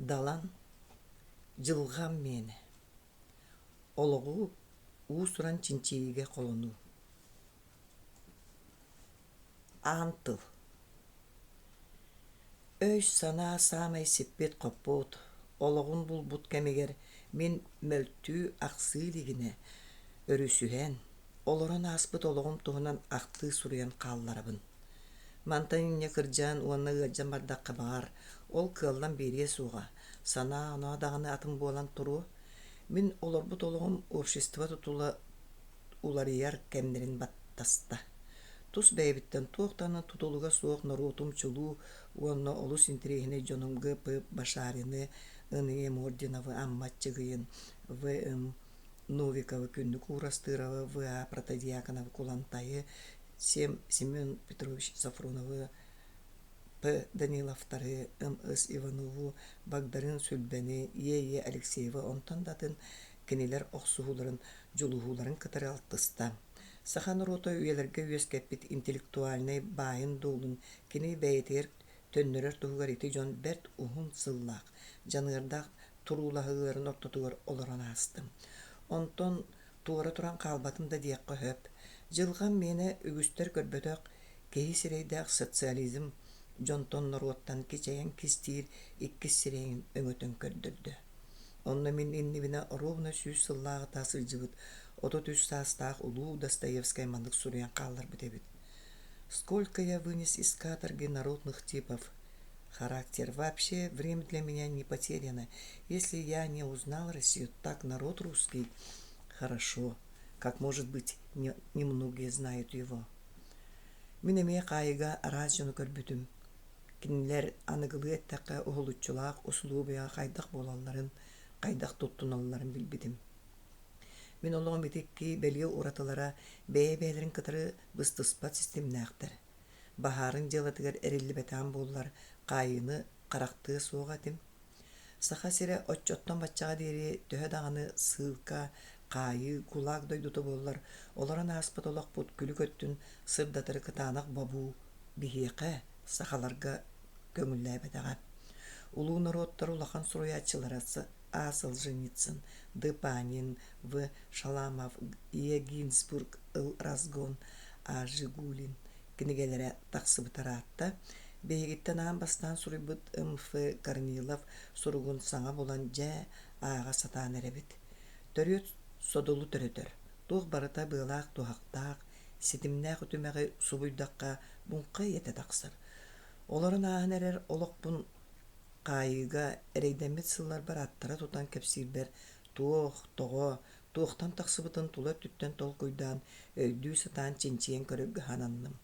Далан Дьылҕам миэнэ Олоҕу уус-уран чинчийиигэ холонуу Аан тыл Өй-санаа саамай сиппит-хоппут, олоҕун булбут кэмигэр мин мөлтүү-ахсыы илигинэ өрүсүһэн, олорон ааспыт олоҕум туһунан ахтыы суруйан хаалларабын. Мантан инньэ кырдьан уонна ыалдьан бардахха баҕар, ол кыаллан биэриэ суоҕа, санаа-оноо даҕаны атын буолан туруо. Мин олорбут олоҕум общество тутула уларыйар кэмнэрин баттаста. Тус бэйэбиттэн туох даҕаны тутулуга суох норуотум чулуу уонна олус интэриэһинэй дьонум Г.П. Башарины, Н.Е. Мординовы, Амма Аччыгыйын, В.М. Новиковы, Күннүк Уурастыыровы, В.А. Протодьяконовы, Кулантайы, Сем Семен Петрович Софроновы, П. Даниловтары, М.С. Иванову, Багдарыын Сүлбэни, Е.Е. Алексеевы онтон да атын кинилэр охсуһууларын, дьулуһууларын кытары алтыста. Саха норуота үйэлэргэ үөскэппит интеллектуальнай баайын-дуолун кини бэйэтигэр төннөрөр туһугар ити дьон бэрт уһун сыллаах, дьаныардаах туруулаһыыларын ортотугар олорон аастым. Онтон туора туран хаалбатым да диэххэ сөп. Дьылҕам миэнэ үгүстэр көрбөтөх киһи сирэйдээх социализм дьонтон норуоттан кичэйэн кистиир иккис сирэйин өҥөтөн көрдөрдө. Онно мин иннибинэ оруобуна 100 сыллааҕыта сылдьыбыт 33 саастаах улуу Достоевскай маннык суруйан хаалларбыт эбит: «Сколько я вынес из каторги народных типов, характер. Вообще время для меня не потеряно. Если я не узнал Россию, так народ русский хорошо, как, может быть, немногие знают его. Мин эмиэ хаайыга араас дьону көрбүтүм. Кинилэр аныгылыы эттэххэ уһулуччулаах усулуобуйаҕа хайдах буолалларын, хайдах туттуналларын билбитим. Мин олоҕум ити икки бэлиэ уратылара бэйэ-бэйэлэрин кытары быстыспат систимнээхтэр. Баһаарын дьыалатыгар эриллибэтэҕим буоллар, хаайыыны харахтыа суоҕа этим. Саха сирэ оччоттон-баччаҕа диэри төһө даҕаны сыылка, хаайыы, ГУЛАГ дойдута буоллар, олорон ааспыт олохпут күлүк өттүн сырдатары кытаанах бобуу биһиэхэ, сахаларга, көҥүллээбэтэҕэ. Улуу норуоттар улахан суруйааччылара А. Солженицын, Д. Панин, В. Шаламов, Е. Гинзбург, Ыл Разгон, А. Жигулин кинигэлэрэ тахсыбыта ыраатта. Биһигиттэн аан бастаан суруйбут М.Ф. Корнилов суругун саҥа булан дьэ ааҕа сатаан эрэбит. Төрүөт содулу төрөтөр. Туох барыта быалаах-туһахтаах, ситимнээх үтүмэҕи субуйдахха муҥха ийэтэ тахсар. Олорон ааһан эрэр олохпун хаайыыга эрэйдэммит сылларбар аттара тутан кэпсиирбэр туох, тоҕо, туохтан тахсыбытын тула өттүттэн толкуйдаан, өйдүү сатаан чинчийэн көрөргө сананным.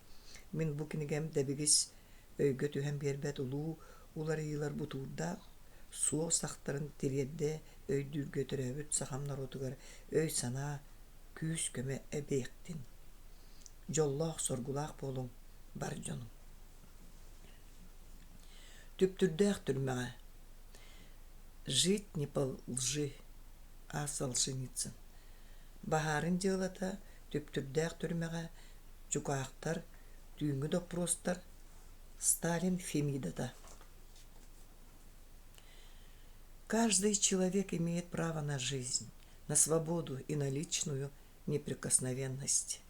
Мин бу кинигэм дэбигис өйгө түһэн биэрбэт улуу уларыйыылар бутуурдаах суол сахтарын тириэрдэ өйдүүргэ төрөөбүт сахам норуотугар өй-санаа, күүс-көмө эбиэхтин. Дьоллоох-соргулаах буолуҥ, бар дьонум. Түптүрдээх түрмэҕэ «Жить не по лжи» А. Солженицын Баһаарын дьыалата Түптүрдээх түрмэҕэ Дьукаахтар, Түүҥҥү доппуруостар, Сталин Фемидата Каждый человек имеет право на жизнь, на свободу и на личную неприкосновенность.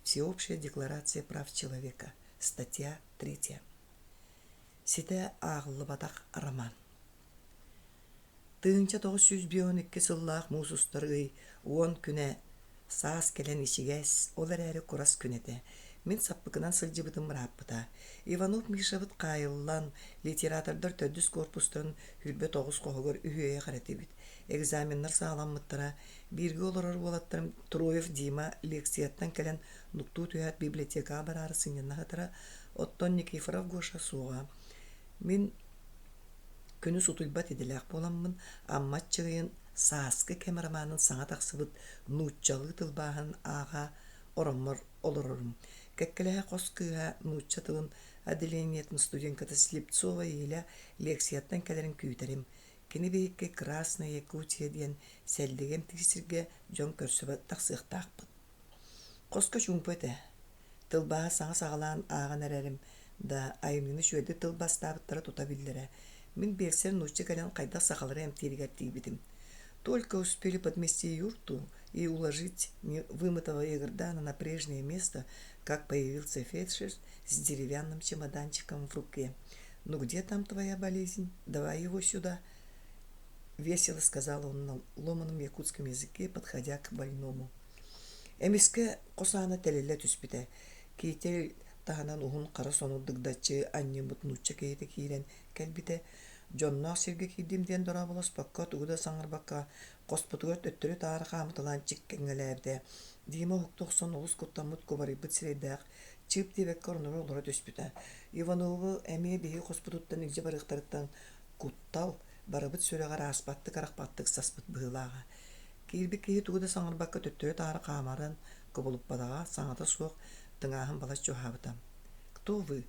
Всеобщая декларация прав человека, статья третья. Ситэ ааҕыллыбатах роман. 1952 сыллаах муус устар ый 10 күнэ саас кэлэн ичигэс, ол эрээри курас күн этэ. Мин саппыкынан сылдьыбытым ырааппыта. Иванов Мишабыт хаайыллан, литератордар төрдүс корпустарын 29 хоһугар үһүөйэх эрэ этибит. Экзаменнар саҕаламмыттара. Бииргэ олорор уолаттарым Троев Дима лекцияттан кэлэн нуктуу түһээт библиотекаҕа бараары сынньана сытара, оттон Никифоров Гоша суоҕа. Мин күнүс утуйбат идэлээх буоламмын, Амма Аччыгыйын «Сааскы кэм» романын саҥа тахсыбыт нууччалыы тылбааһын ааҕа ороммор олорорум. Кэккэлэһэ хос кыыһа нуучча тылын отделениетын студентката Слепцова Иля лекцияттан кэлэрин күүтэрим. Кини биһикки Красная Якутия диэн сэллигэм сиргэ дьон көрсө тахсыахтаахпыт. Хоско чуумпу этэ. Тылбааһы саҥа саҕалаан ааҕан эрэрим да, айымньыны үчүгэйдик тылбаастаабыттара тута биллэрэ. Мин биэлсэр нуучча кэлэн хайдах сахалары эмтииригэр тиийбитим. Только успели подмести юрту и уложить вымытого Егордана на прежнее место, как появился фельдшер с деревянным чемоданчиком в руке. «Ну где там твоя болезнь? Давай его сюда!» Весело сказал он на ломаном якутском языке, подходя к больному. Эмискэ хос аана тэлиллэ түспүтэ. Китель таһынан уһун хара сону дыгдаччы анньыммыт нуучча киһитэ киирэн кэлбитэ. Дьонноох сиргэ киирдим диэн дорооболоспокко, тугу да саҥарбакка, хоспутугар төттөрү-таары хаамыталаан чиккэҥҥэлээбитэ. Дима уһукта охсон олус куттаммыт кубарыйбыт сирэйдээх чыып диэбэккэ оронугар олоро түспүтэ. Иванову эмиэ биһиги хоспутуттан илдьэ барыахтарыттан куттал барыбыт сүрэҕэр ааспаттык-арахпаттык саспыт быһыылааҕа. Киирбит киһи тугу да саҥарбакка төттөрү-таары хаамарын кубулуппатаҕа, саҥата суох тыҥааһын балачча уһаабыта. «Кто вы?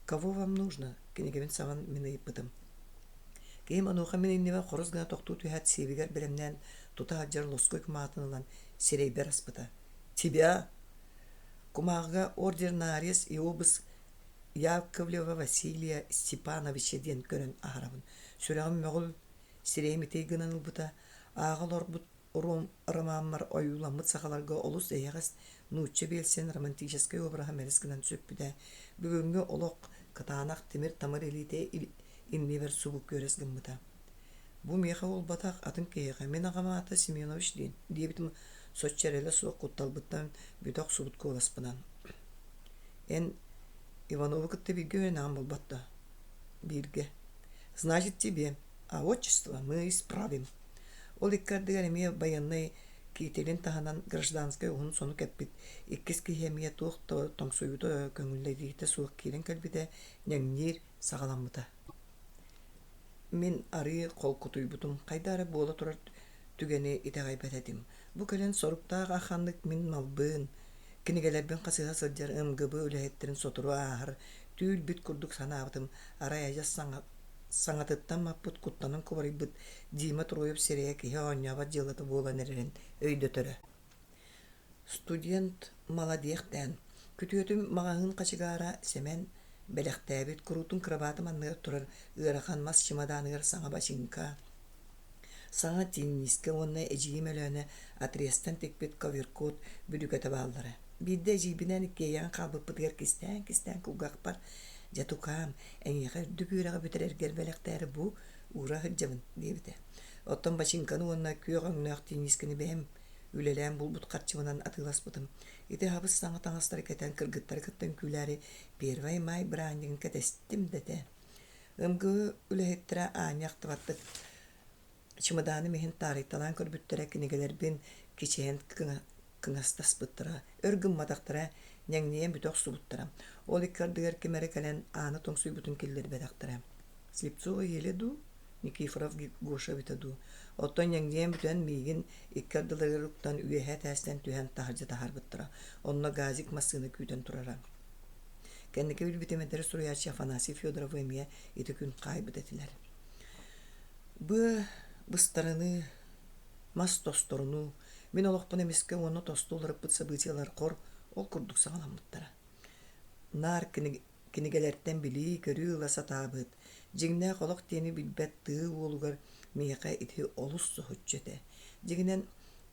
Кого вам нужно?» кинигэбин саҕан мин ыйыппытым. Киһим онуоха мин иннибэр хорус гына тохтуу түһээт сиэбигэр бэлэмнээн тута сылдьар лоскуй кумаатын ылан сирэйбэр аспыта. «Тебя!» Кумааҕыга ордер на арест и обыск Яковлева Василия Степановича диэн көрөн аһарабын. Сүрэҕим мөҕүл, сирэйим итий гынан ылбыта. Ааҕа олорбут ромаммар ойууламмыт сахаларга олус эйэҕэс нуучча биэлсэн романтическай обраһа мэлис гынан сүппүтэ. Бүгүҥҥү олох кытаанах тимир-тамыр илиитэ иннибэр субу күөрэс гыммыта. Бу миэхэ буолбатах, атын киһиэхэ. Мин аҕам аата Семенович диэн, диэбитим соччо эрэлэ суох кутталбыттан бүтэ охсубут куоласпынан. Эн Иванову кытта бииргэ үөрэнэҕин буолбат дуо? Бииргэ. Значит, тебе, а отчество мы исправим. Ол икки ардыгар эмиэ байыаннай киитэлин таһынан гражданскай уһун сону кэппит иккис киһи эмиэ туох да тоҥсуйуута көҥүллэриитэ суох киирэн кэлбитэ ньэҥниир саҕаламмыта. Мин арыы холкутуйбутум, хайда эрэ буола турар түгэни итэҕэйбэт этим. Бу кэлэн соруктаах аханнык мин малбын, кинигэлэрбин хасыһа сылдьар МГБ үлэһиттэрин сотору ааһар түүл-бит курдук санаабытым, арай адьас саҥатыттан маппыт куттанан кубарыйбыт Дима Троев сирэйэ киһи оонньообот дьыалата буолан эрэрин өйдөтөрө. Студент маладиэхтээн, күтүөтүм маҕаһыын хачыгаара Сэмэн бэлэхтээбит куруутун кырабаатым анныгар турар ыарахан мас чымадааныгар саҥа бачыыҥка, саҥа теннискэ уонна эдьиийим Өлөөнө отрезтан тикпит коверкот бүрүкэтэ бааллара. Биирдэ эдьиийбинээн иккиэйэҕин хаалбыппытыгар кистээн-кистээн кулгаахпар «Дьэ, тукаам, эйиэхэ үрдүк үөрэҕи бүтэрэргэр бэлэхтээри бу уура сылдьабын» диэбитэ. Оттон бачыыҥканы уонна күөх өҥнөөх теннискэни бэйэм үлэлээн булбут харчыбынан атыыласпытым. Ити хабыс-саҥа таҥастары кэтэн кыргыттары кытта үҥкүүлээри Первай маай бырааһынньыгын кэтэстим да этэ. МГУ үлэһиттэрэ аанньа ахтыбаттык чымадааным иһин таарыйталаан көрбүттэрэ, кинигэлэрбин кичэйэн кыҥастаспыттара, өр гымматахтара, ньэҥнийэн бүтэ охсубуттара. Ол икки ардыгар ким эрэ кэлэн ааны тоҥсуйбутун киллэрбэтэхтэрэ. Слепцова Еля дуу, Никифоров Гоша эбитэ дуу. Оттон ньэҥнийэн бүтэн миигин икки ардыларыгар уктан үөһэ этээстэн түһэн таһырдьа таһаарбыттара. Онно газик массыына күүтэн турара. Кэнники билбитим эдэр суруйааччы Афанасий Федоровы эмиэ ити күн хаайбыт этилэр. Быа быстарыныы, мас тосторунуу, мин олохпун эмискэ уонна тосту уларыппыт событиелар хор ол курдук саҕаламмыттара. Наар кинигэлэртэн билии-көрүү ыла сатаабыт, дьиҥнээх олох диэни билбэт тыа уолугар миэхэ ити олус соһуччу этэ. Дьиҥинэн,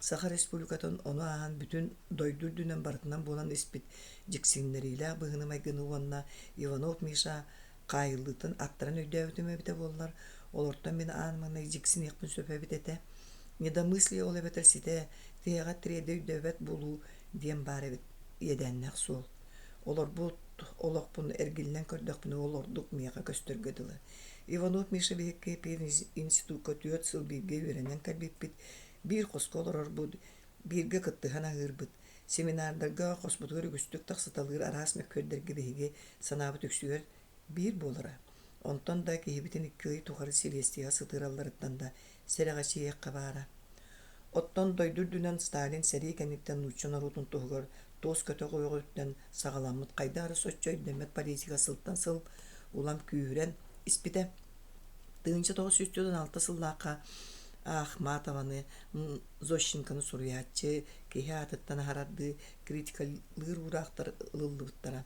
Саха Республикатын ону ааһан бүтүн дойду үрдүнэн барытынан буолан испит дьиксиннэриилээх быһыыны-майгыны уонна Иванов Миша хаайыллыытын аттаран өйдөөбүтүм эбитэ буоллар, олортон мин аан маҥнай дьиксиниэхпин сөп эбит этэ. Недомыслие ол эбэтэр ситэ, тиһэҕэр тириэрдэ өйдөөбөт буолуу диэн баар эбит иэдээннээх суол. Олорбут олохпун эргиллэн көрдөхпүнэ ол ордук миэхэ көстөргө дылы. Иванов Миша биһикки пединститукка 4 сыл бииргэ үөрэнэн кэлбиппит, биир хоско олорорбут, бииргэ кыттыһан аһыырбыт. Семинардарга хоспутугар үгүстүк тахсыталыыр араас мөккүөрдэргэ биһиги санаабыт үксүгэр биир буолара. Онтон да киһибитин икки ый тухары силиэстийэҕэ сытыаралларыттан да сэрэҕэчийиэххэ баара. Оттон дойду үрдүнэн Сталин сэрии кэнниттэн нуучча норуотун туһугар туос көтөҕүөҕүттэн саҕаламмыт хайдах эрэ соччо өйдөммөт политика сылтан сыл улам күүһүрэн испитэ. 1946 сыллаахха Ахматованы, Зощенконы суруйааччы киһи аатыттан аһарардыы критикалыыр уураахтар ылыллыбыттара.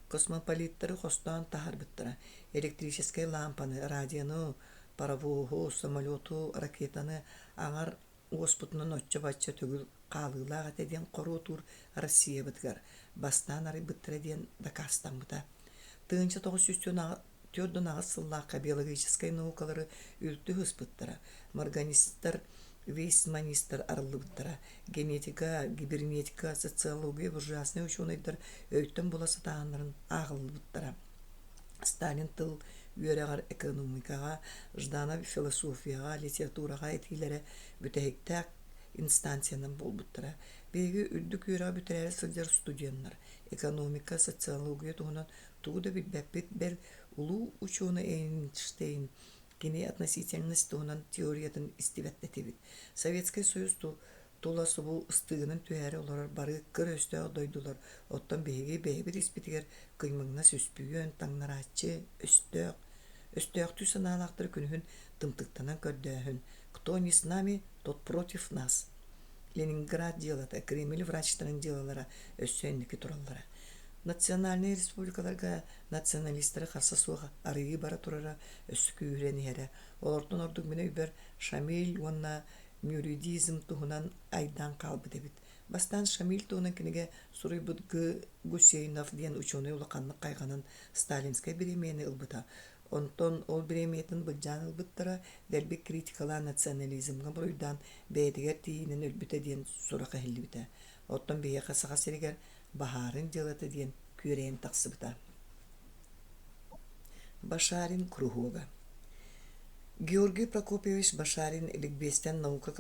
Космополиттары хостоон таһаарбыттара, электрическэй лаампаны, радионы, паровоһу, самолету, ракетаны аҥар уоспутунан оччо-бачча төгүл хаалыылаах этэ диэн хоруотуур Россиябытыгар бастаан арыйбыттара диэн дакаастаммыта. 1948 сыллаахха биологическай наукалары үлтү ыспыттара, морганистар, вейсманистар арыллыбыттара, генетика, кибернетика, социология буржуазнай учуонайдар өйтөн була сатааһыннарын ааҕыллыбыттара. Сталин тыл үөрэҕэр экономикаҕа, Жданов философияҕа, литератураҕа этиилэрэ бүтэһиктээх инстанциянан буолбуттара. Биһиги үрдүк үөрэҕи бүтэрээри сылдьар студеннар экономика, социология туһунан тугу да билбэппит, бэл, улуу учуонай Эйнштейн кини относительность туһунан теориятын истибэт этибит. Советскай Союз тула субу ыстыыгынан түһээри олорор бары кыр өстөөх дойдулар, оттон биһиги бэйэбит испитигэр кыймаҥнас үспүйүөн, таҥнарааччы, өстөөх, өстөөхтүү санаалаахтары күнүһүн тымтыктанан көрдөөһүн «Кто не с нами, тот против нас». Ленинград дьыалата, Кремль врачтарын дьыалалара өссө инники тураллара. Национальнай республикаларга националистары харса суох арыйыы бара турара өссө күүһүрэн иһэрэ. Олортон ордук мин өйбөр Шамиль уонна мюридизм туһунан айдаан хаалбыт эбит. Бастаан Шамиль туһунан кинигэ суруйбут Г. Гусейнов диэн учуонай улаханнык хайҕанан Сталинскай бириэмийэни ылбыта. Онтон ол бириэмийэтин былдьаан ылбыттара, дэлби критикалаан национализмҥа буруйдаан бэйэтигэр тиийинэн өлбүтэ диэн сурах иһиллибитэ. Оттон биһиэхэ Саха сиригэр баһаарын дьыалата диэн күөрэйэн тахсыбыта. Башарин куруһуога Георгий Прокопьевич Башарин ликбезтэн наука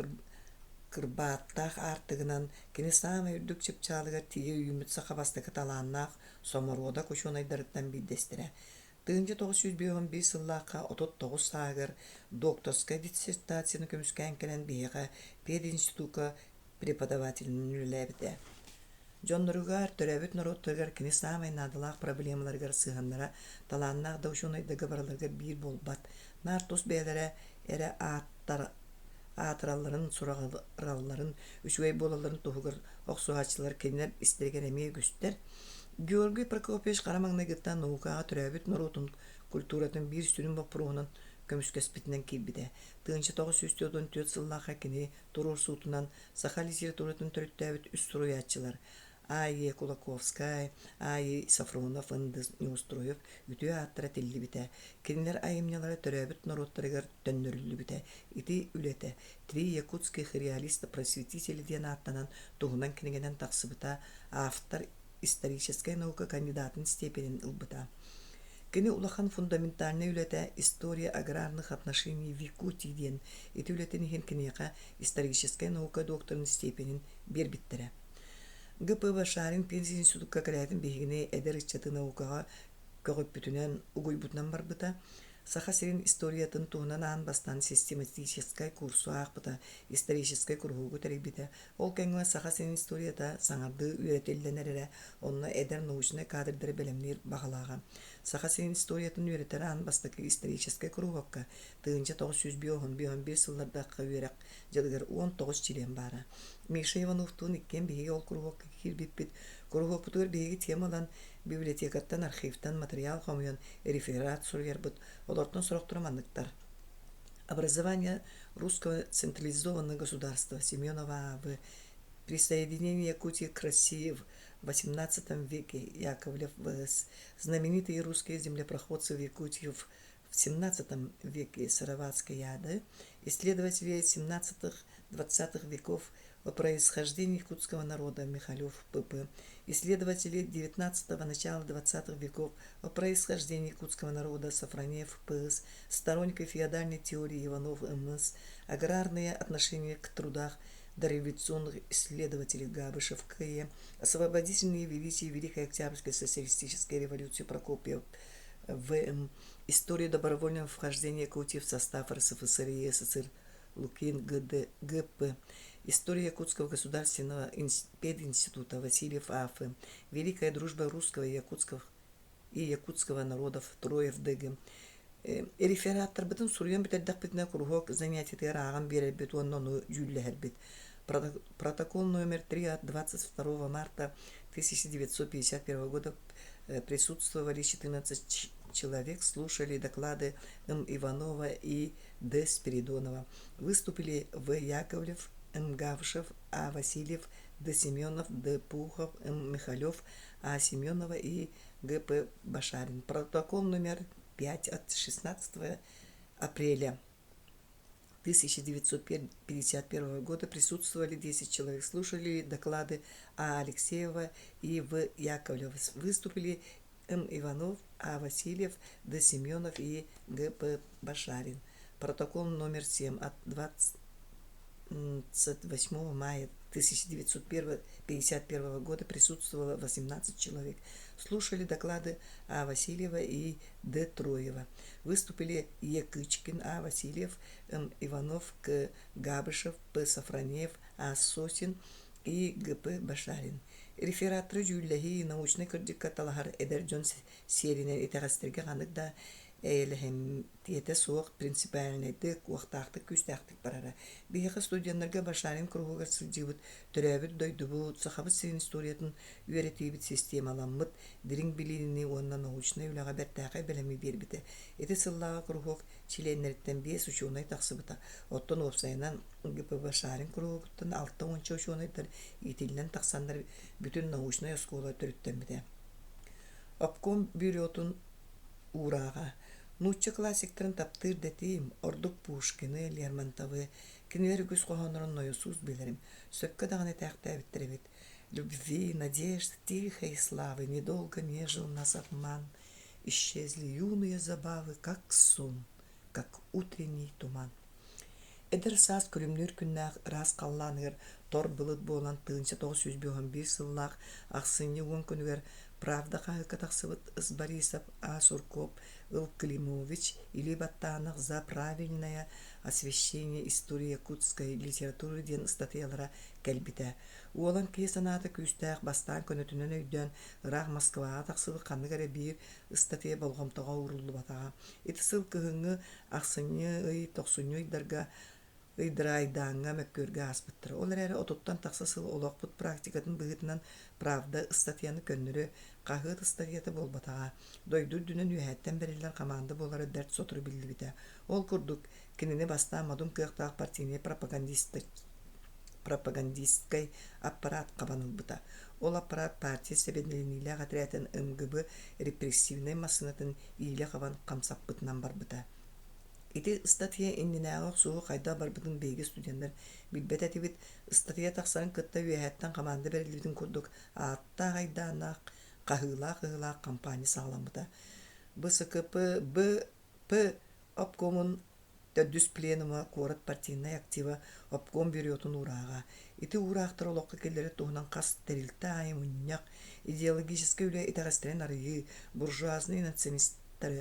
кырбааттаах аартыгынан кини саамай үрдүк чыпчаалыгар тиийэ үүммүт саха бастакы талааннаах соморуодак учуонайдарыттан биирдэстэрэ. 1951 сыллаахха 39 сааһыгар докторскай диссертацияны көмүскээн кэлэн биһиэхэ пединститукка преподавателинэн үлэлээбитэ. Дьонноругар, төрөөбүт норуоттарыгар кини саамай наадалаах проблемаларыгар сыһыаннара талааннаах да учуонайдарга барыларыгар биир буолбат, наар тус бэйэлэрэ эрэ ааттар аатыралларын, сураҕыралларын, үчүгэй буолалларын туһугар охсуһааччылар кинилэр истэригэр эмиэ үгүстэр. Георгий Прокопьевич хара маҥнайгыттан наукаҕа төрөөбүт норуотун культуратын биир сүрүн боппуруоһунан көмүскэспитинэн киирбитэ. 1944 сыллаахха кини туруорсуутунан саха литературатын төрүттээбит үс суруйааччылар А.Е. Кулаковскай, А.И. Софронов, Н.Д. Неустроев үтүө ааттара тиллибитэ, кинилэр айымньылара төрөөбүт норуоттарыгар төннөрүллүбүтэ. Ити үлэтэ «Три якутских реалиста-просветителя» диэн ааттанан туһунан кинигэнэн тахсыбыта, автор историческай наука кандидатын степенин ылбыта. Кини улахан фундаментальнай үлэтэ «История аграрных отношений в Якутии» диэн ити үлэтин иһин киниэхэ историческай наука докторын степенин биэрбиттэрэ. Г.П. Башарин пенсинститукка кэлээтин биһигини эдэр ыччаты наукаҕа көҕүппүтүнэн, угуйбутунан барбыта. Саха сирин историятын туһунан аан бастаан систематическай курсу аахпыта, историческай куруһуогу тэрийбитэ. Ол кэмҥэ Саха сирин историята саҥардыы үөрэтиллэн эрэрэ, онно эдэр научнай кадрдары бэлэмниир баҕалааҕа. Саха сирин историятын үөрэтэр аан бастакы историческай куруһуокка 1951 сыллардаахха үөрэх дьылыгар 19 чилиэн баара. Миша Ивановтуун иккиэн биһиги ол куруһуокка киирбиппит. Куруһуокпутугар биһиги тема ылан, библиотекаттан, архивтан матырыйаал хомуйан реферат суруйарбыт. Олортон сорохторо манныктар. Образование русского централизованного государства Семенова А.В. Присоединение Якутии к России в XVIII веке Яковлев В.С. Знаменитые русские землепроходцы в Якутии в XVII веке Сыроватской яды, исследователи XVII-XX веков о происхождении якутского народа Михалев П.П., исследователи XIX – начала XX веков о происхождении якутского народа Сафронеев П.С., сторонники феодальной теории Иванов М.С., аграрные отношения к трудах дореволюционных исследователей Габышев К.Е., освободительные величия Великой Октябрьской социалистической революции Прокопьев В.М., История добровольного вхождения Якутии в состав РСФСР и СССР Лукин Г.Д. Г.П. История Якутского государственного пединститута Васильев А.Ф. Великая дружба русского и якутского и якутского народов Троев Д.Г. Рефераттарбытын суруйан бүтэрдэхпитинэ куруһуок занятиетыгар ааҕан биэрэрбит уонна ону дьүүллэһэрбит. Протокол номер 3 от 22 марта 1951 года. Присутствовали 14 человек, слушали доклады М. Иванова и Д. Спиридонова. Выступили В. Яковлев, М. Гавшев, А. Васильев, Д. Семенов, Д. Пухов, М. Михалев, А. Семенова и Г. П. Башарин. Протокол номер 5 от 16 апреля 1951 года присутствовали 10 человек, слушали доклады А. Алексеева и В. Яковлева. Выступили М. Иванов, А. Васильев, Д. Семенов и Г. П. Башарин. Протокол номер 7 от 28 мая 1951 года присутствовало 18 человек. Слушали доклады А. Васильева и Д. Троева. Выступили Е. Кычкин, А. Васильев, М. Иванов, К. Габышев, П. Сафронеев, А. Сосин и Г. П. Башарин. Рефераторы дьүүллэһии научнай кырдьыкка талаһар эдэр дьон сиэринэн итэҕэстэргэ ханнык да эйэлэһимтиэтэ суох принципиальнайдык, уохтаахтык, күүстээхтик барара. Биһиэхэ студеннарга Башарин куруһугар сылдьыбыт төрөөбүт дойдубут, Сахабыт сирин историятын үөрэтиибит системаламмыт дириҥ билиини уонна научнай үлэҕэ бэртээхэй бэлэми биэрбитэ. Ити сыллааҕы куруһуок чилиэннэриттэн биэс учуонай тахсыбыта. Оттон уопсайынан ГПБ Шарин куруһуогуттан алта уонча учуонайдар иитиллэн тахсаннар бүтүн научнай оскуола төрүттэммитэ. Обком бюротун уурааҕа Нуучча классиктарын таптыыр да этим, ордук Пушкины, Лермонтовы, кинилэр үгүс хоһооннорун нойосуус билэрим, сөпкө даҕаны этээхтээбиттэр эбит. Любви, надежд, тихой славы недолго нежил нас обман, исчезли юные забавы, как сон, как утренний туман. Эдэр саас күлүмнүүр күннээх ыраас халлааныгар тор былыт буолан 1951 сыллаах ахсынньы уон күнүгэр «Правда» хаһыакка тахсыбыт Ыс Борисов А. Сурков, Ыл Климович, Или Баттаанах «За правильное освещение истории якутской литературы» диэн ыстатыйалара кэлбитэ. Уолан киһи санаата күүстээх, бастаан көнөтүнэн өйдөөн, ыраах Москваҕа тахсыбыт ханнык эрэ биир ыстатыйа болҕомтоҕо ууруллубатаҕа. Ити сыл кыһыҥҥы ахсынньы ый, тохсунньу ыйдарга ыйдара айдааҥҥа, мөккүөргэ ааспыттара. Ол эрээри отуттан тахса сыл олохпут практикатын быһыытынан «Правда» ыстатыйаны көннөрү хаһыат ыстатыйата буолбатаҕа. Дойду үрдүнэн үөһэттэн бэриллэр хамаанда буолара бэрт сотору биллибитэ. Ол курдук, кинини бастаан модун кыахтаах партийнай пропагандистскай аппарат хабан ылбыта. Ол аппарат партия сэбилэниилээх этэрээтин МГБ репрессивнай массыынатын иилэ хабан хамсаппытынан барбыта. Ити ыстатыйа иннинээҕи охсуһуу хайдах барбытын биһиги студеннар билбэт этибит. Ыстатыйа тахсарын кытта үөһэттэн хамаанда бэриллибитин курдук ааттаах айдааннаах, хаһыылаах-ыһыылаах хампаанньа саҕаламмыта. БСКП Б.П. обкомун төрдүс пленума куорат партийнай актива обком бюротун уурааҕа. Ити уураахтар олоххо киллэрэр туһунан хас тэрилтэ аайы мунньах, идеологическай үлэ итэҕэстэрин арыйыы, буржуазнай националистары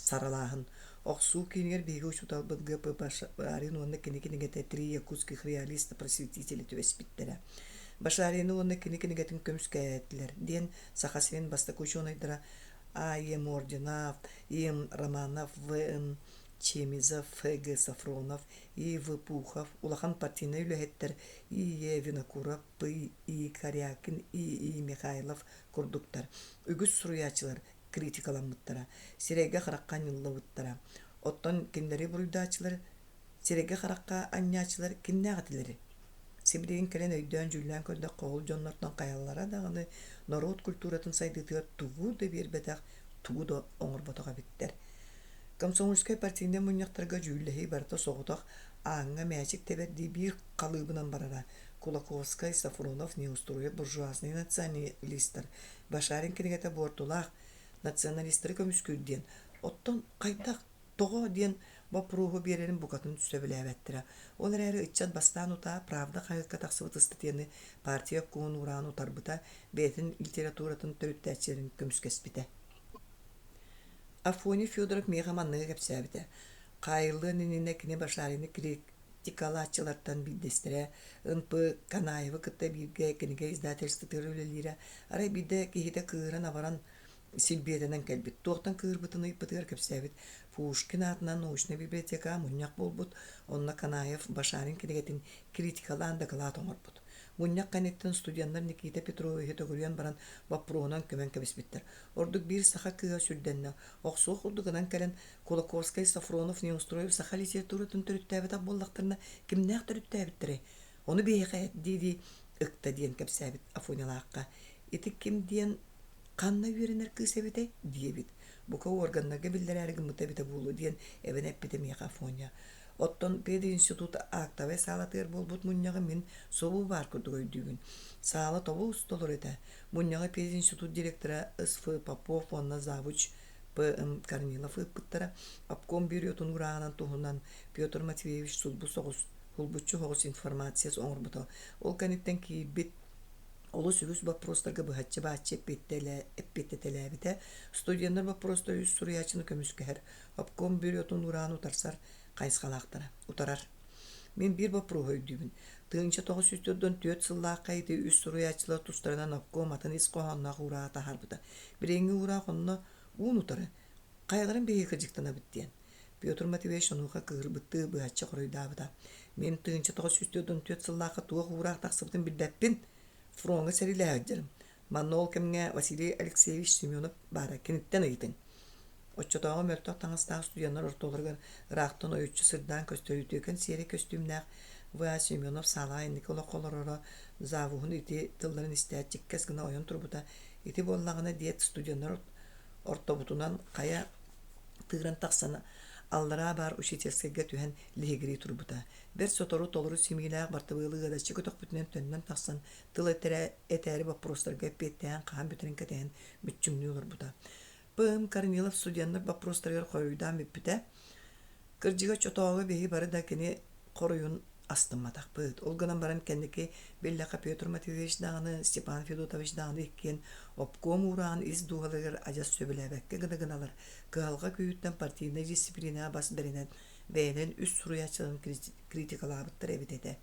саралааһын. Охсуу киинигэр биһиги учууталбыт Г.П. Башарин уонна кини кинигэтэ «Три якутских реалиста-просветителя» түбэспиттэрэ. Башарины уонна кини кинигэтин көмүскээтилэр диэн Саха сирин бастакы учуонайдара А.Е. Мординов, И.М. Романов, В.Н. Чемизов, Ф.Г. Софронов, И.В. Пухов, улахан партийнай үлэһиттэр И.Е. Винокуров, П.И. Корякин, И.И. Михайлов курдуктар. Үгүс суруйааччылар критикаламмыттара, сирэйгэ-харахха анньыллыбыттара. Оттон кинилэри буруйдааччылар, сирэйгэ-харахха анньааччылар кимнээх этилэрий? Сибилигин кэлэн өйдөөн-дьүүллээн көрдөххө, ол дьоннортон хайалара даҕаны норуот культуратын сайдыытыгар тугу да биэрбэтэх, тугу да оҥорботох эбиттэр. Комсомольскай партийнай мунньахтарга дьүүллэһии барыта соҕотох ааҥҥа мээчик тэбэрдии биир халыыбынан барара. Кулаковскай, Софронов, Неустроев буржуазнай националистар, Башарин кинигэтэ буортулаах, националистары көмүскүүр диэн. Оттон хайдах Тоҕо диэн боппуруоһу биэрэрин букатын сөбүлээбэттэрэ. Ол эрээри ыччат бастаан утаа «Правда» хаһыакка тахсыбыт ыстатыйаны партия обкомун уураан утарбыта, бэйэтин литературатын төрүттээччилэрин көмүскэспитэ. Афоня Федоров миэхэ манныгы кэпсээбитэ: Хаайыллыан иннинэ кини Башарины критикалааччылартан биирдэстэрэ Н.П. Канаевы кытта бииргэ кинигэ издательствотыгар үлэлиирэ. Арай биирдэ киһитэ кыыһыран-абаран силбиэтэнэн кэлбит, туохтан кыырбытын ыйыппытыгар кэпсээбит. Пушкин аатынан научнай библиотекаҕа мунньах буолбут, онно Канаев Башарин кинигэтин критикалаан дакылаат оҥорбут. Мунньах кэнниттэн студеннар Никита Петровиһы төгүрүйэн баран боппуруоһунан көмөн кэбиспиттэр. Ордук биир саха кыыһа сүрдэннэ, охсуох курдук гынан кэлэн Кулаковскай, Софронов, Неустроев саха литературатын төрүттээбэтэх буоллахтарына кимнээх төрүттээбиттэрэй? Ону биһиэхэ эт дии-дии ыкта диэн кэпсээбит Афонялаахха. Ити ким диэн ханна үөрэнэр кыыс эбитэй? диэбит. Бука уорганнарга биллэрээри гыммыта эбитэ буолуо диэн эбэн эппитэ миэхэ Афоня. Оттон пединститут актовай саалатыгар буолбут мунньаҕы мин субу баар курдук өйдүүбүн. Саала тобус толору этэ. Мунньаҕы пединститут директора С.Ф. Попов уонна завуч П.М. Корнилов ыыппыттара. Обком бюротун уурааҕынан туһунан Петр Матвеевич сулбу соҕус, сулбуччу соҕус информация оҥорбута. Ол кэнниттэн киирбит олус үгүс боппуруостарга быһаччы-бааччы эппиэттэтэлээбитэ. Студеннар боппуруостара үс суруйааччыны көмүскэһэр, обком бюротун уурааҕын утарсар хайысхалаахтара, утарар. Мин биир боппуруоһу өйдүүбүн. 1944 сыллаахха ити үс суруйааччылар тустарынан обком атын ис хоһоонноох уурааҕы таһаарбыта. Билиҥҥи уураах онно уун-утары хайаларын биһиги кырдьыктанабыт диэн. Петр Матвеевич онуоха кыыһырбыттыы быһаччы хоруйдаабыта. Мин 1944 сыллаахха туох уураах тахсыбытын билбэппин. Фроҥҥа сэриилэһэ сылдьарым. Манна ол кэмҥэ Василий Алексеевич Семенов баара, киниттэн ыйытыҥ. Оччотооҕу мөлтөх таҥастаах студеннар ортолоругар ыраахтан ойуччу сырдаан көстөр үтүөкэн сиэрэй көстүүмнээх В. Семенов саалаҕа инники олоххо олороро завуһун ити тылларын истээт чиккэс гына ойон турбута. Ити буоллаҕына диэт студеннар ортобутунан хайа тыыран тахсан аллараа баар учительскайга түһэн лиһигирии турбута. Бэрт сотору толору симиилээх бартыбыалы ыадаччы көтөхпүтүнэн төннөн тахсан тыл этээри боппуруостарга эппиэттэһэн хаһан бүтэрин кэтэһэн мүччүҥнүү олорбута. П.М. Корнилов студеннар боппуруостарыгар хоруйдаан бүппүтэ. Кырдьыга оччотооҕу биһиги бары да кини хоруйун астымматахпыт. Ол гынан баран кэнники биллэххэ Петр Матвеевич даҕаны, Степан Федотович даҕаны иккиэн обком уурааҕын ис дууһаларыгар адьас сөбүлээбэккэ гына-гыналар кыһалҕа күүһүттэн партийнай дьиссипилиинэҕэ бас бэринэн бэйэлэрин үс суруйааччыларын критикалаабыттар эбит этэ.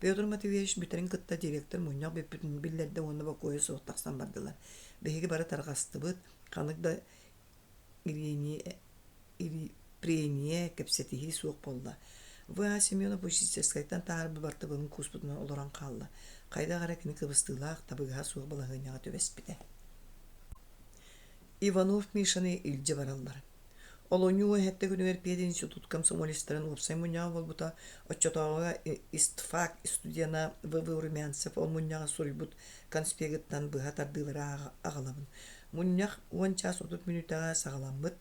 Петр Матвеевич бүтэрин кытта директор мунньах бүппүтүн биллэрдэ уонна бокуойа суох тахсан бардылар. Биһиги бары тарҕастыбыт, ханнык да прения, кэпсэтиһии суох буолла. В. Семенов учительскайтан таһаарбыт бартыбыалын кууспутунан олорон хаалла. Хайдах эрэ кини кыбыстыылаах, табыгаһа суох балаһыанньаҕа түбэспитэ. Иванов Мишаны илдьэ бараллар. Олунньу уон күнүгэр пединститут комсомолецтарын уопсай мунньаҕа буолбута. Оччотооҕуга истфак студена В.В. Румянцев ол мунньаҕа суруйбут конспегыттан быһа тардыылары аҕалабын. Мунньах уон чаас 30 мүнүүтэҕэ саҕаламмыт.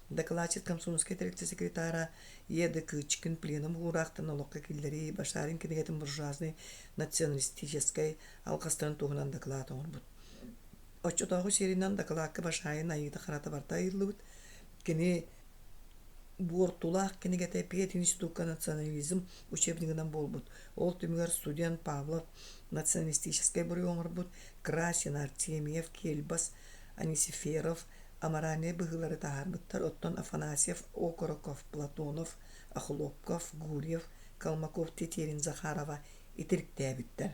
Дакылааччыт комсомольскай тэрилтэ секретара Е. Дыкычкин пленум уураахтан олоххо киллэрии Башарин кинигэтин буржуазнай националистическай алҕастарын туһунан дакылаат оҥорбут. Оччотооҕу сиэринэн дакылаакка Башарин айыыта-харата барыта айыллыбыт. Кини буортулаах кинигэтэ пединститукка национализм учебнигынан буолбут. Ол түмүгэр студент Павлов националистическай буруйу оҥорбут, Красин, Артемьев, Кельбас, Анисиферов аморальнай быһыылары таһаарбыттар, оттон Афанасьев, Окороков, Платонов, Охлопков, Гурьев, Колмаков, Тетерин, Захарова итириктээбиттэр.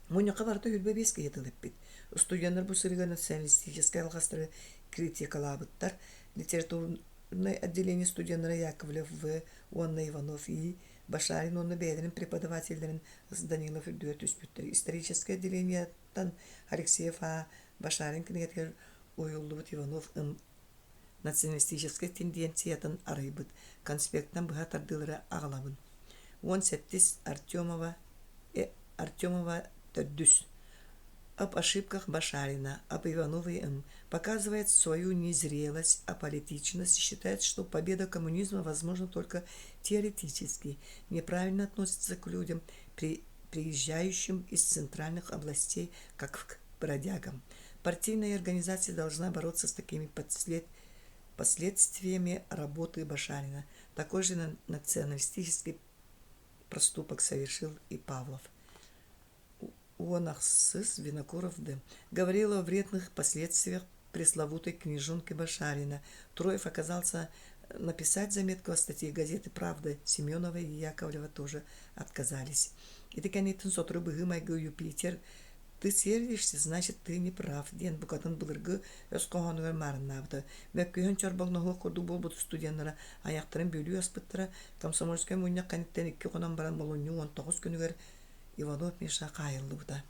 Мунньахха барыта 25 киһи тыл эппит. Устудьуоннар бу сырыыга националистическай алҕастары критикалаабыттар. Литературнай отделение студеннара Яковлев В уонна Иванов И, Башарин уонна бэйэлэрин преподавателлэрин С. Данилов үрдүгэр түспүттэр. Историческай отделениеттан Алексеев А. Башарин кинигэтигэр уһуйуллубут Иванов М националистическай тенденциятын арыйбыт конспектан быһа тардыылары аҕалабын. 17 Артемова, Артемова төрдүс. Об ошибках Башарина, об Ивановой М. Показывает свою незрелость, аполитичность, считает, что победа коммунизма возможна только теоретически, неправильно относится к людям, при, приезжающим из центральных областей, как к бродягам. Партийная организация должна бороться с такими подслед... последствиями работы Башарина. Такой же националистический проступок совершил и Павлов. Уонахсыс Винокуров Д. Говорил о вредных последствиях пресловутой книжонки Башарина. Троев оказался написать заметку о статье газеты «Правда». Семенова и Яковлева тоже отказались. Ити кэнниттэн сотору быһыы-майгы Юпитер «Ты сердишься, значит, ты не прав» диэн букатын былыргы өс хоһоонугар маарыннаабыта. Мөккүһэн чорбоҥноһуох курдук буолбут студеннара айахтарын бүөлүү аспыттара. Комсомольскай мунньах кэнниттэн икки хонон баран олунньу 19 күнүгэр Иванов Миша хаайыллыбыта.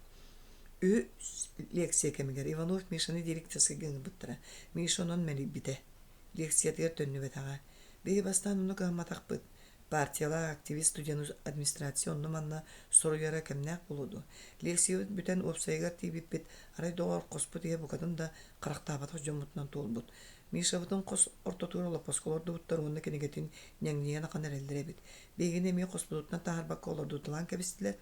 Үһүс лекция кэмигэр Иванов Мишаны директорскайга ыҥырбыттара. Миша онон мэлийбитэ. Лекциятыгар төннүбэтэҕэ. Биһиги бастаан онно кыһамматахпыт. Партиялаах активист студену администрация онно-манна суруйара кэмнээх буолуо дуо? Лекциябыт бүтэн уопсайыгар тиийбиппит, арай доҕоор, хоспут иһэ букатын да харахтаабатах дьоммутунан туолбут. Мишабытын хос ортотугар олоппоско олордубуттар уонна кинигэтин ньэҥнийэн ахан эрэллэр эбит. Биһигини эмиэ хоспутуттан таһаарбакка олордуталаан кэбистилэр.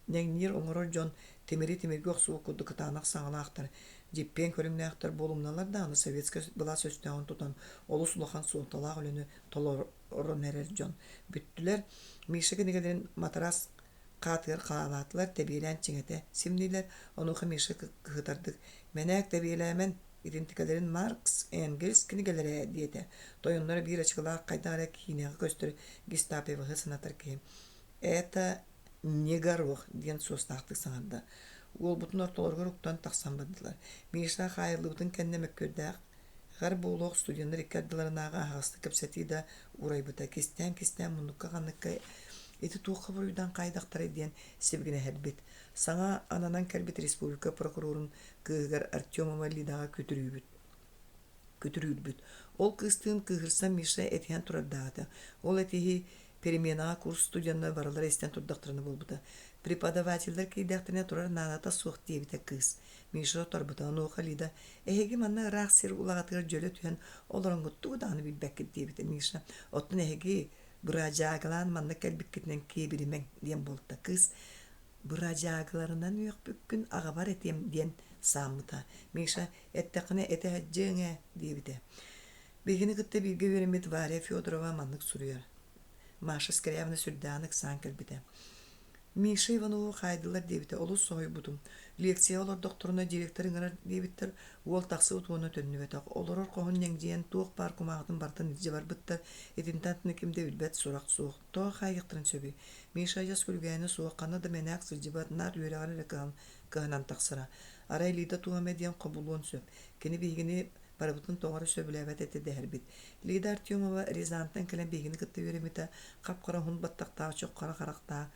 Ньэҥниир оҥорор дьон тимири тимиргэ охсубут курдук кытаанах саҥалаахтар, дьиппиэн көрүҥнээхтэр буолумналар даҕаны советскай былаас өстөөҕүн тутан олус улахан суолталаах үлэни толорон эрэр дьон бүттүлэр. Миша кинигэлэрин матараас хаатыгар хаалаатылар, тэбиэлээн чиҥэтэ симнилэр. Онуоха Миша кыһытардык «Мэнээк тэбиэлээмэн, итинтикэлэрин Маркс, Энгельс кинигэлэрэ» диэтэ. Тойонноро биир ачыкылаах хайдах эрэ киинэҕэ көстөр гестаповеһы санатар киһи «Это не горох» диэн суостаахтык саҥарда. Уолбутун ортолоругар уктан тахсан бардылар. Миша хаайыллыбытын кэннэ мөккүөрдээх Хар буолуох студеннар икки ардыларынааҕы аһаҕастык кэпсэтии да уурайбыта, кистээн-кистээн муннукка-ханныкка ити туохха буруйдаан хаайдахтарай диэн сибигинэһэрбит. Саҥа ананан кэлбит республика прокурорун кыыһыгар Артемова Лидаҕа күтүрүүбүт. Күтүрүүрбүт. Ол кыыстыын кыыһырсан Миша этиһэн турардаата. Ол этиһии Переменаҕа курс студеннара барылара истэн турдахтарына буолбута. Преподавателлэр киирдэхтэринэ турар наадата суох диэбитэ кыыс. Миша оторбута. Онуоха Лида, «Эһиги манна ыраах сир улаҕатыгар дьөлө түһэн олороҥҥут тугу даҕаны билбэккит» диэбитэ Миша. «Оттон эһиги бырадьаагылаан манна кэлбиккитинэн киэбиримэҥ» диэн буолта. Кыыс «Бырадьаагыларынан үөхпүккүн аҕабар этиэм» диэн сааммыта. Миша «Эттэххинэ этэ сылдьыаҥ ээ» диэбитэ. Биһигини кытта бииргэ үөрэммит Варя Федорова маннык суруйар: Маша Скрябина сүрдээҕин ыксаан кэлбитэ. Миша Иванову хаайдылар диэбитэ олус соһуйбутум. Лекцияҕа олордохторуна директор ыҥырар диэбиттэр, уол тахсыбыт уонна төннүбэтэх. Олорор хоһун ньэҥдьийэн туох баар кумааҕытын барытын илдьэ барбыттар, итинтэн атыны ким да билбэт сурах суох. Тоҕо хаайыахтарын сөбүй? Миша адьас күлүгээнэ суох, ханна да мэнээк сылдьыбат, наар үөрэҕэр эрэ кыһан, кыһанан тахсара. Арай Лида туох эмэ диэн хобулуон сөп. Кини биһигини барыбытын тоҕо эрэ сөбүлээбэт этэ дэһэрбит. Лида Артемова Рязантан кэлэн биһигини кытта үөрэммитэ, хап-хара уһун баттахтаах, чох хара харахтаах,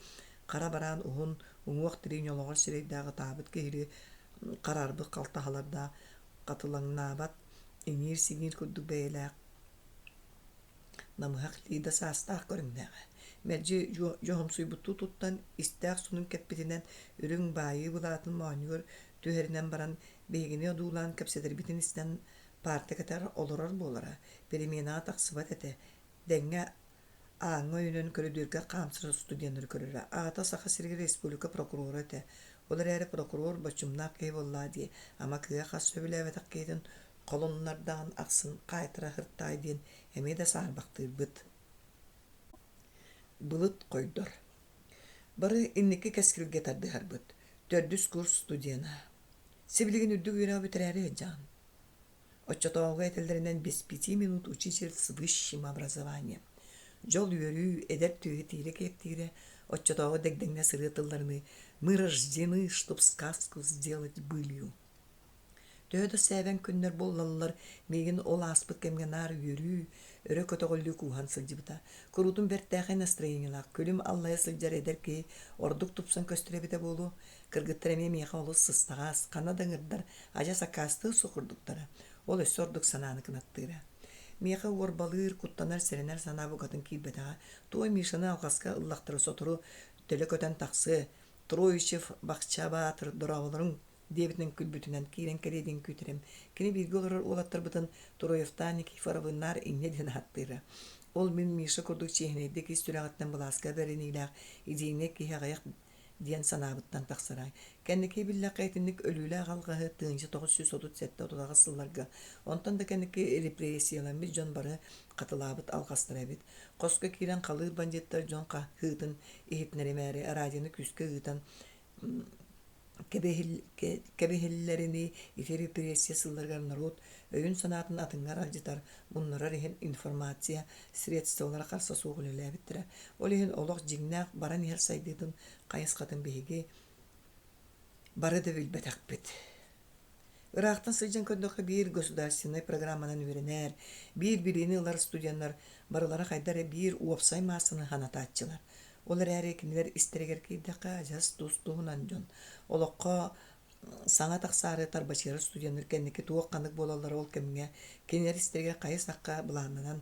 хара бараан уһун, уҥуох-тирии ньолоҕор сирэйдээх ытаабыт киһилии хараарбыт халтаһалардаах, хатылаҥнаабат, иҥиир-сиҥиир курдук бэйэлээх, намыһах Лида саастаах көрүҥнээҕэ. Мэлдьи дьоһумсуйбуттуу туттан, истээх сонун кэппитинэн, үрүҥ баайыы былаатын моонньугар түһэринэн баран, биһигини одуулаан кэпсэтэрбитин истэн паарта кэтэр олорор буолара, переменаҕа тахсыбат этэ, дэҥҥэ ааҥҥа өйөнөн көрүдүөргэ хаамсар студеннары көрөрө. Аҕата Саха сиригэр республика прокурора этэ. Ол эрээри прокурор боччумнаах киһи буоллаа дии, ама кыа хас сөбүлээбэтэх киһитин холуннардаҕын ахсын хаайтара сыртаай диэн эмиэ да саарбахтыырбыт. Былыт хойдор. Бары инники кэскилгэ тардыһарбыт. Төрдүс курс студена. Сибилигин үрдүк үөрэҕи бүтэрээри сылдьаҕын. Оччотооҕуга этэллэринэн без пяти минут учитель с высшим образованием. Дьол-үөрүү, эдэр түөһү тиирэ киэптиирэ, оччотооҕу дэгдэҥнэс ырыа тылларыныы «Мы рождены, чтоб сказку сделать былью». Төһө да сээбэҥ күннэр буоллаллар, миигин ол ааспыт кэмҥэ наар үөрүү, өрө көтөҕүллүү кууһан сылдьыбыта. Куруутун бэртээхэй настроениелаах, күлүм аллайа сылдьар эдэр киһи ордук тупсан көстөр эбитэ буолуо. Кыргыттар эмиэ миэхэ олус сыстаҕас, ханна да ыҥырдар, адьас аккаастыыр суох курдуктара. Ол өссө ордук санааны кынаттыыра. Миэхэ уорбалыыр, куттанар, сэрэнэр санаа букатын киирбэтэҕэ. Туой Мишаны алҕаска ыллахтара сотору төлө көтөн тахсыа. Троичев, Бахча Баатыр, дорооболоруҥ диэбитинэн күлбүтүнэн киирэн кэлиэ диэн күүтэрим. Кини бииргэ олорор уолаттарбытын Троевтаан Никифоровыннаар инньэ диэн ааттыыра. Ол мин Миша курдук чиэһинэйдик ис сүрэҕиттэн былааска бэриниилээх идейнэй киһи аҕыйах диэн санаабыттан тахсара. Кэнники биллэххэ итинник өлүүлээх алҕаһы 1937-38 сылларга, онтон да кэнники репрессияламмыт дьон бары хатылаабыт алҕастара эбит. Хоско киирэн халыыр бандьыыттар дьон хаһыытын иһитиннэримээри радионы күүскэ ыытан кэбиһиллэринии ити репрессия сылларыгар норуот өйүн-санаатын атыҥҥа аралдьытар, муннарар иһин информация средстволара харса суох үлэлээбиттэрэ. Ол иһин олох дьиҥнээх баран иһэр сайдыытын хайысхатын биһиги бары да билбэтэхпит. Ыраахтан сылдьан көрдөххө биир государственнай программанан үөрэнэр, биир билиини ылар студеннар барылара хайда эрэ биир уопсай маассаны санатааччылар. Ол эрээри кинилэр истэригэр киирдэххэ адьас тус-туһунан дьон. Олоххо саҥа тахсаары тарбачыйар студеннар кэнники туох-ханнык буолаллара ол кэмҥэ кинилэр истэригэр хайы-сахха былааннанан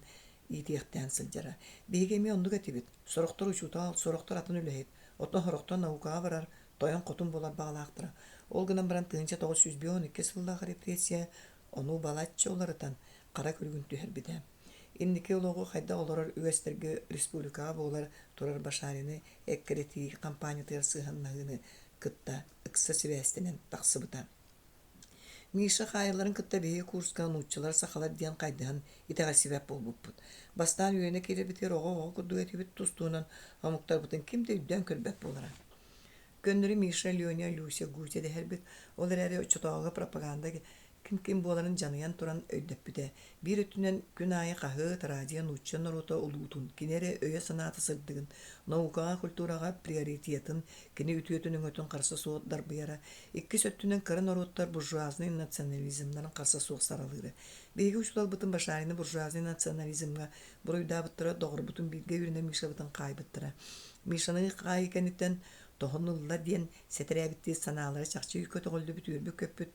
иитиэхтээн сылдьара. Биһиги эмиэ оннук этибит. Сорохтор учуутал, сорохтор атын үлэһит, оттон сорохтор наукаҕа барар, тойон-хотун буолар баҕалаахтара. Ол гынан баран 1952 сыллаах репрессия ону балачча уларытан, хара күлүгүн түһэрбитэ. Инники олоҕу хайдах олорор үгэстэргэ республикаҕа буолар турар Башарины эккирэтии хампаанньатыгар сыһыаннаһыыны кытта ыкса сибээстэнэн тахсыбыта. Миша хаайылларын кытта биһиги курска нууччалар, сахалар диэн хайдыһан итэҕэйсибэт буолбуппут. Бастаан үөрэнэ киирэрбитигэр оҕо-оҕо курдук этибит, тус-туһунан омуктарбытын ким да өйдөөн көрбөт буолара. Көннөрү Миша, Леня, Люся, Гутя дэһэрбит, ол эрээри оччотооҕуга пропаганда ким-ким буоларын дьаныйан туран өйдөппүтэ. Биир өттүнэн күн аайы хаһыат, радио нуучча норуота улуутун, кини эрэ өйө-санаата сырдыгын, наукаҕа, культураҕа приоритетын, кини үтүөтүн-өҥөтүн харса суох дарбыйара. Иккис өттүнэн кыра норуоттар буржуазнай национализмнарын харса суох саралыыра. Биһиги учууталбытын Башарины буржуазнай национализмҥа буруйдаабыттара, доҕорбутун бииргэ үөрэнэр Мишабытын хаайбыттара. Мишаны хаайыы кэнниттэн тоһун ылла диэн сэтэрээбиттии санаалара чахчы көтөҕүллүбүт, үөрбүт-көппүт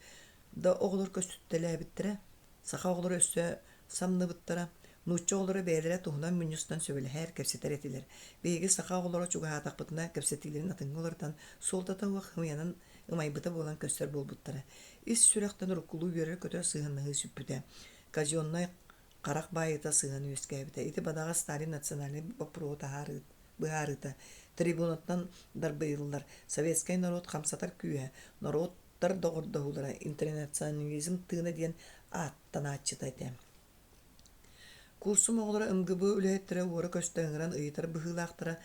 да оҕолор көстүтэлээбиттэрэ. Саха оҕолоро өссө самныбыттара. Нуучча оҕолоро бэйэлэрэ туһунан мунньустан сөбүлэһэр, кэпсэтэр этилэр. Биһиги саха оҕолоро чугаһаатахпытына кэпсэтиилэрин атыҥҥа уларытан, суолтата суох ымыйанан ымайбыта буолан көстөр буолбуттара. Ис сүрэхтэн уруккулуу үөрэр-көтөр сыһыаннаһыы сүппүтэ. Казеннай харах баайыыта сыһыан үөскээбитэ. Ити бадаҕа Сталин национальнай боппуруоһу таһаарыы быһаарыыта трибунаттан дарбыйыллар советскай норуот хамсатар күүһэ, норуоттар доҕордоһуулара, интернационализм тыына диэн ааттанааччыта этэ. Курсум оҕолоро МГБ үлэһиттэрэ уора-көстө ыҥыран ыйытар быһыылаахтара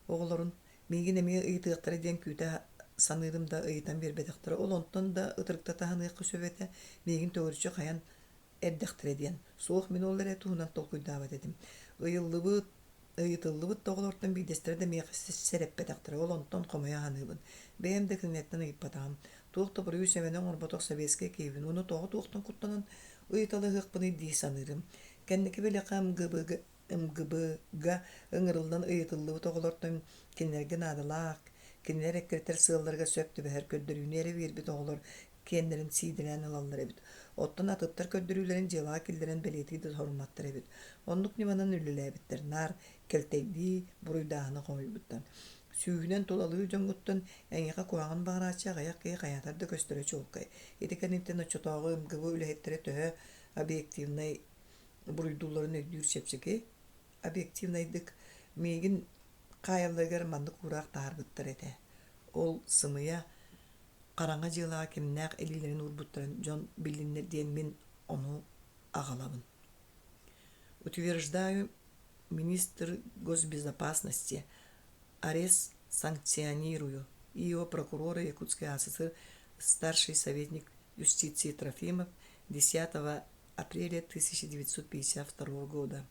оҕолорун миигин эмиэ ыйытыахтара диэн күүтэ саныырым да ыйытан биэрбэтэхтэрэ. Ол онтон да ытырыктата саныахха сөп этэ, миигин төгүрүччү хайан эрдэхтэрэ диэн. Суох, мин ол эрэ туһунан толкуйдаабат этим. Ыйыллыбыт, ыйытыллыбыт да оҕолортон биирдэстэрэ да миэхэ сэрэппэтэхтэрэ, ол онтон хомойо саныыбын. Бэйэм да кинилэртэн ыйыппатаҕым. Туох да буруйу-сэмэни оҥорботох сэбиэскэй киһибин уонна тоҕо туохтан куттанан ыйыталаһыахпыный дии саныырым. Кэнники билэхэ МГБ-га МГБ-га ыҥырыллан ыйытыллыбыт оҕолортон кинилэргэ наадалаах, кинилэр эккирэтэр сыалларыгар сөп түбэһэр көрдөрүүнү эрэ биэрбит оҕолор киэннэрин сиидэлээн ылаллар эбит. Оттон атыттар көрдөрүүлэрин дьыалаҕа киллэрэн бэлиэтии да сорумматтар эбит. Оннук ньыманан үлэлээбиттэр, наар кэлтэйдии, буруйдааһыны хомуйбуттар. Сүүһүнэн тулалыыр дьоҥҥуттан эйиэхэ куһаҕан баҕарааччы аҕыйах киһи хайаатар да көстөрө чуолкай. Ити кэнниттэн оччотооҕу МГБ үлэһиттэрэ төһө объективнай буруйдуулларын өйдүүр чэпчэки. Объективнайдык миигин хаайалларыгар маннык уураах таһаарбыттар этэ. Ол сымыйа хараҥа дьыалаҕа кимнээх илиилэрин уурбуттарын дьон биллиннэр диэн мин ону аҕалабын. Утверждаю, министр госбезопасности арест санкционирую. ИО прокурора Якутской АССР старший советник юстиции Трофимов 10 апреля 1952 года.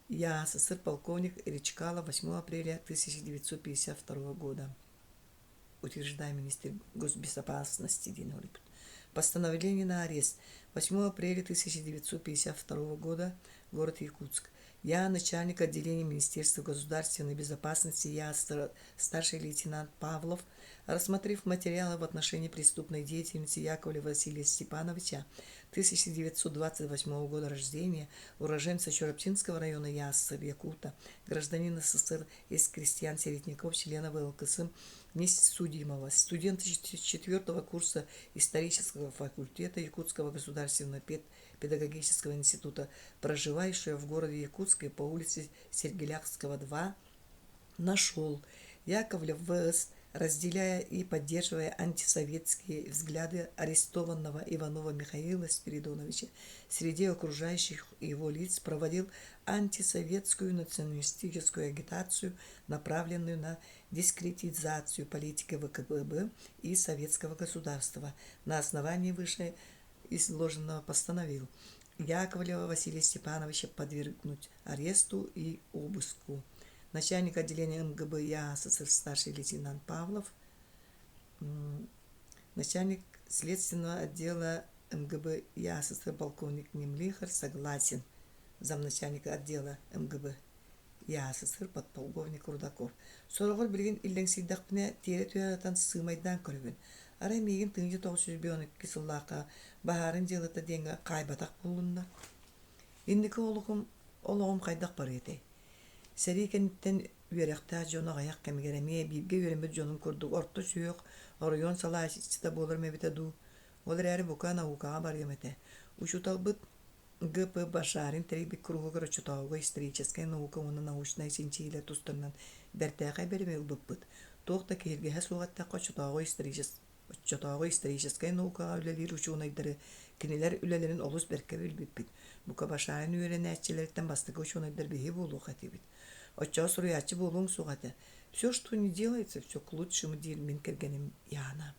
ЯССР полковник Речкалов 8 апреля 1952 года. Утверждаю министр госбезопасности диэн суруйбут. Постановление на арест 8 апреля 1952 года, город Якутск. Я, начальник отделения Министерства государственной безопасности, я, старший лейтенант Павлов, рассмотрев материалы в отношении преступной деятельности Яковлева Василия Степановича, 1928 года рождения, уроженца Чурапчинского района Яссы, Якута, гражданина СССР из крестьян-середняков, члена ВЛКС несудимого, студента четвертого курса исторического факультета Якутского государственного педагогического института, проживающего в городе Якутске по улице Сергеляхского, 2, нашел Яковлев В.С., разделяя и поддерживая антисоветские взгляды арестованного Иванова Михаила Спиридоновича, среди окружающих его лиц проводил антисоветскую националистическую агитацию, направленную на дискретизацию политики ВКПБ и советского государства. На основании выше изложенного постановил Яковлева Василия Степановича подвергнуть аресту и обыску. Начальник отделения МГБ ЯССР старший лейтенант Павлов, начальник следственного отдела МГБ ЯССР полковник Немлихар согласен, замначальника отдела МГБ. ЯССР подполковник Рудаков. Сороҕор билигин иллэҥсийдэхпинэ, тиэрэ түһэ сытан сыымайдаан көрөбүн. Арай миигин 1952 сыллаахха баһаарын дьыалата диэҥҥэ хаайбатах буоллуннар. Инники олоҕум, олоҕум хайдах барыа этэй? Сэрии кэнниттэн үөрэхтээх дьон аҕыйах кэмигэр эмиэ бииргэ үөрэммит дьонум курдук орто сүһүөх оройуон салайааччыта буоларым эбитэ дуу? Ол эрээри бука наукаҕа барыам этэ. Учууталбыт Г.П. Башарин тэрийбит куруһугар оччотооҕуга историческай наука уонна научнай чинчийиилэр тустарынан бэртээхэй бэлэми ылбыппыт. Туох да киһиргэһэ суох эттэххэ, оччотооҕу Оччотооҕу историческай наукаҕа үлэлиир учуонайдары, кинилэр үлэлэрин олус бэркэ билбиппит. Бука Башарин үөрэнээччилэриттэн бастакы учуонайдар биһи буолуох этибит. Оччоҕо суруйааччы буолуоҥ суох этэ. Все, что не делается, все к лучшему диир мин кэргэним Яна.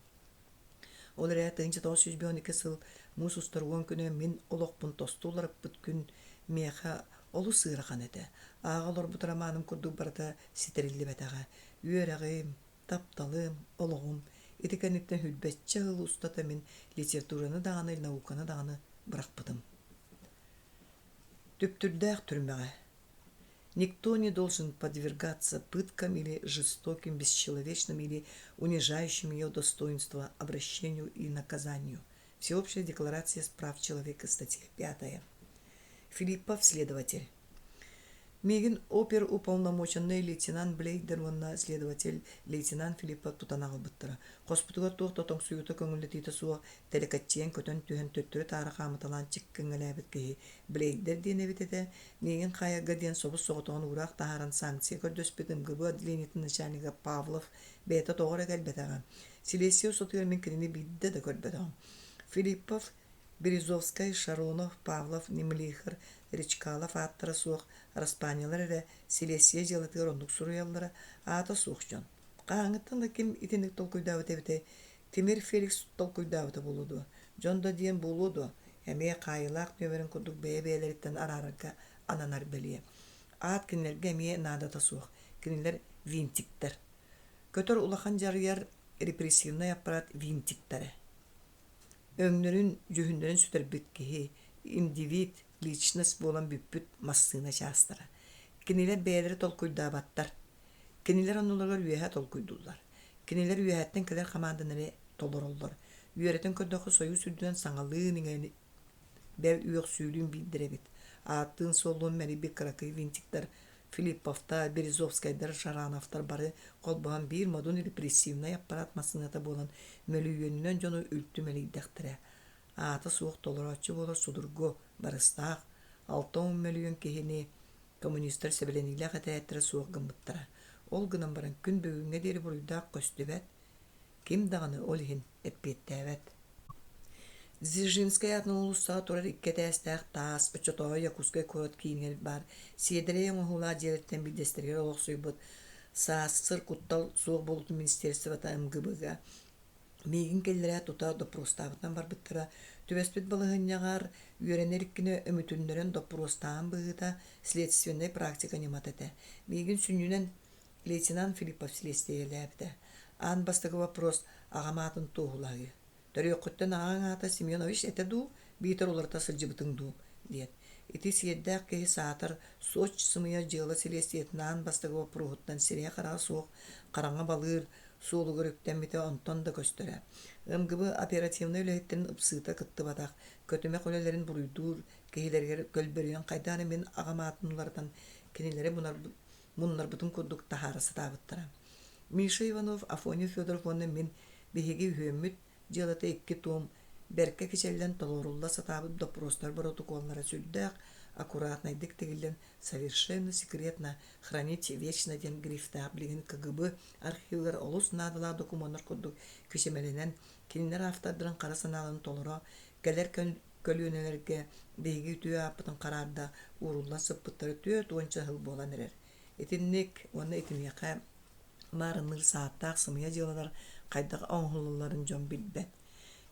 Ол эрээри 1912 сыл муус устар уон күнэ мин олохпун тосту уларыппыт күн миэхэ олус ыарахан этэ. Ааҕа олорбут романым курдук барыта ситэриллибэтэҕэ. Үөрэҕим, тапталым, олоҕум ити кэнниттэн сүүрбэччэ сыл устата мин литератураны даҕаны, науканы даҕаны бырахпытым. Түптүрдээх түрмэҕэ Никто не должен подвергаться пыткам или жестоким, бесчеловечным или унижающим ее достоинство обращению и наказанию. Всеобщая декларация прав человека, статья 5. Филиппов, следователь. Миигин оперуполномоченнай лейтенант Блейдер уонна следователь лейтенант Филиппов тутан аҕалбыттара. Хоспутугар туох да тоҥсуйуута көҥүллэтиитэ суох тэлэкэччийэн көтөн түһэн төттөрү-таары хаамыталаан чиккэҥэлээбит киһи Блейдер диэн эбит этэ. Миигин хаайарга диэн собус-соҕотоҕун уураах таһааран санкция көрдөспүт МГБ отделениетын начальнига Павлов бэйэтэ тоҕо эрэ кэлбэтэҕэ. Силиэстийэ устатыгар мин кинини биирдэ да көрбөтөҕүм. Филиппов Березовскай, Шаронов, Павлов, Немлихер, Речкалов ааттара суох араспаанньалар эрэ силиэстийэ дьыалатыгар оннук суруйаллара, аата суох дьон. Хаһааҥҥыттан да ким итинник толкуйдаабыт эбитэй, Тимир Феликс толкуйдаабыта буолуо дуо, дьон да диэн буолуо дуо, эмиэ хаайыылаах нүөмэрин курдук бэйэ-бэйэлэриттэн араарарга ананар бэлиэ. Аат кинилэргэ эмиэ наадата суох, кинилэр винтиктэр. Көтөр улахан дьарыйар репрессивнай аппарат винтиктэрэ. Өҥнөрүн, дьүһүннэрин сүтэрбит киһи, индивид, личность буолан бүппүт массыына чаастара. Кинилэр бэйэлэрэ толкуйдаабаттар. Кинилэр оннуларыгар үөһэ толкуйдууллар. Кинилэр үөһэттэн кэлэр хамаанданы эрэ толороллор. Үөрэтэн көрдөххө Сойуус үрдүнэн саҥалыын иҥэни бэл үөхсүүлүүн биирдэр эбит. Ааттыын-суоллуун мэлийбит кыракый винтиктэр Филипповтар, Березовскайдар, Шарановтар бары холбоһон биир модун репрессивнай аппарат массыыната буолан мөлүйүөнүнэн дьону үлтү мэлийдэхтэрэ. Аата суох толорооччу буолар судургу, барыстаах, 60 мөлүйүөн киһини коммунистар сэбилэниилээх этэрээттэрэ суох гыммыттара. Ол гынан баран күн бүгүҥҥэ диэри буруйдаах көстүбэт, ким даҕаны ол иһин эппиэттээбэт. Дзержинскэй аатынан уулуссаҕа турар икки этээстээх таас, оччотооҕу Якутскай куорат киинигэр баар сиэдэрэй оҥоһуулаах дьиэлэртэн биирдэстэригэр олохсуйбут САССР куттал суох буолуутун министерствота МГБ-га миигин киллэрээт тута доппуруостаабытынан барбыттара. Түбэспит балаһыанньаҕар үөрэнэ иликкинэ өмүтүннэрэн доппуруостааһын быһыыта следственнэй практика ньымата этэ. Миигин сүнньүнэн лейтенант Филиппов силиэстийэлээбитэ. Аан бастакы вопрос аҕам аатын туоһулаһыы. Төрүөххүттэн аҕаҥ аата Семенович этэ дуу, биитэр уларыта сылдьыбытыҥ дуу диэн. Ити сиэрдээх киһи саатар Сочи сымыйа дьыала силиэстийэтин аан бастакы боппуруоһуттан сирэйэ-хараҕа суох хараҥа балыыр суолугар үктэммитэ онтон да көстөрө. МГБ оперативнай үлэһиттэрин ыпсыыта кыттыбатах, көтүмэх үлэлэрин буруйдуур киһилэригэр көлбөрүйэн хайдах эрэ мин аҕам аатын уларытан кинилэри муннарбытым курдук таһаара сатаабыттара. Миша Иванов, Афоня Федоров уонна мин биһиги үһүөммүт дьыалата икки туом бэркэ кичэллэн толорулла сатаабыт доппуруостар боротокуоллара сүрдээх аккуратнайдык тигиллэн совершенно секретно хранить вечно диэн грифтээх билигин КГБ архивыгар олус наадалаах докумуоннар курдук кичэмэлэнэн кинилэр автордарын хара санааларын толоро кэлэр көлүөнэлэргэ биһиги үтүө ааппытын хараарда ууруллан сыппыттара 40 сыл буолан эрэр. Итинник уонна итиниэхэ маарынныыр сааттаах сымыйа дьыалалар хайдах оҥоһуллалларын дьон билбэт.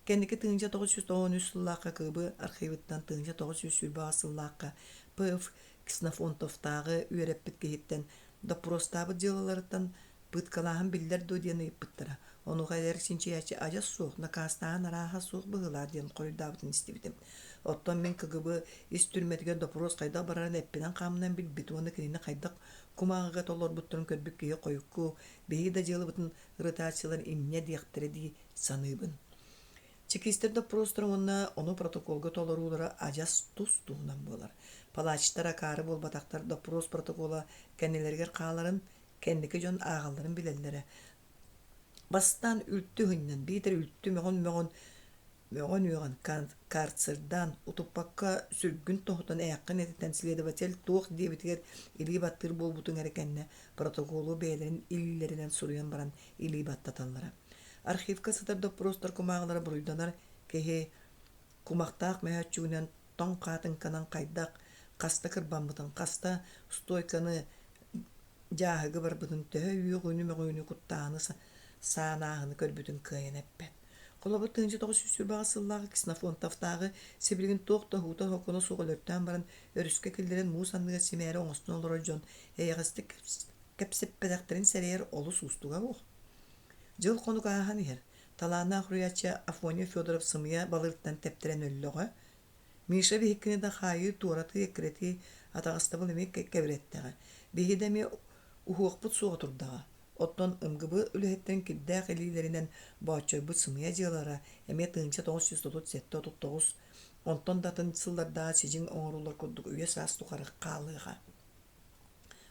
Кэнники 1993 сыллаахха КБ архивыттан 1928 сыллаахха ПФ Ксенофонтовтааҕы үөрэппит киһиттэн доппуруостаабыт дьыалаларыттан Пыткалааһын биллэр дуо диэн ыйыппыттара. Онуоха эдэр чинчийээччи адьас суох, накаастааһын арааһа суох быһыылаах диэн хоруйдаабытын истибитим. Оттон мин КГБ ис түрмэтигэр доппуруос хайдах барарын эппинэн-хааммынан билбит уонна кинини хайдах кумааҕыга толорбуттарын көрбүт киһи хойукку биһиги да дьыалабытын ырытааччылар инньэ диэхтэрэ дии саныыбын. Чекистэр доппуруостара уонна ону протоколга толоруулара адьас тус-туһунан буолар. Палачтар акаары буолбатахтар доппуруос протокола кэннилэригэр хааларын, кэнники дьон ааҕалларын билэллэрэ. Бастаан үлтү ыһынньан, биитэр үлтү мөҕөн-мөҕөн мөҕөн-үөҕэн, карцердаан, утуппакка сүргүн тоһутан ээххин этитэн следователь туох диэбитигэр илии баттыыр буолбутуҥ эрэ кэннэ протоколу бэйэлэрин илиилэринэн суруйан баран илии баттаталлара. Архивка сытар доппуруостар кумааҕылара буруйданар киһи кумахтаах мөһөөччүгүнэн тоҥ хаатыҥканан хайдах хаста кырбаммытын, хаста стойканы дьааһыгы барбытын, төһө үөҕүүнү-мөҕүүнү, куттааһыны, саанааһыны көрбүтүн кыайан эппэт. Холобур, 1928 сыллааҕы Ксенофонтовтааҕы сибилигин туох да уһуута-сокуона суох өлөртөөн баран өрүскэ киллэрэн муус анныгар симээри оҥостон олорор дьон эйэҕэстик кэпсэппэтэхтэрин сэрэйэр олус уустуга буолуо. Дьыл-хонук ааһан иһэр. Талааннаах суруйааччы Афоня Федоров сымыйа балыыртан тэптэрэн өллөҕө. Миша биһиккини да хаайыы, туоратыы, эккирэтии, атаҕастабыл эмиэ кэбирэттэҕэ. Биһиги да эмиэ уһуохпут суоҕа турдаҕа. Оттон МГБ үлэһиттэрин кирдээх илиилэринэн бооччойбут сымыйа дьыалалара эмиэ 1937-39 онтон да атын сыллардааҕы сидьиҥ оҥоруулар курдук үйэ-саас тухары хаалыаҕа.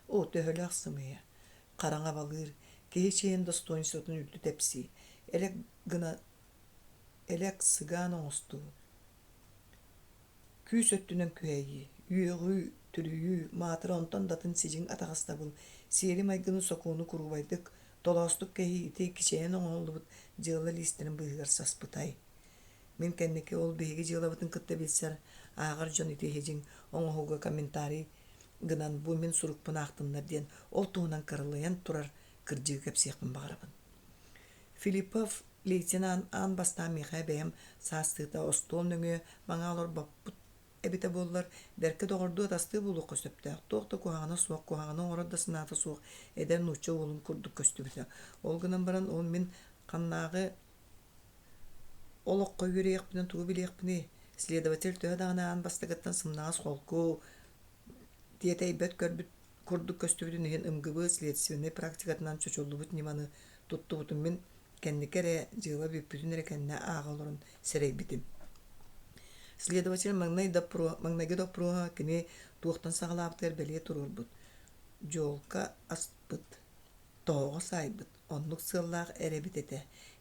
Оо, төһөлөөх сымыйа, хараҥа балыыр, киһи чиэһин достоинствотын үлтү тэпсии, элэк гына элэк сыгаан оҥостуу, күүс өттүнэн күһэйии, үөҕүү, түрүйүү, маатыра онтон да атын сидьиҥ атаҕастабыл, сиэри-майгыны сокуону куруубайдык, толоостук кэһии ити кичэйэн оҥоһуллубут дьыала лиистэрин быыһыгар саспытай. Мин кэнники ол биһиги дьыалабытын кытта билсэр, ааҕар дьон ити иһидьиҥ оҥоһууга комментарий гынан бу мин сурукпун аахтыннар диэн ол туһунан кыралыйан турар кырдьыгы кэпсиэхпин баҕарабын. Филиппов лейтенант аан бастаан миэхэ бэйэм саастыыта остуол нөҥүө маҥаа олорбоппут эбитэ буоллар, бэркэ доҕордуу-атастыы буолуохха сөптөөх, туох да куһаҕана суох, куһаҕаны оҥорор да санаата суох эдэр нуучча уолун курдук көстүбүтэ. Ол гынан баран ол мин ханнааҕы олоххо үөрүйэхпинэн тугу билиэхпиний? Следователь төһө даҕаны аан бастакыттан сымнаҕас холку тиэтэйбэт көрбүт курдук көстүбүтүн иһин МГБ следственнай практикатынан чочуллубут ньыманы туттубутун мин кэнники эрэ дьыала бүппүтүн эрэ кэннэ ааҕа олорон сэрэйбитим. Следователь маҥнай доппуруо, маҥнайгы доппуруоһа кини туохтан саҕалаабытыгар бэлиэ туруорбут. Дьуолка аспыт, тоһоҕо саайбыт, Оннук сыаллаах эрэ эбит этэ.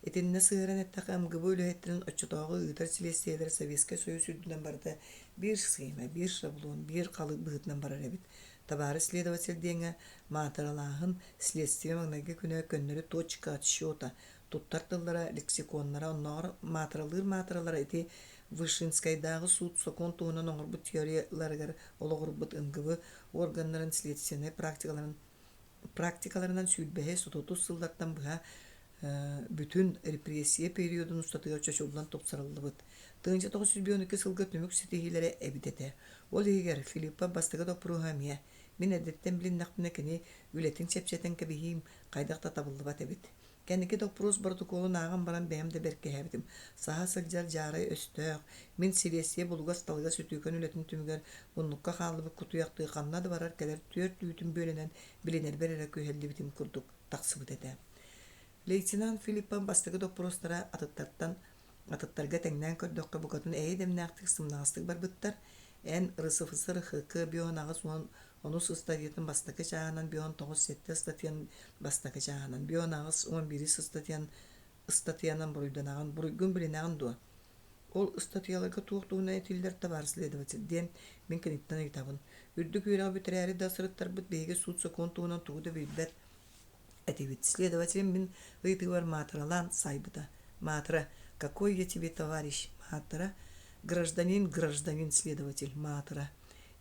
Итиннэ сыһыаран эттэххэ, МГБ үлэһиттэрин оччотооҕу ыытар силиэстийэлэрэ Советскай Союз үрдүнэн барыта биир схема, биир шаблон, биир халыып быһыытынан барар эбит. Табаарыс следователь диэҥҥэ маатыралааһын, следствие маҥнайгы күнэ көннөрү точка отсчета, туттар тыллара, лексиконнара, оннооҕор маатыралыыр маатыралара ити Вышинскайдааҕы суут-сокуон туһунан оҥорбут теорияларыгар олоҕурбут МГБ органнарын следственнай практикаларын Практикаларынан сүүрбэһис, отутус сыллартан быһа бүтүн репрессия периодун устатыгар чочуллан тупсарыллыбыт. 1912 сылга түмүк ситиһиилэрэ эбит этэ. Ол иһигэр Филиппов бастакы доппуруоһа эмиэ. Мин эрдэттэн билиннэхпинэ кини үлэтин чэпчэтэн кэбиһиим хайдах да табыллыбат эбит. Кэнники доппуруос боротокуолун ааҕан баран бэйэм да бэркиһээбитим. Саһа сылдьар дьаарай өстөөх, мин силиэстийэ булугас-талыгас үтүөкэн үлэтин түмүгэр муннукка хааллыбыт кутуйахтыы ханна да барар-кэлэр түөрт үүтүн бүөлэнэн билинэрбэр эрэ күһэллибитим курдук тахсыбыт этэ. Лейтенант Филиппов бастакы доппуруостара атыттартан атыттарга тэҥнээн көрдөххө букатын эйэ-дэмнээхтик сымнаҕастык барбыттар. Эн РСФСР ХК бион 80 онус ыстатыйатын бастакы чааһынан бион 9 7 ыстатыйан бастакы чааһынан бион 81 ыстатыйан ыстатыйанан буруйданаҕын буруйгун билинэҕин дуо ол ыстатыйаларга туох туһунан этиллэр табаарыс следователь диэн мин киниттэн ыйытабын үрдүк үөрэҕи бүтэрээри да сырыттарбыт биһиги суут-сокуон туһунан тугу да билбэт этибит. Следователь мин ыйытыыбар маатыралаан сайбыта. Маатыра, какой я тебе товарищ? Маатыра, гражданин, гражданин, следователь, маатыра.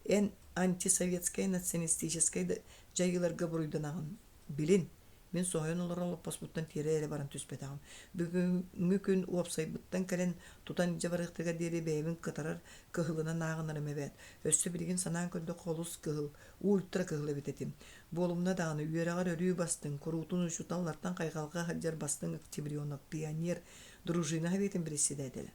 Эн антисоветскай националистическай дьайыыларга буруйданаҕын. Билин, мин соһуйан олорон олоппоспуттан тиэрэ эрэ баран түспэтэҕим. Бүгүҥҥү күн уопсайбыттан кэлэн тутан илдьэ барыахтарыгар диэри бэйэбин кытарар кыһылынан ааҕынарым эбээт. Өссө билигин санаан көрдөххө олус кыһыл, ультра кыһыл эбит этим. Буолумна даҕаны, үөрэҕэр өрүү бастыҥ, куруутун учууталлартан хайҕалга сылдьар бастыҥ октябренок, пионер, дружина советын председателэ,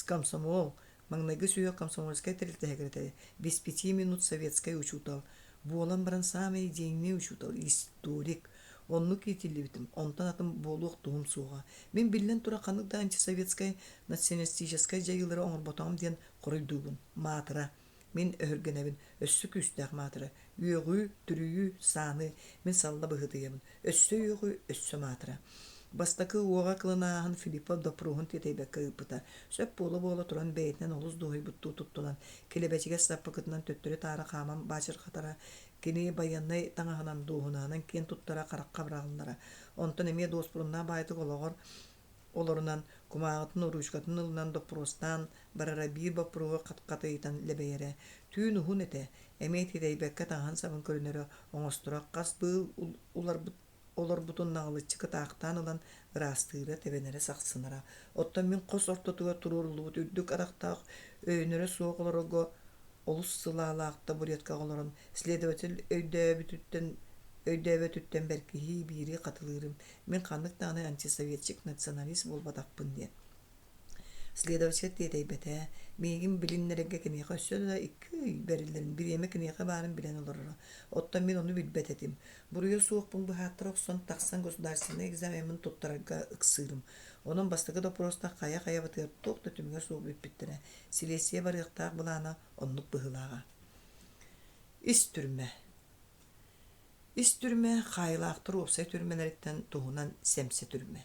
комсомол, Маҥнайгы сүһүөх комсомольскай тэрилтэ сэкирэтээрэ, без пяти минут советскай учуутал, буолан баран саамай идейный учуутал, историк. Оннук иитиллибитим, онтон атын буолуох туһум суоҕа. Мин биллэн турар ханнык да антисоветскай, националистическай дьайыылары оҥорботоҕум диэн хоруйдуубун. Маатыра. Мин өһүргэнэбин, өссө күүстээх маатыра. Үөҕүү, түрүйүү, сааныы. Мин салла быһыытыйабын. Өссө үөҕүү, өссө маатыра. Бастакы уоҕа кылынааһын Филиппов доппуруоһун тиэтэйбэккэ ыыппыта. Сөп буола-буола туран бэйэтинэн олус дуоһуйбуттуу туттунан, килэбэчигэс саппыкытынан төттөрү-таары хааман баачырҕатара, кини байыаннай таҥаһынан, дуоһунаһынан киэн туттара харахха быраҕыллара. Онтон эмиэ дуоспуруннаах баайдык олоҕор олорунан, кумааҕытын, уруучукатын ылынан доппуруостаан барара биир боппуруоһу хат-хат ыйытан лэбэйэрэ. Түүн уһун этэ, эмиэ тиэтэйбэккэ таҥаһын-сабын көрүнэрэ, оҥосторо, хас быыл уларбыт олорбутун наҕылыччы кытаахтаан ылан ыраастыыра, тэбэнэрэ, сахсынара. Оттон мин хос ортотугар туруоруллубут үрдүк атахтаах өйөнөрө суох олорорго олус сылаалаах табуреткаҕа олорон, следователь өйдөөбүтүттэн өйдөөбөтүттэн бэркиһии биири хатылыырым, мин ханнык даҕаны антисоветчик националист буолбатахпын диэн. Следователь тиэтэйбэтэ, миигин билиннэрэргэ киниэхэ өссө да икки ый бэриллэрин, бириэмэ киниэхэ баарын билэн олороро. Оттон мин ону билбэт этим. Буруйа суохпун быһааттара охсон тахсан государственнай экзамеммын туттарарга ыксыырым. Онон бастакы доппуруостар хайа-хайабытыгар туох да түмүгэ суох бүппүттэрэ. Силиэстийэ барыахтаах былаана оннук быһыылааҕа. Ис түрмэ Ис түрмэ хаайыылаахтар уопсай түрмэлэриттэн туһунан сэмсэ түрмэ.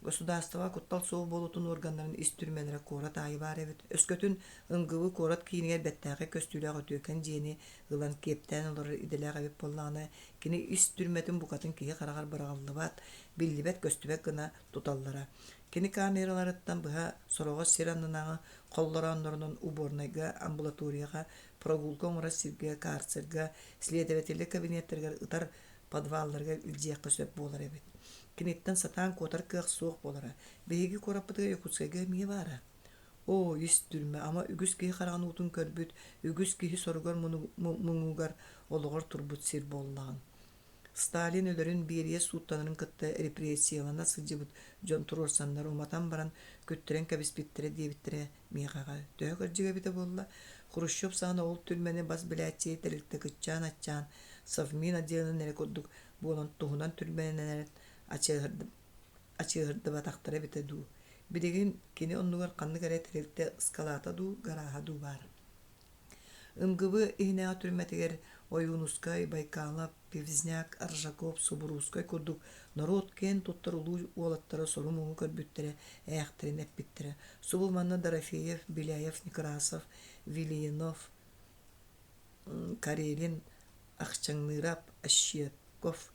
Государствоҕа куттал суох буолуутун уорганнарын ис түрмэлэрэ куорат аайы баар эбит. Өскөтүн МГБ куорат киинигэр бэртээхэй көстүүлээх үтүөкэн дьиэни ылан киэптээн олорор идэлээх эбит буоллаҕына, кини ис түрмэтин букатын киһи хараҕар быраҕыллыбат, биллибэт-көстүбэт гына туталлара. Кини камераларыттан быһа сороҕо сир аннынааҕы холлорооннорунан уборнайга, амбулаторияҕа, прогулка оҥорор сиргэ, карцерга, следователлэр кабинеттарыгар ытар подвалларыгар илдьиэххэ сөп буолар эбит. Киниттэн сатаан куотар кыах суох буолара. Биһиги куораппытыгар Якутскайга эмиэ баара. Оо, ис түрмэ, ама үгүс киһи хараҕын уутун көрбүт, үгүс киһи соругар муҥугар олоҕор турбут сир буоллаҕын. Сталин өлөрүн Берия сууттанарын кытта репрессиялана сылдьыбыт дьон туруорсаннар уматан баран күттэрэн кэбиспиттэрэ диэбиттэрэ миэхэҕэ төһө кырдьык эбитэ буолла, Хрущев саҕана ол түрмэни бас билээччи тэрилтэ кыччаан-аччаан Совмин отделын эрэ курдук буолан туһунан түрмэлэнэн ачыаһырдыбатахтара эбитэ дуу. Билигин кини оннугар ханнык эрэ тэрилтэ ыскалаата дуу, гарааһа дуу баар. МГБ иһинээҕи түрмэтигэр Ойуунускай, Байкалов, Певзняк, Аржаков, Субуруускай курдук норуот киэн туттар улуу уолаттара сору-муҥу көрбүттэрэ, ээхтэрин эппиттэрэ. Субу манна Дорофеев, Беляев, Некрасов, Вильянов, Карелин, Ахчаҥныырап, Ощепков,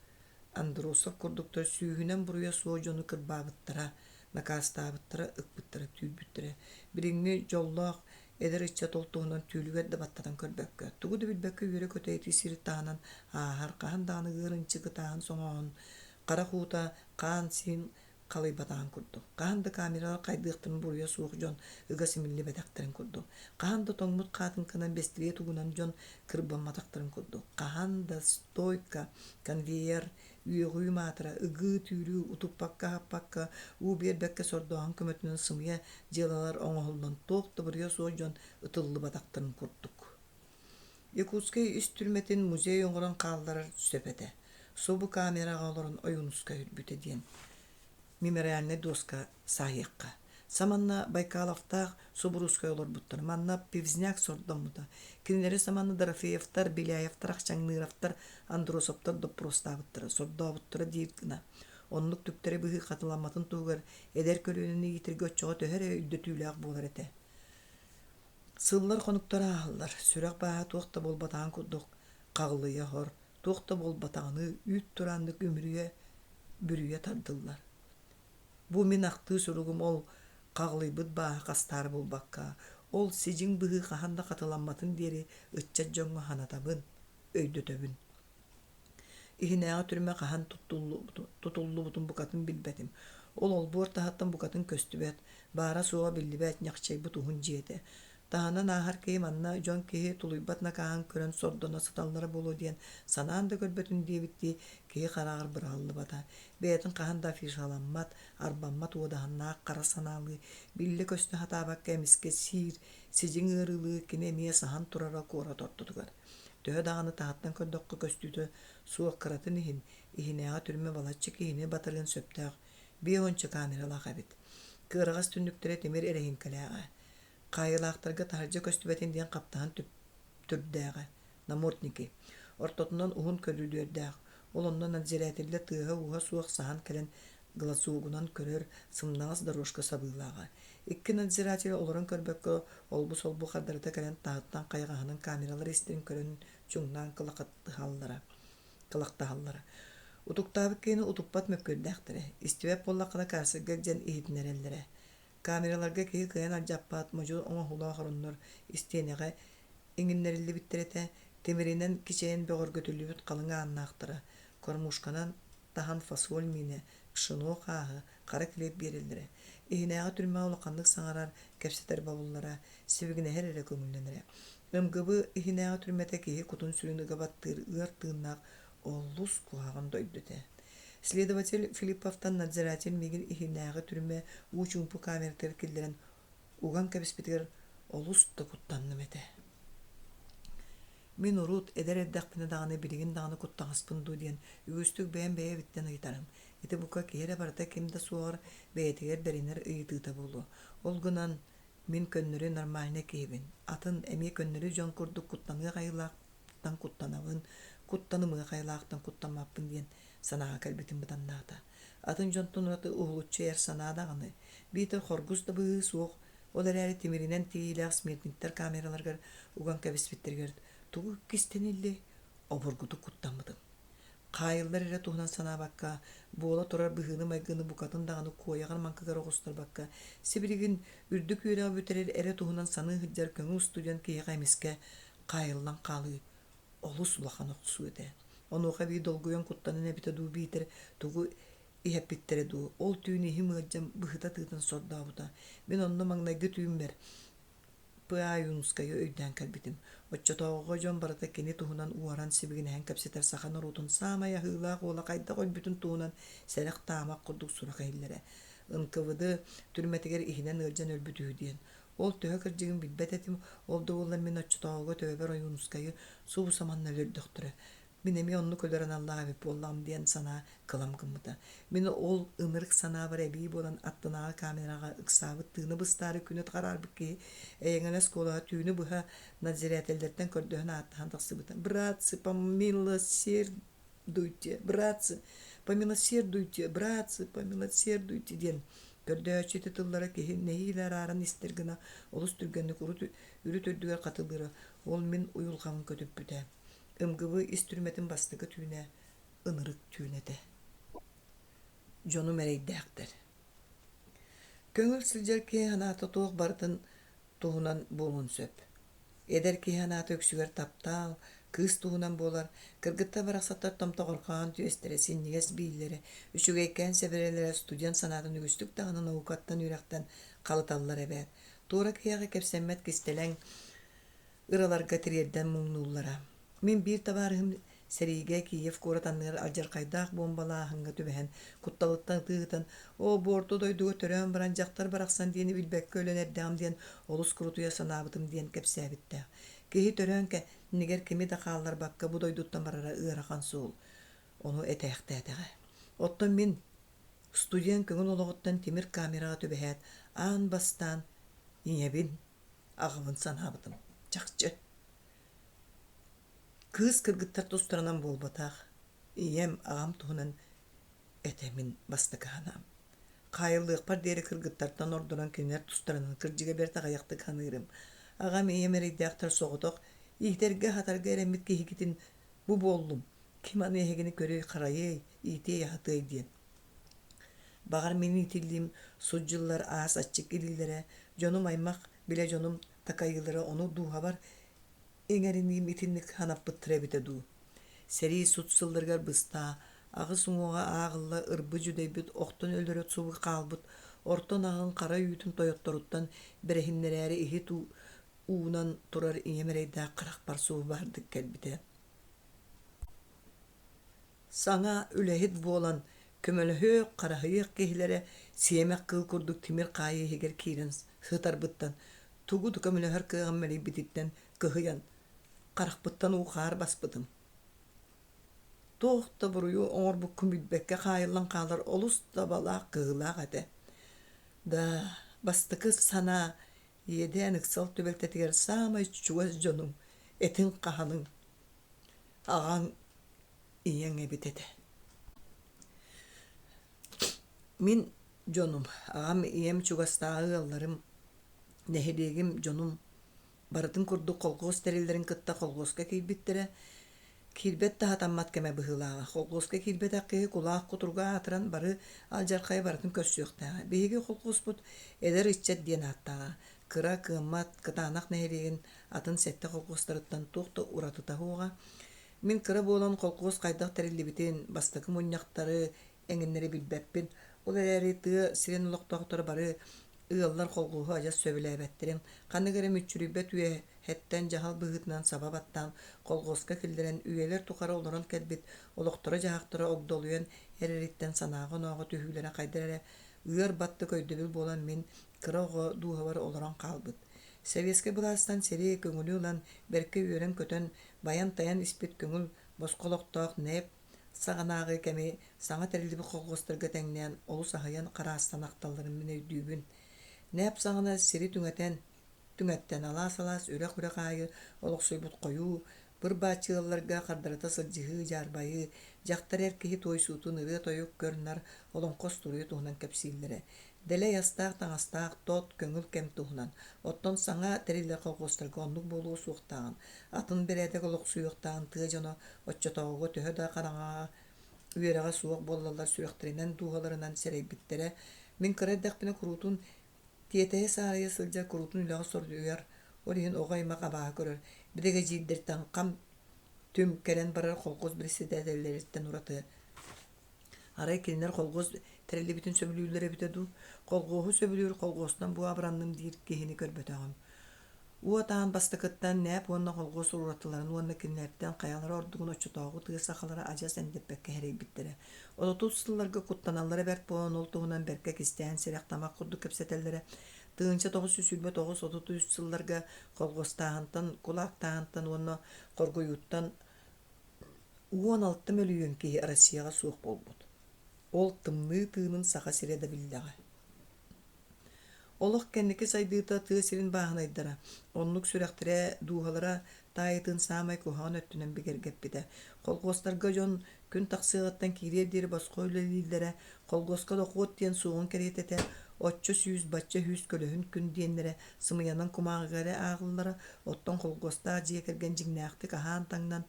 Андросов курдуктар сүүһүнэн буруйа суох дьону кырбаабыттара, накаастаабыттара, ыкпыттара, түүрбүттэрэ. Билиҥҥи дьоллоох Эдэр ыччат ол туһунан түүлүгэр да баттатан көрбөккө, тугу да билбэккэ үөрэ-көтө ити сири таһынан ааһар, хаһан даҕаны ыар ынчык ытааһын-соҥооһун, харах уута хаан-сиин халыйбатаҕын курдук, хаһан да камералар хайдыахтарын буруйа суох дьон ыга симиллибэтэхтэрин курдук, хаһан да тоҥмут хаатыҥканан бэстилиэт угунан дьон кырбамматахтарын курдук, хаһан да стойка, конвейер, үөҕүү маатыра, ыгыы-түүрүү, утуппакка-аһаппакка, уу биэрбэккэ сордооһун көмөтүнэн сымыйа дьыалалар оҥоһуллан туох да буруйа суох дьон ытыллыбатахтарын курдук. Якутскай ис түрмэтин музей оҥорон хаалларар сөп этэ. Субу камераҕа олорон Ойуунускай өлбүтэ диэн мемориальнай дуоска саайыахха. Саманна Байкаловтаах Субуруускай олорбуттар. Манна Пивзняк сордоммута. Кинилэри саманна Дорофеевтар, Беляевтар, Ахчаҥныровтар, Андросовтар доппуруостаабыттара, сордообуттара диир гына. Оннук түктэри быһыы хатыламматын туһугар эдэр көлүөнэни иитэргэ оччоҕо төһө эрэ өйдөтүүлээх буолар этэ. Сыллар хонуктар ааһаллар, сүрэх бааһа туох да буолбатаҕын курдук хаҕылыйа оһор, туох да буолбатаҕыныы үүт турааннык үмүрүйэ бүрүйэ тардыллар. Бу мин ахтыы суругум ол хаҕылыйбыт бааһы хастаары булбакка, ол сидьиҥ быһыы хаһан да хатыламматын диэри ыччат дьоҥҥо санатабын, өйдөтөбүн. Иһинээҕи түрмэ хаһан тутуллубутун букатын билбэтим. Ол олбуор таһыттан букатын көстүбэт, баара-суоҕа биллибэт ньахчайбыт уһун дьиэ этэ. Таһынан ааһар киһи манна дьон киһи тулуйбат накааһын көрөн сордоно сыталлара буолуо диэн санаан да көрбөтүн диэбиттии киһи хараҕар быраҕыллыбата. Бэйэтин хаһан да афишаламмат, арбаммат уодаһыннаах хара санаалыы, биллэ-көстө сатаабакка эмискэ сиир, Сидьиҥ ыарыылыы кини эмиэ саһан турара куорат ортотугар. Төһө даҕаны таһыттан көрдөххө көстүүтэ суох кыратын иһин, иһинээҕи түрмэ балачча киһини батарыан сөптөөх биэс уонча камералаах эбит. Кыараҕас түннүктэрэ тимир эрэһиҥкэлээҕэ. Хаайыылаахтарга таһырдьа көстүбэтин диэн хаптаһын түрдээҕэ намордники. Ортотунан уһун көрүдүөрдээх, ол онно надзирателлэр тыаһа-ууһа суох саһан кэлэн глазогунан көрөр сымнаҕас дорожка сабыылааҕа. Икки надзиратель олорон көрбөккө олбу-солбу хардарыта кэлэн таһыттан хайҕаһынан камералар истэрин көрөн чуҥнаан кылахтаһаллара. кылахтаһаллара. Утуктаабыт киһини утуппат мөккүөрдээхтэрэ, истибэт буоллаххына карцерга илдьэн иһитиннэрэллэрэ. Камераларга киһи кыайан алдьаппат модьу оҥоһуулаах ороннор истиэнэҕэ иҥиннэриллибиттэр этэ, тимиринэн кичэйэн бөҕөргөтүллүбүт халыҥ ааннаахтара, кормушканан таһан фасоль миинэ, пшено хааһы, хара килиэп биэрэллэрэ. Иһинээҕи түрмэҕэ улаханнык саҥарар, кэпсэтэр бобуллара, сибигинэһэр эрэ көҥүллэнэрэ. МГБ иһинээҕи түрмэтэ киһи кутун-сүрүн ыга баттыыр ыар тыыннаах олус куһаҕан дойду этэ. Следователь Филипповтан надзиратель миигин иһинээҕи түрмэ уу-чуумпу камератыгар киллэрэн уган кэбиспитигэр олус да куттанным этэ. Мин урут эдэр эрдэхпинэ даҕаны билигин даҕаны куттаҕаспын дуу диэн үгүстүк бэйэм бэйэбиттэн ыйытарым. Ити бука киһи эрэ барыта ким да суоҕар бэйэтигэр бэринэр ыйытыыта буолуо. Ол гынан мин көннөрү нормальнай киһибин. Атын эмиэ көннөрү дьон курдук куттаныах айылаахтан куттанабын, куттанымыах айылаахтан куттаммаппын диэн санааҕа кэлбитим быданнаата. Атын дьонтон ураты уһулуччу эр санаа даҕаны, биитэр хоргус да быһыы суох, ол эрээри тимиринэн тигиилээх смертниктэр камераларыгар уган кэбиспиттэригэр тугу кистэниллиэй, обургутук куттаммытым. Хаайыллар эрэ туһунан санаабакка, буола турар быһыыны-майгыны букатын даҕаны куойаҕар-маҥкыгар оҕустарбакка, сибилигин үрдүк үөрэҕи бүтэрэр эрэ туһунан саныы сылдьар көҥүл студент киһиэхэ эмискэ хаайыллан хаалыы олус улахан охсуу этэ. Онуоха эбии долгуйан куттанан эбитэ дуу биитэр тугу иһэппиттэрэ дуу, ол түүн иһим ыалдьан быһыта тыытан сордообута. Мин онно маҥнайгы түүммэр П.А. Ойуунускайы өйдөөн кэлбитим. Оччотооҕуга дьон барыта кини туһунан уоран сибигинэһэн кэпсэтэр саха норуотун саамай аһыылаах уола хайдах өлбүтүн туһунан сэрэх-таамах курдук сурах иһиллэрэ. НКВД түрмэтигэр иһинэн ыалдьан өлбүт үһү диэн. Ол төһө кырдьыгын билбэт этим, ол да буоллар мин оччотооҕуга төбөбөр Ойуунускайы субу саманна өлөрдөхтөрө. Мин эмиэ оннук өлөр аналлаах эбит буоллаҕым диэн санаа кылам гыммыта. Мин ол ынырык санаабар эбии буолан аттынааҕы камераҕа ыксаабыт тыына быстаары күнү хараарбыт киһи эйэҥэлэс куолаһа түүнү быһа надзирателлэртэн көрдөһөн ааттаһан тахсыбыта. «Братцы, помилосердуйте! Братцы, помилосердуйте! Братцы, помилосердуйте!» диэн көрдөһөөччү ити тыллара киһи нэһиилэ арааран истэр гына олус түргэнник урут үрүт үрдүгэр хатылыыра ол мин уйулҕабын көтүппүтэ. МГБ ис түрмэтин бастакы түүнэ ынырык түүн этэ. Дьонум эрэйдээхтэр. Көҥүл сылдьар киһи санаата туох барытын туһунан буолуон сөп. Эдэр киһи санаата үксүгэр таптаал, кыыс туһунан буолар, кыргыттар барахсаттар томтоҕорхоон түөстэрэ, синньигэс бииллэрэ, үчүгэйкээн сэбэрэлэрэ студент санаатын үгүстүк даҕаны наукаттан үөрэхтэн халыталлар эбээт. Туора киһиэхэ кэпсэммэт кистэлэҥ ыраларга тириэрдэн муҥнууллара. Мин биир табаарыһым сэриигэ Киев куорат анныгар алдьархайдаах буомбалааһыҥҥа түбэһэн, кутталыттан ытыы ытан, «Оо, бу орто дойдуга төрөөн баран дьахтар барахсан диэни билбэккэ өлөн эрдэҕим» диэн олус курутуйа санаабытым диэн кэпсээбиттээх. Киһи төрөөн кэннигэр кими да хаалларбакка бу дойдуттан барара ыарахан суол. Ону этээхтээтэҕэ. Оттон мин студент көҥүл олоҕуттан тимир камераҕа түбэһээт, аан бастаан ийэбин, аҕабын санаабытым. Чахчы. Кыыс кыргыттар тустарынан буолбатах, ийэм, аҕам туһунан этэ мин бастакы санаам. Хаайыллыахпар диэри кыргыттартан ордорон кинилэр тустарынан кырдьыга бэрт аҕыйахтык саныырым. Аҕам, ийэм эрэйдээхтэр соҕотох, иитэргэ-аһатарга эрэммит киһигитин бу буоллум, ким аны эһигини көрүөй-харайыай, иитиэй-аһатыай диэн. Баҕар мин иитиллиим сут дьыллар аас аччык илиилэрэ, дьонум аймах билэ дьонум такайыылара ону дууһабар иҥэриниим итинник санаппыттара эбитэ дуу. Сэрии сут сылларыгар быстаа, аҕыс уҥуоҕа ааҕылла ырбы дьүдэйбит охтон өлөрө субу хаалбыт орто ынаҕын хара үүтүн тойотторуттан бэрэһиннэрээри иһит уунан турар ийэм эрэйдээх харахпар субу баардык кэлбитэ. Саҥа үлэһит буолан көмөлөһүөх, хараһыйыах киһилэрэ сиэмэх кыыл курдук тимир хаайыы иһигэр киирэн сытарбыттан. Тугу да көмөлөһөр кыаҕым мэлийбититтэн кыһыйан, харахпыттан уу-хаар баспытым. Туох да буруйу оҥорбуккун билбэккэ хаайыллан хаалар олус да абалаах кыһыылаах этэ. Да, бастакы санаа иэдээн ыксал түбэлтэтигэр саамай чугас дьонуҥ, этиҥ-хаһаныҥ, аҕаҥ, ийэҥ эбит этэ. Мин дьонум, аҕам, ийэм чугастааҕы ыалларым, нэһилиэгим дьонум барытын курдук колхуос тэриллэрин кытта колхуоска киирбиттэрэ. Киирбэт да сатаммат кэмэ быһыылааҕа. Колхуоска киирбэтэх киһи кулаах кутуруга аатыран бары алдьархайы барытын көрсүөхтээҕэ. Биһиги колхуоспут эдэр ыччат диэн ааттааҕа. Кыра, кыаммат, кытаанах нэһилиэгин атын сэттэ колхуостарыттан туох да уратыта суоҕа. Мин кыра буолан колхуос хайдах тэриллибитин, бастакы мунньахтары эҥиннэри билбэппин. Ол эрээри тыа сирин олохтоохторо бары ыаллар колхуоһу адьас сөбүлээбэттэрин, ханнык эрэ мүччүрүйбэт үөһэттэн дьаһал быһыытынан саба баттаан колхуоска киллэрэн үйэлэр тухары олорон кэлбит олохторо-дьаһахтара огдолуйан эрэриттэн санааҕа-онооҕо түһүүлэрэ хайдах эрэ ыар баттык өйдөбүл буолан мин кыра оҕо дууһабар олорон хаалбыт. Сэбиэскэй былаастан сири көҥүлү ылан, бэркэ үөрэн-көтөн, байан-тайан испит көҥүл босхо олохтоох НЭП саҕанааҕы кэми саҥа тэриллибит колхуостарга тэҥнээн олус аһыйан хараастан ахталларын мин өйдүүбүн. НЭП саҕана сири түҥэтэн, түҥэттэн алаас-алаас үрэх-үрэх аайы олохсуйбут хойуу, быр-бааччы ыалларга хардарыта сылдьыһыы, дьаарбайыы, дьахтар эр киһи туойсуутун ырыа-тойук, көр-нар, олоҥхо остуоруйа туһунан кэпсииллэрэ. Дэлэй астаах-таҥастаах, тот, көҥүл кэм туһунан. Оттон саҥа тэриллэр колхуостарга оннук буолуо суохтааҕын, атын бэрээдэк олохсуйуохтааҕын тыа дьоно оччотооҕуга төһө да хараҥаҕа үөрэҕэ суох буоллаллар сүрэхтэринэн, дууһаларынан сэрэйбиттэрэ. Мин кыра эрдэхпинэ куруутун тиэтэйэ-саарайа сылдьар, куруутун үлэҕэ соруйар, ол иһин оҕо аймах абааһы көрөр, биригэдьиирдэртэн хам-түм кэлэн барар колхуос председателлэриттэн ураты Арай кинилэр колхуос тэриллибитин сөбүлүүллэр эбитэ дуу, колхуоһу сөбүлүүр колхуостан бу абыранным диир киһини көрбөтөҕүм. Уот аан бастакыттан НЭП уонна колхуос уратыларын уонна кинилэртэн хайалара ордугун оччотооҕу тыа сахалара адьас эндэппэккэ сэрэйбиттэрэ. Отутус сылларга куттаналлара бэрт буолан ол туһунан бэркэ кистээн сирэх-тамах курдук кэпсэтэллэрэ. 1929-33 сылларга колхуостааһынтан, кулаактааһынтан уонна хоргуйууттан 16 мөлүйүөн киһи Россияҕа суох буолбут. Ол тымныы тыынын Саха сирэ да биллэҕэ. Олох кэнники сайдыыта тыа сирин бааһынайдара оннук сүрэхтэрэ, дууһалара таайытын саамай куһаҕан өттүнэн бигэргэппитэ. Колхуостарга дьон күн тахсыаҕыттан киириэр диэри босхо үлэлииллэрэ, колхуоска дохуот диэн суоҕун кэриэтэ этэ, оччо сүүс, бачча сүүс көлөһүн күн диэннэрэ сымыйанан кумааҕыга эрэ ааҕыллара, оттон колхуостаах дьиэ кэргэн дьиҥнээхтик аһаан-таҥнан,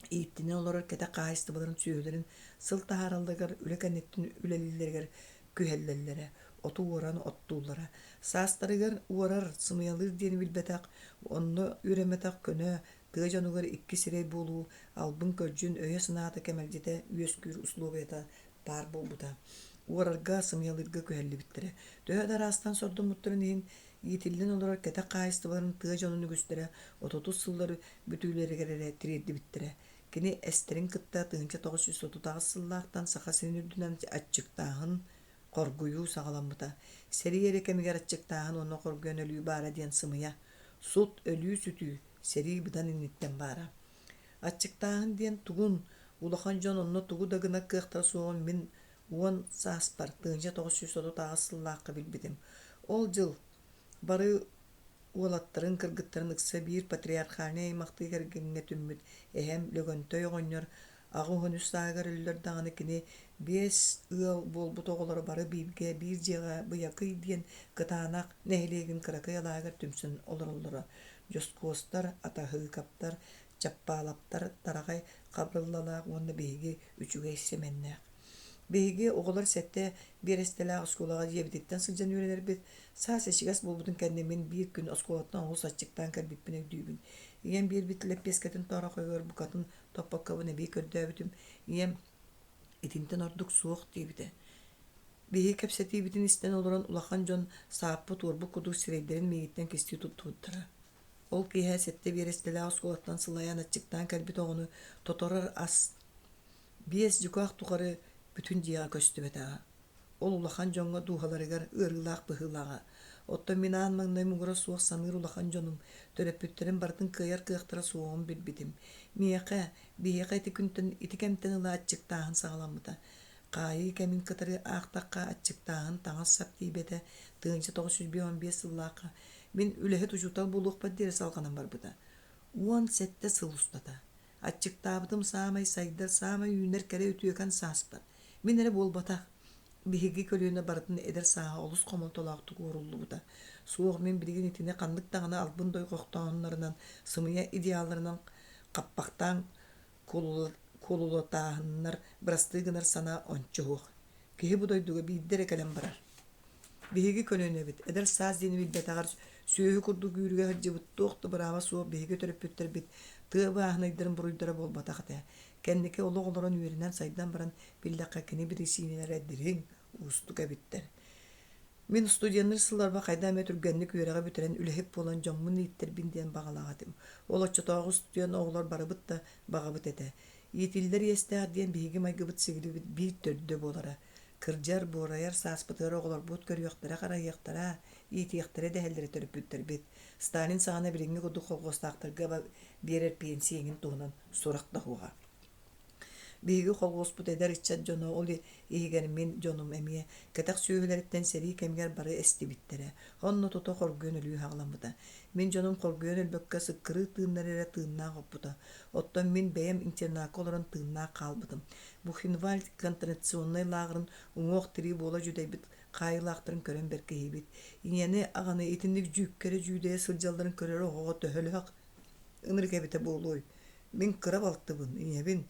ииттинэн олорор кэтэх хаһаайыстыбаларын сүөһүлэрин сыл таһааралларыгар, үлэ кэнниттэн үлэлииллэригэр күһэллэллэрэ, оту уоран оттууллара. Саастарыгар уорар, сымыйалыыр диэни билбэтэх, онно үөрэммэтэх көнө, тыа дьонугар икки сирэй буолуу, албын-көлдьүн, өйө-санаата кэмэлдьитэ үөскүүр усулуобуйата баар буолбута. Уорарга, сымыйалыырга күһэллибиттэрэ. Төһө да араастаан сордоммуттарын иһин, иитиллэн олорор кэтэх хаһаайыстыбаларын тыа дьонун үгүстэрэ отутус сыллар бүтүүлэригэр эрэ тириэрдибиттэрэ. Кини эстэрин кытта 1938 сыллаахтан Саха сирин үрдүнэн аччыктааһын, хоргуйуу саҕаламмыта. Сэрии эрэ кэмигэр аччыктааһын уонна хоргуйан өлүү баара диэн сымыйа. Сут, өлүү-сүтүү, сэрии быдан инниттэн баара. Аччыктааһын диэн тугун, улахан дьон онно тугу да гынар кыахтара суоҕун мин уон сааспар, 1938 сыллаахха билбитим. Ол дьыл бары уолаттарын, кыргыттарын ыкса биир патриархальнай аймахтыы кэргэҥҥэ түммүт эһэм Лөгөнтөй оҕонньор 83 сааһыгар өллөр даҕаны кини биэс ыал буолбут оҕолоро бары бииргэ биир дьиэҕэ Быйакый диэн Кытаанах нэһилиэгин кыракый алааһыгар түмсэн олороллоро. Дьоскуостар, Атаһыыкаптар, Чаппаалаптар, Тараҕай Хабырыллалаах уонна биһиги Үчүгэй Сэмэннээх. Биһиги оҕолор сэттэ биэрэстэлээх оскуолаҕа дьиэбититтэн сылдьан үөрэнэрбит. Саас ичигэс буолбутун кэннэ мин биир күн оскуолаттан олус аччыктаан кэлбиппин өйдүүбүн. Ийэм биэрбит лэппиэскэтин тоорохойугар букатын топпоккобун эбии көрдөөбүтүм. Ийэм итинтэн ордук суох диэбитэ. Биһиги кэпсэтиибитин истэн олорон улахан дьон сааппыт уорбут курдук сирэйдэрин миигиттэн кистии туттубуттара. Ол киэһэ сэттэ биэрэстэлээх оскуолаттан сылайан аччыктаан кэлбит оҕону тоторор ас биэс дьукаах тухары бүтүн дьиэҕэ көстүбэтэҕэ. Ол улахан дьоҥҥо дууһаларыгар ыарыылаах быһыылааҕа. Оттон мин аан маҥнай муҥура суох саныыр улахан дьонум, төрөппүттэрим барытын кыайар кыахтара суоҕун билбитим. Миэхэ, биһиэхэ ити күнтэн, ити кэмтэн ыла аччыктааһын саҕаламмыта. Хаайыы кэмин кытары аахтахха аччыктааһын, таҥас-сап тиийбэтэ 1955 сыллаахха мин үлэһит учуутал буолуохпар диэри салҕанан барбыта. 17 сыл устата. Аччыктаабытым саамай сайдар, саамай үүнэр кэрэ үтүөкэн сааспар. Мин эрэ буолбатах, биһиги көлүөнэ барытын эдэр сааһа олус хомолтолоохтук уоруллубута. Суох, мин билигин итини ханнык даҕаны албын дойҕохтооһуннарынан, сымыйа идеалларынан хаппахтаан куолулатааһыннар бырастыы гынар санаа ончу суох. Киһи бу дойдуга биирдэ эрэ кэлэн барар. Биһиги көлүөнэбит эдэр саас диэни билбэтэҕэр сүөһү курдук үүрүгэ сылдьыбыт туох да бырааба суох биһиги төрөппүттэрбит тыа бааһынайдарын буруйдара буолбатах этэ. Кэнники олох олорон үөрэнэн сайдан баран биллэххэ кини бирисиинэлэрэ дириҥ, уустук эбиттэр. Мин студенныыр сылларбар хайдах эмэ түргэнник үөрэҕи бүтэрэн үлэһит буолан дьоммун ииттэрбин диэн баҕалаах этим. Ол оччотооҕу студент оҕолор барыбыт да баҕабыт этэ. Иитиллэр иэстээх диэн биһиги майгыбыт-сигилибит биир төрдө буолара. Кырдьар, буорайар сааспытыгар оҕолорбут көрүөхтэрэ-харайыахтара, иитиэхтэрэ дэһэллэрэ төрөппүттэрбит. Сталин саҕана билиҥҥи курдук колхуостаахтарга биэрэр пенсия эҥин туһунан сурах да суоҕа. Биһиги колхуоспут эдэр ыччат дьоно, ол иһигэр мин дьонум эмиэ, кэтэх сүөһүлэриттэн сэрии кэмигэр бары эстибиттэрэ. Онно тута хоргуйан өлүү саҕаламмыта. Мин дьонум хоргуйан өлбөккө сыккырыы тыыннар эрэ тыыннаах оппута. Оттон мин бэйэм интернакка олорон тыыннаах хаалбытым. Бухенвальд концентрационнай лааҕырын уҥуох-тирии буола дьүдэйбит хаайыылаахтарын көрөн бэркиһиибит. Ийэни, аҕаны итинник дьүүккэрэ дьүүдэйэ сылдьалларын көрөр оҕоҕо төһөлөөх ынырык эбитэ буолуой? Мин кыра балтыбын, ийэбин,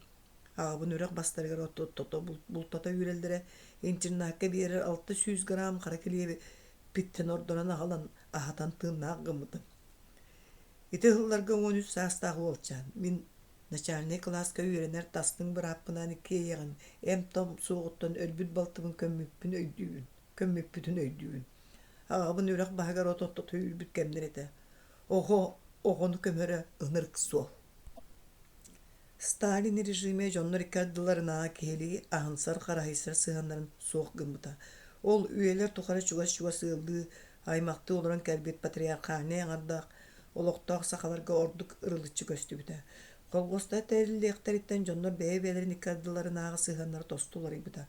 аҕабын үрэх бастарыгар тото бултата үүрэллэрэ, интернакка биэрэр 600 грамм хара килиэби питтэн ордорон аҕалан аһатан тыыннаах гыммытым. Ити сылларга 13 саастаах уолчаан, мин начальнай кылааска үөрэнэр тастыҥ бырааппынаан иккиэйэҕин эмп-том суоҕуттан өлбүт балтыбын көммүппүн өйдүүбүн, көммүппүтүн өйдүүбүн. Аҕабын үрэх баһыгар от ортото үүрбүт кэмнэр этэ. Оҕо оҕону көмөрө ынырык суол. Сталин режимэ дьоннор икки ардыларынааҕы киһилии аһынсар-хараһыйсар сыһыаннарын суох гыммыта. Ол үйэлэр тухары чугас-чугас ыаллыы, аймахтыы олорон кэлбит патриархальнай аҥардаах олохтоох сахаларга ордук ырылыччы көстүбүтэ. Колхуостар тэриллиэхтэриттэн дьоннор бэйэ-бэйэлэрин икки ардыларынааҕы сыһыаннара тосту уларыйбыта,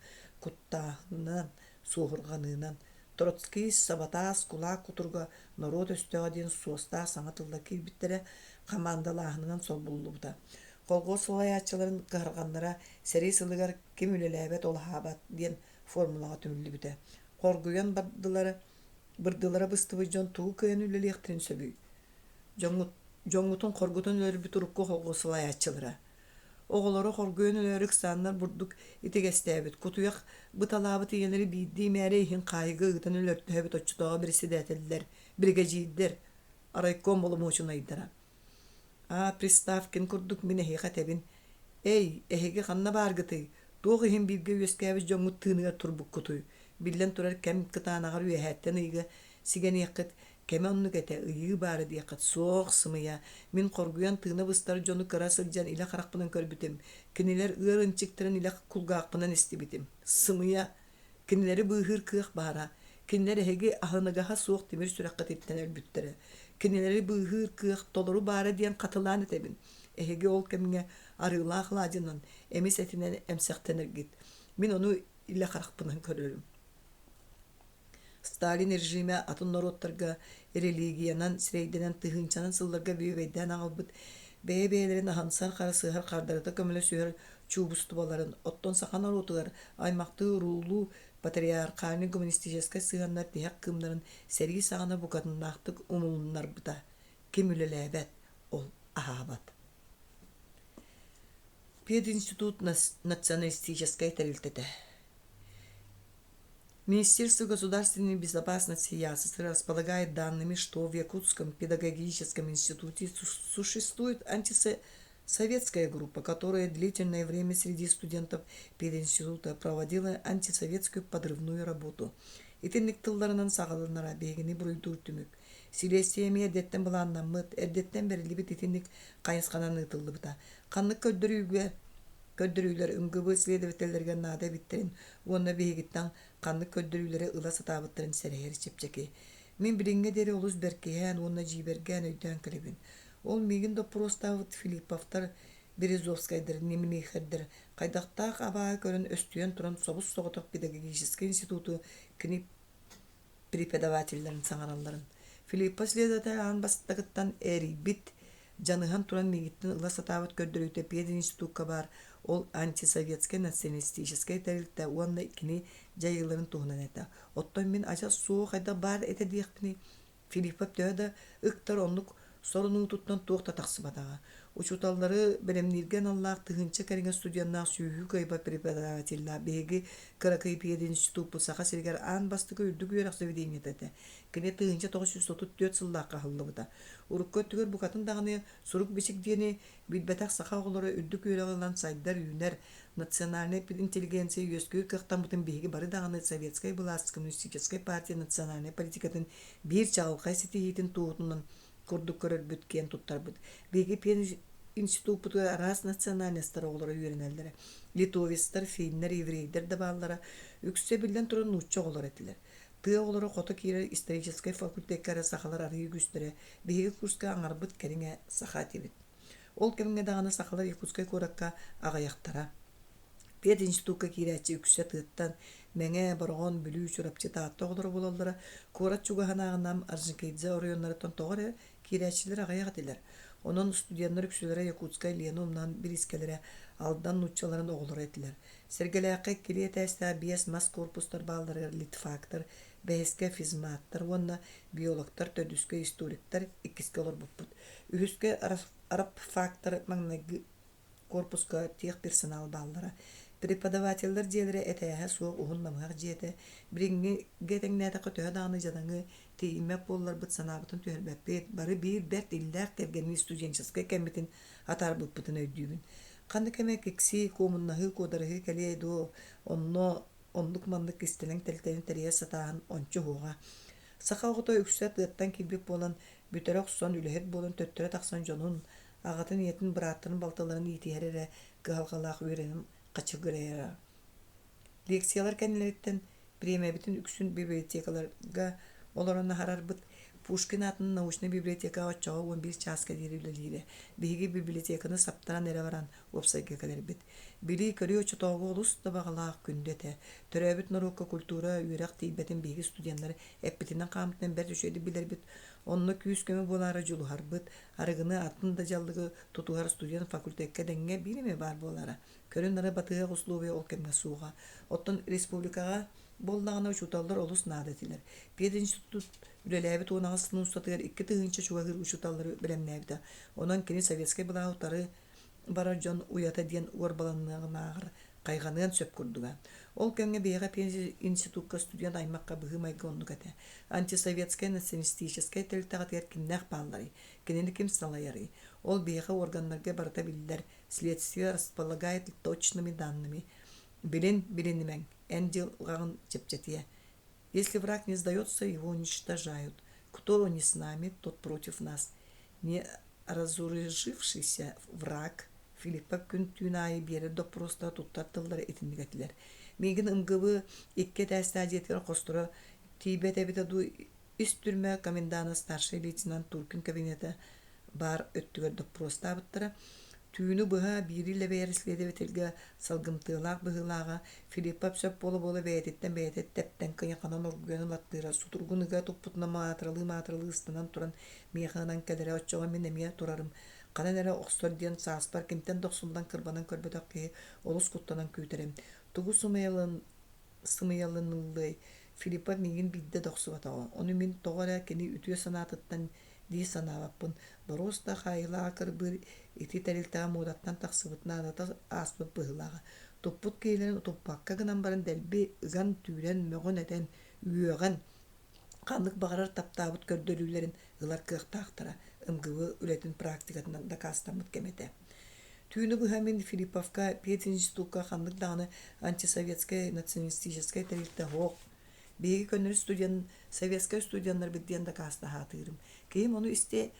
куттааһынынан, суоһурҕаныынан, Троцкий сабатаас кулаак кутуруга норуот өстөөҕө диэн суостаах саҥа тыллар киирбиттэрэ, хамаандалааһынынан солбуллубута. Колхуос салайааччыларын кыһарҕаннара сэрии сылыгар ким үлэлээбэт ол аһаабат диэн формулаҕа түмүллүбүтэ. Хоргуйан бардылара, бырдылара быстыбыт дьон тугу кыайан үлэлиэхтэрин сөбүй? Дьоҥҥут, дьоҥҥутун хоргутан өлөрбүт урукку колхуос салайааччылара Оҕолоро хоргуйан өлөөрү ыксааннар бурдук итигэстээбит, кутуйах быталаабыт ийэлэри биирдии мээрэ иһин хаайыыга ыытан өлөртөөбүт оччотооҕу председателлэр, биригэдьиирдэр, райком боломуочунайдара. Аа, Приставкин курдук мин эһиэхэ этэбин: «Эй, эһиги ханна бааргытый? Туох иһин бииргэ үөскээбит дьоҥҥут тыыныгар турбуккутуй? Биллэн турар, кэм кытаанаҕар үөһээттэн ыйга сигэниэххит, Кэмэ оннук этэ, ыйыы баара диэххит, суох, сымыйа. Мин хоргуйан тыына быстар дьону кыра сылдьан илэ харахпынан көрбүтүм, кинилэр ыар ынчыктарын илэ кулгаахпынан истибитим. Сымыйа. Кинилэри быыһыыр кыах баара. Кинилэр эһиги аһыныгаһа суох тимир сүрэххититтэн өлбүттэрэ. Кинилэри быыһыыр кыах толору баара диэн хатылаан этэбин. Эһиги ол кэмҥэ арыылаах алаадьынан, эмис этинэн эмсэхтэнэргит. Мин ону илэ харахпынан көрөрүм. Сталин режимэ атын норуоттарга религиянан сирэйдэнэн тыһыынчанан сылларга бүөбэйдээн аҕалбыт бэйэ-бэйэлэрин аһынсар-харысыһар хардарыта көмөлөсүһэр чуубустубаларын, оттон саха норуотугар аймахтыы-уруулуу патриархальнай гуманистическай сыһыаннар тиһэх кыымнарын сэрии саҕана букатыннаахтык умулуннарбыта. Ким үлэлээбэт, ол аһаабат. Пединститут националистическай тэрилтэтэ Министерство государственной безопасности ЯССР располагает данными, что в Якутском педагогическом институте существует антисоветская группа, которая длительное время среди студентов пединститута проводила антисоветскую подрывную работу. Итинник тылларынан саҕаланара биһигини буруйдуур түмүк. Силиэстийэ эмиэ эрдэттэн былааннаммыт, эрдэттэн бэриллибит итинник хайысханан ыытыллыбыта. Ханнык көрдөрүүгэ көрдөрүүлэр МГБ следователлэригэр наада эбиттэрин уонна биһигиттэн ханнык көрдөрүүлэри ыла сатаабыттарын сэрэйэр чэпчэки. Мин билиҥҥэ диэри олус бэркиһээн уонна дьиибэргээн өйдөөн кэлэбин. Ол миигин доппуруостаабыт Филипповтар, Березовскайдар, Немлихердэр хайдахтаах абааһы көрөн өстүйэн туран собус-соҕотох педагогическай институту кини преподавателлэрин саҥаралларын. Филиппов следователь аан бастакыттан эрийбит, дьаныһан туран миигиттэн ыла сатаабыт көрдөрүүтэ пединститукка баар ол антисоветскай националистическай тэрилтэ уонна кини дьайыыларын туһунан этэ. Оттон мин адьас суох хайдах баар этэ диэхпиний? Филиппов төһө да ыктар оннук сорунуутуттан туох да тахсыбатаҕа. Учууталлары бэлэмнииргэ аналлаах тыһыынча кэриҥэ студеннаах сүүһүү кыайбат преподавателлээх биһиги кыракый пединституппут Саха сиригэр аан бастакы үрдүк үөрэх заведениета этэ. Кини 1934 сыллаахха аһыллыбыта. Урукку өттүгэр букатын даҕаны сурук-бичик диэни билбэтэх саха оҕолоро үрдүк үөрэҕи ылан сайдар-үүнэр, национальнай интеллигенция үөскүүр кыахтаммытын биһиги бары даҕаны советскай былаас коммунистическай партия национальнай политикатын биир чаҕылхай ситиһиитин туоһутунан курдук көрөрбүт, киэн туттарбыт. Биһиги институппутугар араас национальностар оҕолоро үөрэнэллэрэ. Литовецтар, финнэр, еврейдэр да бааллара. Үксэ биллэн туран нуучча оҕолоро этилэр. Тыа оҕолоро хото киирэр историческай факультекка эрэ сахалар арыый үгүстэрэ, биһиги курска аҥарбыт кэриҥэ саха этибит. Ол кэмҥэ даҕаны сахалар Якутскай куоракка аҕыйахтара. Пединститукка киирээччи үксэ тыаттан Мэҥэ, Бороҕон, Бүлүү, Чурапчы, Таатта оҕолоро буолаллара. Куорат чугаһынааҕы Нам, Орджоникидзе оройуоннарыттан тоҕо эрэ киирээччилэр аҕыйах этилэр. Онон студеннар үксүлэрэ Якутскай, Лена умнаан бириискэлэрэ, Алдан нууччаларын оҕолоро этилэр. Сэргэлээххэ иккилии этээстээх биэс мас корпустар баалларыгар литфактар, бэһискэ физматтар уонна биологтар, төрдүскэ историктар, иккискэ олорбуппут. Үһүскэ рабфактар маҥнайгы корпуска техперсонал бааллара. Преподавателлэр дьиэлэрэ этээһэ суох уһун намыһах дьиэтэ. Билиҥҥигэ тэҥнээтэххэ төһө даҕаны дьадаҥы, тиийиммэт буолларбыт санаабытын түһэрбэппит, бары биир бэрт иллээх кэргэннии студенческай кэммитин атаарбыппытын өйдүүбүн. Ханнык эмэ киксии, куомуннаһыы, куодарыһыы кэлиэ дуо, онно оннук-маннык кистэлэҥ тэрилтэни тэрийэ сатааһын ончу уһуоҕа. Саха оҕото үксэ тыаттан киирбит буолан, бүтэрэ охсон, үлэһит буолан төттөрү тахсан дьонун, аҕатын, ийэтин, бырааттарын, балтыларын иитиһэр эрэ кыһалҕалаах үөрэнэн хачыгырайара. Лекциялар кэннилэриттэн бириэмэбитин үксүн библиотекаларга олорон аһарарбыт. Пушкин аатынан научнай библиотекаҕа оччоҕо 11 чааска диэри үлэлиирэ. Биһиги библиотеканы саптаран эрэ баран уопсайга кэлэрбит. Билии-көрүү оччотооҕу олус да баҕалаах күндү этэ. Төрөөбүт норуокка культура, үөрэх тиийбэтин биһиги студеннар эппитинэн-хааммытынан бэрт үчүгэйдик билэрбит. Онно күүс-көмө буолаары дьулуһарбыт. Арыгыны, атын да дьаллыгы тутуһар студент факультекка дэҥҥэ биир эмэ баар буолара. Көрүн-нары батыһыах условия ол кэмҥэ суоҕа. Оттон республикаҕа буоллаҕына учууталлар олус наада этилэр. Пединститут үлэлээбит 18 сылын устатыгар 2000 чугаһыыр учууталлары бэлэмнээбитэ. Онон кини советскай былааһы утары барар дьон уйата диэн уорбаланыаҕынааҕар хайҕаныан сөп курдуга. Ол кэмҥэ биһиэхэ пединститукка студент аймахха быһыы-майгы оннук этэ. Антисоветскай националистическай тэрилтэҕитигэр кимнээх баалларый? Кинини ким салайарый? Ол биһиэхэ органнарга барыта биллэр. Следствие располагает точными данными. Билин, билинимэҥ, эн дьылҕаҕын чэпчэтиэ. Если враг не сдается, его уничтожают. Кто не с нами, тот против нас. Не разоружившийся враг Филиппа күн-түүн аайы биэрэр доппуруостара туттар тыллара итинник этилэр. Миигин МГБ икки этээстээх дьиэтигэр хосторо тиийбэт эбитэ дуу, ис түрмэ комендана старшай лейтенант Туркин кабинета баар өттүгэр доппуруостаабыттара. Түүнү быһа биири лэбэйэр следовательгэ салгымтыалаах быһыылааҕа Филиппов сөп буола-буола бэйэтиттэн бэйэтэ тэптэн кыйаханан оргуйан ылаттыыра, сутуругун ыга туппутунан маатыралыы-маатыралыы ыстанан туран миэхэ ынан кэлэрэ, оччоҕо мин эмиэ турарым. Ханан эрэ охсор диэн сааспар кимтэн да охсуллан кырбанан көрбөтөх киһи олус куттанан күүтэрим. Тугу сымыйаланыллыай, Филиппов миигин биирдэ да охсубатаҕа. Ону мин тоҕо эрэ кини үтүө санаатыттан дии санаабаппын. Боруос да хаайыылааҕа кырбыыр ити тэрилтэҕэ муодаттан тахсыбыт наадата ааспыт быһыылааҕа. Туппут киһилэрин утуппакка гынан баран дэлби ыган-түүрэн, мөҕөн-этэн, үөҕэн, ханнык баҕарар таптаабыт көрдөрүүлэрин ылар кыахтаахтара МГБ үлэтин практикатынан дакаастаммыт кэмэ этэ. Түүнү быһа мин Филипповка пединститукка ханнык даҕаны антисоветскай националистическай тэрилтэ суох, биһиги көннөрү студент советскай студеннарбыт диэн дакаастаһаатыырым. Киһим ону истэ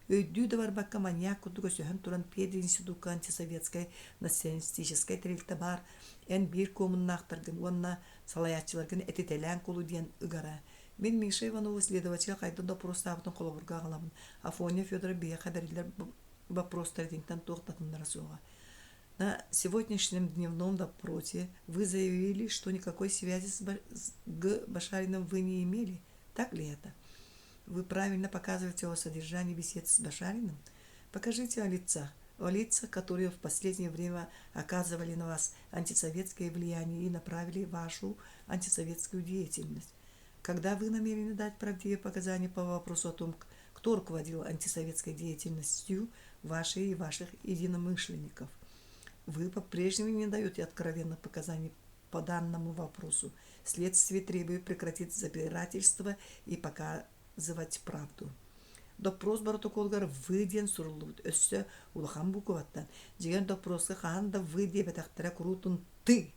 өйдүү да барбакка маньяк курдук өсөһөн туран пединститукка антисоветскай националистическай тэрилтэ баар, эн биир куомуннаахтаргын уонна салайааччыларгын этитэлээн кулу диэн ыгара. Мин Миша Иванову следователь хайдах доппуруостаабытын холобурга аҕалабын. Афоня Федоров биһиэхэ бэриллэр боппуруостар итинтэн туох да атыннара суоҕа. На сегодняшнем дневном допросе вы заявили, что никакой связи с Г. Башариным вы не имели. Так ли это? Вы правильно показываете о содержании бесед с Башариным? Покажите о лицах, о лицах, которые в последнее время оказывали на вас антисоветское влияние и направили вашу антисоветскую деятельность. Когда вы намерены дать правдивые показания по вопросу о том, кто руководил антисоветской деятельностью вашей и ваших единомышленников? Вы по-прежнему не даете откровенных показаний по данному вопросу. Следствие требует прекратить запирательство и показывать правду. Допрос боротокуолугар «вы» диэн суруллубут өссө улахан букваттан. Дьиҥэр допроска хаһан да «вы» диэбэтэхтэрэ куруутун «ты»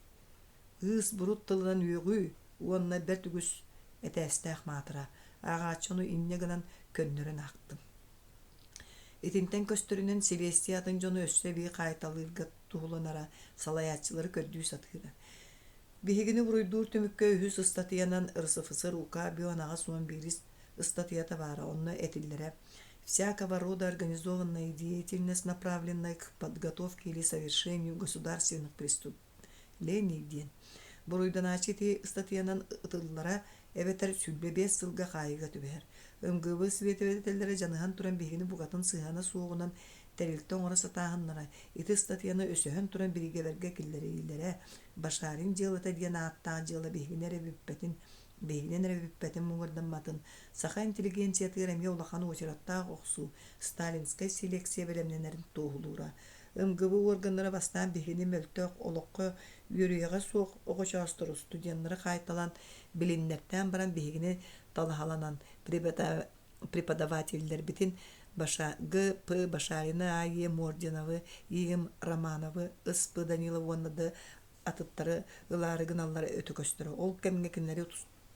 ыыс-бурут тылынан үөҕүү уонна бэрт үгүс этээстээх маатыра. Ааҕааччы ону инньэ гынан көннөрөн аахтым. Итинтэн көстөрүнэн силиэстийэ атын дьону өссө эбии хаайталыырга туһуланара, салайааччылары көрдүү сатыыра. Биһигини буруйдуур түмүккэ үһүс ыстатыйанан РСФСР УК Бүөн 81 ыстатыйата баара, онно этиллэрэ: «Всякого рода организованная деятельность, направленная к подготовке или совершению государственных преступлений» диэн. Буруйданааччы ити ыстатыйанан ытыллара эбэтэр 25 сылга хаайыыга түбэһэр. МГБ силиэдэбэтэллэрэ дьаныһан туран биһигини букатын сыһыана суоҕунан тэрилтэ оҥоро сатааһыннара, ити ыстатыйаны өсөһөн туран бириигэбэргэ киллэриилэрэ, Башарин дьыалата диэн ааттаах дьыала биһигини эрэ бүппэтин, биһигинэн эрэ бүппэтин муҥурдамматын, саха интеллигенциятыгар эмиэ улахан уочараттаах охсуу, сталинскай селекция бэлэмнэнэрин туоһулуура. МГБ уорганнара бастаан биһигини мөлтөх, олоххо үөрүйэҕэ суох оҕочоостору, студеннары хаайталаан билиннэртээн баран биһигини талаһаланан преподавателлэрбитин Г. П. Башарины, А. Е. Мординовы, И. М. Романовы, С. П. Даниловы уонна да атыттары ылаары гыналлара өтө көстөрө. Ол кэмҥэ кинилэри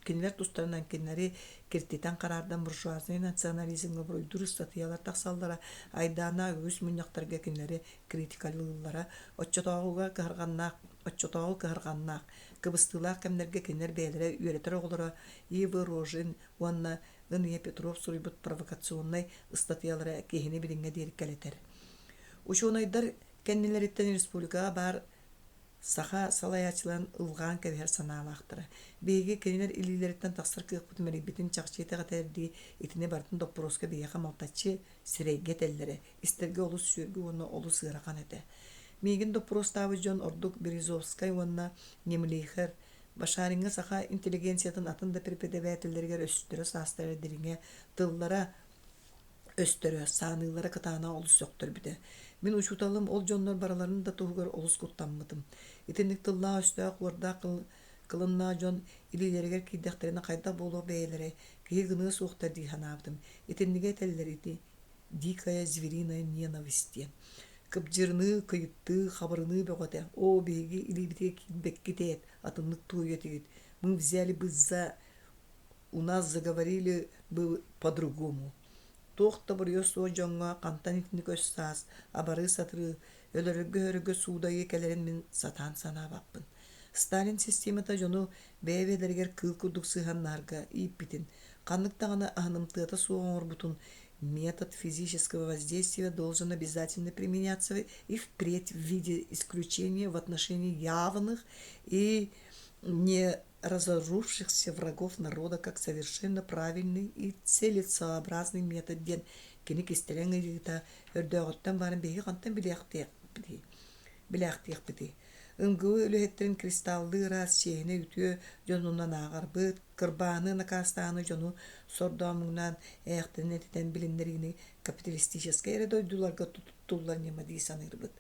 кинилэр тустарынан кинилэри киртитэн хараардан буржуазнай национализмҥа буруйдуур ыстатыйалар тахсаллара, айдаана үгүс мунньахтарга кинилэри критикалыыллара. Оччотооҕуга кыһарҕаннаах оччотооҕу кыһарҕаннаах, кыбыстыылаах кэмнэргэ кинилэр бэйэлэрэ үөрэтэр оҕолоро И. В. Рожин уонна Ын Петров суруйбут провокационнай ыстатыйалара киһини билиҥҥэ диэри кэлэтэр. Учуонайдар кэннилэриттэн республикаҕа баар саха салайааччыларын ылҕаан кэбиһэр санаалаахтара. Биһиги кинилэр илиилэриттэн тахсар кыахпытын мэлийбитин чахчы итэҕэтэрдии итини барытын доппуруоска биһиэхэ малтаччы сирэйгэ этэллэрэ, истэргэ олус сүөргү уонна олус ыарахан этэ. Миигин доппуруостаабыт дьон ордук Березовскай уонна Немлихер Башариҥҥа саха интеллигенциятын атын да преподавателлэригэр өстөрө-саастара дириҥэ, тыллара өстөрө, сааныылара кытаанаҕа олус сөхтөрбүтэ. Мин учууталым ол дьоннор барыларын да туһугар олус куттаммытым. Итинник тыллаах-өстөөх уордаах кылыннаах дьон илиилэригэр киирдэхтэринэ хайдах буолуох бэйэлэрэй, киһи гыныа суохтар дии санаабытым. Итинниги этэллэр ити дикая звериная ненависть диэн. Кыбдьырыныы, кыйыттыы, хабырыныы бөҕөтө. Оо, биһиги илиибитигэр киирбэккит ээт, атыннык туойуо этигит. Мы взяли бы за... У нас заговорили бы по-другому. Туох да буруйа суох дьоҥҥо хантан итинник өс-саас, абарыы-сатырыы, өлөрөргө-өһөрөргө суудайыы кэлэрин мин сатаан санаабаппын. Сталин системата дьону бэйэ-бэйэлэригэр кыыл курдук сыһыаннаһарга ииппитин, ханнык даҕаны аһынымтыата суох оҥорбутун метод физического воздействия должен обязательно применяться и впредь в виде исключения в отношении явных и не разоружившихся врагов народа как совершенно правильный и целесообразный метод диэн кини кистэлэҥ ыйыыта өрдөөҕүттэн баран биһиги хантан билиэхтиэхпитий билээхтиэхпитий МГУ үлэһиттэрин кристаллыы ыраас чиэһинэй үтүө дьонунан ааҕарбыт, кырбааны, накаастааны дьону сордоомуҥнаан ээхтэрин этитэн билиннэриини капиталистическай эрэ дойдуларга туттуллар ньыма дии саныырбыт.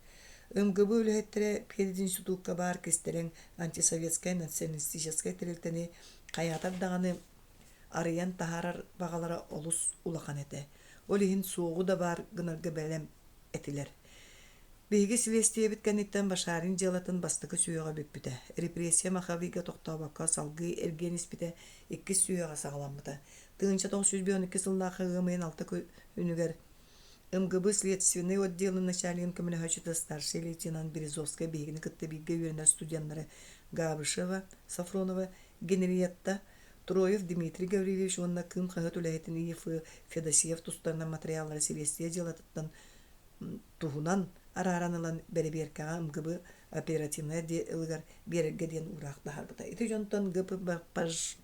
МГБ үлэһиттэрэ пединститукка баар кистэлэҥ антисоветскай националистическай тэрилтэни хайаатар даҕаны арыйан таһаарар баҕалара олус улахан этэ. Ол иһин суоҕу да баар гынарга бэлэм этилэр. Биһиги силиэстийэбит кэнниттэн Башарин дьыалатын бастакы сүһүөҕэ бүппүтэ. Репрессия маховига тохтообокко салгыы эргийэн испитэ иккис сүһүөҕэ саҕаламмыта. 1912 сыллаахха ыам ыйын алта күнүгэр МГБ следственнай отделын начальнигын көмөлөһөөччүтэ старшай лейтенант Березовскай биһигини кытта бииргэ үөрэнэр студеннары Габышева, Сафронова, Генриетта, Троев Дмитрий Гаврильевич уонна Кыым хаһыат үлэһитин И.Ф. Федосеев тустарынан матырыйааллары силиэстийэ дьыалатыттан туһунан арааран ылан бэрэбиэркэҕэ МГБ оперативнай отделыгар биэрэргэ диэн уураах таһаарбыта. Ити дьонтон ГП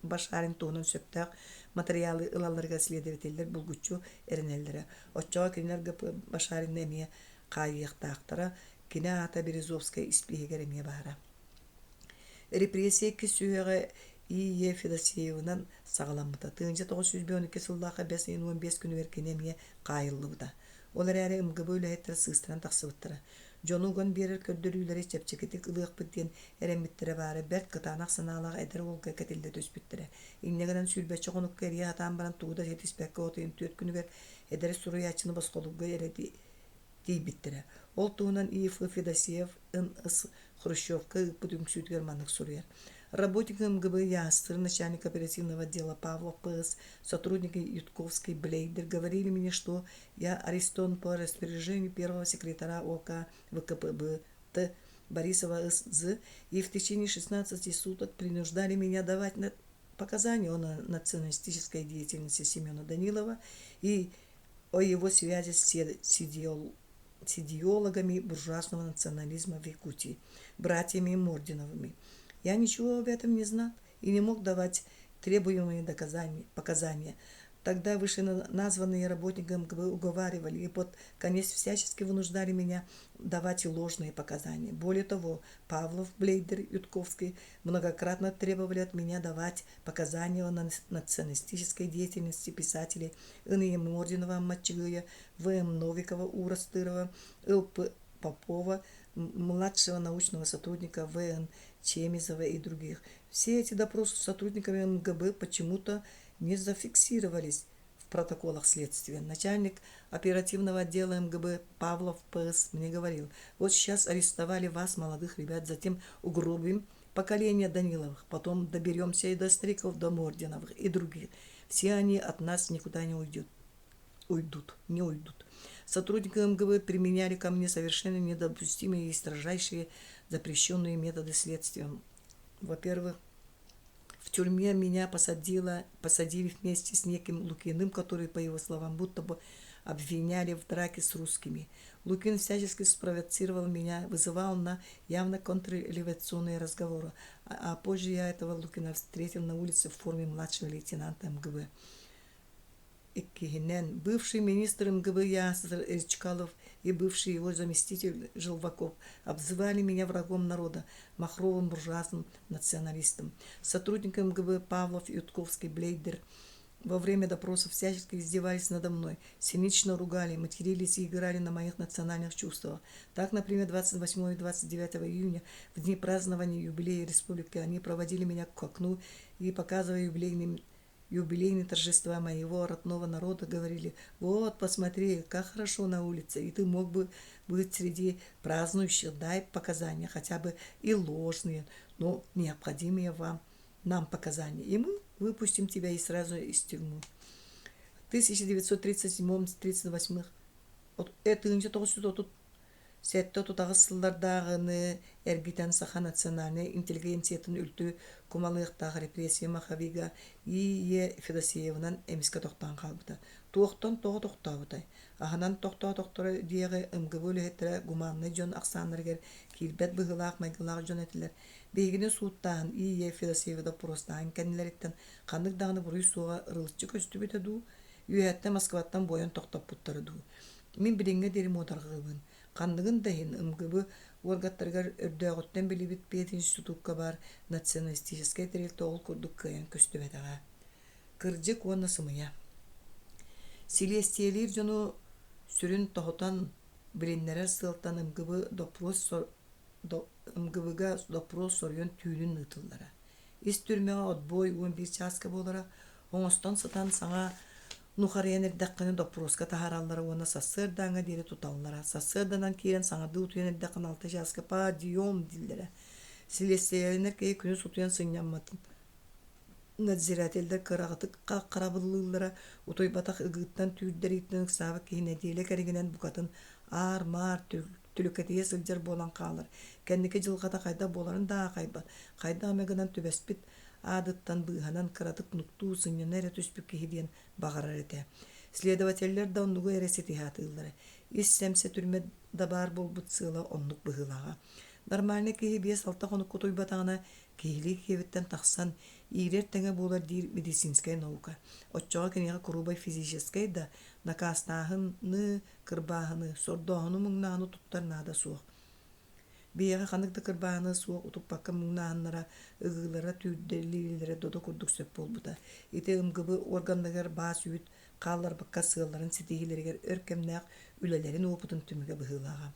Башарин туһунан сөптөөх матырыйаалы ылалларыгар следователлэр булгуччу эрэнэллэрэ. Оччоҕо кинилэр ГП Башарины эмиэ хаайыахтаахтара, кини аата Березовскай испииһэгэр эмиэ баара. Репрессия иккис сүһүөҕэ И. Е. Федосеевынан саҕаламмыта. 1912 сыллаахха бэс ыйын 15 күнүгэр кини эмиэ хаайыллыбыта. Ол эрээри МГБ үлэһиттэрэ сыыстаран тахсыбыттара. Дьону уган биэрэр көрдөрүүлэри чэпчэкитик ылыахпыт диэн эрэммиттэрэ баара, бэрт кытаанах санаалаах эдэр уолга кэтиллэ түспүттэрэ. Инньэ гынан сүүрбэччэ хонукка эрийэ сатаан баран тугу да ситиспэккэ от ыйын түөрт күнүгэр эдэр суруйааччыны босхолуурга эрэ тиийбиттэрэ. Ол туһунан И.Ф. Федосеев Н.С. Хрущевка ыыппыт үҥсүүтүгэр маннык суруйар. Работник МГБ ЯСТР, начальник оперативного отдела Павлов П.С., сотрудники Ютковский, Блейдер говорили мне, что я арестован по распоряжению первого секретаря ОК ВКПБ Т. Борисова С.З. и в течение 16 суток принуждали меня давать показания о националистической деятельности Семена Данилова и о его связи с идеологами буржуазного национализма в Якутии, братьями Мординовыми. Я ничего об этом не знал и не мог давать требуемые показания. Тогда вышеназванные работники МГБ уговаривали и под конец всячески вынуждали меня давать ложные показания. Более того, Павлов, Блейдер, Ютковский многократно требовали от меня давать показания о националистической деятельности писателей Н. Мординова, Маччыгыя, В. М. Новикова, Урастырова, Л. П. Попова, младшего научного сотрудника В. Н. Чемизова и других. Все эти допросы с сотрудниками МГБ почему-то не зафиксировались в протоколах следствия. Начальник оперативного отдела МГБ Павлов П.С. мне говорил, вот сейчас арестовали вас, молодых ребят, затем угробим поколение Даниловых, потом доберемся и до Стриков, до Мординовых и других. Все они от нас никуда не уйдут. Уйдут, не уйдут. Сотрудники МГБ применяли ко мне совершенно недопустимые и строжайшие запрещенные методы следствия. Во-первых, в тюрьме меня посадила, посадили вместе с неким Лукиным, который, по его словам, будто бы обвиняли в драке с русскими. Лукин всячески спровоцировал меня, вызывал на явно контрреволюционные разговоры. А, а позже я этого Лукина встретил на улице в форме младшего лейтенанта МГБ. Иккиһинэн, бывший министр МГБ ЯССР Речкалов и бывший его заместитель Желваков обзывали меня врагом народа, махровым буржуазным националистом. Сотрудник МГБ Павлов, Ютковский, Блейдер во время допросов всячески издевались надо мной, цинично ругали, матерились и играли на моих национальных чувствах. Так, например, 28 и 29 июня, в дни празднования юбилея республики, они проводили меня к окну и, показывая юбилейным юбилейные торжества моего родного народа, говорили, вот, посмотри, как хорошо на улице, и ты мог бы быть среди празднующих, дай показания, хотя бы и ложные, но необходимые вам, нам показания, и мы выпустим тебя и сразу из тюрьмы. В 1937-38 1937 сыллардааҕыны эргитэн саха национальнай интеллигенциятын үлтү кумалыахтаах репрессия маховига И. Е. Федосеевынан эмискэ тохтоон хаалбыта. Туохтан тоҕо тохтообутай? Аһынан тохтоотохторо диэҕи МГБ үлэһиттэрэ гуманнай дьон ахсааннарыгар киирбэт быһыылаах майгылаах дьон этилэр. Биһигини сууттааһын И. Е. Федосеевы доппуруостааһын кэннилэриттэн ханнык даҕаны буруй суоҕа ырылыччы көстүбүтэ дуу, үөһэттэн Москваттан буойан тохтоппуттара дуу? Мин билиҥҥэ диэри муодарҕыыбын. Ханныгын да иһин МГБ уоргаттарыгар өрдөөҕүттэн билибит пединститукка баар националистическай тэрилтэ ол курдук кыайан көстүбэтэҕэ. Кырдьык уонна сымыйа. Силиэстийэлиир дьону сүрүн тоһутан билиннэрэр сыалтан МГБ доппуруос МГБ-га доппуруос соруйан түүнүн ыытыллара. Ис түрмэҕэ отбой 11 чааска буолара, оҥостон сытан саҥа нухарыйан эрдэххинэ доппуруоска таһаараллара уонна сарсыардааҥҥа диэри туталлара. Сарсыарданан киирэн саҥардыы утуйан эрдэххинэ алта чааска «Подъем!» дииллэрэ. Силиэстийэлэнэр киһи күнүс утуйан сынньамматын надзирателлэр кыраҕытык харабыллыыллара, утуйбатах ыгыыттан түүрдэрииттэн ыксаабыт киһи нэдиэлэ кэриҥинэн букатын аар-маар түлүкэтийэ сылдьар буолан хаалар. Кэнники дьылҕата хайдах буоларын да аахайбат, хайдах эмэ гынан түбэспит аадыттан быыһанан кыратык нуктуу сынньана эрэ түспүт киһи диэн баҕарар этэ. Следователлэр да оннугу эрэ ситиһэ сатыыллара. Ис сэмсэ түрмэ да баар буолбут сыала оннук быһыылааҕа. Нормальнай киһи биэс-алта хонукка утуйбатаҕына, киһилии киэбиттэн тахсан, иирэр тэҥэ буолар диир медицинскэй наука. Оччоҕо киниэхэ куруубай физическэй да накаастааһыны, кырбааһыны, сордооһуну-муҥнааһыны туттар наада суох. Биһиэхэ ханнык да кырбааһыны суох утуппакка муҥнааһыннара, ыгыылара, түүрдэлиилэрэ додо курдук сөп буолбута. Ити МГБ уорганнарыгар баас-үүт хаалларбакка сыалларын ситиһиилэригэр өр кэмнээх үлэлэрин уопутун түмүгэ быһыылааҕа.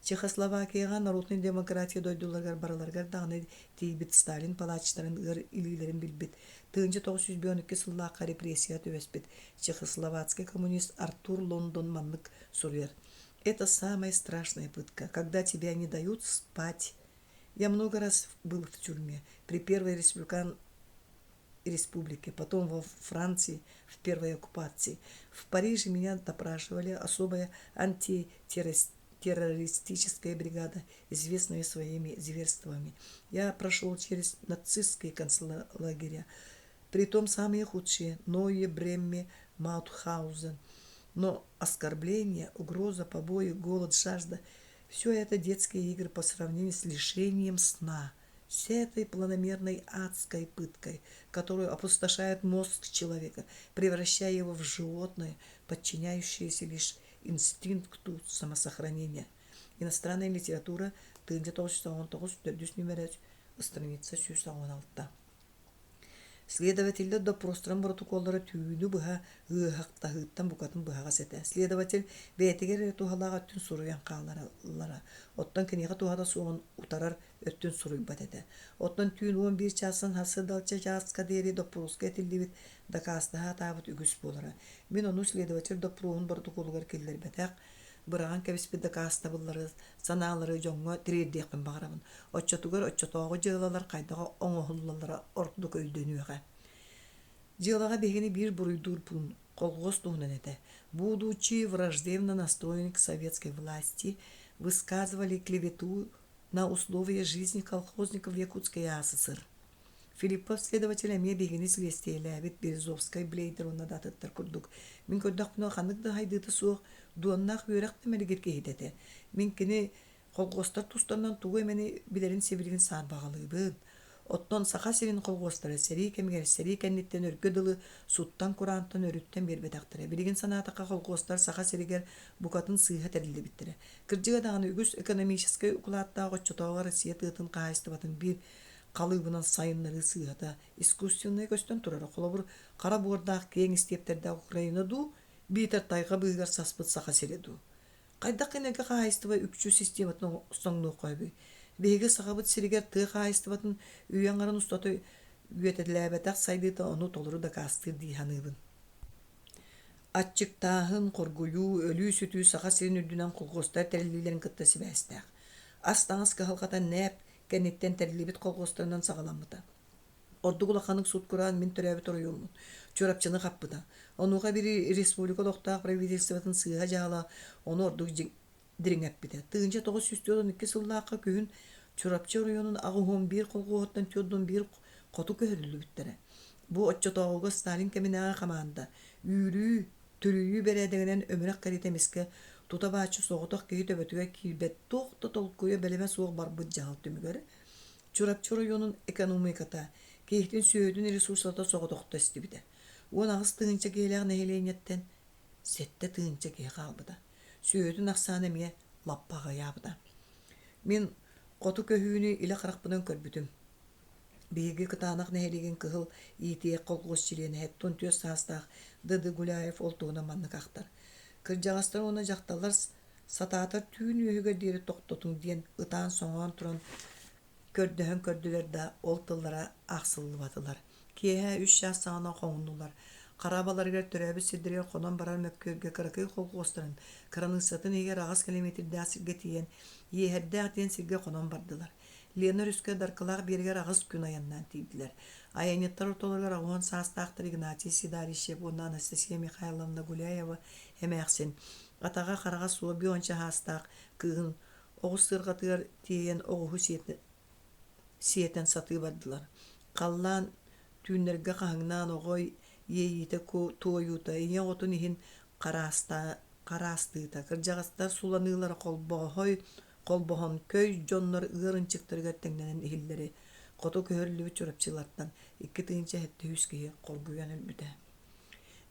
Чехословакияҕа народнай демократия дойдуларыгар барыларыгар даҕаны тиийбит Сталин палачтарын ыар илиилэрин билбит, 1952 сыллаахха репрессияҕа түбэспит чехословацкай коммунист Артур Лондон маннык суруйар: «Это самая страшная пытка, когда тебя не дают спать. Я много раз был в тюрьме. При Первой республикан республике, потом во Франции в первой оккупации. В Париже меня допрашивали особая антитеррористическая бригада, известная своими зверствами. Я прошел через нацистские концлагеря, притом самые худшие – Ное, Бремме, Маутхаузен. Но оскорбления, угроза, побои, голод, жажда – все это детские игры по сравнению с лишением сна – с этой планомерной адской пыткой, которую опустошает мозг человека, превращая его в животное, подчиняющееся лишь инстинкту самосохранения. Иностранная литература 1919 төрдүс нүмерэ страница 116. Следователлэр доппуруостарын боротокуоллара түүнү быһа ыаһахтаһыыттан букатын быһаҕас этэ. Следователь бэйэтигэр эрэ туһалаах өттүн суруйан хааллараллара, оттон киниэхэ туһата суоҕун утарар өттүн суруйбат этэ. Оттон түүн 11 чаастан сарсыардалча чааска диэри доппуруоска этиллибит дакаастаһа сатаабыт үгүс буолара. Мин ону следователь доппуруоһун боротокуолугар киллэрбэтэх, быраҕан кэбиспит дакаастабыллары, санаалары дьоҥҥо тириэрдиэхпин баҕарабын. Оччотугар оччотооҕу дьыалалар хайдах оҥоһуллаллара ордук өйдөнүөҕэ. Дьыалаҕа биһигини биир буруйдуур пуун колхоз туһунан этэ. Будучи враждебно настроен к советской власти, высказывали клевету на условия жизни колхозников Якутской АССР. Филиппов следователь эмиэ биһигини силиэстийэлээбит Березовскай Блейдер уонна да атыттар курдук. Мин көрдөхпүнэ ханнык да хайдыыта суох, дуоннаах үөрэх да мэлигир киһитэ этэ. Мин кини Холхуостар тустарынан тугу эмэни билэрин сибилигин саарбаҕалыыбын. Оттон Саха сирин холхуостара сэрии кэмигэр сэрии кэнниттэн өргө дылы суттан-кураантан өрүттэн биэрбэтэхтэрэ. Билигин санаатахха холхуостар Саха сиригэр букатын сыыһа тэриллибиттэрэ. Кырдьыга даҕаны үгүс экономическай укулааттаах оччотооҕу Россия тыатын хаһаайыстыбатын биир халыыбынан сайыннарыы сыыһата искусственнай көстөн турара. Холобур, хара буордаах киэҥ истиэптэрдээх Украина дуу, биитэр тайҕа быыһыгар саспыт Саха сирэ дуу. Хайдах гынарга хаһаайыстыба үкчү систематын соҥнуохха сөбүй? Биһиги Сахабыт сиригэр тыа хаһаайыстыбатын үйэ аҥарын устата үөтэлээбэтэх сайдыыта ону толору дакаастыыр дии саныыбын. Аччыктааһын, хоргуйуу, өлүү-сүтүү Саха сирин үрдүнэн колхуостар тэриллиилэрин кытта сибээстээх. Ас-таҥас кыһалҕата НЭП кэнниттэн тэриллибит колхуостарынан саҕаламмыта. Ордук улаханнык сут-кураан мин төрөөбүт оройуоммун, Чурапчыны хаппыта. Онуоха бири республика олохтоох правительствотын сыыһа дьаһала ону ордук дириҥэппитэ. 1942 сыллаахха күһүн Чурапчы оройуонун 81 колхуоһуттан 41 хоту көһөрүллүбүттэрэ. Бу оччотооҕуга Сталин кэминээҕи хамаанда үүрүү, түрүйүү бэрээдэгинэн өмүрэх кэриэтэ эмискэ тута бааччы соҕотох киһи төбөтүгэр киирбэт туох да толкуйа бэлэмэ суох барбыт дьаһал түмүгэр Чурапчы оройуонун экономиката киһитин сүөһүтүн ресурсата соҕотохто эстибитэ. 18 тыһыынча киһилээх нэһилиэнньэттэн 7 тыһыынча киһи хаалбыта. Сүөһүтүн ахсаана эмиэ лаппа аҕыйаабыта. Мин хоту көһүүнү илэ харахпынан көрбүтүм. Биһиги Кытаанах нэһилиэгин кыһыл иитиэх колхуос чилиэнэ 74 саастаах Д.Д. Гуляев ол туһунан маннык ахтар. Кырдьаҕастар уонна дьахталлар сатаатар түүн үөһүгэр диэри тохтотуҥ диэн ытаан-соҥоон туран көрдөһөн көрдүлэр да, ол тыллара аахсыллыбатылар. Киэһэ үс чаас саҕана хоҥуннулар. Хараабаларыгар төрөөбүт сирдэригэр хонон барар мөккүөргэ кыракый колхуостарын кыраныыссатын иһигэр аҕыс километрдээх сиргэ тиийэн, Иэһэрдээх диэн сиргэ хонон бардылар. Лена өрүскэ Даркылаах биэригэр аҕыс күн айаннаан тиийдилэр. Айанньыттар ортолоругар 80 саастаахтар Игнатий Седалищев уонна Анастасия Михайловна Гуляева эмээхсин, атаҕа хараҕа суох бүонча саастаах кыыһын. Оҕус сыарҕатыгар тиэйэн оҕуһу сиэтэн сатыы бардылар. Халлаан түүннэргэ хаһыҥнаан оҕо иэйиитэ туойуута, ийэ оҕотун иһин хараастыыта, кырдьаҕастар суланыылара холбооһой, холбоһон көй дьоннор ыар ынчыктарыгар тэҥнэнэн иһиллэри хоту көһөрүллүбүт чурапчылартан 2 073 киһи хоргуйан өлбүтэ.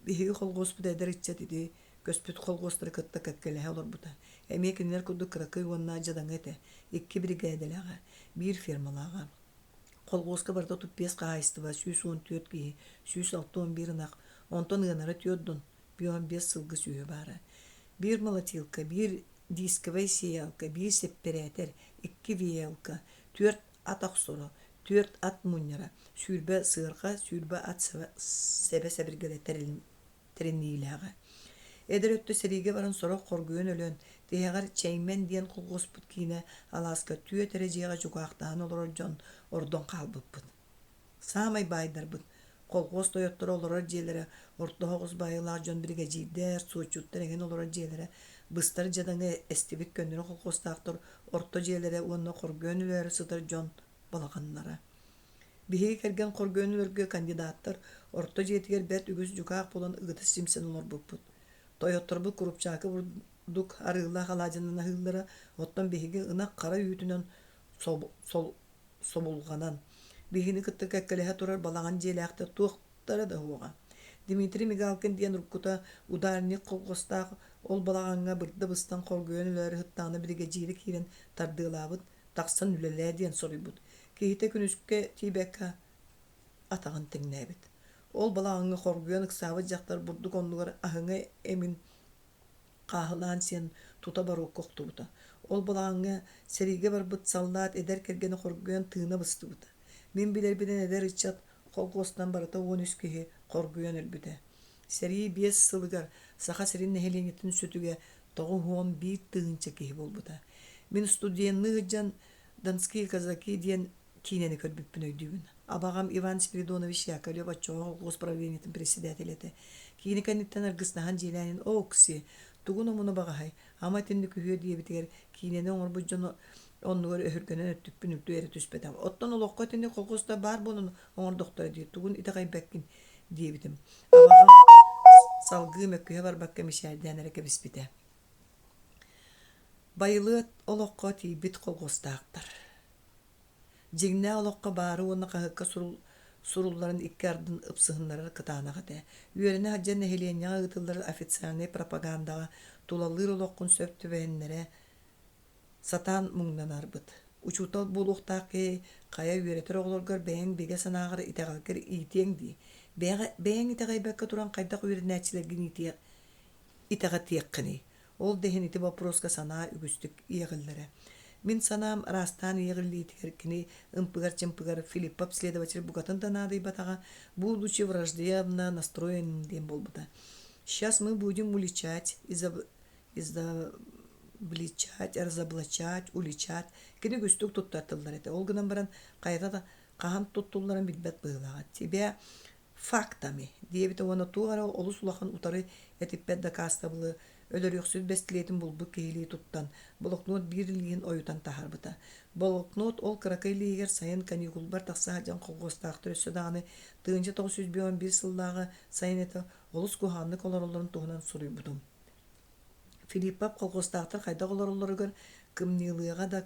Биһиги холхуоспут эдэр ыччат ити көспүт холхуостары кытта кэккэлэһэ олорбута. Эмиэ кинилэр курдук кыракый уонна дьадаҥы этэ, икки биригээдэлээҕэ, биир фермалааҕа. Холхуоска барыта 35 хаһаайыстыба, 114 киһи, 161 ынах, онтон ыанара түөрт дун, 55 сылгы сүөһү баара. Биир молотилка, биир дисковай сеялка, биир сэппэрээтэр, икки веялка, түөрт ат охсоро, түөрт ат мунньара, 20 сыарҕа, 20 ат сэбэ-сэбиргэлэ тэриниилээҕэ. Эдэр өттө сэриигэ баран сорох хоргуйан өлөн, тиһэҕэр Чэймэн диэн колхуоспут киинэ алааска түөрт эрэ дьиэҕэ дьукаахтаһан олорор дьон ордон хаалбыппыт. Саамай баайдарбыт, колхуос тойотторо олорор дьиэлэрэ, орто оһоҕос баайыылаах дьон биригэдьиирдэр, суотчуттар эҥин олорор дьиэлэрэ, быстар дьадаҥы эстибит көннөрү колхуостаахтар орто дьиэлэрэ уонна хоргуйан өлөөрү сытар дьон балаҕаннара. Биһиги кэргэн хоргуйан өлөргө кандидаттар орто дьиэтигэр бэрт үгүс дьукаах буолан ыгыта симсэн олорбуппут. Тойотторбут курупчаакы бурдук арыылаах алаадьынан аһыыллара, оттон биһиги ынах хара үүтүнэн собулҕанан, биһигини кытта кэккэлэһэ турар балаҕан дьиэлээхтэр туохтара да суоҕа. Дмитрий Мигалкин диэн уруккута ударник колхозтаах ол балаҕаҥҥа бырда быстан хоргуйан өлөөрү сыттаҕына биригэдьиирэ киирэн тардыалаабыт, тахсан үлэлээ диэн соруйбут. Киһитэ күнүскэ тиийбэккэ атаҕын тэҥнээбит. Ол балаҕаҥҥа хоргуйан ыксаабыт дьахтар бурдук оннугар аһыҥа эмин хааһылаан сиэн тута боруокка охтубута. Ол балаҕаҥҥа сэриигэ барбыт саллаат эдэр кэргэнэ хоргуйан тыына быстыбыта. Мин билэрбинэн эдэр ыччат холкуостан барыта 13 киһи хоргуйан өлбүтэ. Сэрии биэс сылыгар Саха сирин нэһилиэнньэтин сүтүгэ 91 тыһыынча киһи буолбута. Мин студенныы сылдьан «Донские казаки» диэн киинэни көрбүппүн өйдүүбүн. Абаҕам Иван Спиридонович Яковлев оччоҕо холкуос правлениетын председателэ этэ. Киинэ кэнниттэн аргыстаһан дьиэлээнин «Окси, тугун омуна баҕаһай, ама итинник үһүө» диэбитигэр киинэни оҥорбут дьону оннугар өһүргэнэн өттүкпүн үлтү эрэ түспэтэх. Оттон олоххо итинник холкуостар баар буолан оҥордохторо дии, тугун итэҕэйбэккин диэбитим. Абаҕам салгыы мөккүһэ барбакка мичээрдээн эрэ кэбиспитэ. Байылыат олоххо тиийбит колхуостаахтар. Дьиҥнээх олоххо баары уонна хаһыакка сурулларын икки ардын ыпсыһыннарар кытаанах этэ. Үөрэнэ сылдьан нэһилиэнньэҕэ ыытыллар официальнай пропагандаҕа тулалыыр олоххун сөп түбэһиннэрэ сатаан муҥнанарбыт. Учуутал буолуохтаах киһи хайа үөрэтэр оҕолоргор бэйэҥ бигэ санааҕар итэҕэлгэр иитиэҥ дии. Бэйэҥ итэҕэйбэккэ туран хайдах үөрэнээччилэргин итэҕэтиэххиний? Ол да иһин ити боппуруоска санаа үгүстүк иэҕиллэрэ. Мин санаам араастаан иэҕиллиитигэр кини ымпыгар-чымпыгар Филиппов следователь букатын да наадыйбатаҕа, будучи враждебно настроен диэн буолбута. Сейчас мы будем уличать, изобличать, разоблачать, уличать. Кини үгүстүк туттар тыллар этэ. Ол гынан баран хайата да хаһан туттулларын билбэт быһыылааҕа. Тебя фактами диэбитэ уонна туох эрэ олус улахан утары этиппэт дакаастабылы өлөрүөхсүт бэстилиэтин булбут киһилии туттан, блокнот биир илииһин ойутан таһаарбыта. Блокнот ол кыракый илииһигэр сайын каникулбар тахса сылдьан колхуостаахтар өссө даҕаны 1951 сыллааҕы сайын этэ олус куһаҕаннык олороллорун туһунан суруйбутум. Филиппов колхуостаахтар хайдах олороллоругар кымньыылыаҕа да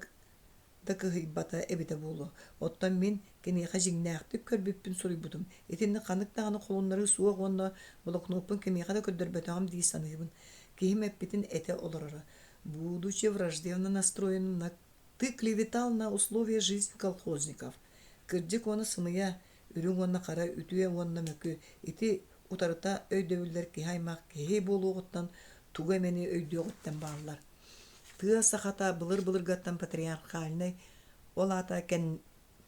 да кыһыйбата эбитэ буолуо. Оттон мин киниэхэ дьиҥнээхтик көрбүппүн суруйбутум. Итинник ханнык даҕаны холуннарыы суох уонна блокноппун кимиэхэ да көрдөрбөтөҕүм дии саныыбын. Киһим эппитин этэ олороро. Будучи враждебно настроен на ты клеветал на условия жизни колхозников. Кырдьык уонна сымыйа, үрүҥ уонна хара, үтүө уонна мөкү ити утарыта өйдөбүллэр киһи аймах киһи буолуоҕуттан тугу эмэни өйдүөҕүттэн бааллар. Тыа сахата былыр-былыргаттан патриархальнай, ол аата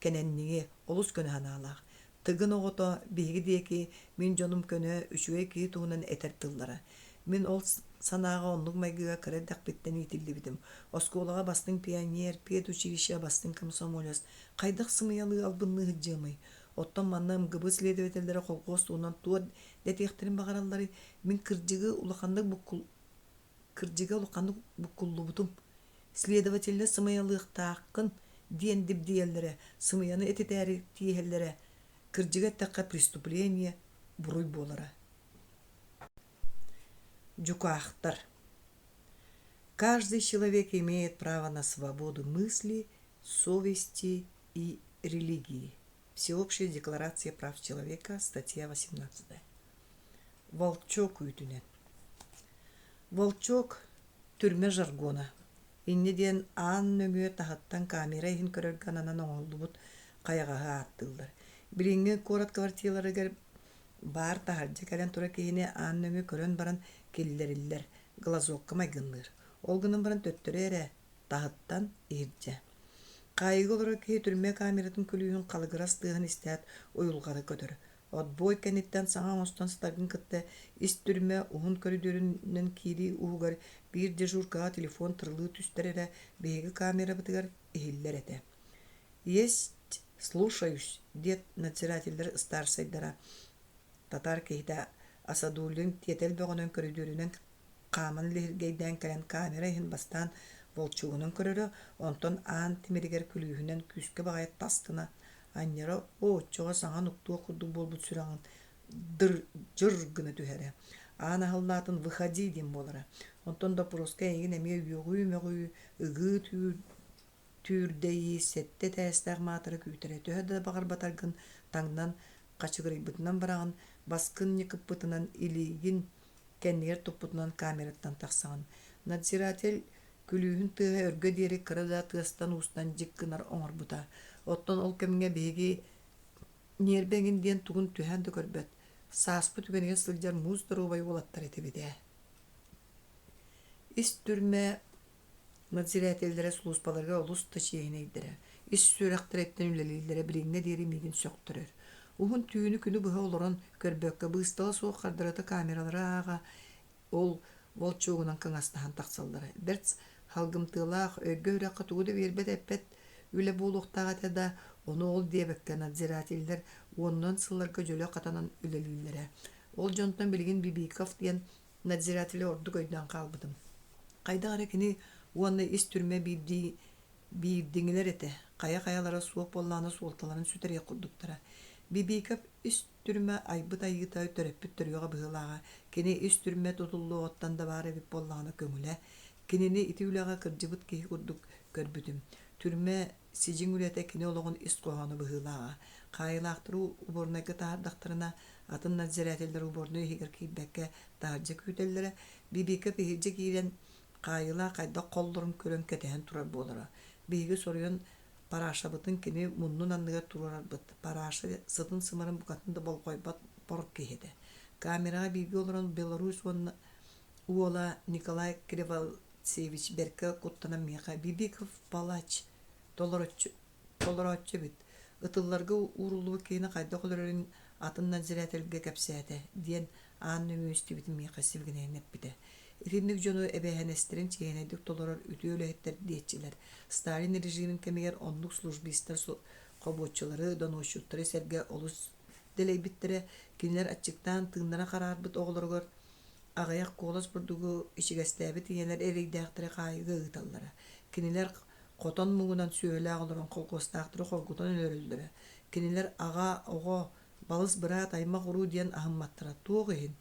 кэнэнниҥи, олус көнө санаалаах. Тыгын оҕото биһиги диэки мин дьонум көнө, үчүгэй киһи туһунан этэр тыллара. Мин ол санааҕа оннук майгыга кыра эрдэхпиттэн иитиллибитим. Оскуолаҕа бастыҥ пионер, педучилище бастыҥ комсомолец. Хайдах сымыйалыы албынныы сылдьыамый? Оттон манна МГБ следователлэрэ колхуос туһунан туох дэтиэхтэрин баҕаралларый? Мин кырдьыгы улаханнык Кырдьыга улаханнык буккуллубутум. Следователлэр сымыйалыахтааххын диэн дибдийэллэрэ, сымыйаны этитээри тииһэллэрэ, кырдьыгы эттэххэ преступление, буруй буолара. Дьукаахтар Каждый человек имеет право на свободу мысли, совести и религии. Всеобщая декларация прав человека, статья 18. Волчок үүтүнэн. Волчок түрмэ жаргона. Инньэ диэн аан нөҥүө таһыттан камера иһин көрөргө ананан оҥоһуллубут хайаҕаһы ааттыыллар. Билиҥҥи куорат квартираларыгар баар таһырдьа кэлэн турар киһини аан нөҥүө көрөн баран киллэриллэр, глазокка майгынныыр. Ол гынан баран төттөрү эрэ, таһыттан иһирдьэ. Хаайыыга олорор киһи түрмэ камератын күлүүһүн халыгырас тыаһын истээт уйулҕата көтөр. Отбой кэнниттэн саҥа оҥостон сытаргын кытта ис түрмэ уһун көрүдүөрүнэн киирии уһугар биир дежуркаҕа телефон тырылыы түстэр эрэ биһиги камерабытыгар иһиллэр этэ. «Есть, слушаюсь», диэт надзирателлэр ыстаарсайдара татаар киһитэ Асадуллин тиэтэл бөҕөнөн көрүдүөрүнэн хааман лиһиргэйдээн кэлэн камера иһин бастаан волчугунан көрөрө, онтон аан тимиригэр күлүүһүнэн күүскэ баҕайы тас гына анньара, оо, оччоҕо саҥа нуктуох курдук буолбут сүрэҕин дыр дьыр гына түһэрэ. Аан аһыллаатын «выходи» диэн буолара. Онтон доппуруоска эйигин эмиэ үөҕүү-мөҕүү, ыгыы-түүр түүрдэйии сэттэ этээстээх маатыра күүтэрэ. Төһө да баҕарбатаргын таҥнан хачыгырыйбытынан бараҕын, баскын ньыкыппытынан илиигин кэннигэр туппутунан камераттан тахсаҕын. Надзиратель күлүүһүн тыаһа өргө диэри кыра да тыастан-уустан дьик гынар оҥорбута. Оттон ол кэмҥэ биһиги ньиэрбэ эҥин диэн тугун түһээн да көрбөт, сааспыт үгэнигэр сылдьар муус доруобай уолаттар этибит ээ. Ис түрмэ надзирателлэрэ сулууспаларыгар олус да чиэһинэйдэрэ, ис сүрэхтэриттэн үлэлииллэрэ билиҥҥэ диэри миигин сөхтөрөр. Уһун түүнү күнү быһа олорон көрбөккө, быыстала суох хардарыта камералары ааҕа, ол волчуогунан кыҥастаһан тахсаллара. Бэрт халгымтыалаах, өйгө-үрэххэ тугу да биэрбэт-эппэт үлэ буолуохтаах этэ да, ону ол диэбэккэ надзирателлэр уонунан сылларга дьөлө хатанан үлэлииллэрэ. Ол дьонтон билигин Бибиков диэн надзирателы ордук өйдөөн хаалбытым. Хайдах эрэ кини уонна ис түрмэ биирдии биирдиҥилэр этэ, хайа-хайалара суох буоллаҕына суолталарын сүтэриэх курдуктара. Бибиков ис түрмэ айбыт айыыта төрөппүт төрүөҕэ быһыылааҕа, кини ис түрмэ тутуллуоҕуттан да баар эбит буоллаҕына көҥүлэ. Кинини ити үлэҕэ кырдьыбыт киһи курдук көрбүтүм. Түрмэ сидьиҥ үлэтэ кини олоҕун ис хоһооно быһыылааҕа. Хаайыылаахтары уборнайга таһаардахтарына, атын надзирателлэр уборнай иһигэр киирбэккэ таһырдьа күүтэллэрэ. Бибиков иһирдьэ киирэн, хаайыылаах хайдах холлорун көрөн кэтэһэн турар буолара. Биһиги соруйан Парашабытын кини муннун анныгар туруорарбыт. Параша сытын-сымарын букатын да болҕойбот бор киһи этэ. Камераҕа бииргэ олорон Беларусь уонна уола Николай Кривоцевич бэркэ куттанан миэхэ «Бибиков палач толороччу, толорооччу эбит, ытылларга ууруллубут киһини хайдах өлөрөрүн атын надзирателгэ кэпсээтэ» диэн аан нөҥүө истибитин миэхэ сибигинэйэн эппитэ. Итинник дьону эбээһинэстэрин чиэһинэйдик толорор үтүө үлэһиттэр диэччилэр. Сталин режимин кэмигэр оннук службистар хобуоччулары, доносчуттары сэргэ олус дэлэйбиттэрэ, кинилэр аччыктаан тыыннара хараарбыт оҕолоругар аҕыйах куолас бурдугу ичигэстээбит ийэлэр эрэйдээхтэри хаайыыга ыыталлара. Кинилэр хотон муҥунан сүөһүлээх олорон холкуостаахтары хоргутан өлөрөллөрө. Кинилэр аҕа, оҕо, балыс быраат, аймах-уруу диэн аһымматтара туох иһин?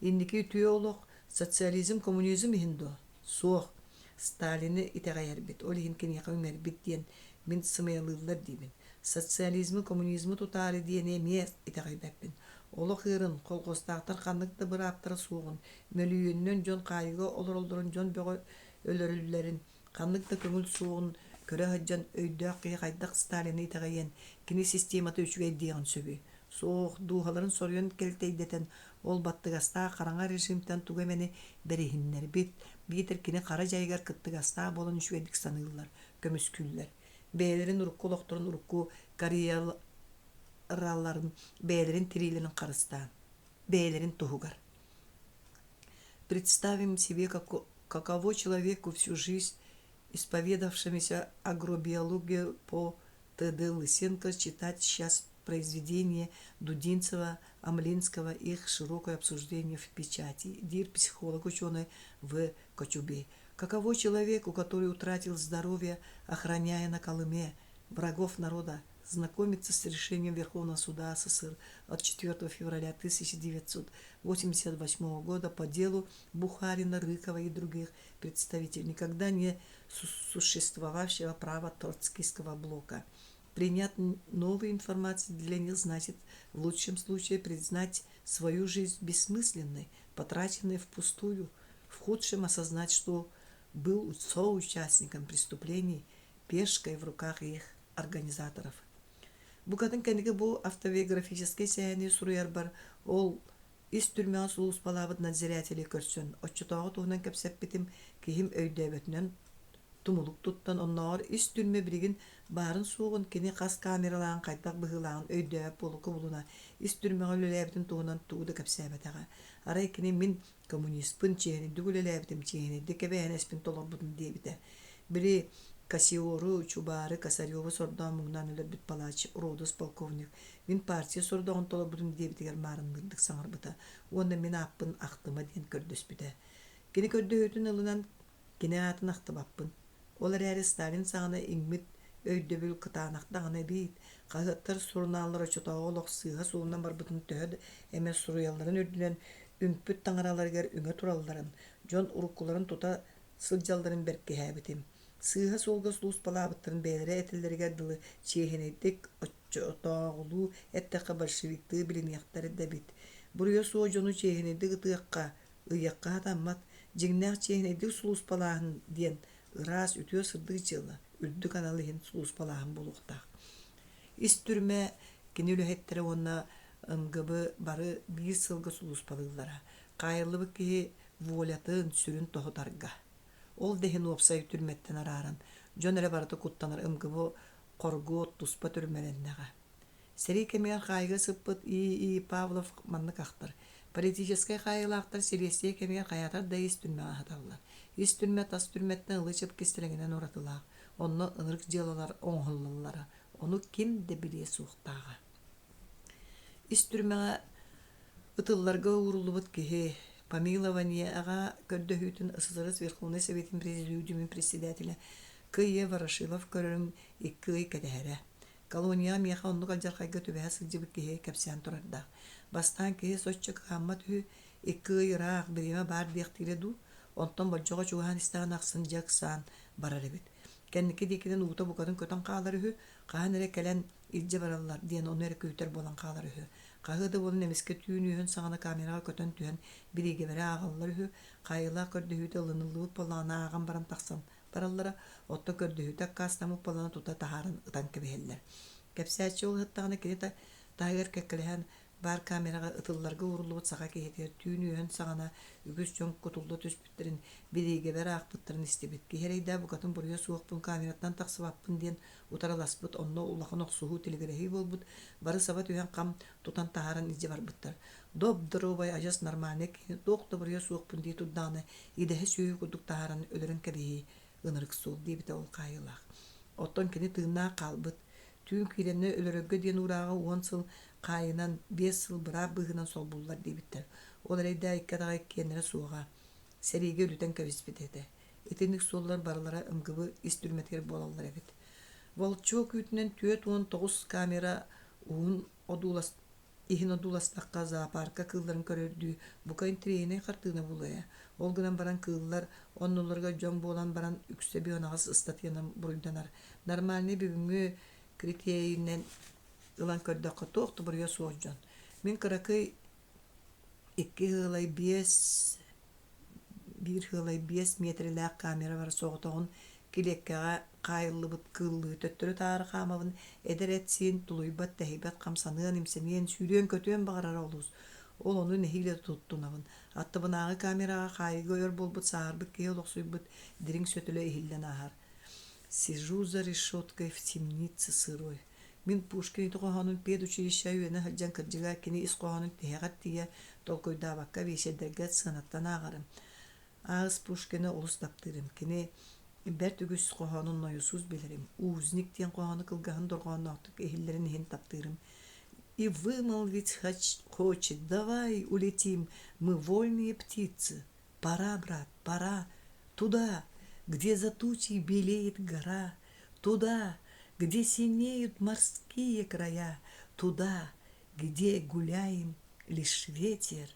Инники үтүө олох, социализм, коммунизм иһин дуо? Суох. Сталины итэҕэйэрбит, ол иһин киниэхэ үҥэрбит диэн мин сымыйалыыллар диибин. Социализмы, коммунизмы тутаары диэни эмиэ итэҕэйбэппин. Олох ыарын, колхуостаахтар ханнык да бырааптара суоҕун, мөлүйүөнүнэн дьон хаайыыга олороллорун дьон бөҕө өлөрүллэрин, ханнык да көҥүл суоҕун көрө сылдьан өйдөөх киһи хайдах Сталины итэҕэйиэн, кини системата үчүгэй диэҕин сөбүй? Суох, дууһаларын соруйан кэлтэйдэтэн, ол баттыгастаах хараҥа режимтэн тугу эмэни бэриһиннэрбит, биитэр кини хара дьайыгар кыттыгастаах буолан үчүгэйдик саныыллар, көмүскүүллэр. Бэйэлэрин урукку олохторун урукку карьераларын бэйэлэрин тириилэрин харыстаан, бэйэлэрин туһугар. Представим себе, каково человеку всю жизнь исповедавшемуся агробиологию по Т.Д. Лысенко читать сейчас произведения Дудинцева, Амлинского, их широкое обсуждение в печати. Диир психолог ученый В. Кочубей. Каково человеку, который утратил здоровье, охраняя на Колыме врагов народа, знакомиться с решением Верховного суда СССР от 4 февраля 1988 года по делу Бухарина, Рыкова и других представителей никогда не существовавшего права троцкистского блока. Принять новую информацию для них значит в лучшем случае признать свою жизнь бессмысленной, потраченной впустую, в худшем осознать, что был соучастником преступлений, пешкой в руках их организаторов. Букатын кэнники бу автобиографическай сэһэни суруйарбар ол ис түрмэҕэ сулууспалаабыт надзиратели көрсөн, оччотооҕу туһунан кэпсэппитим киһим өйдөөбөтүнэн тумулук туттан, оннооҕор ис түрмэ билигин баарын-суоҕун, кини хас камералааҕын, хайдах быһыылааҕын өйдөөбөт буола кубулуна, ис түрмэҕэ үлэлээбитин туһунан тугу да кэпсээбэтэҕэ. Арай кини мин коммуниспын, чиэһинэйдик үлэлээбитим, чиэһинэйдик эбээһинэспин толорбутум диэбитэ. Били Кассиору, Чубары, Косареву сордоон муҥнаан өлөрбүт палач Родос полковник мин партия сордоҕун толорбутум диэбитигэр маарынныырдык саҥарбыта уонна мин ааппын ахтыма диэн көрдөспүтэ. Кини көрдөһүүтүн ылынан кини аатын ахтыбаппын. Ол эрээри Сталин саҕана иҥмит өйдөбүл кытаанах даҕаны эбит. Хаһыаттар, сурунааллар оччотооҕу олох сыыһа суолунан барбытын төһө да эмэ суруйалларын үрдүнэн үҥпүт таҥараларыгар үҥэ туралларын, дьон уруккуларын тута сылдьалларын бэркиһээбитим. Сыыһа суолга сулууспалаабыттарын бэйэлэрэ этэллэригэр дылы чиэһинэйдик оччотооҕулуу эттэххэ большевиктыы билиниэхтэрэ да эбит. Буруйа суох дьону чиэһинэйдик ытыахха, ыйыахха сатаммат, дьиҥнээх чиэһинэйдик сулууспалааһын диэн ыраас, үтүө сырдык дьыала, үрдүк анал иһин сулууспалааһын буолуохтаах. Ис түрмэ кини үлэһиттэрэ уонна МГБ бары биир сылга сулууспалыыллара. Хаайыллыбыт киһи волятын, сүрүн тоһутарга. Ол да иһин уопсай түрмэттэн арааран, дьон эрэ барыта куттанар МГБ хоргуот туспа түрмэлэннэҕэ. Сэрии кэмигэр хаайыыга сыппыт И. И. Павлов маннык ахтар: «Политическай хаайыылаахтар силиэстийэ кэмигэр хайаатар да ис түрмэҕэ аһаталлар. Ис түрмэ тас түрмэттэн ылы-чып кистэлэҥинэн уратылаах. Онно ынырык дьыалалар оҥоһуллаллара. Ону ким да билиэ суохтааҕа». Ис түрмэҕэ ытылларга ууруллубут киһи помилованиеҕа көрдөһүүтүн СССР Верховнай Советын Президиумун председателэ К.Е. Ворошилов көрөрүн икки ый кэтэһэрэ. Колонияҕа миэхэ оннук алдьархайга түбэһэ сылдьыбыт киһи кэпсээн турардаах. Бастаан киһи соччо кыһаммат үһү, икки ый ыраах, бириэмэ баар диэхтиирэ дуу, онтон болдьоҕо чугаһаан истэҕин ахсын дьэ ыксаан барар эбит. Кэнники диэкинэн уута букатын көтөн хаалар үһү, хаһан эрэ кэлэн илдьэ бараллар диэн ону эрэ күүтэр буолан хаалар үһү. Хаһыа да буолан эмискэ түүн үөһүн саҕана камераҕа көтөн түһэн бириигэбэри ааҕаллар үһү, хаайыылаах көрдөһүүтэ ылыныллыбыт буоллаҕына ааҕан баран тахсан бараллара, оттон көрдөһүүтэ аккаастаммыт буолан тута таһааран ытан кэбиһэллэр. Кэпсээччи ол ыһыттаҕына кини таһыгар кэккэлэһэн баар камераҕа ытылларга ууруллубут саха киһитигэр түүн үөһүн саҕана үгүс дьон кутулла түспүттэрин, бириигэбэр аахпыттарын истибит. Киһи эрэйдээх букатын буруйа суохпун, камераттан тахсыбаппын диэн утарыласпыт, онно улахан охсуһуу тилигирэһии буолбут, бары саба түһэн хам тутан таһааран илдьэ барбыттар. Доп-доруобай адьас нормальнай киһини туох да буруйа суохпун дии турдаҕына идэһэ сүөһү курдук таһааран өлөрөн кэбиһии ынырык суол диэбитэ ол хаайыылаах. Оттон кини тыыннаах хаалбыт. Түүн киирэннэ өлөрөргө диэн уурааҕы уон сыл хаайынан, биэс сыл быраап быыһынан солбуллар диэбиттэр. Ол эрэйдээх икки атаҕа иккиэннэрэ суоҕа. Сэриигэ үлүтэн кэбиспит этэ. Итинник суоллар барылара МГБ ис түрмэтигэр буолаллар эбит. Волчок үүтүнэн 49 камера уһун одуулас Иһин одууластахха, зоопарка кыылларын көрөрдүү бука интэриэһинэй хартыына буолуо ээ. Ол гынан баран кыыллар оннуларыгар дьон буолан баран үксэ бүөнаҕас ыстатыйанан буруйданар. Нормальнай бүгүҥҥү критерийинэн ылан көрдөххө туох да буруйа суох дьон. Мин кыракый икки ыалай биэс биир ыалай биэс миэтэрэлээх камера бар соҕотоҕун килиэккэҕэ хаайыллыбыт кыыллыы төттөрү-таары хаамабын, эдэр эт-сиин тулуйбат-тэһийбэт хамсаныан-имсэниэн, сүүрүөн-көтүөн баҕарара олус. Ол ону нэһиилэ туттунабын. Аттыбынааҕы камераҕа хаайыыга ойор буолбут сааһырбыт киһи олохсуйбут дириҥ сөтөлө иһиллэн ааһар. «Сижу за решеткой в темнице сырой». Мин Пушкин ити хоһоонун педучилищеҕа үөрэнэ сылдьан кырдьыга кини ис хоһоонун тиһэҕэр тиийэ толкуйдаабакка биэчэрдэргэ сыанаттан ааҕарым. Аас Пушкины олус таптыырым. Кини бэрт үгүс хоһоонун нойосуус билэрим. «Узник» диэн хоһоону кылгаһын дорҕоонноохтук иһиллэрин иһин таптыырым. «И вымолвить хочет, давай улетим, мы вольные птицы, пора, брат, пора, туда!» где за тучей белеет гора, туда, где синеют морские края, туда, где гуляем лишь ветер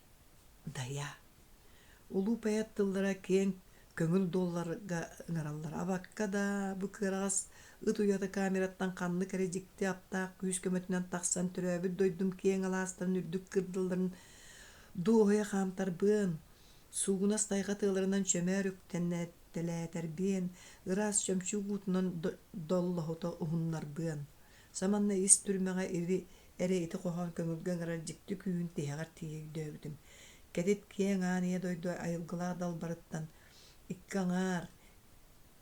да я. Улуу поэт тыллара киэҥ көҥүл дуолларга ыҥыраллар. Абакка да, бу кыараҕас ыт уйата камераттан ханнык эрэ дьикти аптаах күүс көмөтүнэн тахсан төрөөбүт дойдум киэҥ алаастарын үрдүк кырдалларын дуоһуйа хаамтарбыан, суугунас тайҕа тыаларынан чөмөөр үктэннэтэлээтэрбиэн, ыраас чөмчүүк уутунан доллоһута уһуннарбыан. Саманна ис түрмэҕэ ири эрэ ити хоһоон көҥүлгэ ыҥырар дьикти күүһүн тиһэҕэр тиийэ өйдөөбүтүм. Кэтит киэҥ аан ийэ дойду айылгылаах далбарыттан икки аҥаар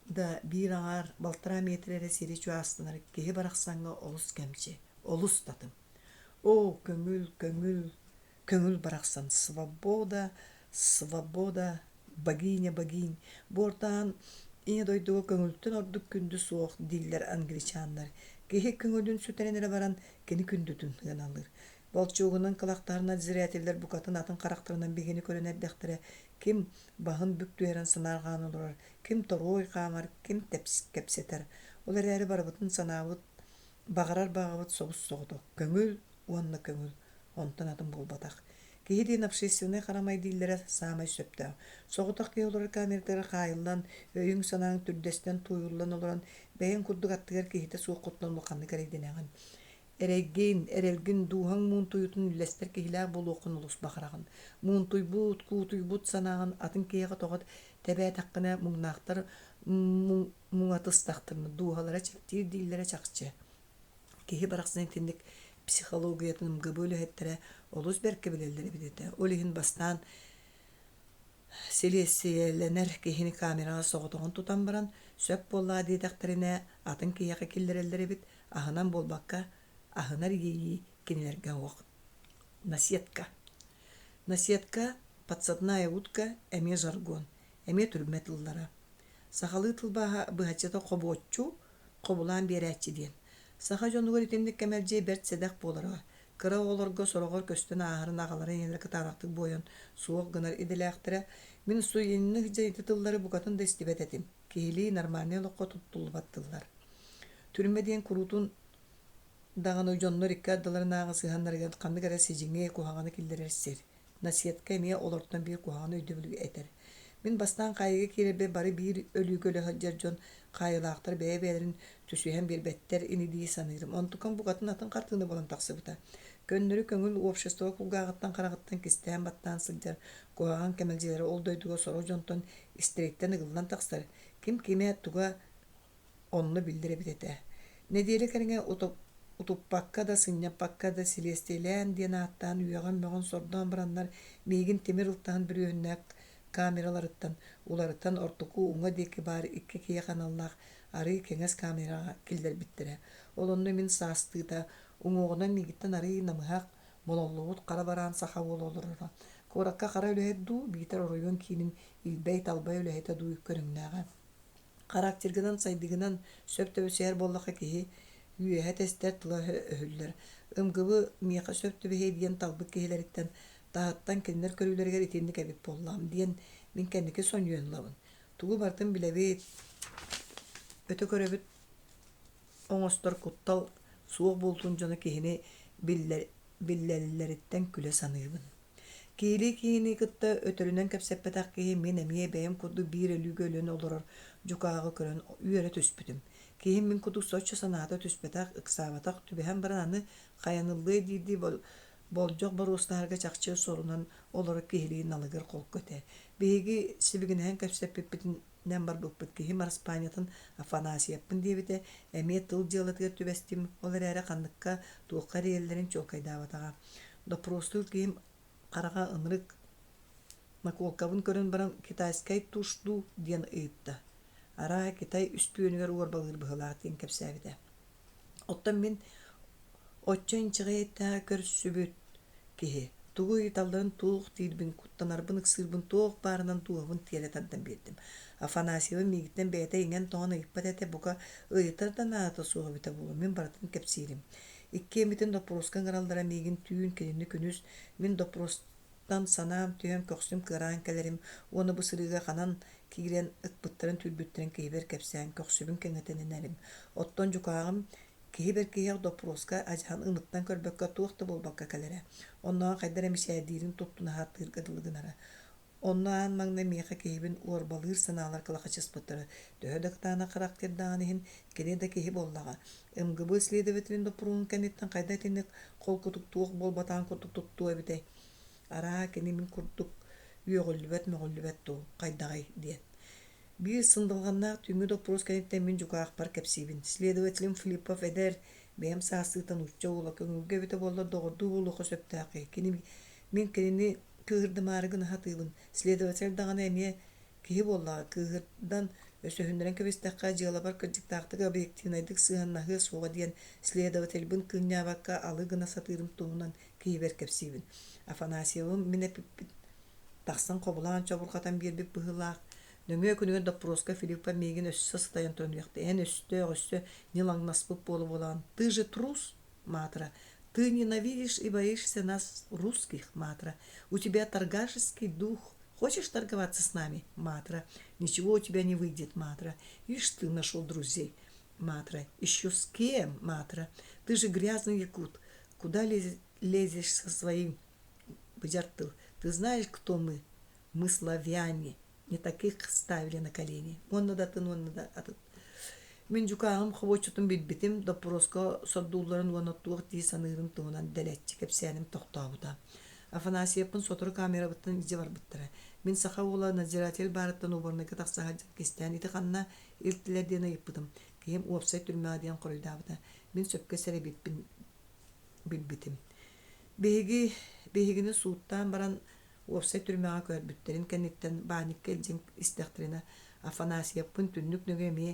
да биир аҥаар балтараа миэтэрэ эрэ сири чугаастанар киһи барахсаҥҥа олус кэмчи, олус татым. Оо, көҥүл, көҥүл, көҥүл барахсан, свобода, свобода, богиня, богинь, буортаан ийэ дойдуга көҥүлтэн ордук күндү суох дииллэр англичаннар. Киһи көҥүлүн сүтэрэн эрэ баран кини күндүтүн сыаналыыр. Болчуогунан кылахтаһар надзирателлэр букатын атын харахтарынан биһигини көрөн эрдэхтэрэ, ким баһын бүк түһэрэн санаарҕаан олорор, ким торуой хаамар, ким кэпсэтэр. Ол эрээри барыбытын санаабыт, баҕарар баҕабыт собус-соҕотох, көҥүл уонна көҥүл, онтон атын буолбатах. Киһи диэн общественнай харамай дииллэрэ саамай сөптөөх. Соҕотох киһи олорор камератыгар хаайыллан, өйүҥ-санааҥ түрдэстэн тууйуллан олорон, бэйэҥ курдук аттыгар киһитэ суоххуттан улаханнык эрэйдэнэҕин. Эрэйгин, эрэлгин, дууһаҥ муунтуйуутун үллэстэр киһилээх буолуоххун олус баҕараҕын. Муунтуйбут, куутуйбут санааҕын атын киһиэхэ тоҕо тэбээтэххинэ муҥнаахтар муҥатыстахтарына дууһалара чэпчиир дииллэрэ чахчы. Киһи барахсан итинник психологиятын МГБ үлэһиттэрэ олус бэркэ билэллэр эбит этэ. Ол иһин бастаан Силиэстийэлэнэр киһини камераҕа соҕотоҕун тутан баран, сөп буоллаҕа диэтэхтэринэ, атын киһиэхэ киллэрэллэр эбит, аһынан буолбакка, аһынар иэйии кинилэргэ суох. Наседка. Наседка, подсадная утка эмиэ жаргон, эмиэ түрмэ тыллара. Сахалыы тылбааһа быһаччыта хобуоччу, хобулаан биэрээччи диэн. Саха дьонугар итинник кэмэлдьи бэрт сэдэх буолара. Кыра оҕолорго сороҕор көстөн ааһарын аҕалара ийэлэрэ кытаанахтык буойан суох гынар идэлээхтэрэ. Мин суеинных дьэ ити тыллары букатын да истибэт этим. Киһилии нормальнай олоххо туттуллубат тыллар. Түрмэ диэн куруутун даҕаны дьоннор икки ардыларынааҕы сыһыаннарыгар ханнык эрэ сидьиҥи, куһаҕаны киллэрэр сир. Наседка эмиэ олортон биир куһаҕан өйдөбүлү этэр. Мин бастаан хаайыыга киирэрбэр бары биир өлүүгэ өлө сылдьар дьон хаайыылаахтар бэйэ-бэйэлэрин түсүһэн биэрбэттэр ини дии саныырым. Онтукам букатын атын хартыына буолан тахсыбыта. Көннөрү көҥүл общество кулгааҕыттан хараҕыттан кистээн баттаан сылдьар куһаҕан кэмэлдьилэрэ ол дойдуга сорох дьонтон истэриттэн ыгыллан тахсар, ким кимэ туга Онно биллэр эбит этэ. Нэдиэлэ кэриҥэ утуппакка да, сынньаппакка да силиэстийэлээн диэн ааттаан үөҕэн-мөҕөн сордоон бараннар миигин тимир ылтаһын бүрүөһүннээх камераларыттан уларытан ортоку уҥа диэки баар икки киһиэхэ аналлаах арыый кэҥэс камераҕа киллэрбиттэрэ. Ол онно мин саастыыта уҥуоҕунан миигиттэн арыый намыһах, мололлубут хара бараан саха уола олороро. Куоракка хара үлэһит дуу, биитэр оройуон киинин илбэй-талбай үлэһитэ дуу көрүҥнээҕэ. Характергынан, сайдыгынан сөп түбэсиһэр буоллахха киһи үөһэ тэстэр тыла өһүллэр. МГБ миэхэ сөп түбэһиэ диэн талбыт киһилэриттэн таһыттан кинилэр көрүүлэригэр итинник эбит буоллаҕым диэн мин кэнники сонньуйан ылабын. Тугу барытын билэбит, өтө көрөбүт оҥостор куттал суох буолтун дьоно киһини биллэллэриттэн күлэ саныыбын. Киһилии киһини кытта өтөрүнэн кэпсэппэтэх киһи мин эмиэ бэйэм курдук биир өлүүгэ өлөн олорор дьукааҕы көрөн үөрэ түспүтүм. Киһим мин курдук соччо санаата түспэтэх, ыксаабатах, түбэһэн баран аны хайаныллыа диирдии болдьох боруостаһарга чахчы сорунан олорор киһилии налыгыр холку этэ. Биһиги сибигинэһэн кэпсэппиппитин нэм барбыппыт киһим араспаанньатын Афанасьевпын диэбитэ, эмиэ тыл дьыалатыгар түбэстим, ол эрээри ханныкка, туохха эрийэллэрин чуолкайдаабатаҕа. Доппуруостуур киһим хараҕа ынырык наколкабын көрөн баран «Китайскай тушь дуу?» диэн ыйытта. Арааһа Китай үспүйүөнүгэр уорбалыыр быһыылаах диэн кэпсээбитэ. Оттон мин оччо инчэҕэй эттээх көрсүбүт киһи тугу ыйыталларын туох диирбин, куттанарбын, ыксыырбын туох баарынан дууһабын тиэрэ тардан биэрдим. Афанасьева миигиттэн бэйэтэ иҥэн-тоҥон ыйыппат этэ, бука ыйытар да наадата суох эбитэ буолуо, мин барытын кэпсиирим. Иккиэммитин доппуруоска ыҥыраллара миигин түүн, кинини күнүс, мин доппуруостан санаам түһэн көхсүм кыараан кэлэрим уонна бу сырыыга ханан киирэн ыкпыттарын түүрбүттэрин киһибэр кэпсээн көхсүбүн кэҥэтинэрим. Оттон дьукааҕым киһи бэркиһиэх доппуруоска адьаһан ымыттан көрбөккө туох да буолбакка кэлэрэ. Оннооҕор хайдах эрэ мичээрдиирин туттуна сатыырга дылы гынара. Онно аан маҥнай миэхэ киһибин уорбалыыр санаалар кылахачыспыттара. Төһө да кытаанах характердааҕын иһин, кини да киһи буоллаҕа. МГБ следователин доппуруоһун кэнниттэн хайдах итинник холкутук туох буолбатаҕын курдук туттуо эбитэй? Араа, кини мин курдук үөҕүллүбэт-мөҕүллүбэт дуу, хайдаҕый диэн. Биир сындылҕаннаах түүҥҥү доппуруос кэнниттэн мин дьукаахпар кэпсиибин. Следователим Филиппов эдэр, бэйэм саастыыта нуучча уола, көҥүлгэ эбитэ буоллар доҕордуу буолуохха сөптөөх киһи. Кини мин кинини кыыһырдымаары гына сатыыбын. Следователь даҕаны эмиэ киһи буоллаҕа, кыыһырдан, өсөһүннэрэн кэбистэххэ, дьыалабар кырдьыктаахтык объективнайдык сыһыаннаһыа суоҕа диэн следовательбын кыынньаабакка алы гына сатыырым туһунан киһибэр кэпсиибин. Афанасьевым мин эппиппин тахсан хобулаан чобурҕатан биэрбит быһыылаах. Нөҥүө күнүгэр доппуруоска Филиппа миигин өссө сытайан туран үөхтэ. Эн өстөөх өссө ньылаҥнаспыт буола-буолаҕын. Ты же трус, Матра. Ты ненавидишь и боишься нас, русских, Матра. У тебя торгашеский дух. Хочешь торговаться с нами, Матра? Ничего у тебя не выйдет, Матра. Ишь ты нашел друзей, Матра. Еще с кем, Матра? Ты же грязный якут. Куда лезешь со своим быдьар тыл? Ты знаешь, кто мы? Мы славяне. Не таких ставили на колени. Уонна да атын, уонна да атын. Мин дьукааҕым хобуоччутун билбитим, доппуруоска сордуулларын уонна туох дии саныырым туһунан дэлэччи кэпсээним тохтообута. Афанасьевпын сотору камерабыттан илдьэ барбыттара. Мин саха уола надзиратель баарыттан уборнайга тахса сылдьан кистээн ити ханна илтилэр диэн ыйыппытым. Киһим уопсай түрмэҕэ диэн хоруйдаабыта. Мин сөпкө сэрэйбиппин билбитим. Биһиги биһигини сууттаан баран уопсай түрмэҕэ көһөрбүттэрин кэнниттэн баанньыкка илдьэн истэхтэринэ Афанасьевпын түннүк нөҥүө эмиэ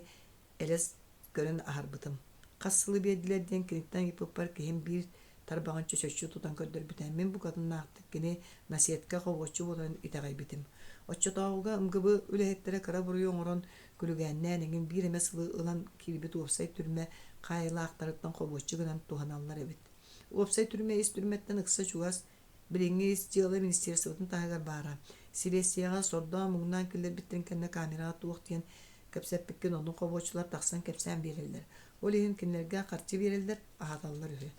элэс көрөн аһарбытым. Хас сылы биэрдилэр диэн киниттэн ыйыппыппар киһим биир тарбаҕын чөчөччү тутан көрдөрбүтэ. Мин букатыннаахтык кини наседка хобуоччу буоларын итэҕэйбитим. Оччотооҕуга МГБ үлэһиттэрэ кыра буруйу оҥорон күлүгээннээн эҥин биир эмэ сылы ылан киирбит уопсай түрмэ хаайыылаахтарыттан хобуоччу гынан туһаналлар эбит. Уопсай түрмэ ис түрмэттэн ыкса чугас, билиҥҥи ис дьыала министерствотын таһыгар баара. Силиэстийэҕэ сордоон-муҥнаан киллэрбиттэрин кэннэ камераҕа туох диэн кэпсэппиккин оннук хобуоччулар тахсан кэпсээн биэрэллэр. Ол иһин кинилэргэ харчы биэрэллэр, аһаталлар үһү.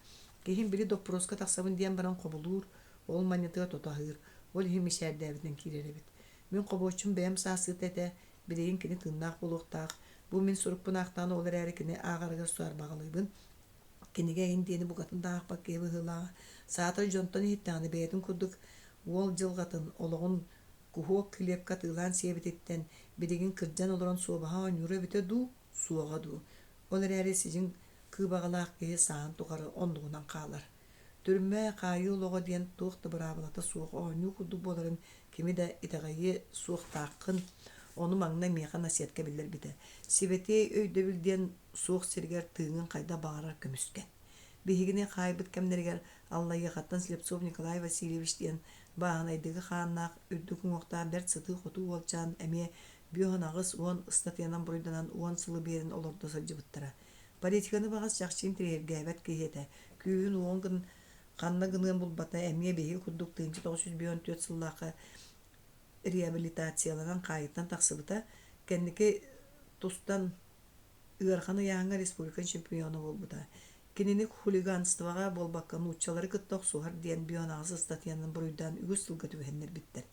Киһим били доппуруоска тахсабын диэн баран хобулуур, ол манньатыгар тото аһыыр, ол иһин мичээрдээбитинэн киирэр эбит. Мин хобуоччум бэйэм саастыыта этэ, билигин кини тыыннаах буолуохтаах. Бу мин сурукпун аахтаҕына ол эрээри кини ааҕарыгар саарбаҕалыыбын. Кинигэ эҥин диэни букатын да аахпат киһи быһыылааҕа. Саатар дьонтон иһиттэҕинэ бэйэтин курдук уол дьылҕатын, олоҕун куһуок килиэпкэ атыылаан сиэбититтэн билигин кырдьан олорон суобаһа оонньуура эбитэ дуу, суоҕа дуу. Ол эрээри сидьиҥ кыыбаҕалаах киһи сааһын тухары оннугунан хаалар. Түрмэ, хаайыы олоҕо диэн туох да быраабылата суох оонньуу курдук буоларын кими да итэҕэйиэ суохтааххын, ону маҥнай миэхэ наседка биллэрбитэ. Сибэтиэй өйдөбүл диэн суох сиригэр тыыҥҥын хайдах баҕарар көмүскэн. Биһигини хаайбыт кэмнэригэр Аллайыахаттан Слепцов Николай Васильевич диэн бааһынайдыгы хааннаах, үрдүк уҥуохтаах бэрт сытыы-хотуу уолчаан эмиэ 58 ыстатыйанан буруйданан 10 сылы биэрэн олордо сылдьыбыттара. Политиканы баҕас чахчы интэриэһиргээбэт киһи этэ. Күүһүн-уоҕун гын ханна гыныан булбата, эмиэ биһиги курдук 1954 сыллаахха реабилитацияланан хаайыттан тахсыбыта. Кэнники тустан ыарахан ыйааһыҥҥа республика чемпиона буолбута. Кинини хулиганствоҕа буолбакка нууччалары кытта охсуһар диэн бионаҕас ыстатыйанан буруйдаан үгүс сылга түбэһиннэрбиттэр.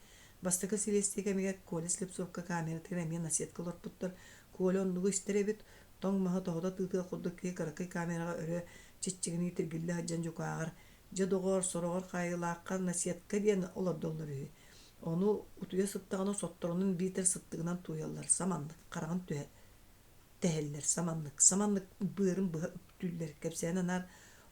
Бастакы силиэстийэ кэмигэр Коля Слепцовка камератыгар эмиэ наседка олорпуттар. Коля оннугу истэр эбит, тоҥ маһы тоһута тыытыах курдук киһи кыракый камераҕа өрө чиччигинии тиргиллэ сылдьан дьукааҕар «Дьэ, доҕоор, сороҕор хаайыылаахха наседка диэн олордоллор үһү. Ону утуйа сыттаҕына сотторунан биитэр сыттыгынан тууйаллар, саманнык, хараҕын түһэ тэһэллэр, саманнык, саманнык быарын быһа үктүүллэр, кэпсээн анаар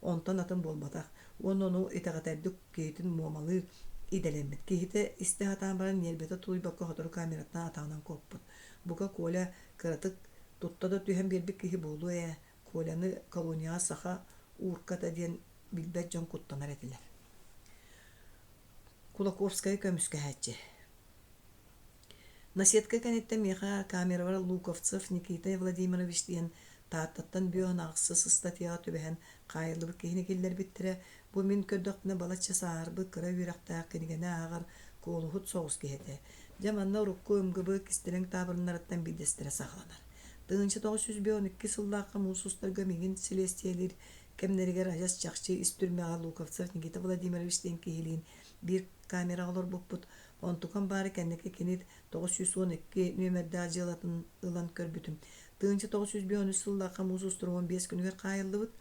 онтон атын буолбатах. Уонна ону итэҕэтэрдик киһитин муомалыыр идэлэммит. Киһитэ истэ сатаан баран ньиэрбэтэ тулуйбакка сотору камераттан атаҕынан куоппут. Бука Коля кыратык тутта да түһэн биэрбит киһи буолуо ээ. Коляны колонияҕа саха уурката диэн билбэт дьон куттанар этилэр. Кулаковскайы көмүскэһээччи. Наседка кэнниттэн миэхэ камерабар Луковцев Никита Владимирович диэн Тааттаттан бүөн аҕысыс ыстатыйаҕа түбэһэн хаайыллыбыт киһини киллэрбиттэрэ. Бу мин көрдөхпүнэ балачча сааһырбыт, кыра үөрэхтээх, кинигэни ааҕар, куолуһут соҕус киһи этэ. Дьэ манна урукку МГБ кистэлэҥ таабырыннарыттан биирдэстэрэ саҕаланар. 1952 сыллаахха муус устарга миигин силиэстийэлиир кэмнэригэр адьас чахчы ис түрмэҕэ Луковцев Никита Владимирович диэн киһилиин биир камераҕа олорбуппут. Онтукам баара кэнники кини 912 нүөмэрдээх дьыалатын ылан көрбүтүм. 1953 сыллаахха муус устар 15 күнүгэр хаайыллыбыт.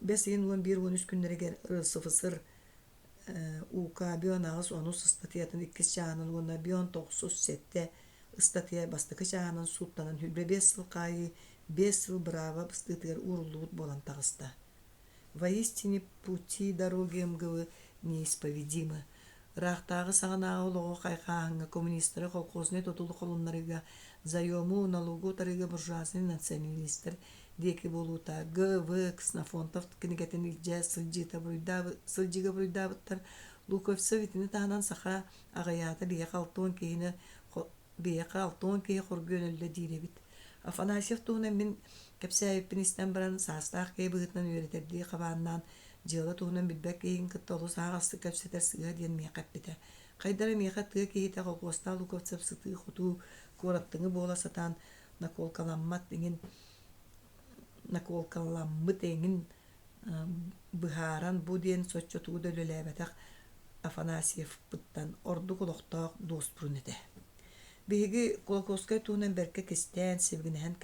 Бэс ыйын 11-13 күннэригэр РСФСР УК Бион аҕыс онус ыстатыйатын иккис чааһынан уонна Бион тохсус сэттэ ыстатыйа бастакы чааһынан сууттанан 25 сыл хаайыы, биэс сыл бырааба быстыытыгар ууруллубут буолан таҕыста. Воистине пути дороги МГВ неисповедимы. Ыраахтааҕы саҕанааҕы олоҕу хайҕааһыҥҥа коммунистары колхознай тутулу холуннарыыга, заему, налогу утарыыга буржуазнай националистар диэки буолуута Г.В. Ксенофонтов кинигэтин илдьэ сылдьыыта сылдьыыга буруйдаабыттар. Луковцев итини таһынан саха аҕыйаата биһиэхэ 60 киһини биһиэхэ 60 киһи хоргуйан өллө диир эбит. Афанасьев туһунан мин кэпсээбиппин истэн баран, саастаах киһи быһыытынан үөрэтэрдии хабааннаан, дьыала туһунан билбэт киһигин кытта олус аһаҕастык кэпсэтэр сыыһа диэн миэхэ эппитэ. Хайдах эрэ миэхэ тыа киһитэ колхуостаах Луковцев сытыы-хотуу, куораттыҥы буола сатаан наколкаламмат иҥин наколкаламмыт эҥин быһааран бу диэн соччо тугу да үлэлээбэтэх Афанасьевпыттан ордук олохтоох дуоспурун этэ. Биһиги Кулаковскай туһунан бэркэ кистээн, сибигинэһэн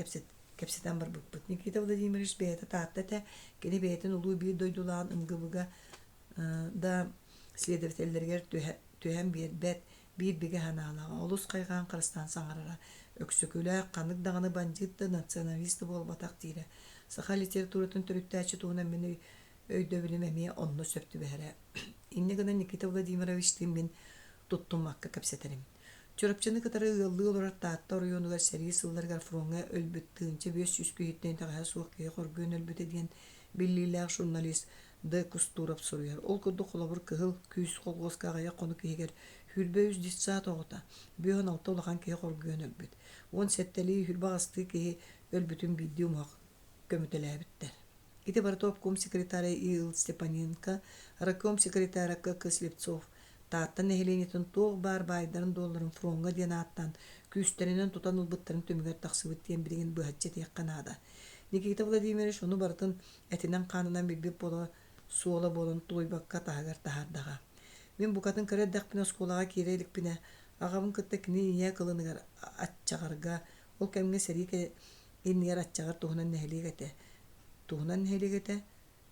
кэпсэтэн барбыппыт. Никита Владимирович бэйэтэ Таатта этэ, кини бэйэтин улуу биир дойдулаан МГБ-га да следователлэригэр түһэн биэрбэт, биир бигэ санаалааҕа, олус хайҕаан харыстаан саҥарара. Өксөкүлээх ханнык даҕаны бандьыыт да, националист да буолбатах диирэ. Саха литературатын төрүттээччи туһунан мин өйдөбүлүм эмиэ онно сөп түбэһэрэ. Инньэ гынан Никита Владимировичтыын мин туттуммакка кэпсэтэрим. Чурапчыны кытары ыаллыы олорор Таатта оройуонугар сэрии сылларыгар фроҥҥа өлбүт 1500 киһиттэн итэҕэһэ суох киһи хоргуйан өлбүтэ диэн биллиилээх журналист Д. Кустуров суруйар. Ол курдук холобур Кыһыл күүс колхуоска аҕыйах хонук иһигэр 23 детсад оҕото, 56 улахан киһи хоргуйан өлбүт. 17-лии сүүрбэ аҕыстыы киһи өлбүтүн биирдии умуһах көмүтэлээбиттэр. Ити барыта обком секретаря И. Степаненко, райком секретаря К. Слепцов Таатта нэһилиэнньэтин туох баар баайдарын-дуолларын фроҥҥа диэн ааттаан күүстэринэн тутан ылбыттарын түмүгэр тахсыбыт диэн билигин быһаччы этиэххэ наада. Никита Владимирович ону барытын этинэн-хаанынан билбит буола суола буолан тулуйбакка таһыгар таһаардаҕа. Мин букатын кыра эрдэхпинэ оскуолаҕа киирэ иликпинэ, аҕабын кытта кини ийэ кылыныгар аччаҕарга, ол кэмҥэ сэрии иннигэр аччаҕар туһунан нэһилиэк этэ. Туһунан нэһилиэк этэ,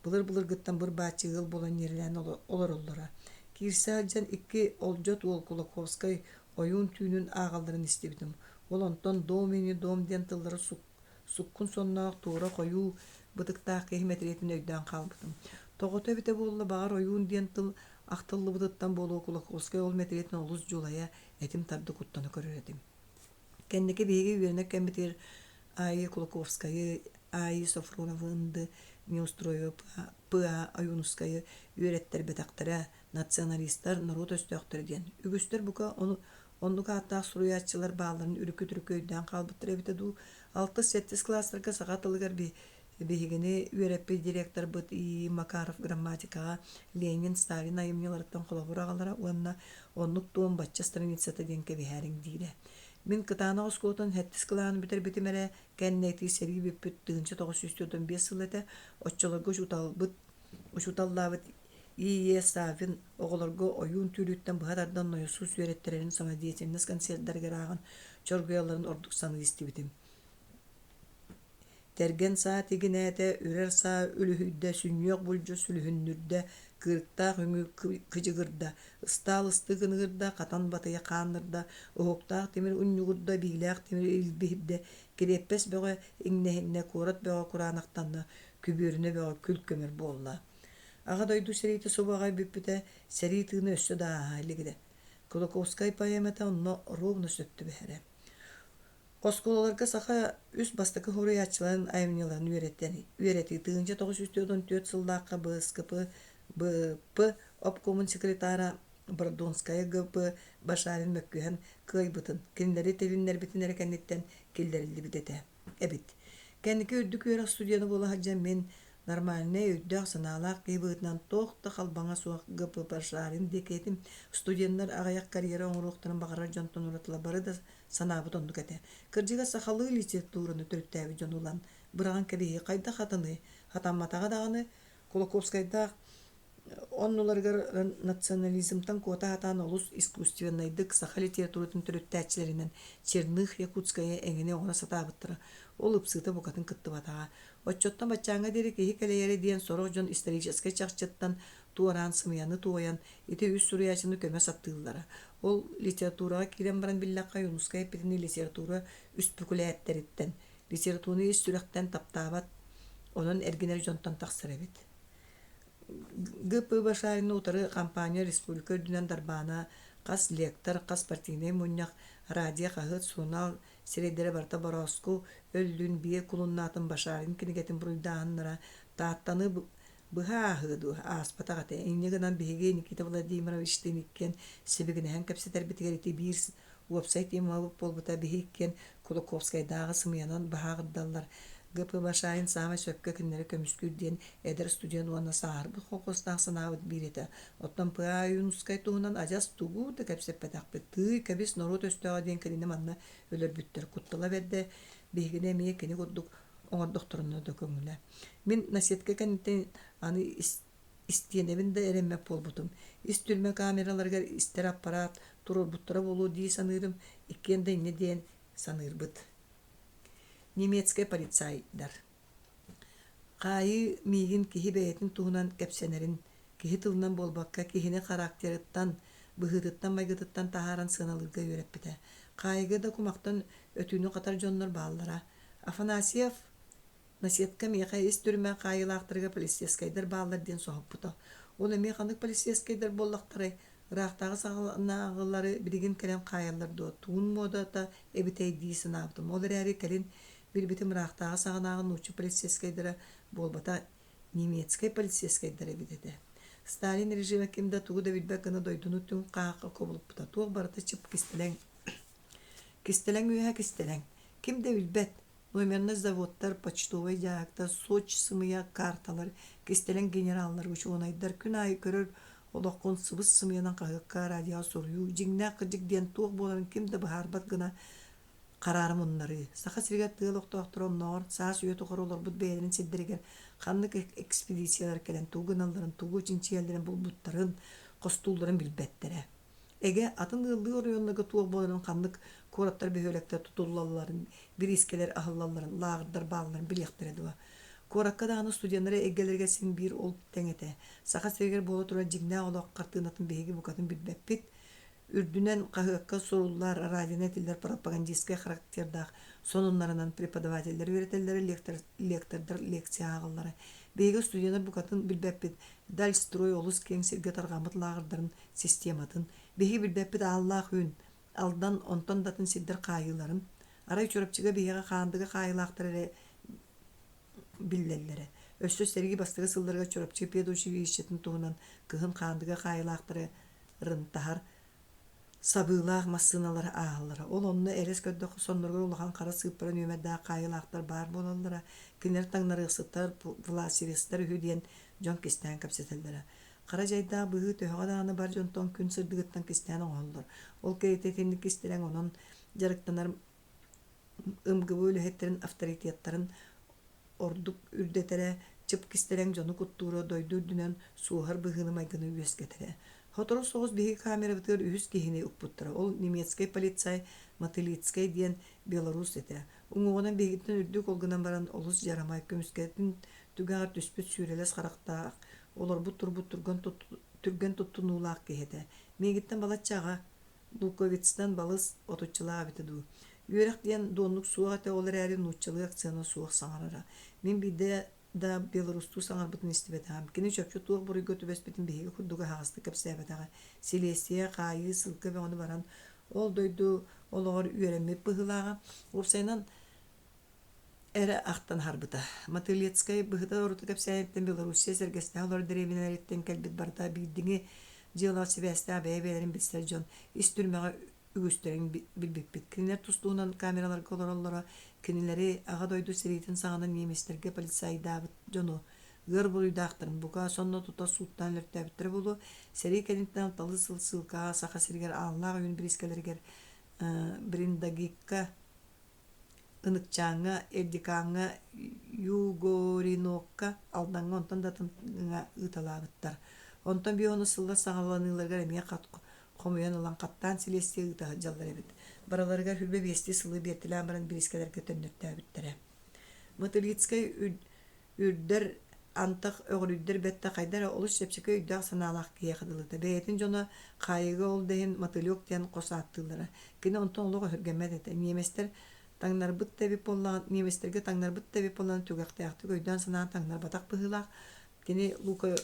былыр-былыргыттан быр-бааччы ыал буолан ньирилээн олороллоро. Киирсэ сылдьан икки олдьот уол Кулаковскай ойуун түүнүн ааҕалларын истибитим. Ол онтон «дом и не дом» диэн тыллары суккун сонноох туора хойуу бытыктаах киһи мэтириэтин өйдөөн хаалбытым. Тоҕото эбитэ буолла, баҕар ойуун диэн тыл ахтыллыбытыттан буолуо Кулаковскай ол мэтириэтин олус дьулайа, этим тарда куттана көрөр этим. Кэнники биһиги үөрэнэр кэммитигэр А.И. Кулаковскайы, А.И. Софроновы, Неустроевы, П.А. Ойуунускайы үөрэттэрбэтэхтэрэ, националистар, норуот өстөөхтөрө диэн. Үгүстэр бука ону оннук ааттаах суруйааччылар баалларын үрүкү-түрүкү өйдөөн хаалбыттара эбитэ дуу. Алтыс-сэттис кылаастарга саха тылыгар биһигини үөрэппит директорбыт И. Макаров грамматикаҕа Ленин, Сталин айымньыларыттан холобур аҕалара уонна оннук туом бачча страницата диэн кэбиһээриҥ диирэ. Мин Кытаанах оскуолатын сэттис кылааһын бүтэрбитим эрэ кэннэ ити сэрии бүппүт 1945 сыл этэ. Оччолорго учууталбыт учууталлаабыт И. Е. Саввин оҕолорго ойуун түүлүттэн быһа тардан нойосуус үөрэттэрэрин самодеятельность концердарыгар ааҕан чоргуйалларын ордук саныы истибитим. Тэргэн саа тигинээтэ, үрэр саа үлүһүйдэ, сүнньүөх булдьу сүлүһүннүрдэ, кыырыктаах үҥүү кыдьыгырда, ыстаал ыстыы гыныгырда, хатан батыйа хааннырда, уһуктаах тимир унньугурда, биилээх тимир илбиһирдэ, кириэппэс бөҕө иҥнэһиннэ, куорат бөҕө кураанахтанна, күбүөрүнэ бөҕө күл-көмөр буолла. Аҕа дойду сэриитэ субу аҕай бүппүтэ, сэрии тыына өссө да ааһа илигинэ. Кулаковскай поэмата онно ровно сөп түбэһэрэ. Оскуолаларга саха үс бастакы суруйааччыларын айымньыларын үөрэтии 1944 сыллаахха БСКП БП обкомун секретара Бордонская ГП Башарин мөккүһэн кыайбытын, кинилэри тилиннэрбитин эрэ кэнниттэн киллэриллибит этэ эбит. Кэнники үрдүк үөрэх студена буола сылдьан мин Нормальнай өйдөөх-санаалаах киһи быһыытынан туох да халбаҥа суох ГП Шарин диэки этим. Студеннар аҕыйах карьера оҥоруохтарын баҕарар дьонтон уратыла бары да санаабыт оннук этэ. Кырдьыга сахалыы литератураны төрүттээбит дьону ылан быраҕан кэбиһии хайдах хатаныай? Хатамматаҕа даҕаны Кулаковскайдаах оннуларыгар национализмтан куота сатаан олус искусственнайдык саха литературатын төрүттээччилэринэн Черных Якутская эҥини оҥоро сатаабыттара. Ол ыпсыыта букатын кыттыбатаҕа. Оччоттон баччааҥҥа диэри киһи кэлэйэрэ диэн сорох дьон историческай чахчыттан туораан сымыйаны туойан ити үс суруйааччыны көмө сатыыллара. Ол литератураҕа киирэн баран биллэххэ Ойуунускай эппитинии литература үспүкүлээттэриттэн, литератураны ис сүрэхтэн таптаабат, онон эргинэр дьонтон тахсар эбит. ГП Башарины утары компания республика үрдүнэн дарбаана хас лектор, хас партийнай мунньах, радио, хаһыат, сурунаал сирэйдэрэ барыта борооску өллүн, биэ кулуннаатын Башарин кинигэтин буруйдааһыннара Тааттаны быһа ааһыа дуо, ааспатах этэ. Инньэ гынан биһиги Никита Владимировичтыын иккиэн сибигинэһэн кэпсэтэрбитигэр ити биир уопсай темабыт буолбута биһи иккиэн Кулаковскайдааҕы сымыйанан баһааҕырдаллар. ГП Башарин саамай сөпкө кинилэри көмүскүүр диэн эдэр студент уонна сааһырбыт холкуостаах санаабыт биир этэ. Оттон П. Ойуунускай туһунан адьас тугу да кэпсэппэтэхпит. Тыый, кэбис, норуот өстөөҕө диэн кинини манна өлөрбүттэр. Куттала бэрдэ, биһигини эмиэ кини курдук оҥордохторуна да көҥүлэ. Мин наседка кэнниттэн аны истиэнэбин да эрэммэт буолбутум. Ис түрмэ камераларыгар истэр аппараат туруорбуттара буолуо дии саныырым, иккиэн да инньэ диэн саныырбыт. Немецкэй полицайдар. Хаайыы миигин киһи бэйэтин туһунан кэпсэнэрин, киһи тылынан буолбакка, киһини характерыттан, быһыытыттан-майгытыттан таһааран сыаналыырга үөрэппитэ. Хаайыыга да кумахтан өтүүнү хатар дьоннор бааллара. Афанасьев наседка миэхэ ис түрмэ хаайыылаахтарыгар полицейскайдар бааллар диэн соһуппута. Ол эмиэ ханнык полицейскайдар буоллахтарай? Ыраахтааҕы саҕаланааҕылары билигин кэлэн хаайаллар дуо? Туун муодата эбитэй дии санаабытым. Ол эрээри кэлин билбитим ыраахтааҕы саҕанааҕы нуучча полицейскайдара буолбата немецкэй полицейскайдар эбит этэ. Сталин режимэ ким да тугу да билбэт гына дойдуну түҥ хаахха кубулуппута. Туох барыта чып кистэлэҥ. Кистэлэҥ үөһэ кистэлэҥ. Ким да билбэт. Номернай заводтар, почтовай дьааһыктар, Сочи сымыйа карталар, кистэлэҥ генераллар, учуонайдар күн аайы көрөр олоххун сыбыс-сымыйанан хаһыакка, радиоҕа суруйуу, дьиҥнээх кырдьык диэн туох буоларын ким да быһаарбат гына хараара муннарыы. Саха сиригэр тыа олохтоохторо оннооҕор саас үйэ тухары олорбут бэйэлэрин сирдэригэр ханнык экспедициялар кэлэн тугу гыналларын, тугу чинчийэллэрин булбуттарын, хостуулларын билбэттэрэ. Эгэ, атын ыаллыы оройуоннарга туох буоларын, ханнык куораттар, бөһүөлэктэр тутуллалларын, бириискэлэр аһыллалларын, лааҕырдар баалларын билиэхтэрэ дуо? Куоракка даҕаны студеннары эйгэлэригэр син биир ол тэҥ этэ. Саха сиригэр буола турар дьиҥнээх олох хартыынатын биһиги букатын билбэппит. Үрдүнэн хаһыакка суруллар, радионан этиллэр пропагандистскай характердаах сонуннарынан преподавателлэр үөрэтэллэрэ, лектордар лекция ааҕаллара. Биһиги студеннар букатын билбэппит. Дальстрой олус киэҥ сиргэ тарҕаммыт лааҕырдарын систематын, биһиги билбэппит ааллаах үүн, Алдан, онтон да атын сирдэр хаайыыларын. Арай Чурапчыга биһиэхэ Хаандыга хаайыылаахтар эрэ биллэллэрэ. Өссө сэрии бастакы сылларыгар Чурапчы педучилищетын туһунан кыһын Хаандыга хаайыылаахтары рынтаһар сабыылаах массыыналар ааһаллара. Ол онно элэс көрдөххө сонноругар улахан хара сыыппара нүөмэрдээх хаайыылаахтар баар буолаллара. Кинилэр таҥнарыахсыттар, власевецтэр үһү диэн дьон кистээн кэпсэтэллэрэ. Хара дьайдаах быһыы төһөҕө даҕаны бар дьонтон күн сырдыгыттан кистээн оҥоһуллар. Ол кэриэтэ итинник кистэлэҥ онон дьарыктанар МГБ үлэһиттэрин авторитеттарын ордук үрдэтэрэ, чып кистэлэҥ дьону куттуура, дойду үрдүнэн суоһар быһыыны-майгыны үөскэтэрэ. Сотору соҕус биһиги камерабытыгар үһүс киһини укпуттара. Ол немецкэй полицай Мотылицкай диэн белорус этэ. Уҥуоҕунан биһигиттэн үрдүк ол гынан баран олус дьарамай, көмүскэтин түгэҕэр түспүт сүүрэлэс харахтаах, олорбут-турбут түргэн туттунуулаах киһи этэ. Миигиттэн балачча аҕа, Луковицтан балыс отуччалаах эбитэ дуу. Үөрэх диэн дуоннук суох этэ, ол эрээри нууччалыы акцена суох саҥарара. Мин биирдэ да белорустуу саҥарбытын истибэтэҕим. Кини чопчу туох буруйга түбэспитин биһиги курдук аһаҕастык кэпсээбэтэҕэ. Силиэстийэ, хаайыы, ссылка бөҕөнү баран, ол дойду олоҕор үөрэммит быһыылааҕа. Уопсайынан, эрэ ахтан аһарбыта. Мотылецкай быһыта-орута кэпсээниттэн Белоруссия сэргэстэһэ олорор дэриэбинэлэриттэн кэлбит барыта биирдиҥи дьыалаҕа сибээстээх бэйэ-бэйэлэрин билсэр дьон ис түрмэҕэ үгүстэрин билбиппит. Кинилэр тус-туһунан камераларга олороллоро, кинилэри Аҕа дойду сэриитин саҕана немецтэргэ полицайдаабыт дьону. Ыар буруйдаахтарын, бука, сонно тута сууттаан өлөртөөбүттэрэ буолуо. Сэрии кэнниттэн алталыы сыл сыылкаҕа Саха сиригэр Ааллаах Үүн бириискэлэригэр Бриндагикка, Ыныкчааҥҥа, Эрдикаҥҥа, Югоринокка, Алдаҥҥа онтон да атыҥҥа ыыталаабыттар. Онтон биир онус сыллар саҕаланыыларыгар эмиэ хат хомуйан ылан хаттаан силиэстийэ ыыта сылдьаллар эбит. Барыларыгар хүлбэ биэстии сылы биэртэлээн баран бириискэлэргэ төннөртөөбүттэрэ. Мотылицкай үрдэр антах өҕүрүйдэр бэттэх хайда эрэ олус чэпчэки өйдөөх-санаалаах киһиэхэ дылыта. Бэйэтин дьоно хаайыыга ол да иһин мотылек диэн хос ааттыыллара. Кини онтон олох өһүргэммэт этэ. Ньиэмэстэр таҥнарбыт да эбит буоллаҕына, ньиэмэстэргэ таҥнарбыт да эбит буоллаҕына түгэхтээхтик өйдөөн-санаан таҥнарбатах быһыылаах. Кини Лука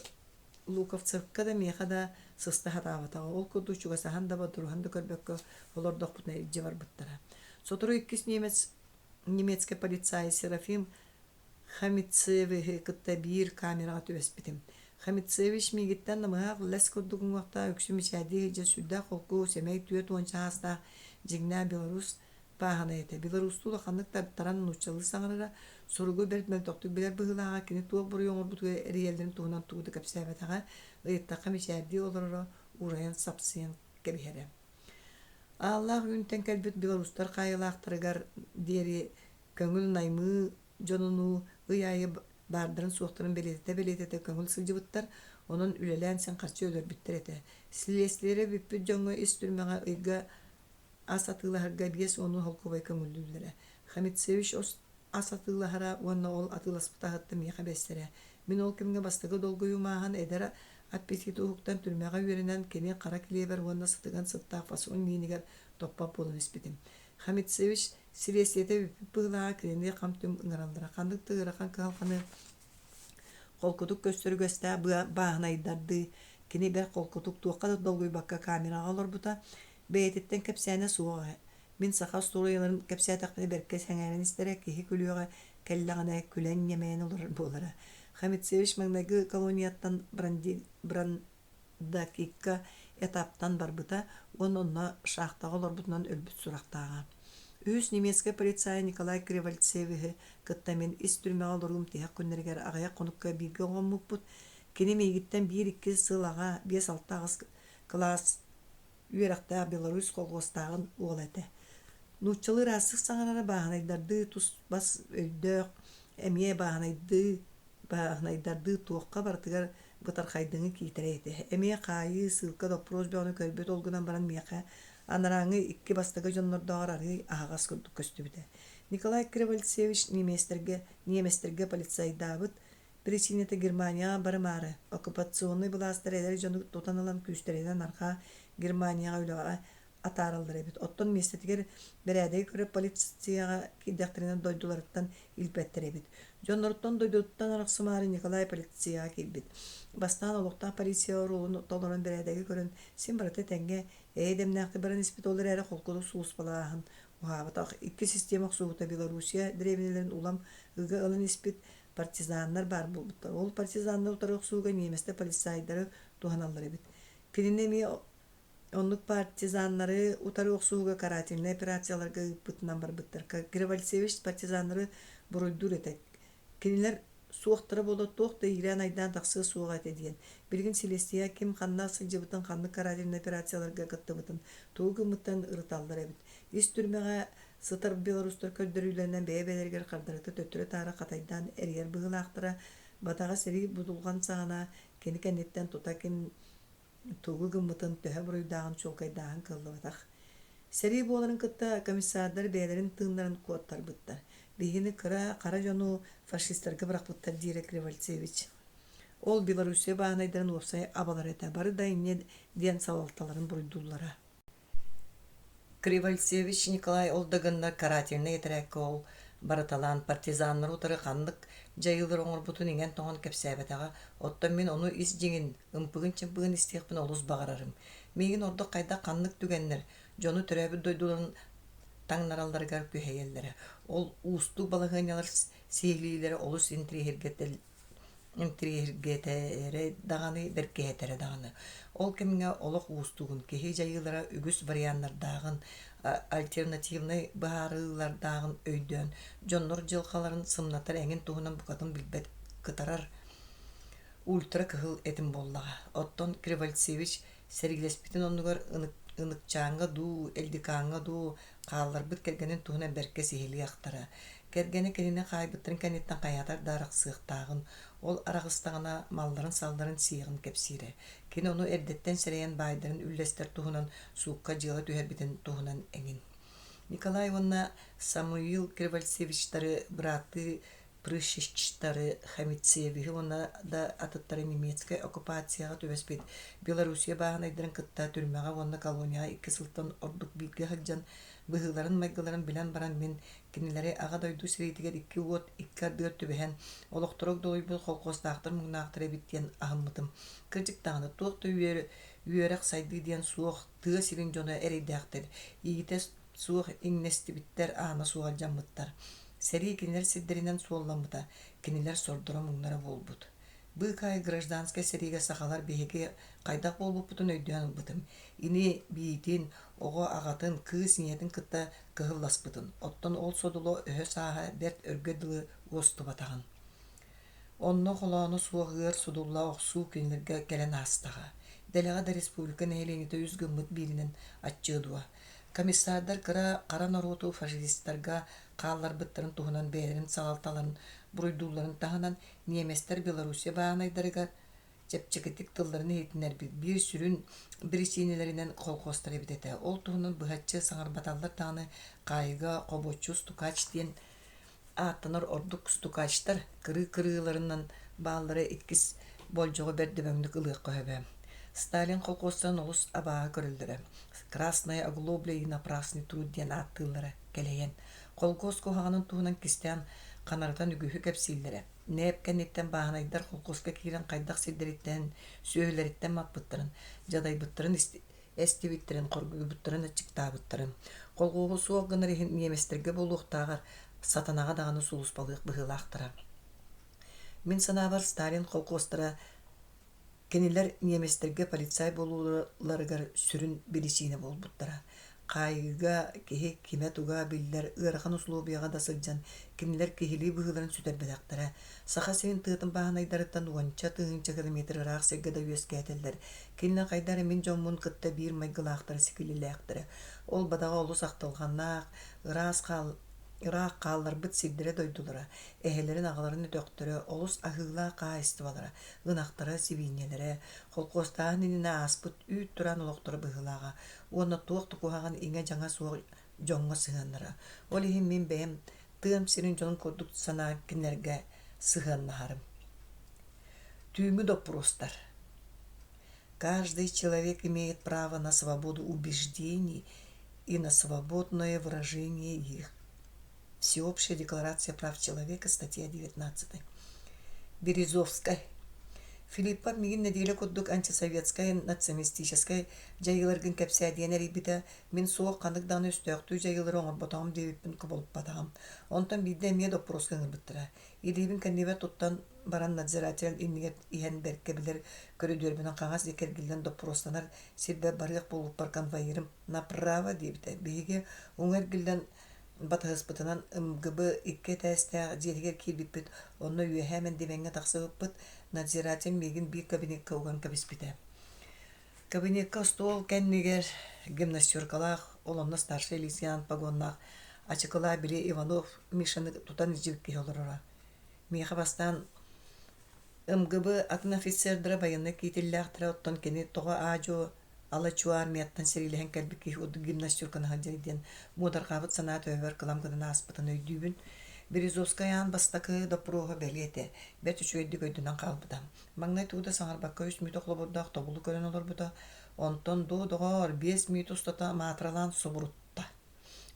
Луковцевка да миэхэ да сыста сатаабатаҕа. Ол курдук чугасаһан да бодоруһан да көрбөккө олордохпутуна илдьэ барбыттара. Сотору иккис немец немецкэй полицай Серафим Хамицевиһы кытта биир камераҕа түбэспитим. Хамицевич миигиттэн намыһах лэс курдук уҥуохтаах, үксү мичээрдии сылдьар сүрдээх холку, сэмэй 40 саастаах дьиҥнээх белорус бааһынай этэ. Белорустуу улаханнык тартаран нууччалыы саҥарара, суругу бэрт мөлтөхтүк билэр быһыылааҕа, кини туох буруйу оҥорбутугар эрийэллэрин туһунан тугу да кэпсээбэтэҕэ, ыйыттахха мичээрдии олороро, уурайан сапсыйан кэбиһэрэ. Ааллаах үүнтэн кэлбит белорустар хаайыылаахтарыгар диэри көҥүл наймыы дьонунуу ый аайы баардарын-суохтарын бэлиэтэтэ-бэлиэтэтэ көҥүл сылдьыбыттар, онон үлэлээн син харчы өлөрбүттэр этэ. Силиэстийэлэрэ бүппүт дьоҥҥо ис түрмэҕэ ыйга ас атыылаһарга 50 холкуобай көҥүллүүллэрэ. Хамицевич ас атыылаһара уонна ол атыыласпыт аһыттан миэхэ бэстэрэ. Мин ол кэмҥэ бастакы долгуйуум ааһан эдэр аппетит уһуктан түрмэҕэ үөрэнэн кини хара килиэбэр уонна сытыган сыттаах фасон миинигэр топпот буолан испитим. Хамицевич силиэстийэтэ бүппүт быһыылааҕа кинини хам-түм ыҥыраллара. Ханнык да ыарахан кыһалҕаны холкутук көстөр үгэстээх бааһынайдардыы кини бэрт холкутук туохха да долгуйбакка камераҕа олорбута. Бэйэтиттэн кэпсээнэ суоҕа. Мин саха остуоруйаларын кэпсээтэхпинэ бэркэ сэҥээрэн истэрэ, киһи күлүөҕэ кэллэҕинэ күлэн ньэмэйэн олорор буолара. Хамицевич маҥнайгы колонияттан Брандакикка этаптан барбыта уонна онно шахтаҕа олорбутунан өлбүт сурахтааҕа. Үһүс немецкэй полицайа Николай Кривальцевиһы кытта мин ис түрмэҕэ олоруум тиһэх күннэригэр аҕыйах хонукка бииргэ оҕоммуппут. Кини миигиттэн биир-икки сыл аҕа, биэс-алта аҕыс кылаас үөрэхтээх Беларусь колхуостааҕын уола этэ. Нууччалыы ыраастык саҥарара бааһынайдардыы тус-бас өйдөөх, эмиэ бааһынайдыы бааһынайдардыы туохха барытыгар бытархайдыҥы киитэрэй этэ. Эмиэ хаайыы, сыылка доппуруос бөҕөнү көрбүт ол гынан баран миэхэ анарааҥҥы икки бастакы дьоннордооҕор арыый аһаҕас курдук көстүбүтэ. Николай Кривольцевич ньиэмэстэргэ, ньиэмэстэргэ полицайдаабыт Причината Германияҕа барымаары, оккупационнай былаастар эдэр дьону тутан ылан күүстэринэн арҕаа Германияҕа үлэҕэ атаараллар эбит. Оттон миэстэтигэр бэрээдэги көрөр полицияҕа киирдэхтэринэ дойдуларыттан илпэттэр эбит. Дьонноруттан дойдутуттан арахсымаары Николай полицияҕа киирбит. Бастаан олохтоох полиция оруолун толорон бэрээдэги көрөн, син барыта тэҥҥэ эйэ-дэмнээхтик баран испит, ол эрээри холкутук сулууспалааһын уһаабатах. Икки систиэмэ охсуһуута Белоруссия дэриэбинэлэрин улам ыга ылан испит, партизаннар баар буолбуттар. Ол партизаннар утары охсууга ньиэмэстэр полицайдары туһаналлар эбит. Кинини эмиэ оннук партизаннары утары охсуһууга карательнай операцияларга ыыппытынан барбыттар. Кривальцевич партизаннары буруйдуур этэ. Кинилэр суохтара буола туох да иирээн-айдаан тахсыа суоҕа этэ диэн. Билигин силиэстийэ ким ханна сылдьыбытын, ханнык карательнай операцияларга кыттыбытын, тугу гыммыттарын ырыталлар эбит. Ис түрмэҕэ Сытар белорустар көрдөрүүлэринэн бэйэ-бэйэлэригэр хардарыта төттөрү-таары хатайдаан эрийэр быһыылаахтара, бадаҕа сэрии будулҕан саҕана кини кэнниттэн тута ким тугу гыммытын, төһө буруйдааҕын чуолкайдааһын кыаллыбатах. Сэрии буоларын кытта комиссардар бэйэлэрин тыыннарын куоттарбыттар. Биһигини кыра, хара дьону фашистарга бырахпыттар диирэ Кривальцевич. Ол Белоруссия бааһынайдарын уопсай абалара этэ, бары да инньэ диэн салалталарын буруйдууллара. Кривальцевич Николай ол да гыннар карательнай этэрээккэ ол барыталаан партизаннары утары ханнык дьайыылары оҥорбутун иҥэн-тоҥон кэпсээбэтэҕэ, оттон мин ону ис дьиҥин, ымпыгын-чымпыгын истиэхпин олус баҕарарым. Миигин ордук хайдах ханнык түгэннэр дьону төрөөбүт дойдуларын таҥнаралларыгар күһэйэллэрэ. Ол уустук балаһыанньалар сиһилиилэрэ олус интэриэһиргэтэрэ даҕаны, бэркиһэтэрэ даҕаны. Ол кэмҥэ олох уустугун, киһи дьайыылара үгүс варианнардааҕын, альтернативнай быһаарыылардааҕын өйдөөн, дьоннор дьылҕаларын сымнатар эҥин туһунан букатын билбэт кытарар. Ультра-кыһыл этим буоллаҕа. Оттон Кривальцевич сэриилэспитин оннугар Ыныкчааҥҥа дуу, Элдикааҥҥа дуу хаалларбыт кэргэнин туһунан бэркэ сиһилии ахтара. Кэргэнэ кинини хаайбыттарын кэнниттэн хайаатар да арахсыахтааҕын, ол араҕыстаҕына малларын-салларын сиэҕин кэпсиирэ. Кини ону эрдэттэн сэрэйэн баайдарын үллэстэр туһунан суукка дьыала түһэрбитин туһунан эҥин. Николай уонна Самуил Кривальцевичтары бырааттыы Прыщичтары, Хамицевиһы уонна да атыттары немецкэй оккупацияҕа түбэспит Белоруссия бааһынайдарын кытта түрмэҕэ уонна колонияҕа икки сылтан ордук бииргэ сылдьан быһыыларын-майгыларын билэн баран мин кинилэри Аҕа дойду сэриитигэр икки уот икки ардыгар түбэһэн олохторо огдолуйбут холкуостаахтар муҥнаахтар эбит диэн аһыммытым. Кырдьык даҕаны туох да үөрэх сайдыы диэн суох тыа сирин дьоно эрэйдээхтэр иитэ суох иҥнэстибиттэр, аана суох алдьаммыттар. Сэрии кинилэр сирдэринэн суолламмыта, кинилэр сордоро-муҥнара буолбут. Быыкаай гражданскай сэриигэ сахалар биһиги хайдах буолбуппутун өйдөөн ылбытым. Ини биитин, оҕо аҕатын, кыыс ийэтин кытта кыһылласпытын, оттон ол содуло өһө-сааһа бэрт өргө дылы уостубатаҕын. Онно холооно суох ыар судуллаах охсуу кинилэргэ кэлэн аастаҕа. Дэлэҕэ да республика нэһилиэнньэтэ үс гыммыт бииринэн аччыа дуо? Комиссардар кыра хара норуоту фашистарга хаалларбыттарын туһунан бэйэлэрин салалталарын буруйдуулларын таһынан, ньиэмэстэр Белоруссия бааһынайдарыгар чэпчэкитик тылларын иһитиннэрбит биир сүрүн биричиинэлэринэн колхуостар эбит этэ. Ол туһунан быһаччы саҥарбаталлар даҕаны хаайыыга хобуоччу стукач диэн ааттанар ордук стукачтар кырыы-кырыыларынан бааллара иккис болдьоҕу бэрт дөбөҥнүк ылыахха сөбө. Сталин колхуостарын олус абааһы көрөллөрө. «Красная оглобля и напрасный труд» диэн ааттыыллара кэлэйэн. Холкуос куһаҕанын туһунан кистээн ханарытан үгүһү кэпсииллэрэ. Нээп кэнниттэн бааһынайдар холкуоска киирэн хайдах сирдэриттэн, сүөһүлэриттэн маппыттарын, дьадайбыттарын эстибиттэрин, хоргуйбуттарын, аччыктаабыттарын. Колхуоһу суох гынар иһин ньиэмэстэргэ буолуохтааҕар сатанаҕа даҕаны сулууспалыах быһыылаахтара. Мин санаабар, Сталин холкуостара Кинилэр ньиэмэстэргэ полицай буолууларыгар сүрүн биричиинэ буолбуттара. Хаайыыга киһи кимэ-туга биллэр ыарахан усулуобуйаҕа да сылдьан, кинилэр киһилии быһыыларын сүтэрбэтэхтэрэ. Саха сирин тыатын бааһынайдарыттан уонча тыһыынча километр ыраах сиргэ да үөскээтэллэр, кинилэр хайдах эрэ мин дьоммун кытта биир майгылаахтара, сикилилээхтэрэ. Ол бадаҕа олус ахтылҕаннаах, ыраас хаал Ыраах хаалларбыт сирдэрэ-дойдулара, эһэлэрин аҕаларын өтөхтөрө, олус аһыылаах хаһаайыстыбалара, ынахтара, сибиинньэлэрэ, холкуостааһын иннинэ ааспыт үүт-тураан олохторо быһыылааҕа уонна туох да куһаҕан иҥэ-дьаҥа суох дьоҥҥо сыһыаннара. Ол иһин мин бэйэм тыам сирин дьонун курдук санаан кинилэргэ сыһыаннаһарым. Түүҥҥү доппуруостар. Каждый человек имеет право на свободу убеждений и на свободное выражение их. Всеобщая декларация прав человека, статья 19. Березовскай. Филиппов миигин нэдиэлэ курдук антисоветскай, националистическай дьайыыларгын кэпсээ диэн эрийбитэ. Мин суох ханнык даҕаны өстөөхтүү дьайыылары оҥорботоҕум диэбиппин кубулуппатаҕым. Онтон биирдэ эмиэ доппуруоска ыҥырбыттара. Илиибин кэннибэр туттан баран надзиратель иннигэр иһэн бэркэ билэр көрүдүөрбүнэн хаҥас диэки эргиллэн доппуруостанар сирбэр барыах буолбуппар конвоирым «Направо» диэбитэ. Биһиги уҥа эргиллэн батыһыспытынан МГБ икки этээстээх дьиэтигэр киирбиппит, онно үөһээ мэндимэҥҥэ тахсыбыппыт, надзиратель миигин биир кабинекка уган кэбиспитэ. Кабинекка остуол кэннигэр гимнастеркалаах, ол онно старшай лейтенант погоннаах ачыкылаах били Иванов Мишаны тутан илдьибит киһи олороро. Миэхэ бастаан МГБ атын офицердара байыаннай киитиллээхтэрэ, оттон кини тоҕо аа-дьуо ала-чуо армияттан сэриилэһэн кэлбит киһи курдук гимнастерканы сылдьар диэн муодарҕаабыт санаа төбөбөр кылам гынан ааспытын өйдүүбүн. Березовскай аан бастакы доппуруоһа бэлиэ этэ, бэрт үчүгэйдик өйдөнөн хаалбыта. Маҥнай тугу да саҥарбакка үс мүөтэ холобурдаах тобулу көрөн олорбута, онтон доо, доҕоор, биэс мүөт устата маатыралаан субурутта.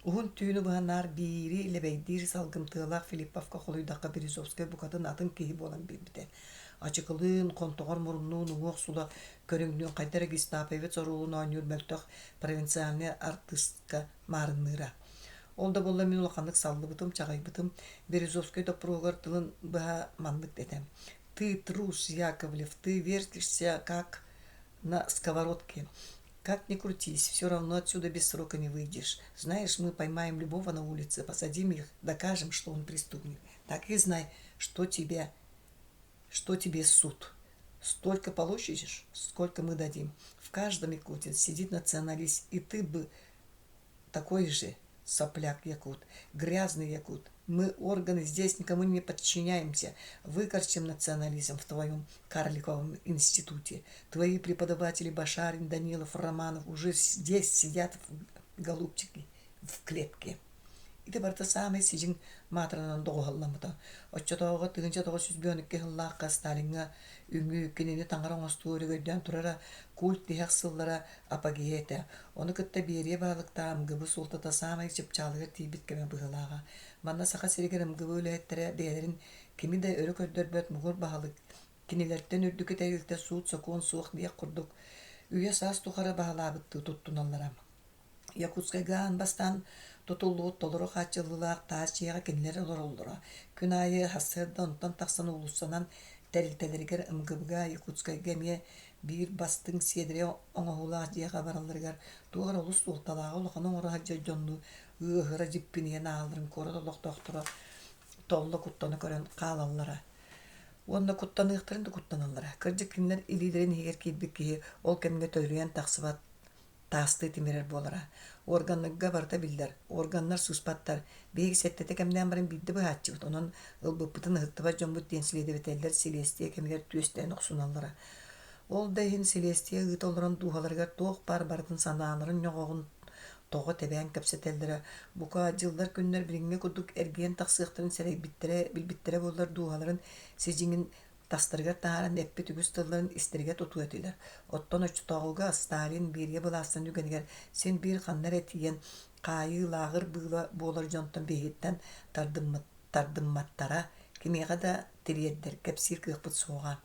Уһун түүнү быһа наар биири лэбэйдиир салгымтыалаах Филипповка холуйдахха Березовскай букатын атын киһи буолан биэрбитэ. Ачыкылыын, хонтоҕор муруннуун уҥуох сула көрүҥнүүн хайда эрэ гестаповец оруолун оонньуур мөлтөх провинциальнай артыыска маарынныыра. Ол да буоллар мин улаханнык саллыбытым, чаҕыйбытым. Березовскай доппуруоһугар тылын быһа маннык этэ: «Ты трус, Яковлев, ты вертишься, как на сковородке. Как ни крутись, все равно отсюда без срока не выйдешь. Знаешь, мы поймаем любого на улице, посадим их, докажем, что он преступник. Так и знай, что тебе, что тебе суд. Столько получишь, сколько мы дадим. В каждом якуте сидит националист, и ты бы такой же сопляк якут, грязный якут. Мы, органы, здесь никому не подчиняемся. Выкорчим национализм в твоем карликовом институте. Твои преподаватели Башарин, Данилов, Романов уже здесь сидят, голубчики, в клетке. Ити барыта саамай сидьиҥ маатыранан доҕуһалламмыта. Оччотооҕуга 1912 сыллаахха Сталиҥҥа үҥүү, кинини таҥара оҥостуу өрөгөйдөөн турара культ тиһэх сыллара апогея этэ. Ону кытта Берия баһылыктаах МГБ суолтата саамай чыпчаалыгар тиийбит кэмэ быһыылааҕа. Манна Саха сиригэр МГБ үлэһиттэрэ бэйэлэрин кими да өрө көрдөрбөт муҥур баһылык, кинилэртэн үрдүкү тэрилтэ суут-сокуон суох диэх курдук үйэ-саас тухары баһылаабыттыы туттуналлара. Якутскайга аан бастаан тутуллубут толору хааччыллыылаах таас дьиэҕэ кинилэр олороллоро. Күн аайы сарсыарда онтон тахсан уулуссанан тэрилтэлэригэр МГБ-га Якутскайга эмиэ биир бастыҥ сиэдэрэй оҥоһуулаах дьиэҕэ баралларыгар туох эрэ олус суолталааҕы улаханы оҥоро сылдьар дьоннуу ыаһыра дьиппинийэн ааһалларын куорат олохтоохторо толло куттана көрөн хаалаллара. Уонна куттаныахтарын да куттаналлара. Кырдьык кинилэр илиилэрин иһигэр киирбит киһи ол кэмҥэ төлөрүйэн тахсыбат таастыы тимирэр буолара. Органнарга барыта биллэр, органнар сыыспаттар. Биһиги сэттэтэ кэмнээн баран биирдэ быһааччыбыт, онон ылбыппытын ыһыктыбат дьоммут диэн силиэдэбэтэллэр силиэстийэ кэмигэр түөстээн охсуналлара. Ол да иһин силиэстийэ ыыта олорон дууһаларыгар туох баар барытын санааларын ньоҕоҕун тоҕо тэбээн кэпсэтэллэрэ, бука, дьыллар-күннэр билиҥҥи курдук эргийэн тахсыахтарын сэрэйбиттэрэ, билбиттэрэ буоллар дууһаларын сидьиҥин тастарыгар таһааран эппит үгүс тылларын истэригэр тутуо этилэр. Оттон оччотооҕуга Сталин Берия былаастан үгэнигэр син биир ханна эрэ тиийэн хаайыы лааҕыр быыла буолар дьонтон биһигиттэн тардымматтара, кимиэхэ да тириэрдэр, кэпсиир кыахпыт суоҕа.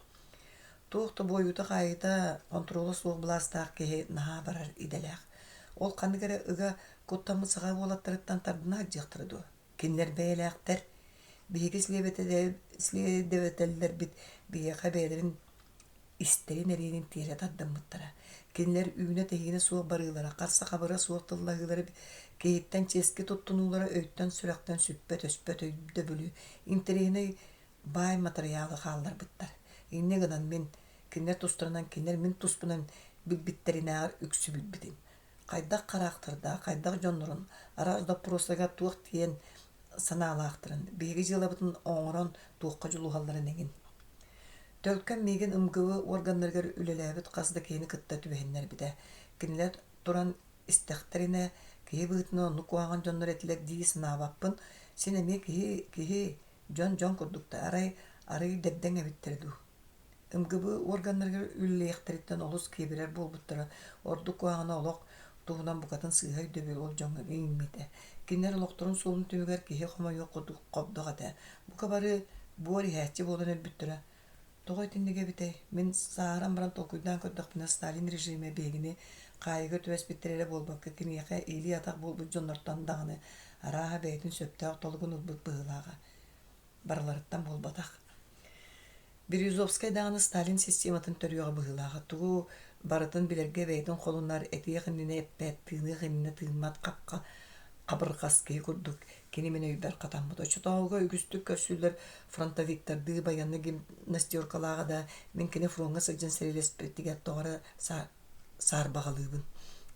Туох да буойуута-хаайыыта, хонтуруола суох былаастаах киһи наһаа барар идэлээх. Ол ханнык эрэ ыга куттаммыт саха уолаттарыттан тардына сылдьыахтара дуо? Кинилэр бэйэлээхтэр. Биһиги силиэдэбэтэллэрбит биһиэхэ бэйэлэрин истэрин эриэнин тиэрэ тардыммыттара. Кинилэр үүнэ-тэһиинэ суох барыылара, харса-хабыра суох тыллаһыылара киһиттэн чиэски туттунуулара өйтөн-сүрэхтэн сүппэт-өспөт өйдөбүлү, интэриэһинэй баай матырыйаалы хаалларбыттар. Инньэ гынан мин кинилэр тустарынан кинилэр мин туспунан билбиттэринээҕэр үксү билбитим. Хайдах хараахтардаах, хайдах дьоннорун, араас доппуруостарга туох диэн санаалаахтарын, биһиги дьыалабытын оҥорон туохха дьулуһалларын эҥин. Төлкөм миигин МГУ уорганнарыгар үлэлээбит хас да киһини кытта түбэһиннэрбитэ. Кинилэр туран истэхтэринэ, киһи быһыытынан оннук куһаҕан дьоннор этилэр дии санаабаппын. Син эмиэ киһи, киһи, дьон дьон курдук да, арай, арыый дэбдэҥ эбиттэрэ дуу. МГБ уорганнарыгар үлэлиэхтэриттэн олус киэбирэр буолбуттара, ордук куһаҕана олох туһунан букатын сыыһа өйдөбүл ол дьоҥҥо иҥмитэ. Кинилэр олохторун суолун түмүгэр киһи хомойуох курдук хобдох этэ. Бука бары буор иһээччи буолан өлбүттэрэ. Тоҕо итинник эбитэй? Мин сааһыран баран толкуйдаан көрдөхпүнэ, Сталин режимэ биһигини хаайыыга түбэспиттэр эрэ буолбакка, киниэхэ илии-атах буолбут дьоннортон даҕаны арааһа бэйэтин сөптөөх толугун ылбыт быһыылааҕа. Барыларыттан буолбатах. Березовскай даҕаны Сталин систематын төрүөҕэ быһыылааҕа, тугу барытын билэргэ бэйэтин холунар, этиэх иннинэ эппэт, тыыныах иннинэ тыыммат хапха хабырҕас киһи курдук кини мин өйбөр хатаммыт. Оччотооҕуга үгүстүк көрсүүлэр фронтовиктардыы байыаннай гимнастеркалааҕа да, мин кини фроҥҥа сылдьан сэриилэспитигэр тоҕо эрэ саарбаҕалыыбын.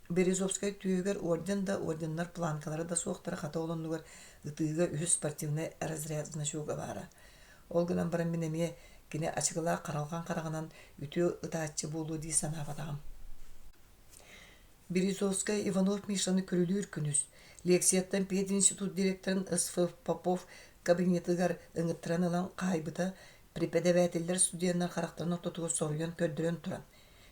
Березовскай түөһүгэр орден да, орденнар планкалара да суохтара, хата ол оннугар ытыыга үһүс спортивнай разряд значога баара. Ол гынан баран мин эмиэ кини ачыкылаах харалҕан хараҕынан үтүө ытааччы буолуо дии санаабатаҕым. Березовскай Иванов Мишаны күрүлүүр күнүс лекцияттан пединститут директорын С.Ф. Попов кабинетыгар ыҥыттаран ылан хаайбыта, преподавателлэр студеннар харахтарын ортотугар соруйан көрдөрөн туран,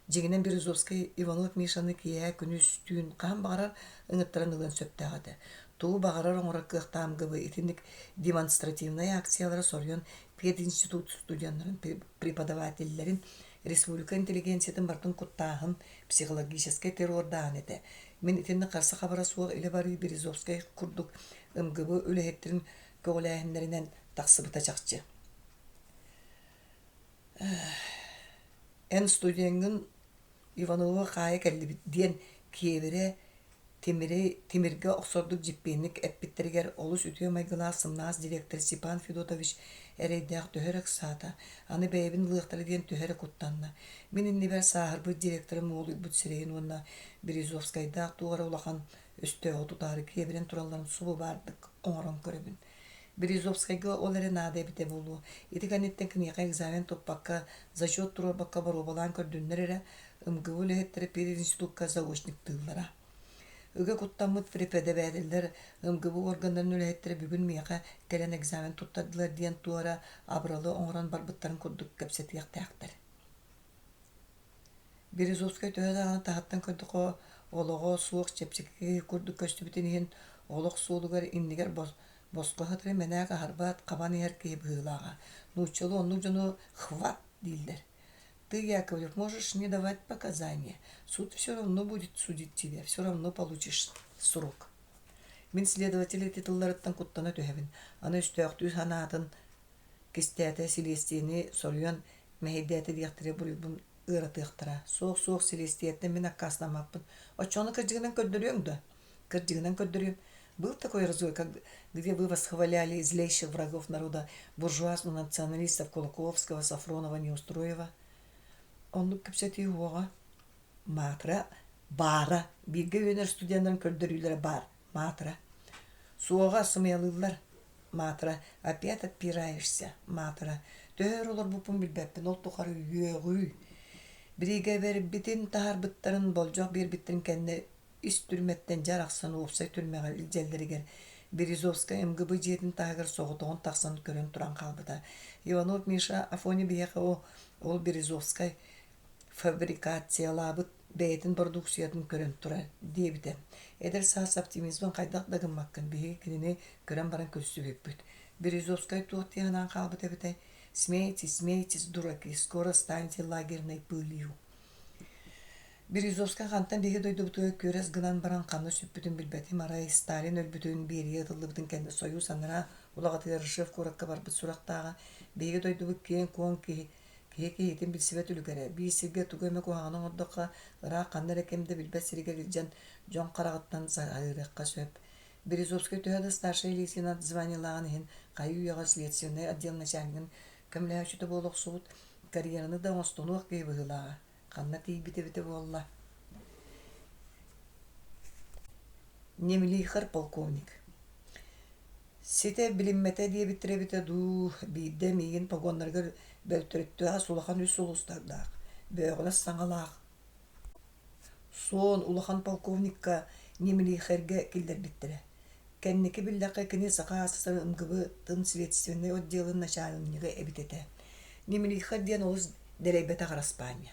Дьиҥинэн Березовскай Иванов Мишаны киэһэ күнүс түүн хаһан баҕарар ыҥыттаран ылыан сөптөөх этэ. Тугу баҕарар оҥорор кыахтаах МГБ итинник демонстративнай акциялары соруйан пединститут студеннарын, преподавателлэрин, республика интеллигенциятын барытын куттааһын, психологическай террордааһын этэ. Мин итинник харса-хабара суох илэ барыы Березовскай курдук МГБ үлэһиттэрин көҕүлээһиннэринэн тахсыбыта чахчы. Эн студеҥҥын Иванова хаайа кэллибит диэн киэбирэ, Тимири тимиргэ охсордук дьиппиэнник эппиттэригэр олус үтүө майгылаах сымнаҕас директор Степан Федотович эрэйдээх төһө эрэ ыксаата, аны бэйэбин ылыахтара диэн төһө эрэ куттанна. Мин иннибэр сааһырбыт директорым уолуйбут сирэйин уонна Березовскайдаах туох эрэ улахан өстөөҕү тутаары киэбирэн туралларын субу баардык оҥорон көрөбүн. Березовскайга ол эрэ наада эбитэ буолуо. Ити кэнниттэн киниэхэ экзамен туппакка, зачет туруорбакка боруобалаан көрдүннэр эрэ, МГУ үлэһиттэрэ пединститукка заочниктыыллара. Ыга куттаммыт преподавателлэр МГУ органнарын үлэһиттэрэ бүгүн миэхэ кэлэн экзамен туттардылар диэн туора абыралы оҥорон барбыттарын курдук кэпсэтиэхтээхтэр. Березовскай төһө даҕаны таһыттан көрдөххө олоҕо суох чэпчэки курдук көстүбүтүн иһин олох суолугар иннигэр босхо сытары мэнээк аһарбат, хабан иһэр киһи быһыылааҕа. Нууччалыы оннук дьону «хват» дииллэр. Ты, Яковлев, можешь не давать показания. Суд все равно будет судить тебя, все равно получишь срок. Мин следователь ити тылларыттан куттана түһэбин. Аны өстөөхтүү санаатын кистээтэ силиэстийэни соруйан мэһэйдээтэ диэхтэрэ буруйбун ыаратыахтара. Суох-суох силиэстийэттэн мин аккаастаммаппын. Оччоҕуна кырдьыгынан көрдөрүөҥ дуо? Кырдьыгынан көрдөрүөм. Был такой разговор, как где вы восхваляли злейших врагов народа, буржуазных националистов Кулаковского, Сафронова, Неустроева. Оннук кэпсэтии уоҕа. Маатыра баара. Бииргэ үөрэнэр студеннарын көрдөрүүлэрэ баар. Маатыра. Суоҕа сымыйалыыллар. Маатыра. Опять отпираешься. Маатыра. Төһө өр олорбуппун билбэппин, ол тухары үөҕүү. Бириигэбэрбитин таһаарбыттарын, болдьох биэрбиттэрин кэннэ ис түрмэттэн дьэ арахсан уопсай түрмэҕэ илдьэллэригэр Березовскай МГБ дьиэтин таһыгар соҕотоҕун тахсан көрөн туран хаалбыта. Иванов Миша Афоня биһиэхэ ол Березовскай фабрикациялаабыт бэйэтин бородууксуйатын көрөн турар диэбитэ. Эдэр саас оптимизмын хайдах да гыммаккын, биһиги кинини көрөн баран көрсүбүппүт. Березовскай туох дии санаан хаалбыт эбитэй? Смейтесь, смейтесь, дураки, скоро станете лагерной пылью. Березовскай хантан биһиги дойдубутугар күөрэс гынан баран ханна сүппүтүн билбэтим, арай Сталин өлбүтүн, Берия ытыллыбытын кэннэ Сойуус анараа улаҕатыгар Ржев куоракка барбыт сурахтааҕа. Биһиги дойдубут киэҥ-куоҥ киһи, киһи киһитин билсибэт үлүгэрэ. Биир сиргэ тугу эмэ куһаҕаны оҥордоххо, ыраах ханна эрэ ким да билбэт сиригэр илдьэн дьон хараҕыттан саһыарыахха сөп. Березовскай төһө да старшай лейтенант званиелааҕын иһин хайыы-үйэҕэ следственнай отдел начальнигын көмөлөһөөччүтэ буола охсубут, карьераны да оҥостунуох киһи быһыылааҕа. Ханна тиийбит эбитэ буолла? Немлихар полковник Ситэ билиммэтэ диэбиттэрэ эбитэ дуу, биирдэ миигин погоннарыгар бөлтөрүттүөҕэ улахан үс сулустардаах, бөөҕүнэс саҥалаах, суон улахан полковникка Немлихергэ киллэрбиттэрэ. Кэнники биллэххэ кини Саха АССР МГБ-тын следственнэй отделын начальнига эбит этэ. Немлихер диэн олус дэлэйбэтэх араспаанньа.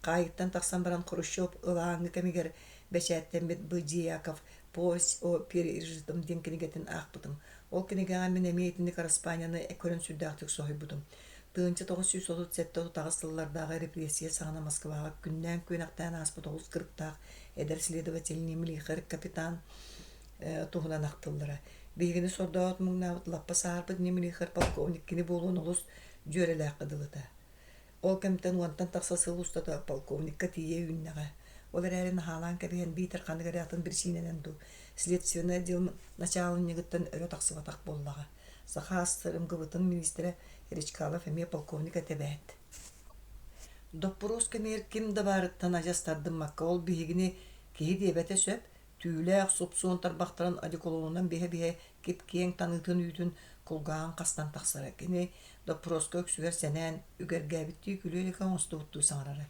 Хаайыттан тахсан баран Хрущев ылааҥы кэмигэр бэчээттэммит Быдьияков «Повесть о пережитом» диэн кинигэтин аахпытым. Ол кинигэҕэ мин эмиэ итинник араспаанньаны көрөн сүрдээхтик соһуйбутум. 1937-38 сыллардааҕы репрессия саҕана Москваҕа күннээн-күөнэхтээн ааспыт олус кырыктаах эдэр следователь Немлихер капитан туһунан ахтыллара. Биһигини сордоот муҥнаабыт лаппа саарбыт Немлихер полковник кини буолуон олус дьүөрэлээххэ дылыта. Ол кэмтэн уонтан тахса сыл устата полковникка тиийэ үүннэҕэ. Ол эрээри наһаалаан кэбиһэн биитэр ханнык эрэ атын биричиинэнэн дуу, следственнай отдел начаалынньыгыттан өрө тахсыбатах буоллаҕа. Саха АССР МГБ-тын миниистирэ Речкалов эмиэ полковник этэ эбээт. Доппуруос кэмигэр ким да баарыттан адьас тардыммакка ол биһигини киһи диэбэтэ сөп, түүлээх супсуон тарбахтарын одеколонунан биһэ-биһэ кип-киэҥ таныытын үүтүн кулгааҕын хастан тахсара. Кини доппуруоска үксүгэр сэнээн, үгэргээбиттии күлүө-элэкэ оҥостубуттуу саҥарара.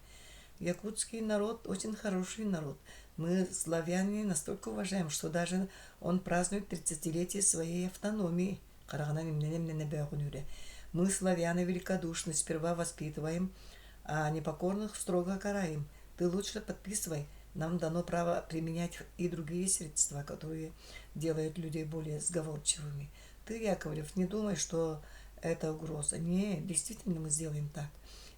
Якутский народ очень хороший народ. Мы, славяне, настолько уважаем, что даже он празднует тридцатилетие своей автономии. Хараҕынан имнэнэ-имнэнэ бөөҕүнүүрэ. Мы, славяне, великодушны, сперва воспитываем, а непокорных строго караем. Ты лучше подписывай, нам дано право применять и другие средства, которые делают людей более сговорчивыми. Ты, Яковлев, не думай, что это угроза. Не, действительно мы сделаем так.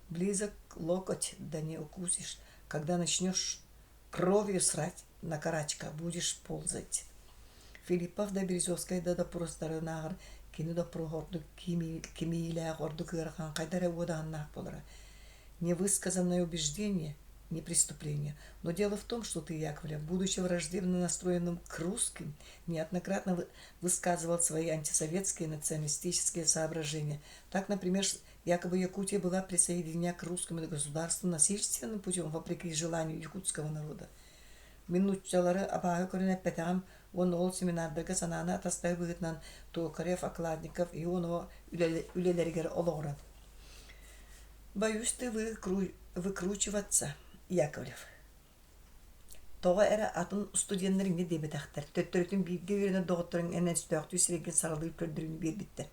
Близок локоть, да не укусишь. Когда начнешь кровью срать на карачка, будешь ползать. Филиппов да Березовскай да доппуруостарынааҕар кини доппуруоһа ордук кимиилээх, ордук ыарахан, хайда эрэ уодаһыннаах буолара. Невысказанное убеждение. не преступление. Но дело в том, что ты, Яковлев, будучи враждебно настроенным к русским, неоднократно высказывал свои антисоветские националистические соображения. Так, например, якобы Якутия была присоединена к русскому государству насильственным путем, вопреки желанию якутского народа. Мин нууччалары абааһы көрөн эппэтэҕим уонна ол семинардарга санааны атастаһыы быһыытынан Токарев, Окладников, Ионова үлэлэригэр олоҕуран. Боюсь ты выкручиваться, Яковлев. Тоҕо эрэ атын студеннар инньэ диэбэтэхтэр, төттөрүтүн бииргэ үөрэнэр доҕотторуҥ эн өстөөхтүү сирэйгин саралыыр көрдөрүүнү биэрбиттэр.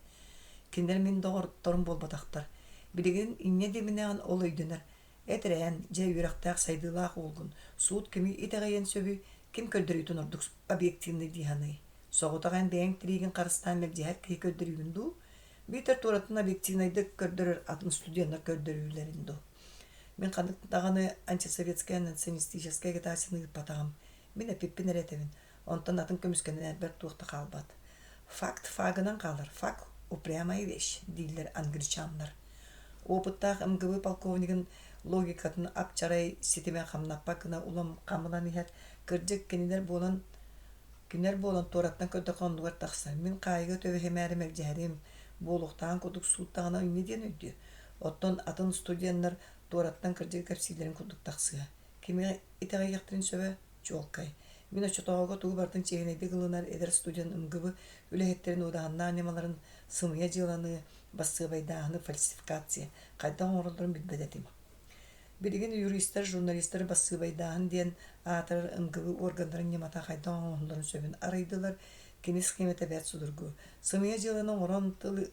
Кинилэр мин доҕотторум буолбатахтар. Билигин инньэ диэминэҕин ол өйдөнөр. Эт эрэ эн, дьэ үөрэхтээх сайдыылаах уолгун, суут кими итэҕэйиэн сөбүй, ким көрдөрүүтүн ордук объективный дии саныый? Соҕотох эн бэйэҥ тириигин харыстаан мэлдьэһэр киһи көрдөрүүгүн дуу? Биитэр туораттан объективнайдык көрдөрөр атын студеннар көрдөрүүлэрин дуу? Мин ханнык даҕаны антисоветскай националистическай агитацияны ыыппатаҕым. Мин эппиппин эрэ этэбин. Онтон атын көмүскэнэрбэр туох да хаалбат. Факт фагынан хаалар. Факт упрямая вещь, дииллэр англичаннар. Опыттаах МГБ полковнигын логикатын ап-чарай ситимэ хамнаппат гына улам хамынан иһэр. Кырдьык, кинилэр буолан кинилэр буолан туораттан көрдөххө оннугар тахсар. Мин хаайыыга түбэһимээри мэлдьэһэрим, буолуохтааҕын курдук сууттаҕына инньэ диэн өйдүө. Оттон атын студеннар туораттан кырдьыгы кэпсииллэрин курдук тахсыа. Кими итэҕэйиэхтэрин сөбө чуолкай. Мин оччотооҕуга тугу барытын чиэһинэйдик ылынар эдэр студент МГБ үлэһиттэрин уодаһыннаах ньымаларын сымыйа дьыаланы, бассыабайдааһыны, фальсификация хайдах оҥороллорун билбэт этим. Билигин юристар, журналистар бассыабайдааһын диэн аатырар МГБ органнарын ньымата хайдах оҥоһулларын сөбүн арыйдылар. Кини схемата бэрт судургу. Сымыйа дьыаланы оҥорон тыл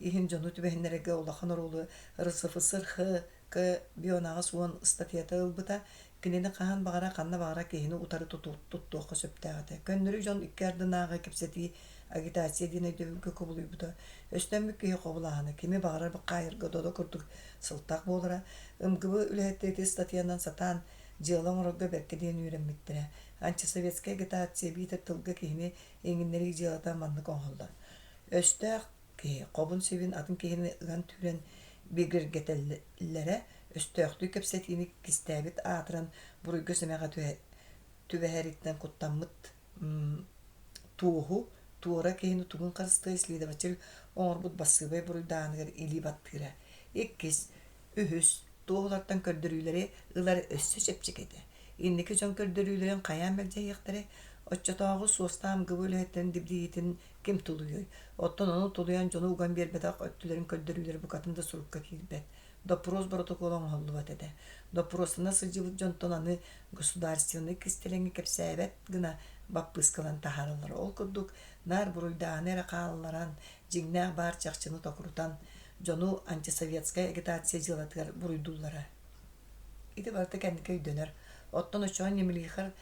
иһин дьону түбэһиннэрэргэ улахан оруолу РСФСР Х.К. 80 ыстатыйата ылбыта, кинини хаһан баҕарар ханна баҕарар киһини утары туттуохха сөптөөх этэ. Көннөрү дьон икки ардынааҕы кэпсэтии агитация диэн өйдөбүлгэ кубулуйбута. Өстөммүт киһи хобулааһына кими баҕарар хаайарга додо курдук сылтах буолара. МГБ үлэһиттэрэ ити ыстатыйанан сатаан дьыала оҥорорго бэркэ диэн үөрэммиттэрэ. Антисоветскай агитация биитэр тылга киһини иҥиннэрии дьыалата маннык оҥоһуллар. Өстөөх киһи хобун-сибин атын киһини ыган-түүрэн бигэргэтэллэрэ, өстөөхтүү кэпсэтиини кистээбит аатыран буруйга-сэмэҕэ түбэһэриттэн куттаммыт туоһу туора киһини тугун харыстыай следователь оҥорбут бассыабай буруйдааһыныгар илии баттыыра. Иккис, үһүс туоһулартан көрдөрүүлэри ылар өссө чэпчэки этэ. Инники дьон көрдөрүүлэрин хайаан мэлдьэһиэхтэрэй? Оччотооҕу суостаах МГБ үлэһиттэрин дибдийиитин Ким тулуйуой? Оттон ону тулуйан дьону уган биэрбэтэх өттүлэрин көрдөрүүлэрэ букатын да сурукка киирбэт. Доппуруос боротокуола оҥоһуллубат этэ. Доппуруостана сылдьыбыт дьонтон аны государственнай кистэлэҥи кэпсээбэт гына баппыыскалан таһаараллара. Ол курдук наар буруйдааһыны эрэ хаалларан, дьиҥнээх баар чахчыны токурутан, дьону антисоветскай агитация дьыалатыгар буруйдууллара. Ити барыта кэнники өйдөнөр. Оттон оччоҕо Немлихар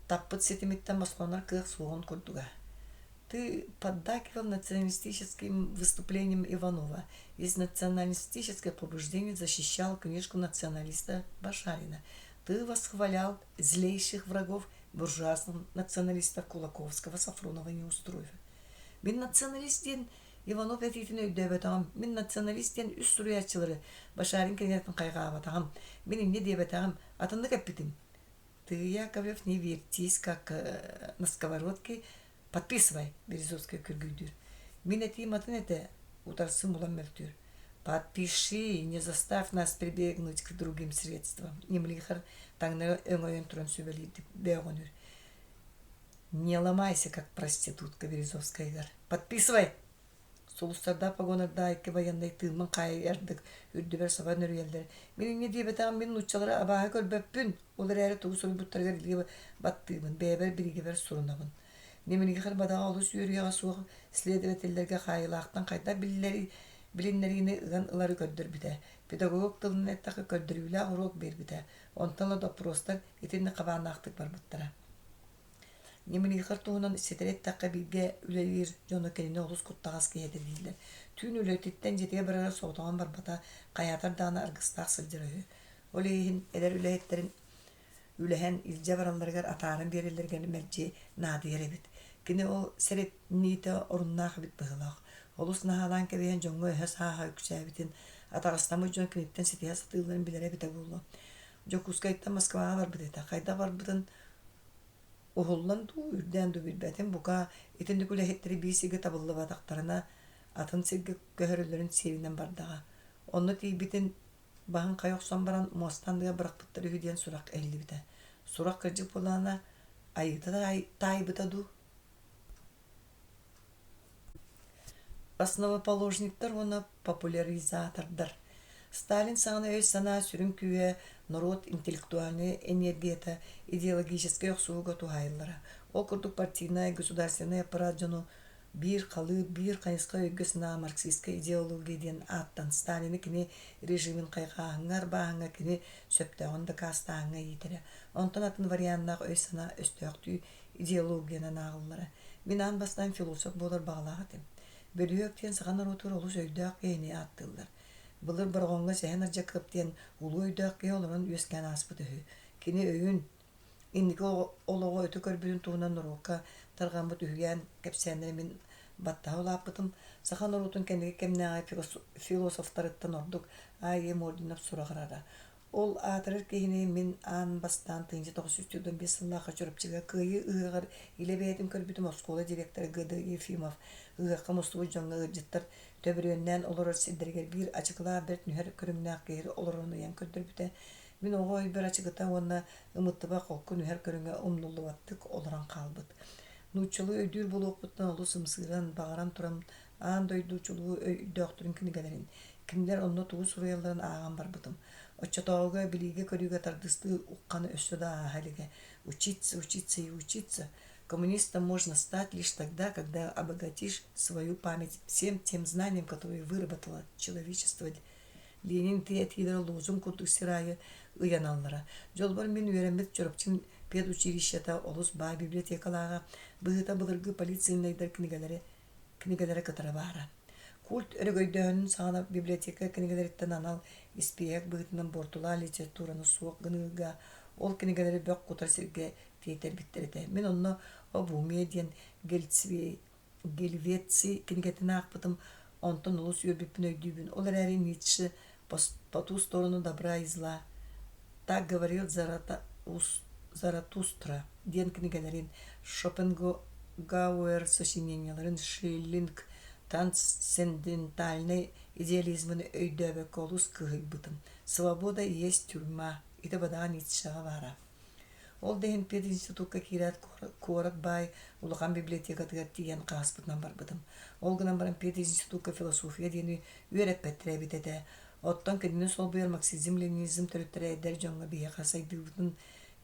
Таппыт ситимиттэн босхолонор кыах суоҕун курдуга. Ты поддакивал националистическим выступлениям Иванова, из националистических побуждений защищал книжку националиста Башарина. Ты восхвалял злейших врагов буржуазных националистов Кулаковского, Сафронова, Неустроева. Мин националист диэн Иванов этиитин өйдөөбөтөҕүм. Мин националист диэн үс суруйааччылары Башарин кинигэтин хайҕаабатаҕым. Мин инньэ диэбэтэҕим, атыннык эппитим. Ты, Яковлев, не вертись, как на сковородке. Подписывай, Березовская күргүйдүүр. Мин этиим атын этэ, утарсым улам мөлтүүр. Подпиши, не заставь нас прибегнуть к другим средствам. Немлихар таҥнары өҥөйөн туран сүбэлиирдик бөөҕүнүүр. Не ломайся, как проститутка Березовскайгар. Подписывай! Сулустардаах погонардаах икки байыаннай тыыммын хаайардык үрдүбэр саба нөрүйэллэр. Мин инньэ диэбэтэҕим, мин нууччалары абааһы көрбөппүн, ол эрээри тугу суруйбуттарыгар илии баттыыбын, бэйэбэр бириигэбэр сурунабын. Немилихэр бадаҕа олус үөрүйэҕэ суох следователлэргэ хаайыылаахтан хайдах билиннэриини ыган ылары көрдөрбүтэ. Педагог тылынан эттэххэ көрдөрүүлээх уруок биэрбитэ. Онтон ыла доппуруостар итинник хабааннаахтык барбыттара. Немилихар туһунан ситэри эттэххэ бииргэ үлэлиир дьоно кинини олус куттаҕас киһи этэ дииллэр. Түүн үлэтиттэн дьиэтигэр барара соҕотоҕун барбата, хайаатар даҕаны аргыстаах сылдьара үһү. Ол иһин эдэр үлэһиттэрин үлэһэн илдьэ баралларыгар атааран биэрэллэригэр мэлдьи наадыйар эбит. Кини ол сэрэниитэ оруннаах эбит быһыылаах. Олус наһаалаан кэбиһэн дьоҥҥо өһө-сааһа үксээбитин, атаҕастаммыт дьон киниттэн ситиһэ сатыылларын билэрэ эбитэ буолуо. Дьокуускайтан Москваҕа барбыт этэ. Хайдах барбытын уһуллан дуу, үрдээн дуу билбэтим. Бука, итинник үлэһиттэри биир сиргэ табыллыбатахтарына, атын сиргэ көһөрөллөрүн сиэринэн бардаҕа. Онно тиийбитин баһын хайа охсон баран муоста анныгар бырахпыттар үһү диэн сурах иһиллибитэ. Сурах кырдьык буоллаҕына, айыыта таайбыта дуу? Основоположниктар уонна популяризатордар Сталин саҕана өй-санаа сүрүн күүһэ норуот интеллектуальнай энергията идеологическай охсуһууга туһаайыллара. Ол курдук партийнай, государственнай аппарат дьону биир халыып, биир хайысха өйгө-санаа марксистскай идеология диэн ааттан Сталины кини режимин хайҕааһыҥҥа, арбааһыҥҥа кини сөптөөҕүн дакаастааһыҥҥа иитэрэ. Онтон атын варианнаах өй-санаа өстөөхтүү идеологиянан ааҕыллара. Мин аан бастаан философ буолар баҕалаах этим. Бөлүһүөк диэн саха норуотугар олус өйдөөх киһини ааттыыллар. Былыр Бороҕоҥҥо Сэһэн Ардьакыап диэн улуу өйдөөх киһи олорон үөскээн ааспыт үһү. Кини өйүн, инники олоҕу өтө көрбүтүн туһунан норуокка тарҕаммыт үһүйээн кэпсээннэри мин баттаһа улааппытым. Саха норуотун кэнники кэмнээҕи философтарыттан ордук А.Е. Мординов сураҕырара. Ол аатырар киһини мин аан бастаан 1945 сыллаахха Чурапчыга Кыайыы ыһыаҕар илэ бэйэтин көрбүтүм оскуола директора Г.Д. Ефимов ыһыахха мустубут дьоҥҥо ыалдьыттар төбүрүөннээн олорор сирдэригэр биир ачыкылаах бэрт нүһэр көрүҥнээх киһи олорорун ыйан көрдөрбүтэ. Мин оҕо өйбөр ачыкыта уонна ымыттыба холку нүһэр көрүҥэ умнуллубаттык олорон хаалбыт. Нууччалыы өйдүүр буолуохпуттан олус ымсыыран, баҕаран туран аан дойду чулуу өйдөөхтөрүн кинигэлэрин, кинилэр онно тугу суруйалларын ааҕан барбытым. Оччотооҕуга билиигэ-көрүүгэ тардыстыы ухханы өссө да ааһа илигэ. Учиться, учиться и учиться. Коммунистом можно стать лишь тогда, когда обогатишь свою память всем тем знанием, которые выработало человечество Ленин ити этиилэрэ лозунг курдук сир аайы ыйаналлара. Дьолбор мин үөрэммит Чурапчым педучилищета олус баай библиотекалааҕа, быһыыта былыргы полицейнайдар кинигэлэри кинигэлэрэ кытары баара. Культ өрөгөйдөөһүнүн саҕана библиотека кинигэлэриттэн анал испииһэк быһыытынан буортулаах литератураны суох гыныыга, ол кинигэлэри бөх кутар сиргэ тиэйтэрбиттэр этэ. Мин онно «Обумия» диэн Гельвеций кинигэтин аахпытым, онтон олус үөрбүппүн өйдүүбүн. Ол эрээри Ницше «По ту сторону добра и зла», «Так говорил Заратустра» диэн кинигэлэрин, Шопенгауэр сочинениеларын, Шиллинг трансцендентальнай идеализмын өйдөөбөккө олус кыһыйбытым. «Свобода и есть тюрьма» ити бадаҕа Ницшеҕэ баара. Ол да иһин пединститукка киирээт куорат баай улахан библиотекатыгар тиийэн хааспытынан барбытым. Ол гынан баран пединститукка философия диэни үөрэппэттэрэ эбит этэ. Оттон кинини солбуйар марксизм-ленинизм төрүттэрэ эдэр дьоҥҥо биһиэхэ сайдыыбытын,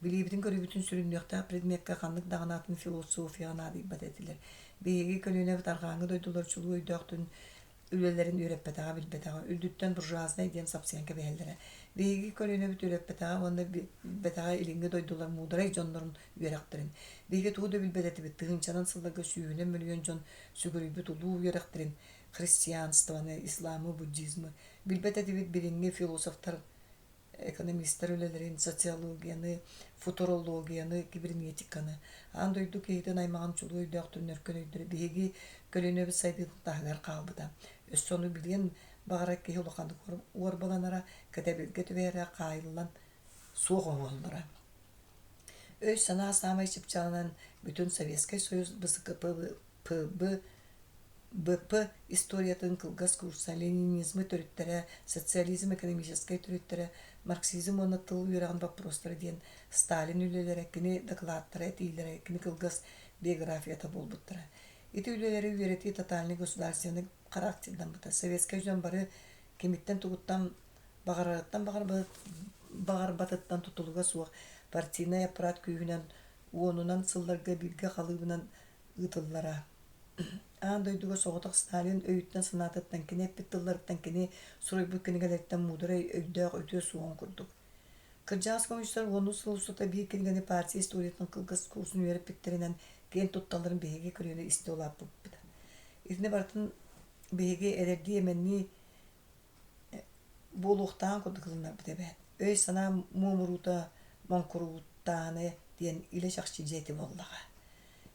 билиибитин-көрүүбүтүн сүрүннүөхтээх предмеккэ ханнык даҕаны атын философияҕа наадыйбат этилэр. Биһиги көлүөнэбит арҕааҥҥы дойдулар чулуу өйдөөхтүн үлэлэрин үөрэппэтэҕэ, билбэтэҕэ, үрдүттэн буржуазнай диэн сапсыйан кэбиһэллэрэ. Биһиги көлүөнэбит үөрэппэтэҕэ уонна билбэтэҕэ илиҥҥи дойдулар муударай дьоннорун үөрэхтэрин. Биһиги тугу да билбэт этибит, тыһыынчанан сылларга сүүһүнэн мөлүйүөн дьон сүгүрүйбүт улуу үөрэхтэрин, христианствоны, исламы, буддизмы билбэт этибит билиҥҥи философтар экономистар үлэлэрин, социологияны, футурологияны, кибернетиканы, аан дойду киһитин аймаҕын чулуу өйдөөхтөрүн өркөн өйдөрө биһиги көлүөнэбит сайдыытын таһыгар хаалбыта. Өссө ону билиэн баҕарар киһи улаханнык уорбаланара, кэтэбилгэ түбэһэрэ, хаайыллан суох оҥоһуллара. Өй-санаа саамай чыпчаалынан бүтүн Советскай Союз БСКП БП историятын кылгас курса, ленинизмы төрүттэрэ, социализм экономическай төрүттэрэ, марксизм уонна тыл үөрэҕин боппуруостара диэн Сталин үлэлэрэ, кини дакылааттара, этиилэрэ, кини кылгас биографията буолбуттара. Ити үлэлэри үөрэтии тотальный государственный характердаммыта. Советскай дьон бары кимиттэн-тугуттан баҕарарыттан баҕарбатыттан тутулуга суох партийнай аппарат күүһүнэн уонунан сылларга бииргэ халыыбынан ыытыллара. Аан дойдуга соҕотох Сталин өйүттэн-санаатыттан, кини эппит тылларыттан, кини суруйбут кинигэлэриттэн муударай, өйдөөх, үтүө суоҕун курдук. Кырдьаҕас коммунистар уонус сыл устата биир кинигэни партия историятын кылгас курсун үөрэппиттэринэн киэн тутталларын биһиги көлүөнэ истэ улааппыппыт. Итини барытын биһиги эдэрдии-эмэннии буолуохтааҕын курдук ылынарбыт эбээт. Өй-санаа муомуруута моҥкурууттааны диэн илэ-чахчы дьиэ ити буоллаҕа.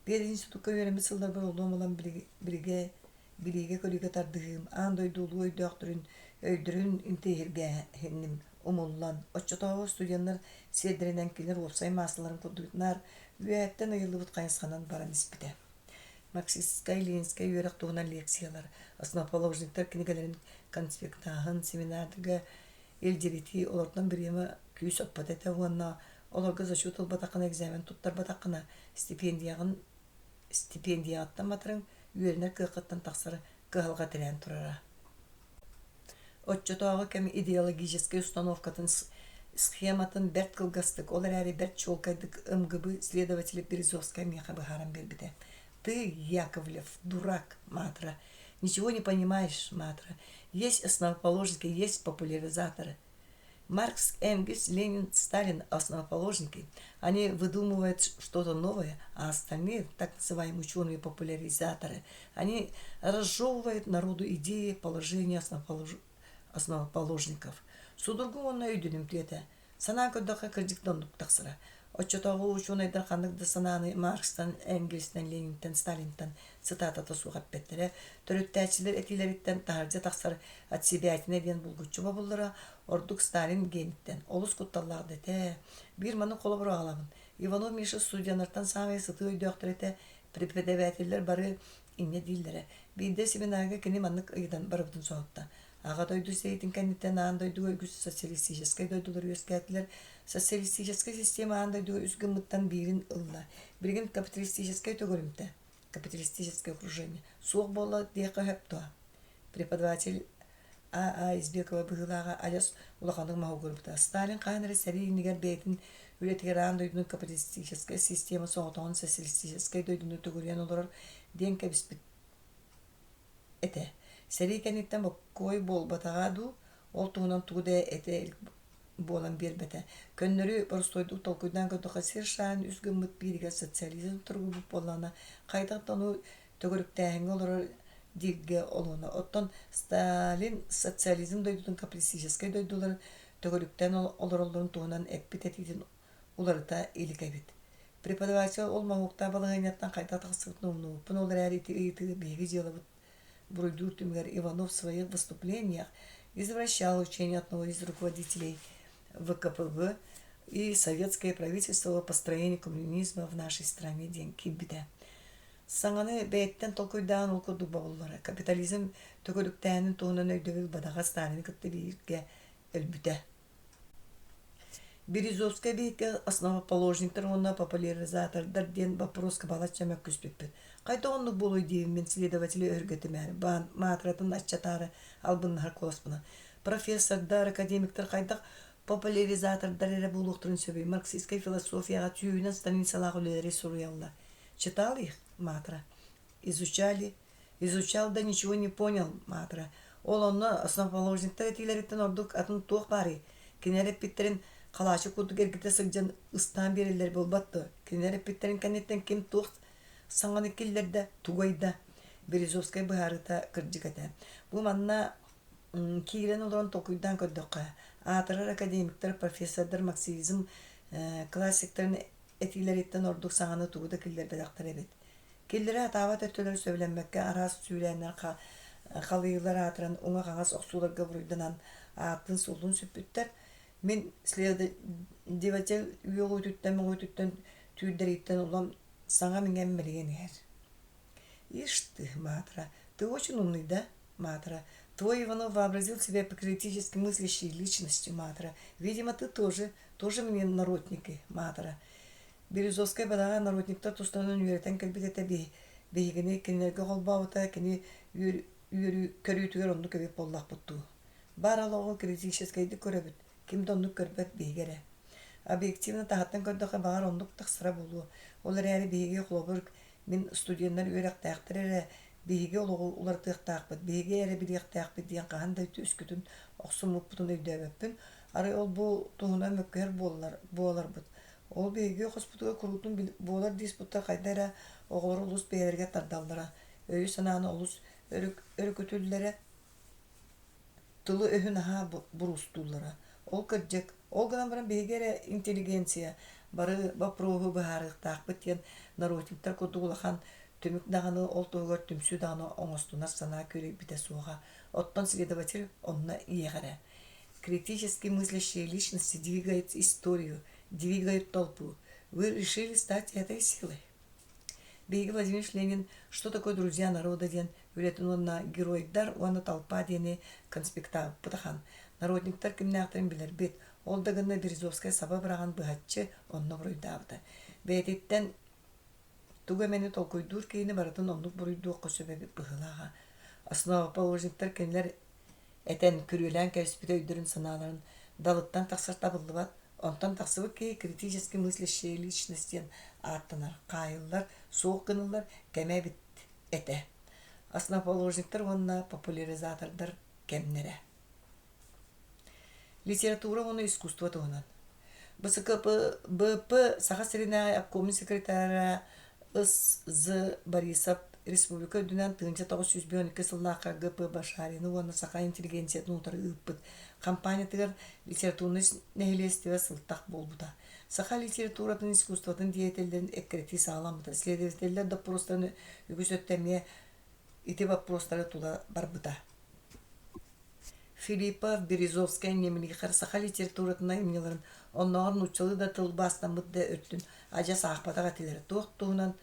Пединститукка үөрэммит сылларбар олуом ылан билигэ билиигэ-көрүүгэ тардыһыым, аан дойду улуу өйдөөхтөрүн өйдөрүн интэриэһиргээһиним. умуллан, оччотооҕу студеннар сиэрдэринэн кинилэр уопсай маассаларын курдук наар үөһэттэн ыйыллыбыт хайысханан баран испитэ. Марксистскай, ленинскэй үөрэх туһунан лекциялар, основоположниктар кинигэлэрин конспектааһын, семинарга илдьиритии олортон бириэмэ күүс оппот этэ уонна олорго зачет ылбатаххына, экзамен туттарбатаххына, стипендияҕын стипендияҕыттан матарыҥ, үөрэнэр кыаххыттан тахсар кыһалҕа тирээн турара. Оччотооҕу кэм идеологическай установкатын схематын бэрт кылгастык, ол эрээри бэрт чуолкайдык МГБ следователэ Березовскай миэхэ быһааран биэрбитэ. «Ты, Яковлев, дурак, Матра, ничего не понимаешь, Матра. Есть основоположники, есть популяризаторы. Маркс, Энгельс, Ленин, Сталин – основоположники. Они выдумывают что-то новое, а остальные, так называемые ученые-популяризаторы, они разжевывают народу идеи, положения основоположников. Судургу уонна өйдөнүмтүө этэ. Санаан көрдөххө кырдьык да оннук тахсара. Оччотооҕу учуонайдар ханнык да санааны Маркстан, Энгельстэн, Ленинтэн, Сталинтан цитатата суох эппэттэрэ, төрүттээччилэр этиилэриттэн таһырдьа тахсар отсебятина диэн булгуччу бобуллара, ордук Сталин гениттэн олус кутталлаах да этэ. Биир маннык холобуру аҕалабын. Иванов Миша студеннартан саамай сытыы өйдөөхтөр этэ, преподавателлэр бары инньэ дииллэрэ. Биирдэ семинарга кини маннык ыйытан барыбытын соһутта. Аҕа дойду сэриитин кэнниттэн аан дойдуга үгүс социалистическай дойдулар үөскээтилэр. Социалистическай система аан дойдуга үс гыммыттан биирин ылла. Билигин капиталистическай төгүрүмтэ, капиталистическое окружение, суох буолла диэххэ сөп дуо? Преподаватель А. А. Избекова быһыылааҕа адьас улаханнык моһуогурбута. Сталин хаһан эрэ сэрии иннигэр бэйэтин үлэтигэр аан дойдуну капиталистическай система соҕотоҕун социалистическай дойдуну төгүрүйэн олорор диэн кэбиспит этэ. Сэрии кэнниттэн боккуой буолбатаҕа дуу, ол туһунан тугу да этэ илик буолан биэрбэтэ. Көннөрү боростуойдук толкуйдаан көрдөххө, сир шаарын үс гыммыт бииригэр социализм туругурбут буоллаҕына, хайдах да ону төгүрүктээһиҥҥэ олорор дииргэ олуона. Оттон Сталин социализм дойдутун капиталистическай дойдуларын төгүрүктээн олороллорун туһунан эппит этиитин уларыта илик эбит. Преподаватель ол моһуоктаах балаһыанньаттан хайдах тахсыбытын умнубуппун, ол эрээри ити ыйытыы биһиги дьыалабыт буруйдуур түмүгэр Иванов в своих выступлениях извращал учение одного из руководителей ВКПБ и советское правительство о построении коммунизма в нашей стране диэн киирбитэ. Саҥаны бэйэттэн толкуйдаан ол курдук бобуллара. Капитализм төгүрүктээһинин туһунан өйдөбүл бадаҕа Сталины кытта бииргэ өлбүтэ. Березовскай биһикки основоположниктар уонна популяризатордар диэн боппуруоска балачча мөккүспүппүт. Хайдах оннук буолуой диэбин следователи өһүргэтимээри, маатыратын аччатаары албыннаһар куоласпынан. Профессордар, академиктар хайдах популяризатордар эрэ буолуохтарын сөбүй марксистскай философияҕа сүүһүнэн страницалаах үлэлэри суруйаллар. Читал их, Матра? Изучали. Изучал да ничего не понял, Матра. Ол онно основоположниктар этиилэриттэн ордук атын туох баарый? Кинилэр эппиттэрин халаачык курдук эргитэ сылдьан ыстаан биэрэллэр буолбат дуо? Кинилэр эппиттэрин кэнниттэн ким туох саҥаны киллэрдэ, тугу айда? Березовскай быһаарыыта кырдьык этэ. Бу манна киирэн олорон толкуйдаан көрдөххө, аатырар академиктар, профессордар марксизм классиктарын этиилэриттэн ордук саҥаны тугу да киллэрбэтэхтэр эбит. Киллэрэ сатаабат өттүлэр сөбүлэммэккэ араас сүүрээннэр халыйыылар аатыран уҥа-хаҥас охсууларга буруйданан ааттыын-суоллуун сүппүттэр. Мин следователь үөҕүүтүттэн-мөҕүүтүттэн түүрдэрииттэн улам саҥам иҥэн мэлийэн иһэр. Ишь ты, Матра, ты очень умный, да, Матра? Твой Иванов вообразил себя критически мыслящей личностью, Матра. Видимо, ты тоже, тоже мне народники, Матра. Березовскай бадаҕа народниктар тустарынан үөрэтэн кэлбит этэ биһигини кинилэргэ холбообута кини үөрүү көрүүтүгэр оннук эбит буоллахпыт дуу. Баар олоҕу критическэйдик көрөбүт, ким да оннук көрбөт биһиги эрэ. Объективно таһыттан көрдөххө баҕар оннук тахсара буолуо. Ол эрээри биһиги холобур мин студеннар үөрэхтээхтэр эрэ биһиги олоҕу уларытыахтаахпыт, биһиги эрэ билиэхтээхпит диэн хаһан да үскүтүн охсуммуппутун өйдөөбөппүн. Арай ол бу туһунан мөккүһэр буоллар буоларбыт. Ол биһиги хоспутугар куруутун буолар диспуттар хайда эрэ оҕолору олус бэйэлэригэр тардаллара, өйү-санааны олус өрүкүтүллэрэ, тылы-өһү наһаа буруустууллара. Ол кырдьык, ол гынан баран биһиги эрэ интеллигенция бары боппуруоһу быһаарыахтаахпыт диэн народниктар курдук улахан түмүк даҕаны ол туһугар түмсүү даҕаны оҥостунар санаа күөрэйбитэ суоҕа. Оттон следователь онно иэҕэрэ. Критически мыслящие личности двигают историю, двигают толпу. Вы решили стать этой силой. Биһиги Владимир Ленин «Что такое друзья народа» диэн үлэтин уонна «Геройдар уонна толпа» диэни конспектаабыппыт ахан. Народниктар кимнээхтэрин билэрбит. Ол да гына Березовскай саба быраҕан быһаччы онно буруйдаабыта. Бэйэтиттэн тугу эмэни толкуйдуур киһини барытын оннук буруйдуохха сөп эбит быһыылааҕа. Основоположниктар кинилэр этэн, күрүөлээн кэбиспит өйдөрүн-санааларын далыттан тахсар табыллыбат, онтон тахсыбыт киһи критически мыслящая личность диэн ааттанар, хаайыллар, суох гыныллар кэмэ эбит этэ. Основоположниктар уонна популяризатордар кэмнэрэ. Литература уонна искусство туһунан. БСКП Саха сиринээҕи обкомун секретара С. З. Борисов республика үрдүнэн 1912 сыллаахха Г. П. Башарины уонна саха интеллигенциятын утары ыыппыт хампаанньатыгар литературнай нэһилиэстибэ сылтах буолбута. Саха литературатын искусствотын деятеллэрин эккирэтии саҕаламмыта. Следователлэр доппуруостарын үгүс өттө эмиэ ити боппуруостары тула барбыта. Филиппов, Березовскай, Немлихер саха литературатын айымньыларын оннооҕор нууччалыы да тылбаастаммыт да өттүн адьас аахпатах этилэр, туох туһунан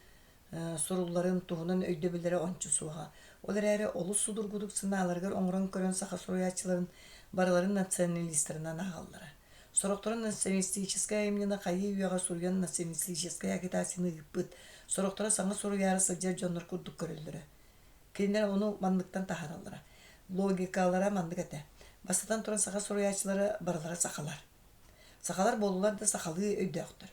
сурулларын туһунан өйдөбүллэрэ ончу суоҕа. Ол эрээри олус судургутук санааларыгар оҥорон көрөн саха суруйааччыларын барыларын националистарынан ааҕаллара. Сорохторо националистическай айымньыны хайыы үйэҕэ суруйан националистическай агитацияны ыыппыт, сорохторо саҥа суруйаары сылдьар дьоннор курдук көрөллөрө. Кинилэр ону манныктан таһаараллара. Логикалара маннык этэ. Бастатан туран саха суруйааччылара барылара сахалар. Сахалар буоллулар да сахалыы өйдөөхтөр.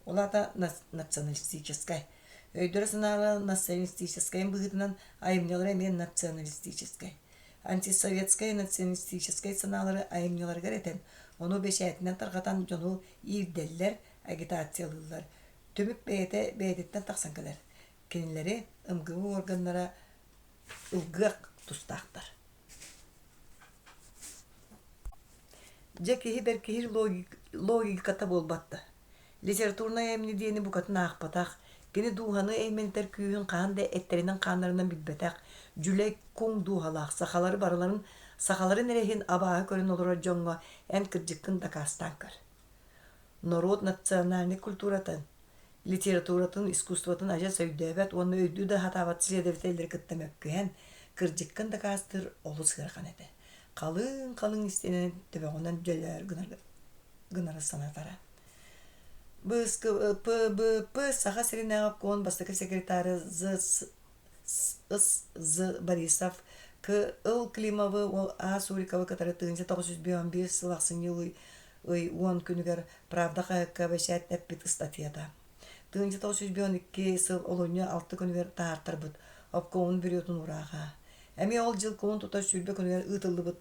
Ол аата националистическай. Өйдөрө-санаалара националистическайын быһыытынан айымньылара эмиэ националистическай. Антисоветскай националистическай санаалары айымньыларыгар этэн, ону бэчээтинэн тарҕатан дьону иирдэллэр, агитациялыыллар. Түмүк бэйэтэ бэйэтиттэн тахсан кэлэр. Кинилэри МГУ уорганнара ылгыах тустаахтар. Дьэ киһи бэркиһиир логиката буолбат да. Литературнай айымньы диэни букатын аахпатах, кини дууһаны эймэнитэр күүһүн хаһан да эттэринэн-хааннарынан билбэтэх, дьүлэй куҥ дууһалаах сахалары барыларын сахаларын эрэ иһин абааһы көрөн олорор дьоҥҥо эн кырдьыккын дакаастаан көр. Норуот национальнай культуратын, литературатын, искусствотын адьас өйдөөбөт уонна өйдүү да сатаабат следователлэри кытта мөккүһэн, кырдьыккын дакаастыыр олус ыарахан этэ. Халыҥ-халыҥ истиэнэни төбөҕүнэн дьөлөөр гынары санатара. БП Саха сиринээҕи обкуон бастакы секретара З. Борисов К. Ыл Климовы А. Суриковы кытары 1951 сыл ахсынньы ый уон күнүгэр «Правда» хаһыакка бэчээттэппит ыстатыйата. 1952 сыл олунньу алта күнүгэр таһаартарбыт обкомун бюротун уурааҕа. Эмиэ ол дьыл кулун тутар 20 күнүгэр ыытыллыбыт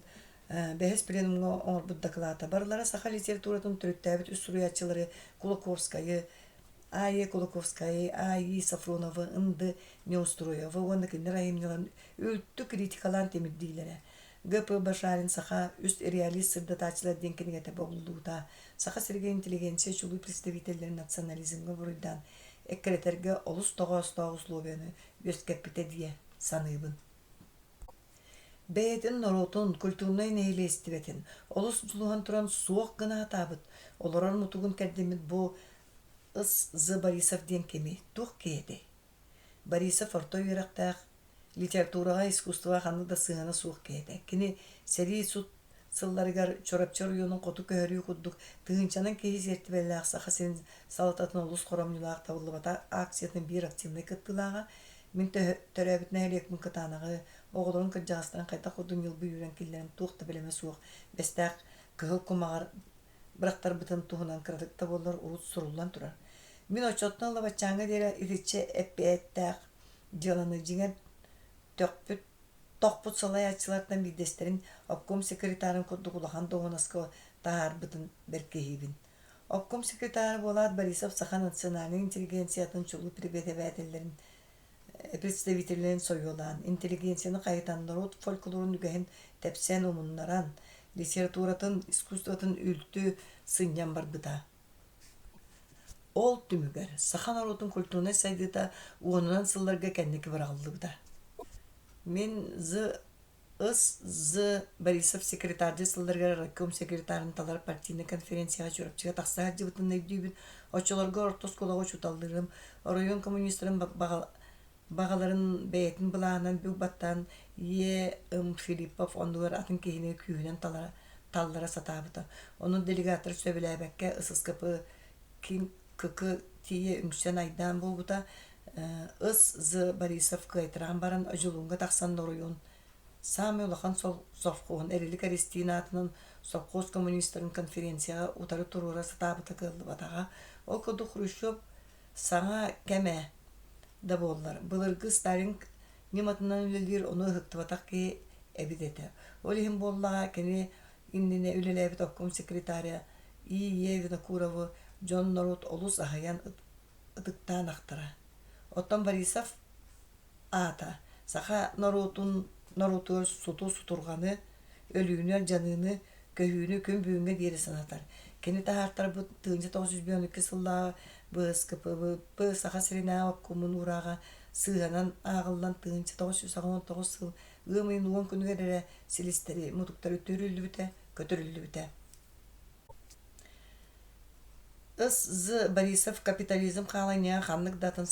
бэһис пленумҥа оҥорбут дакылаата барылара саха литературатын төрүттээбит үс суруйааччылары Кулаковскайы, А.Е. Кулаковскайы, А.И. Софроновы, Н.Д. Неустроевы уонна кинилэр айымньыларын үлтү критикалаан тимирдиилэрэ. Г.П. Башарин «Саха үс реалист сырдатааччылар» диэн кинигэтэ бобуллубута. Саха сиригэр интеллигенция чулуу представителлэрин национализмҥа буруйдаан эккирэтэргэ олус тоҕоостоох условияны үөскэппитэ дии саныыбын. Бэйэтин норуотун культурнай нэһилиэстибэтин олус дьулуһан туран суох гына сатаабыт, олорор мутугун кэрдиммит бу С. З. Борисов диэн кимий, туох киһи этэй? Борисов орто үөрэхтээх, литератураҕа, искусствоҕа ханнык да сыһыана суох киһи этэ. Кини сэрии сут сылларыгар Чурапчы оройуонун хоту көһөрүү курдук тыһыынчанан киһи сиэртибэлээх Саха сирин салалтатын олус хоромньулаах табыллыбатах акциятын биир активнай кыттыылааҕа. Мин төрөөбүт нэһилиэкпин Кытаанаҕы, оҕолорун кырдьаҕастарын хайдах курдук ньылбы үүрэн киллэрэн туох да бэлэмэ суох Бэстээх кыһыл кумаҕар бырахтарбытын туһунан кыратык да буоллар урут суруллан турар. Мин оччоттон ыла баччааҥҥа диэри итиччэ эппиэттээх дьыаланы дьиҥэр төхпүт тохпут салайааччылартан биирдэстэрин обком секретарын курдук улахан дуоһунаска таһаарбытын бэркиһиибин. Обком секретара буолаат Борисов саха национальнай интеллигенциятын чулуу преподавателлэрин представителлэрин сойуолаан, интеллигенцияны хайытан, норуот фольклорун үгэһин тэпсэн умуннаран, литературатын, искусствотын үлтү сынньан барбыта. Ол түмүгэр саха норуотун культурнай сайдыыта уонунан сылларга кэнники быраҕыллыбыта. Мин З. С. З. Борисов секретардыы сылларыгар райком секретарын талар партийнай конференцияҕа Чурапчыга тахса сылдьыбытын өйдүүбүн. Оччолорго орто оскуолаҕа учууталлыырым. Оройуон коммунистарын баҕаларын бэйэтин былаанынан бүк баттаан Е. М. Филиппов оннугар атын киһини күүһүнэн таллара сатаабыта. Ону делегаттар сөбүлээбэккэ ССКП Ким КК тиийэ үҥсэн айдаан буолбута. С. З. Борисов кыайтаран баран Одьулууҥҥа тахсан оройуон саамай улахан совхоһун Эрилик Эристиин аатынан совхоз коммунистарын конференцияҕа утары туруора сатаабыта кыаллыбатаҕа. Ол курдук Хрущев саҥа кэмэ да буоллар, былыргы Сталин ньыматынан үлэлиир ону ыһыктыбатах киһи эбит этэ. Ол иһин буоллаҕа кини иннинэ үлэлээбит обком секретаря И. Е. Винокурову дьон-норуот олус аһыйан ытыктаан ахтара. Оттон Борисов аата саха норуотун норуотугар суту-сутурҕаны, өлүүнү-алдьаныыны, көһүүнү күн бүгүҥҥэ диэри санатар. Кини таһаартарбыт 1952 сыллааҕы БСКПВП Саха сиринээҕи обкомун уурааҕа сыыһанан ааҕыллан 1989 сыл ыам ыйын уон күнүгэр эрэ силистэри, мутуктары түөрүллүбүтэ, көтүрүллүбүтэ. С. З. Борисов капитализм хаалынньаҕа ханнык да атын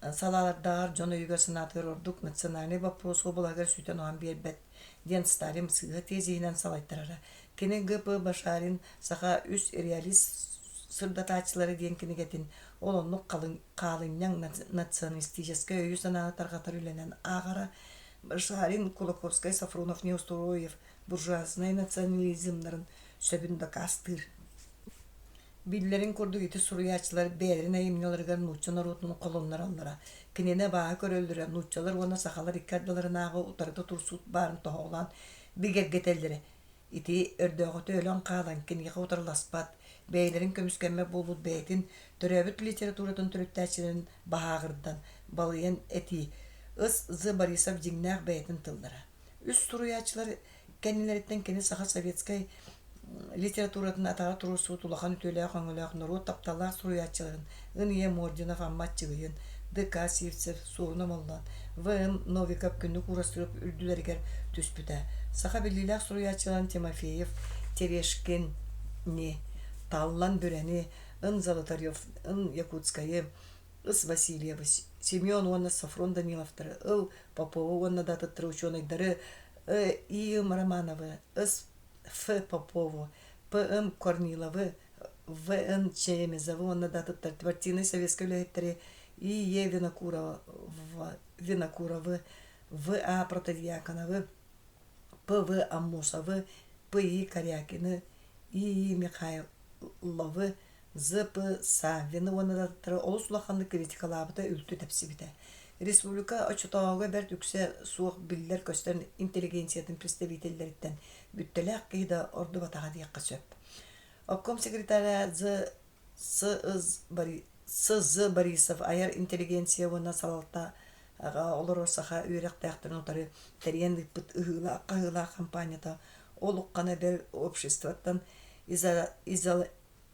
салаалардааҕар дьон өйүгэр-санаатыгар ордук национальнай боппуруос уобалаһыгар сүтэн-оһон биэрбэт диэн Сталин сыыһа тиэзиһинэн салайтарара. Кини Г. П. Башарин «Саха үс реалист сырдатааччылара» диэн кинигэтин ол оннук хаалынньаҥ националистическай өйү-санааны тарҕатар үлэнэн ааҕара. Башарин, Кулаковскай, Софронов, Неустроев буржуазнай национализмнарын сөбүн дакаастыыр. Биллэрин курдук ити суруйааччылар бэйэлэрин айымньыларыгар нуучча норуотун холуннараллара, кинини абааһы көрөллөрө, нууччалар уонна сахалар икки ардыларынааҕы утарыта турсуу баарын тоһоҕолоон бигэргэтэллэрэ. Ити өрдөөҕүтэ өлөн хаалан киниэхэ утарыласпат, бэйэлэрин көмүскэммэт буолбут бэйэтин төрөөбүт литературатын төрүттээччилэрин баһааҕырдан, балыйан этии С. З. Борисов дьиҥнээх бэйэтин тыллара. Үс суруйааччылар кэннилэриттэн кини саха советскай литературатын атаҕар туруорсубут улахан үтүөлээх-өҥөлөөх норуот тапталлаах суруйааччыларын Ын Ийэ Мординов Амма Аччыгыйын, Д.К. Сивцев, Суоруна Моллоон, В.М. Новиков Күннүк Уурастыырап үрдүлэригэр түспүтэ. Саха биллиилээх суруйааччыларын Тимофеев, Терешкини, Таллан Бүрэни, Н. Золотарев, Н. Якутскайы, Ыс Васильевы, Семен уонна Софрон Даниловтары, Ыл Попову уонна да атыттары учуонайдары И. Романовы, С. Ф. Попову, П. М. Корниловы, В. Н. Чемезовы уонна да атыттар партийнай советскай үлэһиттэри И. Е. Винокуровы, В. А. Протодьяконовы, П. В. Аммосовы, П. И. Корякины, И. И. Михайловы, З.П. Саввины уонна да атыттары олус улаханнык критикалаабыта үлтү тэпсибитэ. Республика оччотооҕуга бэрт үксэ суох биллэр-көстөр интеллигенциятын представителлэриттэн бүттэлээх киһи да ордубатаҕа диэххэ сөп. Обком секретаря З. С. Борисов айар интеллигенция уонна салалта олорор саха үөрэхтээхтэрин утары тэрийэн ыыппыт ыһыылаах-хаһыылаах хампаанньата ол уххана бэл обществоттан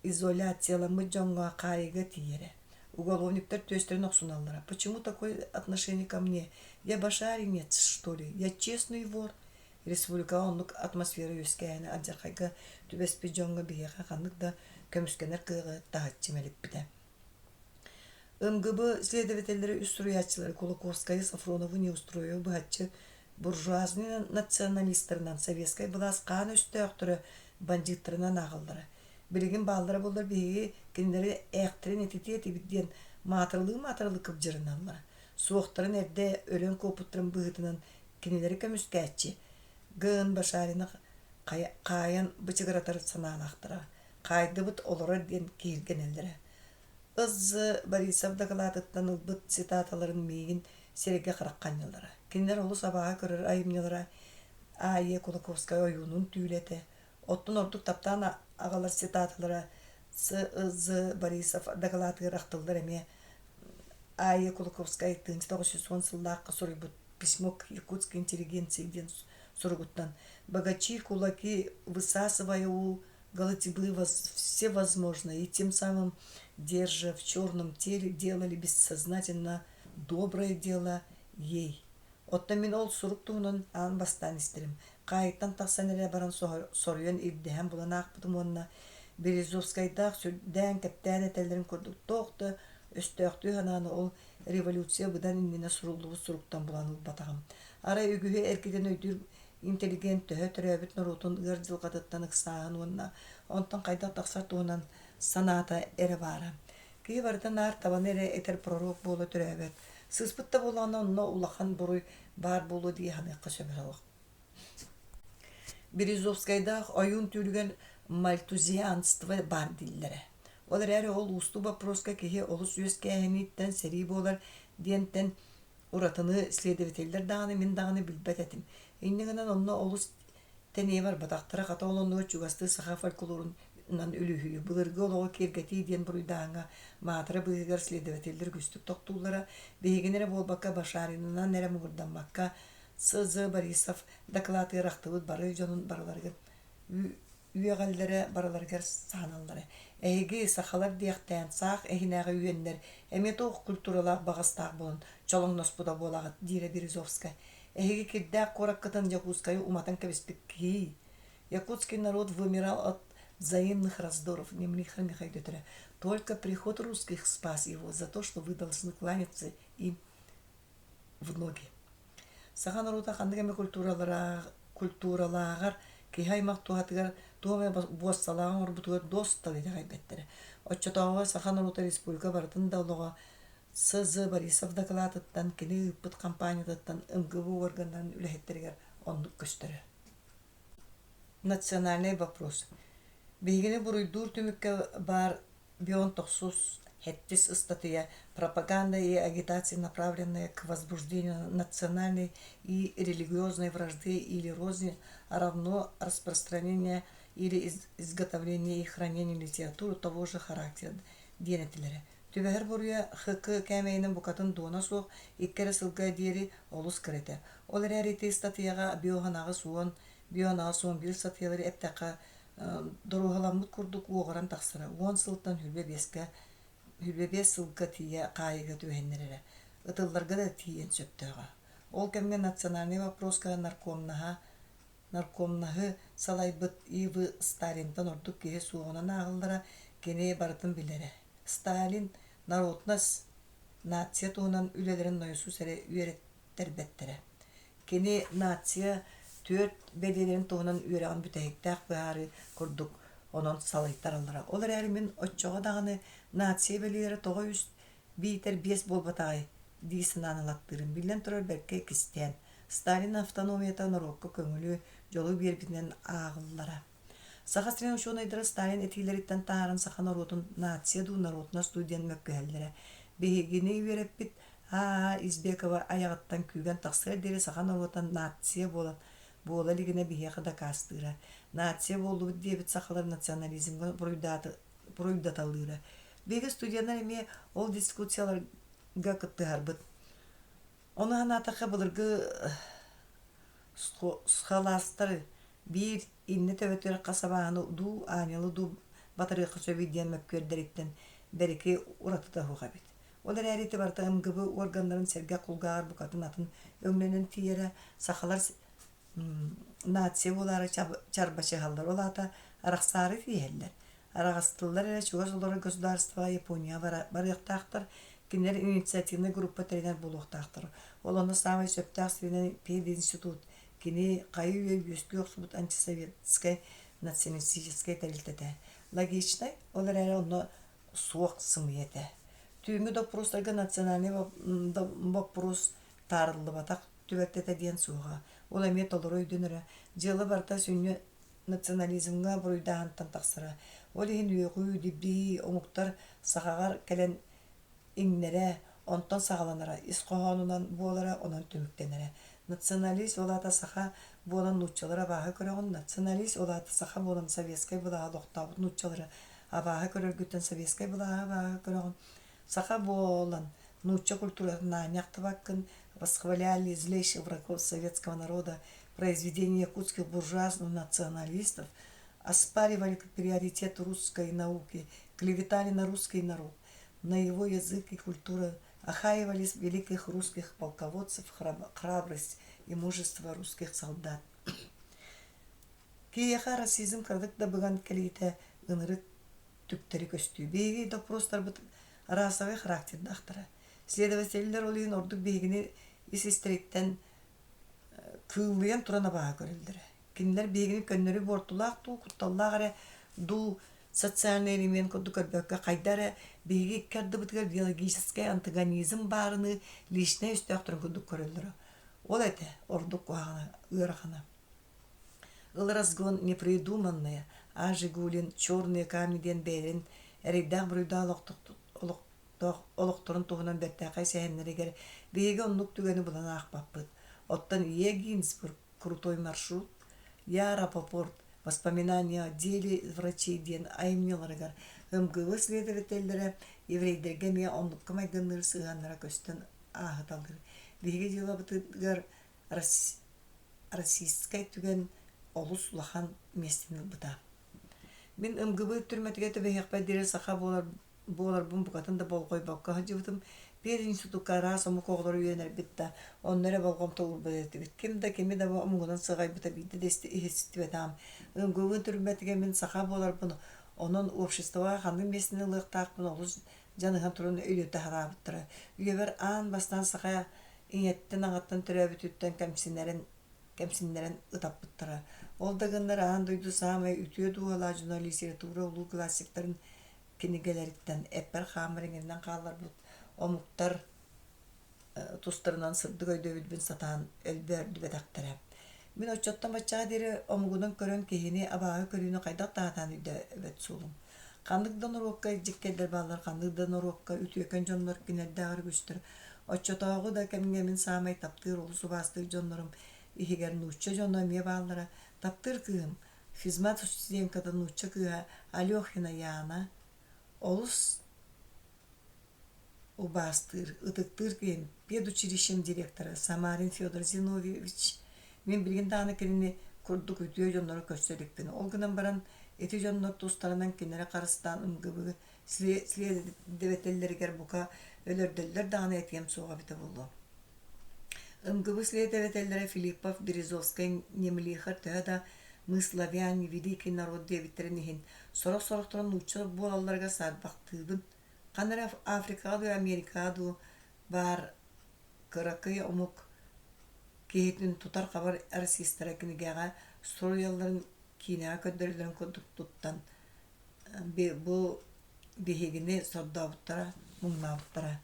изоляцияламмыт дьоҥҥо хаайыыга тиийэрэ. Уголовниктар түөстэрин охсуналлара. Почему такое отношение ко мне? Я башаринец, что ли? Я честный вор? Республикаҕа оннук атмосфера үөскээһинэ алдьархайга түбэспит дьоҥҥо биһиэхэ ханнык да көмүскэнэр кыаҕы таһыччы мэлиппитэ. МГБ следователлэрэ үс суруйааччылары Кулаковскайы, Софронову, Неустроеву быһаччы буржуазный националистарынан, советскай былаас хаан өстөөхтөрө бандьыыттарынан ааҕаллара. Билигин бааллара буоллар биһиги кинилэри ээхтэрин этитиэ этибит диэн маатыралыы-маатыралыы кыбдьырыналлара. Суохтарын эрдэ өлөн куоппуттарын быһыытынан кинилэри көмүскээччи Г.Н. Башарина хаайан бычыгыратар санаалаахтара. Хаайдыбыт олорор диэн киһиргэнэллэрэ. Ы.З. Борисов дакылаатыттан ылбыт цитаталарын миигин сирэйгэ-харахха анньаллара. Кинилэр олус абааһы көрөр айымньылара А.Е. Кулаковскай ойуунун түүлэ этэ. Оттон ордук таптаан аҕалар цитаталара С.Ы.З. Борисов дакылаатыгар ахтыллар эмиэ А.Е. Кулаковскай 1910 сыллаахха суруйбут «Письмо к якутской интеллигенции» диэн суругуттан «Богачи, кулаки, высасывая у голотьбы все возможное и тем самым, держа в черном теле, делали бессознательно доброе дело ей. Оттон мин ол сурук туһунан аан бастаан истэрим. Хаайыттан тахсан эрэ баран соруйан ирдэһэн булан аахпытым уонна Березовскайдаах сүрдээн-кэптээн этэллэрин курдук туох да өстөөхтүү санааны ол революция быдан иннинэ суруллубут суруктан булан ылбатаҕым. Арай үгүһү эргитэн өйдүүр интеллигент төһө төрөөбүт норуотун ыар дьылҕатыттан ыксааһын уонна онтон хайдах тахсар туһунан санаата эрэ баара. Киһи барыта наар табаны эрэ этэр пророк буола төрөөбөт. Сыыспыт да буоллаҕына онно улахан буруй баар буолуо дии саныахха сөбө суох. Березовскайдаах ойуун түүлүгэр мальтузианство баар дииллэрэ. Ол эрээри ол уустук боппуруоска киһи олус үөскээһиниттэн сэрии буолар диэнтэн уратыны следователлэр даҕаны, мин даҕаны билбэт этим. Инньэ гынан онно олус тэнийэ барбатахтара, хата ол оннугар чугастыы саха фольклорунан үлүһүйүү, былыргы олоҕу киэргэтии диэн буруйдааһыҥҥа маатыра быыһыгар следователлэр үгүстүк тохтууллара, биһигини эрэ буолбакка Башаринынан эрэ муҥурдаммакка С. З. Борисов дакылаатыгар ахтыбыт бары дьонун барыларыгар үөҕэллэрэ, барыларыгар саһаналлара. Эһиги, сахалар диэхтээн, саах иһинээҕи үөннэр эмиэ туох культуралаах баҕастаах буолан чолоҥноспута буолаҕыт, диирэ Березовскай. Эһиги кирдээх куораккытын Дьокуускайы уматан кэбиспит киһи. Якутский народ вымирал от взаимных раздоров, Немлиха Михайловна. Только приход русских спас его за то, что вы должны кланяться им в ноги. Саха норуота ханнык эмэ культуралааҕар киһи аймах туһатыгар туох эмэ буоссалааҕы оҥорбутугар дуостал итэҕэйбэттэрэ. Оччотооҕуга саха норуота республика барытын да олоҕо С. З. Борисов дакылаатыттан, кини ыыппыт хампаанньатыттан МГБ уорганнарын үлэһиттэригэр оннук көстөрө. Национальный вопрос. Биһигини буруйдуур түмүккэ баар Бион тохсус сэттис ыстатыйа «Пропаганда и агитация, направленная к возбуждению национальной и религиозной вражды или розни, а равно распространение или изготовление и хранение литературы того же характера» диэн этилэрэ. Түбэһэр буруйа ХК кээмэйинэн букатын дуона суох икки эрэ сылга диэри олус кыра этэ. Ол эрээри ити ыстатыйаҕа биоһан 80, биоһан 81 ыстатыйалары эптэххэ доруоһаламмыт курдук уоҕуран тахсара, уон сылтан сүүрбэ биэскэ 25 сылга тиийэ хаайыыга түбэһиннэрэрэ, ытылларга да тиийиэн сөптөөҕө. Ол кэмҥэ национальнай вопроска наркомнаһа наркомнаһы салайбыт И.В. Сталинтан ордук киһи суоҕунан ааҕыллара, кини барытын билэрэ. Сталин народность, нация туһунан үлэлэрин нойосуус эрэ үөрэттэрбэттэрэ. Кини нация түөрт бэлиэлэрин туһунан үөрэҕин бүтэһиктээх быһаарыы курдук онон салайтараллара. Ол эрээри мин оччоҕо даҕаны нация бэлиэлэрэ тоҕо үс биитэр биэс буолбатаҕай дии санаан ылаттыырым. Биллэн турар, бэркэ кистээн. Сталин автономията норуокка көҥүлү, дьолу биэрбитинэн ааҕыллара. Саха сирин учуонайдара Сталин этиилэриттэн таһааран саха норуотун нация дуу, народность дуу диэн мөккүһэллэрэ. Биһигини үөрэппит А. Избекова айаҕыттан күүгэн тахсыар диэри саха норуота нация буолан буола илигинэ биһиэхэ дакаастыыра. Нация буоллубут диэбит сахалар национализмҥа буруйдаталыыра. Биһиги студеннар эмиэ ол дискуссияларга кыттыһарбыт. Ону санаатахха былыргы схоластар биир иннэ төбөтүгэр хас абааһыны дуу, аанньалы дуу батарыахха сөбүй диэн мөккүөрдэриттэн бэрики уратыта суох эбит. Ол эрээри ити барыта МГБ уорганнарын сэргэх кулгааҕар букатын атын өҥнөнөн тиийэрэ, сахалар нация буолаары чарбачыһаллар, ол аата арахсаары тииһэллэр. Араҕастыллар эрэ чугас олорор государствоҕа Японияҕа барыахтаахтар, кинилэр инициативнай группа тэринэр буолуохтаахтар. Ол онно саамай сөптөөх сиринэн пединститут, кини хайы-үйэ үөскүү охсубут антисоветскай националистическай тэрилтэтэ. Логичнай, ол эрээри онно суох сымыйа этэ. Түүҥҥү доппуруостарга национальнай боппуруос таарыллыбатах түбэлтэтэ диэн суоҕа. Ол эмиэ толору өйдөнөрө. Дьыала барыта сүнньү национализмҥа буруйдааһынтан тахсара. Ол иһин үөҕүү, дибдии омуктар сахаҕар кэлэн иҥнэрэ, онтон саҕаланара, ис хоһоонунан буолара, онон түмүктэнэрэ. Националист ол аата саха буолан нууччалары абааһы көрөҕүн, националист ол аата саха буолан советскай былааһы олохтообут нууччалары абааһы көрөргүттэн советскай былааһы абааһы көрөҕүн, саха буолан нуучча культуратын аанньа ахтыбаккын, восхваляли злейших врагов советского народа, произведения якутских буржуазных националистов, оспаривали приоритет русской науки, клеветали на русский народ, на его язык и культуру. Охаивались великих русских полководцев храбрость и мужество русских солдат. Киһиэхэ расизм кыратык да быган кэлиитэ ынырык түктэри көстүү. Биһиги доппуруостарбыт расовай характердаахтара. Следователлэр ол иһин ордук биһигини ис-истэриттэн кыыллыйан туран абааһы көрөллөрө. Кинилэр биһигини көннөрү буортулаах дуу, кутталлаах эрэ дуу социальный элемент курдук көрбөккө, хайда эрэ биһиги икки ардыбытыгар биологическай антагонизм баарыныы личнэй өстөөхтөрүн курдук көрөллөрө. Ол этэ ордук куһаҕана, ыарахана. Ыл разгон непридуманная, А. Жигулин «Черные камни» диэн бэйэлэрин эрэйдээх-буруйдаах олохторун туһунан бэртээхэй сэһэннэригэр биһиги оннук түгэни булан аахпаппыт. Оттон Е. Гинзбург «Крутой маршрут», Я. Рапопорт «Воспоминания о деле врачей» диэн айымньыларыгар МГБ следователлэрэ еврейдэргэ эмиэ оннукка майгынныыр сыһыаннара көстөн ааһыталыыр. Биһиги дьыалабытыгар Российскай түгэн олус улахан миэстэни ылбыта. Мин МГБ түрмэтигэр түбэһиэхпэр диэри саха буолар буоларбын букатын да болҕойбокко сылдьыбытым. Пединститукка араас омук оҕолоро үөрэнэрбит да, онно эрэ болҕомто уурбат этибит. Ким да кими да омугунан сыҕайбыта биирдэ да иһистибэтэҕим. МГБ түрмэтигэр мин саха буоларбын, онон обществоҕа ханнык миэстэни ылыахтаахпын олус дьаныһан туран өйдөтө сатаабыттара. Үйэбэр аан бастаан саха ийэттэн-аҕаттан төрөөбүтүттэн кэмсинэрин кэмсиннэрэн ытаппыттара. Ол да гыннар аан дойду саамай үтүө дууһалаах дьоно литература улуу классиктарын кинигэлэриттэн эппэр-хааммар иҥэринэн хаалларбыт омуктар тустарынан сырдык өйдөбүлбүн сатаан өлбөөрдүбэтэхтэрэ. Мин оччоттон баччаҕа диэри омугунан көрөн киһини абааһы көрүүнү хайдах да сатаан өйдөөбөт суолум. Ханнык да норуокка илдьиккэйдэр бааллар, ханнык да норуокка үтүөкэн дьоннор кинилэрдээҕэр үгүстэр. Оччотооҕу да кэмҥэ мин саамай таптыыр, олус убаастыыр дьоннорум иһигэр нуучча дьоно эмиэ бааллара. Таптыыр кыыһым, физмат студентката нуучча кыыһа Алехина Яна олус убаастыыр, ытыктыыр киһим, педучилищем директора Самарин Федор Зиновьевич. Мин билигин даҕаны кинини курдук үтүө дьоннору көрсө иликпин. Ол гынан баран ити дьоннор тустарынан кинилэри харыстаан МГБ следователлэригэр бука өлөрдөллөр даҕаны этиэм суоҕа эбитэ буолуо. МГБ следователлэрэ Филиппов, Березовскай, Немлихар төһө да «Мы славяне, великий народ» диэбиттэрин иһин, сорох-сорохторо нуучча буолалларыгар саарбахтыыбын. Ханна эрэ Африкаҕа дуу, Америкаҕа дуу баар кыракый омук киһитин тутар-хабар расистара кинигэҕэ суруйалларын киинэҕэ көрдөрөллөрүн курдук туттан бу биһигини сордообуттара, муҥнаабыттара.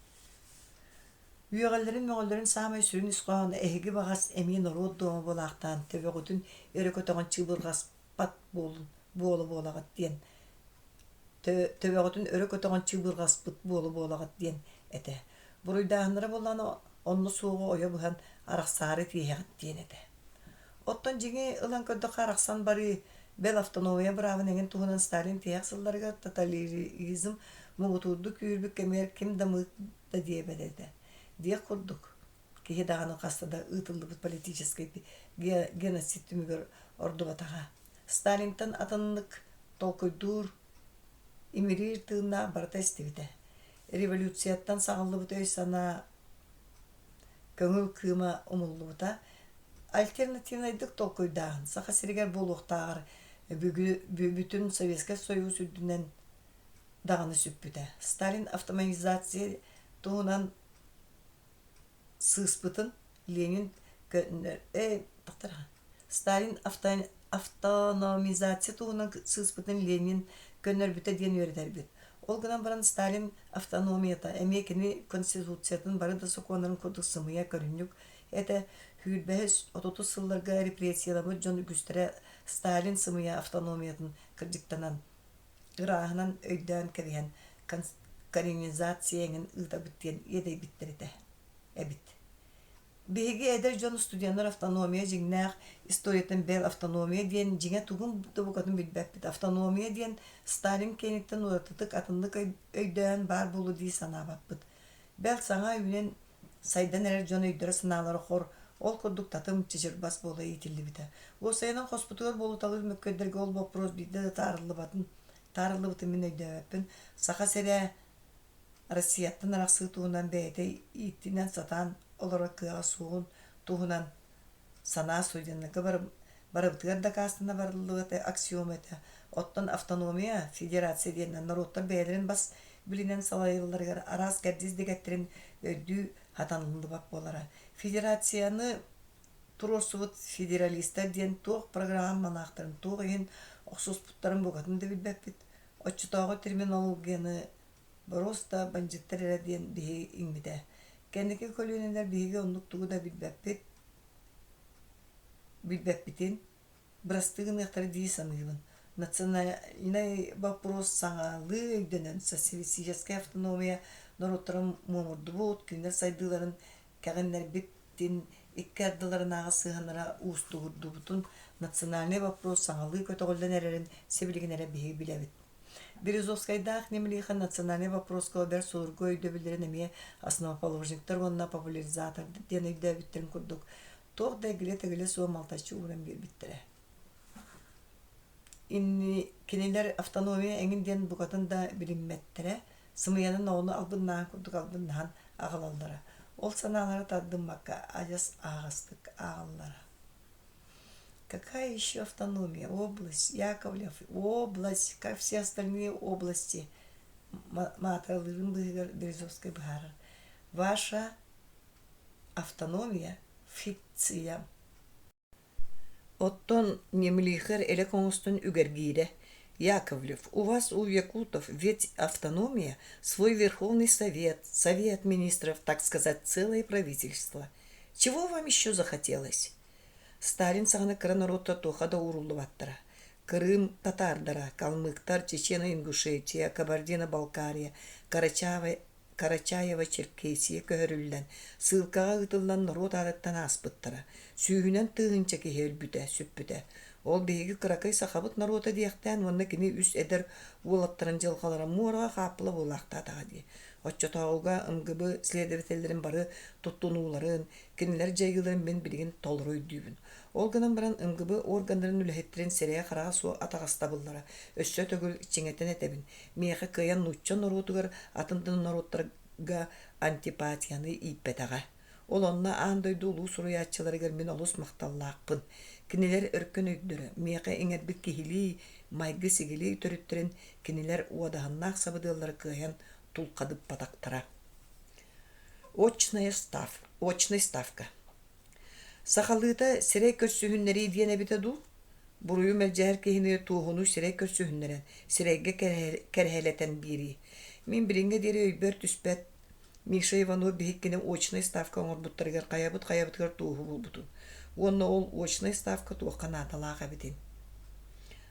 Үөҕэллэрин-мөҕөллөрүн саамай сүрүн ис хоһооно эһиги баҕас эмиэ норуот дуома буолаахтаан төбөҕүтүн өрө көтөҕөн чыыбырҕаспат буолун буола-буолаҕыт диэн төбөҕүтүн өрө көтөҕөн чыыбырҕаспыт буола-буолаҕыт диэн этэ. Буруйдааһыннара буоллаҕына онно суоҕу ойо быһан арахсаары тииһэҕит диэн этэ. Оттон дьиҥи ылан көрдөххө арахсан барыы, бэл автономия быраабын эҥин туһунан Сталин тиһэх сылларыгар тоталитаризм муҥутуурдук күүһүрбүт кэмигэр ким да мыык да диэбэт этэ. Диэх курдук, киһи даҕаны хаста да ыытыллыбыт политическай геноцид түмүгэр ордубатаҕа. Сталинтан атыннык толкуйдуур, имириир тыыннаах барыта истибитэ. Революцияттан саҕыллыбыт өй-санаа көҥүл кыыма умуллубута. Альтернативнайдык толкуйдааһын Саха сиригэр буолуохтааҕар бүтүн Советскай Союз үрдүнэн даҕаны сүппүтэ. Сталин автоматизация туһунан сыыспытын Ленин Сталин автономизация туһунан сыыспытын Ленин көннөрбүтэ диэн үөрэтэрбит. Ол гынан баран Сталин автономията эмиэ кини конституциятын бары да сокуоннарын курдук сымыйа көрүнньүк этэ. Сүүрбэһис, отутус сылларга репрессияламмыт дьон үгүстэрэ Сталин сымыйа автономиятын кырдьыктанан ырааһынан өйдөөн кэбиһэн коренизация эҥин ыытабыт диэн иэдэйбиттэр этэ эбит. Биһиги эдэр дьон студеннар автономия дьиҥнээх историятын бэл автономия диэн дьиҥэ тугун да букатын билбэппит. Автономия диэн Сталин киэниттэн уратытык атыннык өйдөөн баар буолуо дии санаабаппыт. Бэл саҥа үүнэн сайдан эрэр дьон өйдөрө-санаалара хор, ол курдук татым, чычырбас буола иитиллибитэ. Уопсайынан хоспутугар буолуталыыр мөккүөрдэргэ ол боппуруос биирдэ да таарыллыбатын, таарыллыбытын мин өйдөөбөппүн. Саха сирэ. Россияттан арахсыы туһунан бэйэтэ ииттинэн сатаан олорор кыаҕа суоҕун туһунан санаа студеннарга барыбытыгар дакаастана барыллыбыт аксиома этэ. Оттон автономия, федерация диэннэр норуоттар бэйэлэрин бас билинэн салайалларыгар араас кэрдиис дэгэттэрин өйдүү хатаныллыбат буолара. Федерацияны туруорсубут федералистар диэн туох программалаахтарын, туох иһин охсуспуттарын букатын да билбэппит. Оччотооҕу терминологияны боруоста бандьыыттар эрэ диэн биһиги иҥмитэ. Кэнники көлүөнэлэр биһиги оннук тугу да билбэппит, билбэппитин бырастыы гыныахтара дии саныыбын. Национальнай боппуруос саҥалыы өйдөнөн, социалистическай автономия норуоттарын муомурдубут, кинилэр сайдыыларын кэҕиннэрбитин икки ардыларынааҕы сыһыаннара уустугурдубутун, национальнай боппуруос саҥалыы көтөҕүллэн эрэрин сибилигин эрэ биһиги билэбит. Березовскайдаах Немлиха национальнай боппуруоска бэрт судургу өйдөбүллэрин эмиэ основоположниктар уонна популяризатордар диэн өйдөөбүттэрин курдук, туох да эгилэ-тэгилэ суох малтаччы ууран биэрбиттэрэ. Кинилэр автономия эҥин диэн букатын да билиммэттэрэ, сымыйанан оҕону албыннааһын курдук албыннаһан аҕалаллара. Ол санаалара тардыммакка адьас аһаҕастык ааҕаллара. Какая еще автономия? Область, Яковлев, область, как все остальные области, маатыралыырын быыһыгар Березовскай быһаарар. Ваша автономия – фикция. Оттон Немлихер элэк оҥостон үгэргиирэ: «Яковлев, у вас у якутов ведь автономия, свой Верховный Совет, Совет Министров, так сказать, целое правительство. Чего вам еще захотелось?» Сталин саҕана кыра норуоттар туохха да ууруллубаттара. Крым татаардара, калмыктар, Чечено-Ингушетия, Кабардино-Балкария, Карачаево-Черкесия көһөрүллэн, сыылкаҕа ыытыллан норуот аатыттан ааспыттара. Сүүһүнэн тыһыынча киһи өлбүтэ, сүппүтэ. Ол биһиги кыракый сахабыт норуота диэхтээн уонна кини үс эдэр уолаттарын дьылҕалара муораҕа хааппыла буолаахтаатаҕа дии. Оччотооҕуга МГБ следователлэрин бары туттунууларын, кинилэр дьайыыларын мин билигин толору өйдүүбүн. Ол гынан баран МГБ органнарын үлэһиттэрин сирэйэ-хараҕа суох атаҕастабыллара өссө төгүл чиҥэтэн этэбин, миэхэ кыайан нуучча норуотугар атын да норуоттарга антипатияны ииппэтэҕэ. Ол онно аан дойду улуу суруйааччыларыгар мин олус махталлаахпын. Кинилэр өркөн өйдөрө, миэхэ иҥэрбит киһилии майгы-сигили төрүттэрин кинилэр уодаһыннаах сабыдыаллара кыайан тулхадыппатахтара. Очная став, очная ставка. Сахалыыта сирэй көрсүһүннэрии диэн эбитэ дуу? Буруйу мэлдьэһэр киһини туоһуну сирэй көрсүһүннэрэн, сирэйгэ кэрэһэлэтэн биэрии. Мин билиҥҥэ диэри өйбөр түспэт Миша Иванов биһиккини очнай ставка оҥорбуттарыгар хайабыт хайабытыгар туоһу булбутун уонна ол очнай ставка туохха наадалаах эбитин.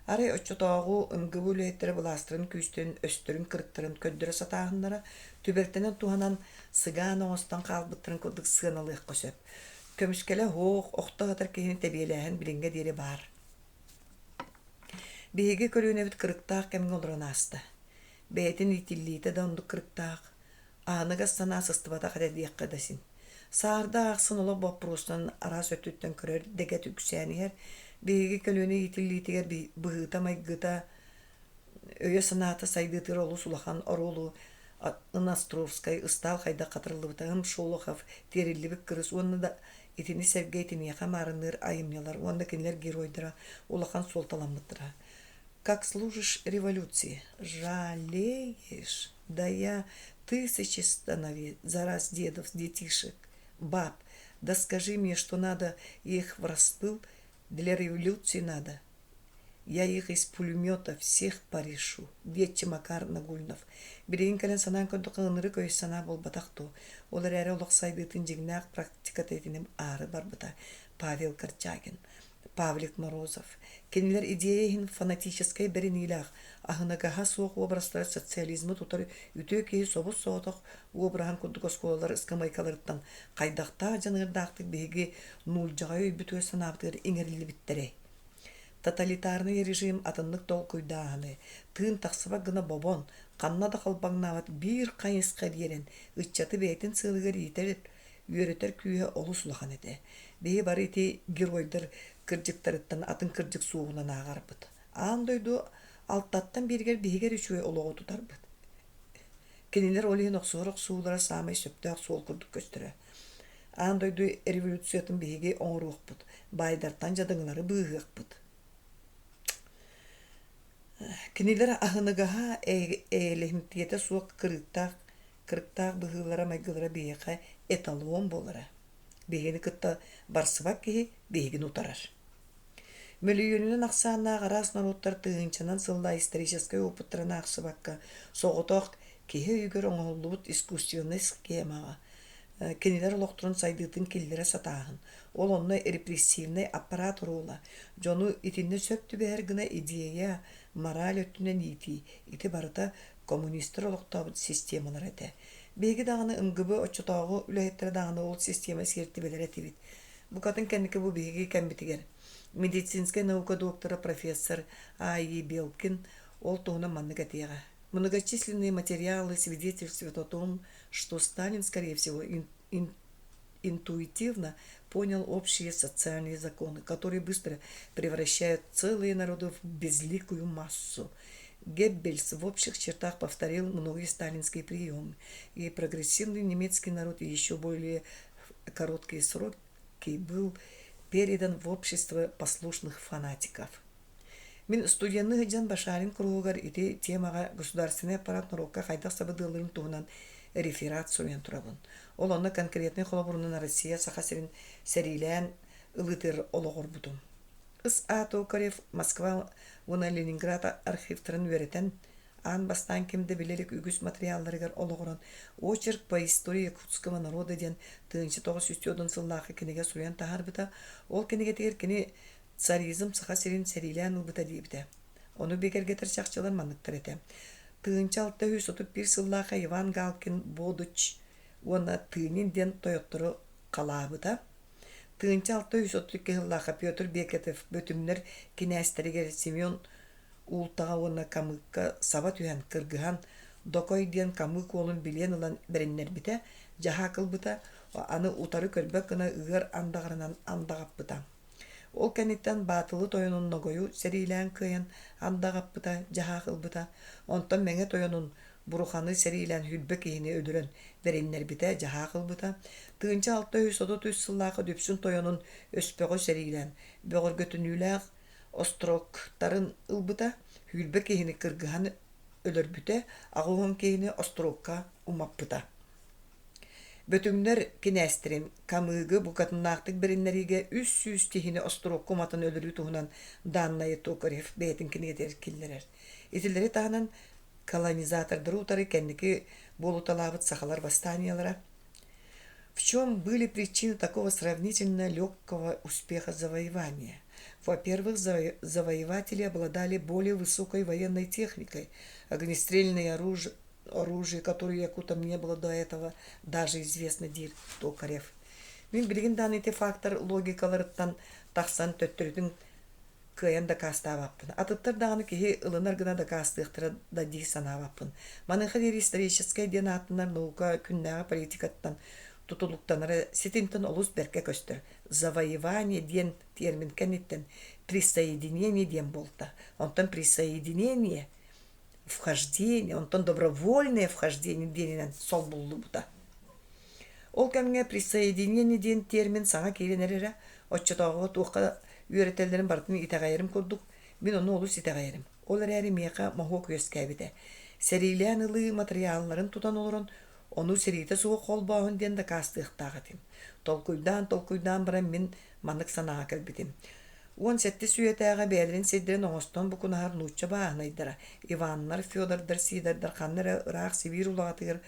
Арай оччотооҕу МГБ үлэһиттэрэ былаастарын күүстэрин, өстөрүн кырыктарын көрдөрө сатааһыннара түбэлтэнэн туһанан сыгаан оҥостон хаалбыттарын курдук сыаналыахха сөп. Көмүскэлэ суох, охто сытар киһини тэбиэлээһин билиҥҥэ диэри баар. Биһиги көлүөнэбит кырыктаах кэмҥэ олорон ааста. Бэйэтин иитиллиитэ да оннук кырыктаах, аһыныгас санаа сыстыбатах эрэ диэххэ да син. Саарда аахсын олох боппуруостан араас өттүттэн көрөр дэгэт үксээн иһэр. Биһиги көлүөнэ иитиллиитигэр быһыыта-майгыта, өйө-санаата сайдыытыгар олус улахан оруолу Островскай ыстаал хайдах хатырыллыбыта М. Шолохов тиэриллибит кырыс уонна да итини сэргэ итиниэхэ маарынныыр айымньылар уонна кинилэр геройдара улахан суолталаммыттара. Как служишь революции? Жалеешь? Да я тысячи станови за раз дедов, детишек, баб. Да скажи мне, что надо их в распыл, для революции надо. Я их из пулемета всех порешу, диэччи Макар Нагульнов. Билигин кэлэн санаан көрдөххө ынырык өй-санаа буолбатах дуо? Ол эрээри олох сайдыытын дьиҥнээх практиката итиним аары барбыта. Павел Корчагин. Павлик Морозов. Кинилэр идея иһин фанатическай бэриниилээх, аһыныгаһа суох уобарастара социализмы тутар үтүө киһи собус-соҕотох уобараһын курдук оскуолалар ыскамыайкаларыттан хайдахтаах дьаныардаахтык биһиги нуулдьаҕай өйбүтүгэр-санаабытыгар иҥэриллибиттэрэй? Тоталитарнай режим атыннык толкуйдааһыны, тыын тахсыбат гына бобон, ханна да халбаҥнаабат биир хайысха биэрэн, ыччаты бэйэтин сыалыгар иитэр үөрэтэр күүһэ олус улахан этэ. Биһи бары ити геройдар кырдьыктарыттан атын кырдьык суоҕунан ааҕарбыт. Аан дойду алтаттан бииригэр биһигэр үчүгэй олоҕу тутарбыт. Кинилэр ол иһин охсуһар охсуһуулара саамай сөптөөх суол курдук көстөрө. Аан дойду революциятын биһиги оҥоруохпут, баайдартан дьадаҥылары быыһыахпыт. Кинилэр аһыныгаһа, эйэлэһимтиэтэ суох кырыктаах, кырыктаах быһыылара-майгылара биһиэхэ эталон буолара. Биһигини кытта барсыбат киһи биһигини утарар. Мөлүйүөнүнэн ахсааннаах араас норуоттар тыһыынчанан сыллаах историческай уопуттарын аахсыбакка, соҕотох киһи өйүгэр оҥоһуллубут искусственнай схемаҕа кинилэр олохторун сайдыытын киллэрэ сатааһын, ол онно репрессивнай аппарат оруола, дьону итиннэ сөп түбэһэр гына идея, мораль өттүнэн иитии, ити барыта коммунистар олохтообут системалара этэ. Биһиги даҕаны МГБ оччотооҕу үлэһиттэрэ даҕаны ол система сиэртибэлэрэ этибит. Букатын кэнники бу биһиги кэммитигэр медицинскэй наука доктора профессор А.И. Белкин ол туһунан маннык этиэҕэ. Многочисленные материалы свидетельствуют о том, что Сталин, скорее всего, интуитивно понял общие социальные законы, которые быстро превращают целые народы в безликую массу. Геббельс в общих чертах повторил многие сталинские приемы, и прогрессивный немецкий народ еще более короткие сроки был передан в общество послушных фанатиков. Мин студенныы сылдьан Башарин куруһугар ити темаҕа государственнай аппарат норуокка хайдах сабыдыаллыырын туһунан реферат суруйан турабын. Ол онно конкретнай холобурунан Россия Саха сирин сэриилээн ылыытыгар олоҕурбутум. Ыс А. Токарев Москва уонна Ленинград архивтарын үөрэтэн, аан бастаан ким да билэ илик үгүс матырыйаалларыгар олоҕуран «Очерк по истории якутского народа» диэн 1904 сыллаахы кинигэ суруйан таһаарбыта. Ол кинигэтигэр кини царизм Саха сирин сэриилээн ылбыта диэбитэ. Ону бигэргэтэр чахчылар манныктар этэ. 1631 сыллаахха Иван Галкин Бодуч уонна Тынин диэн тойоттору халаабыта. 1632 сыллаахха Петр Бекетов Бөтүҥнэр кинээстэригэр Семен Уултаҕа уонна Камыкка саба түһэн, кыргыһан, Докой диэн Камык уолун билиэн ылан бэриннэрбитэ, дьаһаак ылбыта, аны утары көрбөт гына ыар андаҕарынан андаҕаппыта. Ол кэнниттэн Баатылы тойонун Ногойу сэриилээн кыайан андаҕаппыта, дьаһаах ылбыта. Онтон Мэҥэ тойонун Буруханы сэриилээн хүрбэ киһини өлөрөн бэриннэрбитэ, дьаһаах ылбыта. 1633 сыллаахха Дүпсүн тойонун Өспөҕү сэриилээн, бөҕөргөтүнүүлээх остроктарын ылбыта, сүүрбэ киһини кыргыһан өлөрбүтэ, 80 киһини острокка умаппыта. Бөтүҥнэр кинээстэрин Камыыгы букатыннаахтык бэриннэриигэ 300 киһини остуруокка уматан өлөрүү туһунан дааннайы Токарев бэйэтин кинигэтигэр киллэрэр. Итилэри таһынан колонизатордары утары кэнники буолуталаабыт сахалар восстаниелара В чем были причины такого сравнительно легкого успеха завоевания? Во-первых, завоеватели обладали более высокой военной техникой, огнестрельное оружие, оружие, которое якутам не было до этого, даже известно диир Токарев. Мин билигин даҕаны ити фактор логикаларыттан тахсан төттөрүтүн кыайан дакаастаабаппын. Атыттар даҕаны киһи ылынар гына дакаастыахтара да дии санаабаппын. Маныаха диэри историческай диэн ааттанар наука күннээҕи политикаттан тутулуктанара ситинтэн олус бэркэ көстөр. Завоевание диэн термин кэнниттэн присоединение диэн буолта. Онтон присоединение вхождение, онтон добровольное вхождение диэнинэн солбуллубута. Ол кэмҥэ присоединение диэн термин саҥа киирэн эрэрэ, оччотооҕуга туохха үөрэтэллэрин барытын итэҕэйэрим курдук, мин ону олус итэҕэйэрим. Ол эрээри миэхэ моһуок үөскээбитэ. Сэриилээн ылыы матырыйаалларын тутан олорон, ону сэриитэ суох холбооһун диэн дакаастыахтаах этим. Толкуйдаан-толкуйдаан баран мин маннык санааҕа кэлбитим. 17 үйэтээҕи бэйэлэрин сирдэрин оҥостон букунаһар нуучча бааһынайдара Иваннар, Федордар, Сидордар ханна эрэ ыраах Сибиир улаҕатыгар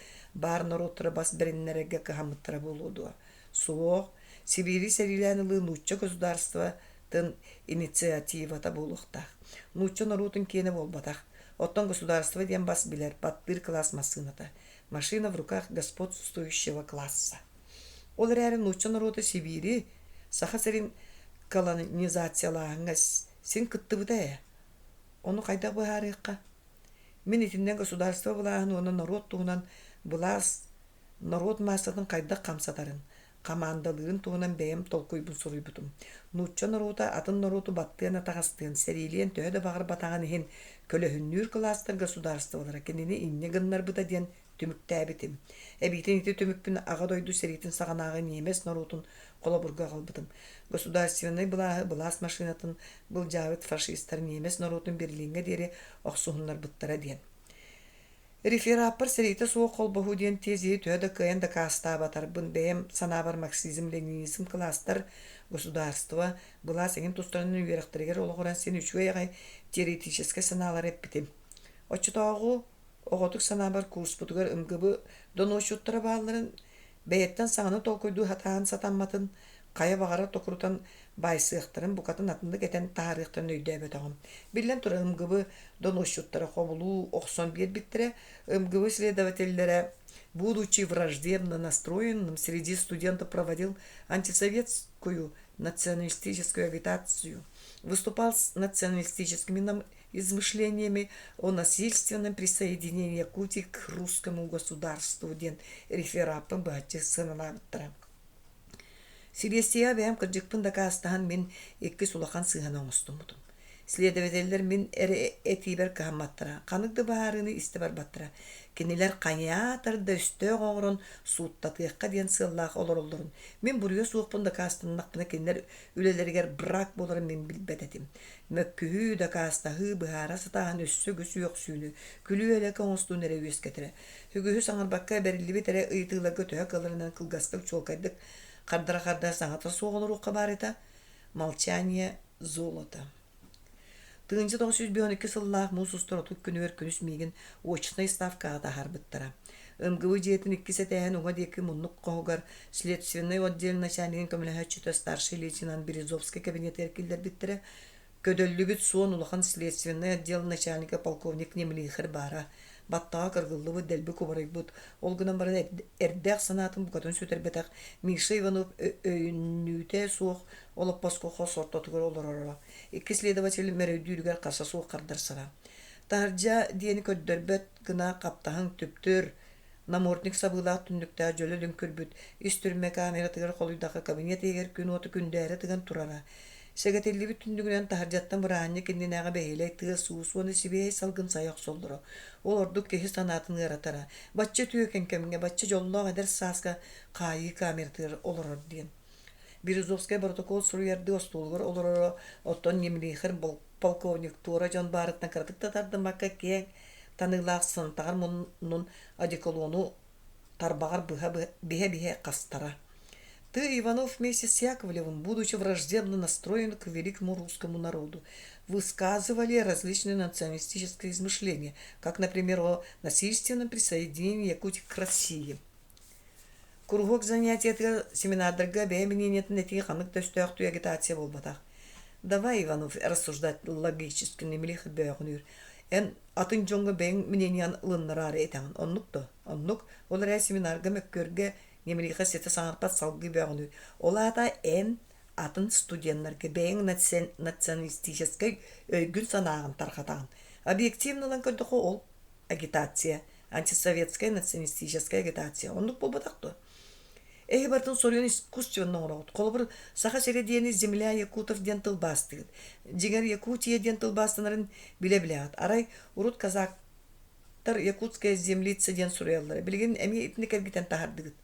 баар норуоттары бас бэриннэрэргэ кыһаммыттара буолуо дуо? Суох, Сибиири сэриилээн ылыы нуучча государствотын инициативата буолуохтаах. Нуучча норуотун киэнэ буолбатах. Оттон государство диэн бас билэр, баттыыр кылаас массыыната. Машина в руках господствующего класса. Ол эрээри нуучча норуота Сибиири, Саха сирин колонизациялааһыҥҥа син кыттыбыта ээ. Ону хайдах быһаарыахха? Мин итиннэ государство былааһын уонна норуот туһунан былаас норуот маассатын хайдах хамсатарын, хамаандалыырын туһунан бэйэм толкуйбун суруйбутум. Нуучча норуота атын норуоту баттыан-атаҕастыан, сэриилиэн төһө да баҕарбатаҕын иһин, көлөһүннүүр кылаастар государстволара кинини инньэ гыннарбыта диэн. түмүктээбитим. Эбиитин ити түмүкпүн Аҕа дойду сэриитин саҕанааҕы ньиэмэс норуотун холобурга аҕалбытым. Государственнай былааһы былаас машинатын былдьаабыт фашистар ньиэмэс норуотун Берлиҥҥэ диэри охсуһуннарбыттара диэн. Рефераппар сэриитэ суох холбоһуу диэн тиэзиһи төһө да кыайан дакаастаабатарбын, бэйэм санаабар марксизм-ленинизм кылаастар, государство, былаас эҥин тустарынан үөрэхтэригэр олоҕуран син үчүгэй аҕай теоретическай санаалары эппитим. Оччотооҕу оҕотук санаабар курспутугар МГБ донуоччуттара баалларын, бэйэттэн саҥаны толкуйдуу сатаан сатамматын, хайа баҕарар токурутан баайсыахтарын букатын атыннык этэн таһаарыахтарын өйдөөбөтөҕүм. Биллэн турар, МГБ доносчуттара хобулуу охсон биэрбиттэрэ, МГБ следователлэрэ будучи враждебно настроенным, среди студентов проводил антисоветскую националистическую агитацию, выступал с националистическими измышлениями о насильственном присоединении Якутии к русскому государству диэн рефераппын быһаччы сыаналаабыттара. Силиэстийэҕэ бэйэм кырдьыкпын дакаастаһан мин иккис улахан сыыһаны оҥостуммутум. Следователлэр мин эрэ этиибэр кыһамматтара, ханнык да быһаарыыны истэ барбаттара. Кинилэр хайаатар да өстөөх оҥорон сууттатыахха диэн сыаллаах олороллорун, мин буруйа суохпун дакаастаннахпына кинилэр үлэлэригэр брак буоларын мин билбэт этим. Мөккүһүү, дакаастаһыы, быһаара сатааһын өссө үгүс үөхсүүнү, күлүү-элэк оҥостууну эрэ үөскэтэрэ. Үгүһү саҥарбакка бэриллибит эрэ ыйытыыларга төһө кыалларынан кылгастык, чуолкайдык хардара-хардара саҥата суох олоруохха баар этэ. Молчание золото. 1952 сыллаах муус устар 30 күнүгэр күнүс миигин очнай ставкаҕа таһаарбыттара. МГУ дьиэтин иккис этээһин уҥа диэки муннук хоһугар следственнай отдел начальнигын көмөлөһөөччүтэ старший лейтенант Березовский кабинетыгар киллэрбиттэрэ. Көдөллүбүт суон улахан следственнай отдел начальника полковник Немлихер баара. Баттаҕа кыргыллыбыт, дэлби кубарыйбыт, ол гынан баран эрдээх санаатын букатын сүтэрбэтэх Миша Иванов өйүннүүтэ суох олоппоско хос ортотугар олороро. Икки следователь мөрөйдүүрүгэр харса суох хардарсара. Таһырдьа диэни көрдөрбөт гына хаптаһын түптүр, намордник сабыылаах түннүктээх дьөлө лүҥкүрбүт ис түрмэ камератыгар холуйдахха кабинет иһигэр күн уота күндээрэ тыган турара. Сэгэтиллибит түннүгүнэн таһырдьаттан бырааһынньык иннинээҕи бэһиэлэй тыас-уус уонна сибиэһэй салгын сайа охсоллоро. Ол ордук киһи санаатын ыаратара. Бачча үтүөкэн кэмҥэ, бачча дьоллоох эдэр сааска хаайыы камератыгар олорор диэн. Березовскай боротокуол суруйардыы остуолугар олороро, оттон Немлихер полковник туора дьон баарыттан кыратык да тардыммакка киэҥ таныылаах сынтаҕар муннун одеколону тарбаҕар быһа биһэ-биһэ хастара. Ты, Иванов, вместе с Яковлевым, будучи враждебно настроен к великому русскому народу, высказывали различные националистические измышления, как, например, о насильственном присоединении Якутии к России. Куруһуок занятиетыгар семинардарга бэйэ мнениетын этии ханнык да өстөөхтүү агитация буолбатах. Давай, Иванов, рассуждать логически немилих бөөҕүнүүр. Эн атын дьоҥҥо бэйэҥ мнениеҕын ылыннараары этэҕин, оннук дуо? Оннук. Ол эрээри семинарга мөккүөргэ Немилиха ситэ саҥарбат салгыы бөөҕүнүүр. Ол аата эн атын студеннарга бэйэҥ националистическай өйгүн-санааҕын тарҕатаҕын. Объективно ылан көрдөххө, ол агитация, антисоветская националистическая агитация. Оннук буолбатах дуо? Эһи барытын соруйан искусственно оҥороҕут. Холобур, Саха сирэ диэни «Земля якутов» диэн тылбаастыгыт. Дьиҥэр, Якутия диэн тылбаастанарын билэ-билэҕит. Арай, урут казактар «Якутская землица» диэн суруйаллара. Билигин эмиэ итинник эргитэн таһаардыгыт.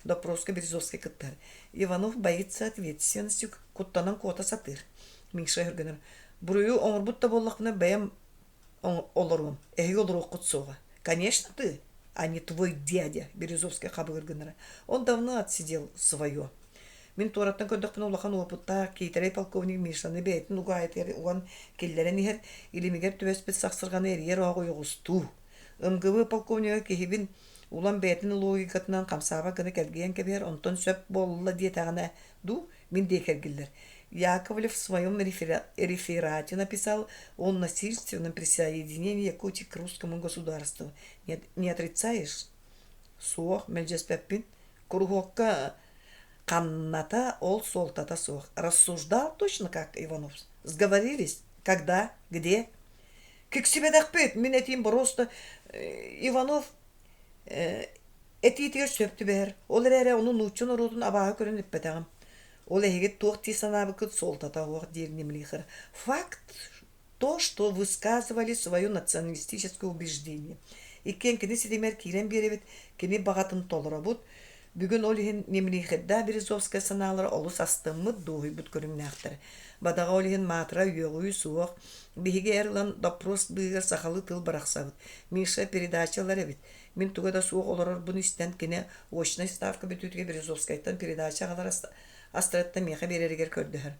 Допроска Березовский кыттар. Иванов боится ответственности, куттанан куота сатыыр. Миша өһүргэнэр. Буруйу оҥорбут да буоллахпына, бэйэм олоруом, эһиги олоруоххут суоҕа. Конечно ты, а не твой дядя, Березовский хабыгыр гынара. Он давно отсидел свое. Мин туораттан көрдөхпүнэ улахан уопуттаах киитэрэй полковник Мишаны бэйэтин угаайытыгар уган киллэрэн иһэр, илимигэр түбэспит сахсырҕаны эрийэр оһох уйуҕустуу. МГБ полковнига киһибин улам бэйэтин логикатынан хамсаабат гына кэлгийэн кэбиһэр, онтон сөп буолла диэтэҕинэ дуу, мин диэки эргиллэр. Яковлев в своем реферате написал о насильственном присоединении Якутии к русскому государству. Не, не отрицаешь? Суох, мэлдьэспэппин. Куруһуокка ханната ол суолтата суох. Рассуждал точно как Иванов. Сговорились? Когда? Где? Киксибэтэхпит, мин этиим просто Иванов Этиитигэр сөп түбэһэр, ол эрээри ону нуучча норуотун абааһы көрөн эппэтэҕим. Ол эһиги туох дии санаабыккыт суолтата суох диир Немлихер. Факт то, что высказывали свое националистическое убеждение. Иккиэн кини ситимэр киирэн биэрэбит, кини баҕатын толоробут. Бүгүн ол иһин Немлихердээх Березовскай санаалара олус астыммыт, дуоһуйбут көрүҥнээхтэр. Бадаҕа ол иһин маатыра үөҕүү суох. Биһиги эр ылан доппуруос быыһыгар сахалыы тыл бырахсабыт. Миша передача ылар эбит. Мин туга да суох олорорбун истэн, кини очнай ставка бүтүүтүгэр Березовскайтан передача аҕалар астарыттан миэхэ биэрэригэр көрдөһөр.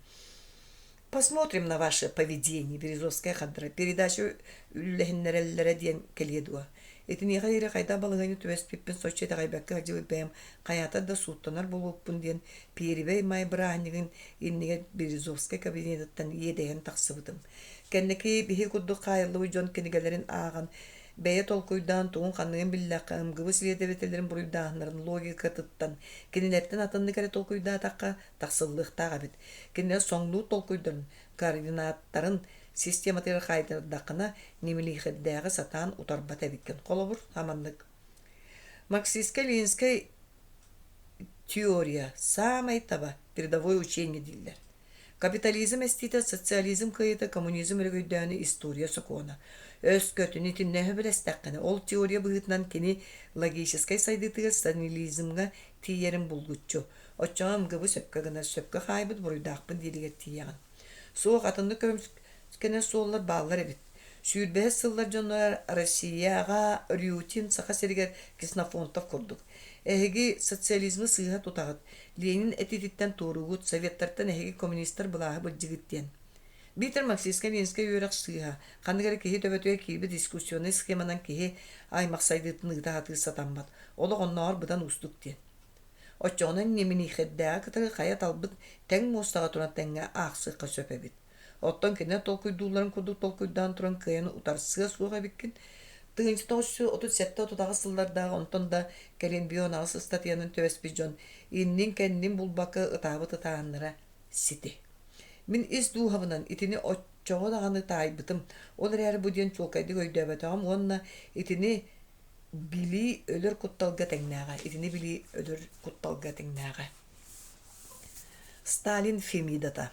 Посмотрим на ваше поведение, Березовская хардара передача үллэһиннэрэллэрэ диэн кэлиэ дуо? Итиниэхэ диэри хайдах балаһыанньа түбэспиппин соччо итэҕэйбэккэ сылдьыбыт бэйэм хайаатар да сууттанар буолуохпун диэн Пиэрибэй Маай бырааһынньыгын иннигэр Березовскай кабинетыттан иэдэйэн тахсыбытым. Кэнники биһи курдук хаайыллыбыт дьон кинигэлэрин ааҕан, бэйэ толкуйдаан тугун-ханныгын биллэххэ, МГБ силиэдэбэтэллэрин буруйдааһыннарын логикатыттан, кинилэртэн атыннык эрэ толкуйдаатахха, тахсыллыахтаах эбит. Кинилэр соҥнуур толкуйдарын, координаттарын систематыгар хаайтардаххына, Немилихердээҕи сатаан утарбат эбиккин. Холобур, хаманнык. Марксистскай-ленинскэй теория саамай таба передовое учение дииллэр. Капитализм эстиитэ, социализм кыайыыта, коммунизм өрөгөйдөөнү история сокуона. Өскөтүн итиннэ сөбүлэстэххинэ, ол теория быһыытынан кини логическай сайдыытыгар сталинизмҥа тиийэрин булгуччу. Оччоҕо МГБ сөпкө гынар, сөпкө хаайбыт буруйдаахпын дииригэр тиийэҕин. Суох, атыннык көмүскэнэр суоллар бааллар эбит. Сүүрбэһис сыллар дьонноро Россияҕа Рютин, Саха сиригэр Ксенофонтов курдук. Эһиги социализмы сыыһа тутаҕыт, Ленин этиититтэн туоруугут, Советтартан эһиги коммунистар былааһы былдьыгыт диэн. Биитэр марксистскай-ленинскэй үөрэх сыыһа, ханнык эрэ киһи төбөтүгэр киирбит искусственнай схеманан киһи аймах сайдыытын ыыта сатыыр сатаммат, олох оннооҕор быдан уустук диэн. Оччоҕуна Неминихердээҕи кытары хайа талбыт тэҥ муостаҕа туран тэҥҥэ аахсыахха сөп эбит. Оттон кинилэр толкуйдуулларын курдук толкуйдаан туран кыайан утарсыа суох эбиккин. 1937-38 сыллардаах онтон да кэлин бион аҕыс ыстатыйанан түбэспит дьон иннин-кэннин булбакка ытаабыт ытааһыннара сити. Мин ис дууһабынан итини оччоҕо даҕаны таайбытым, ол эрээри бу диэн чуолкайдык өйдөөбөтөҕүм уонна итини Билии өлөр кутталга тэҥнээҕэ, итини билии өлөр кутталга тэҥнээҕэ. Сталин Фемидата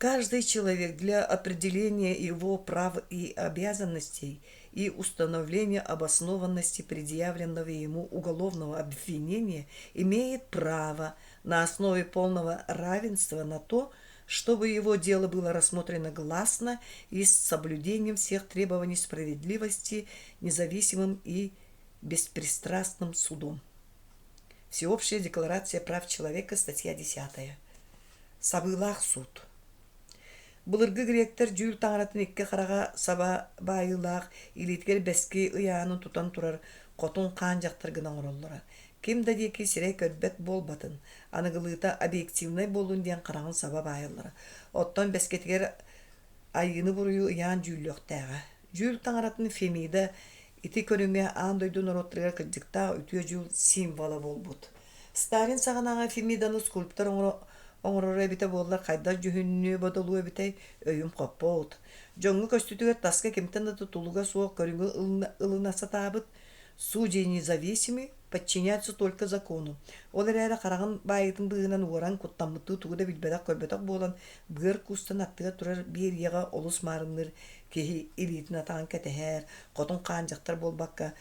Каждый человек для определения его прав и обязанностей и установления обоснованности предъявленного ему уголовного обвинения имеет право на основе полного равенства на то, чтобы его дело было рассмотрено гласно и с соблюдением всех требований справедливости независимым и беспристрастным судом. Всеобщая декларация прав человека, статья 10. Сабыылаах суут. Былыргы гректэр дьүүл таҥаратын икки хараҕа саба баайыылаах илиитигэр бэски ыйаанын тутан турар хотун хаан дьахтар гына оҥороллоро. Ким да диэки сирэй көрбөт буолбатын, аныгылыыта объективнай буоллун диэн хараҕын саба баайаллара. Оттон бэскитигэр айыыны-буруйу ыйаан дьүүллүөхтээҕэ. Дьүүл таҥаратын Фемида ити көрүҥэ аан дойду норуоттарыгар кырдьыктаах үтүө дьүүл символа буолбут. Сталин саҕанааҕы Фемиданы скульптор оҥороро эбитэ буоллар хайдах дьүһүннүө-бодолуо эбитэй, өйүм хоппот. Дьоҥҥо көстүүтүгэр таска кимтэн да тутулуга суох көрүҥү ылына сатаабыт, Судьи независимы, подчиняются только закону. Ол эрээри хараҕын баайыытын быыһынан уоран, куттаммыттыы тугу да билбэтэх-көрбөтөх буолан, быар куустан аттыгар турар биир ийэҕэ олус маарынныыр киһи илиитин атаҕын кэтэһэр, хотун хаан дьахтар буолбакка,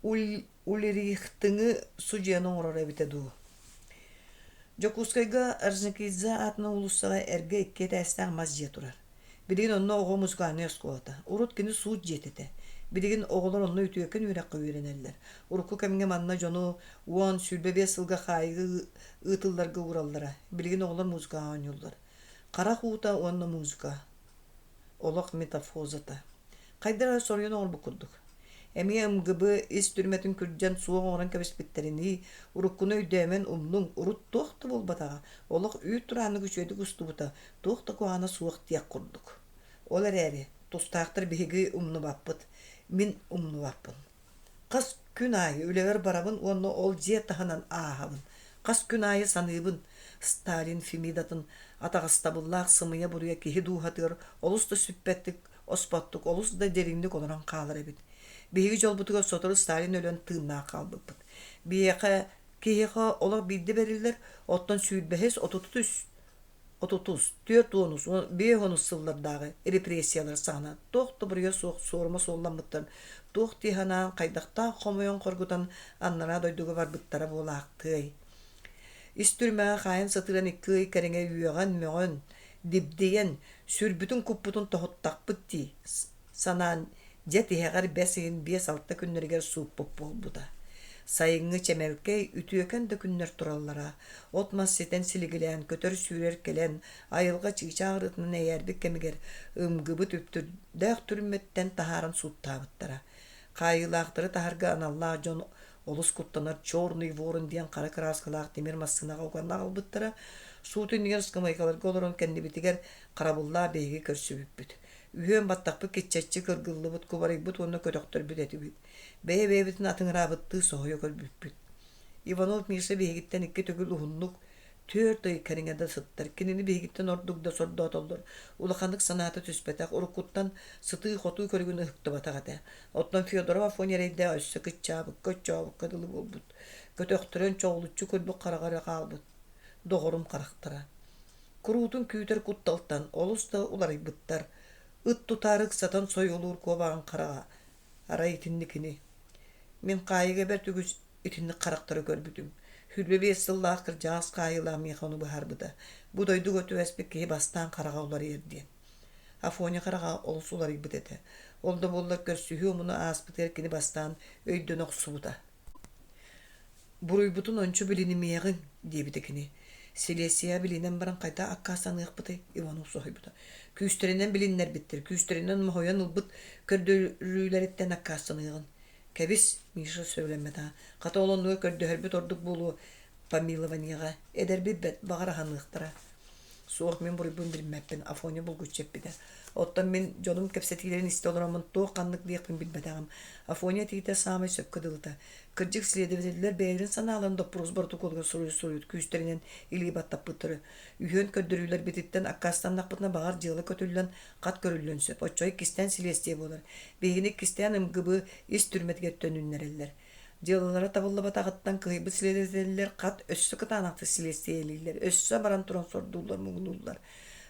Ульрихтыҥы судьуйаны оҥороро эбитэ дуу. Дьокуускайга Орджоникидзе аатынан уулуссаҕа эргэ икки этээстээх мас дьиэ турар. Билигин онно оҕо музыкальнай оскуолата. Урут кини суут дьиэтэ этэ. Билигин оҕолор онно үтүөкэн үөрэххэ үөрэнэллэр. Урукку кэмҥэ манна дьону 10-25 сылга хаайыыга ыытылларга уураллара. Билигин оҕолор музыкаҕа оонньууллар. Харах уута уонна музыка. Олох метафозата. Хайдах эрэ соруйан оҥорбут курдук. Эмиэ МГБ ис түрмэтин күрдьэн суох оҥорон кэбиспиттэринии, уруккуну өйдөөмөн умнуҥ, урут туох да буолбатаҕа, олох үүт турааннык үчүгэйдик устубута, туох да куһаҕана суох диэх курдук. Ол эрээри, тустаахтар биһиги умнубаппыт, мин умнубаппын. Хас күн аайы үлэбэр барабын уонна ол дьиэ таһынан ааһабын. Хас күн аайы саныыбын, Сталин Фемидатын атаҕастабыллаах сымыйа буруйа киһи дууһатыгар олус да сүппэттик, оспоттук, олус да дириҥник олорон хаалар эбит. Биһиги дьолбутугар сотору Сталин өлөн тыыннаах хаалбыппыт. Биһиэхэ киһиэхэ олох биирдэ бэриллэр, оттон сүүрбэһис, отут үс. Отутус, түөрт уонус, биэс уонус сыллардааҕы репрессиялар саҕана туох да буруйа суох суорума суолламмыттарын туох дии санаан, хайдахтаах хомойон-хоргутан анараа дойдуга барбыттара буолаахтыай. Ис түрмэҕэ хаайан сытыаран икки ый кэриҥэ үөҕэн-мөҕөн, дибдийэн, сүрбүтүн-куппутун тоһуттахпыт дии санаан дьэ тиһэҕэр бэс ыйын биэс-алта күннэригэр сууппут буолбута. Сайыҥҥы чэмэлкэй, үтүөкэн да күннэр тураллара. От-мас ситэн силигилээн, көтөр-сүүрэр кэлэн, айылҕа чыычаах ырыатынан эйээрбит кэмигэр ымгыбыт үптүрдээх түрмэттэн таһааран сууттаабыттара. Хаайыылаахтары таһарга аналлаах дьон олус куттанар «Черный ворон» диэн хара кырааскалаах тимир массыынаҕа уган аҕалбыттара. Суут иннигэр ыскамыайкаларга олорон кэннибитигэр харабыллаах биһиги көрсүбүппүт. Үһүөн баттахпыт киччэччи кыргыллыбыт, кубарыйбыт уонна көтөхтөрбүт этибит. Бэйэ-бэйэбитин атыҥыраабыттыы соһуйа көрбүппүт. Иванов Миша биһигиттэн икки төгүл уһуннук, түөрт ый кэриҥэ да сыттар. Кинини биһигиттэн ордук да сордоотоллор. Улаханнык санаата түспэтэх, уруккуттан сытыы-хотуу көрүгүн ыһыктыбатах этэ. Оттон Федоров Афоня эрэйдээх өссө кыччаабыкка, оччообукка дылы буолбут. Көтөхтөрөн чоҕулуччу көрбүт хараҕа эрэ хаалбыт. Доҕорум харахтара. Куруутун күүтэр кутталтан олус да уларыйбыттар. Ыт тутаары ыксатан сойуолуур куобаҕын хараҕа арай итинникини. Мин хаайыыга бэрт үгүс итинник харахтары көрбүтүм. Сүүрбэ биэс сыллаах кырдьаҕас хаайыылаах миэхэ ону быһаарбыта. Бу дойдуга түбэспит киһи бастаан хараҕа уларыйар диэн. Афоня хараҕа олус уларыйбыт этэ. Ол да буоллар көрсүһүү омуна ааспытыгар кини бастаан өйдөнө охсубута. «Буруйбутун ончу билинимиэҕиҥ» диэбитэ кини. «Силиэстийэ билинэн баран хайдах аккаастаныахпытый?» Иванов соһуйбута. «Күүстэринэн билиннэрбиттэр, күүстэринэн моһуйан ылбыт көрдөрүүлэриттэн аккаастаныаҕын». «Кэбис», Миша сөбүлэммэтэҕэ. «Хата ол оннугар көрдөһөрбүт ордук буолуо помилованиеҕа. Эдэрбит бэрт, баҕар аһаныахтара». Суох, мин буруйбун билиммэппин, Афоня булгуччу эппитэ. Оттон мин дьонум кэпсэтиилэрин истэ олороммун туох ханнык диэхпин билбэтэҕим. Афоня этиитэ саамай сөпкө дылыта. Кырдьык, следователлэр бэйэлэрин санааларын доппуруос боротокуолугар суруйу-суруйут күүстэринэн илии баттаппыттара. Үһүөн көрдөрүүлэрбититтэн аккаастаннахпытына баҕар дьыала көтүллэн, хат көрүллүөн сөп. Оччоҕо иккистээн силиэстийэ буолар. Биһигини иккистээн МГБ ис түрмэтигэр төнүннэрэллэр. Дьыалалара табыллыбатаҕыттан кыһыйбыт следователлэр хат өссө кытаанахтык силиэстийэлииллэр, өссө баран туран сордууллар-муҥнууллар.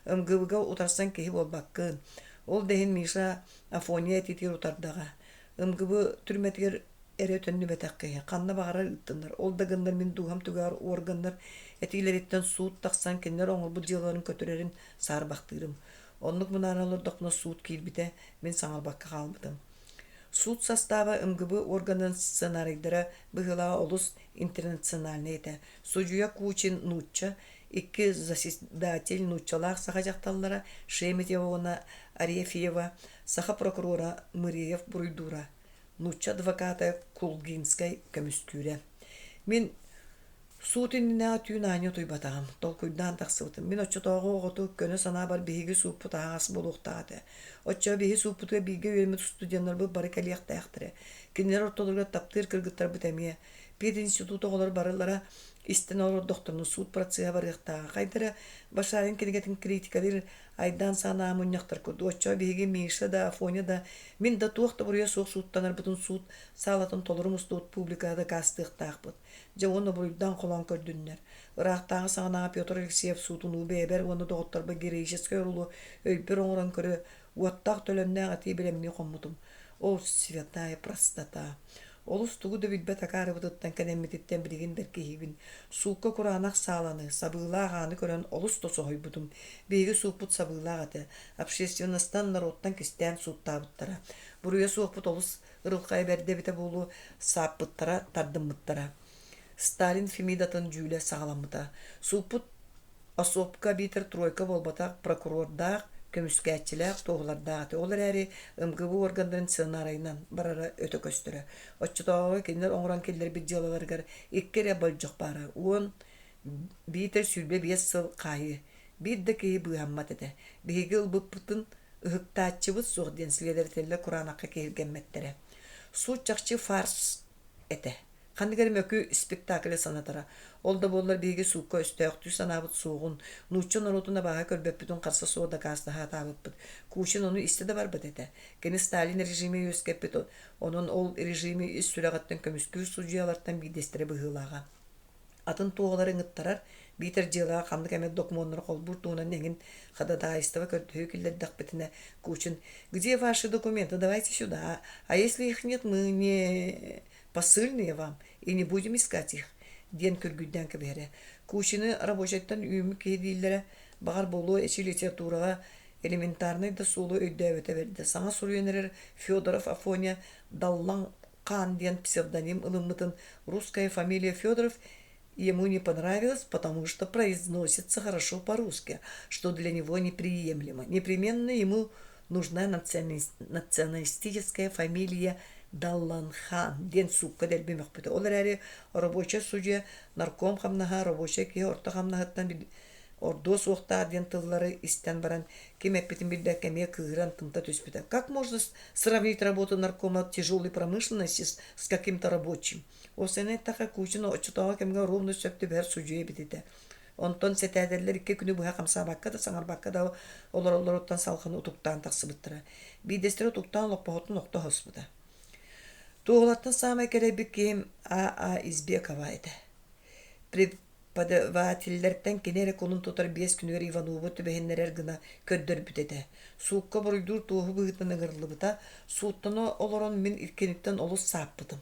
МГБ-га утарсан киһи буолбаккын. Ол да иһин Миша Афоня этиитигэр утардаҕа. МГБ түрмэтигэр эрэ төннүбэтэх киһи, ханна баҕарар ыыттыннар. Ол да гыннар мин дууһам түгэҕэр органнар этиилэриттэн суут тахсан кинилэр оҥорбут дьыалаларын көтүрэрин саарбахтыырым. Оннук мунаара олордохпуна суут киирбитэ, мин саҥарбакка хаалбытым. Суут састааба МГБ органын сценарийдара быһыылааҕа олус интернациональнай этэ. Судьуйа Кучин нуучча, икки заседатель нууччалаах саха дьахталлара Шеметьева уонна Арефьева, саха прокурора Мыреев буруйдуура, нуучча адвоката Кулгинскай көмүскүүрэ. Мин Суут иннинээҕи түүн аанньа утуйбатаҕым, толкуйдаан тахсыбытым. Мин оччотооҕу оҕотук, көнө санаабар биһиги сууппут аһаҕас буолуохтаах этэ. Оччоҕо биһи сууппутугар бииргэ үөрэммит студеннарбыт бары кэлиэхтээхтэрэ. Кинилэр ортолоругар таптыыр кыргыттарбыт эмиэ. Пединститут оҕолоро барылара истэн олордохторуна суут процеһа барыахтааҕа. Хайда эрэ Башарин кинигэтин критикалыыр айдаан санаа мунньахтар курдук. Оччоҕо биһиги Миша да, Афоня да, мин да туох да буруйа суох сууттанарбытын суут саалатын толору мустубут публикаҕа дакаастыахтаахпыт. Дьэ уонна буруйдаан холоон көрдүннэр. Ыраахтааҕы саҕанааҕы Петр Алексеев суутунуу бэйэбэр уонна доҕотторбор героическай оруолу өйбөр оҥорон көрө, уоттаах төлөннөөх этии бэлэмнии хоммутум. Ол святая простота. Олус тугу да билбэт акаарыбытыттан кэнэммититтэн билигин бэркиһиибин. Суукка кураанах сааланы, сабыылаах ааны көрөн олус да соһуйбутум. Биһиги сууппут сабыылаах этэ. Общественностан, норуоттан кистээн сууттаабыттара. Буруйа суохпут олус ырылхайа бэрдэ эбитэ буолуо, сааппыттара, тардыммыттара. Сталин Фемидатын дьүүлэ саҕаламмыта. Сууппут осуопка биитэр тройка буолбатах, прокурордаах, көмүскээччилээх, туоһулардаах этэ. Ол эрээри МГБ органнарын сценарийынан барара өтө көстөрө. Оччотооҕуга кинилэр оҥорон киллэрбит дьыалаларыгар икки эрэ болдьох баара. Уон биитэр сүүрбэ биэс сыл хаайыы. Биир да киһи быыһаммат этэ. Биһиги ылбыппытын ыһыктааччыбыт суох диэн следователлэр кураанахха киһиргэммэттэрэ. Суут чахчы фарс этэ. Ханнык эрэ мөкү спектаклы санатара. Ол да буоллар биһиги суукка өстөөхтүү санаабыт суоҕун, нуучча норуотун абааһы көрбөппүтүн харса суох дакаастаһа сатаабыппыт. Кучин ону истэ да барбат этэ. Кини Сталин режими үөскэппит, онон ол режими ис сүрэҕиттэн көмүскүүр судьуйалартан биирдэстэрэ быһыылааҕа. Атын туоһулары ыҥыттарар, биитэр дьыалаҕа ханнык эмэ докумуоннары холбуур туһунан эҥин хададаайыстыба көрдөһүү киллэрдэхпитинэ, Кучин «Где ваши документы? Давайте сюда. А если их нет, мы не посыльные вам и не будем искать их» диэн күргүйдээн кэбиһэрэ. Кучины рабочайтан үүммүт киһи дииллэрэ, баҕар буолуо эчи литератураҕа элементарнай да суолу өйдөөбөтө бэрдэ. Саҥа суруйан эрэр Федоров Афоня Даллаҥ Хаан диэн псевдоним ылыммытын русская фамилия Федоров ему не понравилась, потому что произносится хорошо по-русски, что для него неприемлемо. Непременно ему нужна националистическая фамилия Далланхан диэн суукка дэлби мөхпүтэ. Ол эрээри рабочай судьуйа нарком хамнаһа рабочай киһи орто хамнаһыттан ордуо суохтаах диэн тыллары истэн баран ким эппитин билбэккэ эмиэ кыыһыран тымта түспүтэ. Как можно сравнить работу наркома тяжелой промышленности с каким-то рабочим? Уопсайынан эттэххэ, Кучин оччотооҕу кэмҥэ ровно сөп түбэһэр судьуйа эбит этэ. Онтон сэтээтэллэр икки күнү быһа хамсаабакка да саҥарбакка да олороллоруттан салҕаны утуктаан тахсыбыттара. Биирдэстэрэ утуктаан олоппоһуттан охто оһоспута. Туоһулартан саамай кэлэйбит киһим А.А. Избекова этэ. Преподавателлэртэн кини эрэ кулун тутар биэс күнүгэр Иванову түбэһиннэрэр гына көрдөрбүт этэ. Суукка буруйдуур туоһу быһыытынан ыҥырыллыбыта. Сууттана олорон мин киниттэн олус сааппытым.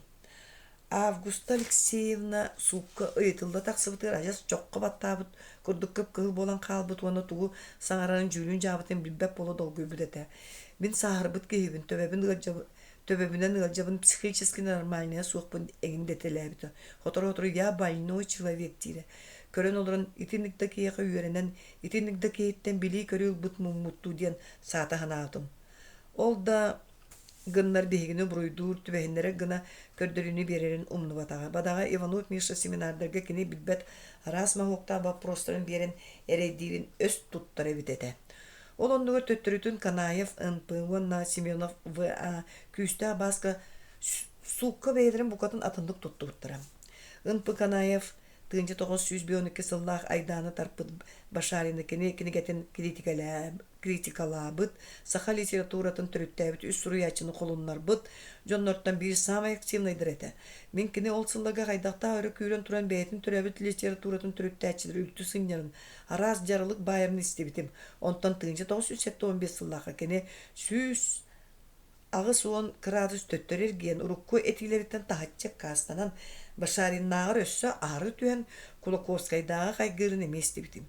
Августа Алексеевна суукка ыйытылла тахсыбытыгар адьас чоххо баттаабыт курдук кып-кыһыл буолан хаалбыт уонна тугу саҥарарын дьүүлүн-дьаабытын билбэт буола долгуйбут этэ. Мин сааһырбыт киһибин, төбөбүн ыалдьабын Төбөбүнэн ыалдьабын, психически нормальная суохпун эҥин дэтэлээбитэ. Сотору-сотору я больной человек диирэ. Көрөн олорон итинник да киһиэхэ үөрэнэн, итинник да киһиттэн билии-көрүү ылбыт муммуттуу диэн саата санаатым. Ол да гыннар биһигини буруйдуур, түбэһиннэрэр гына көрдөрүүнү биэрэрин умнубатаҕа. Бадаҕа Иванов Миша семинардарга кини билбэт араас моһуоктаах боппуруостарын биэрэн эрэйдиирин өс туттар эбит этэ. Ол оннугар төттөрүтүн Канаев НП уонна Семенов ВА күүстээх Бааска суукка бэйэлэрин букатын атыннык туттубуттара. НП Канаев 1912 сыллаах айдааны тарпыт Башарины кини кинигэтин критикалаабыт, саха литературатын төрүттээбит үс суруйааччыны холуннарбыт дьоннортон биир саамай активнайдара этэ. Мин кини ол сылларга хайдахтаах өрө күүрэн туран бэйэтин төрөөбүт литературатын төрүттээччилэри үлтү сынньарын, араас дьаралык баайарын истибитим. Онтон 1975 сыллаахха кини 180 кыраадыс төттөрү эргийэн, урукку этиилэриттэн таһыччы аккаастанан, Башариннааҕар өссө аһары түһэн, Кулаковскайдааҕы хайгыырын эмиэ истибитим.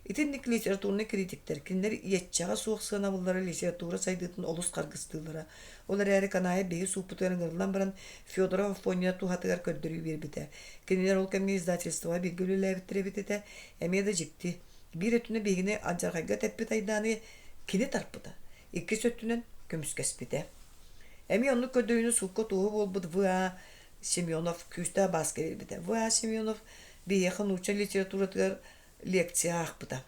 Итинник литературнай критиктэр кинилэр иэччэҕэ суох сыанабыллара литература сайдыытын олус харгыстыыллара. Ол эрээри Канаев биһиги сууппутугар ыҥырыллан баран, Федоров Афоня туһатыгар көрдөрүү биэрбитэ. Кинилэр ол кэмҥэ издательствоҕа бииргэ үлэлээбиттэр эбит этэ. Эмиэ да дьикти. Биир өттүнэн биһигини алдьархайга тэппит айдааны кини тарпыта, иккис өттүнэн көмүскэспитэ. Эмиэ оннук көрдөрүүнү суукка туоһу буолбут В.А. Семенов күүстээх бааска биэрбитэ. В.А. Семенов биһиэхэ нуучча литературатыгар лекция аахпыта.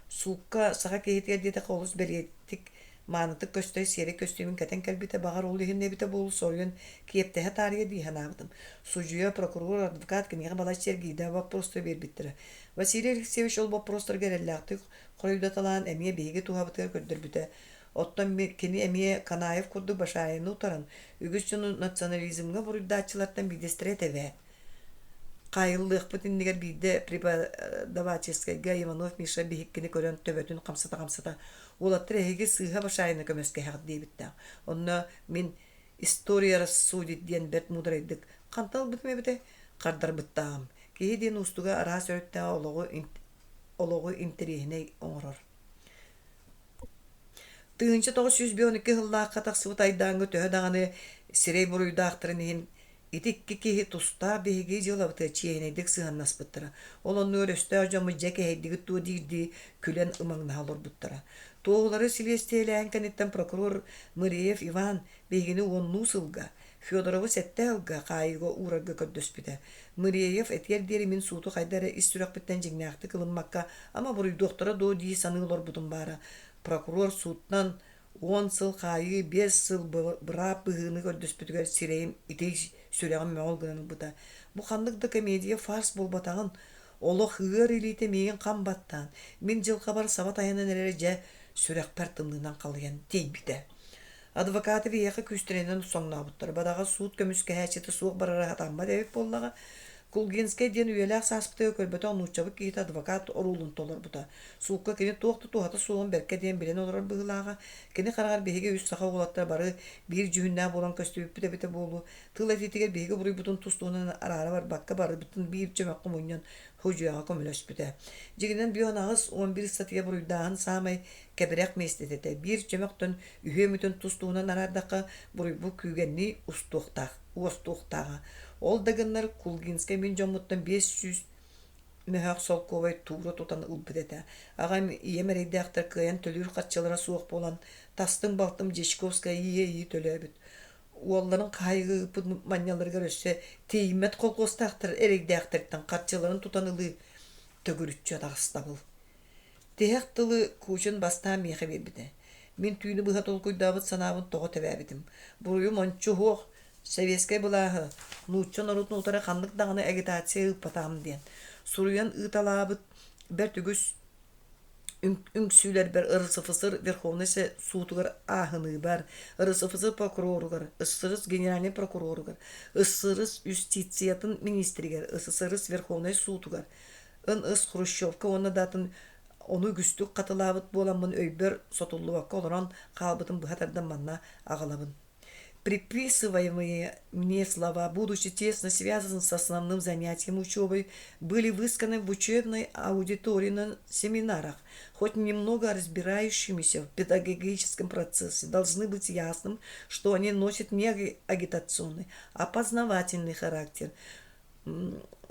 Суукка саха киһитигэр диэтэххэ олус бэлиэтик, маанытык көстөр сиэрэй көстүүмүн кэтэн кэлбитэ, баҕар ол иһин эбитэ буолуо соруйан киэптэһэ таарыйа дии санаабытым. Судьуйа, прокурор, адвокат киниэхэ балачча эргийдэ боппуруостары биэрбиттэрэ. Василий Алексеевич ол боппуруостарга эрэллээхтик хоруйдаталаан эмиэ биһиги туһабытыгар көрдөрбүтэ. Оттон кини эмиэ Канаев курдук Башарины утаран, үгүс дьону национализмҥа буруйдааччылартан биирдэстэрэ этэ эбээт. Хаайыллыахпыт иннигэр биирдэ преподавательскайга Иванов Миша биһиккини көрөн төбөтүн хамсата-хамсата «Уолаттар эһиги сыыһа Башарины көмүскэһэҕит» диэбиттээх. Онно мин «История рассудит» диэн бэрт муударайдык хантан ылбытым эбитэй хардарбыттааҕым. Киһи диэн уустуга араас өрүттээх олоҕу, олоҕу интэриэһинэй оҥорор. 1952 сыллаахха тахсыбыт айдааҥҥа төһө даҕаны сирэй буруйдаахтарын иһин ити икки киһи тустаах биһиги дьыалабытыгар чиэһинэйдик сыһыаннаспыттара. Ол оннугар өстөөх дьоммут дьэ кэһэйдигит дуо диирдии күлэн ымаҥнаһа олорбуттара. Туоһулары силиэстийэлээһин кэнниттэн прокурор Мыреев Иван биһигини уоннуу сылга, Федоровы сэттэ ыалга хаайыыга уурарга көрдөспүтэ. Мыреев этиэр диэри мин сууту хайда эрэ ис сүрэхпиттэн дьиҥнээхтик ылыммакка, ама буруйдуохтара дуо дии саныы олорбутум баара. Прокурор сууттан уон сыл хаайыы, биэс сыл быраап быһыыны көрдөспүтүгэр сирэйим ити сүрэҕим мөҕүл гынан ылбыта. Бу ханнык да комедия фарс буолбатаҕын, олох ыар илиитэ миигин хам баттаан, мин дьылҕабар саба тайанан эрэрэ дьэ сүрэхпэр тымныынан халыйан тиийбитэ. Адвокаты биһиэхэ күүстэринэн соҥнообуттар. Бадаҕа суут көмүскэһээччитэ суох барара сатаммат эбит буоллаҕа. Кулгинскай диэн үйэлээх сааспытыгар көрбөтөх нууччабыт киһитэ адвокат оруолун толорбута. Суукка кини туох да туһата суоҕун бэркэ диэн билэн олорор быһыылааҕа. Кини хараҕар биһиги үс саха уолаттара бары биир дьүһүннээх буолан көстүбүппүт эбитэ буолуо. Тыл этиитигэр биһиги буруйбутун тус-туһунан араара барбакка барыбытын биир чөмөххө мунньан судьуйаҕа көмөлөспүтэ. Дьиҥинэн 58 11 ыстатыйа буруйдааһын саамай кэбирэх миэстэтэ этэ. Биир чөмөхтөн үһүөмүтүн тус-туһунан араардахха, буруйбут күүгэннии устуохтаах, уостуохтааҕа. Ол да гыннар Кулгинскай мин дьоммуттан 500 мөһөөх солкуобай туура тутан ылбыт этэ. Аҕам, ийэм эрэйдээхтэр кыайан төлүүр харчылара суох буолан, тастыҥ балтым Дьячковская ийэ-ийи төлөөбүт. Уолларын хаайыыга ыыппыт манньаларыгар өссө тиийиммэт колхуостаахтар эрэйдээхтэриттэн харчыларын тутан ылыы төгүрүччү атаҕастабыл. Тиһэх тылы Кучин бастаан миэхэ биэрбитэ. Мин түүнү быһа толкуйдаабыт санаабын тоҕо тэбээбитим. Буруйум ончу суох, сэбиэскэй былааһы, нуучча норуотун утары ханнык даҕаны агитация ыыппатаҕым диэн. Суруйан ыыталаабыт бэрт үгүс үҥсүүлэрбэр РСФСР Верховнай суутугар ааһыныыбар, РСФСР прокуроругар, СССР генеральнай прокуроругар, СССР юстициятын министригэр, СССР Верховнай суутугар, НС Хрущевка уонна да атын ону үгүстүк хатылаабыт буоламмын өйбөр сотуллубакка олорон хаалбытын быһа тардан манна аҕалабын. Приписываемые мне слова, будучи тесно связаны с основным занятием учебой, были высказаны в учебной аудитории на семинарах, хоть немного разбирающимися в педагогическом процессе, должны быть ясным, что они носят не агитационный, а познавательный характер.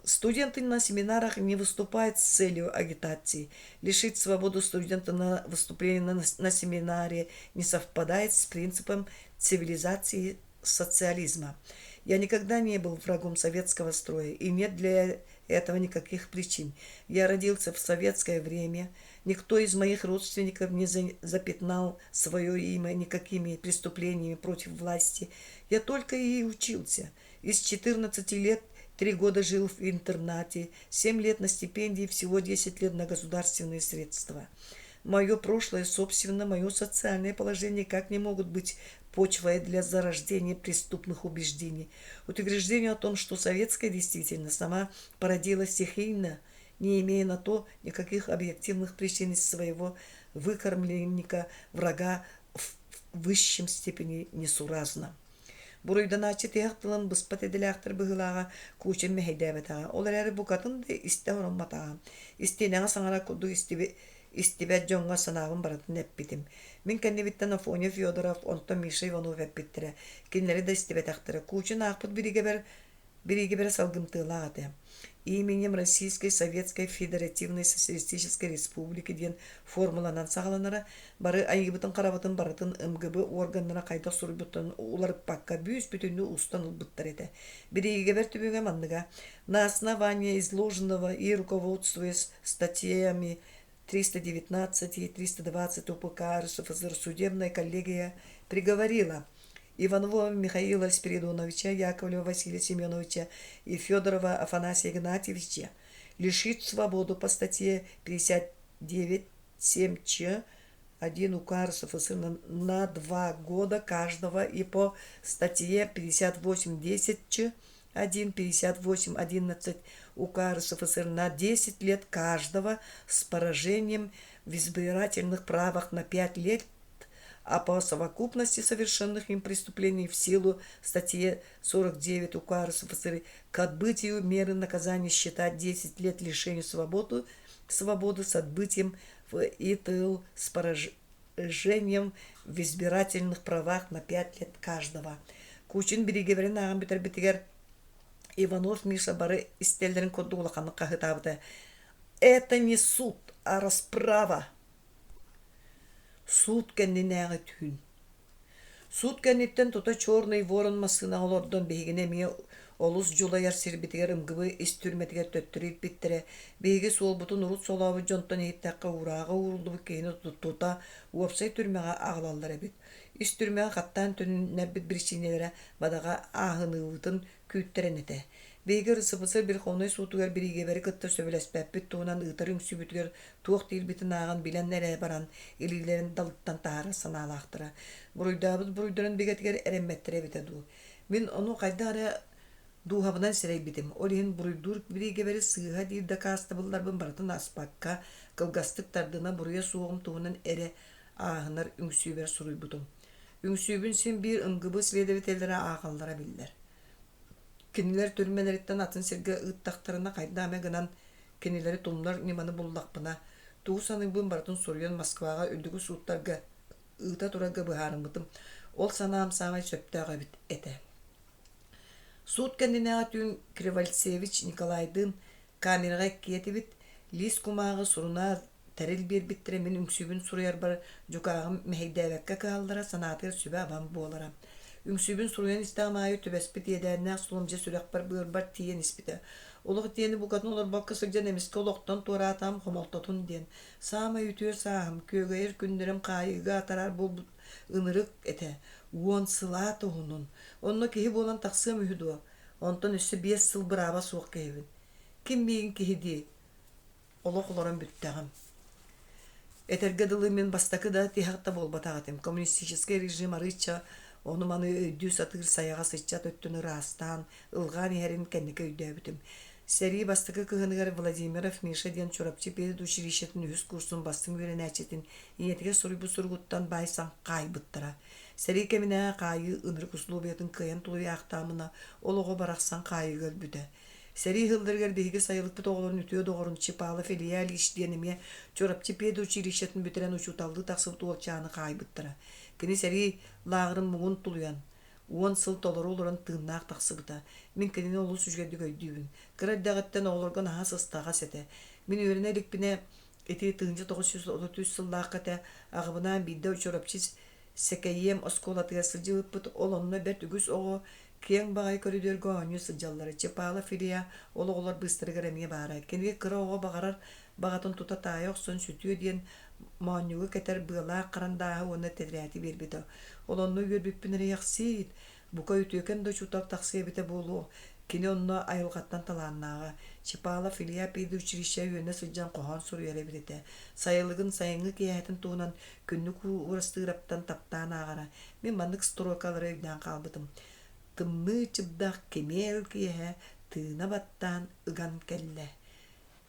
Студенты на семинарах не выступают с целью агитации. Лишить свободу студента на выступление на, на семинаре не совпадает с принципом цивилизации социализма. Я никогда не был врагом советского строя, и нет для этого никаких причин. Я родился в советское время. Никто из моих родственников не запятнал свое имя никакими преступлениями против власти. Я только и учился. Из 14 лет 3 года жил в интернате, 7 лет на стипендии, всего 10 лет на государственные средства. Мое прошлое, собственно, мое социальное положение как не могут быть почвой для зарождения преступных убеждений. Утверждение о том, что советская действительность сама породила стихийно, не имея на то никаких объективных причин из своего выкормленника, врага в высшем степени несуразно. Буруйданааччы тиһэх тылын быспат идэлээхтэр быһыылааҕа куучан мэһэйдээбэтэҕэ, ол эрээри букатын да истэ ороммотаҕа. Истиэнэҕэ саҥарар курдук истибэт дьоҥҥо санаабын барытын эппитим. Мин кэннибиттэн Афоня Федоров, онтон Миша Иванов эппиттэрэ. Кинилэри да истибэтэхтэрэ. Куучун аахпыт бириигэбэр Бириигэбэрэ салгымтыалаах этэ. Именем Российской Советской Федеративной Социалистической Республики диэн формуланан саҕаланара, бары айыыбытын-харабытын барытын МГБ органнара хайдах суруйбуттарын уларыппакка бүүс-бүтүннүү устан ылбыттар этэ. Бириигэбэр түмүгэ манныга: На основании изложенного и руководствуясь статьями 319 и 320 УПК РСФСР судебная коллегия приговорила Иванова Михаила Спиридоновича, Яковлева Василия Семеновича и Федорова Афанасия Игнатьевича лишить свободу по статье 59.7 Ч 1 УК РСФСР на 2 года каждого и по статье 58.10 Ч 1 58.11 УК РСФСР на 10 лет каждого с поражением в избирательных правах на 5 лет, а по совокупности совершенных им преступлений в силу статьи 49 УК РСФСР к отбытию меры наказания считать 10 лет лишения свободы, свободы с отбытием в ИТЛ с поражением в избирательных правах на 5 лет каждого. Кучин бириигэбэрин ааҕан бүтэрбитигэр Иванов Миша бары истэллэрин курдук улаханнык хаһыытаабыта: «Это не суд, а расправа!» Суут кэннинээҕи түүн Суут кэнниттэн тута «Черный ворон» массыынаҕа олордон биһигини эмиэ олус дьулайар сирбитигэр МГБ ис түрмэтигэр төттөрү илпиттэрэ. Биһиги суолбутун урут солообут дьонтон иһиттэххэ уурааҕа ууруллубут киһини тута уопсай түрмэҕэ аҕалаллар эбит. Ис түрмэҕэ хаттаан төнүннэрбит биричиинэлэрэ бадаҕа ааһыныыбытын күүттэрэн этэ. Биһиги РСФСР Верховнай суутугар бириигэбэри кытта сөбүлэспэппит туһунан ыытар үҥсүүбүтүгэр туох диирбитин ааҕан билэн эрэ баран илиилэрин далыттан таһаарар санаалаахтара. Буруйдаабыт буруйдарын бигэтигэр эрэммэттэрэ эбитэ дуу. Мин ону хайдах эрэ Дууһабынан сэрэйбитим, ол иһин буруйдуур бириигэбэри сыыһа диир дакаастабылларбын барытын аспакка, кылгастык тардына буруйа суоҕум туһунан эрэ ааһынар үҥсүүбэр суруйбутум. Үҥсүүбүн син биир МГБ следователлэрэ ааҕаллара биллэр. Кинилэр түрмэлэриттэн атын сиргэ ыыттахтарына хайдах эмэ гынан кинилэри тумнар ньыманы буллахпына, тугу саныырбын барытын суруйан Москваҕа үрдүкү сууттарга ыыта турарга быһаарыммытым. Ол санаам саамай сөптөөх эбит этэ. Суут кэннинээҕи түүн Кривальцевич Николайдыын камераҕа иккиэтибит, лиис кумааҕы, сурунаал, тэрил биэрбиттэрэ мин үҥсүүбүн суруйарбар дьукааҕым мэһэйдээбэккэ кыһаллара, санаатыгар сүбэ-абам буолара. Үҥсүүбүн суруйан истэҕим аайы түбэспит иэдээннээх суолум дьэ сүрэхпэр-быарбар тиийэн испитэ. Олох диэни букатын олорбокко сылдьан эмискэ олохтон туораатаҕым хомолтотун диэн. Саамай үтүө сааһым, күөгэйэр күннэрим хаайыыга атараар буолбут ынырык этэ. Уон сылаат уһунун. Онно киһи буолан тахсыам үһү дуо? Онтон өссө 5 сыл бырааба суох киһибин. Ким миигин киһи дии? Олох олорон бүттэҕим. Этэргэ дылы мин бастакы да тиһэх да буолбатах этим. Коммунистическай режим арыычча ону-маны өйдүү сатыыр сайаҕас ыччат өттүн ыраастаан, ылҕаан иһэрин кэнники өйдөөбүтүм. Сэрии бастакы кыһыныгар Владимиров Миша диэн Чурапчы педучилищетын үһүс курсун бастыҥ үөрэнээччитин ийэтигэр суруйбут суругуттан баайсан хаайбыттара. Сэрии кэминээҕи хаайыы ынырык усулуобуйатын кыайан тулуйаахтаамына, ол оҕо барахсан хаайыыга өлбүтэ. Сэрии сылларыгар биһиги сайылыкпыт оҕолорун үтүө доҕорун Чепалов Илья Ильич диэн эмиэ Чурапчы педучилищетын бүтэрэн учууталлыы тахсыбыт уолчааны хаайбыттара. Кини сэрии лааҕырын муҥун тулуйан, 10 сыл толору олорон тыыннаах тахсыбыта. Мин кинини олус үчүгэйдик өйдүүбүн. Кыра эрдэҕиттэн оҕолорго наһаа сыстаҕас этэ. Мин үөрэнэ иликпинэ ити 1933 сыллаахха этэ, аҕабынаан биирдэ Чурапчы Сэкэйиэм оскуолатыгар сылдьыбыппыт, ол онно бэрт үгүс оҕо киэҥ баҕайы көрүдүөргэ оонньуу сылдьаллара. Чепалов Илья ол оҕолор быыстарыгар эмиэ баара. Кинигэ кыра оҕо баҕарар баҕатын тута таайа охсон сүтүө диэн моонньугу кэтэр быалаах харандааһы уонна тэтэрээти биэрбитэ. Ол онно үөрбүппүн эрэйэхсиит, бука үтүөкэн да учуутал тахсыа эбитэ буолуо. Кини онно айылҕаттан талааннааҕа. Чепалов Илья педучилище үөрэнэ сылдьан хоһоон суруйар эбит этэ. Сайылыгын сайыҥҥы киэһэтин туһунан Күннүк Уурастыыраптан таптаан ааҕара. Мин маннык строкалары өйдөөн хаалбытым. Тымныы чыбдах кимиэл киэһэ тыына баттаан ыган кэллэ.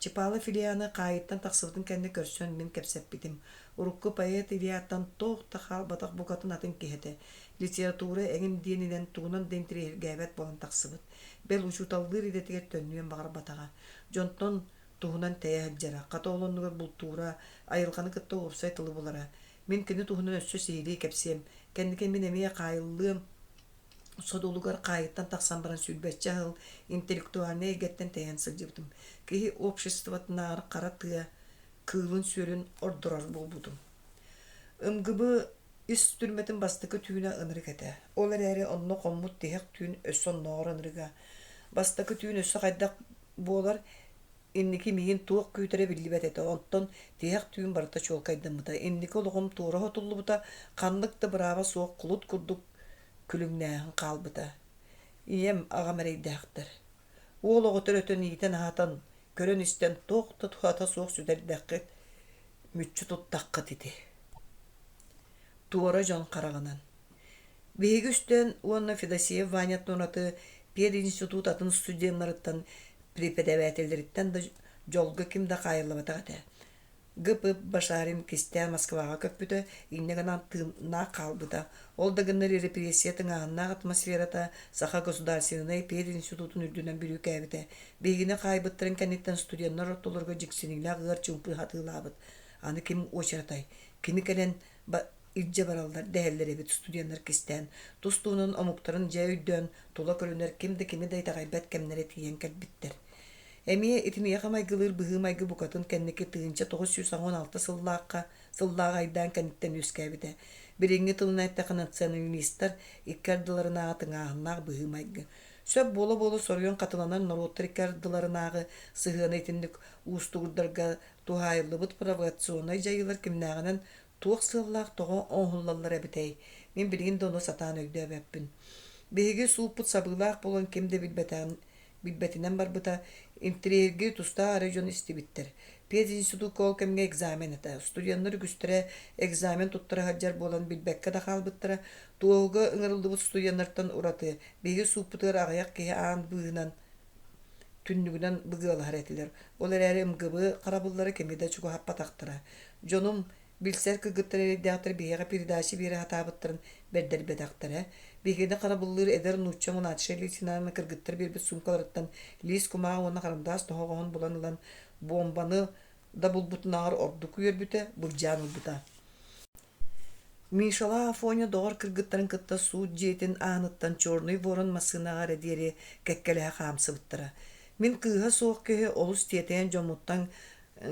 Чепалов Ильяны хаайыттан тахсыбытын кэннэ көрсөн мин кэпсэппитим. Урукку поэт Ильяттан туох да хаалбатах букатын атын киһи этэ. Литература эҥин диэнинэн тугунан да интэриэһиргээбэт буолан тахсыбыт. Бэл учууталлыыр идэтигэр төннүөн баҕарбатаҕа. Дьонтон туһунан тэйэ сылдьара, хата ол оннугар бултуура, айылҕаны кытта уопсай тылы булара. Мин кини туһунан өссө сиһилии кэпсиэм. Кэнники мин эмиэ хаайыллыам содулугар хаайыттан тахсан баран сүүрбэччэ сыл интеллектуальнай эйгэттэн тэйэн сылдьыбытым. Киһи обществотынааҕар хара тыа кыылын-сүөлүн ордорор буолбутум. МГБ ис түрмэтин бастакы түүнэ ынырык этэ. Ол эрээри онно хоммут тиһэх түүн өссө оннооҕор ынырыга. Бастакы түүн өссө хайдах буолар инники миигин туох күүтэрэ биллибэт этэ. Оттон тиһэх түүн барыта чуолкайдаммыта. Инники олоҕум туора сотуллубута, ханнык да бырааба суох кулут курдук күлүҥнээһин хаалбыта. Ийэм, аҕам эрэйдээхтэр. Уол оҕо төрөтөн иитэн-аһатан, көрөн-истэн туох да туһата суох сүтэрдэххит, мүччү туттаххыт ити. Туора дьон хараҕынан. Биһиги үстэн уонна Федосеев Ваняттан ураты пединститут атын студеннарыттан, преподавателлэриттэн да дьолго ким да хаайыллыбатах этэ. Г.П. Башарин кистээн Москваҕа көппүтэ, инньэ гынан тыыннаах хаалбыта. Ол да гыннар репрессия тыҥааһыннаах атмосферата Саха государственнай пединститутун үрдүнэн бүрүүкээбитэ. Биһигини хаайбыттарын кэнниттэн студеннар ортолоругар дьиксиниилээх ыар чуумпу хатыылаабыт. Аны ким уочаратай? Кини кэлэн илдьэ бараллар дэһэллэр эбит студеннар кистээн. Тус-туһунан омуктарын дьэ өйдөөн, тула көрүнэр ким да кими да итэҕэйбэт кэмнэрэ тиийэн кэлбиттэр. Эмиэ итиниэхэ майгылыыр быһыы-майгы букатын кэнники 1986 сыллаахха сыллаах айдаан кэнниттэн үөскээбитэ. Билиҥҥи тылынан эттэххэ националистар икки ардыларынааҕы тыҥааһыннаах быһыы-майгы. Сөп буола-буола соруйан хатыланар норуоттар икки ардыларынааҕы сыһыаны итинник уустугурдарга туһаайыллыбыт провокационнай дьайыылар кимнээҕинэн туох сыаллаах тоҕо оҥоһуллаллар эбитэй? Мин билигин да ону сатаан өйдөөбөппүн. Биһиги сууппут сабыылаах буолан ким да билбэтэҕин билбэтинэн барбыта. Интэриэһиргии тустаах эрэ дьон истибиттэр. Пединститукка ол кэмҥэ экзамен этэ. Студеннар үгүстэрэ экзамен туттара сылдьар буолан билбэккэ да хаалбыттара. Туоһуга ыҥырыллыбыт студеннартан ураты, биһиги сууппутугар аҕыйах киһи аан быыһынан түннүгүнэн быгыалаһар этилэр. Ол эрээри МГБ харабыллара кими да чугаһаппатахтара. Дьонум билсэр кыргыттар эрэйдээхтэр биһиэхэ передача биэрэ сатаабыттарын бэрдэрбэтэхтэрэ. Биһигини харабыллыыр эдэр нуучча младшай лейтенана кыргыттар биэрбит суумкаларыттан лиис кумааҕы уонна харандаас тоһоҕоһун булан ылан буомбаны да булбутунааҕар ордук үөрбүтэ, былдьаан ылбыта. Мишалаах Афоня доҕор кыргыттарын кытта суут дьиэтин ааныттан Черный ворон массыынаҕа эрэ диэри кэккэлэһэ хаамсыбыттара. Мин кыыһа суох киһи олус тиэтэйэн дьоммуттан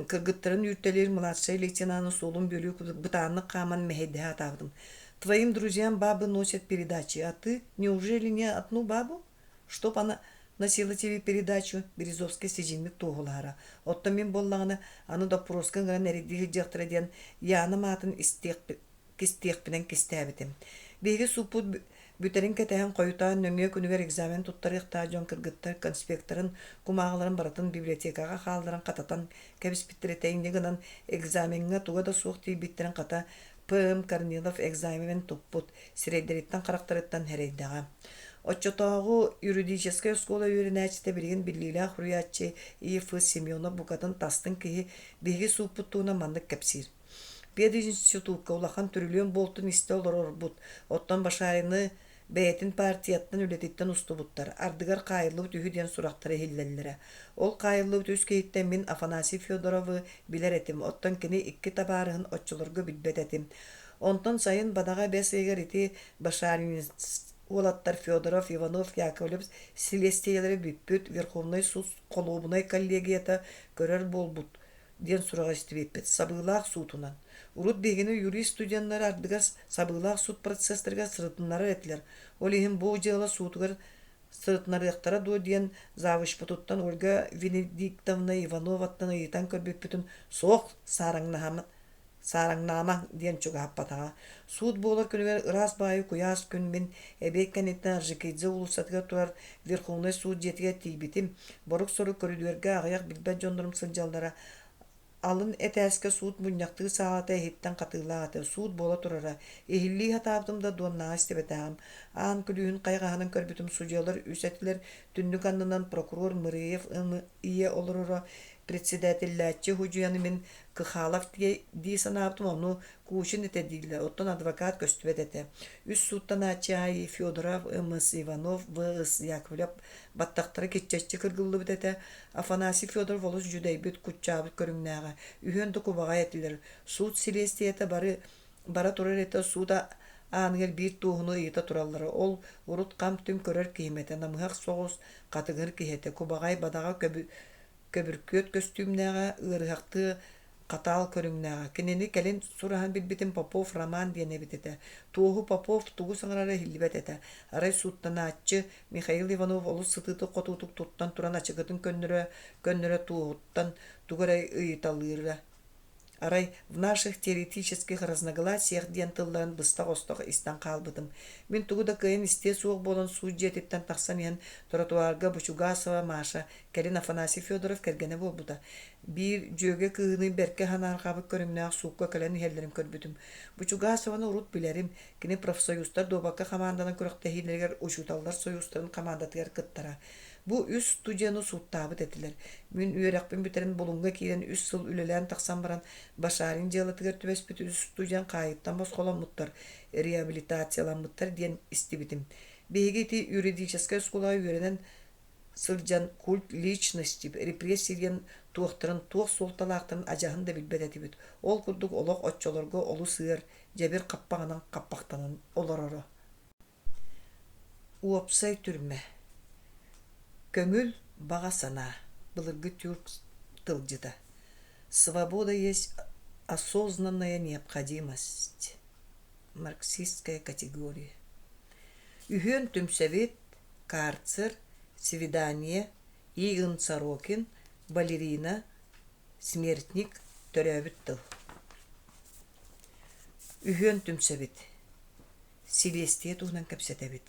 кыргыттарын үүртэлиир младшай лейтенаны суолун бүөлүү бытааннык хааман мэһэйдэһэ сатаабытым. Твоим друзьям бабы носят передачи, а ты неужели не одну бабу? Чтоб она носила тебе передачу, Березовский сидьиҥник туоһулаһара. Оттон мин буоллаҕына, аны доппуруоска ыҥыран эрэйдии сылдьыахтара диэн Яна аатын кистиэхпинэн кистээбитим. Биһиги сууппут бүтэрин кэтэһэн хойутаан нөҥүө күнүгэр экзамен туттарыахтаах дьон кыргыттар конспектарын, кумааҕыларын барытын библиотекаҕа хаалларан хататан кэбиспиттэрэ инньэ гынан экзамеҥҥа туга да суох тиийбиттэрин хата П.М. Корнилов экзамен туппут, сирэйдэриттэн-харахтарыттан сэрэйдэҕэ. Оччотооҕу юридическай оскуола үөрэнээччитэ билигин биллиилээх суруйааччы И.Ф. Семенов букатын тастыҥ киһи биһиги сууппут туһунан маннык кэпсиир. Пединститукка улахан түрүлүөн буолтун истэ олорорбут, оттон Башарины бэйэтин партияттан үлэтиттэн устубуттар, ардыгар хаайыллыбыт үһү диэн сурахтар иһиллэллэрэ. Ол хаайыллыбыт үс киһиттэн мин Афанасий Федоровы билэр этим, оттон кини икки табаарыһын оччолорго билбэт этим. Онтон сайын бадаҕа бэс ыйыгар ити Башаринец уолаттар Федоров, Иванов, Яковлев силиэстийэлэрэ бүппүт, Верховнай суут холуобунай коллегията көрөр буолбут диэн сураҕы истибиппит сабыылаах суутунан. Урут биһигини юрист студеннары ардыгар сабыылаах суут процесстарыгар сырытыннарар этилэр. Ол иһин бу дьыала суутугар сырытынарыахтара дуо диэн завучпутуттан Ольга Венедиктовна Ивановаттан ыйытан көрбүппүтүн суох саараҥнаһаммыт саараҥнаамаҥ диэн чугаһаппатаҕа. Суут буолар күнүгэр ыраас баайы куйаас күн мин эбиэт кэнниттэн Орджоникидзе уулуссатыгар турар Верховнай суут дьиэтигэр тиийбитим. Борук-сорук көрүдүөргэ аҕыйах билбэт дьоннорум сылдьаллара. Алын этээскэ суут мунньахтыыр саалата иһиттэн хатыылаах этэ. Суут буола турара. Иһиллии сатаабытым да дуоннааҕы истибэтэҕим. Аан күлүүһүн хайҕаһынан көрбүтүм судьуйалар үс этилэр, түннүк аннынан прокурор Мыреев ийэ олороро, председателлээччи судьуйаны мин Кыхалов дии санаабытым, ону Кучин этэ дииллэр, оттон адвокат көстүбэт этэ. Үс сууттанааччы аайы Федоров, М.С. Иванов, В.С. Яковлев баттахтара киччэччи кыргыллыбыт этэ. Афанасий Федоров олус дьүдэйбит, куччаабыт көрүҥнээҕэ. Үһүөн да кубаҕай этилэр. Суут силиэстийэтэ бары бара турар этэ, суут ааныгар биир туоһуну ыйыта тураллара. Ол урут хам-түм көрөр киһим этэ, намыһах соҕус, хатыҥыр киһи этэ, кубаҕай бадаҕа көбүркүөт көстүүмнээҕэ, ыарыһахтыы хатаал көрүҥнээҕэ. Кинини кэлин сураһан билбитим Попов Роман диэн эбит этэ. Туоһу Попов тугу саҥарара иһиллибэт этэ. Арай сууттанааччы Михаил Иванов олус сытыытык-хотуутук туттан туран ачыкытын көннөрө-көннөрө туоһуттан тугу эрэ ыйыталыыра. Арай «В наших теоретических разногласиях» диэн тылларын быстах-остох истэн хаалбытым. Мин тугу да кыайан истиэ суох буолан суут дьиэтиттэн тахсан иһэн тротуарга Бучугасова Маша, кэлин Афанасий Федоров кэргэнэ буолбута, биир дьүөгэ кыыһыныын бэркэ санаарҕаабыт көрүҥнээх суукка кэлэн иһэллэрин көрбүтүм. Бучугасованы урут билэрим, кини профсоюзтар дуобакка хамаанданан күрэхтэһиилэригэр учууталлар союзтарын хамаандатыгар кыттара. Бу үс студены сууттаабыт этилэр. Мин үөрэхпин бүтэрэн Булуҥҥа киирэн үс сыл үлэлээн тахсан баран Башарин дьыалатыгар түбэспит үс студент хаайыттан босхоломмуттар, реабилитацияламмыттар диэн истибитим. Биһиги ити юридическай оскуолаҕа үөрэнэн сылдьан культ личности, репрессия диэн туохтарын, туох суолталаахтарын адьаһын да билбэт этибит. Ол курдук олох оччолорго олус ыар, дьэбир хаппаҕынан хаппахтанан олороро. Уопсай түрмэ Көҥүл баҕа санаа былыргы тюрк тылдьыта Свобода есть осознанная необходимость марксистская категория Үһүөн түмсэбит карцер свидание Игн Сорокин балерина смертник төрөөбүт тыл Үһүөн түмсэбит Силиэстийэ туһунан кэпсэтэбит.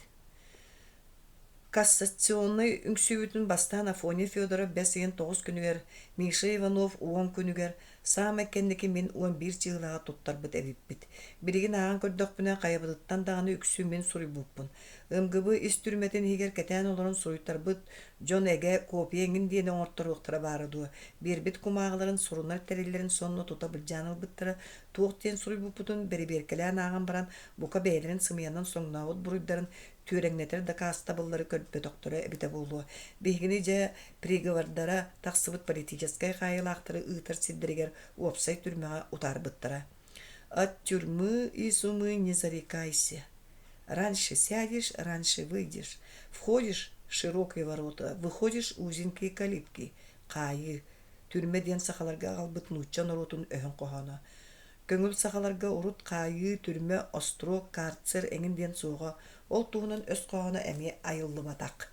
Кассационнай үҥсүүбүтүн бастаан Афоня Федоров бэс ыйын 9 күнүгэр, Миша Иванов 10 күнүгэр, саамай кэнники мин 11 чыһылаҕа туттарбыт эбиппит. Билигин ааҕан көрдөхпүнэ, хайабытыттан даҕаны үксү мин суруйбуппун. МГБ ис түрмэтин иһигэр кэтээн олорон суруйтарбыт дьон эгэ копия эҥин диэни оҥорторуохтара баара дуо, биэрбит кумааҕыларын, сурунар тэриллэрин сонно тута былдьаан ылбыттара, туох диэн суруйбуппутун бэрэбиэркэлээн ааҕан баран, бука бэйэлэрин сымыйанан соҥнообут буруйдарын түөрэҥнэтэр дакаастабыллары көрбөтөхтөрө эбитэ буолуо. Биһигини дьэ приговордара тахсыбыт политическай хаайыылаахтары ыытар сирдэригэр уопсай түрмэҕэ утаарбыттара. От тюрьмы и сумы не зарекайся. Раньше сядешь, раньше выйдешь. Входишь в широкие ворота, выходишь узенькие калитки. Хаайыы, түрмэ диэн сахаларга аҕалбыт нуучча норуотун өһүн хоһооно. Көҥүл сахаларга урут хаайыы, түрмэ, остуруок, карцер эҥин диэн суоҕа, ол туһунан өс хоһооно эмиэ айыллыбатах.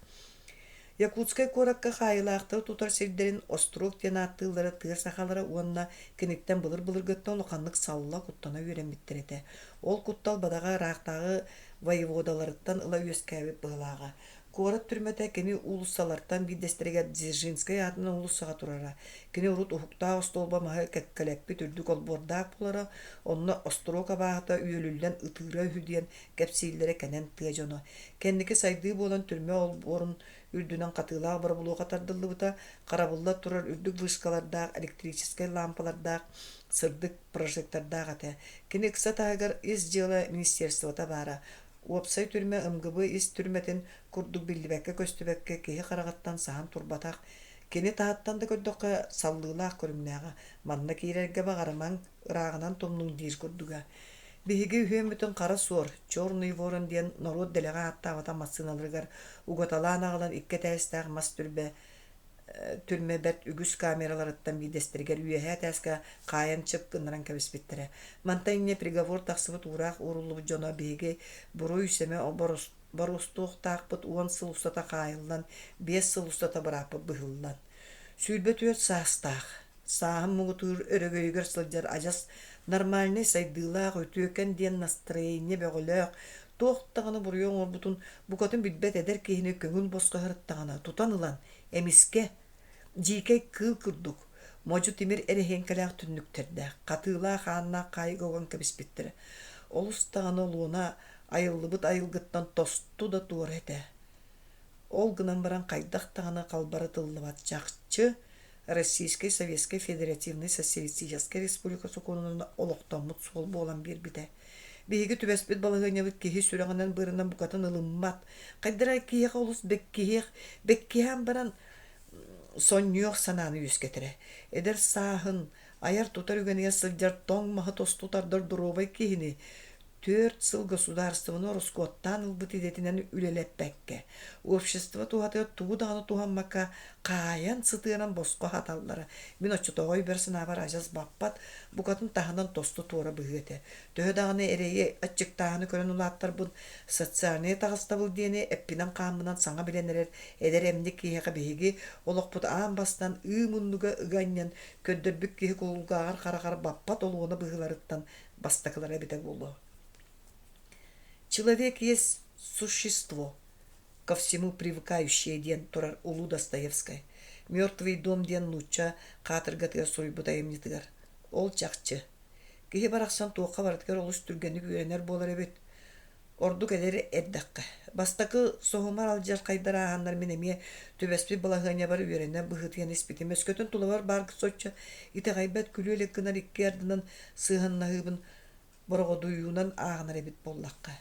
Якутскай куоракка хаайыылаахтары тутар сирдэрин остуруок диэн ааттыыллара тыа сахалара уонна киниттэн былыр-былыргыттан улаханнык салла, куттана үөрэммиттэр этэ. Ол куттал бадаҕа ыраахтааҕы воеводаларыттан ыла үөскээбит быһыылааҕа. Куорат түрмэтэ кини уулуссалартан биирдэстэригэр Дзержинскэй аатынан уулуссаҕа турара. Кини урут уһуктаах остуолба маһы кэккэлэппит үрдүк олбуордаах буолара, онно остуруок абааһыта үөлүллэн ытыыра үһү диэн кэпсииллэрэ кэнэн тыа дьоно. Кэнники сайдыы буолан түрмэ олбуорун үрдүнэн хатыылаах боробулуоха тардыллыбыта, харабылла турар үрдүк вышкалардаах, электрическэй лаампалардаах, сырдык прожектордаах этэ. Кини ыкса таһыгар Ис дьыала министерствота баара. Уопсай түрмэ МГБ ис түрмэтин курдук биллибэккэ-көстүбэккэ киһи хараҕыттан саһан турбатах, кини таһыттан да көрдөххө саллыылаах көрүҥнээҕэ, манна киирэргэ баҕарымаҥ, ырааҕынан тумнуҥ диир курдуга. Биһиги үһүөммүтүн хара суор, черный ворон диэн норуот дэлэҕэ ааттаабата массыыналарыгар угаталаан аҕалан икки этээстээх мас түрбэ түрмэ бэрт үгүс камераларыттан биирдэстэригэр үөһээ этээскэ хаайан чып гыннаран кэбиспиттэрэ. Мантан инньэ приговор тахсыбыт уураах ууруллубут дьоно биһиги буруй-сэмэ боруостуохтаахпыт 10 сыл устата хаайыллан, 5 сыл устата бырааппыт быһыллан. 24 саастаах, сааһын муҥутуур өрөгөйүгэр сылдьар адьас нормальнай сайдыылаах үтүөкэн диэн настроение бөҕөлөөх, туох даҕаны буруйу оҥорбутун букатын билбэт эдэр киһини көҥүл босхо сырыттаҕына тутан ылан, эмискэ, дьиикэй кыыл курдук, модьу тимир эрэһиэҥкэлээх түннүктэрдээх, хатыылаах ааннаах хаайыга уган кэбиспиттэрэ. Олус даҕаны олуона айыллыбыт айылгыттан тосту да туора этэ. Ол гынан баран хайдах даҕаны халбарытыллыбат чахчы Российскай Советскай Федеративнай Социалистическай Республика сокуонунан олохтоммут суол буолан биэрбитэ. Биһиги түбэспит балаһыанньабыт киһи сүрэҕинэн-быарынан букатын ылыммат, хайдара киһиэхэ олус бэккиһиэх, бэккиһээн баран сонньуох санааны үөскэтэрэ. Эдэр сааһын, айар-тутар үгэнигэр сылдьар тоҥ маһы тосту тардар доруобай киһини 4 сыл государствоны ороскуоттаан ылбыт идэтинэн үлэлэппэккэ, общество туһатыгар тугу даҕаны туһаммакка хаайан сытыаран босхо аһаталлара. Мин оччотооҕу өйбөр-санаабар адьас баппат, букатын таһынан тосту туора быһыы этэ. Төһө даҕаны эрэйи, аччыктааһыны көрөн улааттарбын, социальнай таҕыстабыл диэни эппинэн-хааммынан саҥа билэн эрэр эдэр эмньик киһиэхэ биһиги олохпут аан бастаан ыы муннуга ыга анньан көрдөрбүт киһи кулгааҕар хараҕар баппат олуона быһыыларыттан бастакылара эбитэ буолуо. Человек есть существо, ко всему привыкающее диэн турар улуу Достоевскай. «Мертвый дом» диэн нуучча хаатыргатыгар суруйбут айымньытыгар. Ол чахчы. Киһи барахсан туохха барытыгар олус түргэнник үөрэнэр буолар эбит. Ордук эдэр эрдэххэ. Бастакы соһумар алдьархайдар ааһаннар мин эмиэ түбэспит балаһыанньабар үөрэнэ быһыытыйан испитим. Өскөтүн тулабар баар соччо итэҕэйбэт күлүү-элэк гынар икки ардынан сыһыаннаһыыбын бороҕодуйуунан ааҕынар эбит буоллахха.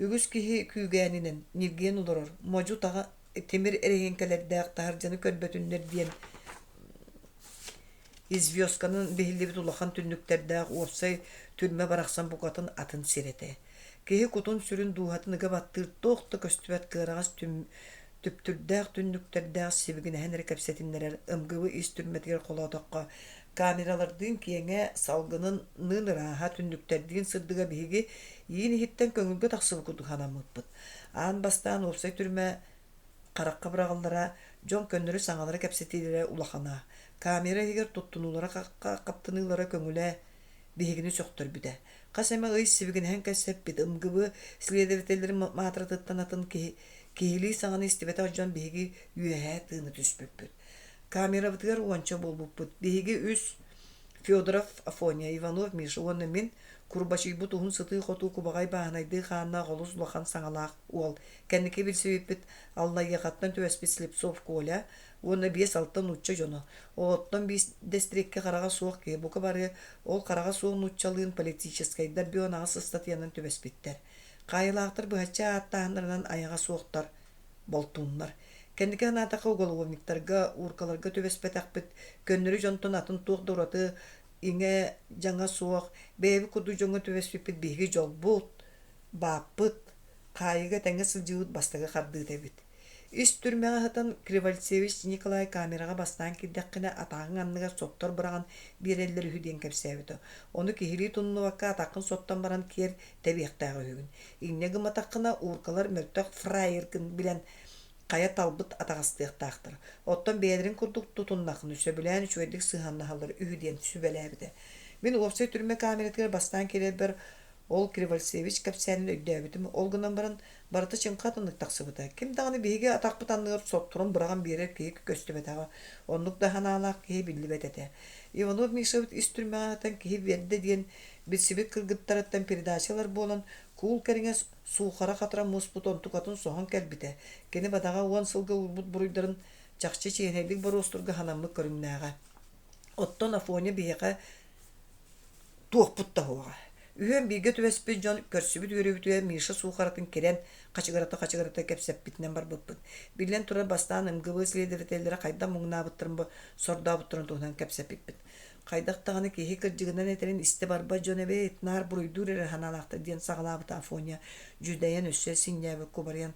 Үгүс киһи күүгээнинэн ньиргийэн олорор, модьу-таҕа тимир эрэһиэҥкэлэрдээх таһырдьаны көрбөтүннэр диэн известканан биһиллибит улахан түннүктэрдээх уопсай түрмэ барахсан букатын атын сир этэ. Киһи кутун-сүрүн дууһатын ыга баттыыр туох да көстүбэт кыараҕас түптүрдээх түннүктэрдээх сибигинэһэн эрэ кэпсэтиннэрэр МГБ ис түрмэтигэр холоотоххо камералардыын киэҥэ, салгыныныын ырааһа, түннүктэрдиин сырдыга биһиги иин иһиттэн көҥүлгэ тахсыбыт курдук санаммыппыт. Аан бастаан уопсай түрмэ харахха быраҕыллара, дьон көннөрү саҥалара кэпсэтиилэрэ улахана. Камера иһигэр туттунуулара хаптыныылара көҥүлэ биһигини сөхтөрбүтэ. Хас эмэ ый сибигинэһэн кэпсэппит МГБ следователлэрин маатыратыттан атын киһи Киһилии саҥаны истибэтэх дьон биһиги үөһээ тыына түспүппүт. Камерабытыгар уонча буолбуппут. Биһиги үс Федоров Афоня, Иванов Миша уонна мин курбачыйбыт уһун сытыы-хотуу кубаҕай бааһынайдыы хааннаах олус улахан саҥалаах уол. Кэнники билсибиппит Аллайыахаттан түбэспит Слепцов Коля уонна биэс-алта нуучча дьоно. Оттон биирдэстэриккэ хараҕа суох киһи бука бары ол хараҕа суох нууччалыын политическайдар бүөн аҕыс ыстатыйанан түбэспиттэр. Хаайыылаахтар быһаччы ааттааһыннарынан айаҕа суохтар, болтууннар. Кэнники санаатахха уголовниктарга, ууркаларга түбэспэтэхпит, көннөрү дьонтон атын туох да ураты иҥэ-дьаҥа суох, бэйэбит курдук дьоҥҥо түбэспиппит биһиги дьолбут, бааппыт, хаайыыга тэҥҥэ сылдьыбыт бастакы хардыыта эбит. Ис түрмэҕэ сытан Кривальцевич Николай камераҕа бастаан киирдэххинэ атаҕыҥ анныгар соттор быраҕан биэрэллэр үһү диэн кэпсээбитэ. Ону киһилии тумнубакка атаххын соттон баран киэр тэбиэхтээх үһүгүн. Инньэ гымматаххына ууркалар мөлтөх фраергын билэн хайа талбыт атаҕастыахтаахтар. Оттон бэйэлэрин курдук тутуннаххына сөбүлээн үчүгэйдик сыһыаннаһаллар үһү диэн сүбэлээбитэ. Мин уопсай түрмэ камератыгар бастаан киирэрбэр Ол Кривальцевич кэпсээнин өйдөөбүтүм, ол гынан баран барыта чыҥха атыннык тахсыбыта. Ким даҕаны биһиги атахпыт анныгар сотторун быраҕан биэрэр киһи көстүбэтэҕэ, оннук да санаалаах киһи биллибэт этэ. Иванов Мишабыт ис түрмэҕэ сытан киһи биэрдэ диэн билсибит кыргыттарыттан передача ылар буолан, куул кэриҥэ суухара хатыран муспут онтукатын соһон кэлбитэ. Кини бадаҕа уон сылга уурбут буруйдарын чахчы чиэһинэйдик боруостурга санаммыт көрүҥнээҕэ. Оттон Афоня биһиэхэ туохпут да суоҕа. Үһүөн бииргэ түбэспит дьон көрсүбүт үөрүүбүтүгэр Миша суухаратын кирэн, хачыгырата-хачыгырата кэпсэппитинэн барбыппыт. Биллэн турар, бастаан МГБ следователлэрэ хайдах муҥнаабыттарын, сордообуттарын туһунан кэпсэппиппит. Хайдах даҕаны киһи кырдьыгынан этэрин истэ барбат дьон эбит, наар буруйдуур эрэ санаалаахтар диэн саҕалаабыта Афоня, дьүдэйэн өссө синньээбит кубарыйан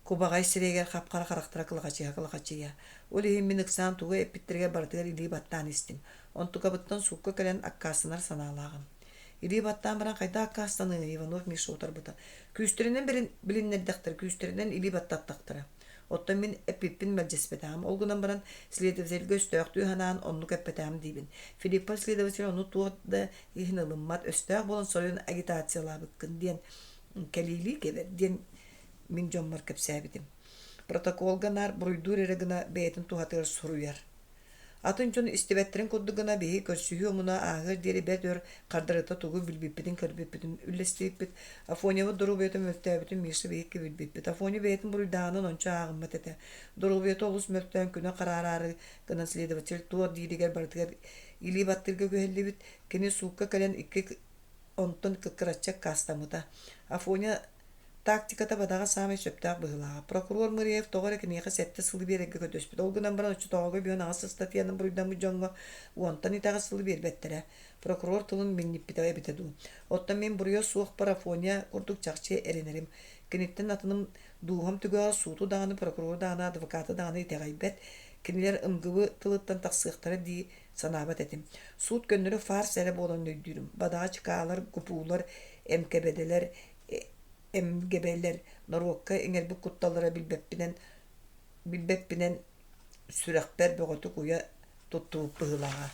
Кубаҕай сирэйигэр хап-хара харахтара кылахачыйа-кылахачыйа. Ол иһин мин ыксаан тугу эппиттэригэр барытыгар илии баттаан истим. Онтукабыттан суукка кэлэн аккаастанар санаалааҕым. Илии баттаан баран хайдах аккаастаныай, Иванов Миша утарбыта. Күүстэринэн билиннэрдэхтэр, күүстэринэн илии баттаттахтара. Оттон мин эппиппин мэлдьэспэтэҕим. Ол гынан баран следовательгэ өстөөхтүү санаан оннук эппэтэҕим диибин. Филиппов следователь ону туох да иһин ылыммат, өстөөх буолан соруйан агитациялаабыккын диэн кэлиилии кэбэр диэн мин дьоммор кэпсээбитим. Протоколга наар буруйдуур эрэ гына бэйэтин туһатыгар суруйар. Атын дьон истибэттэрин курдук гына биһиги көрсүһүү омуна ааһыар диэри бэрт өр хардарыта тугу билбиппитин-көрбүппүтүн үллэстибиппит. Афонябыт доруобуйата мөлтөөбүтүн Миша биһикки билбиппит. Афоня бэйэтин буруйдааҕынан ончу ааҕыммат этэ. Доруобуйата олус мөлтөөн күнэ хараараары гынан следователь туох дииригэр барытыгар илии баттыырга күһэллибит. Кини суукка кэлэн икки онтон кыккыраччы аккаастаммыта. Афоня тактиката бадаҕа саамай сөптөөх быһыылааҕа. Прокурор Мыреев тоҕо эрэ киниэхэ сэттэ сылы биэрэргэ көрдөспүт. Ол гынан баран оччотооҕуга бүөн аҕыс ыстатыйанан буруйдаммыт дьоҥҥо уонтан итэҕэс сылы биэрбэттэрэ. Прокурор тылын минньиппитэ эбитэ дуу. Оттон мин буруйа суохпар Афоня курдук чахчы эрэнэрим. Киниттэн атыным дууһам түгэҕэ сууту даҕаны, прокурору даҕаны, адвокаты даҕаны итэҕэйбэт. Кинилэр МГБ тылыттан тахсыахтара дии санаабат этим. Суут көннөрү фарс эрэ буолан өйдүүрүм. Бадаҕа чыкаалар, ГПУлар, МКБДлэр, МГБлэр норуокка иҥэрбит кутталлара билбэппинэн билбэппинэн сүрэхпэр бөҕөтүк уйа туттубут быһыылааҕа.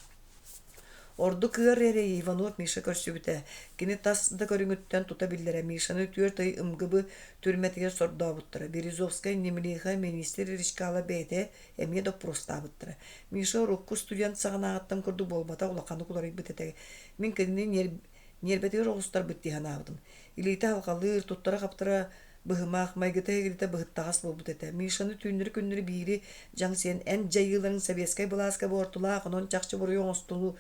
Ордук ыар эрэйи Иванов Миша көрсүбүтэ. Кини тас да көрүҥүттэн тута биллэрэ Мишаны түөрт ый МГБ түрмэтигэр сордообуттара. Березовскай, Немлиха, министр Речкала бэйэтэ эмиэ доппуруостаабыттара. Миша урукку студент саҕанааҕыттан курдук буолбатах улаханнык уларыйбыт этэ. Мин кинини ньиэрбэтигэр оҕустарбыт дии санаабытым. Илиитэ алҕалыыр, туттара-хаптара быһымах, майгыта-сигилитэ быһыттаҕас буолбут этэ. Мишаны түүннэри-күннэри биири дьаҥ сиэн эн дьайыыларыҥ сэбиэскэй былааска буортулаах, онон чахчы буруйу оҥостунуу,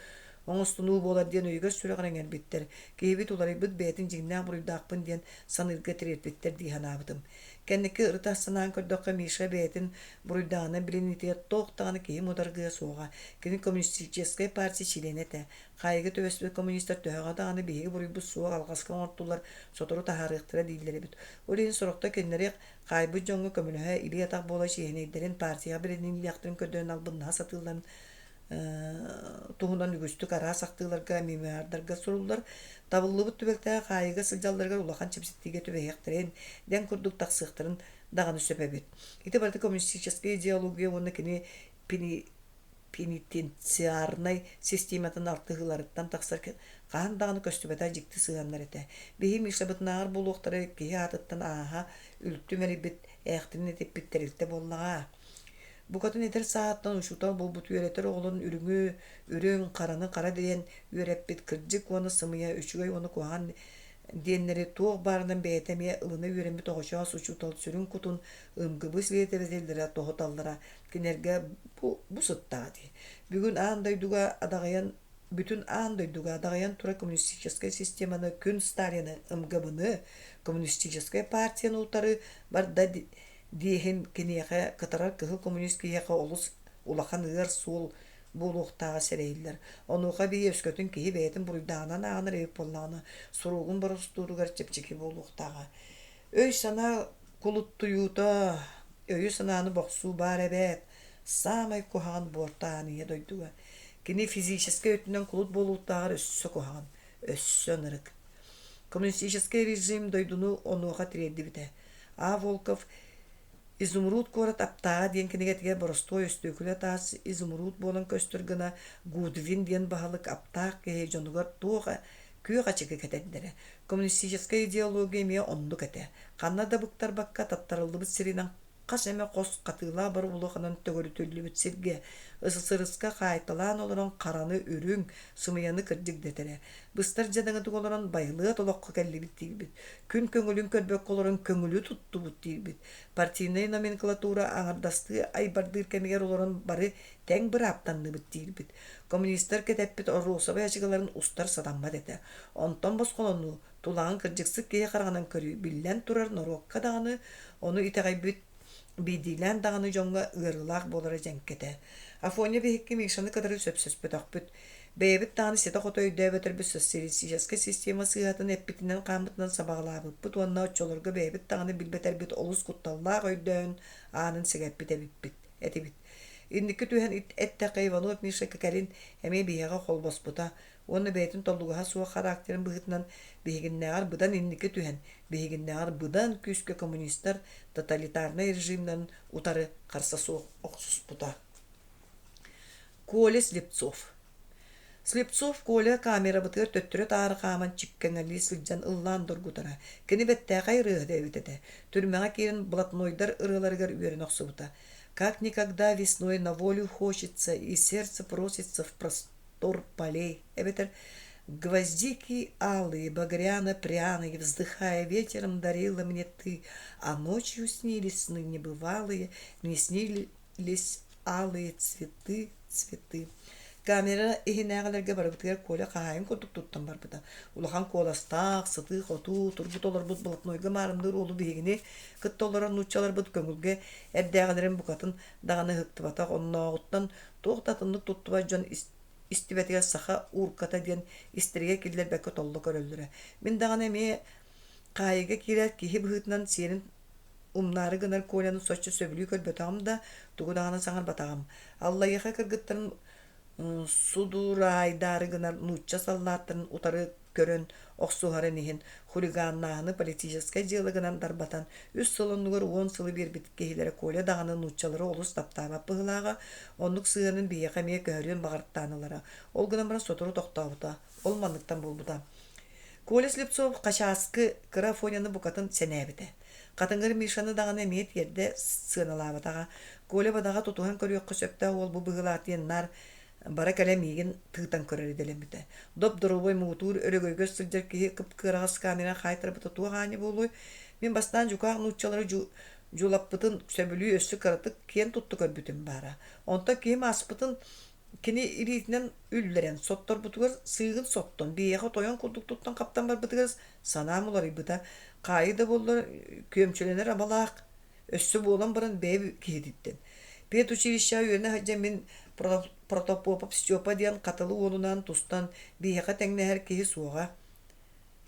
оҥостунуу буолар диэн өйүгэр-сүрэҕэр иҥэрбиттэр. Киһибит уларыйбыт бэйэтин дьиҥнээх буруйдаахпын диэн саныырга тириэрпиттэр дии санаабытым. Кэнники ырыта санаан көрдөххө, Миша бэйэтин буруйдааҕынан билиниитигэр туох даҕаны киһи мударгыа суоҕа. Кини коммунистическай партия чилиэнэ этэ. Хаайыыга түбэспит коммунистар төһөҕө даҕаны биһиги буруйбут суох алҕаска оҥортулар, сотору таһаарыахтара дииллэр эбит. Ол иһин сорохтор кинилэри хаайбыт дьоҥҥо көмөлөһө, илии-атах буола чиэһинэйдэрин, партияҕа билиниилээхтэрин көрдөрөн албыннаһа сатыылларын туһунан үгүстүк араас ахтыыларга, мемуардарга суруллар. Табыллыбыт түбэлтэҕэ хаайыыга сылдьалларыгар улахан чэпчэтиигэ түбэһиэхтэрин, дэҥ курдук тахсыахтарын даҕаны сөп эбит. Ити барыта коммунистическай идеология уонна кини. пенитенциарнай систематын алтыһыыларыттан тахсар хаһан даҕаны көстүбэтэх дьикти сыһыаннар этэ. Биһи Мишабытынааҕар буолуохтара киһи аатыттан ааһа үлтү мэлийбит, ээхтинэн этиппит тэрилтэ буоллаҕа. Букатын эдэр сааһыттан учуутал буолбут үөрэтэр оҕолорун үрүҥү үрүҥ, хараны хара диэн үөрэппит кырдьык уонна сымыйа, үчүгэй уонна куһаҕан диэннэри туох баарынан бэйэтэ эмиэ ылына үөрэммит оҕочоос учуутал сүрүн кутун МГБ силиэдэбэтэллэрэ тоһуталлара кинилэргэ бу, бу сыттаҕа дии. Бүгүн аан дойдуга адаҕыйан бүтүн аан дойдуга адаҕыйан турар коммунистическай системаны күн Сталины МГБ-ны коммунистическай партияны утары барда диэһин киниэхэ кытарар кыһыл коммунист киһиэхэ олус улахан ыар суол буолуохтааҕа сэрэйиллэр. Онуоха эбии өскөтүн киһи бэйэтин буруйдааҕынан ааҕынар эбит буоллаҕына, суругун боростуоругар чэпчэки буолуохтааҕа. Өй-санаа кулуттуйуута, өйү-санааны бохсуу баар эбээт, саамай куһаҕан буорта аан ийэ дойдуга. Кини физическэй өттүнэн кулут буолуохтааҕар өссө куһаҕан, өссө ынырык. Коммунистическай режим дойдуну онуоха тириэрдибитэ. А. Волков «Изумруд куорат аптааҕа» диэн кинигэтигэр боростуой өстүөкүлэ таас изумруд буолан көстөр гына Гудвин диэн баһылык аптаах киһи дьонугар туох күөх ачыкы кэтэрдэрэ. Коммунистическай идеология эмиэ оннук этэ. Ханна да быктарбакка таттарыллыбыт сиринэн хас эмэ хос хатыылаах боробулуоханан төгүрүтүллүбүт сиргэ СССР-ска хаайталаан олорон хараны үрүҥ, сымыйаны кырдьык дэтэрэ. Быстар дьадаҥытык олорон байылыат олоххо кэллибит диирбит. Күн көҥүлүн көрбөккө олорон көҥүлү туттубут диирбит. Партийнай номенклатура аҥардастыы айбардыыр кэмигэр олорон бары тэҥ бырааптанныбыт диирбит. Коммунистар кэтэппит оруосабай ачыкыларын устар сатаммат этэ. Онтон босхолонуу, тулаҕын кырдьыксыт киһи хараҕынан көрүү, биллэн турар, норуокка даҕаны, ону итэҕэйбит биирдиилээн даҕаны дьоҥҥо ыарыылаах буолара дьэҥкэтэ. Афоня биһикки Мишаны кытары сөпсөспөтөхпүт. Бэйэбит даҕаны ситэ-хото өйдөөбөтөрбүт социалистическай система сыыһатын эппитинэн-хааммытынан сабаҕалаабыппыт уонна оччолорго бэйэбит даҕаны билбэтэрбит олус кутталлаах өйдөөн аанын сэгэппит эбиппит этибит. Инники түһэн эттэххэ Иванов Миша кэлин эмиэ биһиэхэ холбоспута уонна бэйэтин толлугаһа суох характерын быһыытынан биһигиннээҕэр быдан инники түһэн, биһигиннээҕэр быдан күүскэ коммунистар тоталитарнай режимнэрин утары харса суох охсуспута. Коля Слепцов Слепцов Коля камерабытыгар төттөрү-таары хааман чиккэҥэлии сылдьан ыллаан доргутара. Кини бэртээхэй ырыаһыт эбит этэ. Түрмэҕэ киирэн блатнойдар ырыаларыгар үөрэнэ охсубута. «Как никогда весной на волю хочется, и сердце просится в простор полей» эбэтэр «Гвоздики алые, багряно-пряные, вздыхая ветером, дарила мне ты, а ночью снились сны небывалые, мне снились алые цветы, цветы». Камера иһинээҕилэргэ барыбытыгар Коля хаһаайын курдук туттан барбыта. Улахан куоластаах, сытыы-хотуу, турбут олорбут блатнойга маарынныыр уолу биһигини кытта олорор нууччаларбыт көҥүлгэ эрдээҕилэрин букатын даҕаны ыһыктыбатах, оннооҕуттан туох да атыннык туттубат дьон истибэтигэр саха уурката диэн истэригэр киллэрбэккэ толло көрөллөрө. Мин даҕаны эмиэ хаайыыга киирэр киһи быһыытынан сиэрин умнаары гынар Коляны соччо сөбүлүү көрбөтөҕүм да, тугу даҕаны саҥарбатаҕым. Аллайыаха кыргыттарын судураайдаары гынар нуучча саллааттарын утары көрөн охсуһарын иһин хулиганнааһыны политическай дьыала гынан дарбатан, үс сыл оннугар 10 сылы биэрбит киһилэрэ Коля даҕаны нууччалары олус таптаабат быһыылааҕа, оннук сыһыанын биһиэхэ эмиэ көһөрүөн баҕартаан ылара. Ол гынан баран сотору тохтообута. Ол манныктан буолбута. Коля Слепцов хачааскы кыра Афоняны букатын сэнээбитэ. Хатыҥыр Мишаны даҕаны эмиэ тиэрдэ сыаналаабатаҕа. Коля бадаҕа тутуһан көрүөххэ сөптөөх уол бу быһыылаах диэн наар бара кэлэ миигин тыытан көрөр идэлэммитэ. Доп-доруобай муҥутуур өрөгөйгө сылдьар киһи кып-кыараҕас камера хаайтарбыта туох аанньа буолуой? Мин бастаан дьукаах нууччалары дьулаппытын сөбүлүү өссө кыратык киэн тутта көрбүтүм баара. Онтон киһим ааспытын кини илиитинэн үллэрэн сотторбутугар сыыһын соттон, биһиэхэ тойон курдук туттан-хаптан барбытыгар санаам уларыйбыта. Хаайыы да буоллар күөмчүлэнэр абалаах өссө буолан баран бэйэ киһититтэн. Педучилищеҕа үөрэнэ сылдьан мин Протопопов Степа диэн Хатылы уолунаан тустан биһиэхэ тэҥнэһэр киһи суоҕа.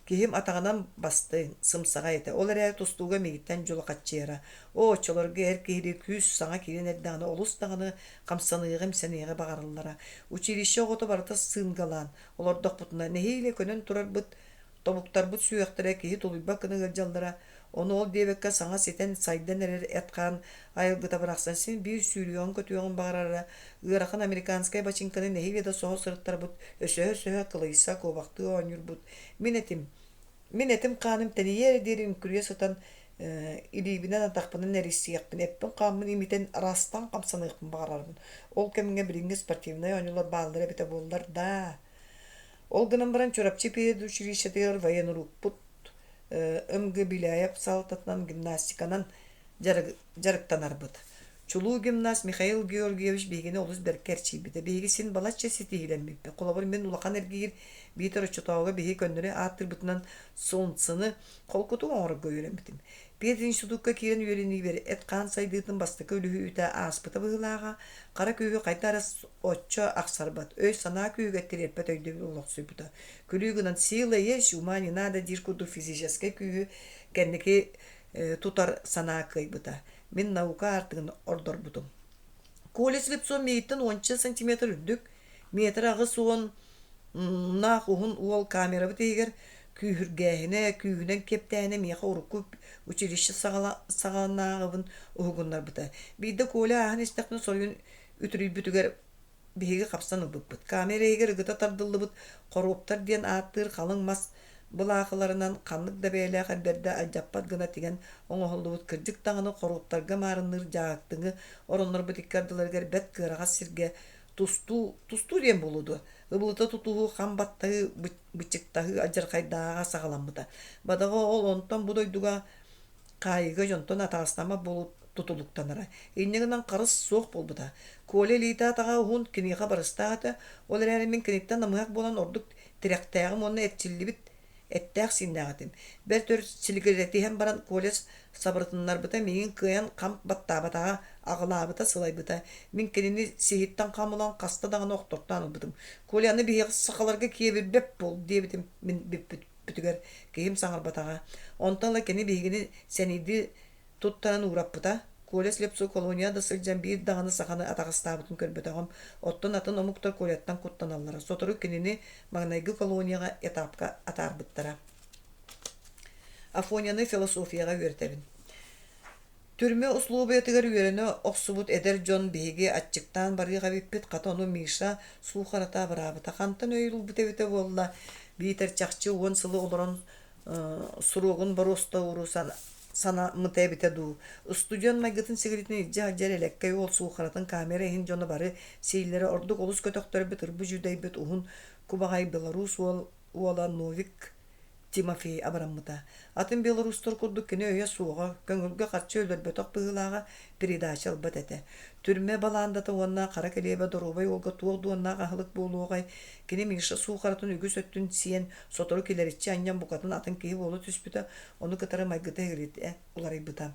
Киһим атаҕынан бастыҥ, сымсаҕай этэ, ол эрээри тустууга миигиттэн дьулахаччыйара. Оо, оччолорго эр киһилии күүс саҥа киирэн эрдэҕинэ олус даҕаны хамсаныаҕы-имсэниэҕи баҕараллара. Училище оҕото барыта сыынгалаан олордохпутуна, нэһиилэ көнөн турарбыт, тобуктарбыт сүһүөхтэрэ киһи тулуйбат гына ыалдьаллара. Ону ол диэбэккэ саҥа ситэн, сайдан эрэр эт-хаан айылгыта барахсан син биир сүүрүөҕүн-көтүөҕүн баҕарара, ыарахан американскай бачыыҥканы нэһиилэ да соһо сырыттарбыт, өсөһө-өсөһө кылыйса, куобахтыы оонньуурбут. Мин этим, мин этим-хааным тэнийиэ эрэ диэри үҥкүрүйэ сытан, илиибинэн-атахпынан эрийсиэхпин, эппин-хааммын имитэн араастаан хамсаныахпын баҕарарбын. Ол кэмҥэ билиҥҥи спортивнай оонньуулар бааллара эбитэ буоллар даа. Ол гынан баран Чурапчы педучилищетыгар военрукпут МГ Беляев салалтатынан гимнастиканан дьарыктанарбыт. Чулуу гимнаст Михаил Георгиевич биһигини олус бэркэ эрчийбитэ. Биһиги син балачча ситиһиилэммиппит. Холобур, мин улахан эргиир биитэр оччотооҕуга биһиги көннөрү ааттыырбытынан солнцены холкутук оҥорорго үөрэммитим. Пединститукка киирэн үөрэниибэр эт-хаан сайдыытын бастакы үлүһүйүүтэ ааспыта быһыылааҕа, хара күүһү хайдах эрэ оччо ахсарбат, өй-санаа күүһүгэр тириэрпэт өйдөбүл олохсуйбута. Күлүү гынан «сила есть, ума не надо» диир курдук физическэй күүһү кэнники тутар санаа кыайбыта. Мин наука аартыгын ордорбутум. Коля Слепцов миигиттэн уонча сантиметр үрдүк, метр 80 наах уһун уол камерабыт иһигэр күүһүргээһинэ, күүһүнэн киэптээһинэ миэхэ урукку училище саҕанааҕыбын уһугуннарбыта. Биирдэ Коля ааһан истэхпинэ соруйун үтүрүйбүтүгэр биһиги хапсан ылбыппыт. Камера иһигэр ыгыта тардыллыбыт хоруоптар диэн ааттыыр халыҥ мас былаахыларынан ханнык да бэйэлээх эрбэрдэ алдьаппат гына тигэн оҥоһуллубут кырдьык даҕаны хоруоптарга маарынныыр дьааһыктыҥы ороннорбут икки ардыларыгар бэрт кыараҕас сиргэ тустуу тустуу диэн буолуо дуо ыбылыта тутуһуу хам баттаһыы бычыктаһыы алдьархайдааҕа саҕаламмыта. Бадаҕа ол онтон бу дойдуга хаайыыга дьонтон атаҕастаммат буолуу тутулуктанара. Инньэ гынан харыс суох буолбута. Коля илиитэ-атаҕа уһун, киниэхэ барыстаах этэ. Ол эрээри мин киниттэн намыһах буолан ордук тирэхтээҕим уонна эрчиллибит эттээх-сииннээх этим. Бэрт өр силигирэтиһэн баран Коля сабырытыннарбыта миигин кыайан хам баттаабатаҕа, аҕылаабыта, сылайбыта. Мин кинини сиһиттэн хам ылан хаста даҕаны охтортоон ылбытым. Коля аны биһиэхэ сахаларга киэбирбэт буол диэбитим мин бүппүтүгэр киһим саҥарбатаҕа. Онтон ыла кини биһигини сэниирдии туттаран уураппыта. Коля Слепцов колония да сылдьан биир даҕаны саханы атаҕастаабытын көрбөтөҕүм. Оттон атын омуктар Коляттан куттаналлара. Сотору кинини маҥнайгы колонияҕа этапка атаарбыттара. Афоняны философияҕа үөрэтэбин. Түрмэ услуобуйатыгар үөрэнэ охсубут эдэр дьон биһиги аччыктаан барыах эбиппит, хата ону Миша суухарата абыраабыта. Хантан өй ылбыт эбитэ буолла, биитэр чахчы 10 сылы олорон суруогун боруостаууру санаммыта эбитэ дуу. Устудьуон майгытын сигилитин илдьэ сылдьар элэккэй уол суухаратын камера иһин дьоно бары сииллэрэ ордук олус көтөхтөрбүт ырбы-дьүдэйбит уһун кубаҕай белорус уол уола Новик Тимофей абыраммыта. Атын белорустар курдук кини өйө суоҕа, көҥүлгэ харчы өлөрбөтөх быһыылааҕа, передача ылбат этэ. Түрмэ балаандата уонна хара килиэбэ доруобай уолга туох дуоннаах аһылык буолуоҕай, кини Миша суухаратын үгүс өттүн сиэн, сотору килэриччи анньан букатын атын киһи буола түспүтэ, ону кытары майгыта-сигилитэ уларыйбыта.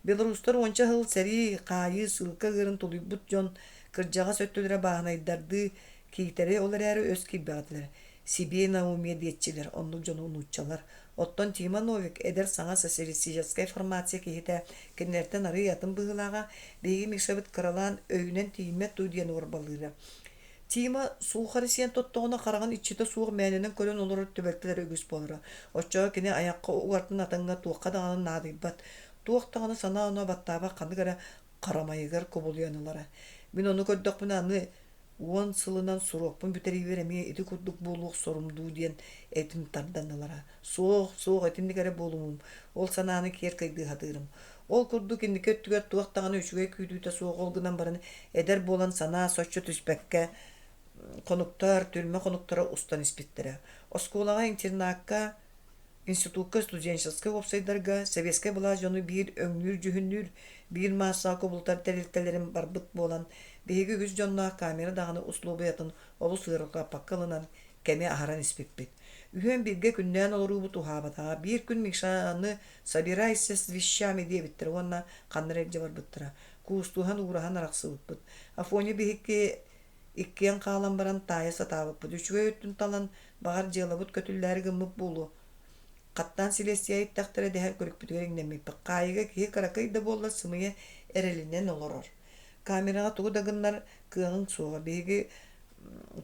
Белорустар уонча сыл сэрии, хаайыы, сыылка ыырын тулуйбут дьон кырдьаҕас өттүлэрэ бааһынайдардыы киитэри ол эрээри өс киирбэх этилэр. Себе на уме диэччилэр, оннук дьону нууччалар. Оттон Тима Новик эдэр саҥа социалистическай формация киһитэ кинилэртэн арыый атын быһыылааҕа, биһиги Мишабыт кыралаан өйүнэн тиийиммэт дуу диэн уорбалыыра. Тима суухары сиэн тоттоҕуна хараҕын иччитэ суох мээнэнэн көрөн олорор түбэлтэлэрэ үгүс буолара. Оччоҕо кини айахха угартан атыҥҥа туохха даҕаны наадыйбат, туох даҕаны санаа-оноо баттаабат ханнык эрэ харамайыгар кубулуйан ылара. Мин ону көрдөхпүнэ аны 10 сылынан суруокпун бүтэриибэр эмиэ ити курдук буолуох сорум дуу диэн этим тардан ылара. Суох, суох итинник эрэ буолумум, ол санааны киэр кыйдыы сатыырым. Ол курдук инники өттүгэр туох даҕаны үчүгэй күүтүүтэ суох ол гынан баран эдэр буолан санаа соччо түспэккэ хонуктар, түрмэ хонуктара устан испиттэрэ. Оскуолаҕа, интернакка Институкка студенческай уопсайдарга сэбиэскэй былаас дьону биир өҥнүүр-дьүһүннүүр, биир маассаҕа кубулутар тэрилтэлэрин барбыт буолан, биһиги үгүс дьонноох камера даҕаны услуобуйатын олус ыарырҕаппакка ылынан, кэми аһаран испиппит. Үһүөн бииргэ күннээн олоруубут уһаабатаҕа. Биир күн Мишаны «Собирайся с вещами» диэбиттэрэ уонна ханна эрэ илдьэ барбыттара. Куустуһан, уураһан арахсыбыппыт. Афоня биһикки Иккиэн хаалан баран таайа сатаабыппыт. Үчүгэй өттүн талан, баҕар, дьыалабыт көтүллээри гыммыт буолуо. Хаттаан силиэстийэ ииттэхтэрэ дэһэр күлүкпүтүгэр иҥнэммиппит. Хаайыыга киһи кыракый да буоллар сымыйа эрэлинэн олорор. Камераҕа тугу да гыннар кыаҕыҥ суоҕа. Биһиги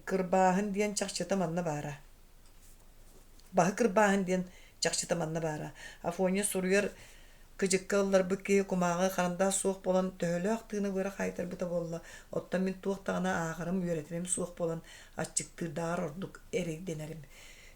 кырбааһын диэн чахчыта манна баара. Баһы кырбааһын диэн чахчыта манна баара. Афоня суруйар. Кыдьыкка ылларбыт киһи кумааҕы харандаас суох буолан төһөлөөх тыына-быара хаайтарбыта буолла, оттон мин туох даҕаны ааҕарым, үөрэтэрим суох буолан аччыктыырдааҕар ордук эрэйдэнэрим.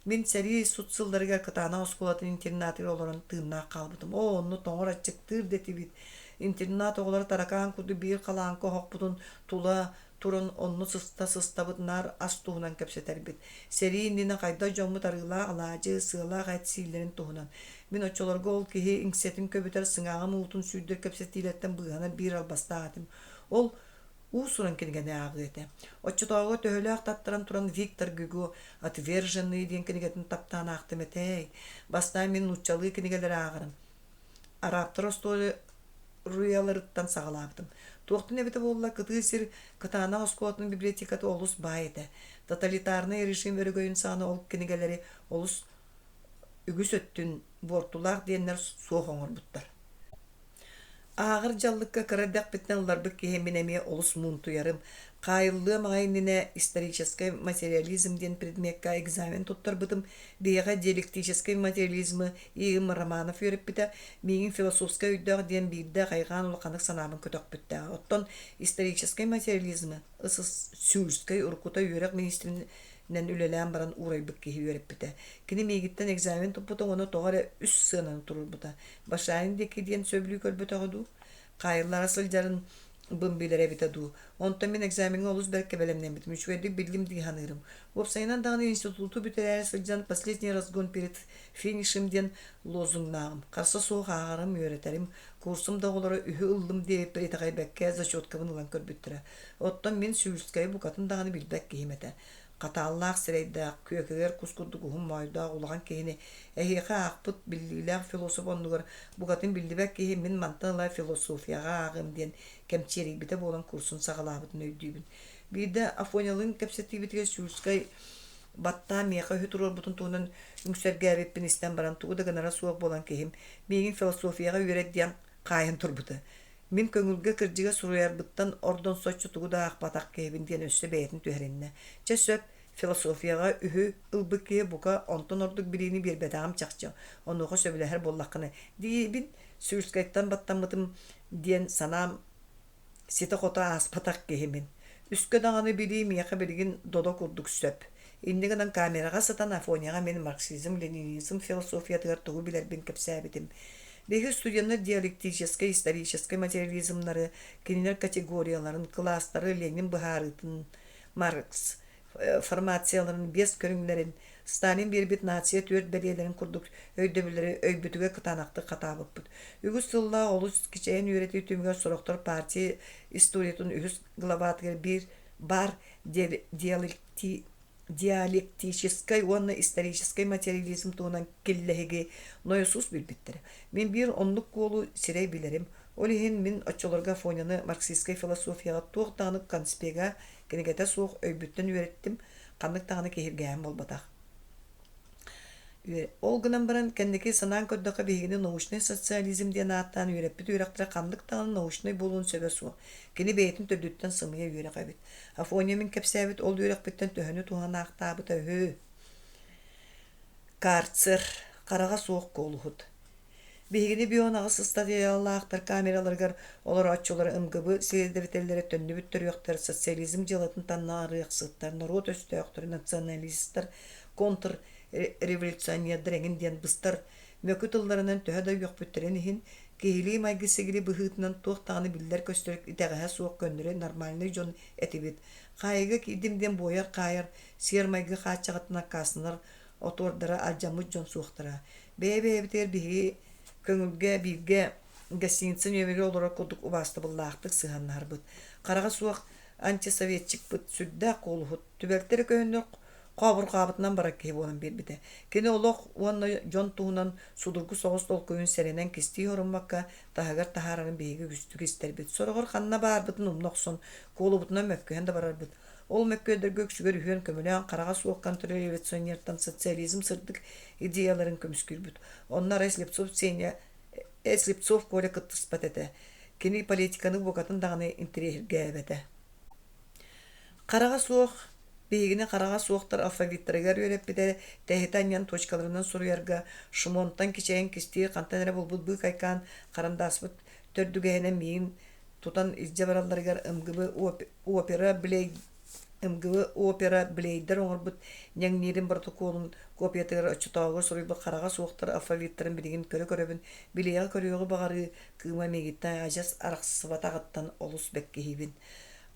Мин сэрии сут сылларыгар Кытаанах оскуолатын интернатыгар олорон тыыннаах хаалбытым. Оо, онно тоҥор аччыктыыр да этибит. Интернат оҕолоро таракаан курдук биир халааҥка оһохпутун тула туран онно сыста сыстабыт наар ас туһунан кэпсэтэрбит. Сэрии иннинэ хайдах дьоммут арыылаах алаадьы, сыалаах эт сииллэрин туһунан. Мин оччолорго ол киһи иҥсэтин көбүтэр сыҥааҕым уутун сүүрдэр кэпсэтиилэртэн быыһанар биир албастаах этим. Ол уус-уран кинигэни ааҕыы этэ. Оччотооҕуга төһөлөөх таттаран туран Виктор Гюго «Отверженные» диэн кинигэтин таптаан аахтым этэй. Бастаан мин нууччалыы кинигэлэри ааҕарым. Арабтар остуоруйаларыттан саҕалаабытым. Туохтан эбитэ буолла, кытыы сир Кытаанах оскуолатын библиотеката олус баай этэ. Тоталитарнай режим өрөгөйүн саҕана ол кинигэлэри олус үгүс өттүн буортулаах диэннэр суох оҥорбуттар. Ааҕар дьаллыкка кыра эрдэхпиттэн ылларбыт киһи мин эмиэ олус муунтуйарым. Хаайыллыам аҕай иннинэ историческай материализм диэн предмеккэ экзамен туттарбытым. Биһиэхэ диалектическай материализмы И.М. Романов үөрэппитэ. Миигин философскай өйдөөх диэн биирдэ хайҕаан улаханнык санаабын көтөхпүттээҕэ. Оттон историческай материализмы СССР уруккута үөрэх министрин нэн үлэлээн баран уурайбыт киһи үөрэппитэ. Кини миигиттэн экзамен туппута уонна тоҕо эрэ үс сыананы туруорбута. Башарин диэки диэн сөбүлүү көрбөтөҕө дуу? Хаайыллара сылдьарын бым билэрэ эбитэ дуу? Онтон мин экзамеҥҥа олус бэркэ бэлэмнэммитим, үчүгэйдик биллим дии саныырым. Уопсайынан даҕаны институту бүтэрээри сылдьан «Последний разгон перед финишем» диэн лозуҥнааҕым. Харса суох ааҕарым, үөрэтэрим. Курсум да оҕолоро үһү ыллым диэбиппэр итэҕэйбэккэ зачеткабын ылан көрбүттэрэ. Оттон мин Сюльскайы букатын даҕаны билбэт киһим этэ. Хатааллаах сирэйдээх, күөкэгэр кус курдук уһун моойдоох улахан киһини эһиэхэ аахпыт биллиилээх философ оннугар букатын биллибэт киһи мин мантан ыла философияҕа ааҕыам диэн кэмчиэрийбитэ буолан курсун саҕалаабытын өйдүүбүн. Биирдэ Афонялыын кэпсэтиибитигэр Сюльскай баттаан миэхэ үһү туруорбутун туһунан үҥсэргээбиппин истэн баран тугу да гынара суох буолан киһим миигин философияҕа үөрэт диэн хаайан турбута. Мин көҥүлгэ кырдьыга суруйарбыттан ордон соччо тугу да аахпатах киһибин диэн өссө бэйэтин түһэриннэ. Чэ сөп, философияҕа үһү ылбыт киһи бука онтон ордук билиини биэрбэтэҕим чахчы, онуоха сөбүлэһэр буоллаххына диибин, Сюльскайтан баттаммытым диэн санаам ситэ-хото ааспатах киһибин. Үскэ даҕаны билии миэхэ билигин додо курдук сөп. Инньэ гынан камераҕа сытан Афоняҕа мин марксизм-ленинизм философиятыгар тугу билэрбин кэпсээбитим. Биһиги студеннар диалектическай, историческай материализмнары, кинилэр категорияларын, кылаастары Ленин быһаарыытын, Маркс формацияларын биэс көрүҥнэрин, Сталин биэрбит нация түөрт бэлиэлэрин курдук өйдөбүллэри өйбүтүгэр кытаанахтык хатаабыппыт. Үгүс сыллаах олус кичэйэн үөрэтии түмүгэр сорохтор партия историятын үһүс главатыгар биир баар диалектическай уонна историческай материализм туһунан киллэһиги нойосуус билбиттэрэ. Мин биир оннук куолу сирэй билэрим. Ол иһин мин оччолорго Афоняны марксистскай философияҕа туох даҕаны конспега, кинигэтэ суох өйбүттэн үөрэттим, ханнык даҕаны киһиргээһин буолбатах. Ол гынан баран, кэнники санаан көрдөххө, биһигини научнай социализм диэн ааттаан үөрэппит үөрэхтэрэ ханнык даҕаны научнай буолуон сөбө суох. Кини бэйэтин төрдүттэн сымыйа үөрэх эбит. Афоня мин кэпсээбит ол үөрэхпиттэн төһөнү туһанаахтаабыта үһү. Карцер, хараҕа суох куолуһут. Биһигини бионаҕыс ыстатыйалаахтар камераларыгар олорооччулары МГБ сиэдэбитэллэрэ төннүбүт төрүөхтэр, социализм дьыалатын таннаарыахсыттар, норуот өстөөхтөрө, националистар, контрреволюционердар эҥин диэн быстар мөкү тылларынан төһө да үөхпүттэрин иһин, киһилии майгы-сигили быһыытынан туох даҕаны биллэр-көстөр итэҕэһэ суох көннөрү нормальнай дьон этибит. Хаайыыга киирдим диэн буойар-хаайар, сиэр-майгы хааччаҕыттан аккаастанар отуордара алдьаммыт дьон суохтара. Бэйэ-бэйэбитигэр биһиги көҥүлгэ бииргэ гостиница нүөмэригэр олорор курдук убаастабыллаахтык сыһыаннаһарбыт. Хараҕа суох антисоветчикпыт сүрдээх куолуһут, түбэлтэ эрэ көһүннэр хообурҕаабытынан барар киһи буолан биэрбитэ. Кини олох уонна дьон туһунан судургу соҕус толкуйун сэрэнэн кистии соруммакка таһыгар таһаарарын биһиги үгүстүк истэрбит. Сороҕор ханна баарбытын умна охсон, куолубутунан мөккүһэн да барарбыт. Ол мөккүөрдэргэ үксүгэр үһүөн көмөлөөн хараҕа суох контрреволюционертан социализм сырдык идеяларын көмүскүүрбүт. Онно арай Слепцов Сеня э Слепцов Коля кыттыспат этэ. Кини политиканы букатын даҕаны интэриэһиргээбэтэ. Хараҕа суох. Биһигини хараҕа суохтар алфавиттарыгар үөрэппитэ, тэһитэ анньан точкаларынан суруйарга, шмонтан кичэйэн кистиир хантан эрэ булбут быыкайкаан харандааспыт төрдүгэһинэн миигин тутан илдьэ баралларыгар МГБ опера МГБ опера Блейдер оҥорбут ньэҥниирин боротокуолун копиятыгар оччотооҕуга суруйбут хараҕа суохтар алфавиттарын билигин көрө-көрөбүн билиэҕи-көрүөҕү баҕарыы кыыма миигиттэн адьас арахсыбатаҕыттан олус бэккиһиибин.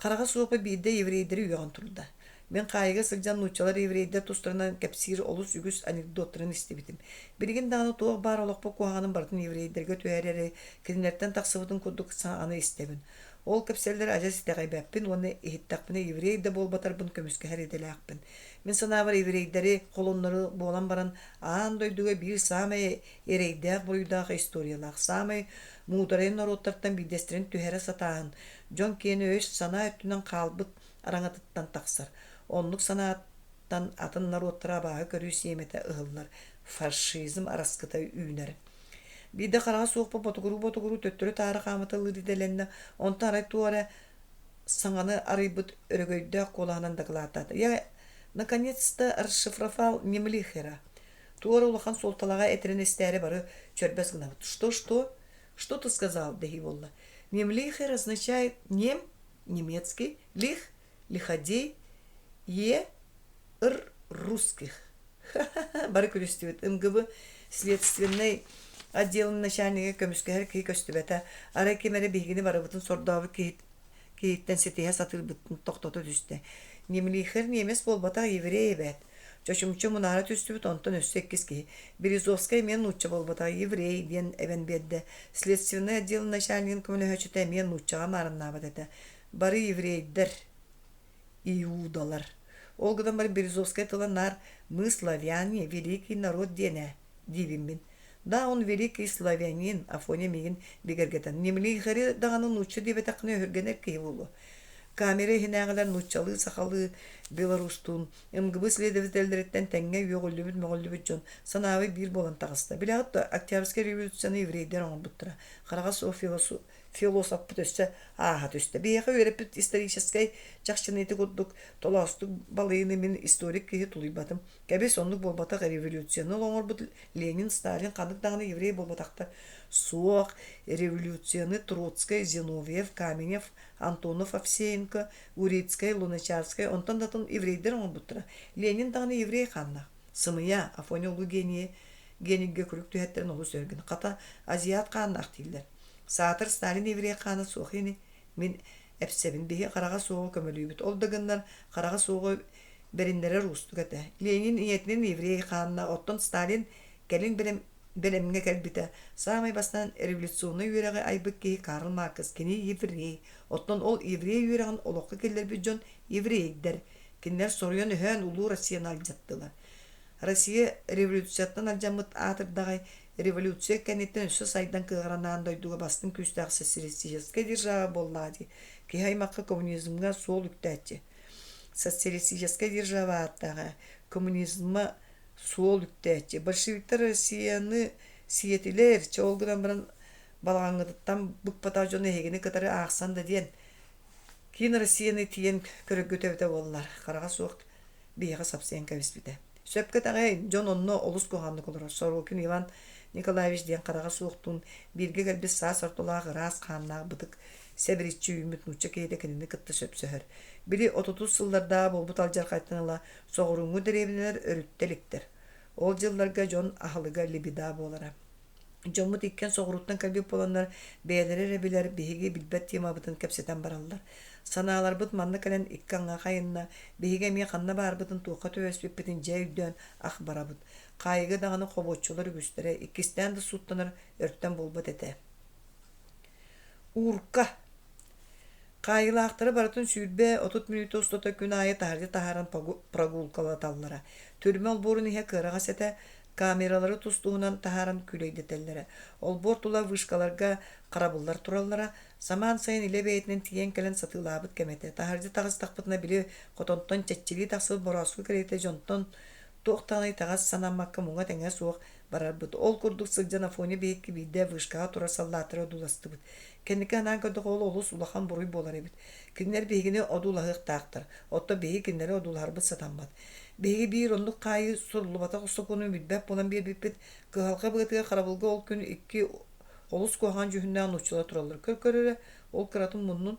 Хараҕа суопа биирдэ еврейдэри үөҕэн турда. Мин хаайыыга сылдьан нууччалар еврейдэр тустарынан кэпсиир олус үгүс анекдоттарын истибитим. Билигин даҕаны туох баар олохпут куһаҕанын барытын еврейдэргэ түһэрээри кинилэртэн тахсыбытын курдук саҥаны истэбин. Ол кэпсэллэри адьас итэҕэйбэппин уонна иһиттэхпинэ еврей да буолбатарбын көмүскэһэр идэлээхпин. Мин санаабар еврейдэри холоннору буолан баран аан дойдуга биир саамай эрэйдээх-буруйдаах историялаах, саамай муударай норуоттартан биирдэстэрин түһэрэ сатааһын, дьон киэнэ өй-санаа өттүнэн хаалбыт араҥатыттан тахсар. Оннук санааттан атын норуоттары абааһы көрүү сиэмэтэ ыһыллар, фашизм араскыта үүнэр. Биирдэ хараҕа суохпут ботугуруу-ботугуруу төттөрү-таары хаамыталыыр идэлэннэ, онтон арай туох эрэ саҥаны арыйбыт өрөгөйдөөх куолаһынан дакылааттаата: «Я наконец-то расшифровал Немлихера». Туора улахан суолталааҕы этэрин истээри бары чөрбөс гынабыт. «Что-что? Что ты сказал?» дэһии буолла. «Немлихер означает нем, немецкий, лих, лиходей, е, р, русских». Бары күлүстүбүт. МГБ следственнэй отделын начальнига көмүскэһэр киһи көстүбэтэ. Арай ким эрэ биһигини барыбытын сордообут киһи киһиттэн ситиһэ сатыырбытын тохтото түстэ. Немлихер немец буолбатах еврей эбээт. Чочумча мунаара түстүбүт, онтон өссө иккис киһи. Березовскай эмиэ нуучча буолбатах, еврей диэн эбэн биэрдэ. Следственнай отдел начальнигын көмөлөһөөччүтэ эмиэ нууччаҕа маарыннаабат этэ. Бары еврейдэр, иудалар. Ол гынан баран Березовскай тыла наар «Мы славяне, великий народ» диэн ээ, диибин мин. Да, он великий славянин, Афоня миигин бигэргэтэн. Немлихари даҕаны нуучча диэбэтэххинэ өһүргэнэр киһи буолуо. Камера иһинээҕилэр нууччалыы, сахалыы, белорустуун, МГБ следователлэриттэн тэҥҥэ үөҕүллүбүт-мөҕүллүбүт дьон санаабыт биир буолан таҕыста. Билэҕит дуо, Октябрьскай революцияны еврейдэр оҥорбуттара. Хараҕа суох философпут өссө ааһа түстэ. Биһиэхэ үөрэппит историческай чахчыны ити курдук толоостук балыйыыны мин историк киһи тулуйбатым. Кэбис, оннук буолбатах революцияны оҥорбут Ленин, Сталин ханнык даҕаны еврей буолбатахтар. Суох, революцияны Троцкай, Зиновьев, Каменев, Антонов, Овсеенко, Урицкай, Луначарскай, онтон да атын еврейдэр оҥорбуттара. Ленин даҕаны еврей хааннаах. Сымыйа, Афоня улуу генийи генийгэ күлүк түһэттэрин олус өргүн. Хата, азиат хааннаах дииллэр. Саатар Сталин еврей хаана суох ини. Мин эпсэбин биһи хараҕа суоҕу көмөлүүбүт. Ол да гыннар хараҕа суоҕу бэриннэрэр уустук этэ. Ленин ийэтинэн еврей хааннаах, оттон Сталин кэлин бэлэм бэлэмҥэ кэлбитэ. Саамай бастаан революционнай үөрэҕи айбыт киһи Карл Маркс, кини еврей. Оттон ол еврей үөрэҕин олоххо киллэрбит дьон еврейдэр. Кинилэр соруйан өһөөн улуу Россияны алдьаттылар. Россия революцияттан алдьаммыт аатырдаҕай революция кэнниттэн өссө сайдан кыаҕыран аан дойдуга бастыҥ күүстээх социалистическай держава буоллаҕа дии. Киһи аймахха коммунизмҥа суол үктээччи. Социалистическай держава ааттааҕа коммунизмҥа суол үктээччи. Большевиктар Россияны сиэтилэр, чэ ол гынан баран балаҕаҥҥытыттан быкпатах дьону эһигини кытары аахсан да диэн киин Россияны тиийэн көрөргүт эбитэ буоллар, хараҕа суох биһиэхэ сапсыйан кэбиспитэ. Сөпкө этэҕэй, дьон онно олус куһаҕаннык олорор. Сорокин Иван Николаевич диэн хараҕа суохтуун бииргэ кэлбит саас ортолоох ыраас хааннаах бытык сэбириччи үүммүт нуучча киһитэ кинини кытта сөпсөһөр. Били отутус сыллардааҕы буолбут алдьархайтан ыла соҕурууҥҥу дэриэбинэлэр өрүттэ иликтэр. Ол дьылларга дьон аһылыга лебеда буолара. Дьоммут иккиэн соҕурууттан кэлбит буоланнар, бэйэлэрэ эрэ билэр, биһиги билбэт темабытын кэпсэтэн бараллар. Санааларбыт манна кэлэн икки аҥы хайынна, биһиги эмиэ ханна баарбытын, туохха түбэспиппитин дьэ өйдөөн ах барабыт. Хаайыыга даҕаны хобуоччулар үгүстэрэ, иккистээн да сууттанар өртөн буолбат этэ. Уурка Хаайыылаахтары барытын 20-30 мүнүүтэ устата күн аайы таһырдьа таһааран прогулкалаталлара. Түрмэ олбуорун иһэ кыараҕас этэ, камералары тус-туһунан таһааран күүлэйдэтэллэрэ. Олбуор тула вышкаларга харабыллар тураллара. Самаан сайын илэ бэйэтинэн тиийэн кэлэн сатыылаабыт кэмэ этэ. Таһырдьа таҕыстахпытына били хотонтон чэччилии тахсыбыт борооску кэриэтэ дьонтон Туох даҕаны итэҕэс санаммакка муҥа-тэҥэ суох барарбыт. Ол курдук сылдьан Афоня биһикки биирдэ вышкаҕа турар саллааттары одууластыбыт. Кэнники анаан көрдөххө ол олус улахан буруй буолар эбит. Кинилэр биһигини одуулаһыахтаахтар, оттон биһиги кинилэри одуулаһарбыт сатаммат. Биһиги биир оннук хаайыы суруллубатах сокуонун билбэт буолан биэрбиппит. Кыһалҕа быатыгар харабылга ол күн икки олус куһаҕан дьүһүннээх нууччалар тураллар. Көр-көр эрэ, ол кыратын муннун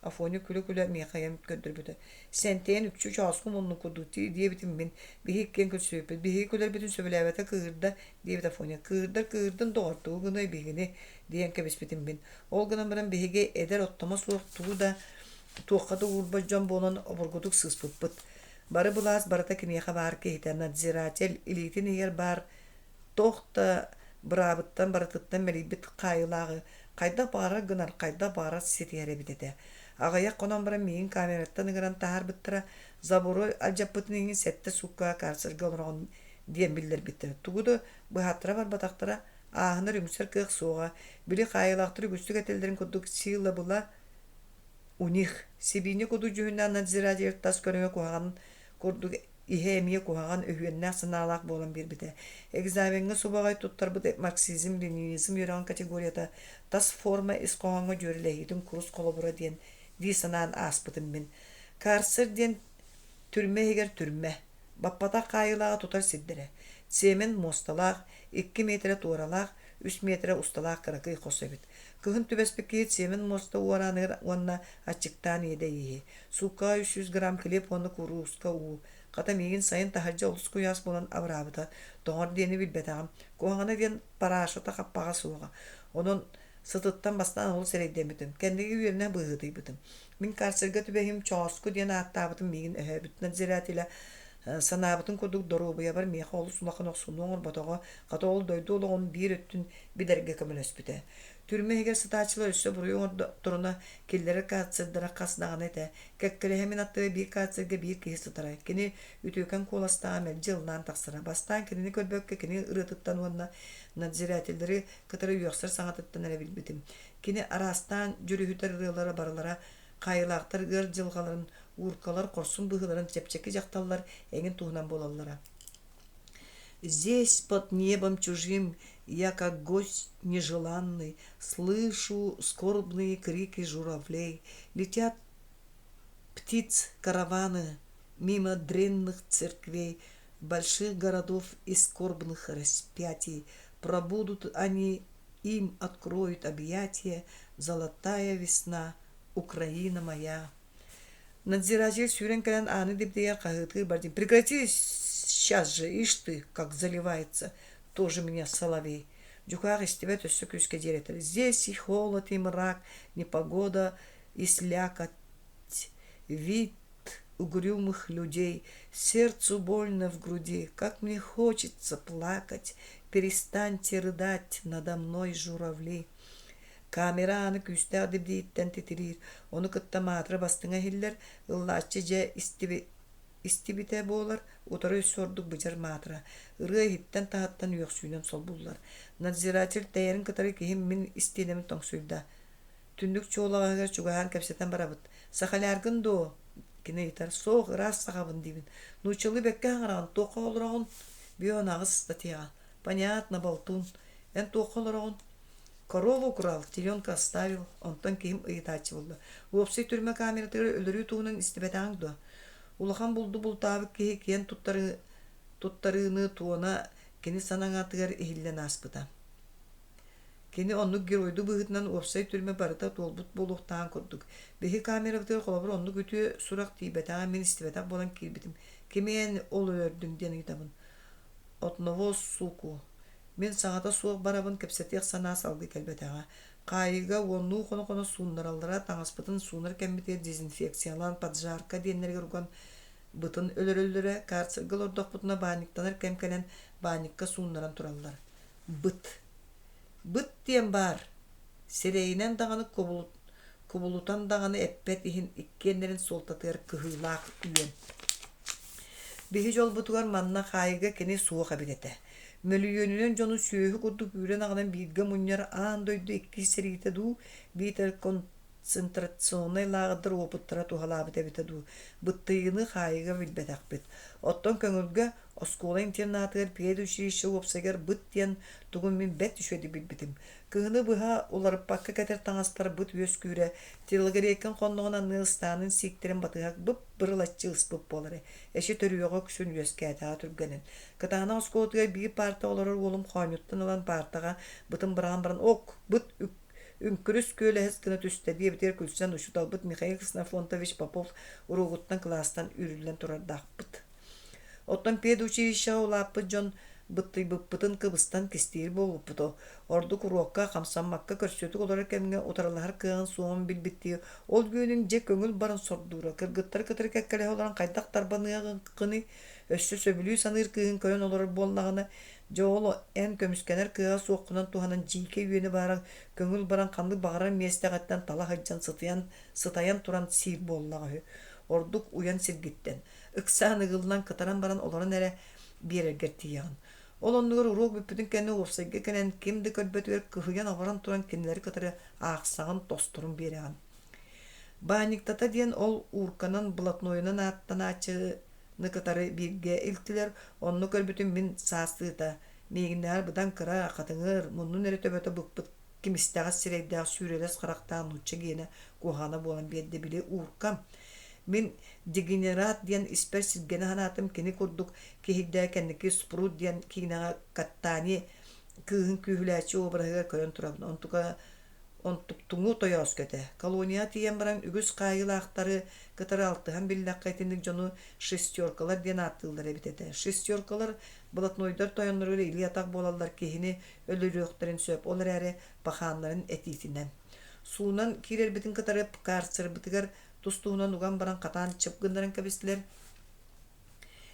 Афоня күлэ-күлэ миэхэ ыйан көрдөрбүтэ. Сэнтэйэн үкчү чооску муннун курдук дии диэбитим мин. Биһиги иккиэн көрсүбүппүт. Биһиги күлэрбитин сөбүлээбэтэ кыыһырда, диэбит Афоня. Кыыһырдар кыыһырдын доҕор, тугу гыныай биһигини, диэн кэбиспитим мин. Ол гынан баран биһиги эдэр оттомо суох тугу да туохха да уурбат дьон буолан обургутук сыыспыппыт. Бары былаас барыта киниэхэ баар киһитэ, надзиратель илиитин иһигэр баар туох да быраабыттан барытыттан мэлийбит хаайыылааҕы хайдах баҕарар гынар, хайдах баҕарар ситиһэр эбит этэ. Аҕыйах хонон баран миигин камераттан ыҥыран таһаарбыттара, забору алдьаппытын иһин сэттэ сууккаҕа карцерга олороҕун диэн биллэрбиттэрэ. Тугу да быһааттара барбатахтара, ааһынар үҥсэр кыах суоҕа. Били хаайыылаахтар үгүстүк этэллэрин курдук сила была у них. Сибиинньэ курдук дьүһүннээх надзиратель тас көрүҥэ куһаҕан курдук иһэ эмиэ куһаҕан өһүөннээх санаалаах буолан биэрбитэ. Экзамеҥҥа субаҕай туттарбыт марксизм-ленинизм үөрэҕин категорията тас форма ис хоһооҥҥо дьүөрэлэһиитин курус холобура диэн дии санаан ааспытым мин. Карцер диэн түрмэ иһигэр түрмэ, баппатах хаайыылааҕы тутар сирдэрэ. Цемент муосталаах, 2 миэтэрэ туоралаах, 3 миэтэрэ усталаах кыракый хос эбит. Кыһын түбэспит киһи цемент муоста уорааныгар уонна аччыктаан иэдэйииһи. Сууккаҕа 300 грамм килиэп уонна курууска уу. Хата миигин сайын таһырдьа олус куйаас буолан абыраабыта. Тоҥор диэни билбэтэҕим. Куһаҕана диэн парашата хаппаҕа суоҕа. Онон сытыттан бастаан олус эрэйдэммитим. Кэнники үөрэнэ быһыытыйбытым. Мин карцерга түбэһим Чооску диэн ааттаабытым миигин өһөөбүт надзирателя санаабытын курдук доруобуйабар миэхэ олус улахан охсууну оҥорботоҕо, хата ол дойду олоҕун биир өттүн билэргэ көмөлөспүтэ. Түрмэ иһигэр сытааччылар өссө буруйу оҥордохторуна киллэрэр карцердара хас даҕаны этэ. Кэккэлэһэ мин аттыга биир карцерга биир киһи сытара. Кини үтүөкэн куоластааҕа мэлдьи ыллаан тахсара. Бастаан кинини көрбөккө кини ырыатыттан уонна надзирателлэри кытары үөхсэр саҥатыттан эрэ билбитим. Кини араастаан дьүрүһүтэр ырыалара барылара хаайыылаахтар ыар дьылҕаларын, ууркалар хорсун быһыыларын чэпчэки дьахталлар эҥин туһунан буолаллара. Здесь, под небом чужим, я, как гость нежеланный, слышу скорбные крики журавлей. Летят птиц караваны мимо дренных церквей, больших городов и скорбных распятий. Пробудут они, им откроют объятия золотая весна, Украина моя. Надзиратель сүүрэн кэлэн ааны дибдийэр хаһыытыыр бардым. Прекрати сейчас же, ишь ты, как заливается, тоже меня соловей. Дьукаах истибэт өссө күүскэ диэрэтэр. Здесь и холод, и мрак, непогода, и слякоть. Вид угрюмых людей, сердцу больно в груди, как мне хочется плакать, перестаньте рыдать надо мной, журавли. Камера ааны күүстээх дибдииттэн титириир, ону кытта маатыра бастыҥа иһиллэр, ыллааччы дьэ истибитэ буолар, утары өссө ордук быдьар маатыра, ырыа иһиттэн-таһыттан үөхсүүнэн солбуллар. Надзиратель тэйэрин кытары киһим мин истиэнэбин тоҥсуйда. Түннүк чуолаҕаһыгар чугаһаан кэпсэтэн барабыт. «Сахаляргын дуо?» кини ыйытар. «Суох, ыраас сахабын» диибин. «Нууччалыы бэккэ саҥараҕын, туохха олороҕун?» Бүөн аҕыс статьяҕа. «Понятно, болтун. Эн туохха олороҕун?» Корову украл, теленка оставил. Онтон киһим ыйытааччы буолла. Уопсай түрмэ камератыгар өлөрүү туһунан истибэтэҕиҥ дуо? Улахан булду бултаабыт киһи киэн туттарыыны туона кини санаҥатыгар иһиллэн ааспыта. Кини оннук геройдуу быһыытынан уопсай түрмэ барыта туолбут буолуохтааҕын курдук. Биһи камерабытыгар холобур оннук үтүө сурах тиийбэтэҕэ мин истибэтэх буолан киирбитим. Кими эн ол өлөрдүҥ диэн ыйытабын. Одного суку. Мин саҥата суох барабын кэпсэтиэх санаа салгыы кэлбэтэҕэ. Хаайыыга уоннуу хоно-хоно сууннараллара, таҥаспытын суунар кэммитигэр дезинфекциялаан поджарка диэннэригэр уган бытын өлөрөллөрө, карцерга олордохпутуна баанньыктанар кэм кэлэн баанньыкка сууннаран тураллар. Быт. Быт диэн баар. Сирэйинэн даҕаны кубулутан даҕаны эппэт иһин иккиэннэрин суолтатыгар кыһыылаах үөн. Биһи дьолбутугар манна хаайыыга кини суох эбит этэ. Мөлүйүөнүнэн дьону сүөһү курдук үүрэн аҕалан бииргэ мунньар аан дойду иккис сэриитэ дуу, биитэр. Концентрационнай лааҕырдар уопуттара туһалаабыт эбитэ дуу, быттыйыыны хаайыыга билбэтэхпит. Оттон көҥүлгэ оскуола интернатыгар педучилище уопсайыгар быт диэн тугун мин бэрт үчүгэйдик билбитим. Кыһыны быһа уларыппакка кэтэр таҥастар быт үөскүүрэ, телогрейкин хонноҕун анныгар ыстаанын сииктэрин батыһа бып-бырылаччы ыспыт буолара. Эчи төрүөҕэ үксүн үөскээтэҕэ түргэнин. Кытаанах оскуолатыгар биир паарта олорор уолум хоонньуттан ылан паартаҕа бытын быраҕан баран ок, быт үҥкүрүс күөлэһис гына түстэ диэбитигэр күлсэн учууталбыт Михаил Ксенофонтович Попов уруогуттан кылаастан үүрүллэн турардаахпыт. Оттон педучилищеҕа улааппыт дьон быттыйбыппытын кыбыстан кистиир буолбуппут. Ордук уруокка хамсаммакка көрсүөтүк олорор кэмҥэ утарылаһар кыаҕын суоҕун билбиттии, ол үөнүн дьэ көҥүл баран сордуура, кыргыттары кытары кэккэлэһэ олорон хайдах тарбаныаҕыҥхыный, өссө сөбүлүү саныыр кыыһын көрөн олорор буоллаҕына, дьэ ол эн көмүскэнэр кыаҕа суоххунан туһанан дьиикэй үөнү баара көҥүл баран ханнык баҕарар миэстэҕиттэн тала сылдьан сытыйан сытайан туран сиир буоллаҕа үһү. Ордук уйан сиргиттэн. Ыксаан ыгыллан кытаран баран олорон эрэ биэрэргэр тиийэҕин. Ол оннугар уруок бүппүтүн кэннэ уопсайга кэлэн ким да көрбөтүгэр кыһыйан-абаран туран кинилэри кытары аахсаҕын, тосторун биэрэҕин. Баанньыктата диэн ол уурканан блатнойунан ааттанааччыны кытары бииргэ илтилэр, онно көрбүтүм мин саастыыта, миигиннээҕэр быдан кыра, хатыҥыр, муннун эрэ төбөтө быкпыт кимистэҕэс сирэйдээх сүүрэлэс харахтаах нуучча гиэнэ куһаҕана буолан биэрдэ били ууркам. Мин дегенерат диэн испэр сиргэнэ санаатым кини курдук киһирдээ кэнники Спрут диэн киинэҕэ Каттани кыыһын күүһүлээччи обраһыгар көрөн турабын. Онтука онтуктуҥу тойооску этэ. Колонияҕа тиийэн баран үгүс хаайыылаахтары кытары алтыһан биллэххэ итинник дьону шестеркалар диэн ааттыыллар эбит этэ. Шестеркалар блатнойдар тойонноругар илии-атах буолаллар киһини өлөрүөхтэрин сөп, ол эрээри пахааннарын этиитинэн. Суунан киирэрбитин кытары карцербытыгар тус-туһунан уган баран хатаан чып гыннаран кэбистилэр.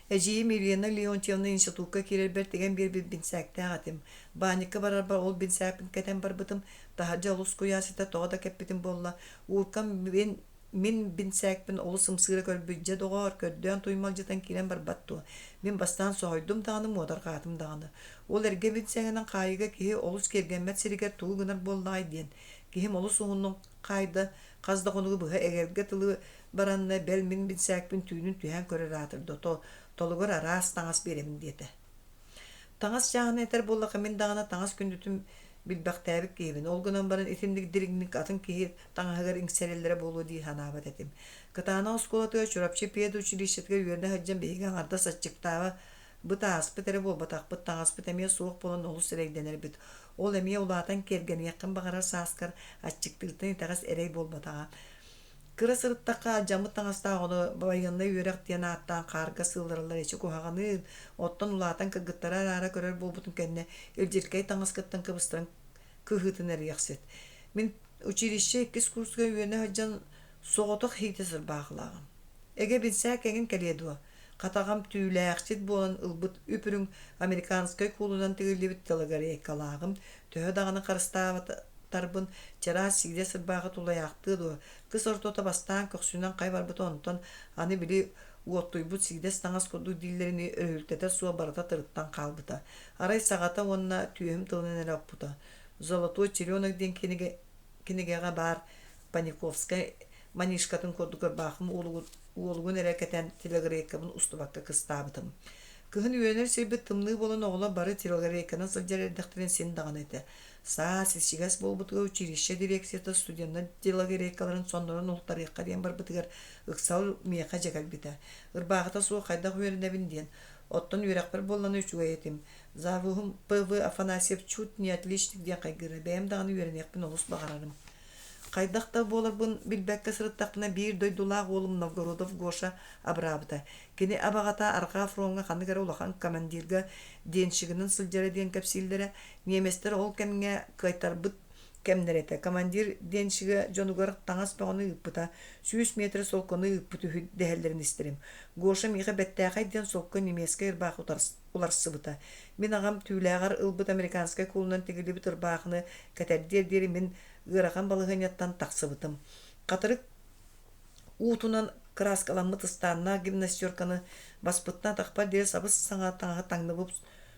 Эдьиийим Елена Леонтьевна институкка киирэрбэр тигэн биэрбит бинсээктээх этим. Баанньыкка барарбар ол бинсээкпин кэтэн барбытым. Таһырдьа олус куйаас этэ, тоҕо да кэппитим буолла. Ууркам мин, мин бинсээкпин олус ымсыыра көрбүт. Дьэ, доҕоор, көрдөөн туймалдьытан киирэн барбат дуо? Мин бастаан соһуйдум даҕаны, муодарҕаатым даҕаны. Ол эргэ бинсээгинэн хаайыыга киһи олус киэргэммэт сиригэр тугу гынар буоллаҕай диэн. Киһим олус уһуннук хаайда, хас да хонугу быһа эгэлгэ тылы баранна, бэл мин бинсээкпин түүнүн түһээн көрөр аатырда, толугар араас таҥас биэрэбин диэтэ. Таҥас чааһын этэр буоллахха, мин даҕаны таҥас күндүтүн билбэхтээбит киһибин. Ол гынан баран итинник дириҥник атын киһи таҥаһыгар иҥсэрэллэрэ буолуо дии санаабат этим. Кытаанах оскуолатыгар Чурапчы педучилищетыгар үөрэнэ сылдьан биһиги аҥардас аччыктаабат Быт ааспыт эрэ буолбатахпыт, таҥаспыт эмиэ суох буолан олус эрэйдэнэрбит. Ол эмиэ улаатан киэргэниэххин баҕарар сааскар аччыктыыртан итэҕэс эрэй буолбатаҕа. Кыра сырыттахха алдьаммыт таҥастаах ону байыаннай үөрэх диэн ааттаан хаарга сыыллараллар эчи куһаҕаныын, оттон улаатан кыргыттары араара көрөр буолбутун кэннэ илдьиркэй таҥаскыттан кыбыстаран кыһыытын эриэхсит. Мин училище иккис курска үөрэнэ сылдьан соҕотох иһиитэ сырбаахылааҕым. Эгэ билсээк эҥин кэлиэ дуо? Хатаҕам түүлээхсит буолан ылбыт үп-үрүҥ американскай куулунан тигиллибит телогрейкалааҕым төһө даҕаны харыстаабатарбын, чараас сиидэ сырбааҕы тулайаахтыа дуо, кыс ортото бастаан көхсүнэн хай барбыта онтон аны били уоттуйбут сиидэс таҥас курдук дииллэринии өрүһүлтэтэ суох барыта тырыттан хаалбыта. Арай саҕата уонна түөһүм тылынан эрэ оппута. «Золотой теленок» диэн кинигэ кинигэҕэ баар Паниковскай манишкатын курдук ырбаахым уолугун эрэ кэтэн телогрейкабын устубакка кыстаабытым. Кыһын үөрэнэр сирбит тымныы буолан оҕолор бары телогрейканан сылдьар эрдэхтэринэ син даҕаны этэ. Саас ичигэс буолбутугар училище дирекцията студеннар телогрейкаларын соннорун ултарыахха диэн барбытыгар ыксал миэхэ дьэ кэлбитэ. Ырбаахыта суох хайдах үөрэнэбин диэн. Оттон үөрэхпэр буоллана үчүгэй этим. Завуһум П.В. Афанасьев чуть не отличник диэн хайгыыра. Бэйэм даҕаны үөрэниэхпин олус баҕарарым. Хайдах да буоларбын билбэккэ сырыттахпына биир дойдулаах уолум Новгородов Гоша абыраабыта. Кини абаҕата Арҕаа фроҥҥа ханнык эрэ улахан командирга денщигынан сылдьара диэн кэпсииллэрэ. Ньиэмэстэр ол кэмҥэ кыайтарбыт кэмнэрэ этэ. Командир денщигэ дьонугар таҥас бөҕөнү ыыппыта, 100 метр солкону ыыппыт үһү дэһэллэрин истэрим. Гоша миэхэ бэттээхэй диэн солко немецкэй ырбаах уларсыбыта. Мин аҕам түүлээҕэр ылбыт американскай куулунан тигиллибит ырбаахыны кэтэрдиэр диэри мин ыарахан балаһыанньаттан тахсыбытым. Хатырык уутунан кырааскаламмыт ыстааннаах гимнастерканы баспыттан атахпар диэри сабыс-саҥа таҥаһы таҥныбыт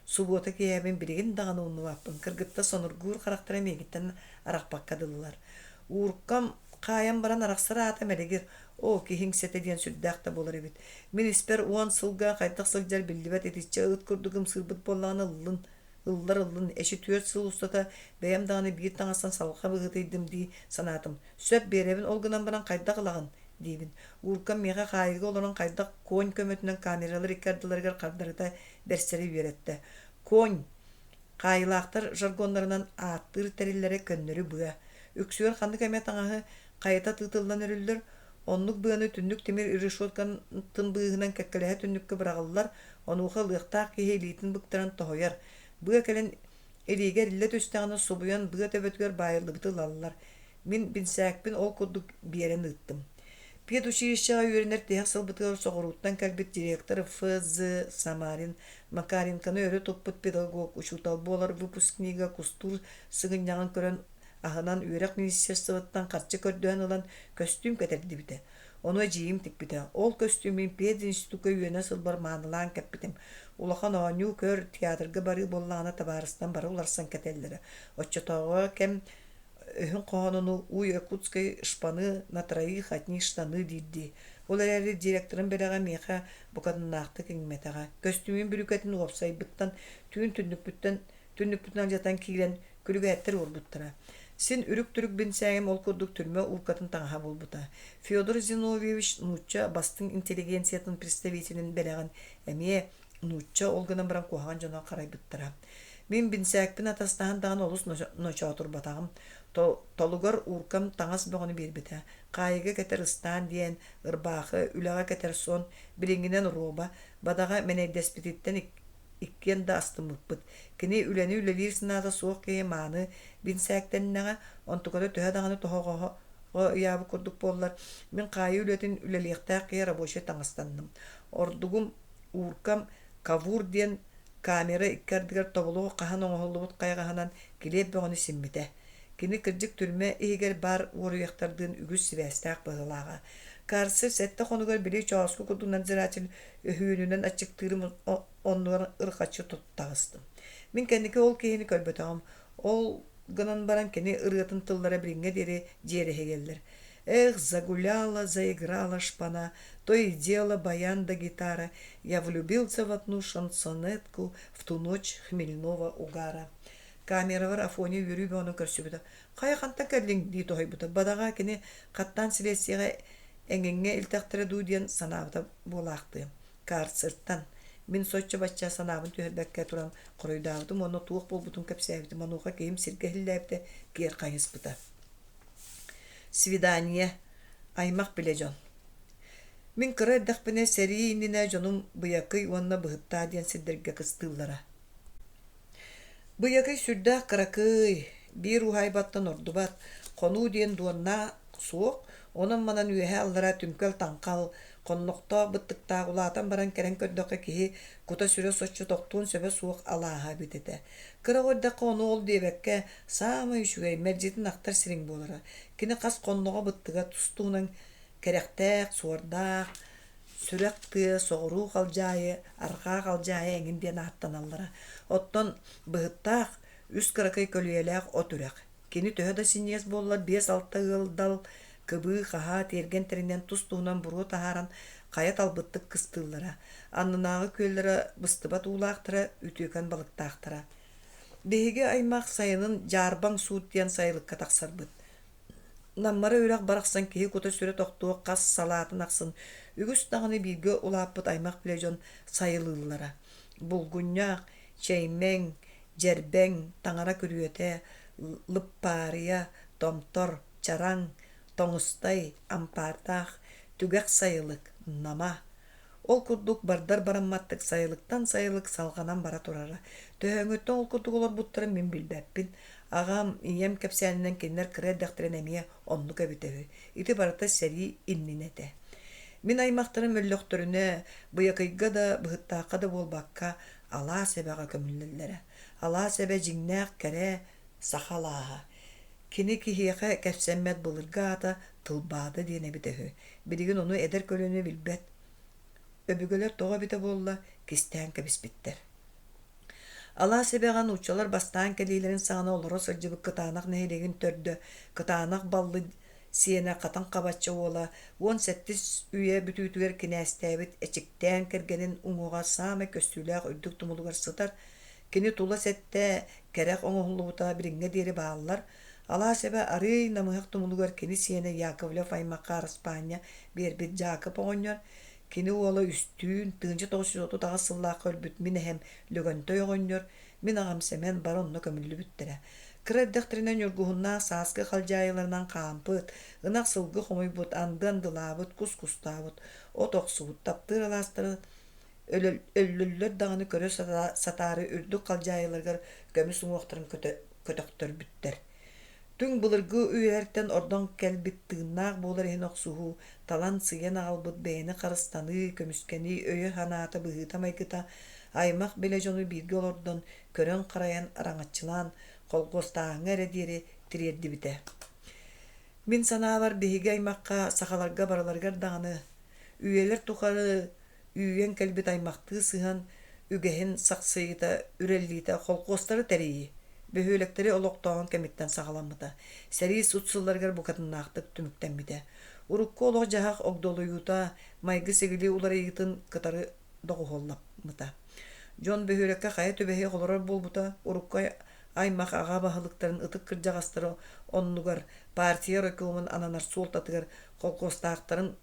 субуота киэһэбин билигин даҕаны умнубаппын. Кыргыттар сонургуур харахтара миигиттэн арахпакка дылылар. Ууркам Хаайан баран арахсар аата мэлигир. Оо, киһи иҥсэтэ диэн сүрдээх да буолар эбит. Мин испэр уон сылга хайдах сылдьар биллибэт итиччэ ыт курдук ымсыырбыт буоллаҕына ыллын, ыллар ыллын, эчи түөрт сыл устата бэйэм даҕаны биир таҥастан салҕа быһыытыйдым дии санаатым. Сөп биэрэбин, ол гынан баран хайдах ылаҕын? диибин. Ууркам миэхэ хаайыыга олорон хайдах конь көмөтүнэн камералар икки ардыларыгар хардарыта бэрсэри үөрэттэ. Конь Хаайыылаахтар жаргоннарынан ааттыыр тэриллэрэ көннөрү быа. Үксүгэр ханнык эмэ таҥаһы хайыта тыытыллан өрүллэр, оннук быаны түннүк тимир решеткатын быыһынан кэккэлэһэ түннүккэ быраҕыллар, онуоха ылыахтаах киһи илиитин быктаран тоһуйар. Быа кэлэн илиигэ эриллэ түстэҕинэ субуйан быа төбөтүгэр баайыллыбыты ылаллар. Мин бинсээкпин ол курдук биэрэн ыыттым. Педучилищеҕа үөрэнэр тиһэх сылбытыгар соҕурууттан кэлбит директор Ф.З. Самарин Макаренконы өрө туппут педагог, учуутал буолар выпускнига кустуур сыгынньаҕын көрөн аһынан үөрэх министерствотыттан харчы көрдөһөн ылан көстүүм кэтэрдибитэ. Ону эдьиийим тикпитэ. Ол көстүүмүн пединститукка үөрэнэ сылбар маанылаан кэппитим. Улахан оонньуу-көр, театрга барыы буоллаҕына табаарыстан бары уларсан кэтэллэрэ. Оччотооҕуга кэм өһүн хоһоонунуу «У якутской шпаны на троих одни штаны» диирдии. Ол эрээри директорым бэлэҕэ миэхэ букатыннаахтык иҥмэтэҕэ. Көстүүмүн бүрүкэтин уопсайбыттан, түүн түннүкпүттэн түннүкпүтүн алдьатан киирэн күлүгээттэр уорбуттара. Син үрүк-түрүк бинсээгим ол курдук түрмэ ууркатын таҥаһа буолбута. Федор Зиновьевич нуучча бастыҥ интеллигенциятын представителин бэлэҕин эмиэ нуучча ол гынан баран куһаҕан дьоно харайбыттара. Мин бинсээкпин атастаһан даҕаны олус ночоотурбатаҕым. Толугар ууркам таҥас бөҕөнү биэрбитэ. Хаайыыга кэтэр ыстаан диэн, ырбаахы, үлэҕэ кэтэр сон, билиҥҥинэн роба, бадаҕа мэнэйдэспититтэн иккиэн да астыммыппыт. Кини үлэни үлэлиир санаата суох киһи мааны бинсээктэннэҕэ, онтуката төһө даҕаны тоһоҕоһо ыйаабыт курдук буоллар, мин хаайыы үлэтин үлэлиэхтээх киһи рабочай таҥастанным. Ордугум Ууркам Кавур диэн камера икки ардыгар тобулу хаһан оҥоһуллубут хайаҕаһынан килиэп бөҕөнү симмитэ. Кини кырдьык түрмэ иһигэр баар уоруйахтардыын үгүс сибээстээх быһыылааҕа. Карцев сэттэ хонугар били чооску курдук надзиратель өһүөнүнэн аччыктыырым оннугар ырҕаччы таҕыстым. Мин кэнники ол киһини көрбөтөҕүм. Ол гынан баран кини ырыатын тыллара билиҥҥэ диэри дьиэрэһийэллэр. Эх, загуляла, заиграла шпана, то и дело баян да гитара, я влюбился в одну шансонетку в ту ночь хмельного угара. Камерабар Афоня үөрүү бөҕөнү көрсүбүтэ. Хайа хантан кэллиҥ дии тоһуйбута. Бадаҕа кини хаттаан силиэстийэҕэ эҥиҥҥэ илтэхтэрэ дуу диэн санаабыта буолаахтыа. Карцертан. Мин соччо-бачча санаабын түһэрбэккэ туран хоруйдаабытым уонна туох буолбутун кэпсээбитим. Онуоха киһим сиргэ иһиллээбитэ, киэр хайыспыта. Свидание. Аймах билэ дьон. Мин кыра эрдэхпинэ сэрии иннинэ дьонум Быйакый уонна Быһыттаа диэн сирдэргэ кыстыыллара. Быйакый сүрдээх кыракый, биир уһаайбаттан ордубат, хонуу диэн дуоннаах суох, онон-манан үөһээ-аллараа түҥкэл-таҥхал, хоннохтоох быттыктаах улаатан баран кэлэн көрдөххө киһи кута-сүрэ соччо тохтуон сөбө суох алааһа эбит этэ. Кыра оҕо эрдэххэ ону ол диэбэккэ, саамай үчүгэй, мэлдьитин ахтар сириҥ буолара. Кини хас хонноҕо-быттыга тус-туһунан кэрэхтээх, суордаах, сүрэх тыа, соҕуруу халдьаайы, арҕаа халдьаайы эҥин диэн ааттаналлара. Оттон быһыттаах, үс кыракый көлүйэлээх от үрэх. Кини төһө да синньигэс буоллар биэс-алта ыал дал, кыбыы, хаһаа, тиэргэн тэринэн тус-туһунан буруо таһааран хайа талбыттык кыстыыллара. Аннынааҕы күөллэрэ быстыбат уулаахтара, үтүөкэн балыктаахтара. Биһиги аймах сайынын Дьаарбаҥ суут диэн сайылыкка тахсарбыт. Наммара үрэх барахсан киһи кута-сүрэ тохтуох хас салаатын ахсын үгүс даҕаны бииргэ улааппыт аймах-билэ дьон сайылыыллара. Булгунньах, Чэймэҥ, Дьэрбэҥ, Таҥара күрүөтэ, Лыппаарыйа, Томтор, Чараҥ, Тоҥустай, Ампаардаах, Түгэх сайылык, Нама. Ол курдук бардар барамматтык сайылыктан сайылык салҕанан бара турара. Төһөөҥҥүттэн ол курдук олорбуттарын мин билбэппин. Аҕам, ийэм кэпсээнинэн кинилэр кыра эрдэхтэринэ эмиэ оннук эбитэ үһү. Ити барыта сэрии иннинэ этэ. Мин аймахтарым өллөхтөрүнэ, Быйакыйга да, Быһыттаахха да буолбакка, Алаас Эбэҕэ көмүллэллэрэ. Алаас Эбэ дьиҥнээх кэрэ саха алааһа. Кини киһиэхэ кэпсэммэт былыргы аата Тылбаада диэн эбитэ үһү. Билигин ону эдэр көлүөнэ билбэт. Өбүгэлэр тоҕо эбитэ буолла, кистээн кэбиспиттэр. Алаас Эбэҕэ нууччалар бастаан кэлиилэрин саҕана олоро сылдьыбыт Кытаанах нэһилиэгин төрдө Кытаанах Баллы сиэнэ Хатан Хабачча уола уон сэттис үйэ бүтүүтүгэр кинээстээбит Эчиктээн кэргэнин уҥуоҕа саамай көстүүлээх үрдүк тумулугар сытар. Кини тула сэттэ кэрэх оҥоһуллубута билиҥҥэ диэри бааллар. Алаас эбэ арыый намыһах тумулугар кини сиэнэ Яковлев аймахха араспаанньа биэрбит Дьаакып оҕонньор, кини уола Үстүүн, 1938 сыллаахха өлбүт мин эһэм Лөгөнтөй оҕонньор, мин аҕам Сэмэн бары онно көмүллүбүттэрэ. Кыра эрдэхтэринэ Ньургуһуннаах сааскы халдьаайыларынан хаампыт, ынах-сылгы хомуйбут, анды андылаабыт, кус кустаабыт, от охсубут, таптыыр алаастарын өллөллөр даҕаны көрө сатаары үрдүк халдьаайыларыгар көмүс уҥуохтарын көтөхтөрбүттэр. Түҥ былыргы үйэлэртэн ордон кэлбит тыыннаах буолар иһин охсуһуу, талан сыйан аҕалбыт бэйэни харыстаныы, көмүскэнии өйө-санаата быһыыта-майгыта аймах-билэ дьону бииргэ олордон, көрөн-харайан, араҥаччылаан, холкуостааһыҥҥа эрэ диэри тириэрдибитэ. Мин санаабар, биһиги аймахха, сахаларга барыларыгар даҕаны, үйэлэр тухары үүйэн кэлбит аймахтыы сыһыан үгэһин сахсыйыыта, үрэллиитэ холкуостары тэрийии, бөһүөлэктэри олохтооһун кэмиттэн саҕаламмыта, сэрии сут сылларыгар букатыннаахтык түмүктэммитэ. Урукку олох-дьаһах огдолуйуута, майгы-сигили уларыйыытын кытары доҕуһуолламмыта. Дьон бөһүөлэккэ хайа түбэһиэх олорор буолбута, урукку аймах аҕа баһылыктарын ытык кырдьаҕастары оннугар партия райкомун ананар суолтатыгар холкуостаахтарын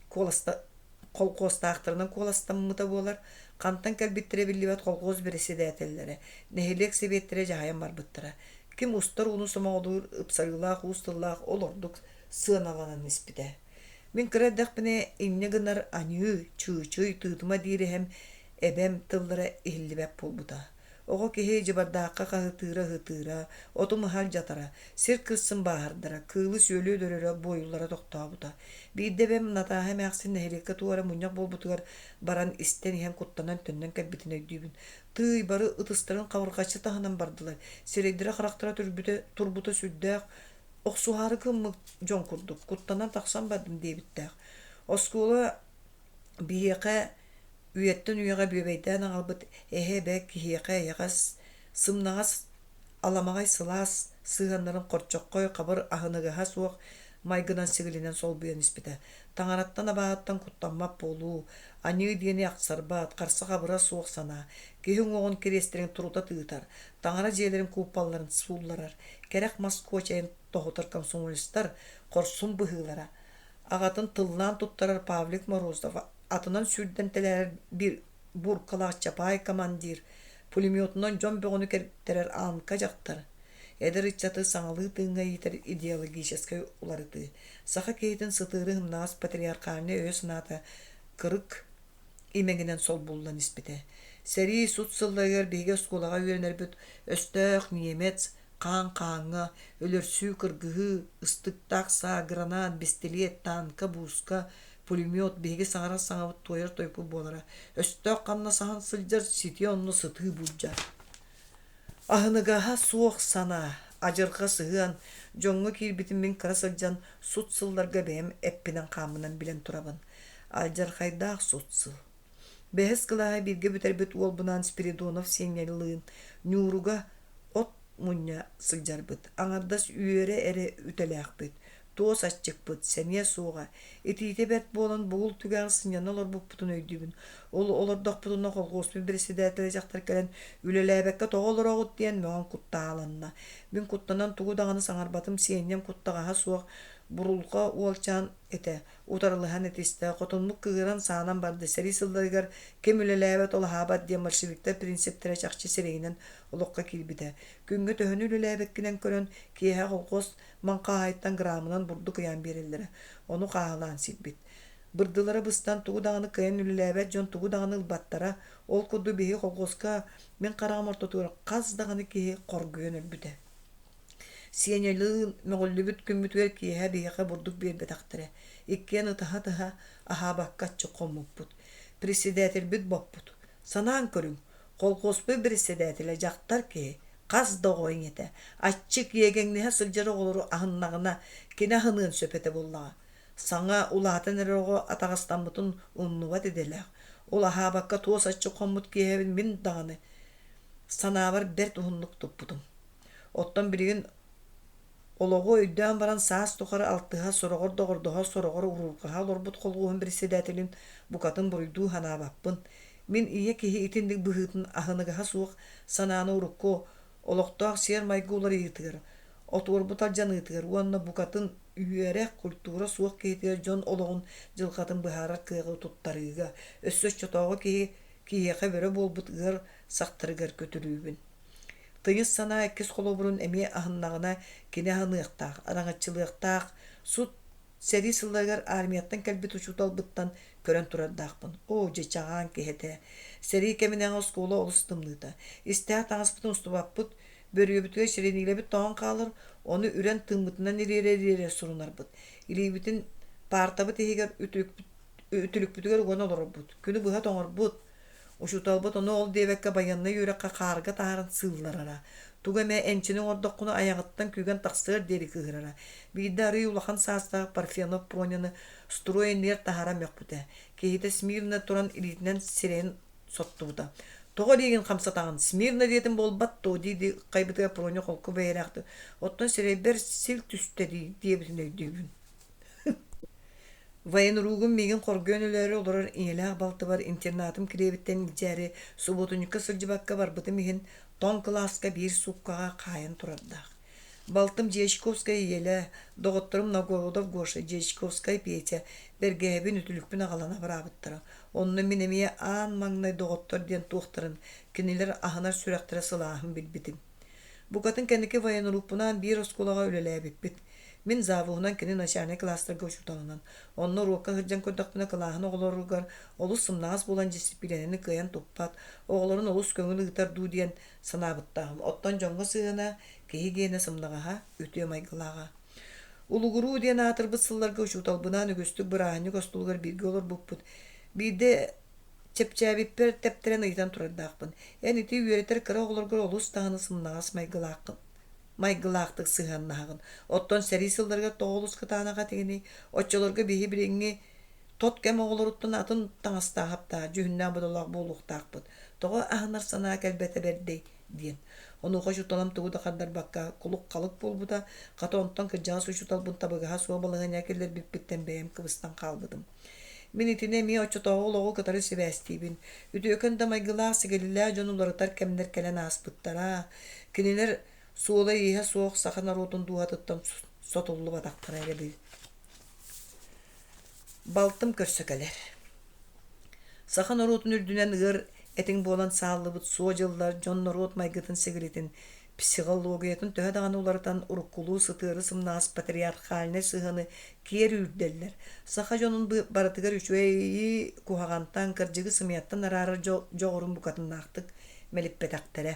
куоласта холкуостаахтарынан куоластаммыта буолар, хантан кэлбиттэрэ биллибэт колхуос бэрэссэдээтэллэрэ, нэһилиэк сэбиэттэрэ дьаһайан барбыттара. Ким устар ууну сомоҕолуур ыпсарыылаах уус тыллаах ол ордук сыаналанан испитэ. Мин кыра эрдэхпинэ инньэ гынар аньыы, чыычый, тыытыма диир эһэм, эбэм тыллара иһиллибэт буолбута. Оҕо киһи дьыбардаахха хаһытыыра-ыһытыыра, оту-маһы алдьатара, сир кырсын бааһырдара, кыылы-сүөлү өлөрөрө, буойуллара тохтообута. Биирдэ эбэм Натааһа эмээхсин нэһилиэккэ туох эрэ мунньах буолбутугар баран истэн иһэн куттанан төннөн кэлбитин өйдүүбүн. Тыый, бары ытыстарын хабырҕаччы таһынан бардылар, сирэйдэрэ-харахтара түрбүтэ, турбута сүрдээх, охсуһаары гыммыт дьон курдук, куттанан тахсан бардым диэбиттээх. Оскуола биһиэхэ үйэттэн үйэҕэ бүөбэйдээн аҕалбыт эһэ-эбэ киһиэхэ эйэҕэс, сымнаҕас, аламаҕай сылаас сыһыаннарын хорчоххой хабыр аһыныгаһа суох майгынан-сигилинэн солбуйан испитэ. Таҥараттан абааһыттан куттаммат буолуу, аньыы диэни ахсарбат, харса-хабыра суох санаа, киһи уҥуоҕун кириэстэрин турута тыытар, таҥара дьиэлэрин кууппалларын суулларар, кэрэх мас куочайын тоһутар комсомолецтар хорсун быһыылара, аҕатын тыллаан туттарар Павлик Морозов атынан сүүрдэн тэлээрэр биир бууркалаах Чапаай командир, пулеметунан дьон бөҕөнү кэртэрэр Анка дьахтар, эдэр ыччаты саҥалыы тыыҥҥа иитэр идеологическай уларытыы, саха киһитин сытыары ымнаҕас патриархальнай өйө-санаата кырык имэҥинэн солбуллан испитэ. Сэрии сут сылларыгар биһиги оскуолаҕа үөрэнэрбит өстөөх немец хаан хааҥҥа, өлөрсүү, кыргыһыы, ыстыктаах саа, гранат, бистилиэт, танка, бууска, пулемет биһиги саҥарар саҥабыт туойар тойукпут буолара. Өстөөх ханна саһан сылдьар, ситиэ онно сытыы булдьар. Аһыныгаһа суох санаа, адьырҕа сыһыан дьоҥҥо киирбитин мин кыра сылдьан сут сылларга бэйэм эппинэн-хааммынан билэн турабын. Алдьархайдаах сут сыл. Бэһис кылааһы бииргэ бүтэрбит уолбунаан Спиридонов Сенялыын Ньууруга от мунньа сылдьарбыт, аҥардас үөрэ эрэ үтэлээхпит, туос аччыкпыт, сэниэ суоҕа, итиитэ бэрт буолан бугул түгэҕин сынньана олорбуппутун өйдүүбүн. Ол олордохпутуна колхуоспут бэрэссэдээтэлэ дьахтар кэлэн «Үлэлээбэккэ тоҕо олороҕут?» диэн мөҕөн куттааланна. Мин куттанан тугу даҕаны саҥарбатым, Сиэнньэм куттаҕаһа суох бурулҕа уолчаан этэ, утарылаһан этистэ, хотуннук кыыһыран саанан барда, сэрии сылларыгар ким үлэлээбэт ол аһаабат диэн большевиктар принциптэрэ чахчы сирэйинэн олоххо киирбитэ. Күҥҥэ төһөнү үлэлээбиккинэн көрөн, киэһэ колхоз маҥхааһайтан грамынан бурдук ыйаан биэрэллэрэ, ону хааһылаан сиирбит. Бырдылара быстан тугу даҕаны кыайан үлэлээбэт дьон тугу даҕаны ылбаттара, ол курдук биһиги колхозка мин хараҕым ортотугар хас даҕаны киһи хоргуйан өлбүтэ. Сиэньэлыын мөҕүллүбүт күммүтүгэр киэһэ биһиэхэ бурдук биэрбэтэхтэрэ, иккиэн ытаһа-ытаһа аһаабакка аччык хоммуппут. Председателбит боппут: «Санаан көрүҥ, колхуоспут председателэ дьахтар киһи, хас да оҕо ийэтэ, аччык иэгэҥнэһэ сылдьар оҕолору аһыннаҕына, кини аһыныан сөп этэ буоллаҕа. Саҥа улаатан эрэр оҕо атаҕастаммытын умнубат идэлээх. Ол аһаабакка туос аччык хоммут киэһэбин мин даҕаны санаабар бэрт уһуннук туппутум. Оттон билигин Олоҕу өйдөөн баран саас тухары алтыһа, сороҕор доҕордоһо, сороҕор уруурҕаһа олорбут холхуоһум председателин букатын буруйдуу санаабаппын. Мин ийэ киһи итинник быһыытын аһыныгаһа суох санааны урукку олохтоох сиэр-майгы уларыйыытыгар, отуорбут алдьаныытыгар уонна букатын үөрэх, культура суох киһитигэр дьон олоҕун дьылҕатын быһаарар кыаҕы туттарыыга, өссө оччотооҕу киһи киһиэхэ бөрө буолбут ыар сахтарыгар көтүрүүбүн. Тыйыс санаа иккис холобурун эмиэ аһыннаҕына кини аһыныахтаах, араҥаччылыахтаах сут сэрии сылларыгар армияттан кэлбит учууталбыттан көрөн турардаахпын. Оо, дьэ чаҕаан киһи этэ. Сэрии кэминээҕи оскуола олус тымныыта. Истээх таҥаспытын устубаппыт, бөрүөбүтүгэр сирэниилэбит тоҥон хаалар, ону үрэн тыыммытынан ириэрэ-ириэрэ сурунарбыт. Илиибитин паартабыт иһигэр үтүлүкпүтүгэр уган олорорбут. Күнү быһа тоҥорбут. Учууталбыт ону ол диэбэккэ байыаннай үөрэххэ хаарга таһааран сыылларара. Тугу эмэ энчини оҥордоххуна айаҕыттан күүгэн тахсыар диэри кыыһырара. Биирдэ арыый улахан саастаах Парфенов Проняны строй иннигэр таһааран мөхпүтэ. Киһитэ смирно туран илиитинэн сирэйин соттубута. «Тоҕо илиигин хамсатаҕын? Смирно диэтим буолбат дуо?» дии-дии ыххайбытыгар Проня холку бэйэлээхтик «Оттон сирэйбэр сил түстэ дии» диэбитин өйдүүбүн. Военругум миигин хоргуйан өлөөрү олорор ийэлээх балтыбар интернатым килиэбиттэн илдьээри субуотунньукка сылдьыбакка барбытым иһин тоҥ кылааска биир сууккаҕа хаайан турардаах. Балтым Дьячковскай ийэлээ, доҕотторум Новгородов Гоша, Дьячковскай Петя бэргэһэбин, үтүлүкпүн аҕалан абыраабыттара. Онно мин эмиэ аан маҥнай доҕоттор диэн туохтарын, кинилэр аһынар сүрэхтэрэ сылааһын билбитим. Букатын кэнники военрукпунаан биир оскуолаҕа үлэлээбиппит. Мин завуһунан кини начальнай кылаастарга учууталынан. Онно уруокка сылдьан көрдөхпүнэ кылааһын оҕолоругар олус сымнаҕас буолан дьиссипилиинэни кыайан туппат, оҕолорун олус көҥүл ыытар дуу диэн санаабыттааҕым. Оттон дьоҥҥо сыһыана, киһи гиэнэ сымнаҕаһа, үтүө майгылааҕа. Улугуруу диэн аатырбыт сылларга учууталбынаан үгүстүк бырааһынньык остуолугар бииргэ олорбуппут. Биирдэ чэпчээбиппэр тэптэрэн ыйытан турардаахпын. Эн ити үөрэтэр кыра оҕолоргор олус даҕаны сымнаҕас майгылааххын майгылаахтык сыһыаннаһаҕын. Оттон сэрии сылларыгар тоҕо олус кытаанах этигиний? Оччолорго биһи билиҥҥи тот кэм оҕолоруттан атын таҥастаах-аптаах, дьүһүннээх-бодолоох буолуохтаахпыт. Тоҕо аһынар санаа кэлбэтэ бэрдэй? диэн. Онуоха учууталым тугу да хардарбакка кулук-халык буолбута. Хата онтон кырдьаҕас учууталбын табыгаһа суох балаһыанньаҕа киллэрбиппиттэн бэйэм кыбыстан хаалбытым. Мин итини эмиэ оччотооҕу олоҕу кытары сибээстиибин. Үтүөкэн да майгылаах-сигилилээх дьон уларытар кэмнэр кэлэн ааспыттара. Кинилэр суола-ииһэ суох саха норуотун дууһатыттан сотуллубатахтара эрэбил. Балтым көрсө кэлэр. Саха норуотун үрдүнэн ыар этиҥ буолан сааллыбыт суо дьыллар дьон-норуот майгытын-сигилитин, психологиятын төһө даҕаны уларытан уруккулуу сытыары сымнаҕас патриархальнай сыһыаны киэр үүрдэллэр, саха дьонун барытыгар үчүгэйи куһаҕантан, кырдьыгы сымыйаттан араарар дьоҕурун букатыннаахтык мэлиппэтэхтэрэ.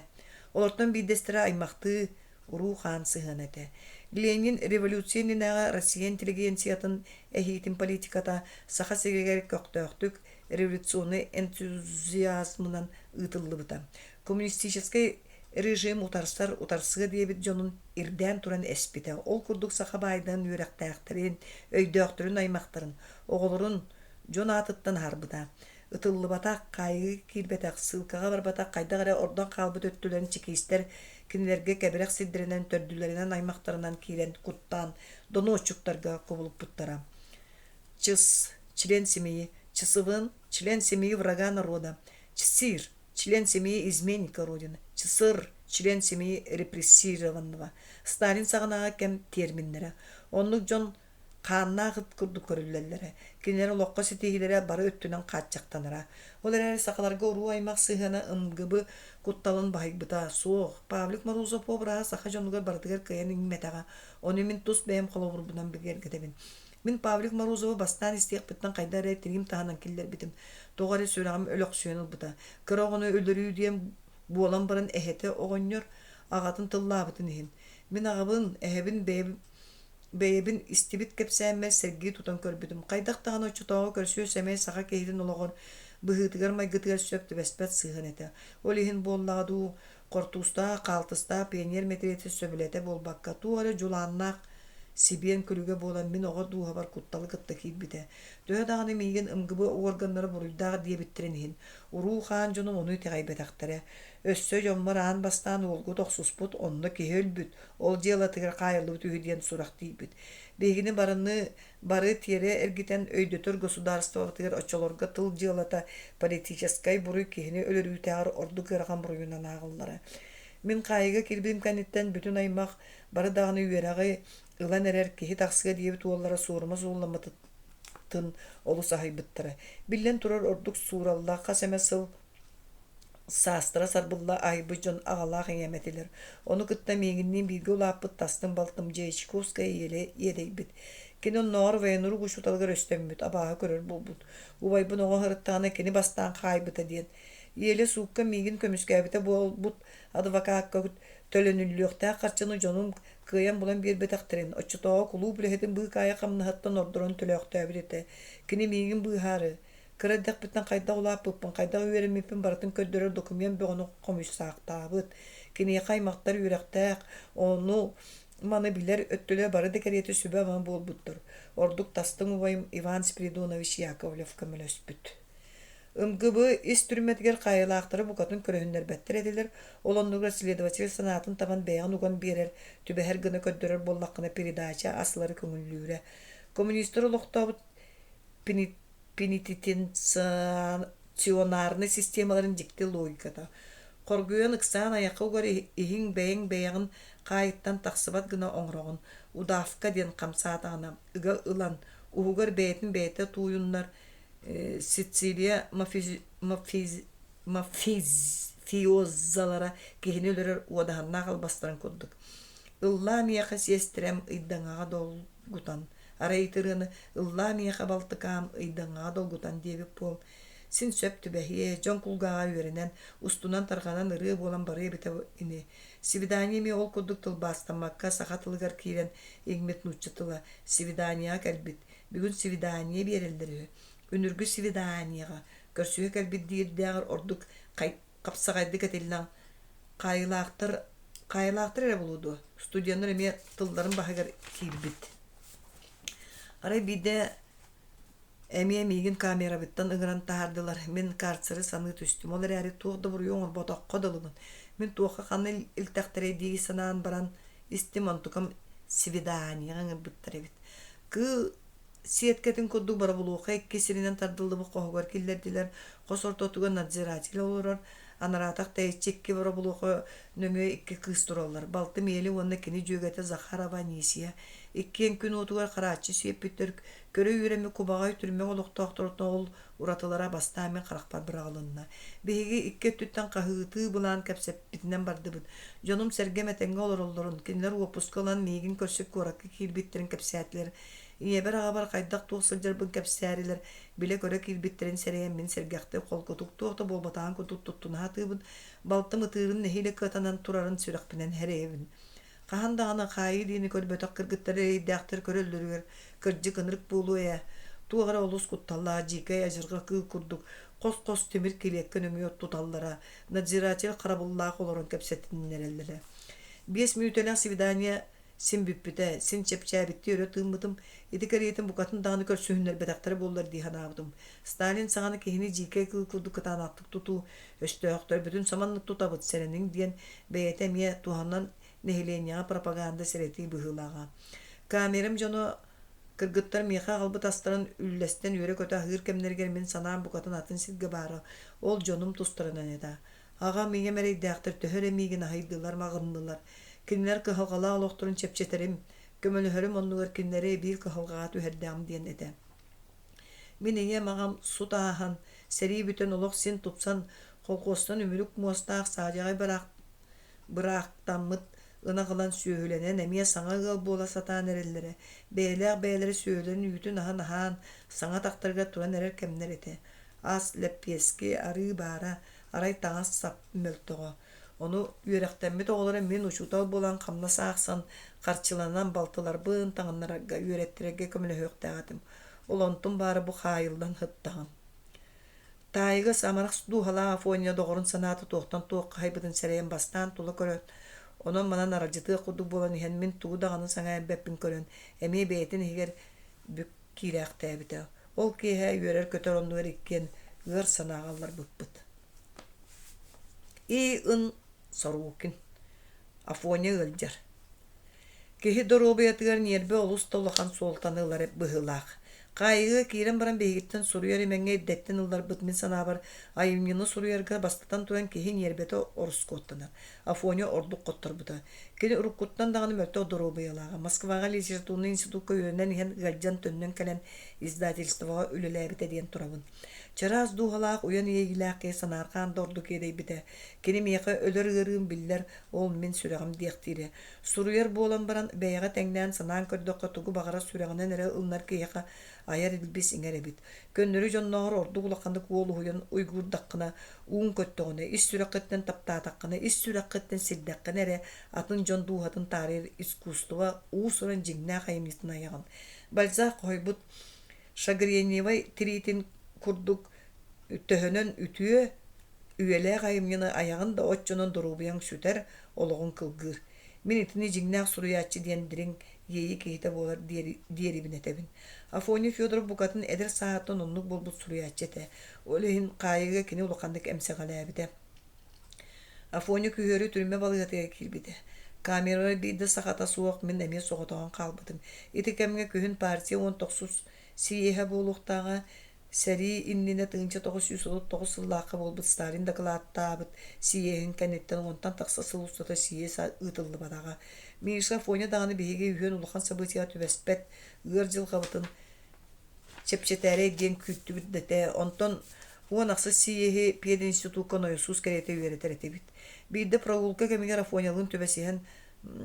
Олортон биирдэстэрэ аймахтыы уруу-хаан сыһыана этэ. Ленин революция иннинээҕи Россия интеллигенциятын эһиитин политиката Саха сиригэр көхтөөхтүк революционнай энтузиазмынан ыытыллыбыта. Коммунистическай режим утарсар утарсыа диэбит дьонун ирдээн туран эспитэ. Ол курдук саха баайдан үөрэхтээхтэрин, өйдөөхтөрүн аймахтарын, оҕолорун дьон аатыттан аһарбыта. Ытыллыбатах, хаайыы киирбэтэх, сыылкаҕа барбатах хайдах эрэ ордон хаалбыт өттүлэрин чекистэр кинилэргэ кэбирэх сирдэринэн, төрдүлэринэн аймахтарынан киирэн куттаан донуоччуктарга кубулуппуттара. Чыс, член семьи, Чысывын, член семьи врага народа, Чсир, член семьи изменника Родины, Чсыр, член семьи репрессированного. Сталин саҕанааҕы кэм терминнэрэ. Оннук дьон хааннаах ыт курдук көрүллэллэрэ, кинилэр олоххо ситиһиилэрэ бары өттүнэн хааччахтанара. Ол эрээри сахаларга уруу-аймах сыһыана МГБ кутталын баһыйбыта. Суох, Павлик Морозов обраһа саха дьонугар барытыгар кыайан иҥмэтэҕэ. Ону мин тус бэйэм холобурбунан бигэргэтэбин. Мин Павлик Морозовы бастаан истиэхпиттэн хайдах эрэ тириим таһынан киллэрбитим. Тоҕо эрэ сүрэҕим өлөхсүйэн ылбыта. Кыра оҕону өлөрүү диэн буолан баран эһэтэ оҕонньор аҕатын тыллаабытын иһин. Мин аҕабын, эһэбин бэйэбин Бэйэбин истибит кэпсээммэр сэргии тутан көрбүтүм. Хайдах даҕаны оччотооҕу көрсүө-сэмэй саха киһитин олоҕор, быһыытыгар-майгытыгар сөп түбэспэт сыһыан этэ. Ол иһин буоллаҕа дуу, хортуустаах, хаалтыстаах пионер мэтириэтэ сөбүлэтэ буолбакка, туох эрэ дьулааннаах Сибиэн күлүгэ буолан мин оҕо дууһабар кутталы кытта киирбитэ. Төһө даҕаны миигин МГБ уорганнара буруйдаах диэбиттэрин иһин, уруу-хаан дьонум ону итэҕэйбэтэхтэрэ. Өссө дьоммор аан бастаан уолгут охсуспут, онно киһи өлбүт, ол дьыалатыгар хаайыллыбыт үһү диэн сурах тиийбит. Биһигини барыны бары тиэрэ эргитэн өйдөтөр государствобытыгар оччолорго тыл дьыалата политическай буруй киһини өлөрүүтээҕэр ордук ыарахан буруйунан ааҕыллара. Мин хаайыыга киирбитим кэнниттэн бүтүн аймах бары даҕаны үөрэҕи ылан эрэр киһи тахсыа диэбит уоллара суорума суолламмытын олус аһыйбыттара. Биллэн турар, ордук суураллаах хас эмэ сыл саастара сарбылла аһыйбыт дьон аҕалаах ийэм этилэр. Ону кытта миигинниин бииргэ улааппыт тастыҥ балтым Дьячковская иэлэ иэдэйбит. Кини оннооҕор военрук учууталыгар өстөммүт, абааһы көрөр буолбут. Убайбын оҕо сырыттаҕына кини бастаан хаайбыта диэн. Иэлэ суукка миигин көмүскээбитэ буолбут адвокакка төлөнүллүөхтээх харчыны дьонум кыайан булан биэрбэтэхтэрин, оччотооҕу кулууп үлэһитин быыкаайа хамнаһыттан ордорон төлөөхтөөбүт этэ. Кини миигин быыһаары, кыра эрдэхпиттэн хайдах улааппыппын, хайдах үөрэммиппин барытын көрдөрөр докумуон бөҕөнү хомуйсаахтаабыт. Киниэхэ аймахтар үөрэхтээх, ону маны билэр өттүлэр бары да кэриэтэ сүбэ-ама буолбуттар. Ордук тастыҥ убайым Иван Спиридонович Яковлев көмөлөспүт. МГБ ис түрмэтигэр хаайыылаахтары букатын көрүһүннэрбэттэр этилэр, ол оннугар следователь санаатын табан бэйэҕин уган биэрэр, түбэһэр гына көрдөрөр буоллаххына передача ас ылары көҥүллүүрэ. Коммунистар олохтообут пенитенциарнай системаларын дьикти логиката. Хоргуйан ыксаан айахха угар иһиҥ бэйэҥ бэйэҕин хаайыттан тахсыбат гына оҥороҕун, удавка диэн хамсаатаҕына ыга ылан, уһугар бэйэтин бэйэтэ тууйуннар, Сицилия мафиозалара киһини өлөрөр уодаһыннаах албастарын курдук. Ыллаа миэхэ сиэстирэм ыйдаҥаҕа долгутан, арай ити ырыаны ыллаа миэхэ балтыкаам ыйдаҥаҕа долгутан диэбит буол. Син сөп түбэһиэ, дьон кулгааҕа үөрэнэн, устунан тарҕанан ырыа буолан барыа эбитэ ини. Свидание эмиэ ол курдук тылбаастаммакка саха тылыгар киирэн иҥмит нуучча тыла свиданиеҕа кэлбит Бүгүн свидание биэрэллэр үһү. Үнүргү свиданиеҕа көрсүһэ кэлбит диирдээҕэр ордук хапсаҕайдык этиллэн хаайыылаахтар хаайыылаахтар эрэ буолуо дуо, студеннар эмиэ тылларын баһыгар киирбит. Арай биирдэ эмиэ миигин камерабыттан ыҥыран таһаардылар. Мин карцеры саныы түстүм. Ол эрээри туох да буруйу оҥорботоххо дылыбын. Мин туохха ханна илтэхтэрэй дии санаан баран истим, онтукам свиданиеҕа ыҥырбыттар эбит. Кыыл сиэткэтин курдук боробулуоха икки сиринэн тардыллыбыт хоһугар киллэрдилэр. Хос ортотугар надзиратель олорор, анараатах тэйиччи икки боробулуоха нөҥүө икки кыыс тураллар. Балтым Ели уонна кини дьүөгэтэ Захарова Анисия. Иккиэн күн уотугар харааччы сиэппиттэр, көрө үөрэммит кубаҕай түрмэ олохтоохторуттан ол уратылара бастаан мин харахпар быраҕылынна. Биһиги икки өттүттэн хаһыытыы былаан кэпсэппитинэн бардыбыт. Дьонум-сэргэм этэҥҥэ олороллорун, кинилэр уоппуска ылан миигин көрсө куоракка киирбиттэрин кэпсээтилэр. Ийэбэр-аҕабар хайдах-туох сылдьарбын кэпсээрилэр, билэ-көрө киирбиттэрин сэрэйэн мин сэргэхтик, холкутук туох да буолбатаҕын курдук туттуна сатыыбын, балтым ытыырын нэһиилэ кыатанан турарын сүрэхпинэн сэрэйэбин. Хаһан даҕаны хаайыы диэни көрбөтөх кыргыттар эрэйдээхтэр көрөллөрүгэр кырдьык ынырык буолуо ээ. Туох эрэ олус кутталлаах дьиикэй адьырҕа кыыл курдук хос-хос тимир килиэккэ нөҥүө туталлара, надзиратель харабыллаах олорон кэпсэтиннэрэллэрэ. 5 мүнүүтэлээх свидание син бүппүтэ, син чэпчээбиттии өрө тыыммытым, ити кэриэтин букатын даҕаны көрсүһүннэрбэтэхтэрэ буоллар дии санаабытым. Сталин саҕана киһини дьиикэй кыыл курдук кытаанахтык тутуу, өстөөхтөрбүтүн саманнык тутабыт, сэрэниҥ диэн бэйэтэ эмиэ туһанан нэһилиэнньэҕэ пропаганда сэрэтии быһыылааҕа. Камерам дьоно кыргыттар миэхэ аҕалбыт астарын үллэстэн үөрэ-көтө аһыыр кэмнэригэр мин санаам букатын атын сиргэ баара, ол дьонум тустарынан этэ. Аҕам, ийэм эрэйдээхтэр төһө эрэ миигин аһыйдылар, маҕыннылар. Кинилэр кыһалҕалаах олохторун чэпчэтэрим, көмөлөһөрүм оннугар кинилэри эбии кыһалҕаҕа түһэрдэҕим диэн этэ. Мин ийэм, аҕам сут ааһан, сэрии бүтэн олох син тупсан, колхуостан үмүрүк муостаах саадьаҕай быраактаммыт ынах ылан сүөһүлэнэн эмиэ саҥа ыал буола сатаан эрэллэрэ. Бэйэлээх бэйэлэрэ сүөһүлэрин үүтүн-аһын аһаан, саҥа атахтарыгар туран эрэр кэмнэр этэ. Ас, лэппиэски, арыы баара, арай таҥас-сап мөлтөҕө. Ону үөрэхтэммит оҕолоро мин учуутал буолан хамнас аахсан, харчыланан балтыларбын таҥыннарарга, үөрэттэрэргэ көмөлөһүөхтээх этим. Ол онтум баара бу хаайыллан сыттаҕым. Таайыгас амарах дууһалаах Афоня доҕорун санаата туохтан туохха хайбытын сэрэйэн бастаан тула көрөн, Онон-манан аралдьытыах курдук буолан иһэн мин тугу даҕаны сэҥээрбэппин көрөн, эмиэ бэйэтин иһигэр бүк киирээхтээбитэ. Ол киэһэ үөрэр-көтөр оннугар иккиэн ыар санааҕа ылларбыппыт. И.Н. Сорокин Афоня ыалдьар. Киһи доруобуйатыгар ньиэрбэ олус да улахан суолтаны ылар быһыылаах. Хаайыыга киирэн баран биһигиттэн суруйар имэҥҥэ эрдэттэн ылларбыт мин санаабар, айымньыны суруйарга бастатан туран киһи ньиэрбэтэ ороскуоттанар. Афоня ордук хотторбута. Кини уруккуттан даҕаны мөлтөх доруобуйалааҕа. Москваҕа литературнай институкка үөрэнэн иһэн ыалдьан төннөн кэлэн издательствоҕа үлэлээбитэ диэн турабын. Чараас дууһалаах, уйан иэйиилээх киһи санаарҕаан да ордук иэдэйбитэ. Кини миэхэ өлөр ыарыым биллэр, ол мин сүрэҕим диэхтиирэ. Суруйар буолан баран, бэйэҕэ тэҥнээн санаан көрдөххө, тугу баҕарар сүрэҕинэн эрэ ылынар киһиэхэ айар илбис иҥэр эбит. Көннөрү дьоннооҕор ордук улаханнык уол уһуйан уйгуурдаххына, ууҥ көттөҕүнэ, ис сүрэххиттэн таптаатаххына, ис сүрэххиттэн сирдэххинэ эрэ атын дьон дууһатын таарыйар искусство уус-уран дьиҥнээх айымньытын айаҕын. Бальзак хоһуйбут Шагреневай тириитин курдук төһөнөн үтүө, үйэлээх айымньыны айаҕын да оччонон доруобуйаҥ сүтэр, олоҕуҥ кылгыыр. Мин итини дьиҥнээх суруйааччы диэн дириҥ иэйии киһитэ буолар диэрибин этэбин. Афоня Федоров букатын эдэр сааһыттан оннук буолбут суруйааччы этэ. Ол иһин хаайыыга кини улаханнык эмсэҕэлээбитэ. Афоня күһүөрү түрмэ балыыһатыгар киирбитэ. Камерабар биир да сахата суох мин эмиэ соҕотоҕун хаалбытым. Ити кэмҥэ күһүн партия 19 сийиэһэ буолуохтааҕа. Сэрии иннинэ 1939 сыллаахха буолбут Сталин дакылааттаабыт сийиэһин кэнниттэн уонтан тахса сыл устата сийиэс ыытыллыбатаҕа. Миша Афоня даҕаны биһиги үһүөн улахан событиеҕа түбэспэт ыар дьылҕабытын чэпчэтээрэй диэн күүттүбүт да этэ. Онтон 16 сийиэһи пединститукка нойосуус кэриэтэ үөрэтэр этибит. Биирдэ прогулка кэмигэр Афонялыын түбэсиһэн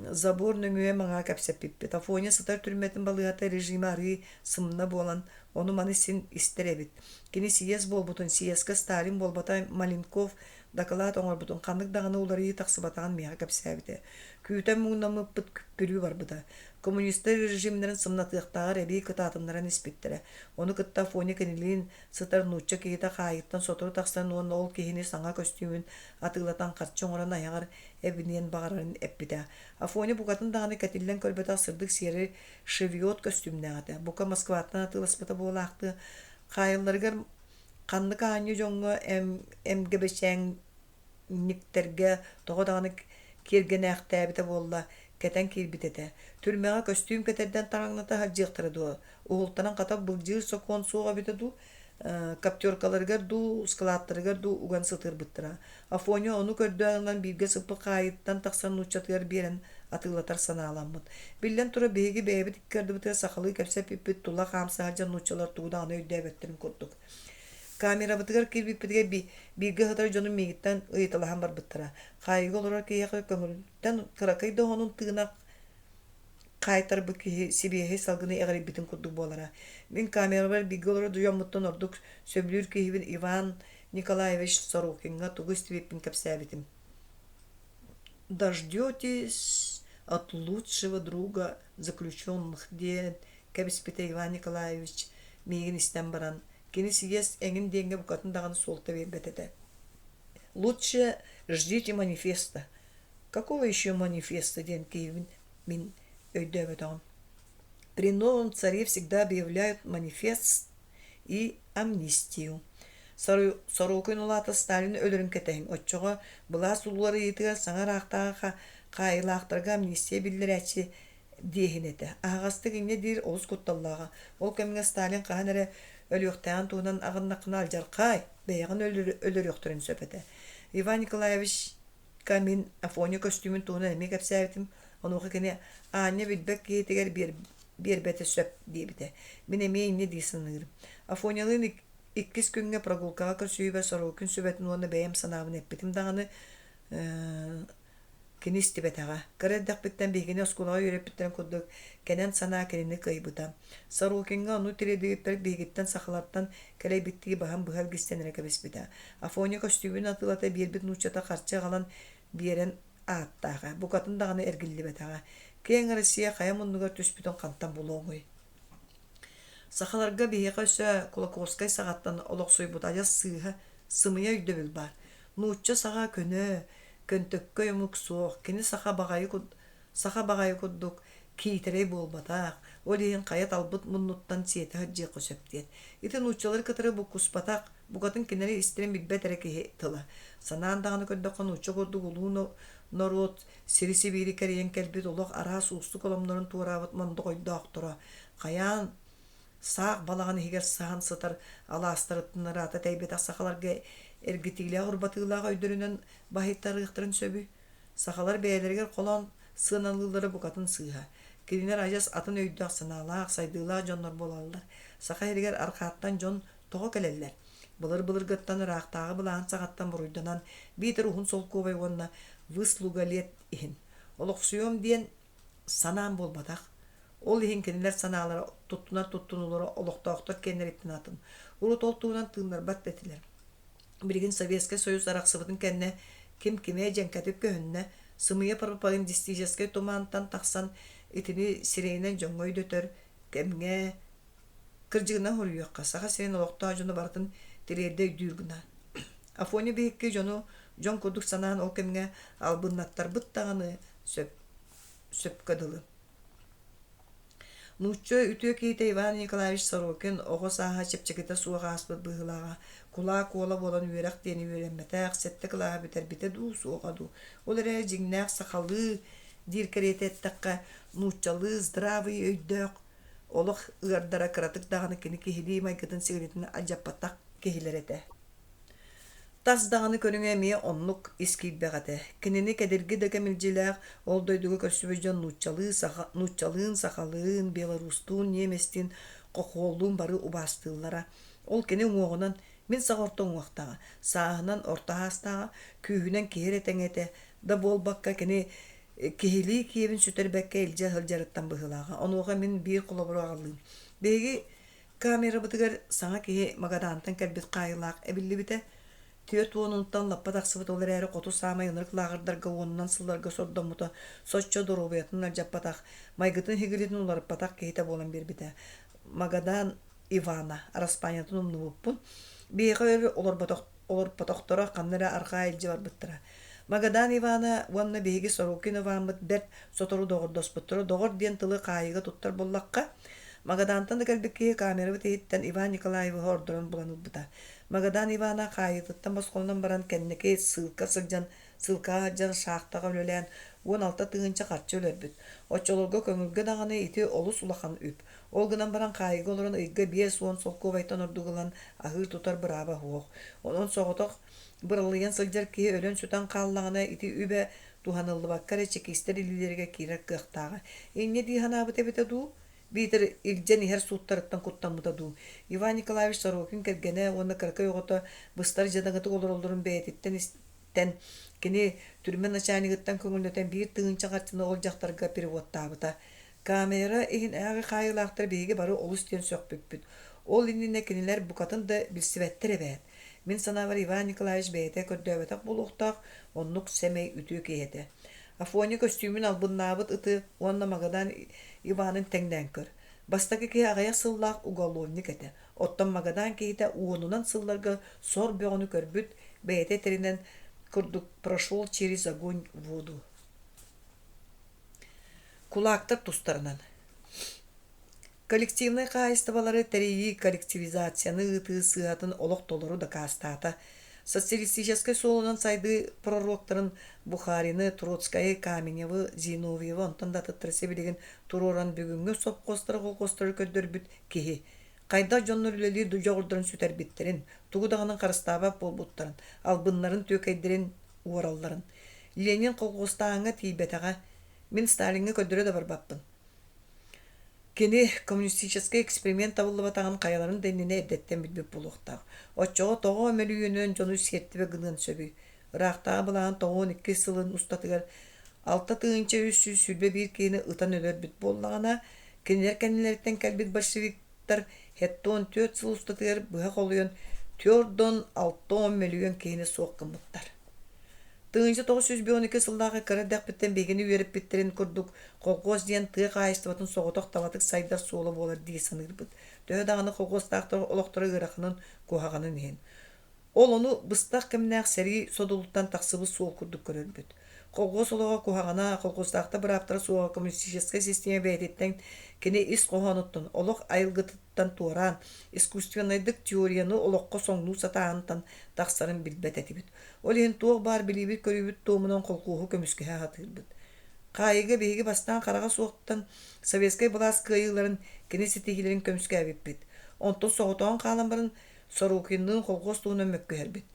забор нөҥүө маҥаа кэпсэппиппит. Афоня сытар түрмэтин балыыһата режимэ арыый сымна буолан, ону-маны син истэр эбит. Кини съезд буолбутун, съезкэ Сталин буолбата Маленков дакылаат оҥорбутун, ханнык даҕаны уларыйыы тахсыбатаҕын миэхэ кэпсээбитэ. Күүтэн муҥнаммыппыт күппүрүү барбыта. Коммунистар режимнэрин сымнатыахтааҕар эбии кытаатыннаран испиттэрэ. Ону кытта Афоня кинилиин сытар нуучча киһитэ хаайыттан сотору тахсан уонна ол киһини саҥа көстүүмүн атыылатан харчы оҥорон айаҕар эбиниэн баҕарарын эппитэ. Афоня букатын даҕаны кэтиллэн көрбөтөх сырдык сиэрэй шевиот көстүүмнээх этэ. Бука Москваттан атыыласпыта буолаахтыы. Хаайылларыгар ханнык аанньа дьоҥҥо эмгэбэчээҥниктэргэ тоҕо даҕаны киэргэнээхтээбитэ буолла, кэтэн киирбит этэ. Түрмэҕэ көстүүм кэтэрдэн тараҥната сылдьыахтара дуо? Уһултанан хата былдьыыр сокуон суох эбитэ дуу? Коптеркаларыгар дуу, складтарыгар дуу уган сытыарбыттара. Афоня ону көрдөөн ылан бииргэ сыппыт хаайыттан тахсан нууччатыгар биэрэн атыылатар санааламмыт. Биллэн турар, биһиги бэйэбит икки ардыбытыгар сахалыы кэпсэппиппит тула хаамса сылдьан нууччалар тугу даҕаны өйдөөбөттөрүн курдук. Камерабытыгар киирбиппитигэр бииргэ сытар дьонум миигиттэн ыйыталаһан барбыттара. Хаайыыга олорор киһиэхэ көҥүлтэн кыракый да оһонун тыына хаайтарбыт киһи сибиэһэй салгыны эҕирийбитин курдук буолара. Мин камерабар бииргэ олорор дьоммуттан ордук сөбүлүүр киһибин Иван Николаевич Сорокиҥҥа тугу истибиппин кэпсээбитим. «Дождетесь от лучшего друга заключенных» диэн кэбиспитэ Иван Николаевич миигин истэн баран, кини сийиэс эҥин диэҥҥэ букатын даҕаны суолта биэрбэт этэ. «Лучше ждите манифеста». «Какого еще манифеста?» диэн киһибин мин өйдөөбөтөҕүм. При новом царе всегда объявляют манифест и амнистию. Сорокин улаата Сталин өлөрүн кэтэһиҥ, оччоҕо былаас уларыйыытыгар саҥа ыраахтааҕы хаайыылаахтарга амнистия биллэрээччи диэһин этэ. Аһаҕастык инньэ диир олус кутталлааҕа. Ол кэмҥэ Сталин хаһан эрэ өлүөхтээҕин туһунан аҕыннаххына алдьархай, бэйэҕин өлөрүөхтэрин сөп этэ. Иван Николаевичка мин Афоня көстүүмүн туһунан эмиэ кэпсээбитим. Онуоха кини аанньа билбэт киһитигэр биэрбэтэ сөп диэбитэ. Мин эмиэ инньэ дии саныырым. Афонялыын иккис күҥҥэ прогулкаҕа көрсүһүүбэр Сорокин сүбэтин уонна бэйэм санаабын эппитим даҕаны кини истибэтэҕэ. Кыра эрдэхпиттэн биһигини оскуолаҕа үөрэппиттэрин курдук кэнэн санаа кинини кыайбыта. Сорокиҥҥа ону тириэрдибиппэр биһигиттэн сахалартан кэлэйбиттии баһын быһа илгистэн эрэ кэбиспитэ. Афоня көстүүбүн атыылата биэрбит нууччата харчы аҕалан биэрэн ааттааҕа, букатын даҕаны эргиллибэтэҕэ. Киэҥ Россия хайа муннугар түспүтүн хантан булуоҥуй? Сахаларга биһиэхэ өссө Кулаковскай саҕаттан олохсуйбут адьас сыыһа, сымыйа өйдөбүл баар. Нуучча саҕа көнө, Көнтөккөй омук суох, кини саха баҕайы саха баҕайы курдук киитэрэй буолбатах, ол иһин хайа талбыт муннуттан сиэтэ сылдьыахха сөп диэн. Ити нууччалары кытары буккуспатах, букатын кинилэри истэрин билбэт эрэ киһи тыла. Санаан даҕаны көрдөххө, нуучча курдук улуу норуот сири-сибиири кэрийэн кэлбит олох араас уустук оломнорун туораабыт мондоҕойдоохторо хайаан саах балаҕан иһигэр саһан сытар алаастарыттан ыраата тэйбэтэх сахаларга эргитиилээх-урбатыылаах өйдөрүнэн баһыйтарыахтарын сөбүй? Сахалар бэйэлэригэр холоон сыаналыыллара букатын сыыһа. Кинилэр адьас атын өйдөөх-санаалаах, сайдыылаах дьоннор буолаллар. Саха иһигэр арҕааттан дьон тоҕо кэлэллэр? Былыр-былыргыттан ыраахтааҕы былааһын саҕаттан буруйданан биитэр уһун солкуобай уонна выслуга лет иһин олохсуйуом диэн санаам буолбатах. Ол иһин кинилэр санаалара туттунар туттунуулара олохтоохтор киэннэриттэн атын. Урут ол туһунан тыыннарбат да этилэр. Билигин Советскай Союз арахсыбытын кэннэ ким кимэ дьэҥкэтик көһүннэ, сымыйа пропагандистическай тумаантан тахсан итини сирэйинэн дьоҥҥо өйдөтөр кэмҥэ кырдьыгынан суруйуохха, Саха сирин олохтоох дьоно барытын тириэрдэ өйдүүр гына. Афоня биһикки дьону дьон курдук санаан ол кэмҥэ албыннаттарбыт даҕаны сөп, сөпкө дылы. Нуучча үтүө киһитэ Иван Николаевич Сорокин оҕо сааһа чэпчэкитэ суох ааспыт быһыылааҕа. Кулаак уола буолан үөрэх диэни үөрэммэтэх, сэттэ кылааһы бүтэрбитэ дуу, суоҕа дуу. Ол эрээри дьиҥнээх сахалыы диир кэриэтэ эттэххэ, нууччалыы здравый өйдөөх, олох ыардара кыратык даҕаны кини киһилии майгытын-сигилитин алдьаппатах киһилэрэ этэ. Тас даҕаны көрүҥэ эмиэ оннук ис киирбэх этэ. Кинини кэдирги да кэмилдьилээх ол дойдуга көрсүбүт дьон нууччалыы саха, нууччалыын, сахалыын, белорустуун, немецтиин, хохуоллуун бары убаастыыллара. Ол кини уҥуоҕунан мин саҕа орто уҥуохтааҕа, сааһынан орто аастааҕа, күүһүнэн киһи эрэ тэҥэ этэ да буолбакка кини киһилии киэбин сүтэрбэккэ илдьэ сылдьарыттан быһыылааҕа. Онуоха мин биир холобуру аҕаллыым. Биһиги Камерабытыгар саҥа киһи Магадаантан кэлбит хаайыылаах эбиллибитэ. 40-унтан лаппа тахсыбыт ол эрээри хоту саамай ынырык лааҕырдарга уонунан сылларга сордоммута соччо доруобуйатын алдьаппатах, майгытын-сигилитин уларыппатах киһитэ буолан биэрбитэ. Магадан Ивана араспаанньатын умнубуппун. Биһиэхэ өр олорботох олорботохторо, ханна эрэ арҕаа илдьэ барбыттара. Магадан Ивана уонна биһиги Сорокин Иваммыт бэрт сотору доҕордоспуттара. Доҕор диэн тылы хаайыыга туттар буоллахха, Магадаантан да кэлбит киһи камерабыт иһиттэн Иван Николаевиһы ордорон булан ылбыта. Магадан Ивана хаайыытыттан босхолонон баран кэнники ссылка сылдьан ссылкаҕа сылдьан шахтаҕа үлэлээн 16 000 харчы өлөрбүт. Оччолорго көҥүлгэ даҕаны ити олус улахан үп. Ол гынан баран хаайыыга олорон ыйга 50 солкуобайтан ордук ылан аһыыр-тутар бырааба суох. Онон соҕотох быралыйан сылдьар киһи өлөн-сүтэн хааллаҕына ити үбэ туһаныллыбакка эрэ чекистэр илиилэригэр киирэр кыахтааҕа. Инньэ дии санаабыт эбитэ дуу, биитэр илдьэн иһэр сууттарыттан куттаммыта дуу. Иван Николаевич Сорокин кэргэнэ уонна кыракый оҕото быстар дьадаҥытык олороллорун бэйэтиттэн истэн, кини түрмэ начальнигыттан көҥүллэтэн 1000 харчыны ол дьахтарга переводтаабыта. Камера иһинээҕи хаайыылаахтар биһиги бары олус диэн сөхпүппүт. Ол иннинэ кинилэр букатын да билсибэттэр эбээт. Мин санаабар Иван Николаевич бэйэтэ көрдөөбөтөх буолуохтаах, оннук сэмэй үтүө киһи этэ. Афоня көстүүмүн албыннаабыт ыты уонна Магадан Иванын тэҥнээн көр. Бастакы киһи аҕыйах сыллаах уголовник этэ. Оттон Магадан киһитэ уонунан сылларга сор бөҕөнү көрбүт, бэйэтэ этэринэн курдук прошел через огонь воду. Кулаактар тустарынан Коллективнай хаһаайыстыбалары тэрийии коллективизацияны ыытыы сыыһатын олох толору дакаастаата. Социалистическай суолунан сайдыы пророктарын Бухарины, Троцкайы, Каменевы, Зиновьевы онтон да атыттары сибилигин туруоран бүгүҥҥү сопхуостары колхуостары көрдөрбүт киһи. Хайдах дьоннор үлэлиир дьоҕурдарын сүтэрбиттэрин, тугу даҕаны харыстаабат буолбуттарын, албыннарын, түөкэйдэрин уоралларын. Ленин колхуостааһыҥҥа тиийбэтэҕэ. Мин Сталиҥҥа көрдөрө да барбаппын. Кини коммунистическай эксперимент табыллыбатаҕын хайаларын да иннинэ эрдэттэн билбит буолуохтаах. Оччоҕо тоҕо мөлүйүөнүнэн дьону сиэртибэ гыныан сөбүй? Ыраахтааҕы былааһын 92 сылын устатыгар 6321 киһини ытан өлөрбүт буоллаҕына, кинилэр кэннилэриттэн кэлбит большевиктар 74 сыл устатыгар быһа холуйан 460 мөлүйүөн киһини суох гыммыттар. 1912 сыллааҕы кыра эрдэхпиттэн биһигини үөрэппиттэрин курдук, колхуос диэн тыа хаһаайыстыбатын соҕотох талатык сайдар суола буолар дии саныырбыт. Төһө даҕаны колхуостаахтар олохторо ыараханын, куһаҕанын иһин. Ол ону быстах кэмнээх сэрии содулуттан тахсыбыт суол курдук көрөрбүт. Колхуос олоҕо куһаҕана, колхуостаахтар бырааптара суоҕа коммунистическай систиэмэ бэйэтиттэн кини ис хоһоонуттан, олох айылгытыттан туораан, искусственнайдык теорияны олоххо соҥнуу сатааһынтан тахсарын билбэт этибит. Ол иһин туох баар билиибит-көрүүбүт туомунан колхуоһу көмүскэһэ сатыырбыт. Хаайыыга биһиги бастаан хараҕа суохтан советскай былаас кыайыыларын, кини ситиһиилэрин көмүскээбиппит. Онтон соҕотоҕун хаалан баран Сорокинныын колхуос туһунан мөккүһэрбит.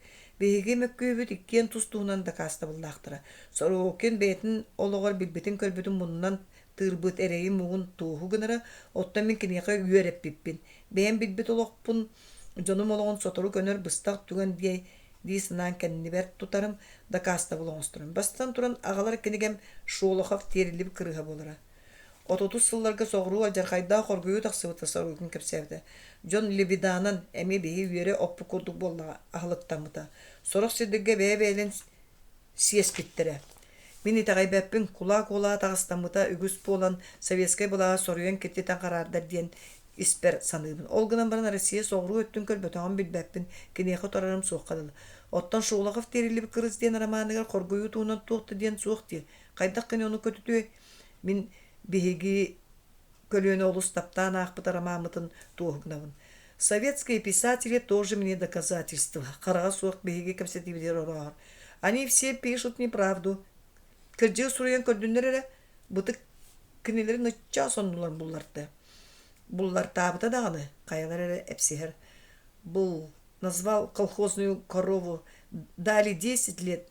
Биһиги мөккүһүүбүт иккиэн тус-туһунан дакаастабыллаахтара. Сорокин бэйэтин олоҕор билбитин-көрбүтүн муннунан тыырбыт эрэйин-муҥун туоһу гынара, оттон мин киниэхэ үөрэппиппин. Бэйэм билбит олохпун, дьонум олоҕун сотору көнөр быстах түгэн диэ дии санаан кэннибэр тутарым, дакаастабыл оҥосторум. Бастатан туран, аҕалар кинигэм Шолохов тиэриллибит кырыыһа буолара. Отутус сылларга соҕуруу алдьархайдаах хоргуйуу тахсыбыта Сорокин кэпсээбитэ. Дьон лебеданан, эмиэ биһи үөрэ оппут курдук буоллаҕа, аһылыктаммыта. Сорох сирдэргэ бэйэ-бэйэлэрин сиэспиттэрэ. Мин итэҕэйбэппин, кулаа-кулаа таҕыстаммыта үгүс буолан, советскай былааһы соруйан киртитэн хараардар диэн испэр саныыбын. Ол гынан баран Россия соҕуруу өттүн көрбөтөҕүн билбэппин, киниэхэ утарарым суохха дылы. Оттон Шолохов «Тиэриллибит кырыс» диэн романыгар хоргуйуу туһунан туох да диэн суох дии. Хайдах кини ону көтүтүөй? Мин биһиги көлүөнэ олус таптаан аахпыт ромаммытын туоһугнабын. Советские писатели тоже мне доказательства. Хараҕа суох биһиги кэпсэтиибитигэр орооһор. Они все пишут неправду. Кырдьыгы суруйан көрдүннэр эрэ, бытык кинилэри ныччаа соннулар булларта. Буллартаабыта даҕаны, хайалар эрэ эпсиһэр. Был назвал колхозную корову, дали 10 лет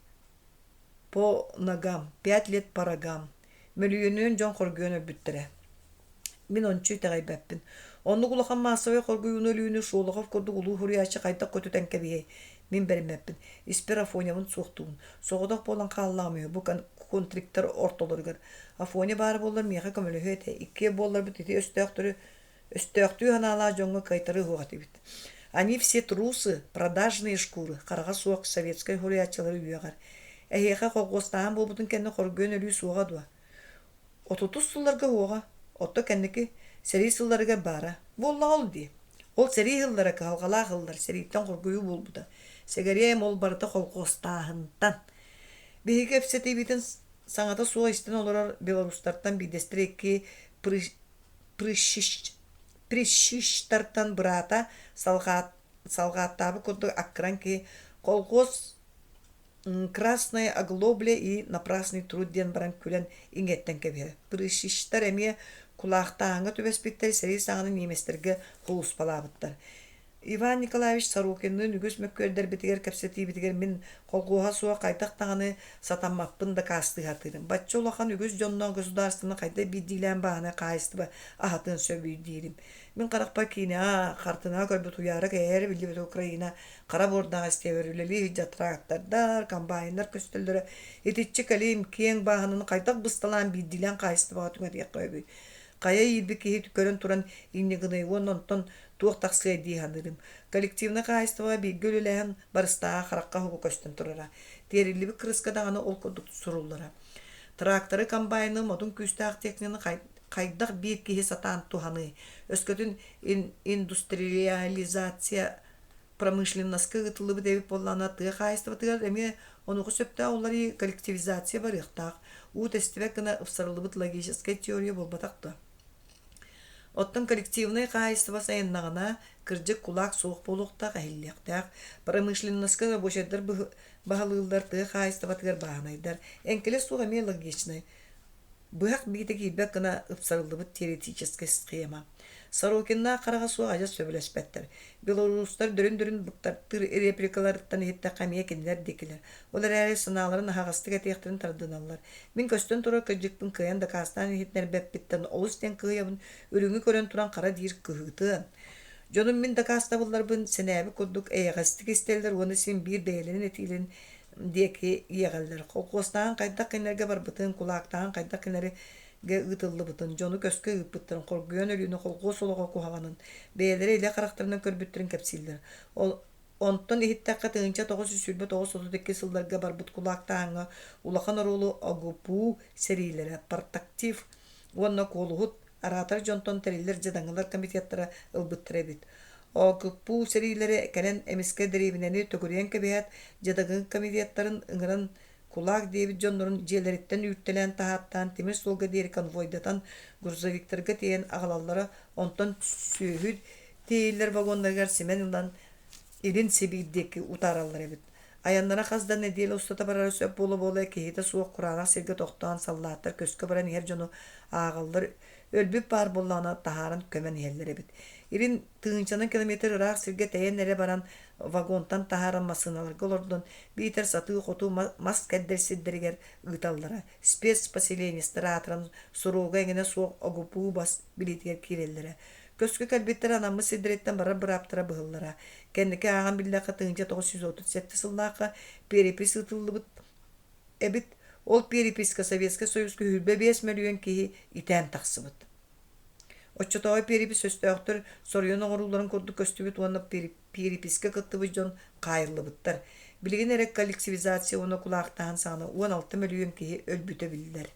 по ногам, 5 лет по рогам. Мөлүйүөнүнэн дьон хоргуйан өлбүттэрэ. Мин ончу итэҕэйбэппин. Оннук улахан маассабай хоргуйууну өлүүнү Шолохов курдук улуу суруйааччы хайдах көтүтэн кэбиһиэй? Мин бэриммэппин. Испэр Афонябын суохтуубун. Соҕотох буолан хааллаҕым үһү бу контриктар ортолоругар. Афоня баара буоллар миэхэ көмөлөһүө этэ. Иккиэ буолларбыт ити өстөөхтөрү өстөөхтүү санаалаах дьоҥҥо кыайтарыы суох этибит. Они все трусы, продажные шкуры, хараҕа суох советскай суруйааччылары үөҕэр. Эһиэхэ колхуостааһын буолбутун кэннэ хоргуйан өлүү суоҕа дуо? Отутус сылларга уоҕа, отто кэнники сэрии сылларыгар баара. Буоллаҕа ол дии. Ол сэрии сыллара кыһалҕалаах сыллар, сэрииттэн хоргуйуу буолбута. Сэгэриэм ол барыта колхуостааһынтан. Биһиги кэпсэтиибитин саҥата суох истэн олорор белорустартан биирдэстэрэ икки прыщичтартан быраата салҕааттаабыт курдук аккыран киһи колхоз «Красная оглобля и напрасный труд» диэн баран күлэн иҥиэттэн кэбиһэр. Прыщичтар эмиэ кулаахтааһыҥҥа түбэспиттэр, сэрии саҕана немецтэргэ сулууспалаабыттар. Иван Николаевич Сорокинныын үгүс мөккүөрдэрбитигэр кэпсэтиибитигэр мин колхуоһа суох хайдах даҕаны сатаммаппын дакаастыы сатыырым. Бачча улахан үгүс дьонноох государствоны хайдах биирдиилээн бааһынай хаһаайыстыба аһатыан сөбүй диирим. Мин харахпар киинэҕэ, хартыынаҕа көрбүт уйаара кэйээрэ биллибит Украина хара буордаах истиэбэр үлэлии сылдьар трактордар, комбайннар көстөллөрө. Итиччэ кэлим киэҥ бааһынаны хайдах бысталаан биирдиилээн хаһаайыстыбаҕа түҥэтиэххэ сөбүй? Хайа иирбит киһи көрөн туран инньэ гыныай уонна онтон туох тахсыай дии саныырым. Коллективнай хаһаайыстыбаҕа бииргэ үлэлэһэн барыстааҕа харахха уһугу көстөн турара. Тиэриллибит кырыска даҕаны ол курдук суруллара. Тракторы, комбайны, модун күүстээх техниканы хайдах биир киһи сатаан туһаныай? Өскөтүн индустриализация промышленноска ыытыллыбыт эбит буоллаҕына, тыа хаһаайыстыбатыгар эмиэ онуоха сөптөөх уларыйыы коллективизация барыахтаах. Уу тэстибэт гына ыпсарыллыбыт логическай теория буолбатах дуо? Оттон коллективнай хаһаайыстыба сайыннаҕына, кырдьык, кулаак суох буолуохтаах, эһиллиэхтээх. Промышленноска рабочайдар баһылыыллар, тыа хаһаайыстыбатыгар бааһынайдар. Эҥкилэ суох эмиэ логичнай. Быһах биитэ киирбэт гына ыпсарыллыбыт теоретическай схема. Сорокиннаах хараҕа суох адьас сөбүлэспэттэр. Белорустар дөрүн-дөрүн быктартыыр репликаларыттан иһиттэххэ эмиэ кинилэр диэкилэр. Ол эрээри санааларын аһаҕастык этиэхтэрин тардыналлар. Мин көстөн турар кырдьыкпын кыайан дакаастаан иһитиннэрбэппиттэн олус диэн кыһыйабын, үрүҥү көрөн туран хара диир кыһыытын. Дьонум мин дакаастабылларбын сэнээбит курдук эйэҕэстик истэллэр уонна син биир бэйэлэрин этиилэрин диэки иэҕэллэр. Холкуостааһын хайдах кинилэргэ барбытын, кулаактааһын хайдах кинилэргэ ыытыллыбытын, дьону көскө ыыппыттарын, хоргуйан өлүүнү холкуос олоҕо куһаҕанын, бэйэлэрэ илэ харахтарынан көрбүттэрин кэпсииллэр. Ол Онтон иһиттэххэ 1929-32 сылларга барбыт кулаактааһыҥҥа улахан оруолу ОГПУ сэриилэрэ, партактив уонна куолуһут, араатар дьонтон тэриллэр дьадаҥылар комитеттара ылбыттара эбит. ОГПУ сэриилэрэ кэлэн эмискэ дэриэбинэни төгүрүйэн кэбиһээт, дьадаҥы комитеттарын ыҥыран кулаак диэбит дьоннорун дьиэлэриттэн үүртэлээн таһааттаан тимир суолга диэри конвойдатан грузовиктарга тиэйэн аҕалаллара, онтон сүөһү тиэйиллэр вагоннарыгар симэн ылан Илин Сибиир диэки утаараллар эбит. Айаннара хас да нэдиэлэ устата барара сөп буола-буола киһитэ суох кураанах сиргэ тохтоон саллааттар көскө баран иһэр дьону ааҕаллар, өлбүт баар буоллаҕына таһааран көмөн иһэллэр эбит. Илин тыһыынчанан километр ыраах сиргэ тэйэн эрэ баран вагонтан таһааран массыыналарга олордон биитэр сатыы-хотуу мас кэрдэр сирдэригэр ыыталлара. Спецпоселенецтэр аатыран суруга эҥинэ суох ОГПУ бас билиитигэр киирэллэрэ. Көскө кэлбиттэр анаммыт сирдэриттэн барар бырааптара быһыллара. Кэнники ааҕан биллэххэ 1937 сыллаахха перепись ыытыллыбыт эбит. Ол переписка Советскай Союзка 25 мөлүйүөн киһи итээн тахсыбыт. Оччотооҕу перепись өстөөхтөр соруйан оҥорууларын курдук көстүбүт уонна переписка кыттыбыт дьон хаайыллыбыттар. Билигин эрэ коллективизация уонна кулаахтааһын саҕана 16 мөлүйүөн киһи өлбүтэ биллэр.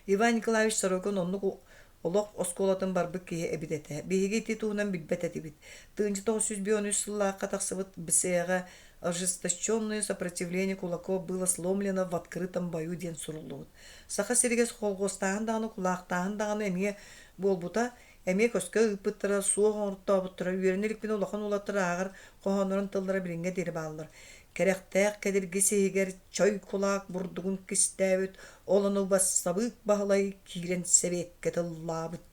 Иван Николаевич Сорокин оннук олох оскуолатын барбыт киһи эбит этэ. Биһиги ити туһунан билбэт этибит. 1953 сыллаахха тахсыбыт БСЭ-ҕэ «Ожесточенное сопротивление кулаков было сломлено в открытом бою» диэн суруллубут. Саха сиригэр холхуостааһын даҕаны, кулаахтааһын даҕаны эмиэ буолбута, эмиэ көскө ыыппыттара, суох оҥортообуттара, үөрэнэ иликпинэ улахан уолаттар ааҕар хоһооннорун тыллара билиҥҥэ диэри бааллар. Кэрэхтээх кэдирги сиһигэр чой кулаак бурдугун кистээбит, ол ону бассабыык Баһылай киирэн сэбиэккэ тыллаабыт.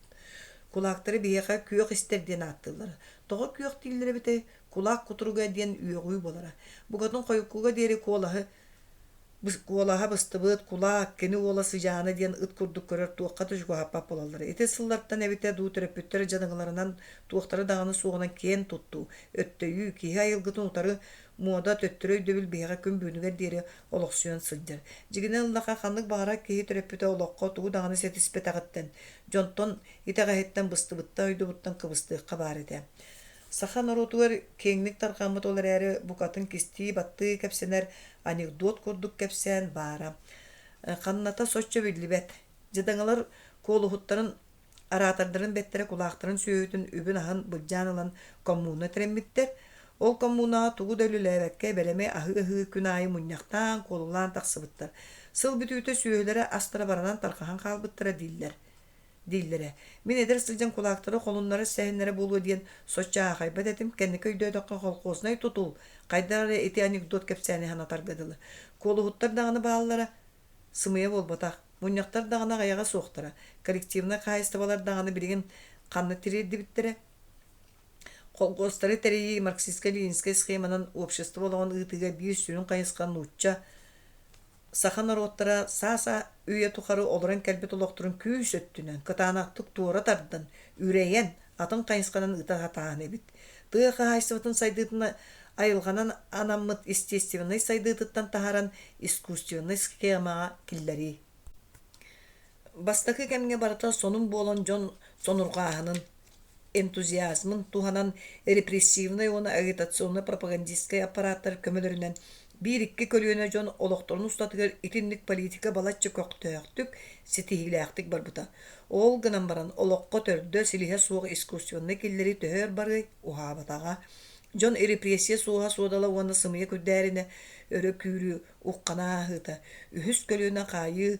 Кулаактары биһиэхэ күөх истэр диэн ааттыыллара. Тоҕо күөх дииллэр эбитэй? Кулаак кутуруга диэн үөҕүү буолара. Букатын хойуккуга диэри куолаһы Куолаһа быстыбыт, кулаак, кини уола сыдьаана диэн ыт курдук көрөр туохха да чугаһаппат буолаллара. Ити сыллартан эбитэ дуу төрөппүттэр дьадаҥыларынан туохтара даҕаны суоҕунан киэн туттуу, өттөйүү, киһи айылгытын утары муода төттөрү өйдөбүл биһиэхэ күн бүгүнүгэр диэри олохсуйан сылдьар. Дьиҥинэн ыллахха, ханнык баҕарар киһи төрөппүтэ олоххо тугу даҕаны ситиспэтэҕиттэн, дьонтон итэҕэһиттэн быстыбыттан ойдубуттан кыбыстыахха баар этэ. Саха норуотугар киэҥник тарҕаммыт ол эрээри букатын кистии-баттыы кэпсэнэр анекдот курдук кэпсээн баара. Ханната соччо биллибэт. Дьадаҥылар куолуһуттарын араатардарын бэттэрэ кулаахтарын сүөһүтүн үбүн-аһын былдьаан ылан коммуна тэриммиттэр. Ол коммунаҕа тугу да үлэлээбэккэ бэлэми аһыы-аһыы күн аайы мунньахтаан, куолулаан тахсыбыттар. Сыл бүтүүтэ сүөһүлэрэ астара баранан тарҕаһан хаалбыттара дииллэр. дииллэрэ. Мин эдэр сылдьан кулаактары холуннарар сэһэннэрэ буолуо диэн соччо аахайбат этим, кэнники өйдөөтөххө колхознай тутул, хайдах эрэ ити анекдот кэпсээни санатарга дылы. Куолуһуттар даҕаны бааллара, сымыйа буолбатах, мунньахтар даҕаны аҕыйаҕа суохтара, коллективнай хаһаайыстыбалар даҕаны билигин ханна тириэрдибиттэрэ. Колхуостары тэрийии марксистскай-ленинскэй схеманан общество олоҕун ыытыыга биир сүрүн хайысха нуучча Саха норуоттара саас үйэ тухары олорон кэлбит олохторун күүс өттүнэн кытаанахтык туора тардан, үрэйэн, атын хайысханан ыыта сатааһын эбит. Тыа хаһаайыстыбатын сайдыытын айылҕанан анаммыт естественнай сайдыытыттан таһааран искусственнай схемаҕа киллэрии. Бастакы кэмҥэ барыта сонун буолан дьон сонурҕааһынын, энтузиазмын туһанан репрессивнай уонна агитационнай-пропагандистскай аппараттар көмөлөрүнэн биир-икки көлүөнэ дьон олохторун устатыгар итинник политика балачча көхтөөхтүк, ситиһиилээхтик барбыта. Ол гынан баран олоххо төрдө, силиһэ суох искусственнай киллэрии төһө өр барыай, уһаабатаҕа. Дьон репрессия суоһа-суодала уонна сымыйа күрдээринэ өрө күүрүү, уххана ааһыыта, үһүс көлүөнэ хаайыы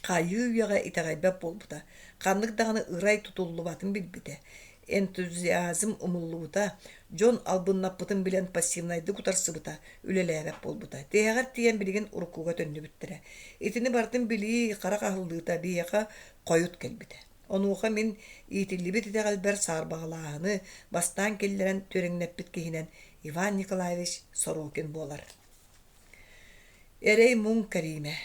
хайыы үйэҕэ итэҕэйбэт буолбута, ханнык даҕаны ырай тутуллубатын билбитэ, энтузиазм умуллубута, дьон албыннаппытын билэн пассивнайдык утарсыбыта, үлэлээбэт буолбута. Тиһэҕэр тиийэн билигин уруккуга төннүбүттэрэ. Итини барытын билии харах аһыллыыта биһиэхэ хойут кэлбитэ. Онуоха мин иитиллибит итэҕэлбэр саарбаҕалааһыны бастаан киллэрэн түөрэҥнэппит киһинэн Иван Николаевич Сорокин буолар. Эрэй-муҥ кэриимэ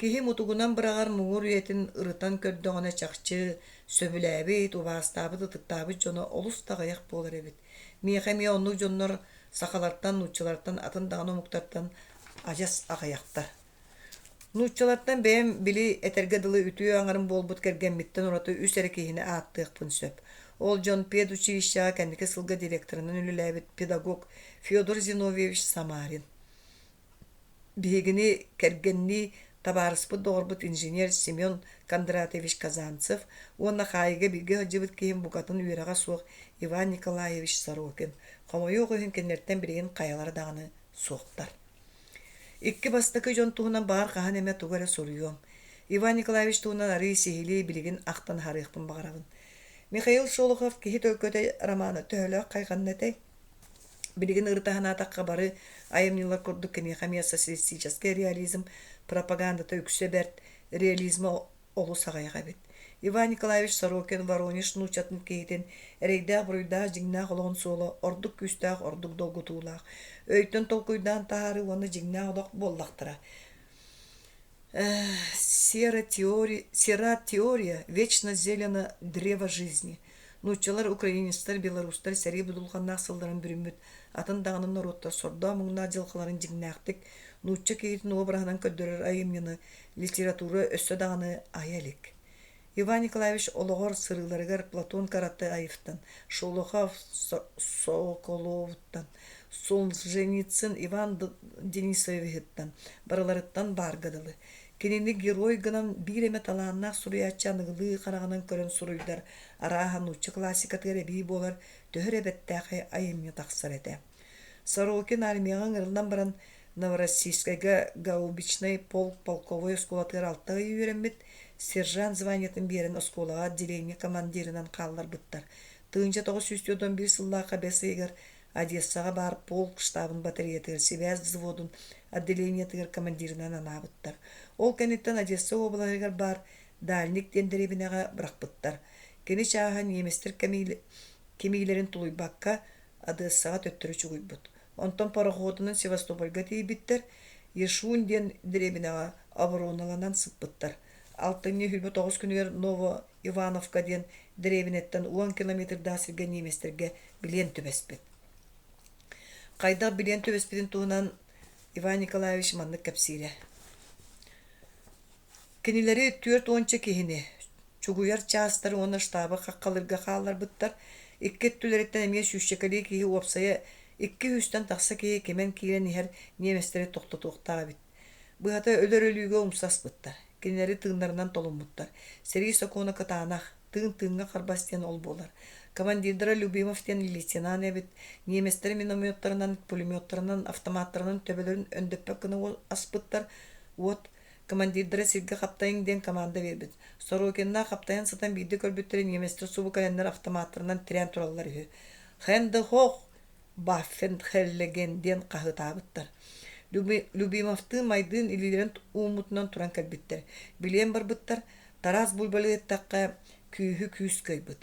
Киһи мутугунан быраҕар муҥур үйэтин ырытан көрдөҕүнэ чахчы, сөбүлээбит, убаастаабыт, ытыктаабыт дьоно олус да аҕыйах буолар эбит. Миэхэ эмиэ оннук дьоннор сахалартан, нууччалартан, атын даҕаны омуктартан адьас аҕыйахтар. Нууччалартан бэйэм били этэргэ дылы үтүө аҥарым буолбут кэргэммиттэн ураты үс эрэ киһини ааттыахпын сөп. Ол дьон педучилищеҕа кэнники сылга директорынан үлэлээбит педагог Федор Зиновьевич Самарин. Биһигини кэргэннии Табаарыспыт доҕорбут инженер Семен Кондратьевич Казанцев уонна хаайыыга бииргэ сылдьыбыт киһим букатын үөрэҕэ суох Иван Николаевич Сорокин. Хомойуох иһин кинилэртэн билигин хайалара даҕаны суохтар. Икки бастакы дьон туһунан баҕар хаһан эмэ тугу эрэ суруйуом. Иван Николаевич туһунан арыый сиһилии билигин ахтан аһарыахпын баҕарабын. Михаил Шолохов «Киһи төлкөтө» романа төһөлөөх хайҕанна этэй? Билигин ырыта санаатахха бары айымньылар курдук киниэхэ эмиэ социалистическай реализм пропагандата үксэ бэрт, реализма олус аҕыйах эбит. Иван Николаевич Сорокин Воронеж нууччатын киһитин эрэйдээх-буруйдаах дьиҥнээх олоҕун суола ордук күүстээх, ордук долгутуулаах. Өйтөн толкуйдаан таһаарыы уонна дьиҥнээх олох буоллахтара. Сера теория, сера теория вечно зелено древо жизни. Нууччалар, украинецтар, белорустар сэрии будулҕаннаах сылларын бүрүммүт атын даҕаны норуоттар сордоо-муҥнаах дьылҕаларын дьиҥнээхтик нуучча киһитин уобараһынан көрдөрөр айымньыны литература өссө даҕаны айа илик. Иван Николаевич олоҕор сырыыларыгар Платон Каратаевтан, Шолохов Соколовтан, Солженицын Иван Денисовиһыттан барыларыттан баарга дылы. Кинини герой гынан биир эмэ талааннаах суруйааччы аныгылыы хараҕынан көрөн суруйдар, арааһа нуучча классикатыгар эбии буолар төһө эрэ бэртээхэй айымньы тахсар этэ. Сорокин армияҕа ыҥырыллан баран Новороссийскайга гаубичнай полк полковой оскуолатыгар алта ый үөрэммит, сержант званиетын биэрэн оскуолаҕа отделение командирынан хаалларбыттар. 1941 сыллаахха бэс ыйыгар Одессаҕа баар полк штабын батареятыгар сибээс взводун отделениетыгар командирынан анаабыттар. Ол кэнниттэн Одесса уобалаһыгар баар Дальник диэн дэриэбинэҕэ бырахпыттар. Кини чааһа немецтэр кимиилэрин тулуйбакка Одессаҕа төттөрү чугуйбут. Онтон пароходунан Севастопольга тиийбиттэр, Ешунь диэн дэриэбинэҕэ обороналанан сыппыттар. Алтынньы 29 күнүгэр Ново-Ивановка диэн дэриэбинэттэн уон километрдаах сиргэ немецтэргэ билиэн түбэспит. Хайдах билиэн түбэспитин туһунан Иван Николаевич маннык кэпсиирэ. Кинилэри түөрт уонча киһини, чугуйар чаастары уонна штабы хаххалыырга хаалларбыттар. Икки өттүлэриттэн эмиэ сүүсчэкэлии киһи уопсайа икки сүүстэн тахса киһи кимэн киирэн иһэр немецтэри тохтотуохтаах эбит. Быһата өлөр өлүүгэ умса аспыттар. Кинилэри тыыннарынан толуммуттар. Сэрии сокуона кытаанах, тыын тыыҥҥа харбас диэн ол буолар. Командирдара Любимов диэн лейтенант эбит. Немецтэри минометтарынан, пулеметтарынан, автоматтарынан төбөлөрүн өндөппөт гына аспыттар. Уот Командирдара сиргэ хаптайыҥ диэн команда биэрбит. Сорокиннаах хаптайан сытан биирдэ көрбүттэрэ немецтэр субу кэлэннэр автоматтарынан тирээн тураллар үһү. «Хенде-хох! Баффенхеллеген» диэн хаһыытаабыттар. Любимовтыын майдыын илиилэрин ууммутунан туран кэлбиттэр. Билиэн барбыттар, Тарас Бульбалыы эттэххэ, күүһү күүс кыайбыт.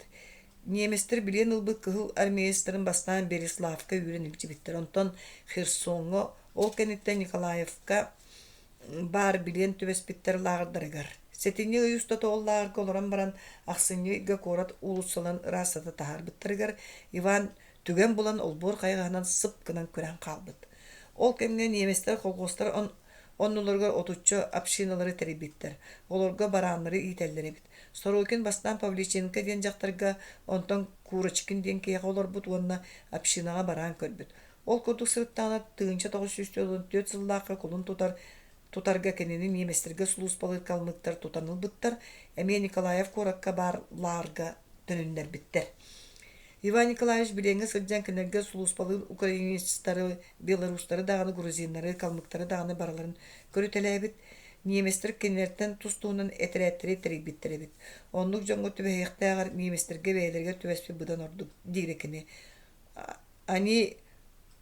Немецтэр билиэн ылбыт кыһыл армеецтарын бастаан Береславка үүрэн илдьибиттэр. Онтон Херсоҥҥа, ол кэнниттэн Николаевка баар билиэн түбэспиттэр лааҕырдарыгар. Сэтинньи ый устата ол лааҕырга олорон баран, ахсынньы ыйга куорат уулуссаларын ыраастата таһаарбыттарыгар Иван түгэн булан олбуор хайаҕаһынан сып гынан күрээн хаалбыт. Ол кэмҥэ немецтэр колхуостар оннуларыгар отучча общиналары тэрийбиттэр, олорго барааннары иитэллэр эбит. Сорокин бастаан Павличенко диэн дьахтарга, онтон Курочкин диэн киһиэхэ олорбут уонна общинаҕа бараан көрбүт. Ол курдук сырыттаҕына 1944 сыллаахха кулун тутар тутарга кинини немецтэргэ сулууспалыыр калмыктар тутан ылбыттар, эмиэ Николаев куоракка баар лаарга төнүннэрбиттэр. Иван Николаевич билиэҥҥэ сылдьан кинилэргэ сулууспалыыр украинецтары, белорустары даҕаны, грузиннары, калмыктары даҕаны барыларын көрүтэлээбит. Немецтэр кинилэртэн тус-туһунан этэрээттэри тэрийбиттэр эбит. Оннук дьоҥҥо түбэһиэхтээҕэр немецтэргэ бэйэлэригэр түбэспит быдан ордук диирэ кини. Они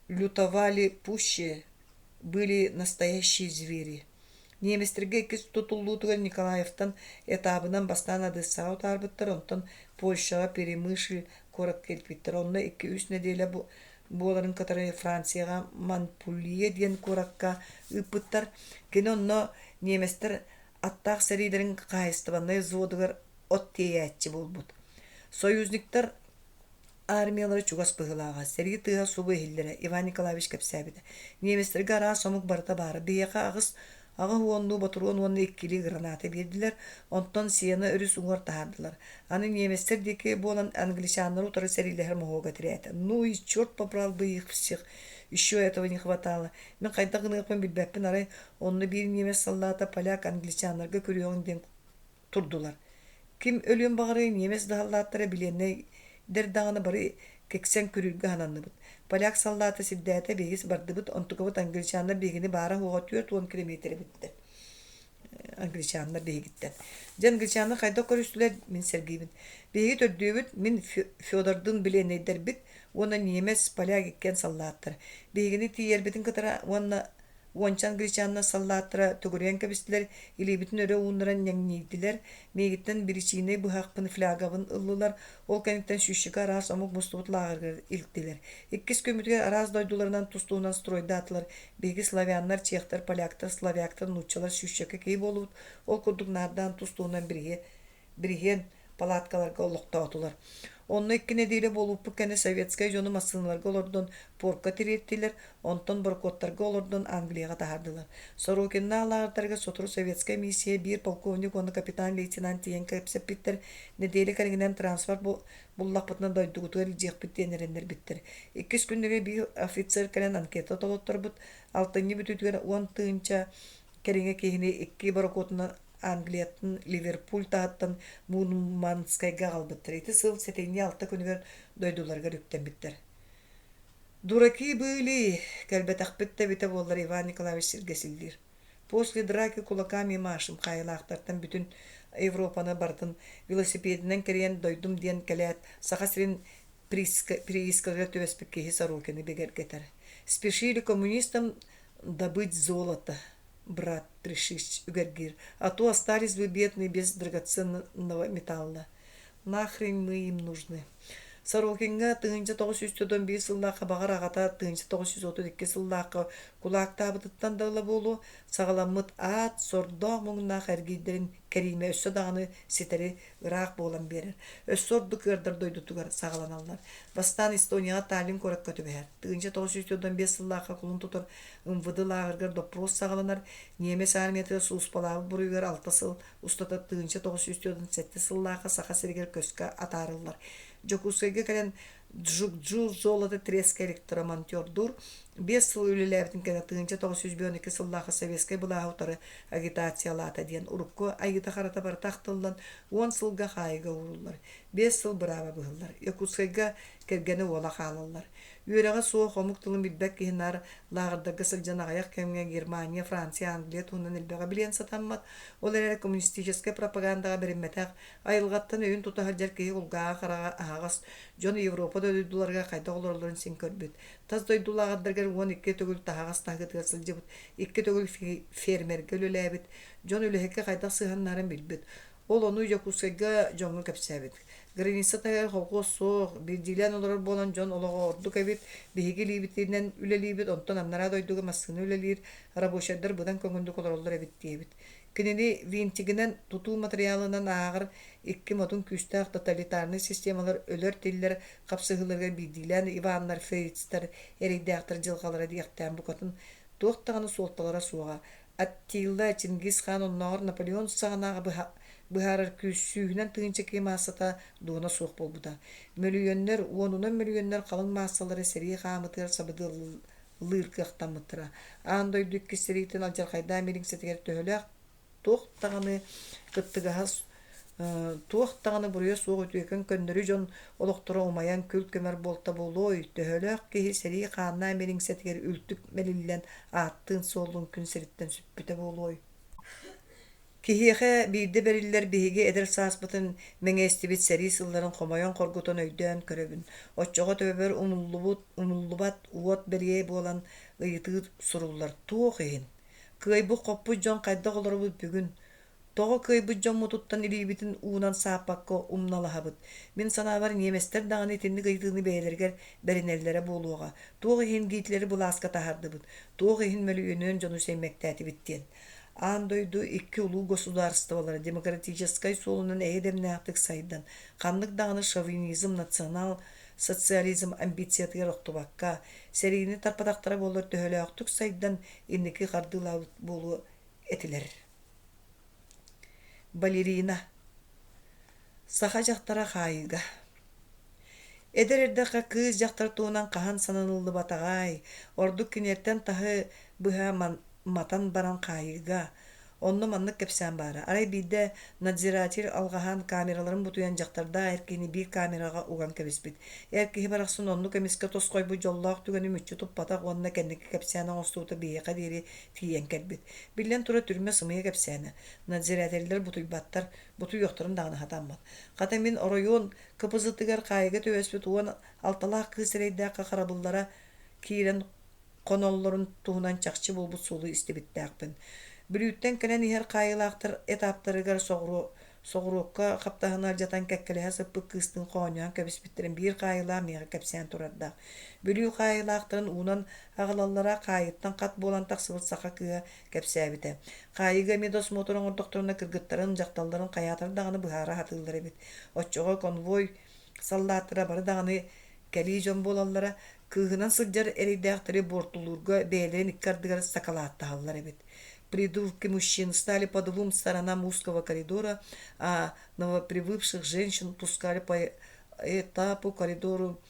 лютовали пуще, были настоящие звери. Немецтэргэ иккис тутуллуутугар Николаевтан этабынан бастаан Одессаҕа утаарбыттар, онтон Польшаҕа Перемышль куоракка илпиттэр. Онно икки-үс нэдиэлэ буоларын кытары Францияҕа Монпелье диэн куоракка ыыппыттар. Кини онно немецтэр аттаах сэриилэрин хаһаайыстыбаннай взводугар от тиэйээччи буолбут. Союзниктар Армиялара чугас быһыылааҕа, сэрии тыаһа субу иһиллэрэ, Иван Николаевич кэпсээбитэ. Немецтэргэ араас омук барыта баара. Биһиэхэ аҕыс аҕыс уоннуу ботуруон уонна иккилии граната биэрдилэр, онтон Сена өрүс уҥуор таһаардылар. Аны немецтэр диэки буолан англичаннары утары сэриилэһэр моһуога тирээтэ. Ну и черт побрал бы их всех! Еще этого не хватало. Мин хайдах гыныахпын билбэппин арай онно биир ньиэмэс саллаата поляк англичаннарга күрүөҕүҥ диэн турдулар. Ким өлүөн баҕарыай ньиэмэс да саллааттара билиэннэйдэр даҕаны бары киксэн күрүүргэ сананныбыт. Поляк саллаата сирдээтэ биһиги бардыбыт, онтукабыт англичаннар биһигини баара-суоҕа 40 километр эбиттэр. Англичаннар биһигиттэн. Дьэ англичаннар хайдах көрүстүлэр мин сэргиибин. Биһиги төрдүөбүт, мин Федордуун билиэннэйдэрбит уонна ньиэмэс, поляк иккиэн саллааттар. Биһигини тиийэрбитин кытары уонна Уонча англичаннар саллааттара төгүрүйэн кэбистилэр, илиибитин өрө ууннаран ньэҥнийдилэр, миигиттэн биричиинэй быһахпын, флягабын ыллылар, ол кэнниттэн сүүсчэкэ араас омук мустубут лааҕырыгар илтилэр. Иккис күммүтүгэр араас дойдуларынан тус-туһунан стройдаатылар, биһиги славяннар, чехтэр, поляктар, словяктар, нууччалар сүүсчэкэ киһи буоллубут, ол курдук наардаан тус-туһунан бириһиэн палаткаларга олохтоотулар. Онно икки нэдиэлэ буолбуппут кэннэ советскай дьону массыыналарга олордон порка тириэртилэр, онтон борокуоттарга олордон Англияҕа таһаардылар. Сорокиннаах лааҕырдарыгар сотору советскай миссия биир полковник уонна капитан-лейтенант тиийэн кэпсэппиттэр, нэдиэлэ кэриҥинэн транспорт буллахпытына дойдугутугар илдьиэхпит диэн эрэннэрбиттэр. Иккис күннэргэ биир офицер кэлэн анкета толотторбут, алтынньы бүтүүтүгэр 10 тыһыынча кэриҥэ киһини икки борокуотунан Англияттан Ливерпуль таһыттан Мурманскайга аҕалбыттар. Ити сыл сэтинньи алта күнүгэр дойдуларыгар үктэммиттэр. «Дураки были, кэлбэтэхпит да эбитэ буоллар Иван Николаевич сиргэ силлиир. После драки кулаками машем хаайылаахтартан бүтүн Европаны барытын велосипединэн кэрийэн дойдум диэн кэлээт, Саха сирин приискаларыгар түбэспит киһи Сорокины бигэргэтэр. Спешили коммунистам добыть золото, брат Пришич үгэргиир, а то остались бы бедные без драгоценного металла. Нахрен мы им нужны. Сорокиҥҥа 1991 сыллаахха баҕар аҕата 1932 сыллаахха кулаактаабытыттан да ыла буолуо, саҕаламмыт аат сордоох муҥнаах эргийдэрин кэриимэ өссө даҕаны ситэри ыраах буолан биэрэр. Өссө ордук ыардар дойдутугар саҕаланаллар. Бастаан Эстонияҕа Таллин куоракка түбэһэр. 1995 сыллаахха кулун тутар МВД лааҕырыгар доппуруос саҕаланар. Ньиэмэс армиятыгар сулууспалаабыт буруйугар алта сыл устата 1947 сыллаахха Саха сиригэр көскө атаарыллар. Дьокуускайга кэлэн Джукджу золото треска электромонтердуур. 5 сыл үлэлээбитин кэннэ 1952 сыллаахха советскай былааһы утары агитациялаата диэн урукку айыыта-харата барыта ахтыллан 10 сылга хаайыыга ууруллар. 5 сыл бырааба быһыллар. Якутскайга кэргэнэ уола хаалаллар. Үөрэҕэ суох, омук тылын билбэт киһи наар лааҕырдарга сылдьан аҕыйах кэмҥэ Германия, Франция, Англия туһунан элбэҕи билиэн сатаммат. Ол эрээри коммунистическай пропагандаҕа бэриммэтэх, айылҕаттан өйүн тута сылдьар киһи кулгааҕа-хараҕа аһаҕас, дьон Европа дойдуларыгар хайдах олороллорун син көрбүт. Тас дойду лааҕырдарыгар 12 төгүл таһаҕас таһыытыгар сылдьыбыт, икки төгүл фермергэ үлэлээбит, дьон үлэһиккэ хайдах сыһыаннаһарын билбит. Ол ону Дьокуускайга дьоҥҥо кэпсээбит. Граница таһыгар холкуос суох, биирдиилээн олорор буолан дьон олоҕо ордук эбит, биһиги илиибитинэн үлэлиибит, онтон анараа дойдуга массыына үлэлиир, рабочайдар быдан көҥүллүк олороллор эбит диэбит. Кинини винтигинэн, тутуу матырыйаалынан ааҕар икки модун күүстээх тоталитарнай системалар өлөр-тиллэр хапсыһыыларыгар биирдиилээн Иваннар, Фрицтэр эрэйдээхтэр дьылҕалара диэхтээн букатын туох даҕаны суолталара суоҕа. Аттила, Чингис хаан оннооҕор Наполеон саҕанааҕы быһаарар күүс сүүһүнэн тыһыынча киһи маассата дуона суох буолбута. Мөлүйүөннэр, уонунан мөлүйүөннэр халыҥ маассалара сэрии хаамытыгар сабыдыаллыыр кыахтаммыттара. Аан дойду иккис сэриитин алдьархайдаах миэлиҥсэтигэр төһөлөөх туох даҕаны кыттыгаһа туох даҕаны буруйа суох үтүөкэн көннөрү дьон олохторо умайан күл-көмөр буолта буолуой, төһөлөөх киһи сэрии хааннаах миэлиҥсэтигэр үлтүк мэлиллэн ааттыын-суоллуун күн сириттэн сүппүтэ буолуой? Киһиэхэ биирдэ бэриллэр биһиги эдэр сааспытын мэҥиэстибит сэрии сылларын хомойон-хоргутан өйдөөн көрөбүн. Оччоҕо төбөбөр умуллубут, умуллубат уот бэлиэ буолан ыйытыы суруллар: туох иһин? Кыайбыт-хоппут дьон хайдах олоробут бүгүн? Тоҕо кыайбыт дьоммутуттан илиибитин уунан сааппакка умналаһабыт? Мин санаабар, ньиэмэстэр даҕаны итинник ыйытыыны бэйэлэригэр бэринэллэрэ буолуоҕа. Туох иһин Гитлери былааска таһаардыбыт? Туох иһин мөлүйүөнүнэн дьону сэймэктээтибит диэн. Аан дойду икки улуу государстволара демократическай суолунан эйэ-дэмнээхтик сайдан, ханнык даҕаны шовинизм, национал социализм амбициятыгар охтубакка, сэриини тарпатахтара буоллар төһөлөөхтүк сайдан инники хардыылаабыт буолуо этилэр. Балерина. Саха дьахтара хаайыыга. Эдэр эрдэххэ кыыс-дьахтар туһунан хаһан сананыллыбатаҕай, ордук кинилэртэн таһы быһа матан баран хаайыыга. Онно маннык кэпсээн баара. Арай биирдэ надзиратель алҕаһаан камераларын бутуйан дьахтардаах эр киһини биир камераҕа уган кэбиспит. Эр киһи барахсан оннук эмискэ тосхойбут дьоллоох түгэни мүччү туппатах уонна кэнники кэпсээн оҥостубута биһиэхэ диэри тиийэн кэлбит. Биллэн турар, түрмэ сымыйа кэпсээнэ. Надзирателлэр бутуйбаттар, бутуйуохтарын даҕаны сатаммат. Хата мин оройуон КПЗ-тыгар хаайыыга түбэспит 16-лаах кыыс эрэйдээххэ харабыллара киирэн хоноллорун туһунан чахчы буолбут суолу истибиттээхпин. Бүлүүттэн кэлэн иһэр хаайыылаахтар этаптарыгар соҕуруокка хаптаһыны алдьатан кэккэлэһэ сыппыт кыыстыын хоонньоһон кэбиспиттэрин биир хаайыылаах миэхэ кэпсээн турардаах. Бүлүү хаайыылаахтарын уунан аҕалаллара хаайыттан хат буолан тахсыбыт саха кыыһа кэпсээбитэ. Хаайыыга эмиэ досмотр оҥордохторуна кыргыттарын, дьахталларын хайаатар даҕаны быһаара сатыыллар эбит. Оччоҕо конвой саллааттара бары даҕаны кэлии дьон буолаллара, кыыһынан сылдьар эрэйдээхтэри буортулуурга бэйэлэрин икки ардыгар сакалааттаһаллар эбит. Придурки мужчин стали по двум сторонам узкого коридора, а новоприбывших женщин пускали по этапу коридору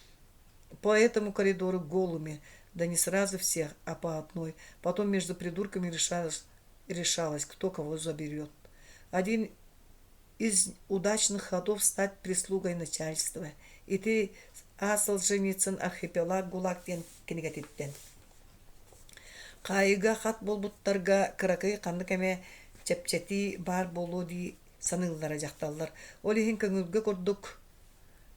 по этому коридору голыми, да не сразу всех, а по одной. Потом между придурками решалось, решалось кто кого заберет. Один из удачных ходов стать прислугой начальства. Ити А. Солженицын «Архипелаг ГУЛАГ» диэн кинигэтиттэн. Хаайыыга хат буолбуттарга кыракый ханнык эмэ чэпчэтии баар буолуо дии саныыллара дьахталлар. Ол иһин көҥүлгэ курдук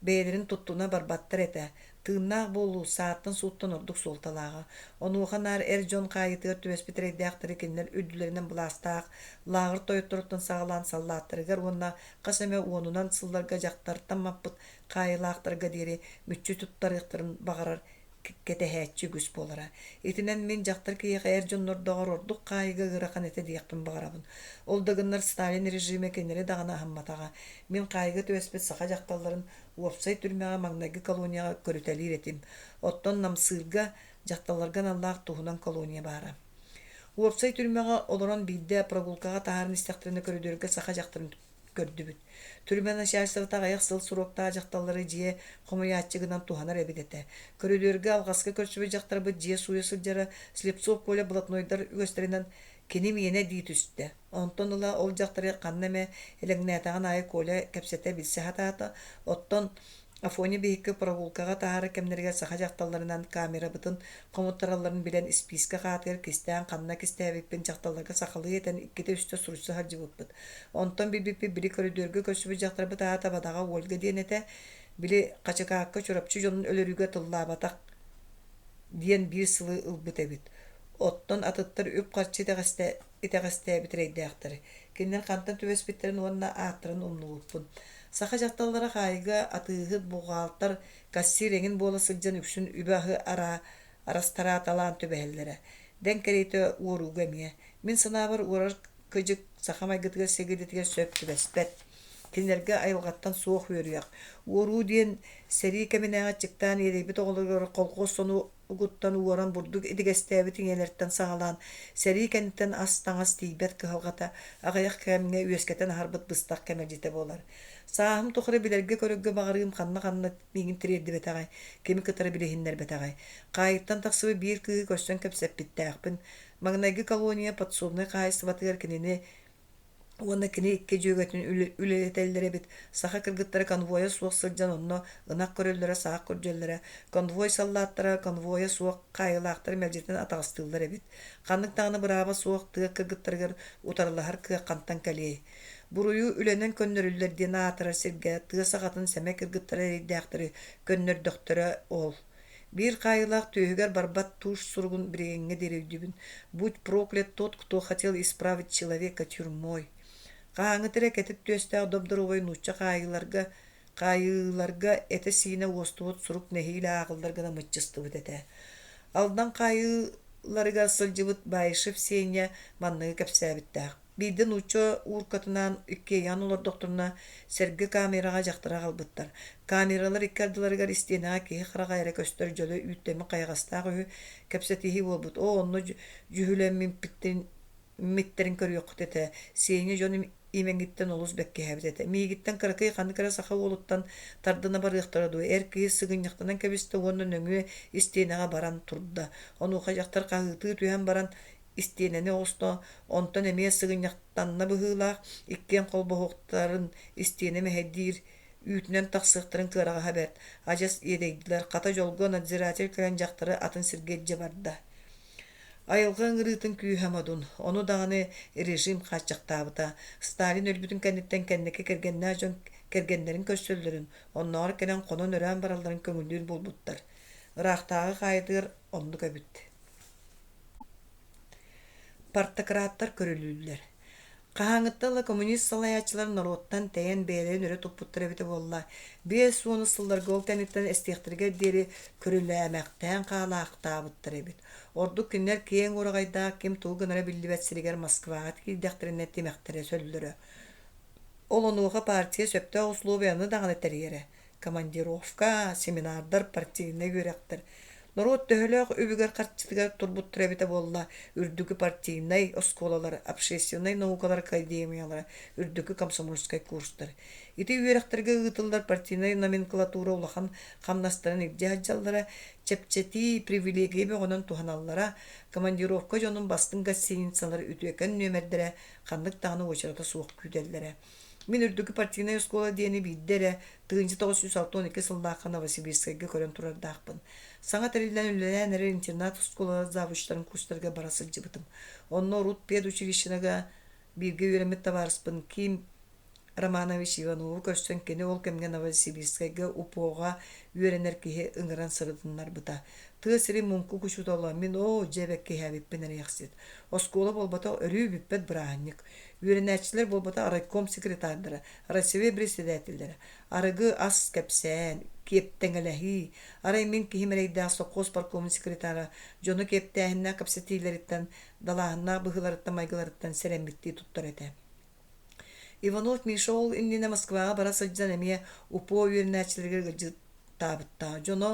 бэйэлэрин туттуна барбаттар этэ. Тыыннаах буолуу сааттан-сууттан ордук суолталааҕа. Онуоха наар эр дьон хаайыытыгар түбэспит эрэйдээхтэри кинилэр үрдүлэринэн былаастаах лааҕыр тойотторуттан саҕалаан саллааттарыгар уонна хас эмэ уонунан сылларга дьахтартан маппыт хаайыылаахтарга диэри мүччү туттарыахтарын баҕарар кэтэһээччи үгүс буолара. Итинэн мин дьахтар киһиэхэ эр дьоннордооҕор ордук хаайыыга ыарахан этэ диэхпин баҕарабын. Ол да гыннар Сталин режимэ кинилэри даҕаны аһымматаҕа. Мин хаайыыга түбэспит саха дьахталларын уопсай түрмэҕэ маҥнайгы колонияҕа көрүтэлиир этим. Оттон Намсыырга дьахталларга аналлаах туһунан колония баара. Уопсай түрмэҕэ олорон биирдэ прогулкаҕа таһааран истэхтэринэ көрүдүөргэ саха дьахтарын көрдүбүт. Түрмэ начальствота аҕыйах сыл суруктаах дьахталлары дьиэ хомуйааччы гынан туһанар эбит этэ. Көрүдүөргэ алҕаска көрсүбүт дьахтарбыт дьиэ сууйа сылдьара Слепцов Коля блатнойдар үгэстэринэн кини миэнэ дии түстэ. Онтон ыла ол дьахтары ханна эмэ элэҥнээтэҕин аайы Коля кэпсэтэ билсэ сатаата. Оттон Афоня биһикки прогулкаҕа таһаарар кэмнэригэр саха дьахталларынан камерабытын хомуттаралларын билэн испиискэ хаатыгар кистээн ханна кистээбиппин дьахталларга сахалыы этэн иккитэ-үстэ суруйса сылдьыбыппыт. Онтон билбиппит били көрүдүөргэ көрсүбүт дьахтарбыт аата бадаҕа Ольга диэн этэ, били Хачыкаакка Чурапчы дьонун өлөрүүгэ тыллаабатах диэн биир сылы ылбыт эбит. Оттон атыттар үп-харчы итэҕэстээбит эрэйдээхтэр. Кинилэр хантан түбэспиттэрин уонна ааттарын умнубуппун. Саха дьахталлара хаайыыга атыыһыт, буҕаалтар, кассир эҥин буола сылдьан үксүн үбү-аһы арастарааталаан түбэһэллэрэ. Дэҥ кэриэтэ уорууга эмиэ. Мин санаабар, уорар кыдьык саха майгытыгар-сигилитигэр сөп түбэспэт. Кинилэргэ айылҕаттан суох үөрүйэх. Уоруу диэн сэрии кэминээҕи аччыктаан иэдэйбит оҕолоругар колхоз сону угуттан уоран бурдук итигэстээбит ийэлэртэн саҕалаан, сэрии кэнниттэн ас-таҥас тиийбэт кыһалҕата аҕыйах кэмҥэ үөскэтэн аһарбыт быстах кэмэлдьитэ буолар. Сааһым тухары билэргэ-көрөргө баҕарыым ханна-ханна миигин тириэрдибэтэҕэй, кими кытары билиһиннэрбэтэҕэй. Хаайыттан тахсыбыт биир кыыһы көрсөн кэпсэппиттээхпин. Маҥнайгы колония подсобнай хаһаайыстыбатыгар кинини уонна кини икки дьүөгэтин үлэлэтэллэр эбит. Саха кыргыттара конвойа суох сылдьан онно ынах көрөллөрө, саах көрдьөллөрө. Конвой саллааттара конвойа суох хаайыылаахтары мэлдьитин атаҕастыыллар эбит. Ханнык даҕаны бырааба суох тыа кыргыттарыгар утарылаһар кыах хантан кэлиэй? Буруйу үлэнэн көннөрүллэр диэн аатырар сиргэ тыа сахатын сэмэй кыргыттара эрэйдээхтэри көннөрдөхтөрө ол. Биир хаайыылаах түөһүгэр барбат тушь суругун билигиҥҥэ диэри өйдүүбүн: «Будь проклят тот, кто хотел исправить человека тюрьмой». Хаһааҥҥыта эрэ кэтит түөстээх доп-доруобай нуучча хаайыыларга хаайыыларга этэ-сиинэ уостубут сурук нэһиилэ ааҕыллар гына мыччыстыбыт этэ. Алдан хаайыыларыгар сылдьыбыт Баишев Сеня манныгы кэпсээбиттээх. Биирдэ нуучча ууркатынаан иккиэйэҕин олордохторуна, сэргэ камераҕа дьахтары аҕалбыттар. Камералар икки ардыларыгар истиэнэҕэ киһи хараҕа эрэ көстөр дьөлө үүттэммит хайаҕастаах үһү кэпсэтиһии буолбут. Оо, онно дьүһүлэммиттэрин көрүөххүт этэ. Сеня дьон имэҥиттэн олус бэккиһээбит этэ. Миигиттэн кыракый ханнык эрэ саха уолуттан тардына барыахтара дуо, эр киһи сыгынньахтанан кэбистэ уонна нөҥүө истиэнэҕэ баран турда. Онуоха дьахтар хаһыытыы түһэн баран истиэнэни оҕусто, онтон эмиэ сыгынньахтанна быһыылаах, иккиэн холбоһуохтарын истиэнэ мэһэйдиир үүтүнэн тахсыахтарын кыараҕаһа бэрт, адьас иэдэйдилэр, хата дьолго надзиратель кэлэн дьахтары атын сиргэ илдьэ барда. Айылҕа ыҥырыытын күүһэ модун, ону даҕаны режим хааччахтаабыта. Сталин өлбүтүн кэнниттэн кэнники кэргэннээх дьон кэргэннэрин көрсөллөрүн, оннооҕор кэлэн хонон-өрөөн баралларын көҥүллүүр буолбуттар. Ыраахтааҕы хаайытыгар оннук эбит. Партократтар көрүлүүллэр. Хаһааҥҥыттан ыла коммунист салайааччылар норуоттан тэйэн бэйэлэрин өрө туппуттара эбитэ буолла, 50 сылларга ол кэнниттэн эстиэхтэригэр диэри көрүлээмэхтээн хаалаахтаабыттар эбит. Ордук кинилэр киэҥ ураҕайдаах ким тугу гынара биллибэт сиригэр Москваҕа киирдэхтэринэ тимэхтэрэ сөллөрө. Ол онуоха партия сөптөөх условияны даҕаны тэрийэрэ. Командировка, семинардар, партийнай үөрэхтэр. Норуот төһөлөөх үбүгэр-харчытыгар турбуттара эбитэ буолла, үрдүкү партийнай оскуолалар, общественнай наукалар академиялара, үрдүкү комсомольскай курстар. Ити үөрэхтэргэ ыытыллар партийнай номенклатура улахан хамнастарын илдьэ сылдьаллара, чэпчэтии, привилегия бөҕөнөн туһаналлара, командировка дьонун бастыҥ гостиницалар үтүөкэн нүөмэрдэрэ ханнык даҕаны уочарата суох күүтэллэрэ. Мин үрдүкү партийнай оскуола диэни биирдэ эрэ 1962 сыллаахха Новосибирскайга көрөн турардаахпын. Саҥа тэриллэн үлэлээн эрэр интернат оскуолалар завучтарын курстарыгар бара сылдьыбытым. Онно урут педучилищега бииргэ үөрэммит табаарыспын Ким Романович Иванову көрсөн кини ол кэмҥэ Новосибирскайга УПО-ҕа үөрэнэр киһи ыҥыран сырытыннарбыта. Тыа сирин муҥкук учуутала мин оо дьэ бэккиһээбиппин эрэйэхсит. Оскуола буолбатах өрүү бүппэт бырааһынньык. Үөрэнээччилэр буолбатах райком секретардара, райсовет председателлэрэ, арыгы, ас кэпсээн, киэптэҥэлэһии, арай мин киһим эрэйдээх сопхуос паркомун секретара дьону киэптээһиннээх кэпсэтиилэриттэн, далааһыннаах быһыыларыттан-майгыларыттан сэрэммиттии туттар этэ. Иванов Миша ол иннинэ Москваҕа бара сылдьан эмиэ УПО үөрэнээччилэригэр ыалдьыттаабыттаах. Дьоно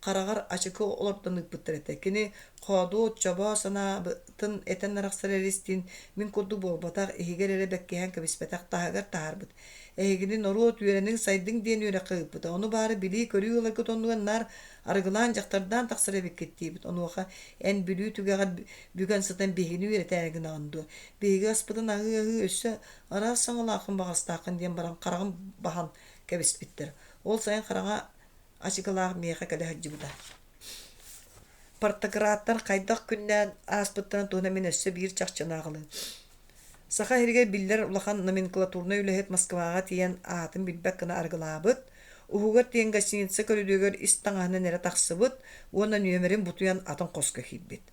хараҕар ачыкы олордон ыыппыттар этэ. Кини хоодуот, чобоо санаабытын этэн арахсар эристиин мин курдук буолбатах, иһигэр эрэ бэккиһээн кэбиспэтэх, таһыгар таһаарбыт. Эһигини норуот үөрэниҥ, сайдыҥ диэн үөрэххэ ыыппыта. Ону баара билии-көрүү ыларгыт оннугар наар арыгылаан, дьахтардаан тахсар эбиккит диэбит. Онуоха эн Бүлүү түгэҕэр бүгэн сытан биһигини үөрэтээри гынаҕын дуо? Биһиги аспытын аһыы-аһыы өссө араас саҥалааххын баҕастааххын диэн баран хараҕын баһан кэбиспиттэр. Ол сайын хараҥа ачыкылаах миэхэ кэлэ сылдьыбыта. Партократтар хайдах күннээн ааспыттарын туһунан мин өссө биир чахчыны аҕалыым. Саха сиригэр биллэр улахан номенклатурнай үлэһит Москваҕа тиийэн аатын билбэт гына арыгылаабыт, уһугар тиийэн гостиница көрүдүөгэр ис таҥаһынан эрэ тахсыбыт уонна нүөмэрин бутуйан атын хоско киирбит.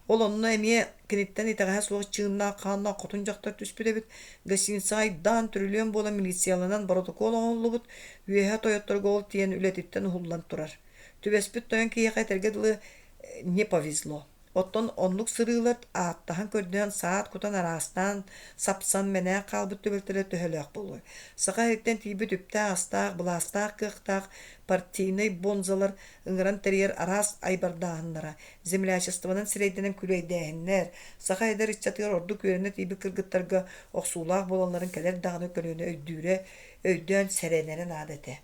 Ол онно эмиэ киниттэн итэҕэһэ суох чыыннаах хааннаах хотун дьахтар түспүт эбит. Гостиницаҕа айдаан, түрүлүөн буолан милицияланан боротокуол оҥоһуллубут, үөһэ тойотторго ол тиийэн үлэтиттэн уһуллан турар. Түбэспит тойон киһиэхэ этэргэ дылы не повезло. Оттон оннук сырыылар ааттаһан көрдөөн саат кутан араастаан сапсан мэнээк хаалбыт түбэлтэлэрэ төһөлөөх буолуой? Саха сириттэн тиийбит үптээх-астаах, былаастаах кыахтаах партийнай бонзалар ыҥыран тэрийэр араас айбардааһыннара, землячествонан сирэйдэнэн күлүөйдээһиннэр, саха эдэр ыччатыгар ордук үөрэнэ тиийбит кыргыттарга охсуулаах буолалларын кэлэр даҕаны көлүөнэ өйдүүрэ, өйдөөн сэрэнэрэ наада этэ.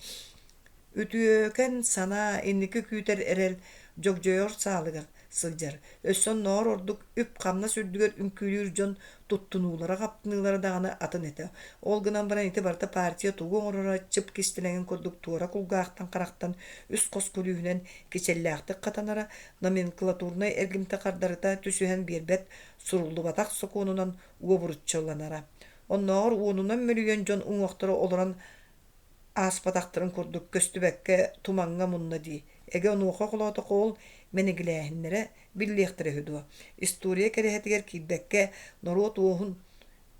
Үтүөкэн санаа инники күүтэр эрэл дьогдьойор саалыгар сылдьар, өссө оннооҕор ордук үп-хамнас үрдүгэр үҥкүүлүүр дьон туттунуулара-хаптыныылара даҕаны атын этэ. Ол гынан баран ити барыта партия тугу оҥороро чып кистэлэҥин курдук туора кулгаахтан-харахтан үс хос күлүүһүнэн кичэллээхтик хатанара, номенклатурнай эргимтэ хардарыта түсүһэн биэрбэт суруллубатах сокуонунан уобуруччуланара. Оннооҕор уонунан мөлүйүөн дьон уҥуохтара олорон ааспатахтарын курдук көстүбэккэ тумаҥҥа мунна дии. Эгэ онуоха холоотоххо ол мэнигилээһиннэрэ биллиэхтэрэ үһү дуо? История кэрэһэтигэр киирбэккэ норуот уоһун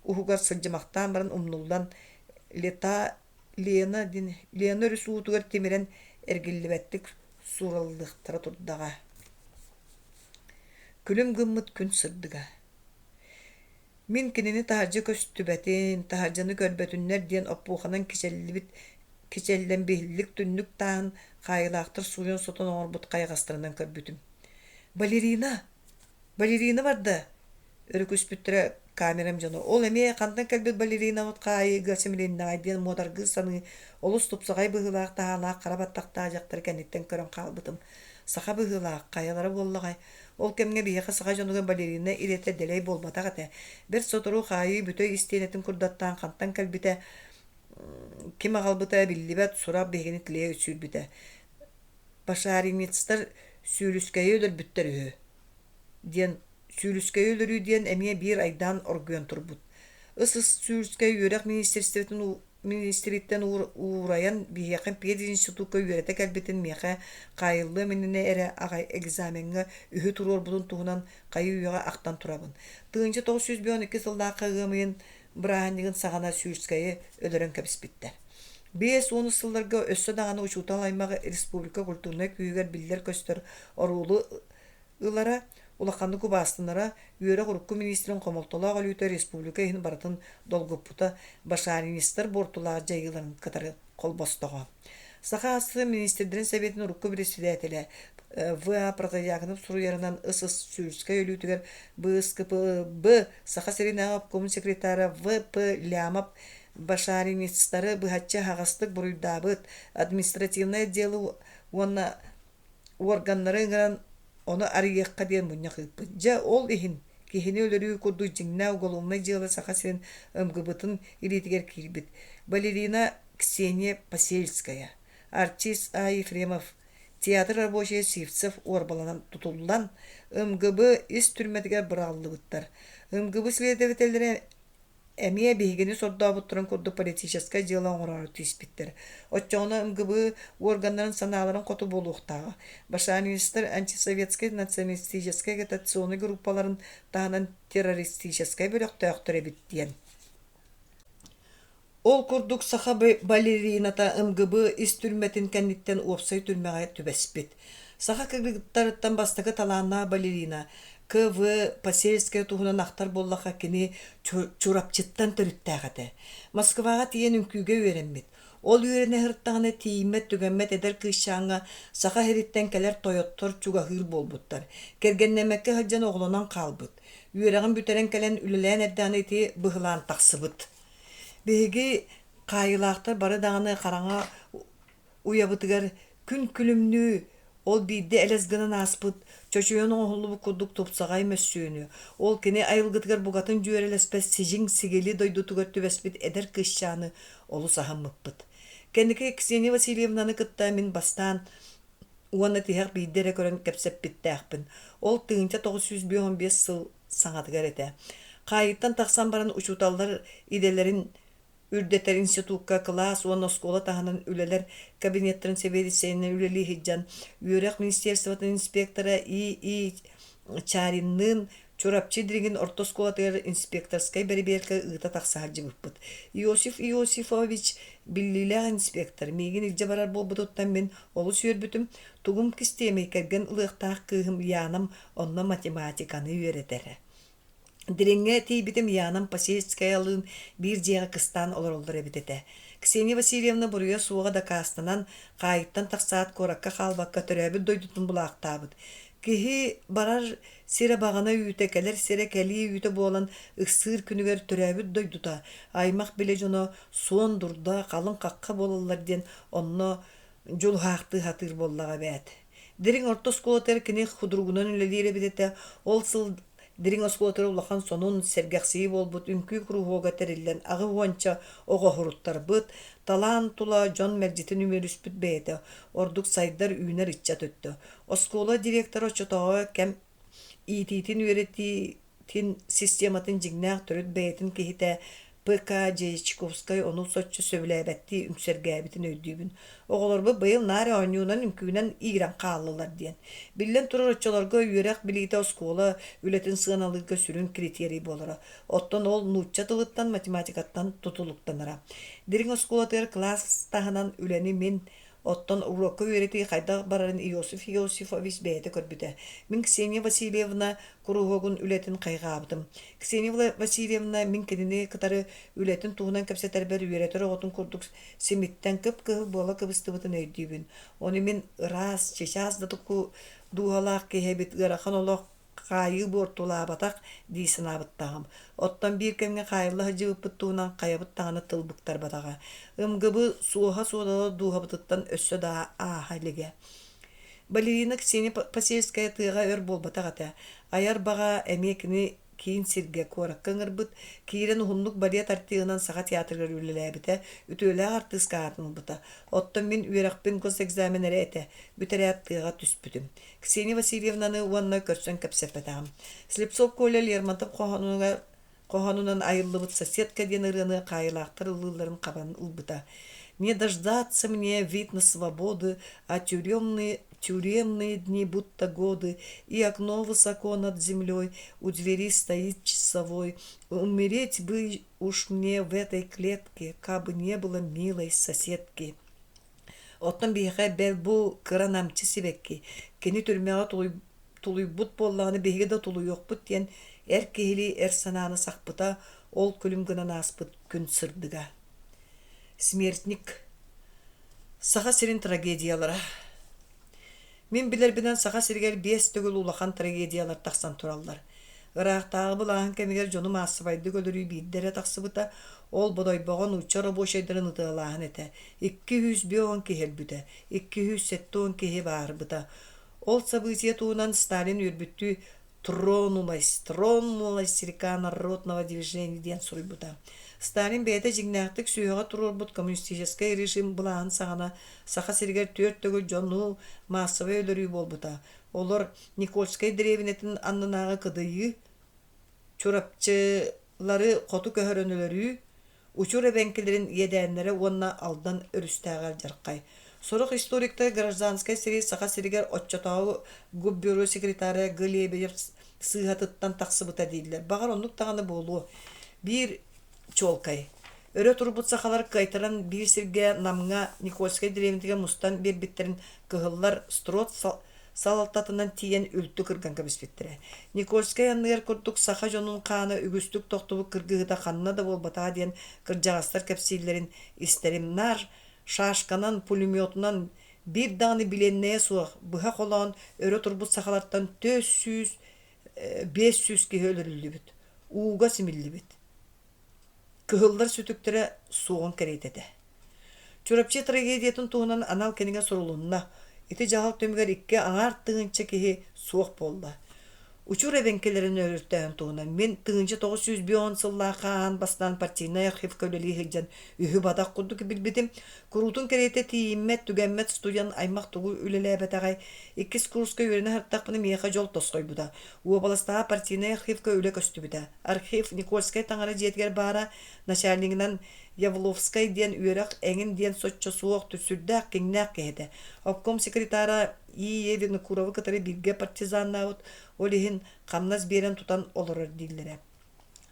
уһугар сылдьымахтаан баран умнуллан лета Лена диэн Лена өрүс уутугар тимирэн эргиллибэттик суураллыахтара турдаҕа. Күлүм гыммыт күн сырдыга. Мин кинини таһырдьа көстүбэтин, таһырдьаны көрбөтүннэр диэн оппуоханан кичэллибит кичэллэн биһиллик түннүк тааһын хаайыылаахтар сууйан-сотон оҥорбут хайаҕастарынан көрбүтүм. «Балерина! Балерина барда!» өрүкүспүттэрэ Камерам дьоно ол эмиэ хантан кэлбит балеринабыт хаайыыга симилиннэҕэй диэн муодаргыы саныы, олус тупсаҕай быһыылаах-таһаалаах хара баттахтаах дьахтары кэнниттэн көрөн хаалбытым. Саха быһыылаах, хайалара буоллаҕай? Ол кэмҥэ биһиэхэ саха дьонугар балерина идэтэ дэлэй буолбатах этэ. Бэрт сотору хаайыы бүтэй истиэнэтин курдаттаан хантан кэлбитэ, ким аҕалбыта биллибэт сурах биһигини тилийэ сүүрбүтэ. Башаринецтар Сүүлүскэйи өлөрбүттэр үһү диэн Сүүлүскэйи өлөрүү диэн эмиэ биир айдаан оргуйан турбут. Ыс-ыс Сүүлүскэй үөрэх министиэристибэтин министриттэн уурайан биһиэхэ пединститукка үөрэтэ кэлбитин миэхэ хаайыллыам иннинэ эрэ аҕай экзамеҥҥа үһү туруорбутун туһунан хайыы-үйэҕэ ахтан турабын. 1952 сыллаахха ыам ыйын бырааһынньыгын саҕана Сюрскайы өлөрөн кэбиспиттэр. 50 сылларга өссө даҕаны учуутал аймаҕы республика культурнай күүһүгэр биллэр-көстөр оруолу ылара, улаханнык убаастанара, үөрэх урукку министрин хомолтолоох өлүүтэ республика иһин барытын долгуппута, башаринистар буортулаах дьайыыларын кытары холбостоҕо. Саха АССР министрдэрин сэбиэтин урукку председателэ В. Протодьяконов суруйарынан СС Сюрскай өлүүтүгэр БСКПБ Саха сиринээҕи обкомун секретара В.П. Лямов башаринецтары быһаччы аһаҕастык буруйдаабыт, административнай отделы уонна уорганнары ыҥыран ону арыйыахха диэн мунньах ыыппыт. Дьэ, ол иһин киһини өлөрүү курдук дьиҥнээх уголовнай дьыала Саха сирин МГБ-тын илиитигэр киирбит. Балерина Ксения Посельская, артист А. Ефремов, театр рабочая Сивцев уорбаланан тутуллан, МГБ ис түрмэтигэр быраҕыллыбыттар. МГБ следователлэрэ эмиэ биһигини сордообуттарын курдук политическай дьыала оҥороору тииспиттэр. Оччоҕуна МГБ уорганнарын санааларын хоту буолуохтааҕа. Башаринецтар антисоветскай националистическай агитационнай группаларын таһынан террористическай бөлөхтөөхтөр эбит диэн. Ол курдук саха балерината МГБ ис түрмэтин кэнниттэн уопсай түрмэҕэ түбэспит. Саха кыргыттарыттан бастакы талааннаах балерина К.В. Посельская туһунан ахтар буоллахха кини Чурапчыттан төрүттээх этэ. Москваҕа тиийэн үҥкүүгэ үөрэммит. Ол үөрэнэ сырыттаҕына тиийиммэт-түгэммэт эдэр кыысчааҥҥа Саха сириттэн кэлэр тойоттор чугаһыыр буолбуттар. Кэргэннэммэккэ сылдьан оҕолонон хаалбыт. Үөрэҕин бүтэрэн кэлэн үлэлээн эрдэҕинэ ити быһылаан тахсыбыт. Биһиги хаайыылаахтар бары даҕаны хараҥа уйабытыгар күн күлүмнүү ол биирдэ элэс гынан ааспыт, чочуйан оҥоһуллубут курдук тупсаҕай мөссүөнү, ол кини айылгытыгар букатын дьүөрэлэспэт сидьиҥ сигили дойдутугар түбэспит эдэр кыысчааны олус аһыммыппыт. Кэнники Ксения Васильевнаны кытта мин бастаан уонна тиһэх биирдэ эрэ көрөн кэпсэппиттээхпин. Ол 1955 сыл саҥатыгар этэ. Хаайыыттан тахсан баран учууталлар идэлэрин үрдэтэр институкка кылаас уонна оскуола таһынан үлэлэр кабинеттарын сэбиэдиссэйинэн үлэлии сылдьан, үөрэх министерствотын инспектора И. И. Чаринныын Чурапчы Дириҥин орто оскуолатыгар инспекторскай бэрэбиэркэ ыыта тахса сылдьыбыппыт. Иосиф Иосифович биллиилээх инспектор, миигин илдьэ барар буолбутуттан мин олус үөрбүтүм. Тугум кистиэмий, кэргэн ылыахтаах кыыһым Янам онно математиканы үөрэтэрэ. Дириҥҥэ тиийбитим Янам Посельскаялыын биир дьиэҕэ кыстаан олороллор эбит этэ. Ксения Васильевна буруйа суоҕа дакаастанан, хаайыттан тахсаат куоракка хаалбакка төрөөбүт дойдутун булаахтаабыт. Киһи барар сирэ баҕана үүтэ, кэлэр сирэ кэлии үүтэ буолан ыксыыр күнүгэр төрөөбүт дойдута, аймах-билэ дьоно суон дурда, халыҥ хахха буолаллар диэн онно дьулуһаахтыы сатыыр буоллаҕа эбээт. Дириҥ орто оскуолатыгар кини худругунан үлэлиир эбит этэ. Ол сыл Дириҥ оскуолатыгар улахан сонун, сэргэхсийии буолбут үҥкүү куруһуога тэриллэн аҕыс уонча оҕо уһуруттарбыт, талаан тула дьон мэлдьитин үмүөрүспүт бэйэтэ, ордук сайдар-үүнэр ыччат өттө. Оскуола директора оччотооҕу кэм иитиитин үөрэтиитин систематын дьиҥнээх төрүт бэйэтин киһитэ П.К. Дьячковскай ону соччо сөбүлээбэттии үҥсэргээбитин өйдүүбүн. Оҕолорбут быйыл наар оонньуунан, үҥкүүнэн иирэн хааллылар диэн. Биллэн турар, оччолорго үөрэх билиитэ оскуола үлэтин сыаналыырга сүрүн критерий буолара. Оттон ол нуучча тылыттан, математикаттан тутулуктанара. Дириҥ оскуолатыгар кылаас таһынан үлэни мин Оттон уруокка үөрэтии хайдах барарын Иосиф Иосифович бэйэтэ көрбүтэ. Мин Ксения Васильевна куруһуогун үлэтин хайҕаабытым. Ксения Васильевна мин кинини кытары үлэтин туһунан кэпсэтэрбэр үөрэтэр оҕотун курдук симиттэн кып-кыһыл буола кыбыстыбытын өйдүүбүн. Ону мин ыраас, чычаас да дууһалаах киһи эбит, ыарахан олох. Хаайыы буортулаабатах дии санаабыттааҕым. Оттон биир кэмҥэ хаайылла сылдьыбыппыт туһунан хайабыт даҕаны тыл быктарбатаҕа. МГБ суоһа-суодала дууһабытыттан өссө да ааһа илигэ. Балерина Ксения Посельская тыаҕа өр буолбатах этэ. Айар баҕа эмиэ кини киин сиргэ, куоракка ыҥырбыт, киирэн уһуннук балет артыыһынан Саха театрыгар үлэлээбитэ, үтүөлээх артыыска аатын ылбыта. Оттон мин үөрэхпин госэкзамен эрэ этэ, бүтэрээт тыаҕа түспүтүм. Ксения Васильевнаны уонна көрсөн кэпсэппэтэҕим. Слепцов Коля Лермонтов хоһоонугар хоһоонунан айыллыбыт «Соседка» диэн ырыаны хаайыылаахтар ыллыылларын хабан ылбыта. «Не дождаться мне вид на свободы, а тюремные, тюремные дни будто годы, и окно высоко над землей, у двери стоит часовой. Умереть бы уж мне в этой клетке, кабы не было милой соседки». Оттон биһиэхэ бэл бу кыра намчы сибэкки, кини түрмэҕэ тулуйбут буоллаҕына биһиги да тулуйуохпут диэн эр киһилии эр санааны сахпыта, ол күлүм гынан ааспыт күн сырдыга. Смертник Саха сирин трагедиялара Мин билэрбинэн Саха сиригэр биэс төгүл улахан трагедиялар тахсан тураллар. Ыраахтааҕы былааһын кэмигэр дьону маассабайдык өлөрүү биирдэ эрэ тахсыбыта, ол Бодойбоҕо нуучча рабочайдарын ытыалааһын этэ. 250 киһи өлбүтэ, 270 киһи бааһырбыта. Ол событие туһунан Сталин үөрбүттүү «Тронулась, тронулась река народного движения» диэн суруйбута. Сталин бэйэтэ дьиҥнээхтик сүһүөҕэ туруорбут коммунистическай режим былааһын саҕана Саха сиригэр түөрт төгүл дьону маассабай өлөрүү буолбута. Олор Никольскай дэриэбинэтин аннынааҕы кыдыйыы, Чурапчылары хоту көһөрөн өлөрүү, Учур эбэҥкилэрин иэдээннэрэ уонна Алдан өрүстээҕи алдьархай. Сорох историктар гражданскай сэрии Саха сиригэр оччотооҕу губбюро секретара Г. Лебедев сыыһатыттан тахсыбыта дииллэр. Баҕар оннук даҕаны буолуо. Биир чуолкай. Өрө турбут сахалар кыайтаран биир сиргэ Намҥа Никольскай дэриэбинэтигэр мустан биэрбиттэрин кыһыллар Строд салалтатынан тиийэн үлтү кырган кэбиспиттэрэ. Никольскай анныгар курдук саха дьонун хаана үгүстүк тохтубут кыргыһыыта ханна да буолбатаҕа диэн кырдьаҕастар кэпсииллэрин истэрим. Наар шашканан, пулеметунан биир даҕаны билиэннэйэ суох быһа холоон өрө турбут сахалартан 400, 500 киһи өлөрүллүбүт, ууга симиллибит. Кыһыллар сүтүктэрэ суоҕун кэриэтэ этэ. Чурапчы трагедиятын туһунан анал кинигэ сурулунна. Ити дьаһал түмүгэр икки аҥаар тыһыынча киһи суох буолла. Учур эбэҥкилэрин өлөртөөһүн туһунан мин 1950 сыллаахха аан бастаан партийнай архивка үлэлии сылдьан үһү-бадах курдук билбитим. Куруутун кэриэтэ тиийиммэт, түгэммэт студент аймах тугу үлэлээбэтэҕэй. Иккис курска үөрэнэ сырыттахпына миэхэ дьол тосхойбута. Уобаластааҕы партийнай архивка үлэ көстүбүтэ. Архив Никольскай таҥара дьиэтигэр баара, начальнигынан Явловскай диэн үөрэх эҥин диэн соччо суох, сүрдээх киҥнээх киһи этэ. Обком секретара И. Е. Винокуровы кытары бииргэ партизаннаабыт, ол иһин хамнас биэрэн тутан олорор дииллэрэ.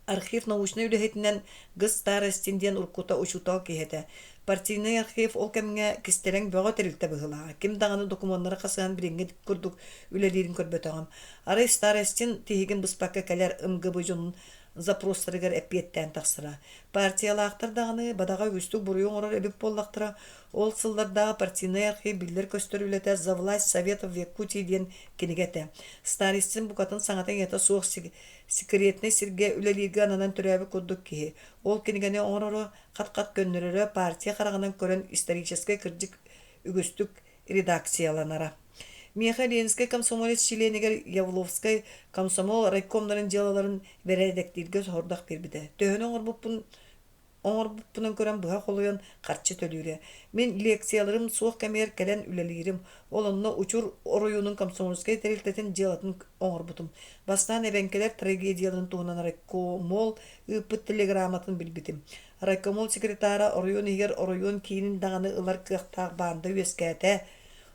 Архив научнай үлэһитинэн Гыс Старостин диэн уруккута учуутал киһи этэ. Партийнай архив ол кэмҥэ кистэлэҥ бөҕө тэрилтэ быһыылааҕа. Ким даҕаны докумуоннары хасыһан билиҥҥи курдук үлэлиирин көрбөтөҕүм. Арай Старостин тиһигин быспакка кэлэр МГБ дьонун запростарыгар эппиэттээн тахсара. Партиялаахтар даҕаны бадаҕа үгүстүк буруйу оҥорор эбит буоллахтара, ол сыллардааҕы партийнай архив биллэр-көстөр үлэтэ «За власть Советов в Якутии» диэн кинигэ этэ. Старостин букатын саҥата-иҥэтэ суох секретнэй сиргэ үлэлииргэ ананан төрөөбүт курдук киһи. Ол кинигэни оҥороро, хат-хат көннөрөрө, партия хараҕынан көрөн историческай кырдьык үгүстүк редакцияланара. Миэхэ Ленинскэй комсомолец чилиэнигэр Явловскай комсомол райкомнарын дьыалаларын бэрээдэктииргэ сорудах биэрбитэ. Төһөнү оҥорбуппун оҥорбуппунан көрөн быһа холуйан харчы төлүүрэ. Мин лекцияларым суох кэмигэр кэлэн үлэлиирим. Ол онно Учур оройуонун комсомольскай тэрилтэтин дьыалатын оҥорбутум. Бастаан эбэҥкилэр трагедияларын туһунан райкомол ыыппыт телеграмматын билбитим. Райкомол секретара оройуон иһигэр оройуон киинин даҕаны ылар кыахтаах баанда үөскээтэ.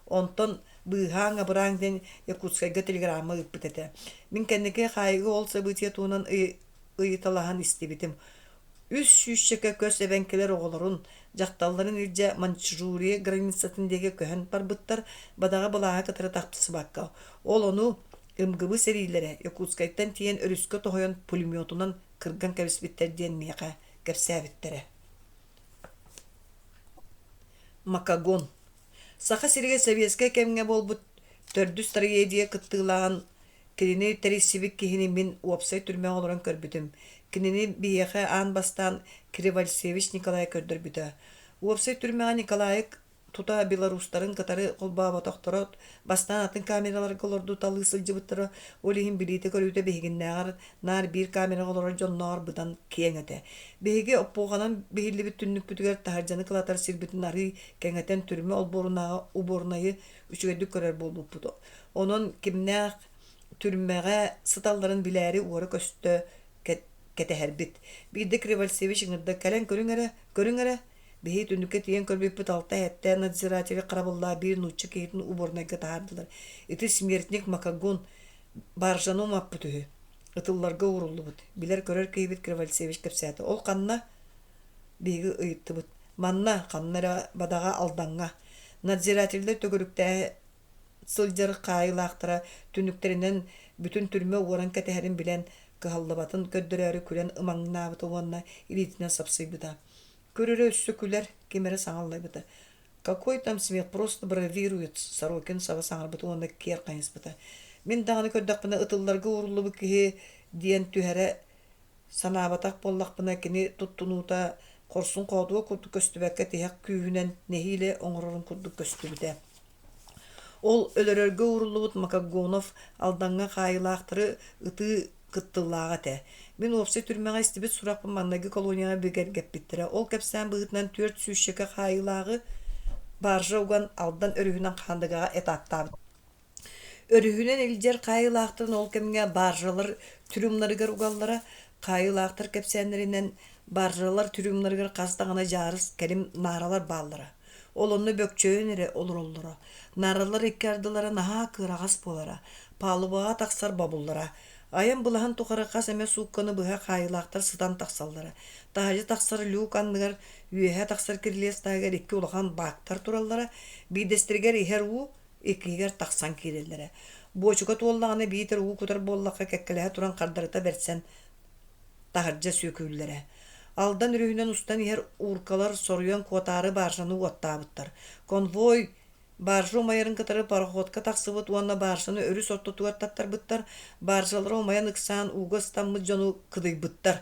Онтон быыһааҥ-абырааҥ диэн Якутскайга телеграмма ыыппыт этэ. Мин кэнники хаайыыга ол событие туһунан ыйыталаһан истибитим. Үс сүүсчэкэ көс эбэҥкилэр оҕолорун, дьахталларын илдьэ Маньчжурия границатын диэки көһөн барбыттар, бадаҕа былааһы кытары тахсыбакка. Ол ону МГБ сэриилэрэ Якутскайтан тиийэн өрүскэ тоһуйан пулеметунан кырган кэбиспиттэр диэн миэхэ кэпсээбиттэрэ. Макагон. Саха сиригэр сэбиэскэй кэмҥэ буолбут төрдүс трагедия кыттыылааҕын Кинини тэрийсибит киһини мин уопсай түрмэҕэ олорон көрбүтүм. Кинини биһиэхэ аан бастаан Кривальцевич Николай көрдөрбүтэ. Уопсай түрмэҕэ Николайы тута белорустарын кытары холбооботохторо, бастаан атын камераларга олордуталыы сылдьыбыттара, ол иһин билиитэ-көрүүтэ биһигиннээҕэр наар биир камераҕа олорор дьоннооҕор быдан киэҥ этэ. Биһиги оппуоханан биһиллибит түннүкпүтүгэр таһырдьаны кылатар сирбитин арыый кэҥэтэн түрмэ олбуорунааҕы уборнайы үчүгэйдик көрөр буолбуппут. Онон кимнээх түрмэҕэ сыталларын билээри уора-көстө кэтэһэрбит. Биирдэ Кривальцевич ыҥырда: «Кэлэн көрүҥ эрэ, көрүҥ эрэ!» Биһиги түннүккэ тиийэн көрбүппүт алта эһэттээх надзиратель харабыллаах биир нуучча киһитин уборнайга таһаардылар. Ити смертник Макагон баржаны умаппыт үһү. Ытылларга ууруллубут. Билэр-көрөр киһибит Кривальцевич кэпсээтэ. Ол ханна? Биһиги ыйыттыбыт. Манна, ханна эрэ бадаҕа Алдаҥҥа. Надзирателлэр төгүрүктээһи сылдьар хаайыылаахтара түннүктэринэн бүтүн түрмэ уоран кэтэһэрин билэн, кыһаллыбатын көрдөрөөрү күлэн ымаҥнаабыта уонна илиитинэн сапсыйбыта. Көрөрө өссө күлэр, ким эрэ саҥа аллайбыта. «Какой там смех, просто бравирует», Сорокин саба саҥарбыта уонна киэр хайыспыта. Мин даҕаны көрдөхпүнэ ытылларга ууруллубут киһи диэн түһэрэ санаабатах буоллахпына, кини туттунуута хорсун хоодуо курдук көстүбэккэ тиһэх күүһүнэн нэһиилэ оҥорорун курдук көстүбүтэ. Ол өлөрөргө ууруллубут Макогонов Алдаҥҥа хаайыылаахтары ытыы кыттыылааҕа этэ. Мин уопсай түрмэҕэ истибит сурахпын маҥнайгы колонияҕа бигэргэппиттэрэ. Ол кэпсээн быһыытынан 400 хаайыылааҕы баржа уган Алдан өрүһүнэн Хаандыгаҕа этаптаабыт. Өрүһүнэн илдьэр хаайыылаахтарын ол кэмҥэ баржалар трюмнарыгар угаллара. Хаайыылаахтар кэпсээннэринэн баржалар трюмнарыгар хас даҕаны дьаарыс кэлим нааралар бааллара. Ол онно бөкчөйөн эрэ олороллоро. Нааралар икки ардылара наһаа кыараҕас буолара, палубаҕа тахсар бобуллара. Айан былаһын тухары хас эмэ суукканы быһа хаайыылаахтар сытан тахсаллара. Таһырдьа тахсар люк анныгар, үөһэ тахсар кирилиэс таһыгар икки улахан баактар тураллара, биирдэстэригэр иһэр уу, иккиһигэр тахсан киирэллэрэ. Буочука туоллаҕына биитэр уу кутар буоллахха кэккэлэһэ туран хардарыта бэрсэн таһырдьа сүөкүүллэрэ. Алдан өрүһүнэн устан иһэр ууркалар соруйан куотаары баржаны уоттаабыттар. Конвой баржа умайарын кытары пароходка тахсыбыт уонна баржаны өрүс ортотугар таттарбыттар. Баржалара умайан ыксаан ууга ыстаммыт дьону кыдыйбыттар.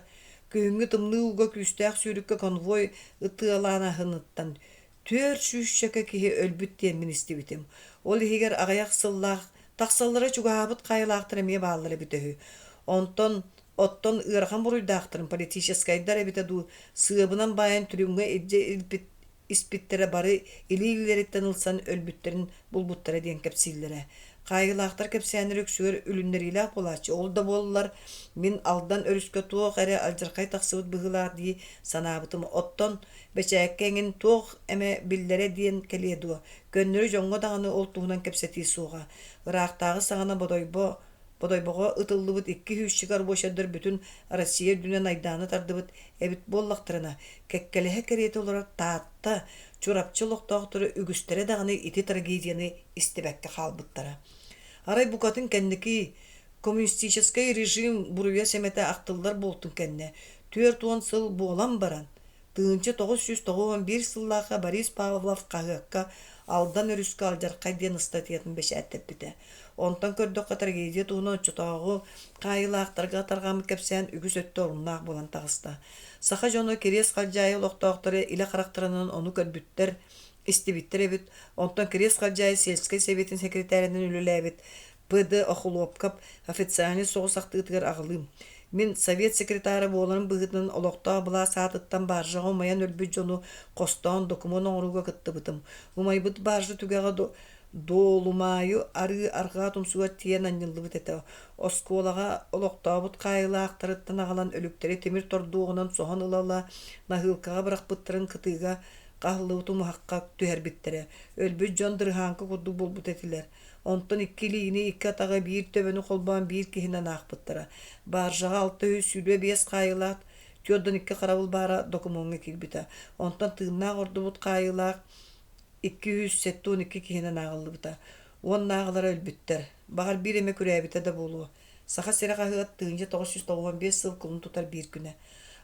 Күһүҥҥү тымныы ууга күүстээх сүүрүккэ конвой ытыалааһыныттан Түөрт сүүсчэкэ киһи өлбүт диэн мин истибитим. Ол иһигэр аҕыйах сыллаах тахсаллара чугаһаабыт хаайылаахтар эмиэ бааллар эбитэ үһү. Онтон оттон ыарахан буруйдаахтарын политическайдар эбитэ дуу, сыабынан баайан трюмҥа илдьэ илпит испиттэрэ бары илии-илиилэриттэн ылсан өлбүттэрин булбуттара диэн кэпсииллэрэ. Хаайыылаахтар кэпсээннэрэ үксүгэр үлүннэриилээх буолааччы. Ол да буоллар, мин Алдан өрүскэ туох эрэ алдьархай тахсыбыт быһыылаах дии санаабытым. Оттон Бэчээккэ эҥин туох эмэ биллэрэ диэн кэлиэ дуо, көннөрү дьоҥҥо даҕаны ол туһунан кэпсэтии суоҕа. Ыраахтааҕы саҕана Бодойбо Бодойбоҕо ытыллыбыт икки сүүсчэкэ рабочайдар бүтүн Россия үрдүнэн айдааны тардыбыт эбит буоллахтарына, кэккэлэһэ кэриэтэ олорор Таатта, Чурапчы олохтоохторо үгүстэрэ даҕаны ити трагедияны истибэккэ хаалбыттара. Арай букатын кэнники коммунистическай режим буруйа-сэмэтэ ахтыллар буолтун кэннэ, 40 сыл буолан баран, 1991 сыллаахха Борис Павлов хаһыакка «Алдан өрүскэ алдьархай» диэн ыстатыйатын бэчээттэппитэ. Онтон көрдөххө, трагедия туһунан оччотооҕу хаайыылаахтарга тарҕаммыт кэпсээн үгүс өттө оруннаах буолан таҕыста. Саха дьоно Кириэс Халдьаайы олохтоохторо илэ харахтарынан ону көрбүттэр, истибиттэр эбит. Онтон Кириэс Халдьаайы сельскэй сэбиэтин секретарынан үлэлээбит П.Д. Охлопков официальнай соҕус ахтыытыгар аҕалыым. Мин совет секретара буоларым быһыытынан олохтоох былаас аатыттан баржаҕа умайан өлбүт дьону хостоон докумуон оҥорууга кыттыбытым. Умайбыт баржа түгэҕэ Дуолумаайы арыы арҕаа тумсугар тиийэн анньыллыбыт этэ. Оскуолаҕа олохтообут хаайыылаахтарыттан аҕалан өлүктэри тимир тордуоҕунан соһон ыла-ыла наһыылкаҕа бырахпыттарын кытыыга хаһыллыбыт умуһахха түһэрбиттэрэ. Өлбүт дьон дырыһааҥка курдук буолбут этилэр. Онтон икки илиини, икки атаҕы, биир төбөнү холбоон биир киһинэн аахпыттара. Баржаҕа 625 хаайыылаах, 42 харабыл баара докумуоҥҥа киирбитэ. Онтон тыыннаах ордубут хаайыылаах 272 киһинэн ааҕыллыбыта. Уоннааҕылара өлбүттэр. Баҕар биир эмэ күрээбитэ да буолуо. Саха сирэ хаһыат 1995 сыл кулун тутар биир күнэ.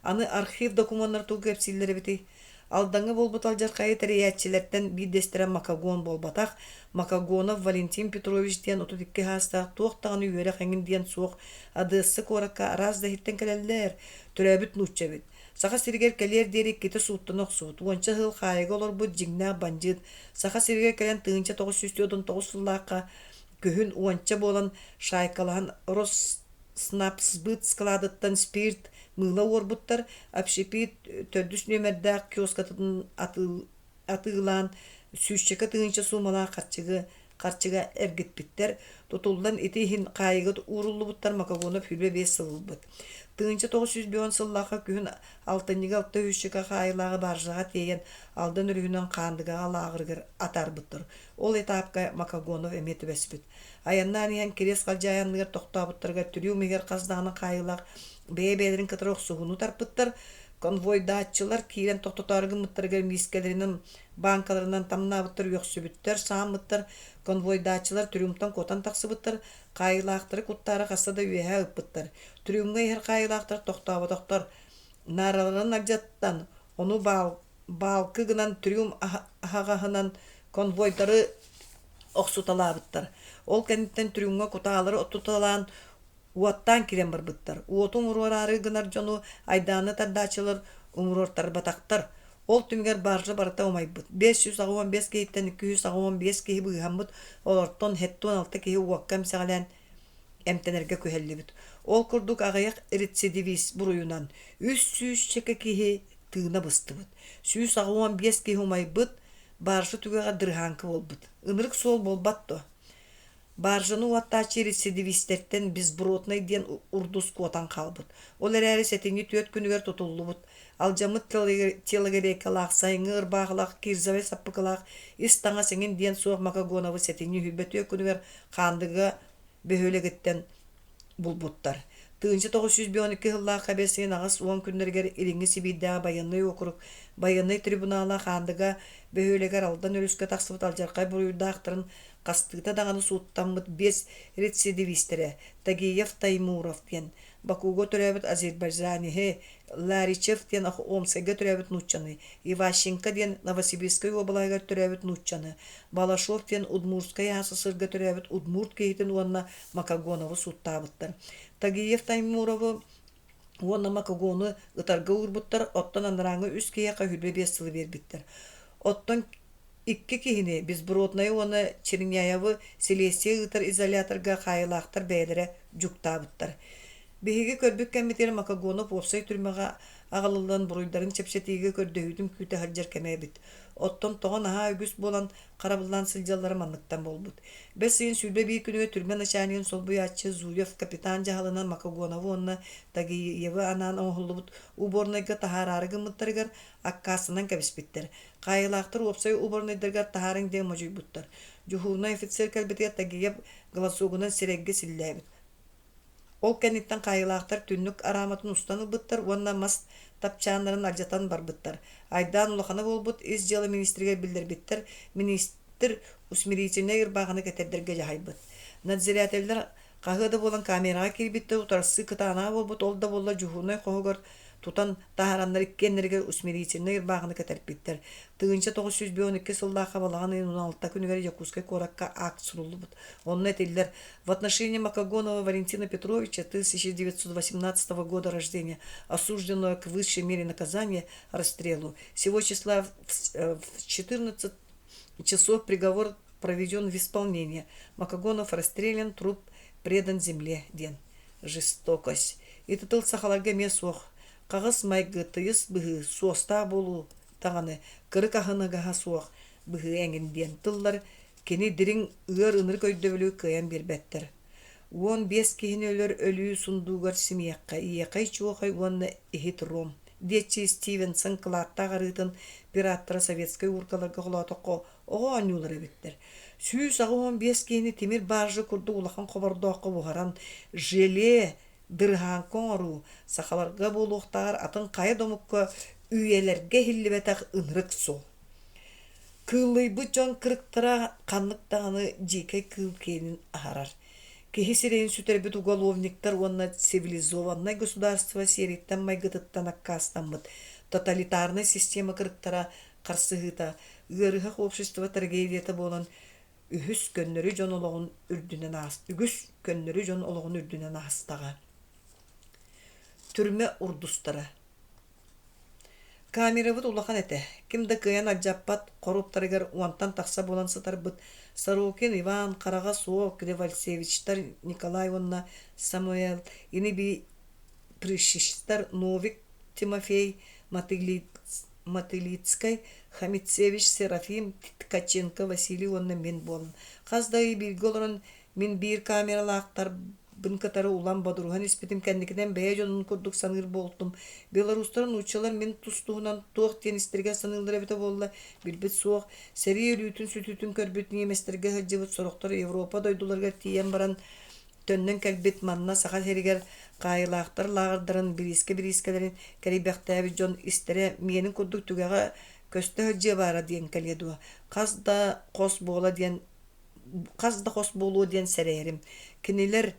Аны архив докумуоннара тугу кэпсииллэр эбитий? Алдаҥҥа буолбут алдьархайы тэрийээччилэртэн биирдэстэрэ Макогон буолбатах, Макогонов Валентин Петрович диэн 32 саастаах туох даҕаны үөрэх эҥин диэн суох Одесса куоракка араас да иһиттэн кэлэллэр, төрөөбүт нуучча эбит. Саха сиригэр кэлиэр диэри иккитэ сууттана охсубут, уонча сыл хаайыыга олорбут дьиҥнээх бандьыыт Саха сиригэр кэлэн 1949 сыллаахха күһүн уонча буолан шайкалаһан Роснабсбыт складыттан спирт, мыыла уорбуттар, общепит төрдүс нүөмэрдээх киоскатын атыылаан сүүсчэкэ тыһыынча суумалаах харчыгы харчыга эргиппиттэр, тутуллан ити иһин хаайыыга ууруллубуттар Макогонов 25 сыл ылбыт. 1905 сыллаахха күһүн алтынньыга алта үһүсчэкэ хаайыылааҕы баржаҕа тиэйэн Алдан өрүһүнэн Хаандыгаҕа лааҕырыгар атаарбыттар. Ол этапка Макогонов эмиэ түбэспит. Айаннаан иһэн Кириэс Халдьаайы анныгар тохтообуттарыгар трюм иһигэр хас даҕаны хаайыылаах бэйэ-бэйэлэрин кытары охсуһууну тарпыттар. Конвойдааччылар киирэн тохтотоору гыммыттарыгар миискэлэринэн, бааҥкаларынан тамнаабыттар, үөхсүбүттэр, сааммыттар. Конвойдааччылар трюмтан куотан тахсыбыттар, хаайыылаахтары куттаары хаста да үөһэ ыппыттар. Трюмҥа иһэр хаайыылаахтар тохтооботохтор. Наараларын алдьаттан, ону баал баалкы гынан трюм аһаҕаһынан конвойдары охсуталаабыттар. Ол кэнниттэн трюмҥа кутаалары оттуталаан уоттаан киирэн барбыттар. Уоту умуруораары гынар дьону айдааны тардааччылар умуруортарбатахтар. Ол түмүгэр баржа барыта умайбыт. 585 киһиттэн 285 киһи быыһаммыт, олортон 76 киһи уокка эмсэҕэлээн эмтэнэргэ күһэллибит. Ол курдук аҕыйах рецидивист буруйунан үс сүүсчэкэ киһи тыына быстыбыт. 185 киһи умайбыт, баржа түгэҕэ дырыһааҥкы буолбут. Ынырык суол буолбат дуо? Баржаны уоттааччы рецидивистэртэн Безбродный диэн урдус куотан хаалбыт. Ол эрээри сэтинньи түөрт күнүгэр тутуллубут. Алдьаммыт телогрейкалаах, сайыҥҥы ырбаахылаах, кирзовай саппыкылаах, ис таҥас эҥин диэн суох Макогоновы сэтинньи сүүрбэ түөрт күнүгэр Хаандыга бөһүөлэгиттэн булбуттар. 1952 сыллаахха бэс ыйын 80 күннэригэр Илиҥҥи Сибиирдээҕи байыаннай уокурук байыаннай трибунала Хаандыга бөһүөлэгэр Алдан өрүскэ тахсыбыт алдьархай буруйдаахтарын хастыыта даҕаны сууттаммыт биэс рецидивистэрэ Тагиев Таймуров диэн Бакуга төрөөбүт азербайджанеһы, Ларичев диэн Омскайга төрөөбүт нууччаны, Иващенко диэн Новосибирскай уобалаһыгар төрөөбүт нууччаны, Балашов диэн Удмуртскай СССРга төрөөбүт удмурт киһитин уонна Макогоновы сууттаабыттар. Тагиев Таймуровы уонна Макогону ытарга уурбуттар, оттон анарааҥҥы үс киһиэхэ 25 сылы биэрбиттэр. Оттон икки киһини Безброднайы уонна Черняевы силиэстийэ ыытар изоляторга хаайыылаахтар бэйэлэрэ дьуктаабыттар. Биһиги көрбүт кэммитигэр Макогонов уопсай түрмэҕэ аҕалыллан буруйдарын чэпчэтиигэ көрдөһүүтүн күүтэ сылдьар кэмэ эбит. Оттон тоҕо наһаа үгүс буолан харабыллаан сылдьаллара манныктан буолбут. Бэс ыйын 21 күнүгэр түрмэ начальнигын солбуйааччы Зуев капитан дьаһалынан Макогоновы уонна Тагиевы анаан оҥоһуллубут уборнайга таһаараары гыммыттарыгар аккаастанан кэбиспиттэр. Хаайыылаахтар уопсай уборнайдарыгар таһаарыҥ диэн модьуйбуттар. Дьуһуурунай офицер кэлбитигэр Тагиев голосогунан сирэйгэ силлээбит. Ол кэнниттэн хаайыылаахтар түннүк арааматын устан ылбыттар уонна мас тапчааннарын алдьатан барбыттар. Айдаан улахана буолбут, ис дьыала министригэр биллэрбиттэр, министр усмирительнай ырбаахыны кэтэрдэргэ дьаһайбыт. Надзирателлэр хаһыа да буолан камераҕа киирбиттэр, утарсыы кытаанаҕа буолбут, ол да буоллар дьуһуурунай хоһугар тутан таһаараннар иккиэннэригэр усмирительнай ырбаахыны кэтэрпиттэр. 1952 сыллаахха балаҕан ыйын 16 күнүгэр Дьокуускай куоракка акт суруллубут. Онно этиллэр В отношении Макогонова Валентина Петровича 1918 года рождения, осужденного к высшей мере наказания расстрелу, сего числа в 14 часов приговор проведен в исполнение. Макогонов расстрелян, труп предан земле диэн. Жестокость. Ити тыл сахаларга эмиэ суох. Хаҕыс майгы, тыйыс быһыы, суостаах буолуу даҕаны, кырык аһыныгаһа суох быһыы эҥин диэн тыллар кини дириҥ ыар ынырык өйдөбүлү кыайан биэрбэттэр. 15 киһини өлөр өлүү сундуугар симиэххэ иэхэй-чуохай уонна иһит ром, диэччи Стивенсон кылааттаах арыытын пираттара советскай ууркаларга холоотоххо оҕо оонньуулара эбиттэр. 185 киһини тимир баржа курдук улахан хобордооххо буһаран желе дырыһааҥка оҥоруу сахаларга буолуохтааҕар атын хайа да омукка үйэлэргэ иһиллибэтэх ынырык суол. Кыыллыйбыт дьон кырыктара ханнык даҕаны дьиикэй кыыл киэнин аһарар. Киһи сирэйин сүтэрбит уголовниктар уонна цивилизованнай государство сиэриттэн-майгытыттан аккаастаммыт тоталитарнай система кырыктара харсыһыыта ыарыһах общество трагедията буолан үһүс көннөрү дьон олоҕун үрдүнэн аас үгүс көннөрү дьон олоҕун үрдүнэн аастаҕа. Түрмэ урдустара Камерабыт улахан этэ, ким да кыайан алдьаппат хоруоптарыгар уонтан тахса буолан сытарбыт Сорокин Иван, Хараҕа Суох, Кривальцевичтар Николай уонна Самуэл, ини-бии Прыщичтар Новик Тимофей, Матылицкай, Хамицевич Серафим, Ткаченко Василий уонна мин буолан хас да ый бииргэ олорон мин биир камералаахтарбын кытары улам бодоруһан испитим кэнникинэн бэйэ дьонун курдук саныыр буолтум. Белорустар, нууччалар мин тус-туһунан туох диэн истэригэр саныыллара эбитэ буолла, билбит суох. Сэрии өлүүтүн-сүтүүтүн көрбүт ньиэмэстэргэ сылдьыбыт сорохтор Европа дойдуларыгар тиийэн баран төннөн кэлбит манна Саха сиригэр хаайыылаахтар лааҕырдарын бириискэ-бириискэлэрин кэрийбэхтээбит дьон истэрэ миэнин курдук түгэҕэ көстө сылдьыа баара диэн кэлиэ дуо, хас да хос буола диэн хас да хос буолуо диэн сэрэйэрим. Кинилэр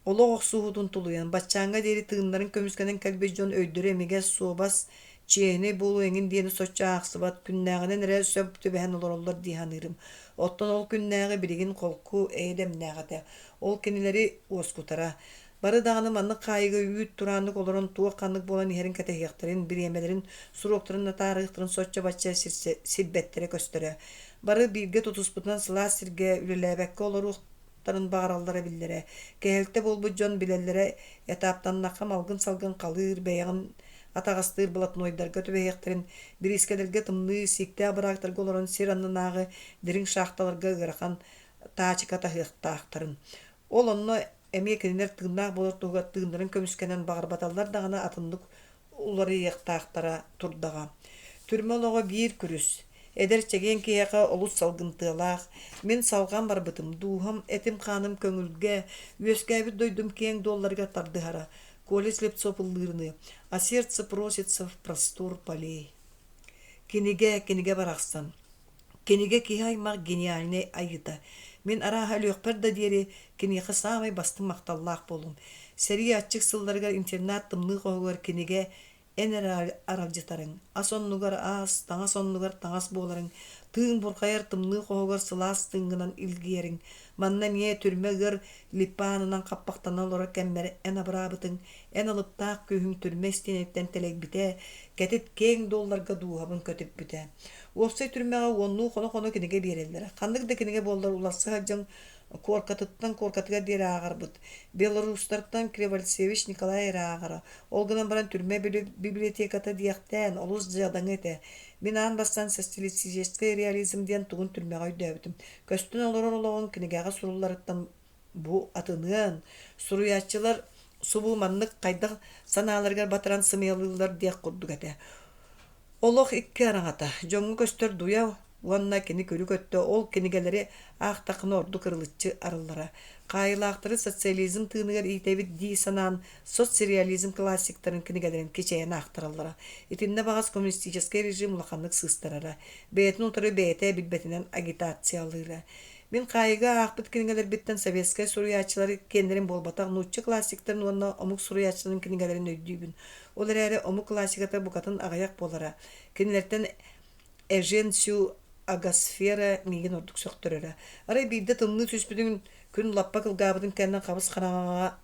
олох охсуһуутун тулуйан, баччааҥҥа диэри тыыннарын көмүскэнэн кэлбит дьон өйдөрө имигэс, суобас, чиэһинэй буолуу эҥин диэни соччо аахсыбат, күннээҕинэн эрэ сөп түбэһэн олороллор дии саныырым. Оттон ол күннээҕи билигин холку, эйэ-дэмнээх этэ. Ол кинилэри уоскутара. Бары даҕаны маннык хаайыыга үүт турааннык олорон туох-ханнык буолан иһэрин кэтэһиэхтэрин, бириэмэлэрин, суруоктарын атаарыахтарын соччо-бачча сирбэттэрэ көстөрө. Бары бииргэ тутуспутунан сылаас сиргэ үлэлээбэккэ олоруохтарын баҕараллара биллэрэ. Кэһэлтэ буолбут дьон билэллэрэ этаптаннахха малгын-салгын халыыр, бэйэҕин атаҕастыыр блатнойдарга түбэһиэхтэрин, бириискэлэргэ тымныы, сииктээх быраактарга олорон сир аннынааҕы дириҥ шахталарга ыарахан таачыка таһыахтаахтарын. Ол онно эмиэ кинилэр тыыннаах буолар туһугар тыыннарын көмүскэнэн баҕарбаталлар даҕаны атыннык уларыйыахтаахтара турдаҕа. Түрмэ олоҕо биир күрүс, эдэр чэгиэн киһиэхэ олус салгымтыалаах. Мин салҕан барбытым, дууһам, этим-хааным көҥүлгэ, үөскээбит дойдум киэҥ дуолларыгар тардыһара. Коля Слепцов ыллыырыныы «А сердце просится в простор полей». Кинигэ, кинигэ барахсан. Кинигэ киһи аймах гениальнай айыыта. Мин арааһа өлүөхпэр да диэри киниэхэ саамай бастыҥ махталлаах буолуом. Сэрии аччык сылларыгар интернат тымныы хоһугар кинигэ эн эрэ аралдьытарыҥ, ас оннугар аас, таҥас оннугар таҥас буоларыҥ, тыын бурҕайар тымныы хоһугар сылаас тыыҥҥынан илгийэриҥ. Манна эмиэ түрмэ ыар липпаанынан хаппахтана олорор кэммэр эн абыраабытыҥ, эн алыптаах күүһүҥ түрмэ истиэнэттэн тэлэйбитэ, кэтит киэҥ дуолларга дууһабын көтүппүтэ. Уопсай түрмэҕэ уоннуу хоно-хоно кинигэ биэрэллэрэ. Ханнык да кинигэ буоллар уларса сылдьан куоркатыттан куоркатыгар диэри ааҕарбыт. Белорустартан Кривальцевич Николай эрэ ааҕара. Ол гынан баран түрмэ библиотеката диэхтээн, олус дьадаҥы этэ. Мин аан бастаан социалистическай реализм диэн тугун түрмэҕэ өйдөөбүтүм. Көстөн олорор олоҕун кинигэҕэ сурулларыттан бу атыныан, суруйааччылар субу маннык хайдах санааларыгар батаран сымыйалыыллар диэх курдук этэ. Олох икки араҥата, дьоҥҥо көстөр дуйа уонна кини күлүк өттө ол кинигэлэри аахтаххына ордук ырылыччы арыллара. Хаайыылаахтары социализм тыыныгар иитэбит дии санаан соцреализм классиктарын кинигэлэрин кичэйэн аахтараллара. Итиннэ баҕас коммунистическай режим улаханнык сыыстарара, бэйэтин утары бэйэтэ билбэтинэн агитациялыыра. Мин хаайыыга аахпыт кинигэлэрбиттэн советскай суруйааччылар киэннэрин буолбатах нуучча классиктарын уонна омук суруйааччыларын кинигэлэрин өйдүүбүн. Ол эрээри омук классиката букатын аҕыйах буолара. Кинилэртэн Эжен Сю Агасфера миигин ордук сөхтөрөрө. Арай биирдэ тымныы түспүтүн күн лаппа кылгаабытын кэннэ хабыс хараҥаҕа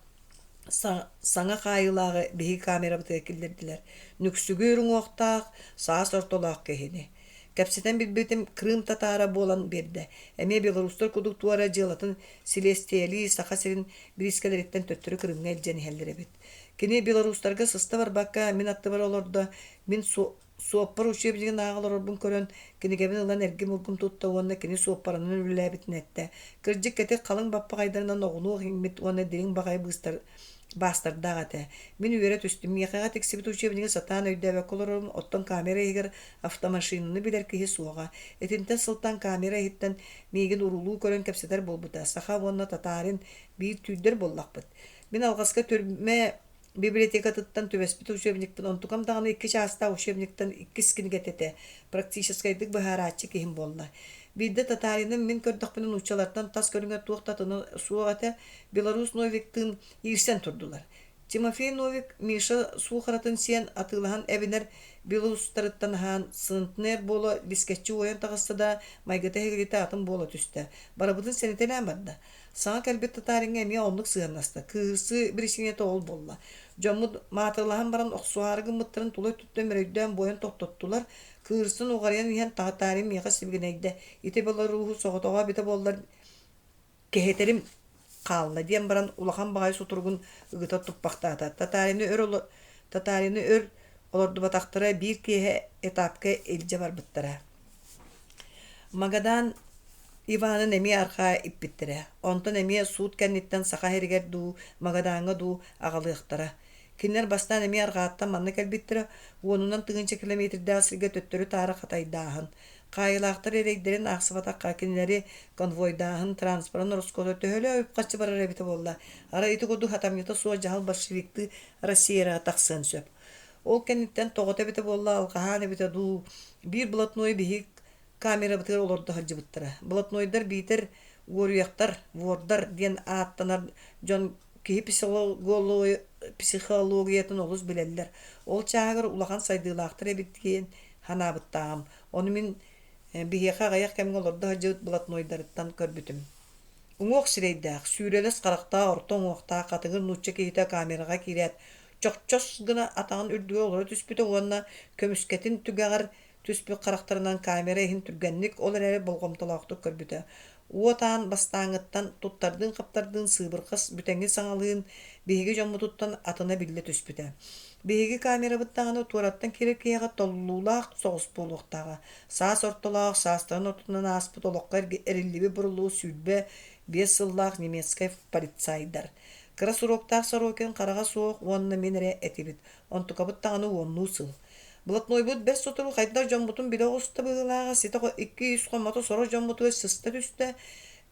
саҥа хаайыылааҕы биһиги камерабытыгар киллэрдилэр. Нүксүгүр уҥуохтаах, саас ортолоох киһини. Кэпсэтэн билбитим, Крым татаара буолан биэрдэ. Эмиэ белорустар курдук туора дьыалатын силиэстийэлии Саха сирин бириискэлэриттэн төттөрү Крымҥа илдьэн иһэллэр эбит. Кини белорустарга сыста барбакка, мин аттыбар олордо, мин суоппар учебнигын ааҕа олорорбун көрөн, кинигэбин ылан эргим-ургум тутта уонна кини суоппарынан үлэлээбитин эттэ. Кырдьык, кэтит халыҥ баппаҕайдарынан оҕунуох иҥмит уонна дириҥ баҕайы быыстар баастардаах этэ. Мин үөрэ түстүм. Миэхэҕэ тиксибит учебнигы сатаан өйдөөбөккө олорорум, оттон камера иһигэр автомашинаны билэр киһи суоҕа. Итинтэн сылтаан камера иһиттэн миигин уруулуу көрөн кэпсэтэр буолбута. Саха уонна татаарин биир түүрдэр буоллахпыт. Мин алҕаска түрмэ библиотекатыттан түбэспит учебникпын онтукам даҕаны икки чаастаах учебниктан иккис кинигэтэ этэ, практическайдык быһаарааччы киһим буолла. Биирдэ татариным мин көрдөхпүнэ нууччалартан тас көрүҥэ туох да атына суох этэ, Беларусь Новиктыын иирсэн турдулар. Тимофей Новик Миша суухаратын сиэн атыылаһан эбинэр белорустарыттан аһаан центнер буола бискэччи уойан таҕыста да, майгыта эһигилитэ атын буола түстэ. Барыбытын сэнитэлээн барда. Саҥа кэлбит татариҥҥа эмиэ оннук сыһыаннаста. Кыыһырсыы биричиинэтэ ол буолла. Дьоммут маатыралаһан баран охсуһаары гыммыттарын тула өттүттэн мөрөйдөөн буойан тохтоттулар. Кыырсын уҕарыйан иһэн татарин миэхэ сибигинэйдэ. Ити белоруһу соҕотоҕо эбитэ буоллар кэһэтэрим хаалла диэн баран улахан баҕайы сутуругун ыгыта туппахтаата. Татарины өр, татарины өр олордубатахтара биир киэһэ этапка илдьэ барбыттара. Магадан Иванын эмиэ арҕаа иппиттэрэ. Онтон эмиэ суут кэнниттэн Саха сиригэр дуу, Магадаҥҥа дуу аҕалыахтара. Кинилэр бастаан эмиэ арҕааттан манна кэлбиттэрэ, уонунан тыһыынча километрдаах сиргэ төттөрү-таары хатайдааһын. Хаайыылаахтар эрэйдэрин аахсыбатахха, кинилэри конвойдааһын, транспорын ороскуота төһөлөөх үп-харчы барар эбитэ буолла? Арай ити курдук хатамньыта суох дьаһал большевиктыы Россияҕа тахсыан сөп. Ол кэнниттэн тоҕото эбитэ буолла, алҕаһаан эбитэ дуу, биир блатной биһик камерабытыгар олордо сылдьыбыттара. Блатнойдар биитэр уоруйахтар, вордар диэн ааттанар дьон киһи психологиятын олус билэллэр. Ол чааһыгар улахан сайдыылаахтар эбит диэн санаабыттааҕым. Ону мин биһиэхэ аҕыйах кэмҥэ олордо сылдьыбыт блатнойдарыттан көрбүтүм. Уҥуох сирэйдээх, сүүрэлэс харахтаах орто уҥуохтаах хатыҥыр нуучча киһитэ камераҕа киирээт, чохчос гына атаҕын үрдүгэр олоро түспүтэ уонна көмүскэтин түгэҕэр түспүт харахтарынан камера иһин түргэнник, ол эрээри болҕомтолоохтук көрбүтэ. Уот аан бастааҥҥыттан туттардыын-хаптардыын сыыбырҕас бүтэҥи саҥалыын биһиги дьоммутуттан атына биллэ түспүтэ. Биһиги камерабыт даҕаны туораттан киирэр киһиэхэ толлуулаах соҕус буолуохтааҕа. Саас ортолоох, саастарын ортотунан ааспыт олоххо эриллибит бурулуу 25 сыллаах немецкэй полицайдар. Кыра суруктаах Сорокин хараҕа суох уонна мин эрэ этибит. Онтукабыт даҕаны уоннуу сыл. Блатнойбут бэрт сотору хайдах дьоммутун билэ оҕуста быһыылааҕа, ситэ икки-үс хоммото сорох дьоммутугар сыста түстэ.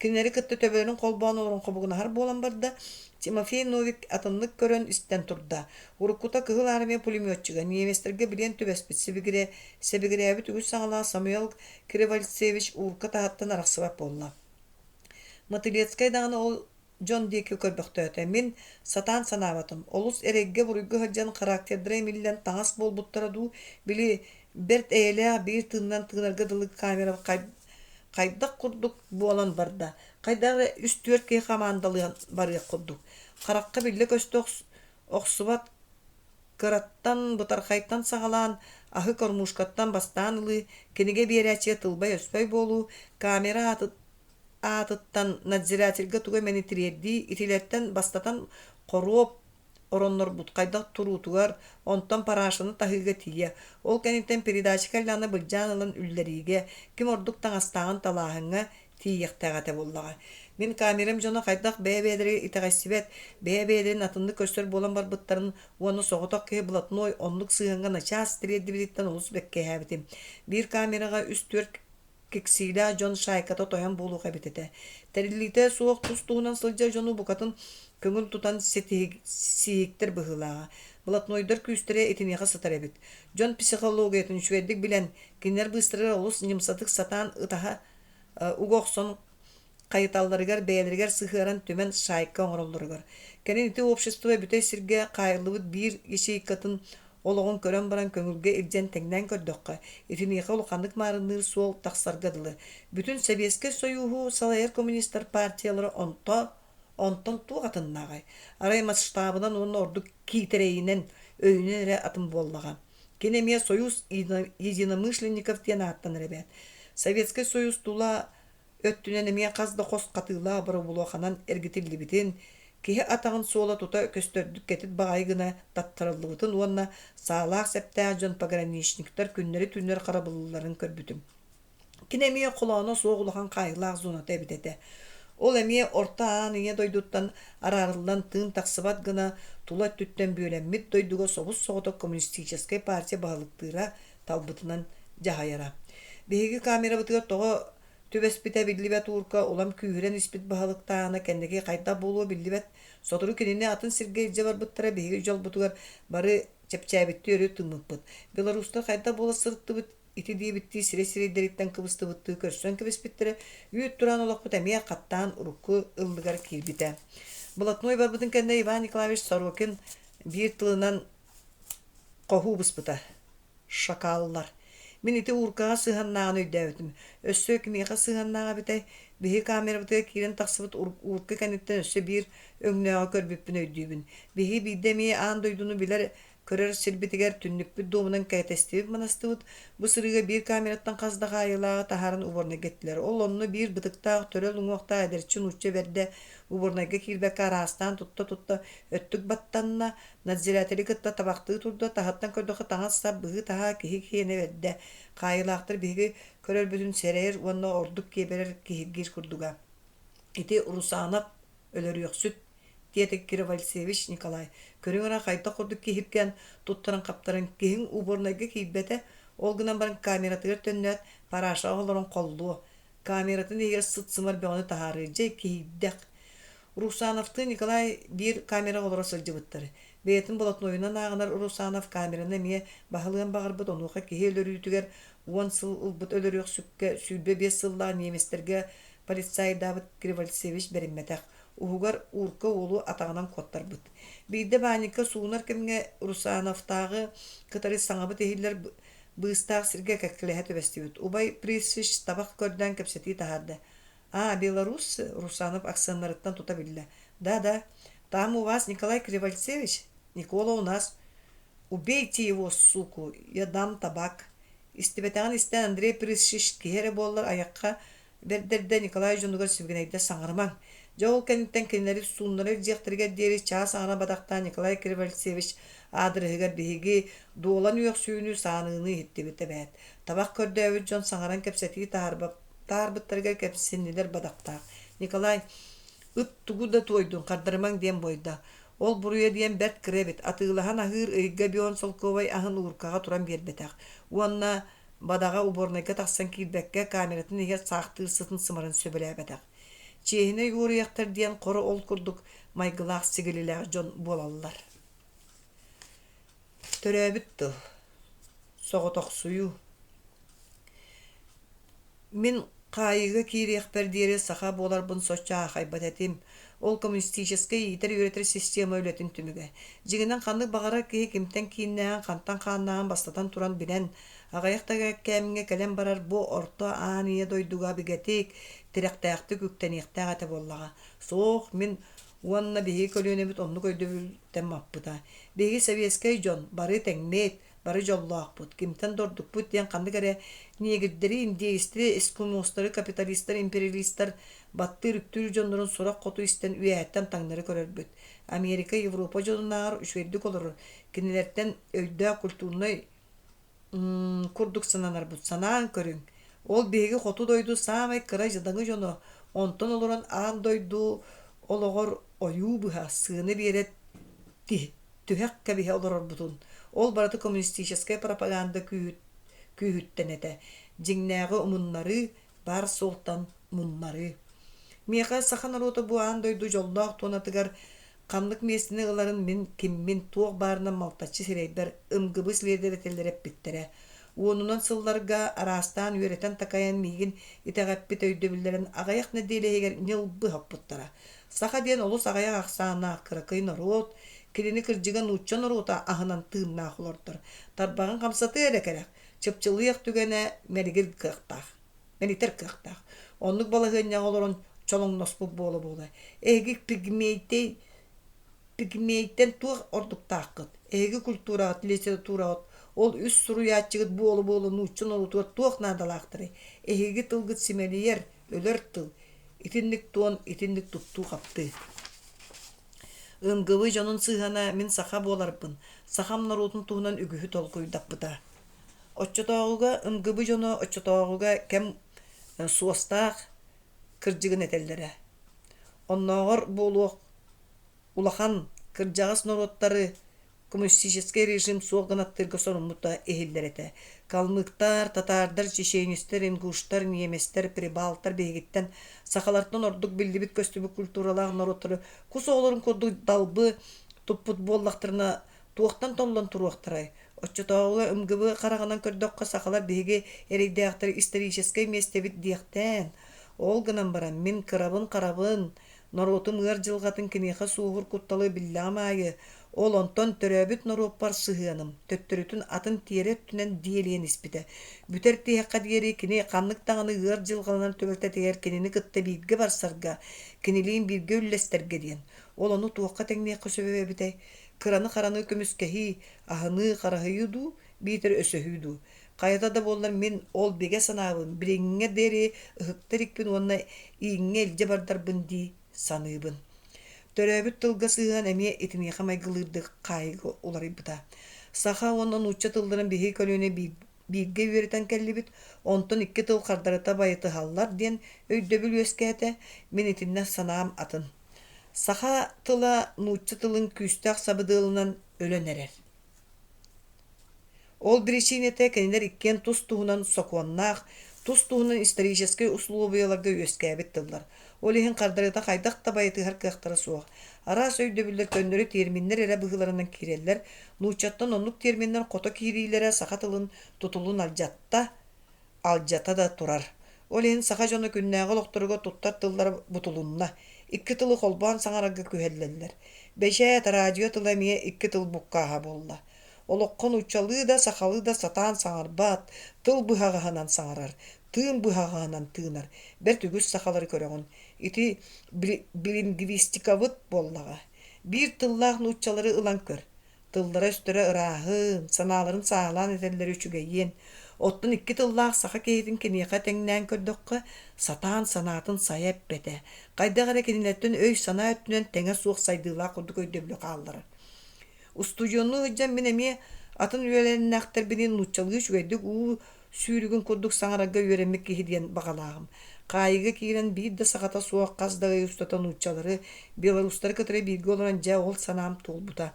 Кинилэри кытта төбөлөрүн холбоон олорон хобугунаһар буолан барда. Тимофей Новик атыннык көрөн истэн турда. Уруккута Кыһыл Армия пулеметчига, немецтэргэ билиэн түбэспит сибигирэ, сэбигирээбит үгүс саҥалаах Самуил Кривальцевич уурка таһыттан арахсыбат буолла. Мотылецкай даҕаны ол дьон диэки көрбөхтөөтө. Мин сатаан санаабатым. Олус эрэйгэ-буруйга сылдьан характердара имиллэн таҥас буолбуттара дуу, били бэрт эйэлээх биир тыынынан тыынарга дылы камера хайдах курдук буолан барда. Хайдах эрэ үс-түөрт киһи хамаандалыан барыах курдук. Харахха биллэ-көстө охсубат кыраттан, бытархайтан саҕалаан, аһы кормушкаттан бастаан ылыы, кинигэ биэрээччигэ тылбай-өспөй буолуу, камера аатыттан надзирательга тугу эмэни тириэрдии, итилэртэн бастатан хоруоп ороннорбут хайдах туруутугар, онтон парашаны таһыыга тиийэ, ол кэнниттэн передача кэллэҕинэ былдьаан ылан үллэриигэ, ким ордук таҥастааҕын талааһыҥҥа тиийиэхтээх этэ буоллаҕа. Мин камерам дьоно хайдах бэйэ-бэйэлэригэр итэҕэйсибэт, бэйэ-бэйэлэрин атыннык көрсөр буолан барбыттарын уонна соҕотох киһи блатной оннук сыһыаҥҥа начаас тириэрдибититтэн олус бэккиһээбитим. Биир камераҕа үс-түөрт киксиилээх дьон шайката тойон буолуох эбит этэ. Тэриллиитэ суох тус-туһунан сылдьар дьону букатын көҥүл тутан сиһиктэр быһыылааҕа. Блатнойдар күүстэрэ итиниэхэ сытар эбит. Дьон психологиятын үчүгэйдик билэн, кинилэр быыстарыгар олус ньымсатык сатаан ытаһа уга охсон хайыталларыгар бэйэлэригэр сыһыаран түмэн шайка оҥороллоругар. Кэлин ити общество бүтэй сиргэ хаайыллыбыт биир ячейкатын олоҕун көрөн баран көҥүлгэ илдьэн тэҥнээн көрдөххө, итиниэхэ улаханнык маарынныыр суол тахсарга дылы. Бүтүн Сэбиэскэй Сойууһу салайар коммунистар партиялара онто онтон туох атыннааҕай? Арай масштабынан уонна ордук киитэрэйинэн, өйүнэн эрэ атын буоллаҕа. Кини эмиэ Союз единомышленников диэн ааттанар эбээт. Советскай Союз тула өттүнэн эмиэ хас да хос хатыылаах боробулуоханан эргитиллибитин, киһи атаҕын суола тута көстөрдүк кэтит баҕайы гына таттарыллыбытын уонна саалаах-сэптээх дьон пограничниктар күннэри-түүннэри харабылларын көрбүтүм. Кини эмиэ холооно суох улахан хаайыылаах зоната эбит этэ. Ол эмиэ Орто Аан Ийэ дойдуттан араарыллан тыын тахсыбат гына тула өттүттэн бүөлэммит дойдуга собус-соҕотох коммунистическай партия баһылыктыыра талбытынан дьаһайара. Биһиги камерабытыгар тоҕо түбэспитэ биллибэт уурка улам күүһүрэн испит баһылыктааҕына кэнники хайдах буолуо биллибэт. Сотору кинини атын сиргэ илдьэ барбыттара биһиги дьолбутугар бары чэпчээбиттии өрө тыыммыппыт. Беларустар хайдах буола сырыттыбыт? ити диэбиттии сирэй-сирэйдэриттэн кыбыстыбыттыы көрсөн кэбиспиттэрэ, үүт тураан олохпут эмиэ хаттаан урукку ыллыгар киирбитэ. Блатной барбытын кэннэ Иван Николаевич Сорокин биир тылынан хоһуу быспыта. Шакаллар. Мин ити ууркаҕа сыһыаннааҕын өйдөөбүтүм. Өссө кимиэхэ сыһыаннаах эбитэй? Биһиги камерабытыгар киирэн тахсыбыт уурка кэнниттэн өссө биир өҥнөөҕү көрбүппүн өйдүүбүн. Биһиги биирдэ эмиэ аан дойдуну билэр көрөр сирбитигэр түннүкпүт дуомунан кэтэстибит манастыбыт. Бу сырыыга биир камераттан хас да хаайыылааҕы таһааран уборнайга эттилэр. Ол онно биир бытыктаах төрөл уҥуохтаах эдэрчи нуучча бэрдэ уборнайга киирбэккэ араастаан тутта-тутта өттүк баттанна, Надзиратели кытта табахтыы турда, таһыттан көрдөххө таҥас-сап, быһыы-таһаа киһи киэнэ бэрдэ. Хаайыылаахтар биһиги көрөрбүтүн сэрэйэр уонна ордук киэбирэр киһиргиир курдуга. Ити Русанов өлөрүөхсүт, диэтэ Кировальцевич Николай. Көрүҥ эрэ хайдах курдук киһиргээн туттаран-хаптаран киһиҥ уборнайга киирбэтэ, ол гынан баран камератыгар төннөөт, парашаҕа олорон холлуо. Камератын иһигэр сыт-сымар бөҕөнү таһаарыы, дьэ киһийдэх. Русановтыын Николай биир камераҕа олоро сылдьыбыттар. Бэйэтин болотнуойунан ааҕынар Русанов камераны эмиэ баһылыан баҕарбыт, онуоха киһи өлөрүүтүгэр уон сыл ылбыт өлөрүөхсүккэ 25 сыллаах немецтэргэ полицайдаабыт Кривальцевич бэриммэтэх. Уһугар Уурка уолу атаҕынан куоттарбыт. Биирдэ баанньыкка суунар кэмҥэ Русановтааҕы кытары саҥабыт иһиллэр быыстаах сиргэ кэккэлэһэ түбэстибит. Убай Присвич табах көрдөөн кэпсэтии таһаарда. А, белоруссы, Русанов акценнарыттан тута биллэ. Да-да, там у вас Николай Кривольцевич? Никола у нас. Убейте его, суку, я дам табак. Истибэтэҕин истэн Андрей Присвич киһи эрэ буоллар айахха бэрдэрдэ Николай дьонугар сибигинэйдэ саҥарымаҥ. Дьэ ол кэнниттэн кинилэри сууннара илдьиэхтэригэр диэри чаас аҥара бадахтаан Николай Кривольцевич аадырыһыгар биһиги дуолан үөхсүүнү, сааныыны иһиттибит эбээт. Табах көрдөөбүт дьон саҥаран кэпсэтии таһаарбат таарбыттарыгар кэпсиннилэр бадахтаах. Николай ыт тугу да туойдун, хардарымаҥ диэн буойда. Ол буруйа диэн бэрт кыра эбит, атыылаһан аһыыр ыйга бион солкуобай аһын ууркаҕа туран биэрбэтэх. Уонна бадаҕа уборнайга тахсан киирбэккэ камератын иһигэр саахтыыр сытын сымарын сөбүлээбэтэх. Чиэһинэй уоруйахтар диэн хоро ол курдук майгылаах сигилилээх дьон буолаллар. Төрөөбүт тыл. Соҕотохсуйуу. Мин хаайыыга киириэхпэр диэри саха буоларбын соччо аахайбат этим. Ол коммунистическай иитэр-үөрэтэр система үлэтин түмүгэ. Дьиҥинэн ханнык баҕарар киһи кимтэн кииннээҕин, хантан хааннааҕын бастатан туран билэн, аҕыйах да кэмҥэ кэлэн барар бу орто аан ийэ дойдуга бигэтик, тирэхтээхтик үктэниэхтээх этэ буоллаҕа. Суох, мин уонна биһиги көлүөнэбит оннук өйдөбүлтэн маппыта. Биһиги сэбиэскэй дьон, бары тэҥмит, бары дьоллоохпут, кимтэн да ордукпут диэн ханнык эрэ ньиэгирдэри, индеецтэри, эскимостары, капиталистар, империалистар баттыыр-үктүүр дьоннорун сурах хоту истэн үөһэттэн таҥнары көрөрбүт. Америка, Европа дьонунааҕар үчүгэйдик олорор, кинилэртэн өйдөөх культурнай курдук сананарбыт. Санаан көрүҥ, ол биһиги хоту дойду саамай кыра дьадаҥы дьоно, онтон олорон аан дойду олоҕор ойуу быһа, сыана биэрэ түһэх кэбиһэ олорорбутун. Ол барыта коммунистическай пропаганда күүһүттэн этэ. Дьиҥнээҕи умуннарыы, баар суолтан муннарыы. Миэхэ саха норуота бу аан дойду дьоллоох туонатыгар Ханнык миэстэни ыларын мин киммин, туох баарынан малтаччы сирэйбэр ымгыбы следователлэр эппиттэрэ. Уонунан сылларга араастаан үөрэтэн-такайан миигин итэҕэппит өйдөбүллэрин аҕыйах нэдиэлэ иһигэр ньылбы хоппуттара. Саха диэн олус аҕыйах ахсааннаах кыракый норуот, кинини кырдьыга нуучча норуота аһынан тыыннаах олордор. Тарбаҕын хамсатыа эрэ кэрэх, чыпчылыйыах түгэнэ мэлигир кыахтаах. Мэлитэр кыахтаах. Оннук балаһыанньаҕа олорон чолоҥноспут буола-буола. Эһиги пигмейтэй пигмейтэн туох ордуктааххыт? Эһиги культураҕыт, литератураҕыт ол үс суруйааччыгыт буола-буола нуучча норуотугар туох наадалаахтарый? Эһиги тылгыт симэлийэр, өлөр тыл. Итинник туон, итинник туттуу-хаптыы. Ымгыбы дьонун сыһыана мин саха буоларбын, сахам норуотун туһунан үгүһү толкуйдаппыта. Оччотооҕуга ымгыбы дьоно оччотооҕуга кэм суостаах кырдьыгын этэллэрэ. Оннооҕор буолуох улахан кырдьаҕас норуоттары коммунистическай режим суох гынаттыырга соруммута иһиллэр этэ. Калмыктар, татаардар, чеченецтэр, ингуштар, немецтэр, прибалтар биһигиттэн сахалартан ордук биллибит-көстүбүт культуралаах норуоттары кус оҕолорун курдук далбы туппут буоллахтарына туохтан толлон туруохтарай? Оччотооҕуга МГБ хараҕынан көрдөххө, сахалар биһиги эрэйдээхтэр историческай миэстэбит диэхтээн. Ол гынан баран мин кырабын-харабын, норуотум ыар дьылҕатын киниэхэ суоһуур кутталы биллэҕим аайы, ол онтон төрөөбүт норуоппар сыһыаным төттөрүтүн атын тиэрэ өттүнэн диэлийэн испитэ. Бүтэр тиһэххэ диэри кини ханнык даҕаны ыар дьылҕаланар түбэлтэтигэр кинини кытта бииргэ барсарга, кинилиин бииргэ үллэстэргэ диэн. Ол ону туохха тэҥниэххэ сөбө эбитэй? Кыраны-хараны көмүскэһии, аһыныы, хараһыйыы дуу, биитэр өсөһүү дуу? Хайата да буоллар мин ол бигэ санаабын билиҥҥэ диэри ыһыкта иликпин уонна ииҥҥэ илдьэ бардарбын дии саныыбын. Төрөөбүт тылга сыһыан эмиэ итиниэхэ майгылыырдык хаайыыга уларыйбыта. Саха уонна нуучча тылларын биһиги көлүөнэ бииргэ үөрэтэн кэллибит, онтон икки тыл хардарыта байытыһаллар диэн өйдөбүл үөскээтэ, мин итиннэ санаам атын. Саха тыла нуучча тылын күүстээх сабыдыалынан өлөн эрэр. Ол биричиинэтэ кинилэр иккиэн тус-туһунан сокуоннаах, тус-туһунан историческай усулуобуйаларга үөскээбит тыллар. Ол иһин хардарыта хайдах да байытыһар кыахтара суох. Араас өйдөбүллэр көннөрү тиэрминнэр эрэ быһыыларынан киирэллэр, нууччаттан оннук тиэрминнэр хото киириилэрэ саха тылын тутулун алдьатта, алдьата да турар. Ол иһин саха дьоно күннээҕи олохторугар туттар тыллара бутулунна, икки тылы холбоон саҥарарга күһэллэллэр. Бэчээт, радио тыла эмиэ икки тыл буккааһа буолла. Олоххо нууччалыы да, сахалыы да сатаан саҥарбат, тыл быһаҕаһынан саҥарар, тыын быһаҕаһынан тыынар бэрт үгүс сахалары көрөҕүн. Ити билингвистикабыт буоллаҕа. Биир тыллаах нууччалары ылан көр. Тыллара-өстөрө ырааһын, санааларын сааһылаан этэллэрэ үчүгэйиэн. Оттон икки тыллаах саха киһитин киниэхэ тэҥнээн көрдөххө, сатаан санаатын сайа эппэтэ, хайдах эрэ кинилэртэн өй-санаа өттүнэн тэҥэ суох сайдыылаах курдук өйдөбүлү хаалларар. Устудьуоннуу сылдьан мин эмиэ атын үөлээннээхтэрбиниин нууччалыы үчүгэйдик уу сүүрүгүн курдук саҥарарга үөрэммит киһи диэн баҕалааҕым. Хаайыыга киирэн биир да сахата суох хас да ый устата нууччалары, белорустары кытары бииргэ олорон дьэ ол санаам туолбута.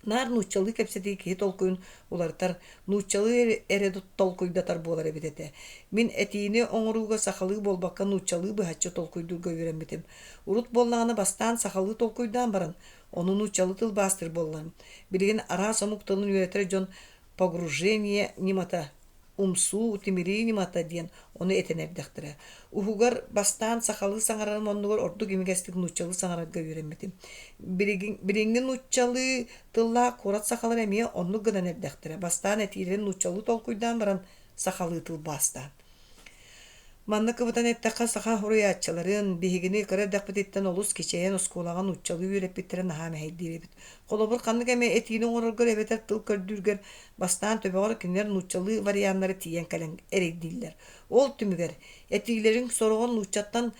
Наар нууччалыы кэпсэтии киһи толкуйун уларытар, нууччалыы эрэ толкуйдатар буолар эбит этэ. Мин этиини оҥорууга сахалыы буолбакка нууччалыы быһаччы толкуйдуурга үөрэммитим. Урут буоллаҕына бастаан сахалыы толкуйдаан баран, ону нууччалыы тылбаастыыр буоллаҕым. Билигин араас омук тылын үөрэтэр дьон погружение ньымата, умсуу, тимирии ньымата диэн ону этэн эрдэхтэрэ. Уһугар бастаан сахалыы саҥарарым оннугар ордук имигэстик нууччалыы саҥарарга үөрэммитим. Билигин, билиҥҥи нууччалыы тыллаах куорат сахалара эмиэ оннук гынан эрдэхтэрэ. Бастаан этиилэрин нууччалыы толкуйдаан баран сахалыы тылбаастаан. Манна кыбытан эттэххэ, саха суруйааччыларын, биһигини кыра эрдэхпититтэн олус кичэйэн оскуолаҕа нууччалыы үөрэппиттэрэ наһаа мэһэйдиир эбит. Холобур, ханнык эмэ этиини оҥороргор эбэтэр тыл көрдүүргэр бастаан төбөҕөр кинилэр нууччалыы варианнары тиийэн кэлэн эрэйдииллэр. Ол түмүгэр этиилэриҥ сороҕор нууччаттан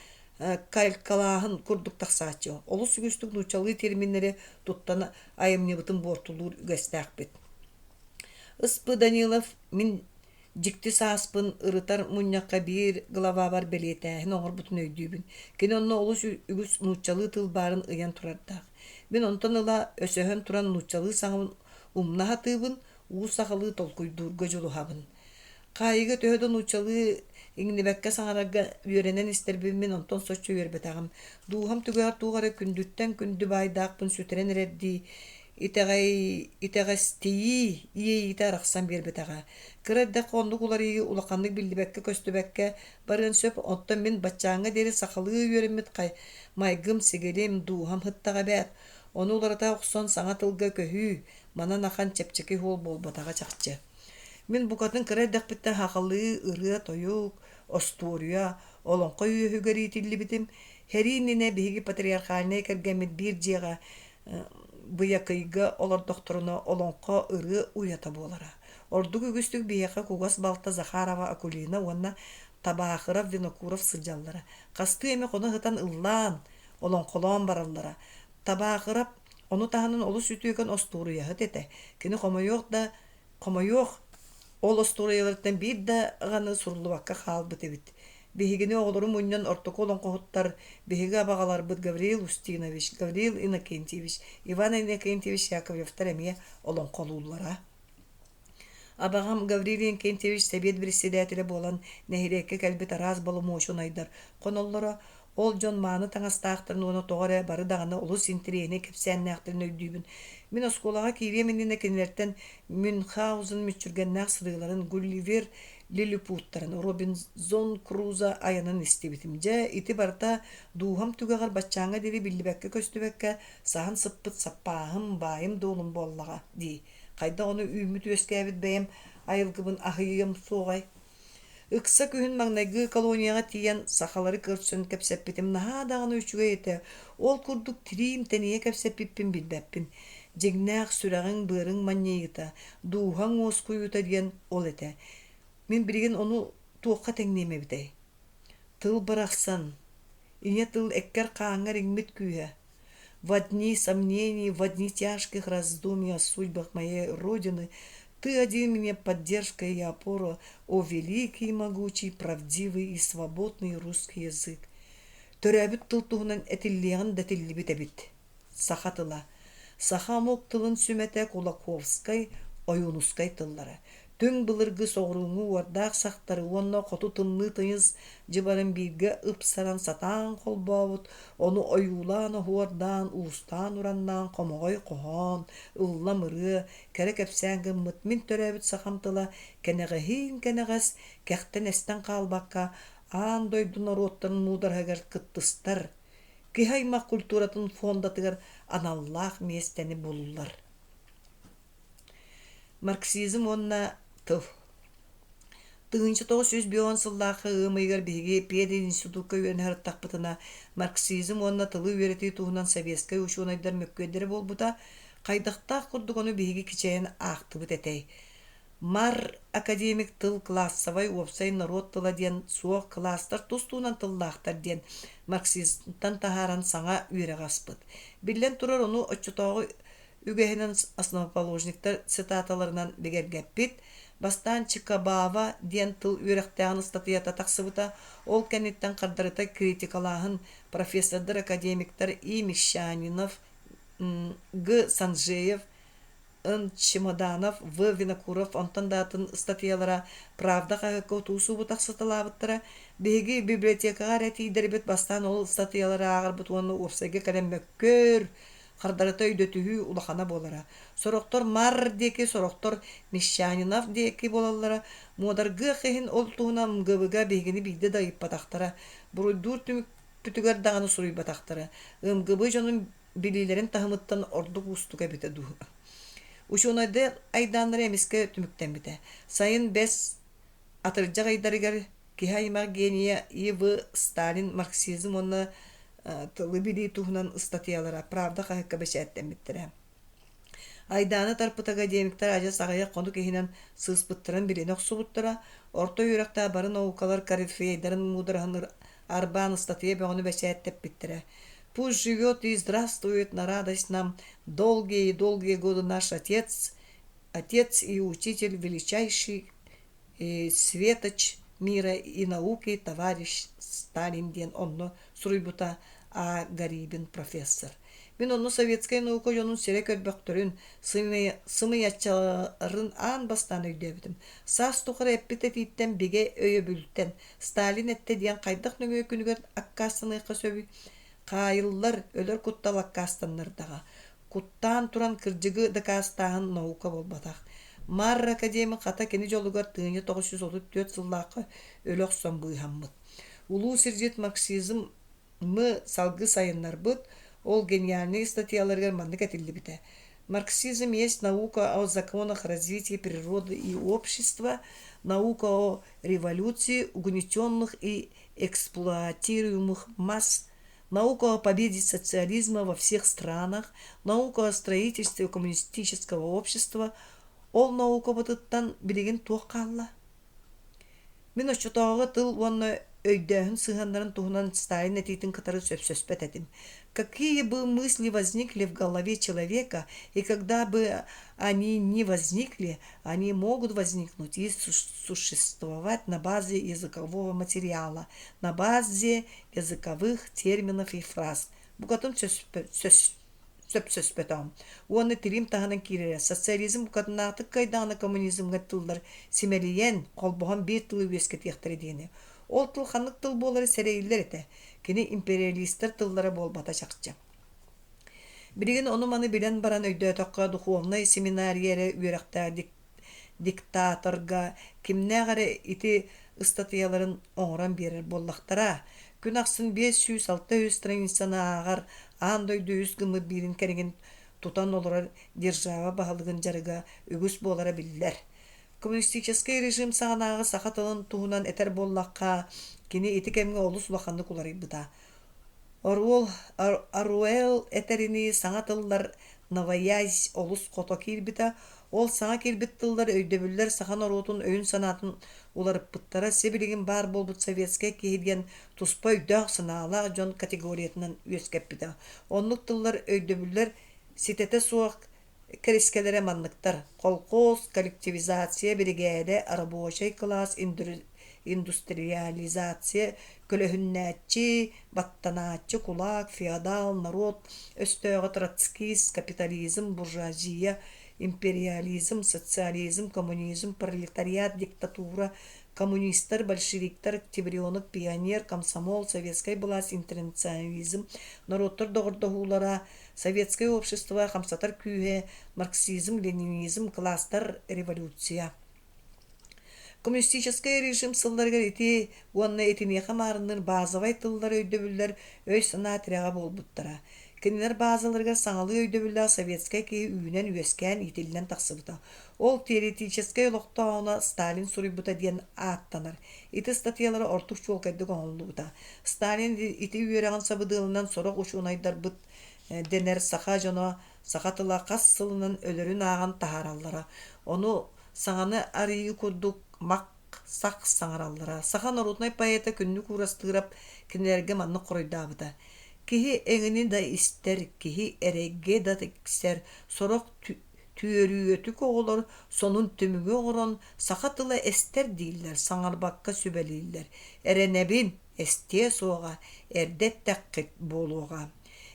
калькалааһын курдук тахсааччы. Олус үгүстүк нууччалыы терминнэри туттан айымньыбытын буортулуур үгэстээхпит. Ыс.П. Данилов мин Дьикти сааспын ырытар мунньахха биир главабар бэлиэтээһин оҥорбутун өйдүүбүн. Кини онно олус үгүс нууччалыы тыл баарын ыйан турардаах. Мин онтон ыла өсөһөн туран нууччалыы саҥабын умна сатыыбын, уу сахалыы толкуйдуурга дьулуһабын. Хаайыыга төһө да нууччалыы иҥнибэккэ саҥарарга үөрэнэн истэрбин мин онтон соччо үөрбэтэҕим. Дууһам түгэҕэр туох эрэ күндүттэн күндү баайдаахпын сүтэрэн эрэрдии итэҕэй итэҕэстийии иэйиитэ арахсан биэрбэтэҕэ. Кыра эрдэххэ оннук уларыйыы улаханнык биллибэккэ-көстүбэккэ барыан сөп, оттон мин баччааҥҥа диэри сахалыы үөрэммит майгым-сигилим, дууһам сыттаҕа эбээт. Ону уларыта охсон саҥа тылга көһүү манан ахан чэпчэки суол буолбатаҕа чахчы. Мин букатын кыра эрдэхпиттэн сахалыы ырыа-тойук, остуоруйа, олоҥхо үөһүгэр иитиллибитим. Сэрии иннинэ биһиги патриархальнай кэргэммит биир дьиэҕэ Быйакыйга олордохторуна олоҥхо ырыа уйата буолара. Ордук үгүстүк биһиэхэ кугас балта Захарова Акулина уонна Табаахыров Винокуров сылдьаллара. Хастыы эмэ хоно сытан ыллаан, олоҥхолоон бараллара. Табаахырап ону таһынан олус үтүөкэн остуоруйаһыт этэ. Кини хомойуох да Хомойуох, ол остуоруйаларыттан биир даҕаны суруллубакка хаалбыт эбит. Биһигини оҕолору мунньан ортоку олоҥхоһуттар биһиги абаҕаларбыт Гавриил Устинович, Гавриил Иннокентьевич, Иван Иннокентьевич Яковлевтар эмиэ олоҥхолууллара. Абаҕам Гаврил Иннокентьевич сэбиэт председателэ буолан нэһилиэккэ кэлбит араас боломуочунайдар хоноллоро. Ол дьон мааны таҥастаахтарын уонна тоҕо эрэ бары даҕаны олус интэриэһинэй кэпсээннээхтэрин өйдүүбүн. Мин оскуолаҕа киириэм иннинэ кинилэртэн Мюнхгаузен мүччүргэннээх сырыыларын, Гулливер лилипуттарын, Робинзон Крузо айанын истибитим. Дьэ, ити барыта дууһам түгэҕэр баччааҥҥа диэри биллибэккэ-көстүбэккэ саһан сыппыт саппааһым, баайым-дуолум буоллаҕа дии. Хайдах ону үүммүт-үөскээбит бэйэм айылгыбын аһыйыам суоҕай? Ыкса күһүн маҥнайгы колонияҕа тиийэн сахалары көрсөн кэпсэппитим наһаа даҕаны үчүгэй этэ. Ол курдук тириим тэнийэ кэпсэппиппин билбэппин. Дьиҥнээх сүрэҕиҥ-быарыҥ манньыйыыта, дууһаҥ уоскуйуута диэн ол этэ. Мин билигин ону туохха тэҥниэм эбитэй? Тыл барахсан, ийэ тыл эккэр-хааҥҥар иҥмит күүһэ. В одни сомнений, в одни тяжких раздумий о судьбах моей Родины ты один мне поддержка и опора, о великий, могучий, правдивый и свободный русский язык. Төрөөбүт тыл туһунан этиллиэҕин да этиллибит эбит. Саха тыла. Саха омук тылын сүмэтэ Кулаковскай, Ойуунускай тыллара. Түҥ былыргы соҕурууҥҥу уордаах сахтары уонна хоту тымныы тыйыс дьыбарын бииргэ ыпсаран сатаан холбообут, ону ойуулаан-оһуордаан, уустаан-ураннаан хомоҕой хоһоон, ыллам ырыа, кэрэ кэпсээн гыммыт мин төрөөбүт сахам тыла кэнэҕэһиин кэнэҕэс, кэхтэн-эстэн хаалбакка, аан дойду норуоттарын муудараһыгар кыттыстар, киһи аймах культуратын фондатыгар аналлаах миэстэни буллар. Марксизм уонна тыл. 1950 сыллаахха ыам ыйыгар биһиги пединститукка үөрэнэ сырыттахпытына, марксизм уонна тылы үөрэтии туһунан советскай учуонайдар мөккүөрдэрэ буолбута. Хайдахтаах курдук ону биһиги кичэйэн аахтыбыт этэй? Мар академик тыл классовай уопсай норуот тыла диэн суох кылаастар тус-туһунан тыллаахтар диэн марксизмтан таһааран саҥа үөрэҕи аспыт. Биллэн турар, ону оччотооҕу үгэһинэн основоположниктар цитаталарынан бигэргэппит. Бастаан Чикабава диэн тыл үөрэхтээҕин ыстатыйата тахсыбыта, ол кэнниттэн хардарыта критикалааһын профессордар, академиктар И. Мещанинов, Г. Санжеев, Н. Чемоданов, В. Винокуров онтон да атын ыстатыйалара «Правда» хаһыакка утуу-субу тахсыталаабыттара. Биһиги библиотекаҕа эрэ тиийдэрбит бастаан ол ыстатыйалары ааҕарбыт уонна уопсайга кэлэн мөккүөр, хардарыта өйдөтүһүү улахана буолара. Сорохтор Марр диэки, сорохтор Мещанинов диэки буолаллара. Муодаргыах иһин ол туһунан МГБ-га биһигини биирдэ да ыйыппатахтара. Буруйдуур түмүкпүтүгэр даҕаны суруйбатахтара. МГБ дьонун билиилэрин таһымыттан ордук уустук эбитэ дуу. Учуонайдар айдааннара эмискэ түмүктэммитэ. Сайын бэс атырдьах ыйдарыгар киһи аймах генийэ И.В. Сталин марксизм уонна тылы билии туһунан ыстатыйалара «Правда» хаһыакка бэчээттэммиттэрэ. Айдааны тарпыт академиктар адьас аҕыйах хонук иһинэн сыыспыттарын билинэ охсубуттара, орто үөрэхтээх бары наукалар корифейдарын муудараһын арбаан ыстатыйа бөҕөнү бэчээттэппиттэрэ. «Пусть живет и здравствует на радость нам долгие и долгие годы наш отец, отец и учитель величайший светоч мира и науки товарищ Сталин диэн онно суруйбута А. Гарибин профессор. Мин онно советскай наука дьонун сирэ көрбөхтөрүн, сымыйаччыларын аан бастаан өйдөөбүтүм. Саас тухары эппит этииттэн бигэ өйөбүлтэн Сталин эттэ диэн хайдах нөҥүө күнүгэр аккаастаныахха сөбүй? Хаайыллар, өлөр куттал аккаастаннардаҕа. Куттаан туран кырдьыгы дакаастааһын наука буолбатах. Марр академик хата кини дьолугар 1934 сыллаахха өлө охсон быыһаммыт. Улуу сирдьит марксизмы салгыы сайыннарбыт, ол гениальнай ыстатыйаларыгар маннык этиллибитэ: Марксизм есть наука о законах развития природы и общества, наука о революции угнетенных и эксплуатируемых масс, наука о победе социализма во всех странах, наука о строительстве коммунистического общества, ол наукабытыттан билигин туох хаалла? Мин оччотооҕу тыл уонна өйдөөһүн сыһыаннарын туһунан Сталин этиитин кытары сөпсөспөт этим. Какие бы мысли возникли в голове человека, и когда бы они не возникли, они могут возникнуть и существовать на базе языкового материала, на базе языковых терминов и фраз. Букатын сөпсөспөтөҕүм. Уонна тилим таһынан киирэрэ. Социализм букатыннаахтык кыайдаҕына коммунизмҥа тыллар симэлийэн, холбоһон биир тылы үөскэтиэхтэрэ диэни. Ол тыл ханнык тыл буолара сэрэйиллэр этэ. Кини империалистар тыллара буолбата чахчы. Билигин ону-маны билэн баран өйдөөтөххө, духовнай семинария эрэ үөрэхтээх диктаторга кимнээх эрэ ити ыстатыйаларын оҥорон биэрэр буоллахтара. Күн ахсын 506 страницаны ааҕар, аан дойду үс гыммыт биирин кэриҥин тутан олорор держава баһылыгын дьарыга үгүс буолара биллэр. Коммунистическай режим саҕанааҕы саха тылын туһунан этэр буоллахха, кини ити кэмҥэ олус улаханнык уларыйбыта. Оруол Оруэлл этэринии саҥа тыллар новоязь олус хото киирбитэ, ол саҥа киирбит тыллар өйдөбүллэр саха норуотун өйүн-санаатын уларыппыттара сибилигин баар буолбут советскай киһи диэн туспа өйдөөх-санаалаах дьон категориятынан үөскэппитэ. Оннук тыллар өйдөбүллэр ситэтэ суох кэрискэлэрэ манныктар: колхоз, коллективизация, биригээдэ, рабочай кылаас, индустриализация, көлөһүннээччи, баттанааччы, кулаак, феодал, норуот өстөөҕө, троцкист, капитализм, буржуазия, империализм, социализм, коммунизм, пролетариат, диктатура, коммунистар, большевиктар, октябренок, пионер, комсомол, советскай былаас, интернационализм, норуоттар доҕордоһуулара, советское общество хамсатар күүһэ, марксизм, ленинизм, класстар, революция. Коммунистическай режим сылларыгар ити уонна итиниэхэ маарынныыр базовай тыллар өйдөбүллэр өй-санаа тирэҕэ буолбуттара. Кинилэр базаларыгар саҥалыы өйдөбүллээх советскай киһи үүнэн-үөскээн иитиллэн тахсыбыта. Ол теоретическэй олохтооҕуна Сталин суруйбута диэн ааттанар. Ити ыстатыйалара ордук чуолкайдык оҥоһуллубута. Сталин ити үөрэҕин сабыдыалынан сорох учуонайдарбыт дэнэр саха дьоно саха тыла хас сылынан өлөрүн ааҕан таһаараллара. Ону саҥаны арыйыы курдук мах-сах саҥараллара. Саха норуотунай поэта Күннүк Уурастыырап кинилэргэ маннык хоруйдаабыта: «Киһи эҥини да истэр, киһи эрэйгэ да тиксэр, сорох түөрүйэтик оҕолор сонун түмүгү оҥорон саха тыла эстэр дииллэр, саҥарбакка сүбэлииллэр. Эрэнэбин, эстиэ суоҕа, эрдэ эттэххит буолуоҕа.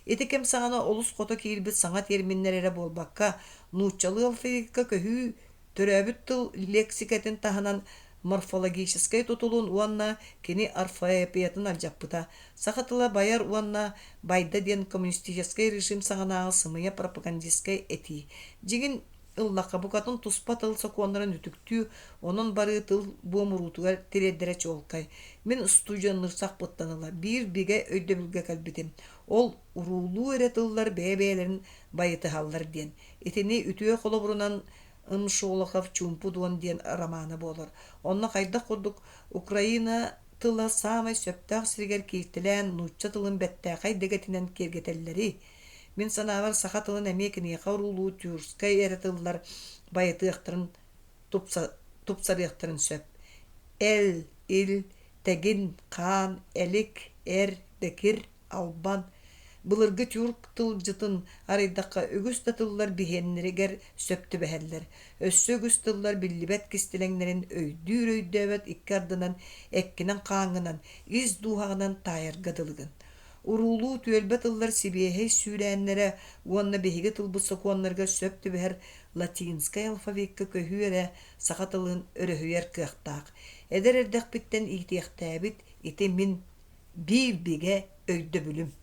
Ити кэм саҕана олус хото киирбит саҥа тиэрминнэр эрэ буолбакка, нууччалыы алфавикка көһүү төрөөбүт тыл лексикэтин таһынан морфологическай тутулун уонна кини орфоэпиятын алдьаппыта. Саха тыла байар уонна байда диэн коммунистическай режим саҕанааҕы сымыйа пропагандистскай этии. Дьиҥин ыллахха, букатын туспа тыл сокуоннарын үтүктүү, онон барыы тыл буомуруутугар тириэрдэрэ чуолкай. Мин устудьуоннуур сахпыттан ыла биир бигэ өйдөбүлгэ кэлбитим. Ол уруулуу эрэ тыллар бэйэ-бэйэлэрин байытыһаллар диэн. Итини үтүө холобурунан М. Шолохов «Чуумпу дуон» диэн романа буолар. Онно хайдах курдук Украина тыла саамай сөптөөх сиригэр кииртэлээн нуучча тылын бэртээхэй дэгэтинэн киэргэтэллэрий? Мин санаабар, саха тылын эмиэ киниэхэ уруулуу тюркскай эрэ тыллар байытыахтарын тупсарыахтарын сөп. Эл, ил, тэгин, хаан, элик, эр, бэкир, албан былыргы тюрк тылдьытын арыйдахха үгүс да тыллар биһиэннэригэр сөп түбэһэллэр. Өссө үгүс тыллар биллибэт кистэлэҥнэрин өйдүүр-өйдөөбөт икки ардынан эккинэн-хааҥҥынан, ис дууһаҕынан таайарга дылыгын. Уруулуу түөлбэ тыллар сибиэһэй сүүрээннэрэ уонна биһиги тылбыт сокуоннарыгар сөп түбэһэр латинскай алфавикка көһүү эрэ саха тылын өрөһүйэр кыахтаах. Эдэр эрдэхпиттэн иитиэхтээбит ити мин биир бигэ өйдөбүлүм.